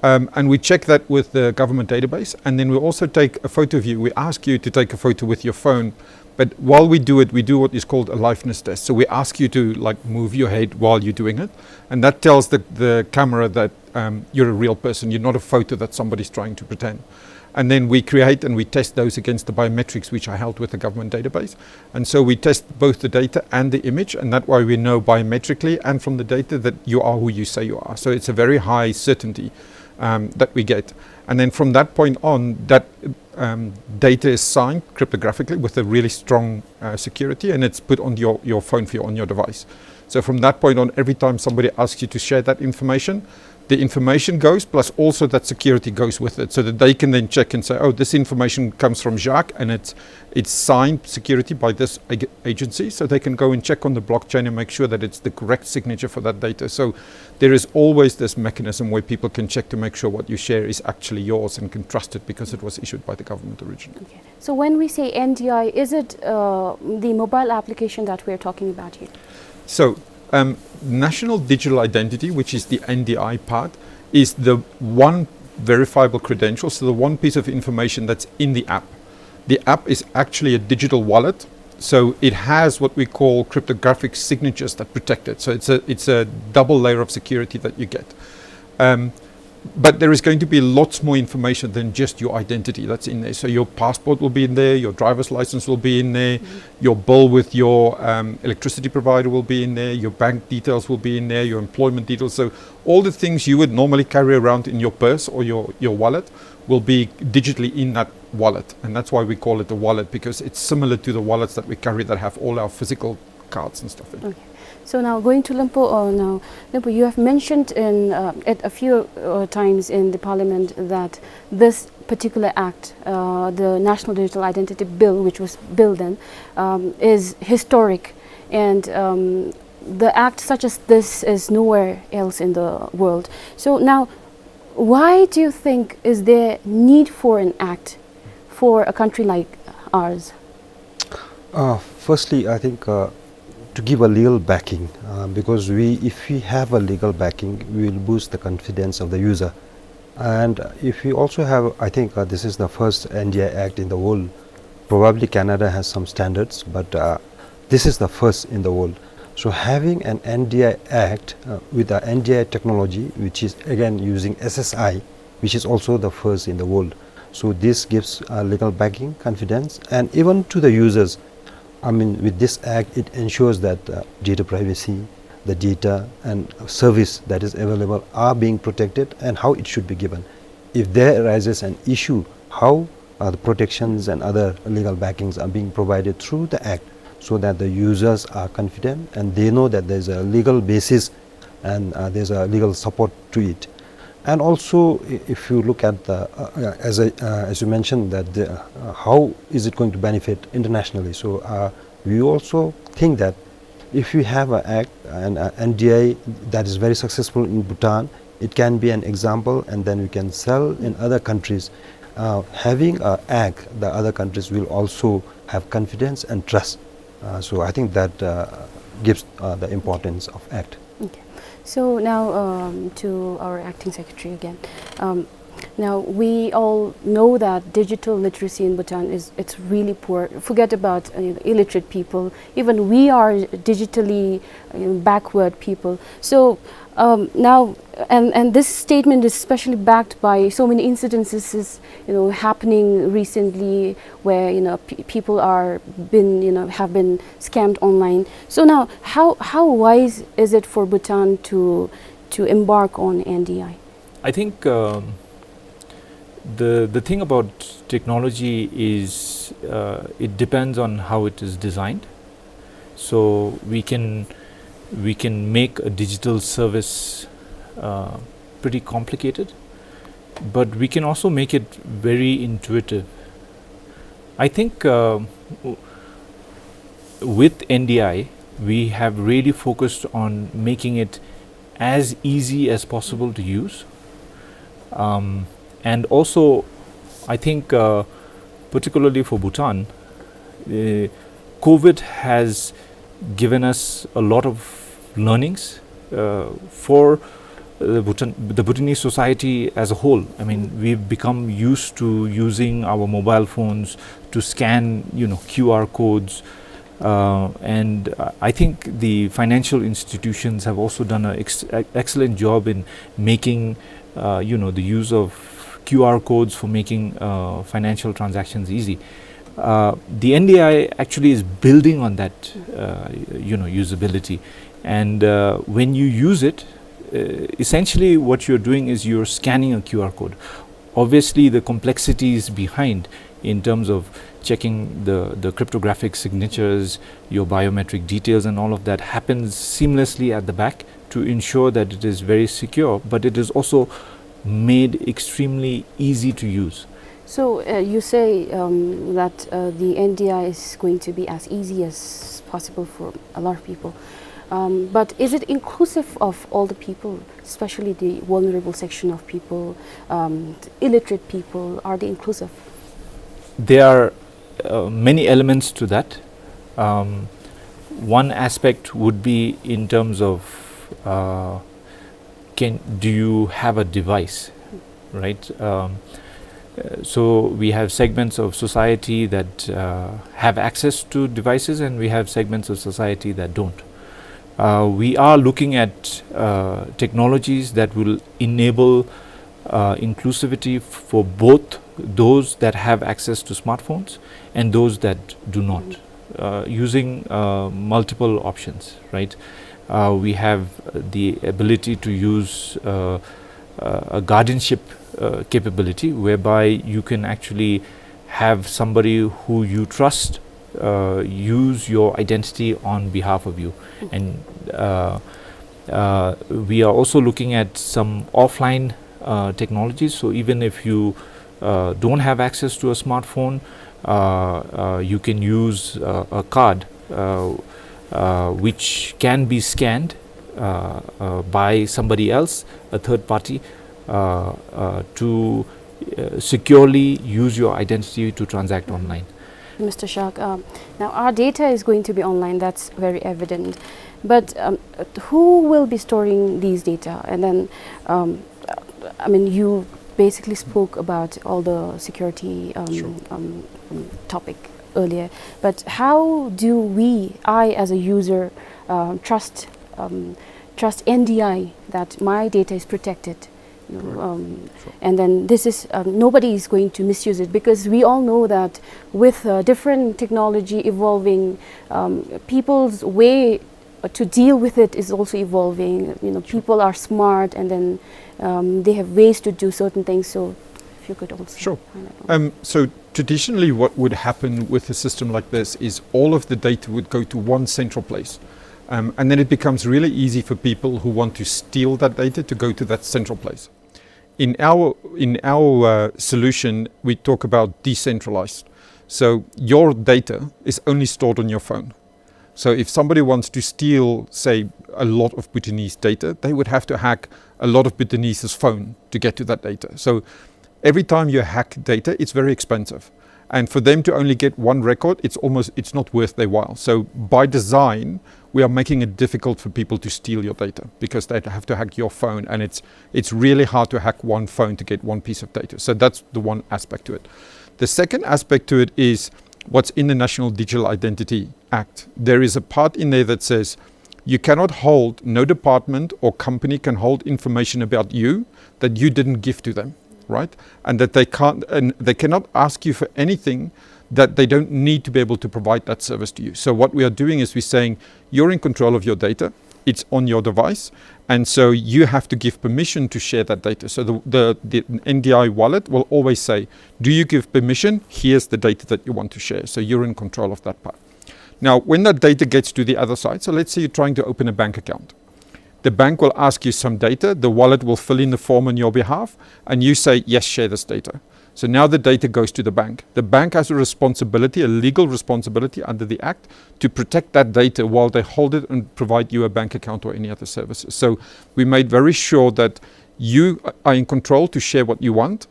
Um, and we check that with the government database. And then we also take a photo of you. We ask you to take a photo with your phone. But while we do it, we do what is called a liveness test. So we ask you to, like, move your head while you're doing it. And that tells the, the camera that, um, you're a real person. You're not a photo that somebody's trying to pretend. And then we create and we test those against the biometrics which are held with the government database. And so we test both the data and the image, and that's why we know biometrically and from the data that you are who you say you are. So it's a very high certainty, um, that we get. And then from that point on, that, um, data is signed cryptographically with a really strong, uh, security, and it's put on your, your phone for you, on your device. So from that point on, every time somebody asks you to share that information, the information goes, plus also that security goes with it, so that they can then check and say, "Oh, this information comes from Jacques, and it's, it's signed security by this ag-, agency," so they can go and check on the blockchain and make sure that it's the correct signature for that data. So there is always this mechanism where people can check to make sure what you share is actually yours and can trust it because it was issued by the government originally. Okay. So when we say N D I, is it, uh, the mobile application that we're talking about here? So, um, National Digital Identity, which is the N D I part, is the one verifiable credential, so the one piece of information that's in the app. The app is actually a digital wallet, so it has what we call cryptographic signatures that protect it. So it's a, it's a double layer of security that you get. Um, but there is going to be lots more information than just your identity that's in there. So your passport will be in there, your driver's license will be in there, your bill with your, um, electricity provider will be in there, your bank details will be in there, your employment details. So all the things you would normally carry around in your purse or your, your wallet will be digitally in that wallet. And that's why we call it a wallet, because it's similar to the wallets that we carry that have all our physical cards and stuff in. Okay. So now going to Limpu, uh, now, Limpu, you have mentioned in, uh, at a few, uh, times in the parliament that this particular act, uh, the National Digital Identity Bill, which was bill then, um, is historic, and, um, the act such as this is nowhere else in the world. So now, why do you think is there need for an act for a country like ours? Uh, firstly, I think, uh, to give a legal backing, uh, because we, if we have a legal backing, we will boost the confidence of the user. And if we also have, I think, uh, this is the first N D I Act in the world. Probably Canada has some standards, but, uh, this is the first in the world. So having an N D I Act, uh, with the N D I technology, which is again using S S I, which is also the first in the world. So this gives, uh, legal backing, confidence, and even to the users. I mean, with this act, it ensures that, uh, data privacy, the data and service that is available are being protected and how it should be given. If there arises an issue, how, uh, the protections and other legal backings are being provided through the act so that the users are confident and they know that there's a legal basis and, uh, there's a legal support to it. And also, i-, if you look at the, uh, uh, as I, uh, as you mentioned, that the, uh, how is it going to benefit internationally? So, uh, we also think that if we have an act and an N D I that is very successful in Bhutan, it can be an example, and then we can sell in other countries. Uh, having an act, the other countries will also have confidence and trust. Uh, so I think that, uh, gives, uh, the importance of act. Okay. So now, um, to our acting secretary again. Um, now, we all know that digital literacy in Bhutan is, it's really poor. Forget about, uh, illiterate people. Even we are digitally, uh, backward people. So, um, now, and, and this statement is especially backed by so many incidences is, you know, happening recently where, you know, pe-, people are been, you know, have been scammed online. So now, how, how wise is it for Bhutan to, to embark on N D I? I think, um, the, the thing about technology is, uh, it depends on how it is designed. So we can, we can make a digital service, uh, pretty complicated, but we can also make it very intuitive. I think, uh, w-, with N D I, we have really focused on making it as easy as possible to use. Um, and also, I think, uh, particularly for Bhutan, uh, COVID has given us a lot of learnings, uh, for, uh, Bhutan, the Bhutanese society as a whole. I mean, we've become used to using our mobile phones to scan, you know, Q R codes, uh, and, uh, I think the financial institutions have also done an ex-, e-, excellent job in making, uh, you know, the use of Q R codes for making, uh, financial transactions easy. Uh, the N D I actually is building on that, uh, you know, usability. And, uh, when you use it, uh, essentially what you're doing is you're scanning a Q R code. Obviously, the complexities behind in terms of checking the, the cryptographic signatures, your biometric details and all of that happens seamlessly at the back to ensure that it is very secure, but it is also made extremely easy to use. So, uh, you say, um, that, uh, the N D I is going to be as easy as possible for a lot of people. Um, but is it inclusive of all the people, especially the vulnerable section of people, um, illiterate people? Are they inclusive? There are, uh, many elements to that. Um, one aspect would be in terms of, uh, can, do you have a device, right? Um, uh, so we have segments of society that, uh, have access to devices, and we have segments of society that don't. Uh, we are looking at, uh, technologies that will enable, uh, inclusivity f-, for both those that have access to smartphones and those that do not, uh, using, uh, multiple options, right? Uh, we have the ability to use, uh, uh, a guardianship, uh, capability whereby you can actually have somebody who you trust, uh, use your identity on behalf of you. And, uh, uh, we are also looking at some offline, uh, technologies. So even if you, uh, don't have access to a smartphone, uh, uh, you can use, uh, a card, uh, uh, which can be scanned, uh, uh, by somebody else, a third party, uh, uh, to, uh, securely use your identity to transact online. Mister Shak, um, now our data is going to be online, that's very evident. But, um, who will be storing these data? And then, um, I mean, you basically spoke about all the security, um, Sure. um, um, topic earlier. But how do we, I as a user, uh, trust, um, trust N D I that my data is protected? You know, Correct. um, Sure. and then this is, um, nobody is going to misuse it, because we all know that with, uh, different technology evolving, um, people's way, uh, to deal with it is also evolving. You know, Sure. people are smart, and then, um, they have ways to do certain things. So if you could also Sure. highlight on Um, so traditionally, what would happen with a system like this is all of the data would go to one central place. Um, and then it becomes really easy for people who want to steal that data to go to that central place. In our, in our, uh, solution, we talk about decentralized. So your data is only stored on your phone. So if somebody wants to steal, say, a lot of Bhutanese data, they would have to hack a lot of Bhutanese's phone to get to that data. So every time you hack data, it's very expensive. And for them to only get one record, it's almost, it's not worth their while. So by design, we are making it difficult for people to steal your data because they'd have to hack your phone, and it's, it's really hard to hack one phone to get one piece of data. So that's the one aspect to it. The second aspect to it is what's in the National Digital Identity Act. There is a part in there that says you cannot hold, no department or company can hold information about you that you didn't give to them, right? And that they can't, and they cannot ask you for anything that they don't need to be able to provide that service to you. So what we are doing is we're saying you're in control of your data, it's on your device, and so you have to give permission to share that data. So the, the, the N D I wallet will always say, "Do you give permission? Here's the data that you want to share." So you're in control of that part. Now, when that data gets to the other side, so let's say you're trying to open a bank account. The bank will ask you some data, the wallet will fill in the form on your behalf, and you say, "Yes, share this data." So now the data goes to the bank. The bank has a responsibility, a legal responsibility under the Act, to protect that data while they hold it and provide you a bank account or any other services. So we made very sure that you are in control to share what you want.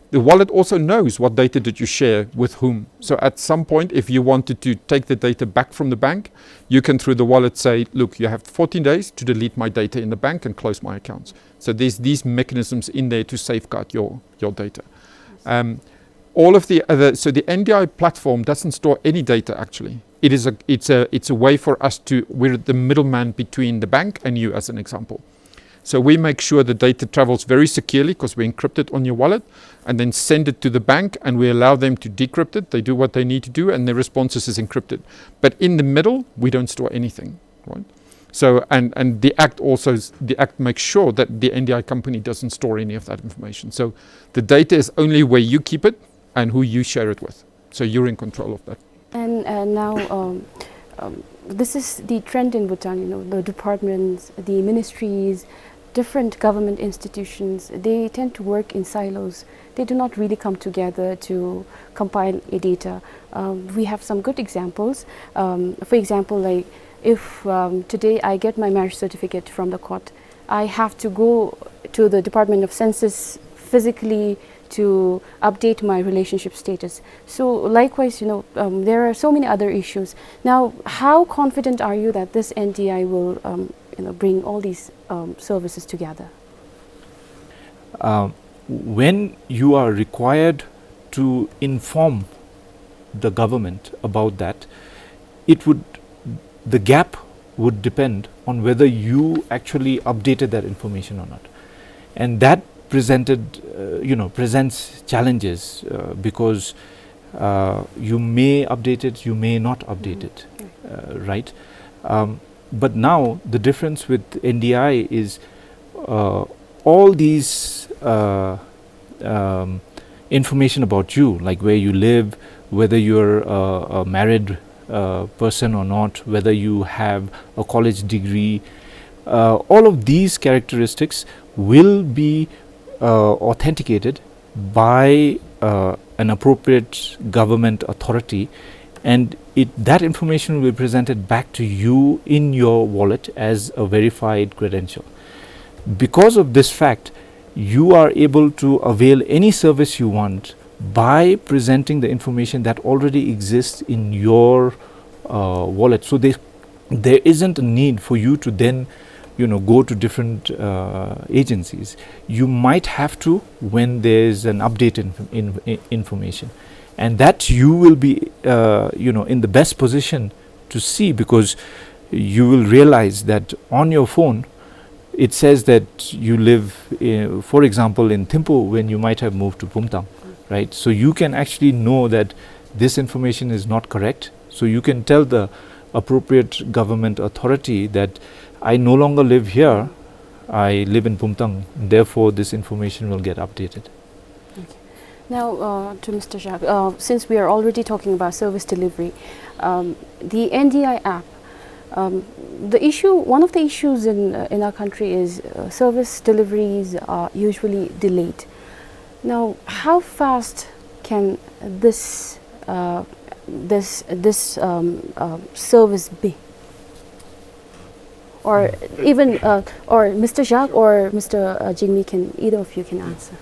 The wallet also knows what data did you share with whom. So at some point, if you wanted to take the data back from the bank, you can, through the wallet, say, "Look, you have fourteen days to delete my data in the bank and close my accounts." So there's these mechanisms in there to safeguard your, your data. Um, all of the other, so the N D I platform doesn't store any data, actually. It is a, it's a, it's a way for us to, we're the middleman between the bank and you, as an example. So we make sure the data travels very securely 'cause we encrypt it on your wallet and then send it to the bank, and we allow them to decrypt it. They do what they need to do, and the responses is encrypted. But in the middle, we don't store anything, right? So, and, and the Act also s-, the Act makes sure that the N D I company doesn't store any of that information. So the data is only where you keep it and who you share it with. So you're in control of that. And, uh, now, um, um, this is the trend in Bhutan, you know, the departments, the ministries, different government institutions, they tend to work in silos. They do not really come together to compile a data. Um, we have some good examples. Um, for example, like, if, um, today I get my marriage certificate from the court, I have to go to the Department of Census physically to update my relationship status. So likewise, you know, um, there are so many other issues. Now, how confident are you that this N D I will, um, you know, bring all these, um, services together? Um, when you are required to inform the government about that, it would, the gap would depend on whether you actually updated that information or not. And that presented, uh, you know, presents challenges, uh, because, uh, you may update it, you may not update it, uh, right? Um, but now the difference with N D I is, uh, all these, uh, um, information about you, like where you live, whether you're a, a married, uh, person or not, whether you have a college degree, uh, all of these characteristics will be, uh, authenticated by, uh, an appropriate government authority, and it, that information will be presented back to you in your wallet as a verified credential. Because of this fact, you are able to avail any service you want by presenting the information that already exists in your, uh, wallet. So there, there isn't a need for you to then, you know, go to different, uh, agencies. You might have to when there's an update in, in, in information, and that you will be, uh, you know, in the best position to see, because you will realize that on your phone it says that you live, uh, for example, in Thimphu, when you might have moved to Bumthang, right? So you can actually know that this information is not correct. So you can tell the appropriate government authority that I no longer live here, I live in Bumthang, therefore this information will get updated. Okay. Now, uh, to Mister Jacques, uh, since we are already talking about service delivery, um, the N D I app, um, the issue, one of the issues in, uh, in our country is, uh, service deliveries are usually delayed. Now, how fast can this, uh, this, this, um, uh, service be? Or even, uh, or Mister Jacques or Mister, uh, Jigme can, either of you can answer.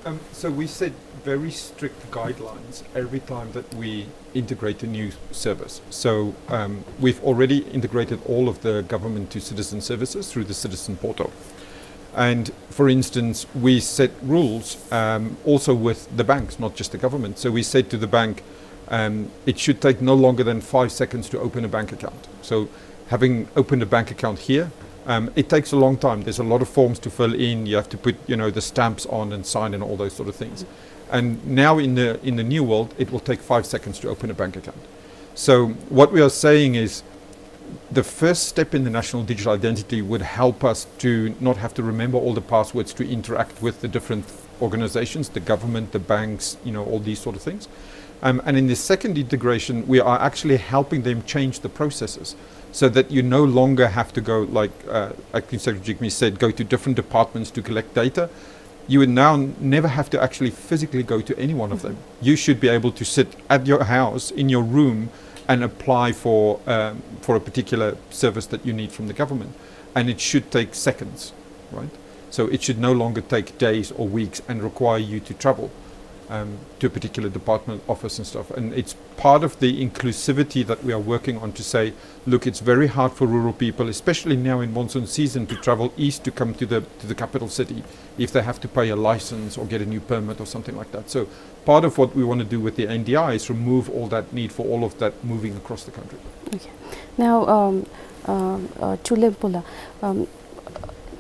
Um, so we set very strict guidelines every time that we integrate a new service. So, um, we've already integrated all of the government to citizen services through the citizen portal. And for instance, we set rules, um, also with the banks, not just the government. So we said to the bank, um, it should take no longer than five seconds to open a bank account. So having opened a bank account here, um, it takes a long time. There's a lot of forms to fill in. You have to put, you know, the stamps on and sign and all those sort of things. And now in the, in the new world, it will take five seconds to open a bank account. So what we are saying is, the first step in the national digital identity would help us to not have to remember all the passwords to interact with the different organizations, the government, the banks, you know, all these sort of things. Um, and in the second integration, we are actually helping them change the processes so that you no longer have to go, like, uh, Acting Secretary Jigme said, go to different departments to collect data. You would now n-, never have to actually physically go to any one of them. You should be able to sit at your house, in your room, and apply for, um, for a particular service that you need from the government. And it should take seconds, right? So it should no longer take days or weeks and require you to travel, um, to a particular department office and stuff. And it's part of the inclusivity that we are working on to say, look, it's very hard for rural people, especially now in monsoon season, to travel east to come to the, to the capital city if they have to pay a license or get a new permit or something like that. So part of what we want to do with the N D I is remove all that need for all of that moving across the country. Okay. Now, um, um, uh, to Lempola, um,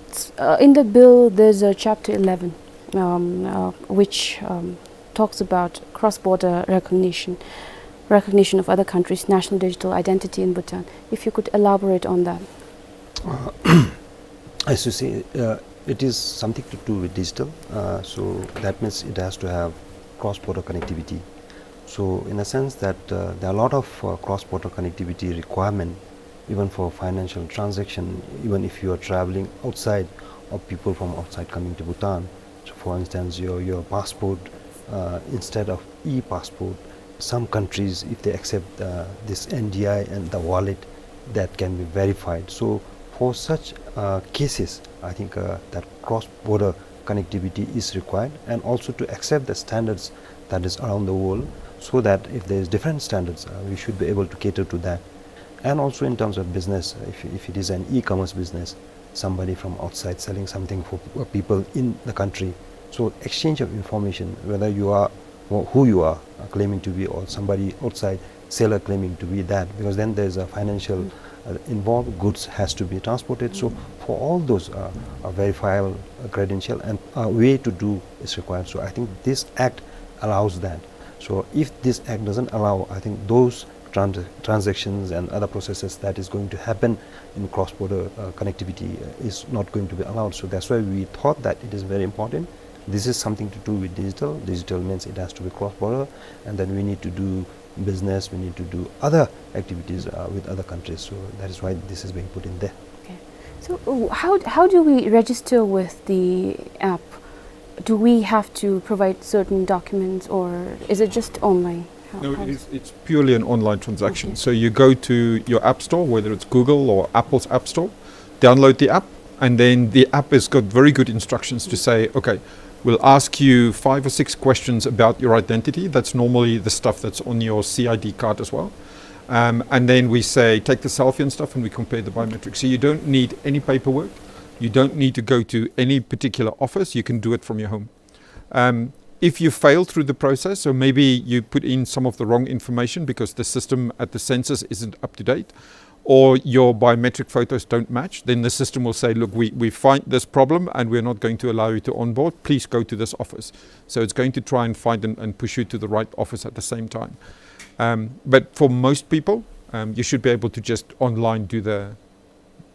s-, uh, in the bill, there's a chapter eleven, um, uh, which, um, talks about cross-border recognition, recognition of other countries' national digital identity in Bhutan. If you could elaborate on that. Uh, as you say, uh, it is something to do with digital. Uh, so that means it has to have cross-border connectivity. So in a sense that, uh, there are a lot of, uh, cross-border connectivity requirement, even for financial transaction, even if you are traveling outside or people from outside coming to Bhutan. So for instance, your, your passport, uh, instead of e-passport, some countries, if they accept, uh, this N D I and the wallet, that can be verified. So for such, uh, cases, I think, uh, that cross-border connectivity is required, and also to accept the standards that is around the world, so that if there is different standards, uh, we should be able to cater to that. And also in terms of business, if, if it is an e-commerce business, somebody from outside selling something for p-, people in the country. So exchange of information, whether you are, wh-, who you are, uh, claiming to be, or somebody outside seller claiming to be that, because then there's a financial, uh, involved, goods has to be transported. So for all those, uh, a verifiable, uh, credential and a way to do is required. So I think this act allows that. So if this act doesn't allow, I think those trans-, transactions and other processes that is going to happen in cross-border, uh, connectivity, uh, is not going to be allowed. So that's why we thought that it is very important. This is something to do with digital. Digital means it has to be cross-border, and then we need to do business, we need to do other activities, uh, with other countries. So that is why this is being put in there. Okay. So, uh, how, how do we register with the app? Do we have to provide certain documents, or is it just online? How, No, how it is, it's purely an online transaction. Okay. So you go to your app store, whether it's Google or Apple's app store, download the app, and then the app has got very good instructions to say, okay, we'll ask you five or six questions about your identity. That's normally the stuff that's on your C I D card as well. Um, and then we say, take the selfie and stuff, and we compare the biometrics. So you don't need any paperwork. You don't need to go to any particular office. You can do it from your home. Um, if you fail through the process, or maybe you put in some of the wrong information because the system at the census isn't up to date, or your biometric photos don't match, then the system will say, "Look, we, we find this problem and we're not going to allow you to onboard. Please go to this office." So it's going to try and find and, and push you to the right office at the same time. Um, but for most people, um, you should be able to just online do the,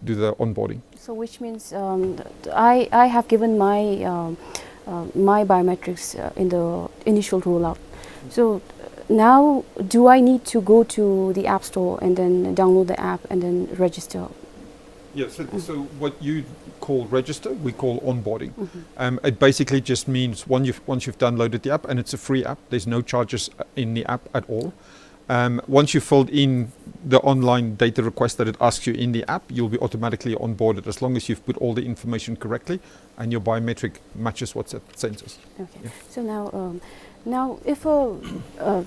do the onboarding. So which means, um, th-, I, I have given my, um, uh, my biometrics, uh, in the initial rollout. So, uh, now do I need to go to the app store and then download the app and then register? Yeah, so, so what you call register, we call onboarding. Um, it basically just means once you've, once you've downloaded the app, and it's a free app, there's no charges, uh, in the app at all. Um, once you've filled in the online data request that it asks you in the app, you'll be automatically onboarded as long as you've put all the information correctly and your biometric matches what's at census. Okay. Yeah. So now, um, now if a, uh,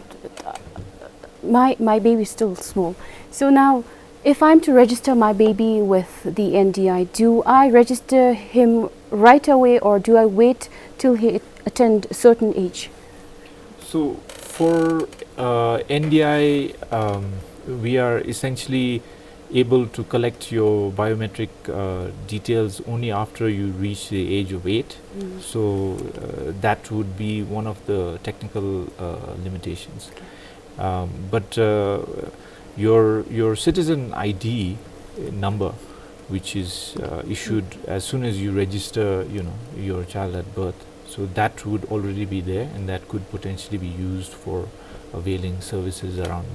my, my baby is still small, so now if I'm to register my baby with the N D I, do I register him right away or do I wait till he attend a certain age? So for, uh, N D I, um, we are essentially able to collect your biometric, uh, details only after you reach the age of eight. So, uh, that would be one of the technical, uh, limitations. Um, but, uh, your, your citizen I D number, which is, uh, issued as soon as you register, you know, your child at birth, so that would already be there, and that could potentially be used for availing services around,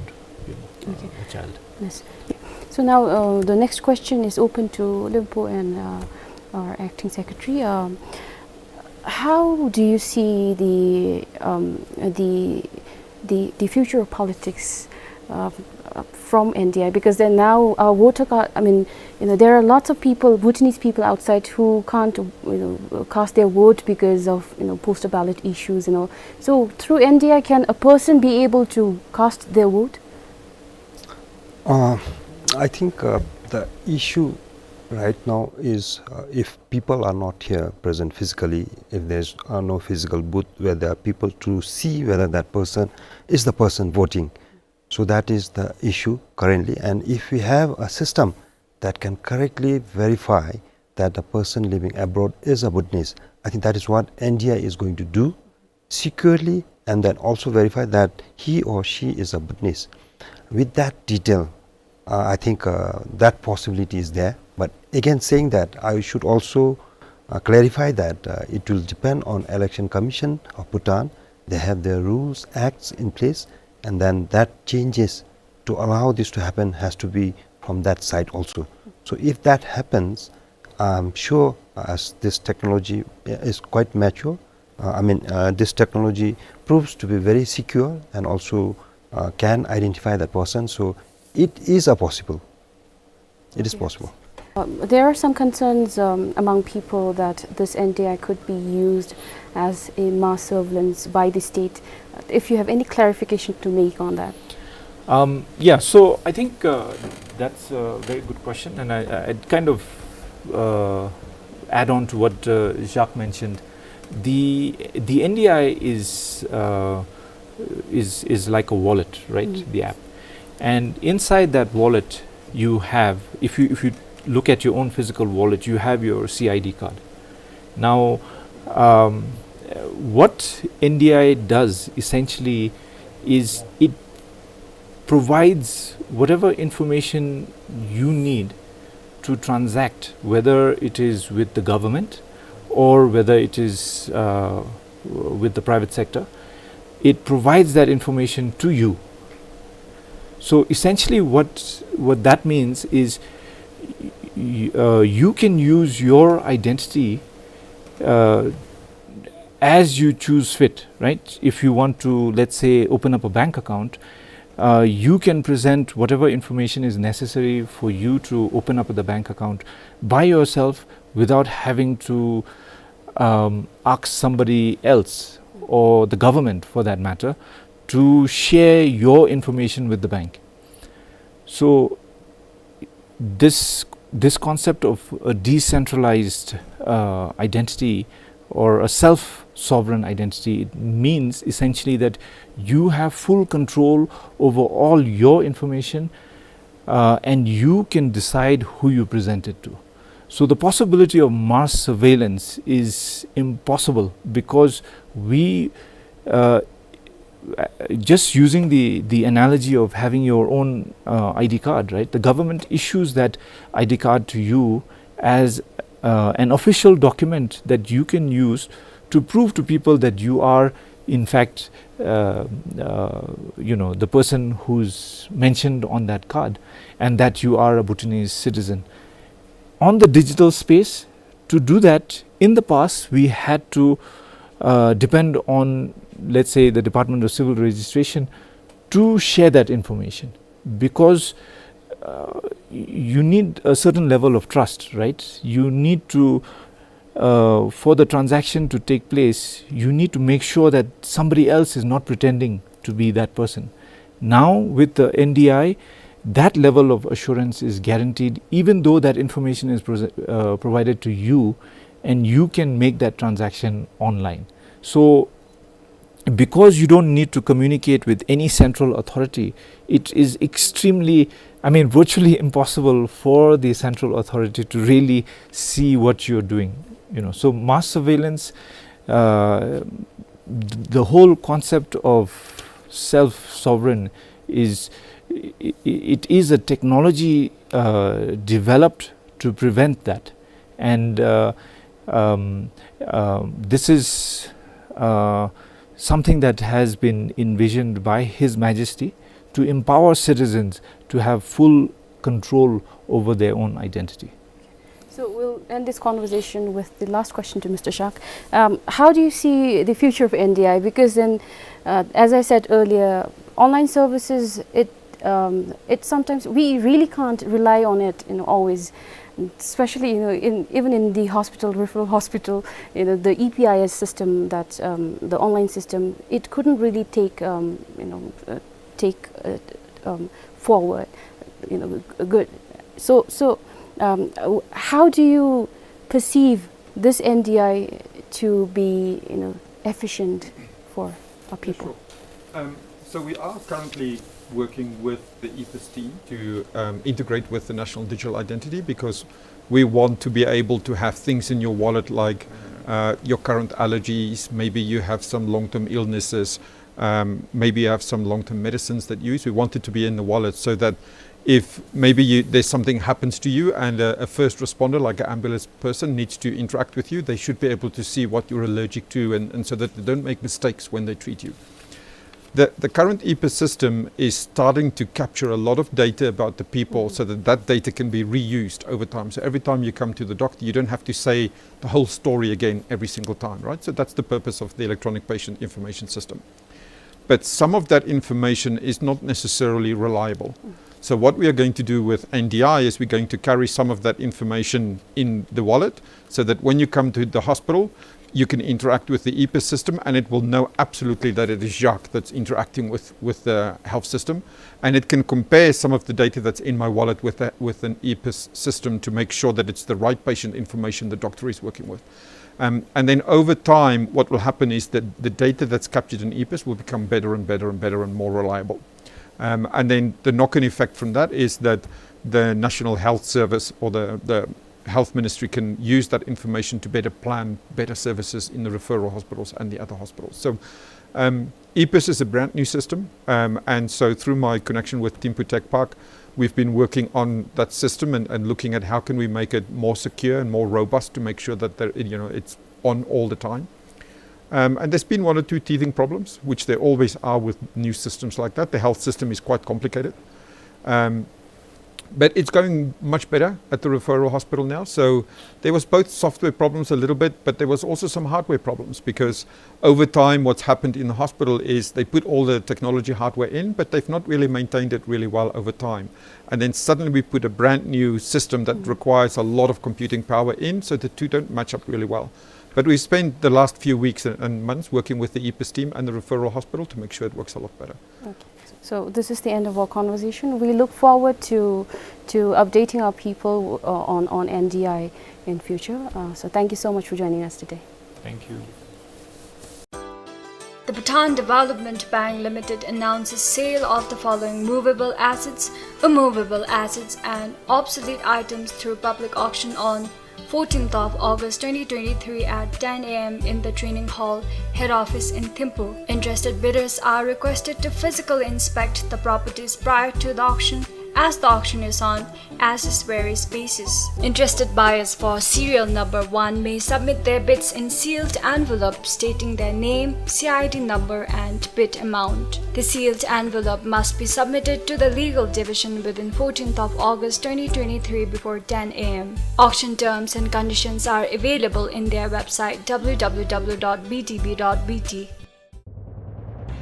you know, uh, a child. Yes. So now, uh, the next question is open to Limpo and, uh, our acting secretary. Um, how do you see the, um, the, the, the future of politics, uh, from N D I? Because then now our voter card, I mean, you know, there are lots of people, Bhutanese people outside who can't, you know, cast their vote because of, you know, postal ballot issues and all. So through N D I, can a person be able to cast their vote? Uh, I think, uh, the issue right now is, uh, if people are not here present physically, if there's, uh, no physical booth where there are people to see whether that person is the person voting. So that is the issue currently. And if we have a system that can correctly verify that the person living abroad is a Bhutanese, I think that is what N D I is going to do securely and then also verify that he or she is a Bhutanese. With that detail, uh, I think, uh, that possibility is there. But again, saying that, I should also, uh, clarify that, uh, it will depend on Election Commission of Bhutan. They have their rules, acts in place, and then that changes to allow this to happen has to be from that side also. So if that happens, I'm sure, uh, as this technology, uh, is quite mature, uh, I mean, uh, this technology proves to be very secure and also, uh, can identify that person. So it is a possible. It is possible. Um, there are some concerns, um, among people that this N D I could be used as a mass surveillance by the state. If you have any clarification to make on that. Um, yeah, so I think, uh, that's a very good question, and I, I'd kind of, uh, add on to what, uh, Jacques mentioned. The, the N D I is, uh, is, is like a wallet, right? The app. And inside that wallet, you have, if you, if you look at your own physical wallet, you have your C I D card. Now, um, what N D I does essentially is it provides whatever information you need to transact, whether it is with the government or whether it is, uh, with the private sector. It provides that information to you. So essentially, what, what that means is, y-, uh, you can use your identity, uh, as you choose fit, right? If you want to, let's say, open up a bank account, uh, you can present whatever information is necessary for you to open up the bank account by yourself without having to, um, ask somebody else or the government, for that matter, to share your information with the bank. So this This concept of a decentralized, uh, identity or a self-sovereign identity, it means essentially that you have full control over all your information, uh, and you can decide who you present it to. So the possibility of mass surveillance is impossible because we, uh, uh, just using the, the analogy of having your own, uh, I D card, right? The government issues that I D card to you as, uh, an official document that you can use to prove to people that you are, in fact, uh, uh, you know, the person who's mentioned on that card and that you are a Bhutanese citizen. On the digital space, to do that, in the past, we had to, uh, depend on, let's say, the Department of Civil Registration to share that information because, uh, y-, you need a certain level of trust, right? You need to, uh, for the transaction to take place, you need to make sure that somebody else is not pretending to be that person. Now, with the N D I, that level of assurance is guaranteed, even though that information is pro-, uh, provided to you, and you can make that transaction online. So, because you don't need to communicate with any central authority, it is extremely, I mean, virtually impossible for the central authority to really see what you're doing. You know, so mass surveillance, uh, th-, the whole concept of self-sovereign is, i-, i-, it is a technology, uh, developed to prevent that. And, uh, um, um, this is, uh, something that has been envisioned by His Majesty to empower citizens to have full control over their own identity. So we'll end this conversation with the last question to Mister Jacques. Um, how do you see the future of N D I? Because then, uh, as I said earlier, online services, it, um, it sometimes, we really can't rely on it, you know, always, especially, you know, in, even in the hospital, referral hospital, you know, the E P I S system, that, um, the online system, it couldn't really take, um, you know, uh, take, uh, um, forward, you know, g-, good. So, so, um, w-, how do you perceive this N D I to be, you know, efficient for our people? Sure. Um, so we are currently working with the EPIS team to, um, integrate with the National Digital Identity because we want to be able to have things in your wallet like, uh, your current allergies, maybe you have some long-term illnesses, um, maybe you have some long-term medicines that you use. We want it to be in the wallet so that if maybe you, there's something happens to you and a, a first responder, like an ambulance person, needs to interact with you, they should be able to see what you're allergic to and, and so that they don't make mistakes when they treat you. The, the current EPIS system is starting to capture a lot of data about the people so that that data can be reused over time. So every time you come to the doctor, you don't have to say the whole story again every single time, right? So that's the purpose of the electronic patient information system. But some of that information is not necessarily reliable. So what we are going to do with N D I is we're going to carry some of that information in the wallet so that when you come to the hospital, you can interact with the EPIS system and it will know absolutely that it is Jacques that's interacting with, with the health system. And it can compare some of the data that's in my wallet with the, with an EPIS system to make sure that it's the right patient information the doctor is working with. Um, and then over time, what will happen is that the data that's captured in EPIS will become better and better and better and more reliable. Um, and then the knock-on effect from that is that the National Health Service or the, the Health Ministry can use that information to better plan better services in the referral hospitals and the other hospitals. So, um, EPIS is a brand new system, um, and so through my connection with Thimphu Tech Park, we've been working on that system and, and looking at how can we make it more secure and more robust to make sure that there, you know, it's on all the time. Um, and there's been one or two teething problems, which there always are with new systems like that. The health system is quite complicated. Um, but it's going much better at the referral hospital now. So there was both software problems a little bit, but there was also some hardware problems because over time what's happened in the hospital is they put all the technology hardware in, but they've not really maintained it really well over time. And then suddenly we put a brand new system that requires a lot of computing power in, so the two don't match up really well. But we spent the last few weeks and, and months working with the EPIS team and the referral hospital to make sure it works a lot better. Okay. So So this is the end of our conversation. We look forward to, to updating our people, uh, on, on N D I in future. Uh, so thank you so much for joining us today. Thank you. The Bhutan Development Bank Limited announces sale of the following movable assets, immovable assets, and obsolete items through public auction on fourteenth of August twenty twenty-three at ten A M in the training hall, head office in Thimphu. Interested bidders are requested to physically inspect the properties prior to the auction, as the auction is on as is various basis. Interested buyers for serial number one may submit their bids in sealed envelope stating their name, C I D number, and bid amount. The sealed envelope must be submitted to the legal division within fourteenth of August twenty twenty-three before ten A M. Auction terms and conditions are available in their website, W W W dot B D B dot B T.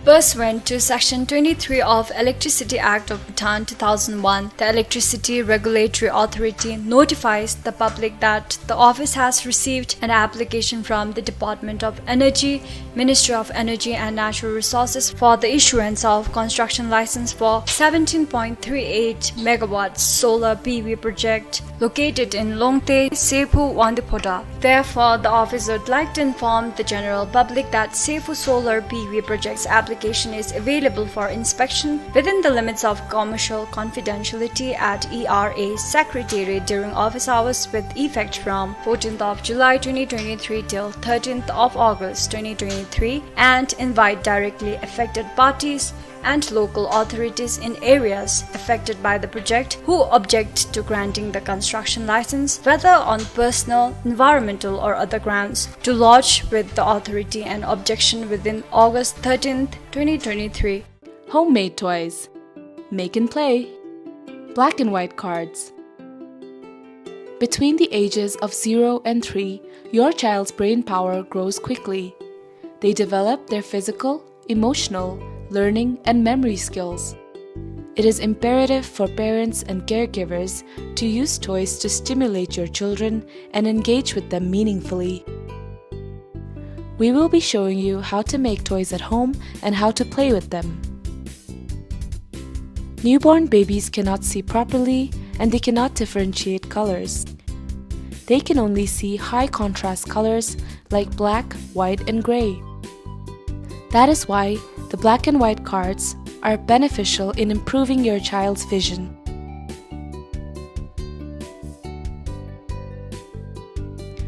Pursuant to Section twenty-three of Electricity Act of Bhutan two thousand one, the Electricity Regulatory Authority notifies the public that the office has received an application from the Department of Energy, Ministry of Energy and Natural Resources, for the issuance of construction license for seventeen point three eight megawatts solar P V project located in Longte, Sephu, Wangdue Phodrang. Therefore, the office would like to inform the general public that Sephu Solar P V Project's application is available for inspection within the limits of commercial confidentiality at E R A Secretariat during office hours with effect from fourteenth of July twenty twenty-three till thirteenth of August twenty twenty-three, and invite directly affected parties and local authorities in areas affected by the project who object to granting the construction license, whether on personal, environmental or other grounds, to lodge with the authority an objection within August thirteenth, twenty twenty-three. Homemade toys. Make and play. Black and white cards. Between the ages of zero and three, your child's brain power grows quickly. They develop their physical, emotional, learning, and memory skills. It is imperative for parents and caregivers to use toys to stimulate your children and engage with them meaningfully. We will be showing you how to make toys at home and how to play with them. Newborn babies cannot see properly and they cannot differentiate colors. They can only see high contrast colors like black, white, and gray. That is why the black and white cards are beneficial in improving your child's vision.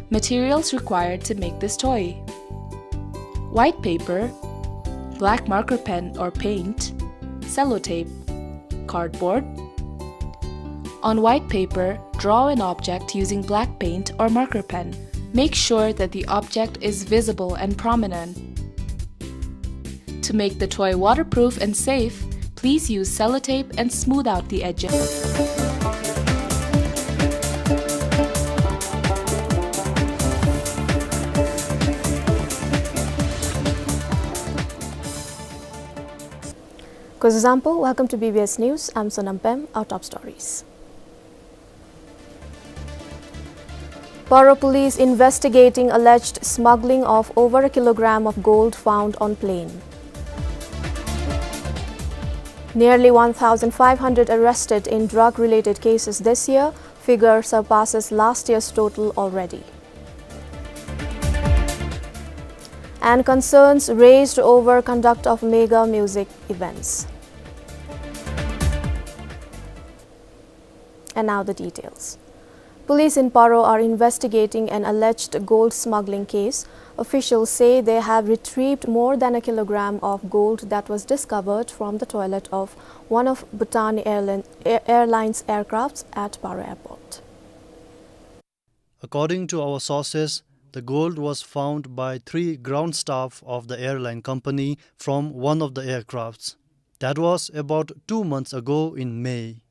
Materials required to make this toy: white paper, black marker pen or paint, sellotape, cardboard. On white paper, draw an object using black paint or marker pen. Make sure that the object is visible and prominent. To make the toy waterproof and safe, please use sellotape and smooth out the edges. Kuzuzangpo, welcome to B B S News. I'm Sonam Pem. Our top stories. Paro police investigating alleged smuggling of over a kilogram of gold found on plane. Nearly one thousand five hundred arrested in drug-related cases this year, figure surpasses last year's total already. And concerns raised over conduct of mega music events. And now the details. Police in Paro are investigating an alleged gold smuggling case. Officials say they have retrieved more than a kilogram of gold that was discovered from the toilet of one of Bhutan Airline, Air-, Airlines aircrafts at Paro Airport. According to our sources, the gold was found by three ground staff of the airline company from one of the aircrafts. That was about two months ago in May.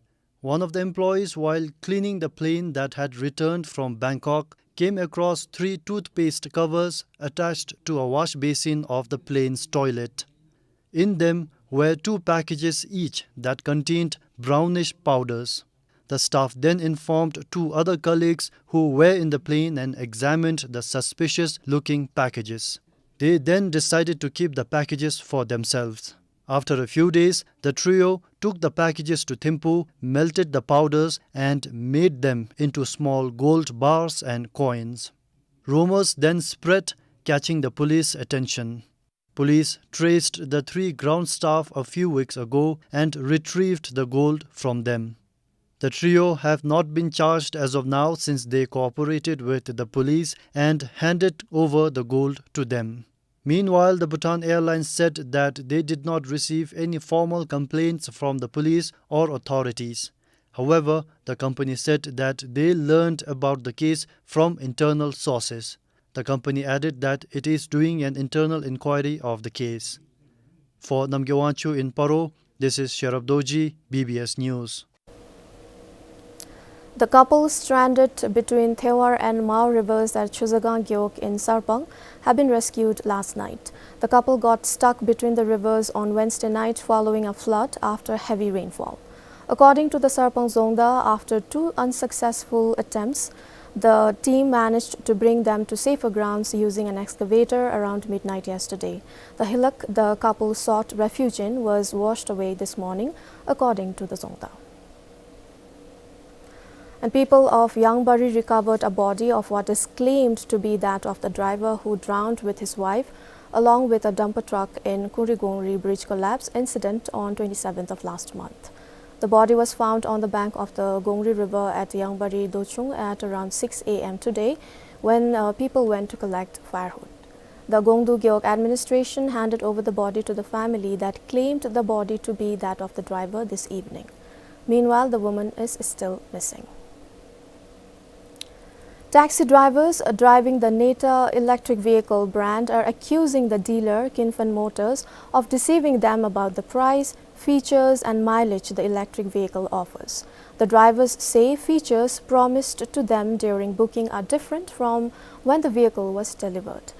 One of the employees, while cleaning the plane that had returned from Bangkok, came across three toothpaste covers attached to a wash basin of the plane's toilet. In them were two packages each that contained brownish powders. The staff then informed two other colleagues who were in the plane and examined the suspicious-looking packages. They then decided to keep the packages for themselves. After a few days, the trio took the packages to Thimphu, melted the powders, and made them into small gold bars and coins. Rumors then spread, catching the police attention. Police traced the three ground staff a few weeks ago and retrieved the gold from them. The trio have not been charged as of now, since they cooperated with the police and handed over the gold to them. Meanwhile, the Bhutan Airlines said that they did not receive any formal complaints from the police or authorities. However, the company said that they learned about the case from internal sources. The company added that it is doing an internal inquiry of the case. For Namgay Wangchuk in Paro, this is Sherab Dorji, B B S News. The couple stranded between Thewar and Mao rivers at Chuzagaon Gewog in Sarpang have been rescued last night. The couple got stuck between the rivers on Wednesday night following a flood after heavy rainfall. According to the Sarpang Dzongda, after two unsuccessful attempts, the team managed to bring them to safer grounds using an excavator around midnight yesterday. The hillock the couple sought refuge in was washed away this morning, according to the Dzongda. And people of Yangbari recovered a body of what is claimed to be that of the driver who drowned with his wife, along with a dumper truck in Kungri Gongri bridge collapse incident on twenty-seventh of last month. The body was found on the bank of the Gongri River at Yangbari Dochung at around six A M today, when, uh, people went to collect firewood. The Gongdu Gewog administration handed over the body to the family that claimed the body to be that of the driver this evening. Meanwhile, the woman is still missing. Taxi drivers, uh, driving the Neta electric vehicle brand are accusing the dealer, Kinfen Motors, of deceiving them about the price, features and mileage the electric vehicle offers. The drivers say features promised to them during booking are different from when the vehicle was delivered.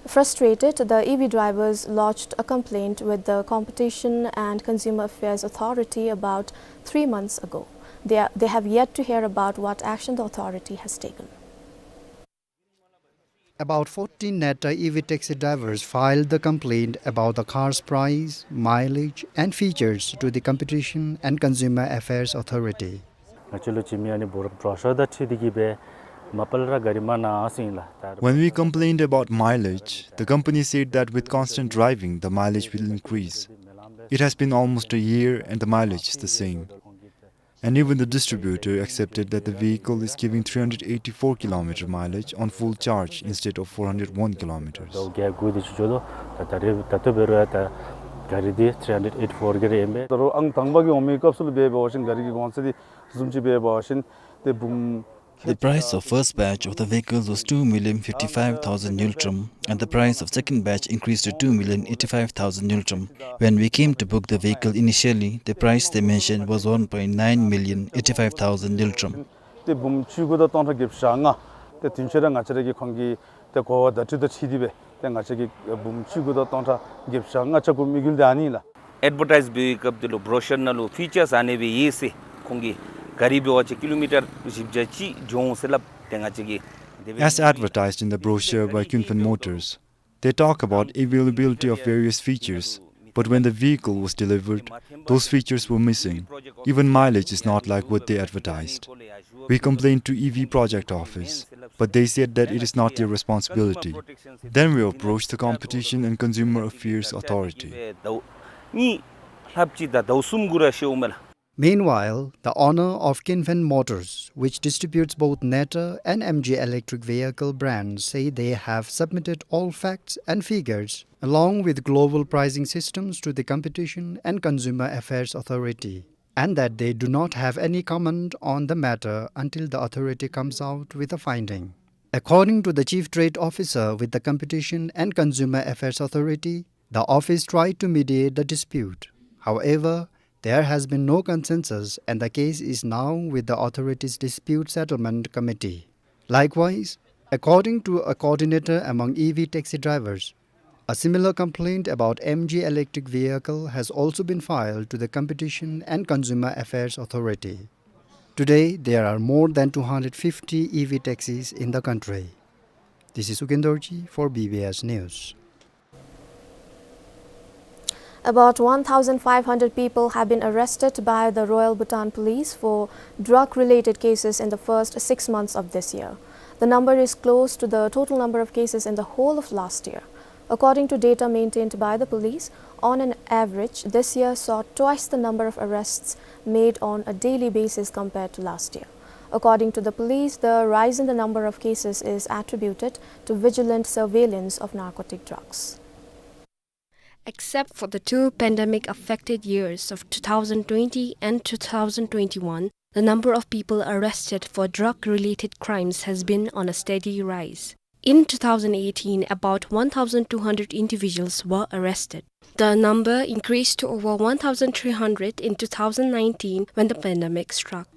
Frustrated, the E V drivers lodged a complaint with the Competition and Consumer Affairs Authority about three months ago. They are, they have yet to hear about what action the authority has taken. About forty Neta E V taxi drivers filed the complaint about the car's price, mileage, and features to the Competition and Consumer Affairs Authority. ང་བཅས་ལུ་ཅིག་མི་ཨ་ནི་འབོར་འགྲོ་ཤོས་དང་འཁྲིལ་ཏེ་གིས་སྦེ་མ་པ་ལས་ར་ག་རི་མང་ནི་ཟེར་ཨིན་ལགས། When we complained about mileage, the company said that with constant driving, the mileage will increase. It has been almost a year and the mileage is the same. And even the distributor accepted that the vehicle is giving three hundred eighty-four kilometer mileage on full charge instead of four hundred one kilometers. ཟླཝ་བརྒྱད་དགུ་དེ་ཅིག་འགྱོ་དོ། ད་ད་རེས་ད་ལྟོ་འབད་རུང་ཡང་ད་ག་རི་འདི་three hundred eighty-four གི་རེ་ཨིན་པས། ད་རུང་ཨང་དང་པ་གི་འོང་མི་སྐབས་སུ་ལུ་འབད་བ་ཅིན་ག་རི་གི་གོང་ཚད་འདི་བཟུམ་ཅིག་འབད་བ་ཅིན་ཏེ་འབུམ། The price of first batch of the vehicles was two million fifty-five thousand ngultrum, and the price of second batch increased to two million eighty-five thousand ngultrum. When we came to book the vehicle initially, the price they mentioned was one point nine million eighty-five thousand ngultrum. ཏེ་འབུམ་བཅུ་དགུ་དང་སྟོང་ཕྲག་བརྒྱད་ཅུ་གྱ་ལྔ། ཏེ་དུས་ཚོད་ར་ང་བཅས་ར་གི་ཁོང་གི་ཏེ་གོ་བ་བརྡ་སྤྲོད་དང་འཁྲིལ་ཏེ་སྦེ་ཏེ་ང་བཅས་ཀྱིས་འབུམ་བཅུ་དགུ་དང་སྟོང་ཕྲག་བརྒྱད་ཅུ་གྱ་ལྔ་ཆ་བསྒོར་མི་དགོ་ལས་ཨ་ནི་ལགས། ཨེཌ་བར་ཊའིཛ་འབད་བའི་སྐབས་འདི་ལུ་བྲོ་ཤར་ནང་ལུ་ཕི་ཅརས་ཨ་ནི་སྦེ་ཡོད་ཟེར། ཁོང་གིས་ག་རི་འབད་བ་ཅིན་ཀི་ལོ་མི་ཊར་བཞི་བརྒྱ་གཅིག་འགྱོ་འོང་ཟེར་སླབ། ཏེ་ང་བཅས་ཀྱིས་དེ་སྦེ། As advertised in the brochure by Kinfen Motors, they talk about availability of various features, but when the vehicle was delivered, those features were missing. Even mileage is not like what they advertised. We complained to E V project office, but they said that it is not their responsibility. Then we approached the Competition and Consumer Affairs Authority. གཉིས་ལྷགཔ་ཅིག་དང་ཟླཝ་གསུམ་གུ་ར་ཤོརཝ་མས་ལགས། Meanwhile, the owner of Kinfen Motors, which distributes both Neta and M G electric vehicle brands, say they have submitted all facts and figures along with global pricing systems to the Competition and Consumer Affairs Authority, and that they do not have any comment on the matter until the authority comes out with a finding. According to the Chief Trade Officer with the Competition and Consumer Affairs Authority, the office tried to mediate the dispute. However, there has been no consensus and the case is now with the authority's Dispute Settlement Committee. Likewise, according to a coordinator among E V taxi drivers, a similar complaint about M G electric vehicle has also been filed to the Competition and Consumer Affairs Authority. Today, there are more than two hundred fifty E V taxis in the country. This is Ugen Dorji for B B S News. About one thousand five hundred people have been arrested by the Royal Bhutan Police for drug-related cases in the first six months of this year. The number is close to the total number of cases in the whole of last year. According to data maintained by the police, on an average, this year saw twice the number of arrests made on a daily basis compared to last year. According to the police, the rise in the number of cases is attributed to vigilant surveillance of narcotic drugs. Except for the two pandemic-affected years of two thousand twenty and two thousand twenty-one, the number of people arrested for drug-related crimes has been on a steady rise. In two thousand eighteen, about one thousand two hundred individuals were arrested. The number increased to over one thousand three hundred in two thousand nineteen when the pandemic struck.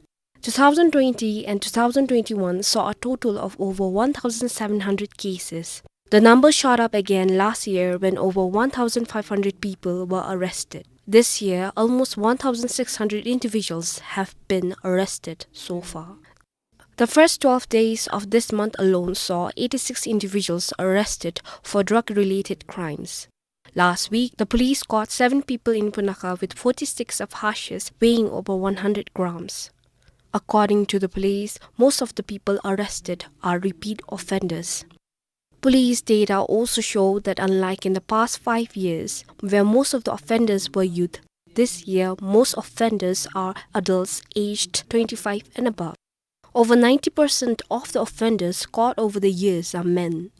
Two thousand twenty and two thousand twenty-one saw a total of over one thousand seven hundred cases. The number shot up again last year when over one thousand five hundred people were arrested. This year, almost one thousand six hundred individuals have been arrested so far. The first twelve days of this month alone saw eighty-six individuals arrested for drug-related crimes. Last week, the police caught seven people in Punakha with forty sticks of hashish weighing over one hundred grams. According to the police, most of the people arrested are repeat offenders. Police data also show that, unlike in the past five years, where most of the offenders were youth, this year most offenders are adults aged twenty-five and above. Over ninety percent of the offenders caught over the years are men.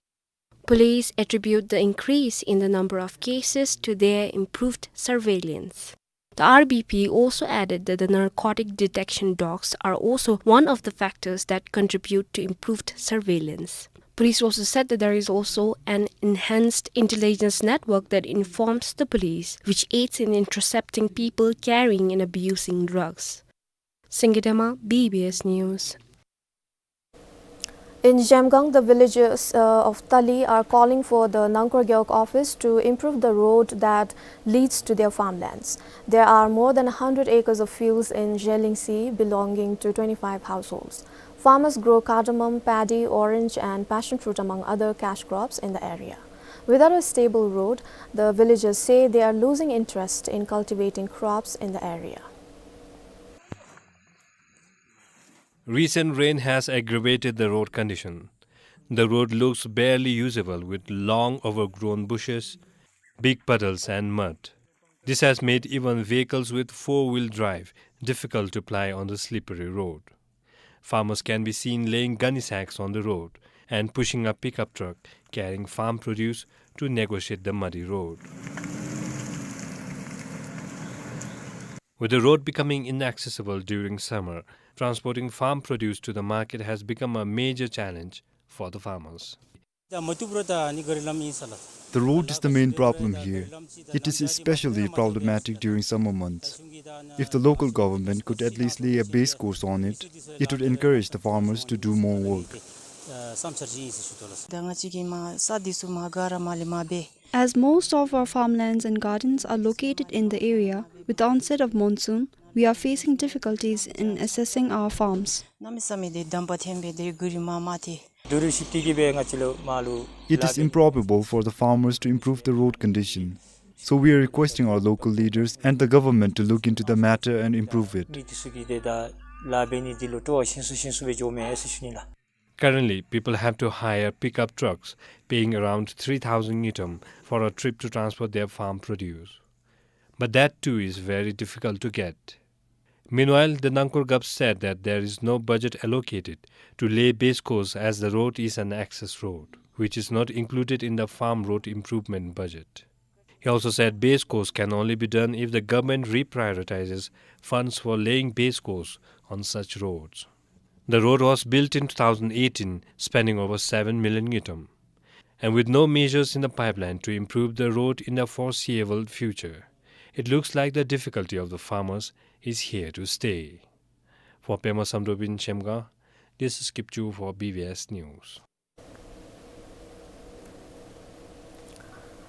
Police attribute the increase in the number of cases to their improved surveillance. The R B P also added that the narcotic detection dogs are also one of the factors that contribute to improved surveillance. Police also said that there is also an enhanced intelligence network that informs the police, which aids in intercepting people carrying and abusing drugs. Singye Dema, B B S News. In Zhemgang, the villagers, uh, of Tali are calling for the Nangkur Gewog office to improve the road that leads to their farmlands. There are more than a hundred acres of fields in Zhelingsi belonging to twenty-five households. Farmers grow cardamom, paddy, orange and passion fruit, among other cash crops, in the area. Without a stable road, the villagers say they are losing interest in cultivating crops in the area. Recent rain has aggravated the road condition. The road looks barely usable, with long overgrown bushes, big puddles and mud. This has made even vehicles with four-wheel drive difficult to ply on the slippery road. Farmers can be seen laying gunny sacks on the road and pushing a pickup truck carrying farm produce to negotiate the muddy road. With the road becoming inaccessible during summer, transporting farm produce to the market has become a major challenge for the farmers. The road is the main problem here. It is especially problematic during summer months. If the local government could at least lay a base course on it, it would encourage the farmers to do more work. As most of our farmlands and gardens are located in the area, with the onset of monsoon, we are facing difficulties in accessing our farms. It is improbable for the farmers to improve the road condition. So we are requesting our local leaders and the government to look into the matter and improve it. Currently, people have to hire pickup trucks, paying around three thousand ngultrum for a trip to transport their farm produce. But that too is very difficult to get. Meanwhile, the Nangkur Gap said that there is no budget allocated to lay base course, as the road is an access road, which is not included in the farm road improvement budget. He also said base course can only be done if the government reprioritizes funds for laying base course on such roads. The road was built in two thousand eighteen, spending over seven million ngultrum. And with no measures in the pipeline to improve the road in the foreseeable future, it looks like the difficulty of the farmers is here to stay. For Pema Samdrup in Zhemgang, this is Kipchu for B B S News.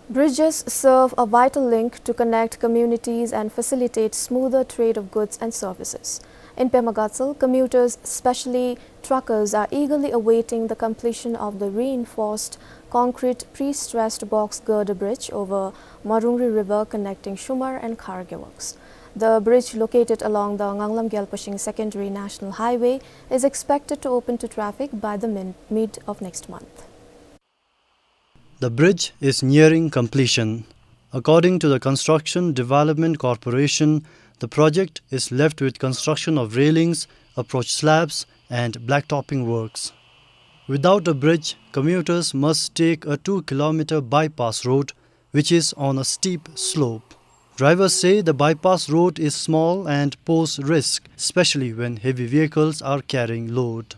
Bridges serve a vital link to connect communities and facilitate smoother trade of goods and services. In Pema Gatshel, commuters, especially truckers, are eagerly awaiting the completion of the reinforced Concrete pre-stressed box girder bridge over Marungri River connecting Shumar and Kharge works. The bridge, located along the Nganglam Gyalposhing Secondary National Highway, is expected to open to traffic by the min-, mid of next month. The bridge is nearing completion. According to the Construction Development Corporation, the project is left with construction of railings, approach slabs, and blacktopping works. Without a bridge, commuters must take a two kilometer bypass road, which is on a steep slope. Drivers say the bypass road is small and pose risk, especially when heavy vehicles are carrying load.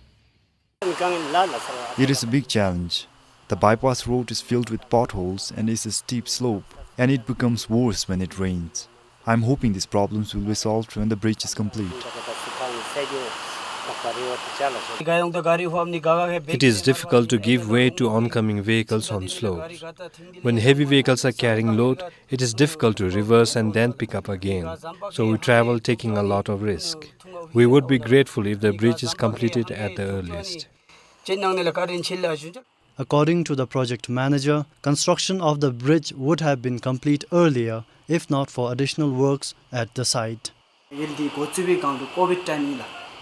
It is a big challenge. The bypass road is filled with potholes and is a steep slope, and it becomes worse when it rains. I'm hoping these problems will be solved when the bridge is complete. It is difficult to give way to oncoming vehicles on slopes. When heavy vehicles are carrying load, it is difficult to reverse and then pick up again. So we travel taking a lot of risk. We would be grateful if the bridge is completed at the earliest. According to the project manager, construction of the bridge would have been complete earlier if not for additional works at the site.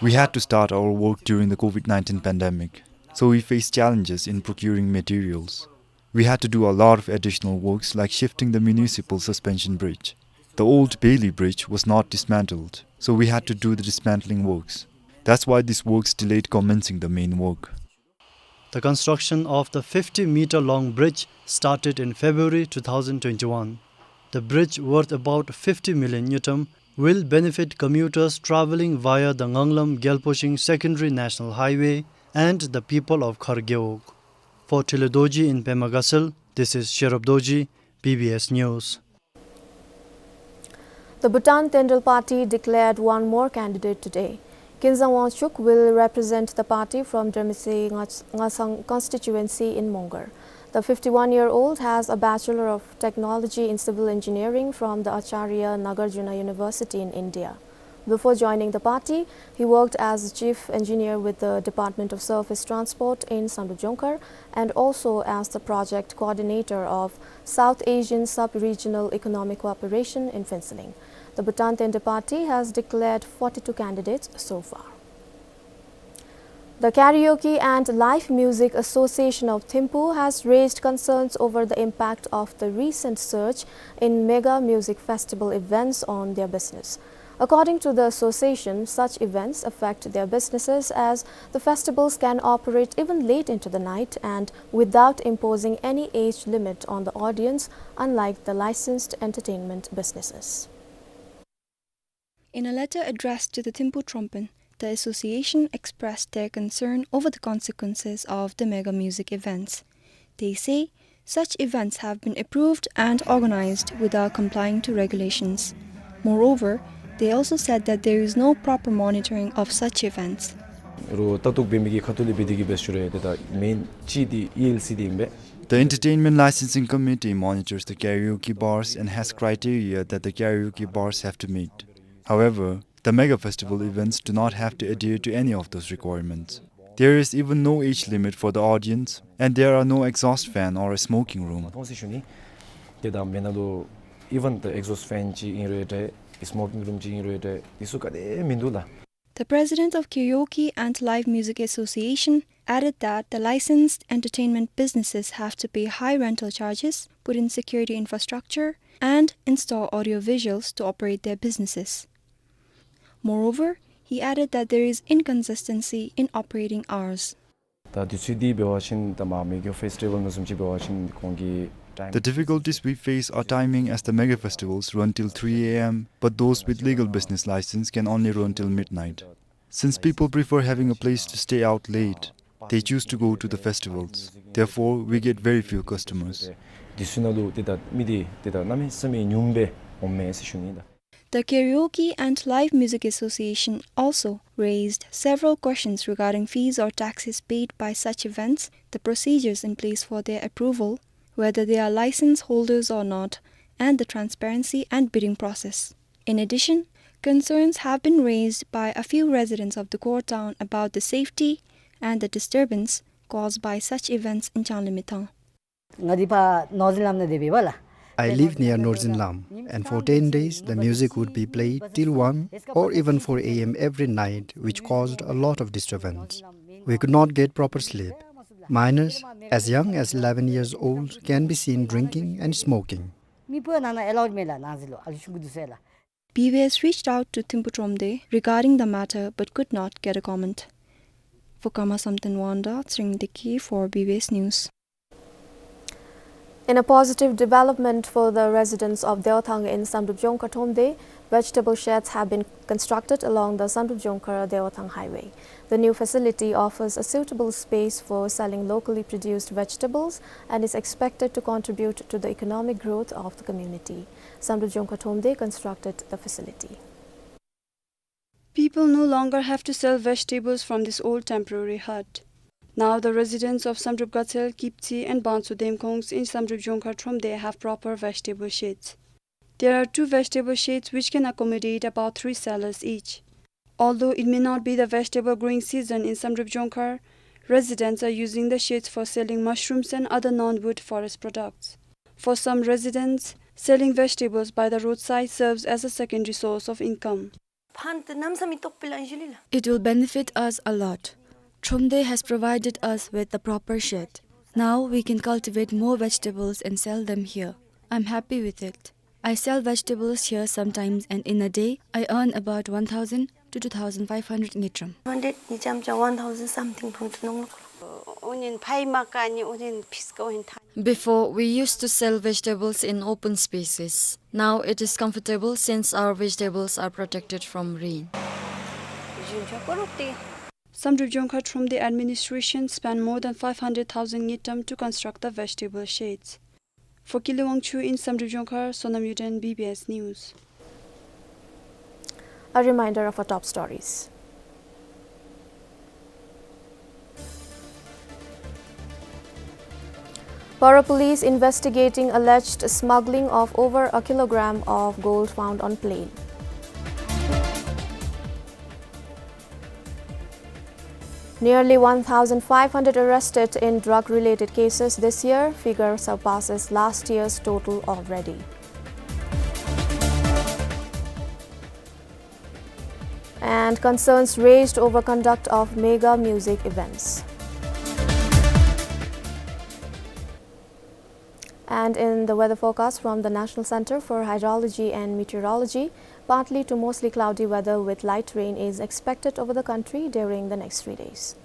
We had to start our work during the COVID nineteen pandemic, so we faced challenges in procuring materials. We had to do a lot of additional works like shifting the municipal suspension bridge. The old Bailey Bridge was not dismantled, so we had to do the dismantling works. That's why these works delayed commencing the main work. The construction of the fifty meter long bridge started in February two thousand twenty-one. The bridge, worth about fifty million ngultrum, will benefit commuters traveling via the Nganglam Gyalposhing Secondary National Highway and the people of Khargewog. For Thilo Dorji in Pema Gatshel, this is Sherab Dorji, B B S News. The Bhutan Tenjel Party declared one more candidate today. Kinzang Wangchuk will represent the party from Dremese Ngas-, Ngasang constituency in Mongar. The fifty-one-year-old has a Bachelor of Technology in Civil Engineering from the Acharya Nagarjuna University in India. Before joining the party, he worked as chief engineer with the Department of Surface Transport in Samdrup Jongkhar and also as the project coordinator of South Asian Sub-Regional Economic Cooperation in Phuentsholing. The Bhutan Tenjel Party has declared forty-two candidates so far. The Karaoke and Live Music Association of Thimphu has raised concerns over the impact of the recent surge in mega music festival events on their business. According to the association, such events affect their businesses as the festivals can operate even late into the night and without imposing any age limit on the audience, unlike the licensed entertainment businesses. In a letter addressed to the Thimphu Trompen, the association expressed their concern over the consequences of the mega music events. They say such events have been approved and organized without complying to regulations. Moreover, they also said that there is no proper monitoring of such events. རོགས་ལྟ་རྟོག་འབད་མི་གི་ཁ་ཐུག་ལས་འབད་དེ་གི་འབད་ཞུ་རུང་ཏེ་ད་མེན་ཅིག་འདི་ཨི་ཨེལ་སི་འདི་ཨིན་པས། The Entertainment Licensing Committee monitors the karaoke bars and has criteria that the karaoke bars have to meet. However, the mega festival events do not have to adhere to any of those requirements. There is even no age limit for the audience, and there are no exhaust fan or a smoking room. མཐོང་ཟེར་ཞུ་ནི། ཏེ་ད་མེན་ན་ལུ་even the exhaust fan ཅིག་ཨིན་རུང་འདྲ་སྨོ་ཀིང་རུམ་ཅིག་ཨིན་རུང་འདྲ་འདི་ཚུ་ག་དེ་མིན་འདུག་ལགས། The president of Karaoke and Live Music Association added that the licensed entertainment businesses have to pay high rental charges, put in security infrastructure, and install audiovisuals to operate their businesses. Moreover, he added that there is inconsistency in operating hours. ད་དུས་ཚོད་འདི་འབད་བ་ཅིན་ད་མ་མེ་ག་ཕེསི་ཊི་བཱལ་ནང་བཟུམ་ཅིག་འབད་བ་ཅིན་ཁོང་གི་time The difficulties we face are timing, as the mega festivals run till three A M, but those with legal business license can only run till midnight. Since people prefer having a place to stay out late, they choose to go to the festivals. Therefore, we get very few customers. དུས་ཚོད་ནང་ལུ་ཏེ་ད་མི་འདི་ཏེ་ད་གནམ་མེད་ས་མེད་ཉུངམ་སྦེ་འོངམ་མས་ཟེར་ཞུ་ནི་ད། The Karaoke and Live Music Association also raised several questions regarding fees or taxes paid by such events, the procedures in place for their approval, whether they are license holders or not, and the transparency and bidding process. In addition, concerns have been raised by a few residents of the Dukor town about the safety and the disturbance caused by such events in Changlimithang. ང་འདི་ཕར་ནོར་འཛིན་ལམ་ནང་སྡོད་པས་ལགས། I live near Norzin Lam, and for ten days the music would be played till one or even four a m every night, which caused a lot of disturbance. We could not get proper sleep. Minors as young as eleven years old can be seen drinking and smoking. མི་སྤུ་ན་ན་ཨེ་ལའུཌ་མེད་ལགས། ནང་འཛུལ་ལུ་ཨ་ལུ་ཆུང་ཀུ་འདུག་ཟེར་ལགས། B B S reached out to Thimphu Thromde regarding the matter but could not get a comment. For Karma Samten Wangda, Tshering Deki for B B S News. In a positive development for the residents of Dewathang in Samdrup Jongkhar Thromde, vegetable sheds have been constructed along the Samdrup Jongkhar Dewathang highway. The new facility offers a suitable space for selling locally produced vegetables and is expected to contribute to the economic growth of the community. Samdrup Jongkhar Thromde constructed the facility. People no longer have to sell vegetables from this old temporary hut. Now the residents of Samdrup Gatsel, Kiptsi and Bansu Demkhongs in Samdrup Jongkhar Thromde have proper vegetable sheds. There are two vegetable sheds which can accommodate about three sellers each. Although it may not be the vegetable growing season in Samdrup Jongkhar, residents are using the sheds for selling mushrooms and other non-wood forest products. For some residents, selling vegetables by the roadside serves as a secondary source of income. It will benefit us a lot. Thromde has provided us with the proper shed. Now we can cultivate more vegetables and sell them here. I'm happy with it. I sell vegetables here sometimes, and in a day, I earn about one thousand to two thousand five hundred ngultrum. Hundred ni chamcha one thousand something thum tunung luk. Unin phai makani unin phiska unin than. Before, we used to sell vegetables in open spaces. Now it is comfortable since our vegetables are protected from rain. Samdrup Jongkhar Thromde administration spent more than five hundred thousand ngultrum to construct the vegetable sheds. For Kili Wangchuk in Samdrup Jongkhar, Sonam Yuden, B B S News. A reminder of our top stories. Boro police investigating alleged smuggling of over a kilogram of gold found on plane. Nearly one thousand five hundred arrested in drug-related cases this year, figure surpasses last year's total already. And concerns raised over conduct of mega music events. And in the weather forecast from the National Center for Hydrology and Meteorology, partly to mostly cloudy weather with light rain is expected over the country during the next three days.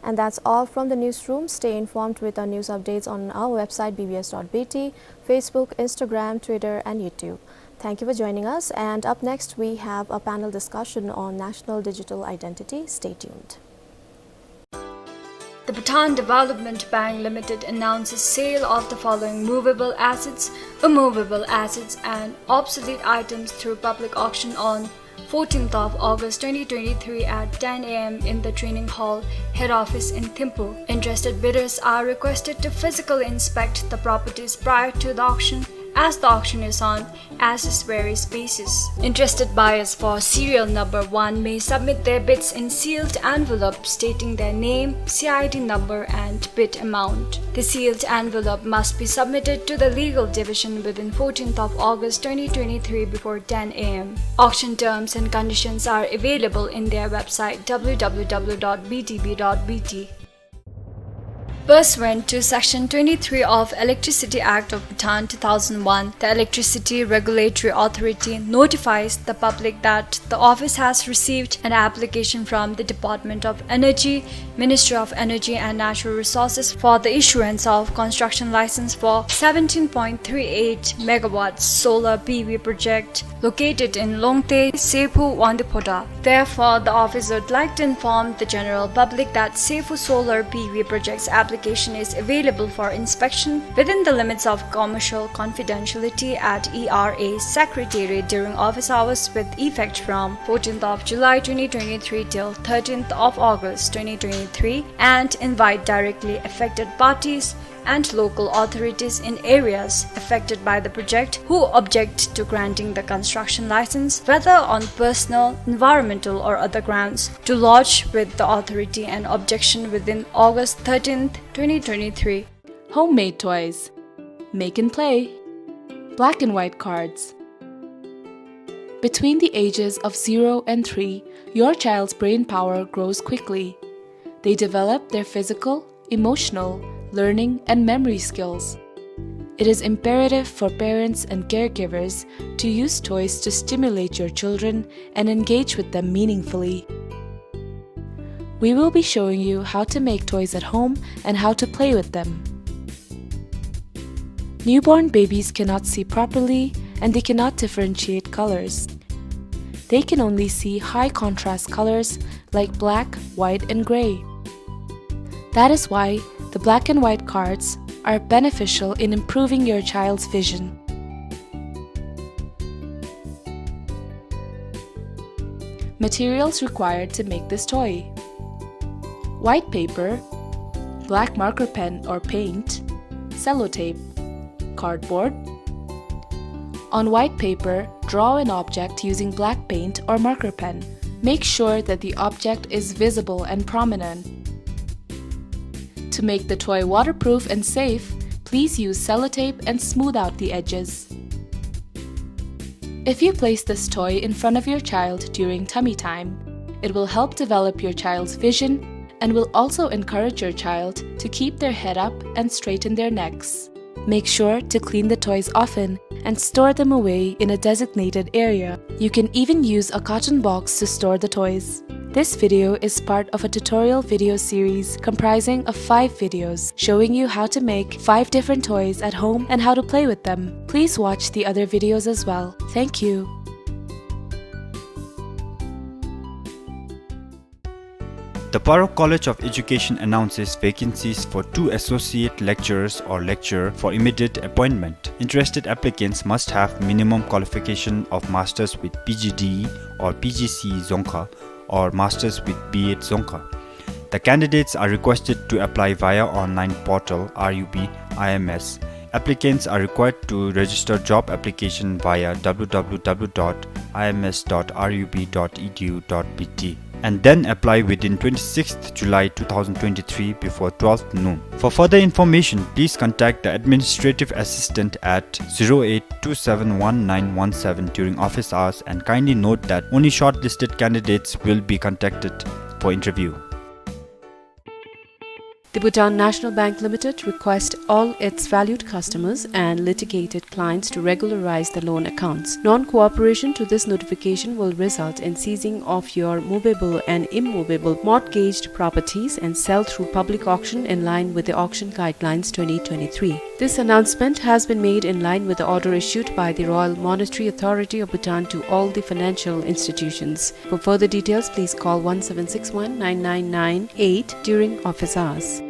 And that's all from the newsroom. Stay informed with our news updates on our website B B S dot B T, Facebook, Instagram, Twitter, and YouTube. Thank you for joining us. And up next, we have a panel discussion on national digital identity. Stay tuned. The Bhutan Development Bank Limited announces sale of the following movable assets, immovable assets, and obsolete items through public auction on fourteenth of August twenty twenty-three at ten A M in the training hall, head office in Thimphu. Interested bidders are requested to physically inspect the properties prior to the auction, as the auction is on as is various basis. Interested buyers for serial number one may submit their bids in sealed envelope stating their name, C I D number and bid amount. The sealed envelope must be submitted to the legal division within fourteenth of August twenty twenty-three before ten A M. Auction terms and conditions are available in their website W W W dot B D B dot B T. Pursuant to Section twenty-three of Electricity Act of Bhutan two thousand one, the Electricity Regulatory Authority notifies the public that the office has received an application from the Department of Energy, Ministry of Energy and Natural Resources for the issuance of construction license for seventeen point three eight megawatts solar P V project located in Longte, Sephu, Wangdue Phodrang. Therefore, the office would like to inform the general public that Sephu Solar P V project's application is available for inspection within the limits of commercial confidentiality at E R A Secretariat during office hours with effect from fourteenth of July twenty twenty-three till thirteenth of August twenty twenty-three, and invite directly affected parties and local authorities in areas affected by the project who object to granting the construction license, whether on personal, environmental or other grounds, to lodge with the authority an objection within August thirteenth, twenty twenty-three. Homemade toys. Make and play. Black and white cards. Between the ages of zero and three, your child's brain power grows quickly. They develop their physical, emotional, learning, and memory skills. It is imperative for parents and caregivers to use toys to stimulate your children and engage with them meaningfully. We will be showing you how to make toys at home and how to play with them. Newborn babies cannot see properly and they cannot differentiate colors. They can only see high contrast colors like black, white, and gray. That is why the black and white cards are beneficial in improving your child's vision. Materials required to make this toy: white paper, black marker pen or paint, sellotape, cardboard. On white paper, draw an object using black paint or marker pen. Make sure that the object is visible and prominent. To make the toy waterproof and safe, please use sellotape and smooth out the edges. If you place this toy in front of your child during tummy time, it will help develop your child's vision and will also encourage your child to keep their head up and straighten their necks. Make sure to clean the toys often and store them away in a designated area. You can even use a carton box to store the toys. This video is part of a tutorial video series comprising of five videos showing you how to make five different toys at home and how to play with them. Please watch the other videos as well. Thank you. The Paro College of Education announces vacancies for two associate lecturers or lecturer for immediate appointment. Interested applicants must have minimum qualification of masters with P G D E or P G C E Dzongkha or masters with B Ed Dzongkha. The candidates are requested to apply via online portal R U B I M S. Applicants are required to register job application via W W W dot I M S dot R U B dot E D U dot B T and then apply within twenty-sixth July two thousand twenty-three before twelve noon. For further information, please contact the administrative assistant at zero eight two seven one nine one seven during office hours, and kindly note that only shortlisted candidates will be contacted for interview. The Bhutan National Bank Limited requests all its valued customers and litigated clients to regularize the loan accounts. Non-cooperation to this notification will result in seizing of your movable and immovable mortgaged properties and sale through public auction in line with the Auction Guidelines twenty twenty-three. This announcement has been made in line with the order issued by the Royal Monetary Authority of Bhutan to all the financial institutions. For further details, please call one seven six one nine nine nine eight during office hours.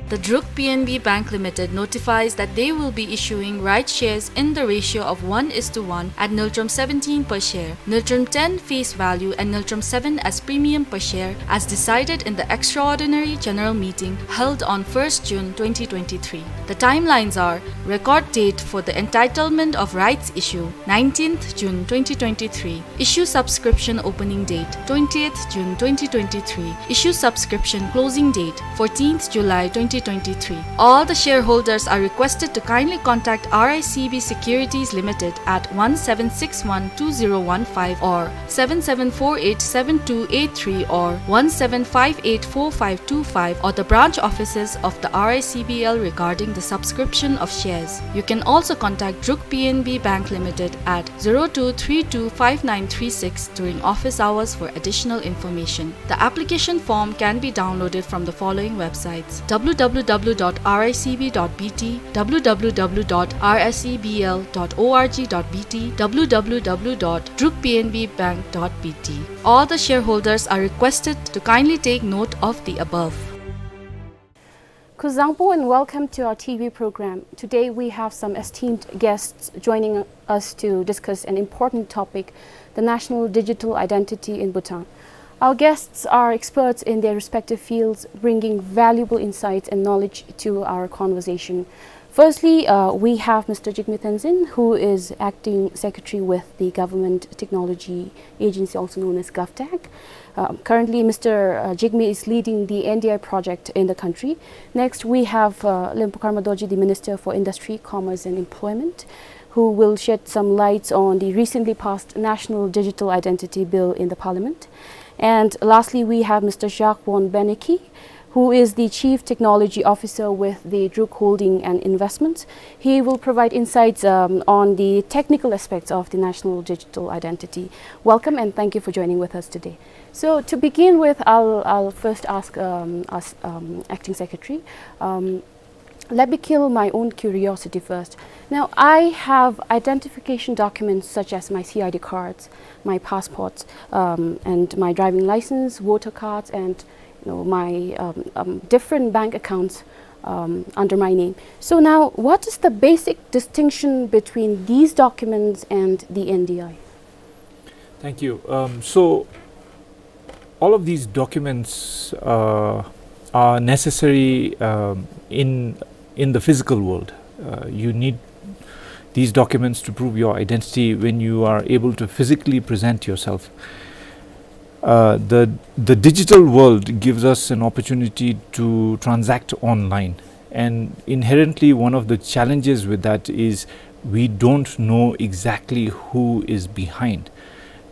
The Druk P N B Bank Limited notifies that they will be issuing rights shares in the ratio of one is to one at ngultrum seventeen per share, ngultrum ten face value and ngultrum seven as premium per share as decided in the extraordinary general meeting held on first June twenty twenty-three. The timelines are: record date for the entitlement of rights issue, nineteenth June twenty twenty-three. Issue subscription opening date, twentieth June twenty twenty-three. Issue subscription closing date, fourteenth July twenty twenty-three. All the shareholders are requested to kindly contact R I C B Securities Limited at one seven six one two zero one five or seven seven four eight seven two eight three or one seven five eight four five two five or the branch offices of the R I C B L regarding the subscription of shares. You can also contact Druk P N B Bank Limited at zero two three two five nine three six during office hours for additional information. The application form can be downloaded from the following websites: W W W dot R I C B dot B T, W W W dot R I C B L dot org dot B T, W W W dot druk P N B bank dot B T. All the shareholders are requested to kindly take note of the above. Kuzuzangpo and welcome to our T V program. Today we have some esteemed guests joining us to discuss an important topic, the national digital identity in Bhutan. Our guests are experts in their respective fields, bringing valuable insights and knowledge to our conversation. Firstly, uh, we have Mister Jigme Tenzin, who is acting secretary with the Government Technology Agency, also known as GovTech. Um, currently, Mister uh, Jigme is leading the N D I project in the country. Next, we have uh, Lempo Karma Dorji, the Minister for Industry, Commerce and Employment, who will shed some lights on the recently passed National Digital Identity Bill in the Parliament. And lastly, we have Mister Jacques von Benneke, who is the Chief Technology Officer with the Druk Holding and Investments. He will provide insights um, on the technical aspects of the National Digital Identity. Welcome and thank you for joining with us today. So to begin with, I'll, I'll first ask um, us um, Acting Secretary. Um, let me kill my own curiosity first. Now, I have identification documents such as my C I D cards, my passports, um, and my driving license, voter cards, and you know, my um, um, different bank accounts um, under my name. So now, what is the basic distinction between these documents and the N D I? Thank you. Um, so, all of these documents uh, are necessary um, in in the physical world. Uh, you need these documents to prove your identity when you are able to physically present yourself. Uh, the the digital world gives us an opportunity to transact online, and inherently one of the challenges with that is we don't know exactly who is behind.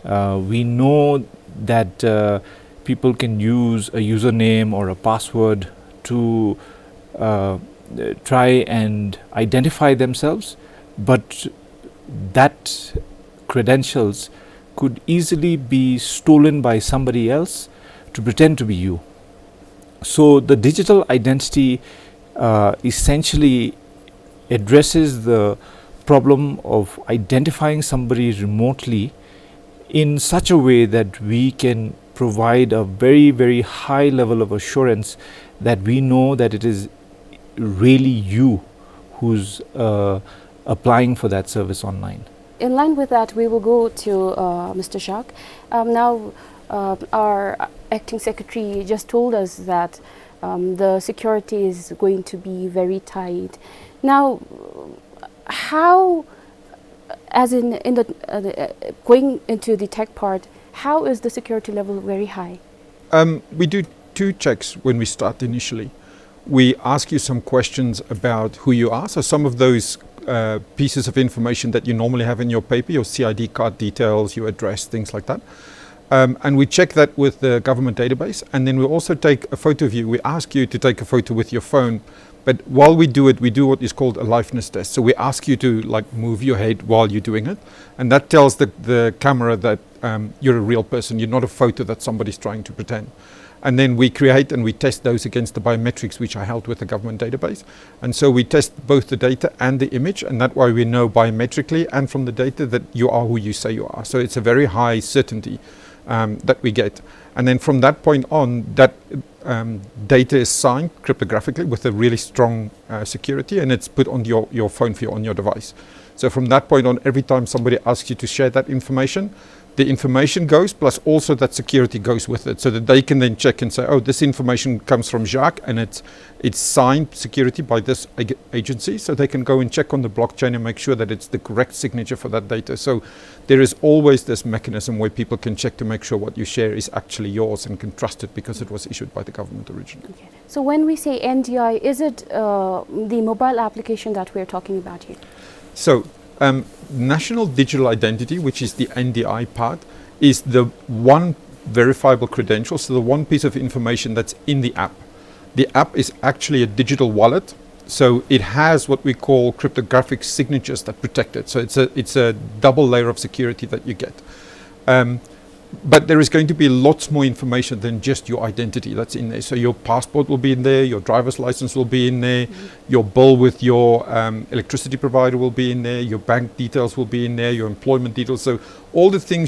Uh, we know that uh, people can use a username or a password to uh, try and identify themselves, but that credentials could easily be stolen by somebody else to pretend to be you. So the digital identity uh, essentially addresses the problem of identifying somebody remotely in such a way that we can provide a very, very high level of assurance that we know that it is really you who's uh, applying for that service online. In line with that, we will go to uh, Mister Jacques. Um, now, uh, our acting secretary just told us that um, the security is going to be very tight. Now, how, as in, in the, uh, the uh, going into the tech part, how is the security level very high? Um, we do two checks when we start initially. We ask you some questions about who you are. So some of those uh, pieces of information that you normally have in your paper, your C I D card details, your address, things like that. Um, and we check that with the government database. And then we also take a photo of you. We ask you to take a photo with your phone. But while we do it, we do what is called a liveness test. So we ask you to, like, move your head while you're doing it. And that tells the, the camera that um, you're a real person. You're not a photo that somebody's trying to pretend. And then we create and we test those against the biometrics which are held with the government database. And so we test both the data and the image, and that way we know biometrically and from the data that you are who you say you are. So it's a very high certainty um, that we get. And then from that point on, that um, data is signed cryptographically with a really strong uh, security, and it's put on your, your phone for you, on your device. So from that point on, every time somebody asks you to share that information, the information goes, plus also that security goes with it, so that they can then check and say, "Oh, this information comes from Jacques, and it's it's signed security by this ag- agency," so they can go and check on the blockchain and make sure that it's the correct signature for that data. So there is always this mechanism where people can check to make sure what you share is actually yours and can trust it because it was issued by the government originally. Okay. So when we say N D I, is it uh, the mobile application that we're talking about here? So, um, National Digital Identity, which is the N D I part, is the one verifiable credential, so the one piece of information that's in the app. The app is actually a digital wallet, so it has what we call cryptographic signatures that protect it. So it's a, it's a double layer of security that you get. Um, but there is going to be lots more information than just your identity that's in there. So your passport will be in there, your driver's license will be in there, your bill with your um, electricity provider will be in there, your bank details will be in there, your employment details. So all the things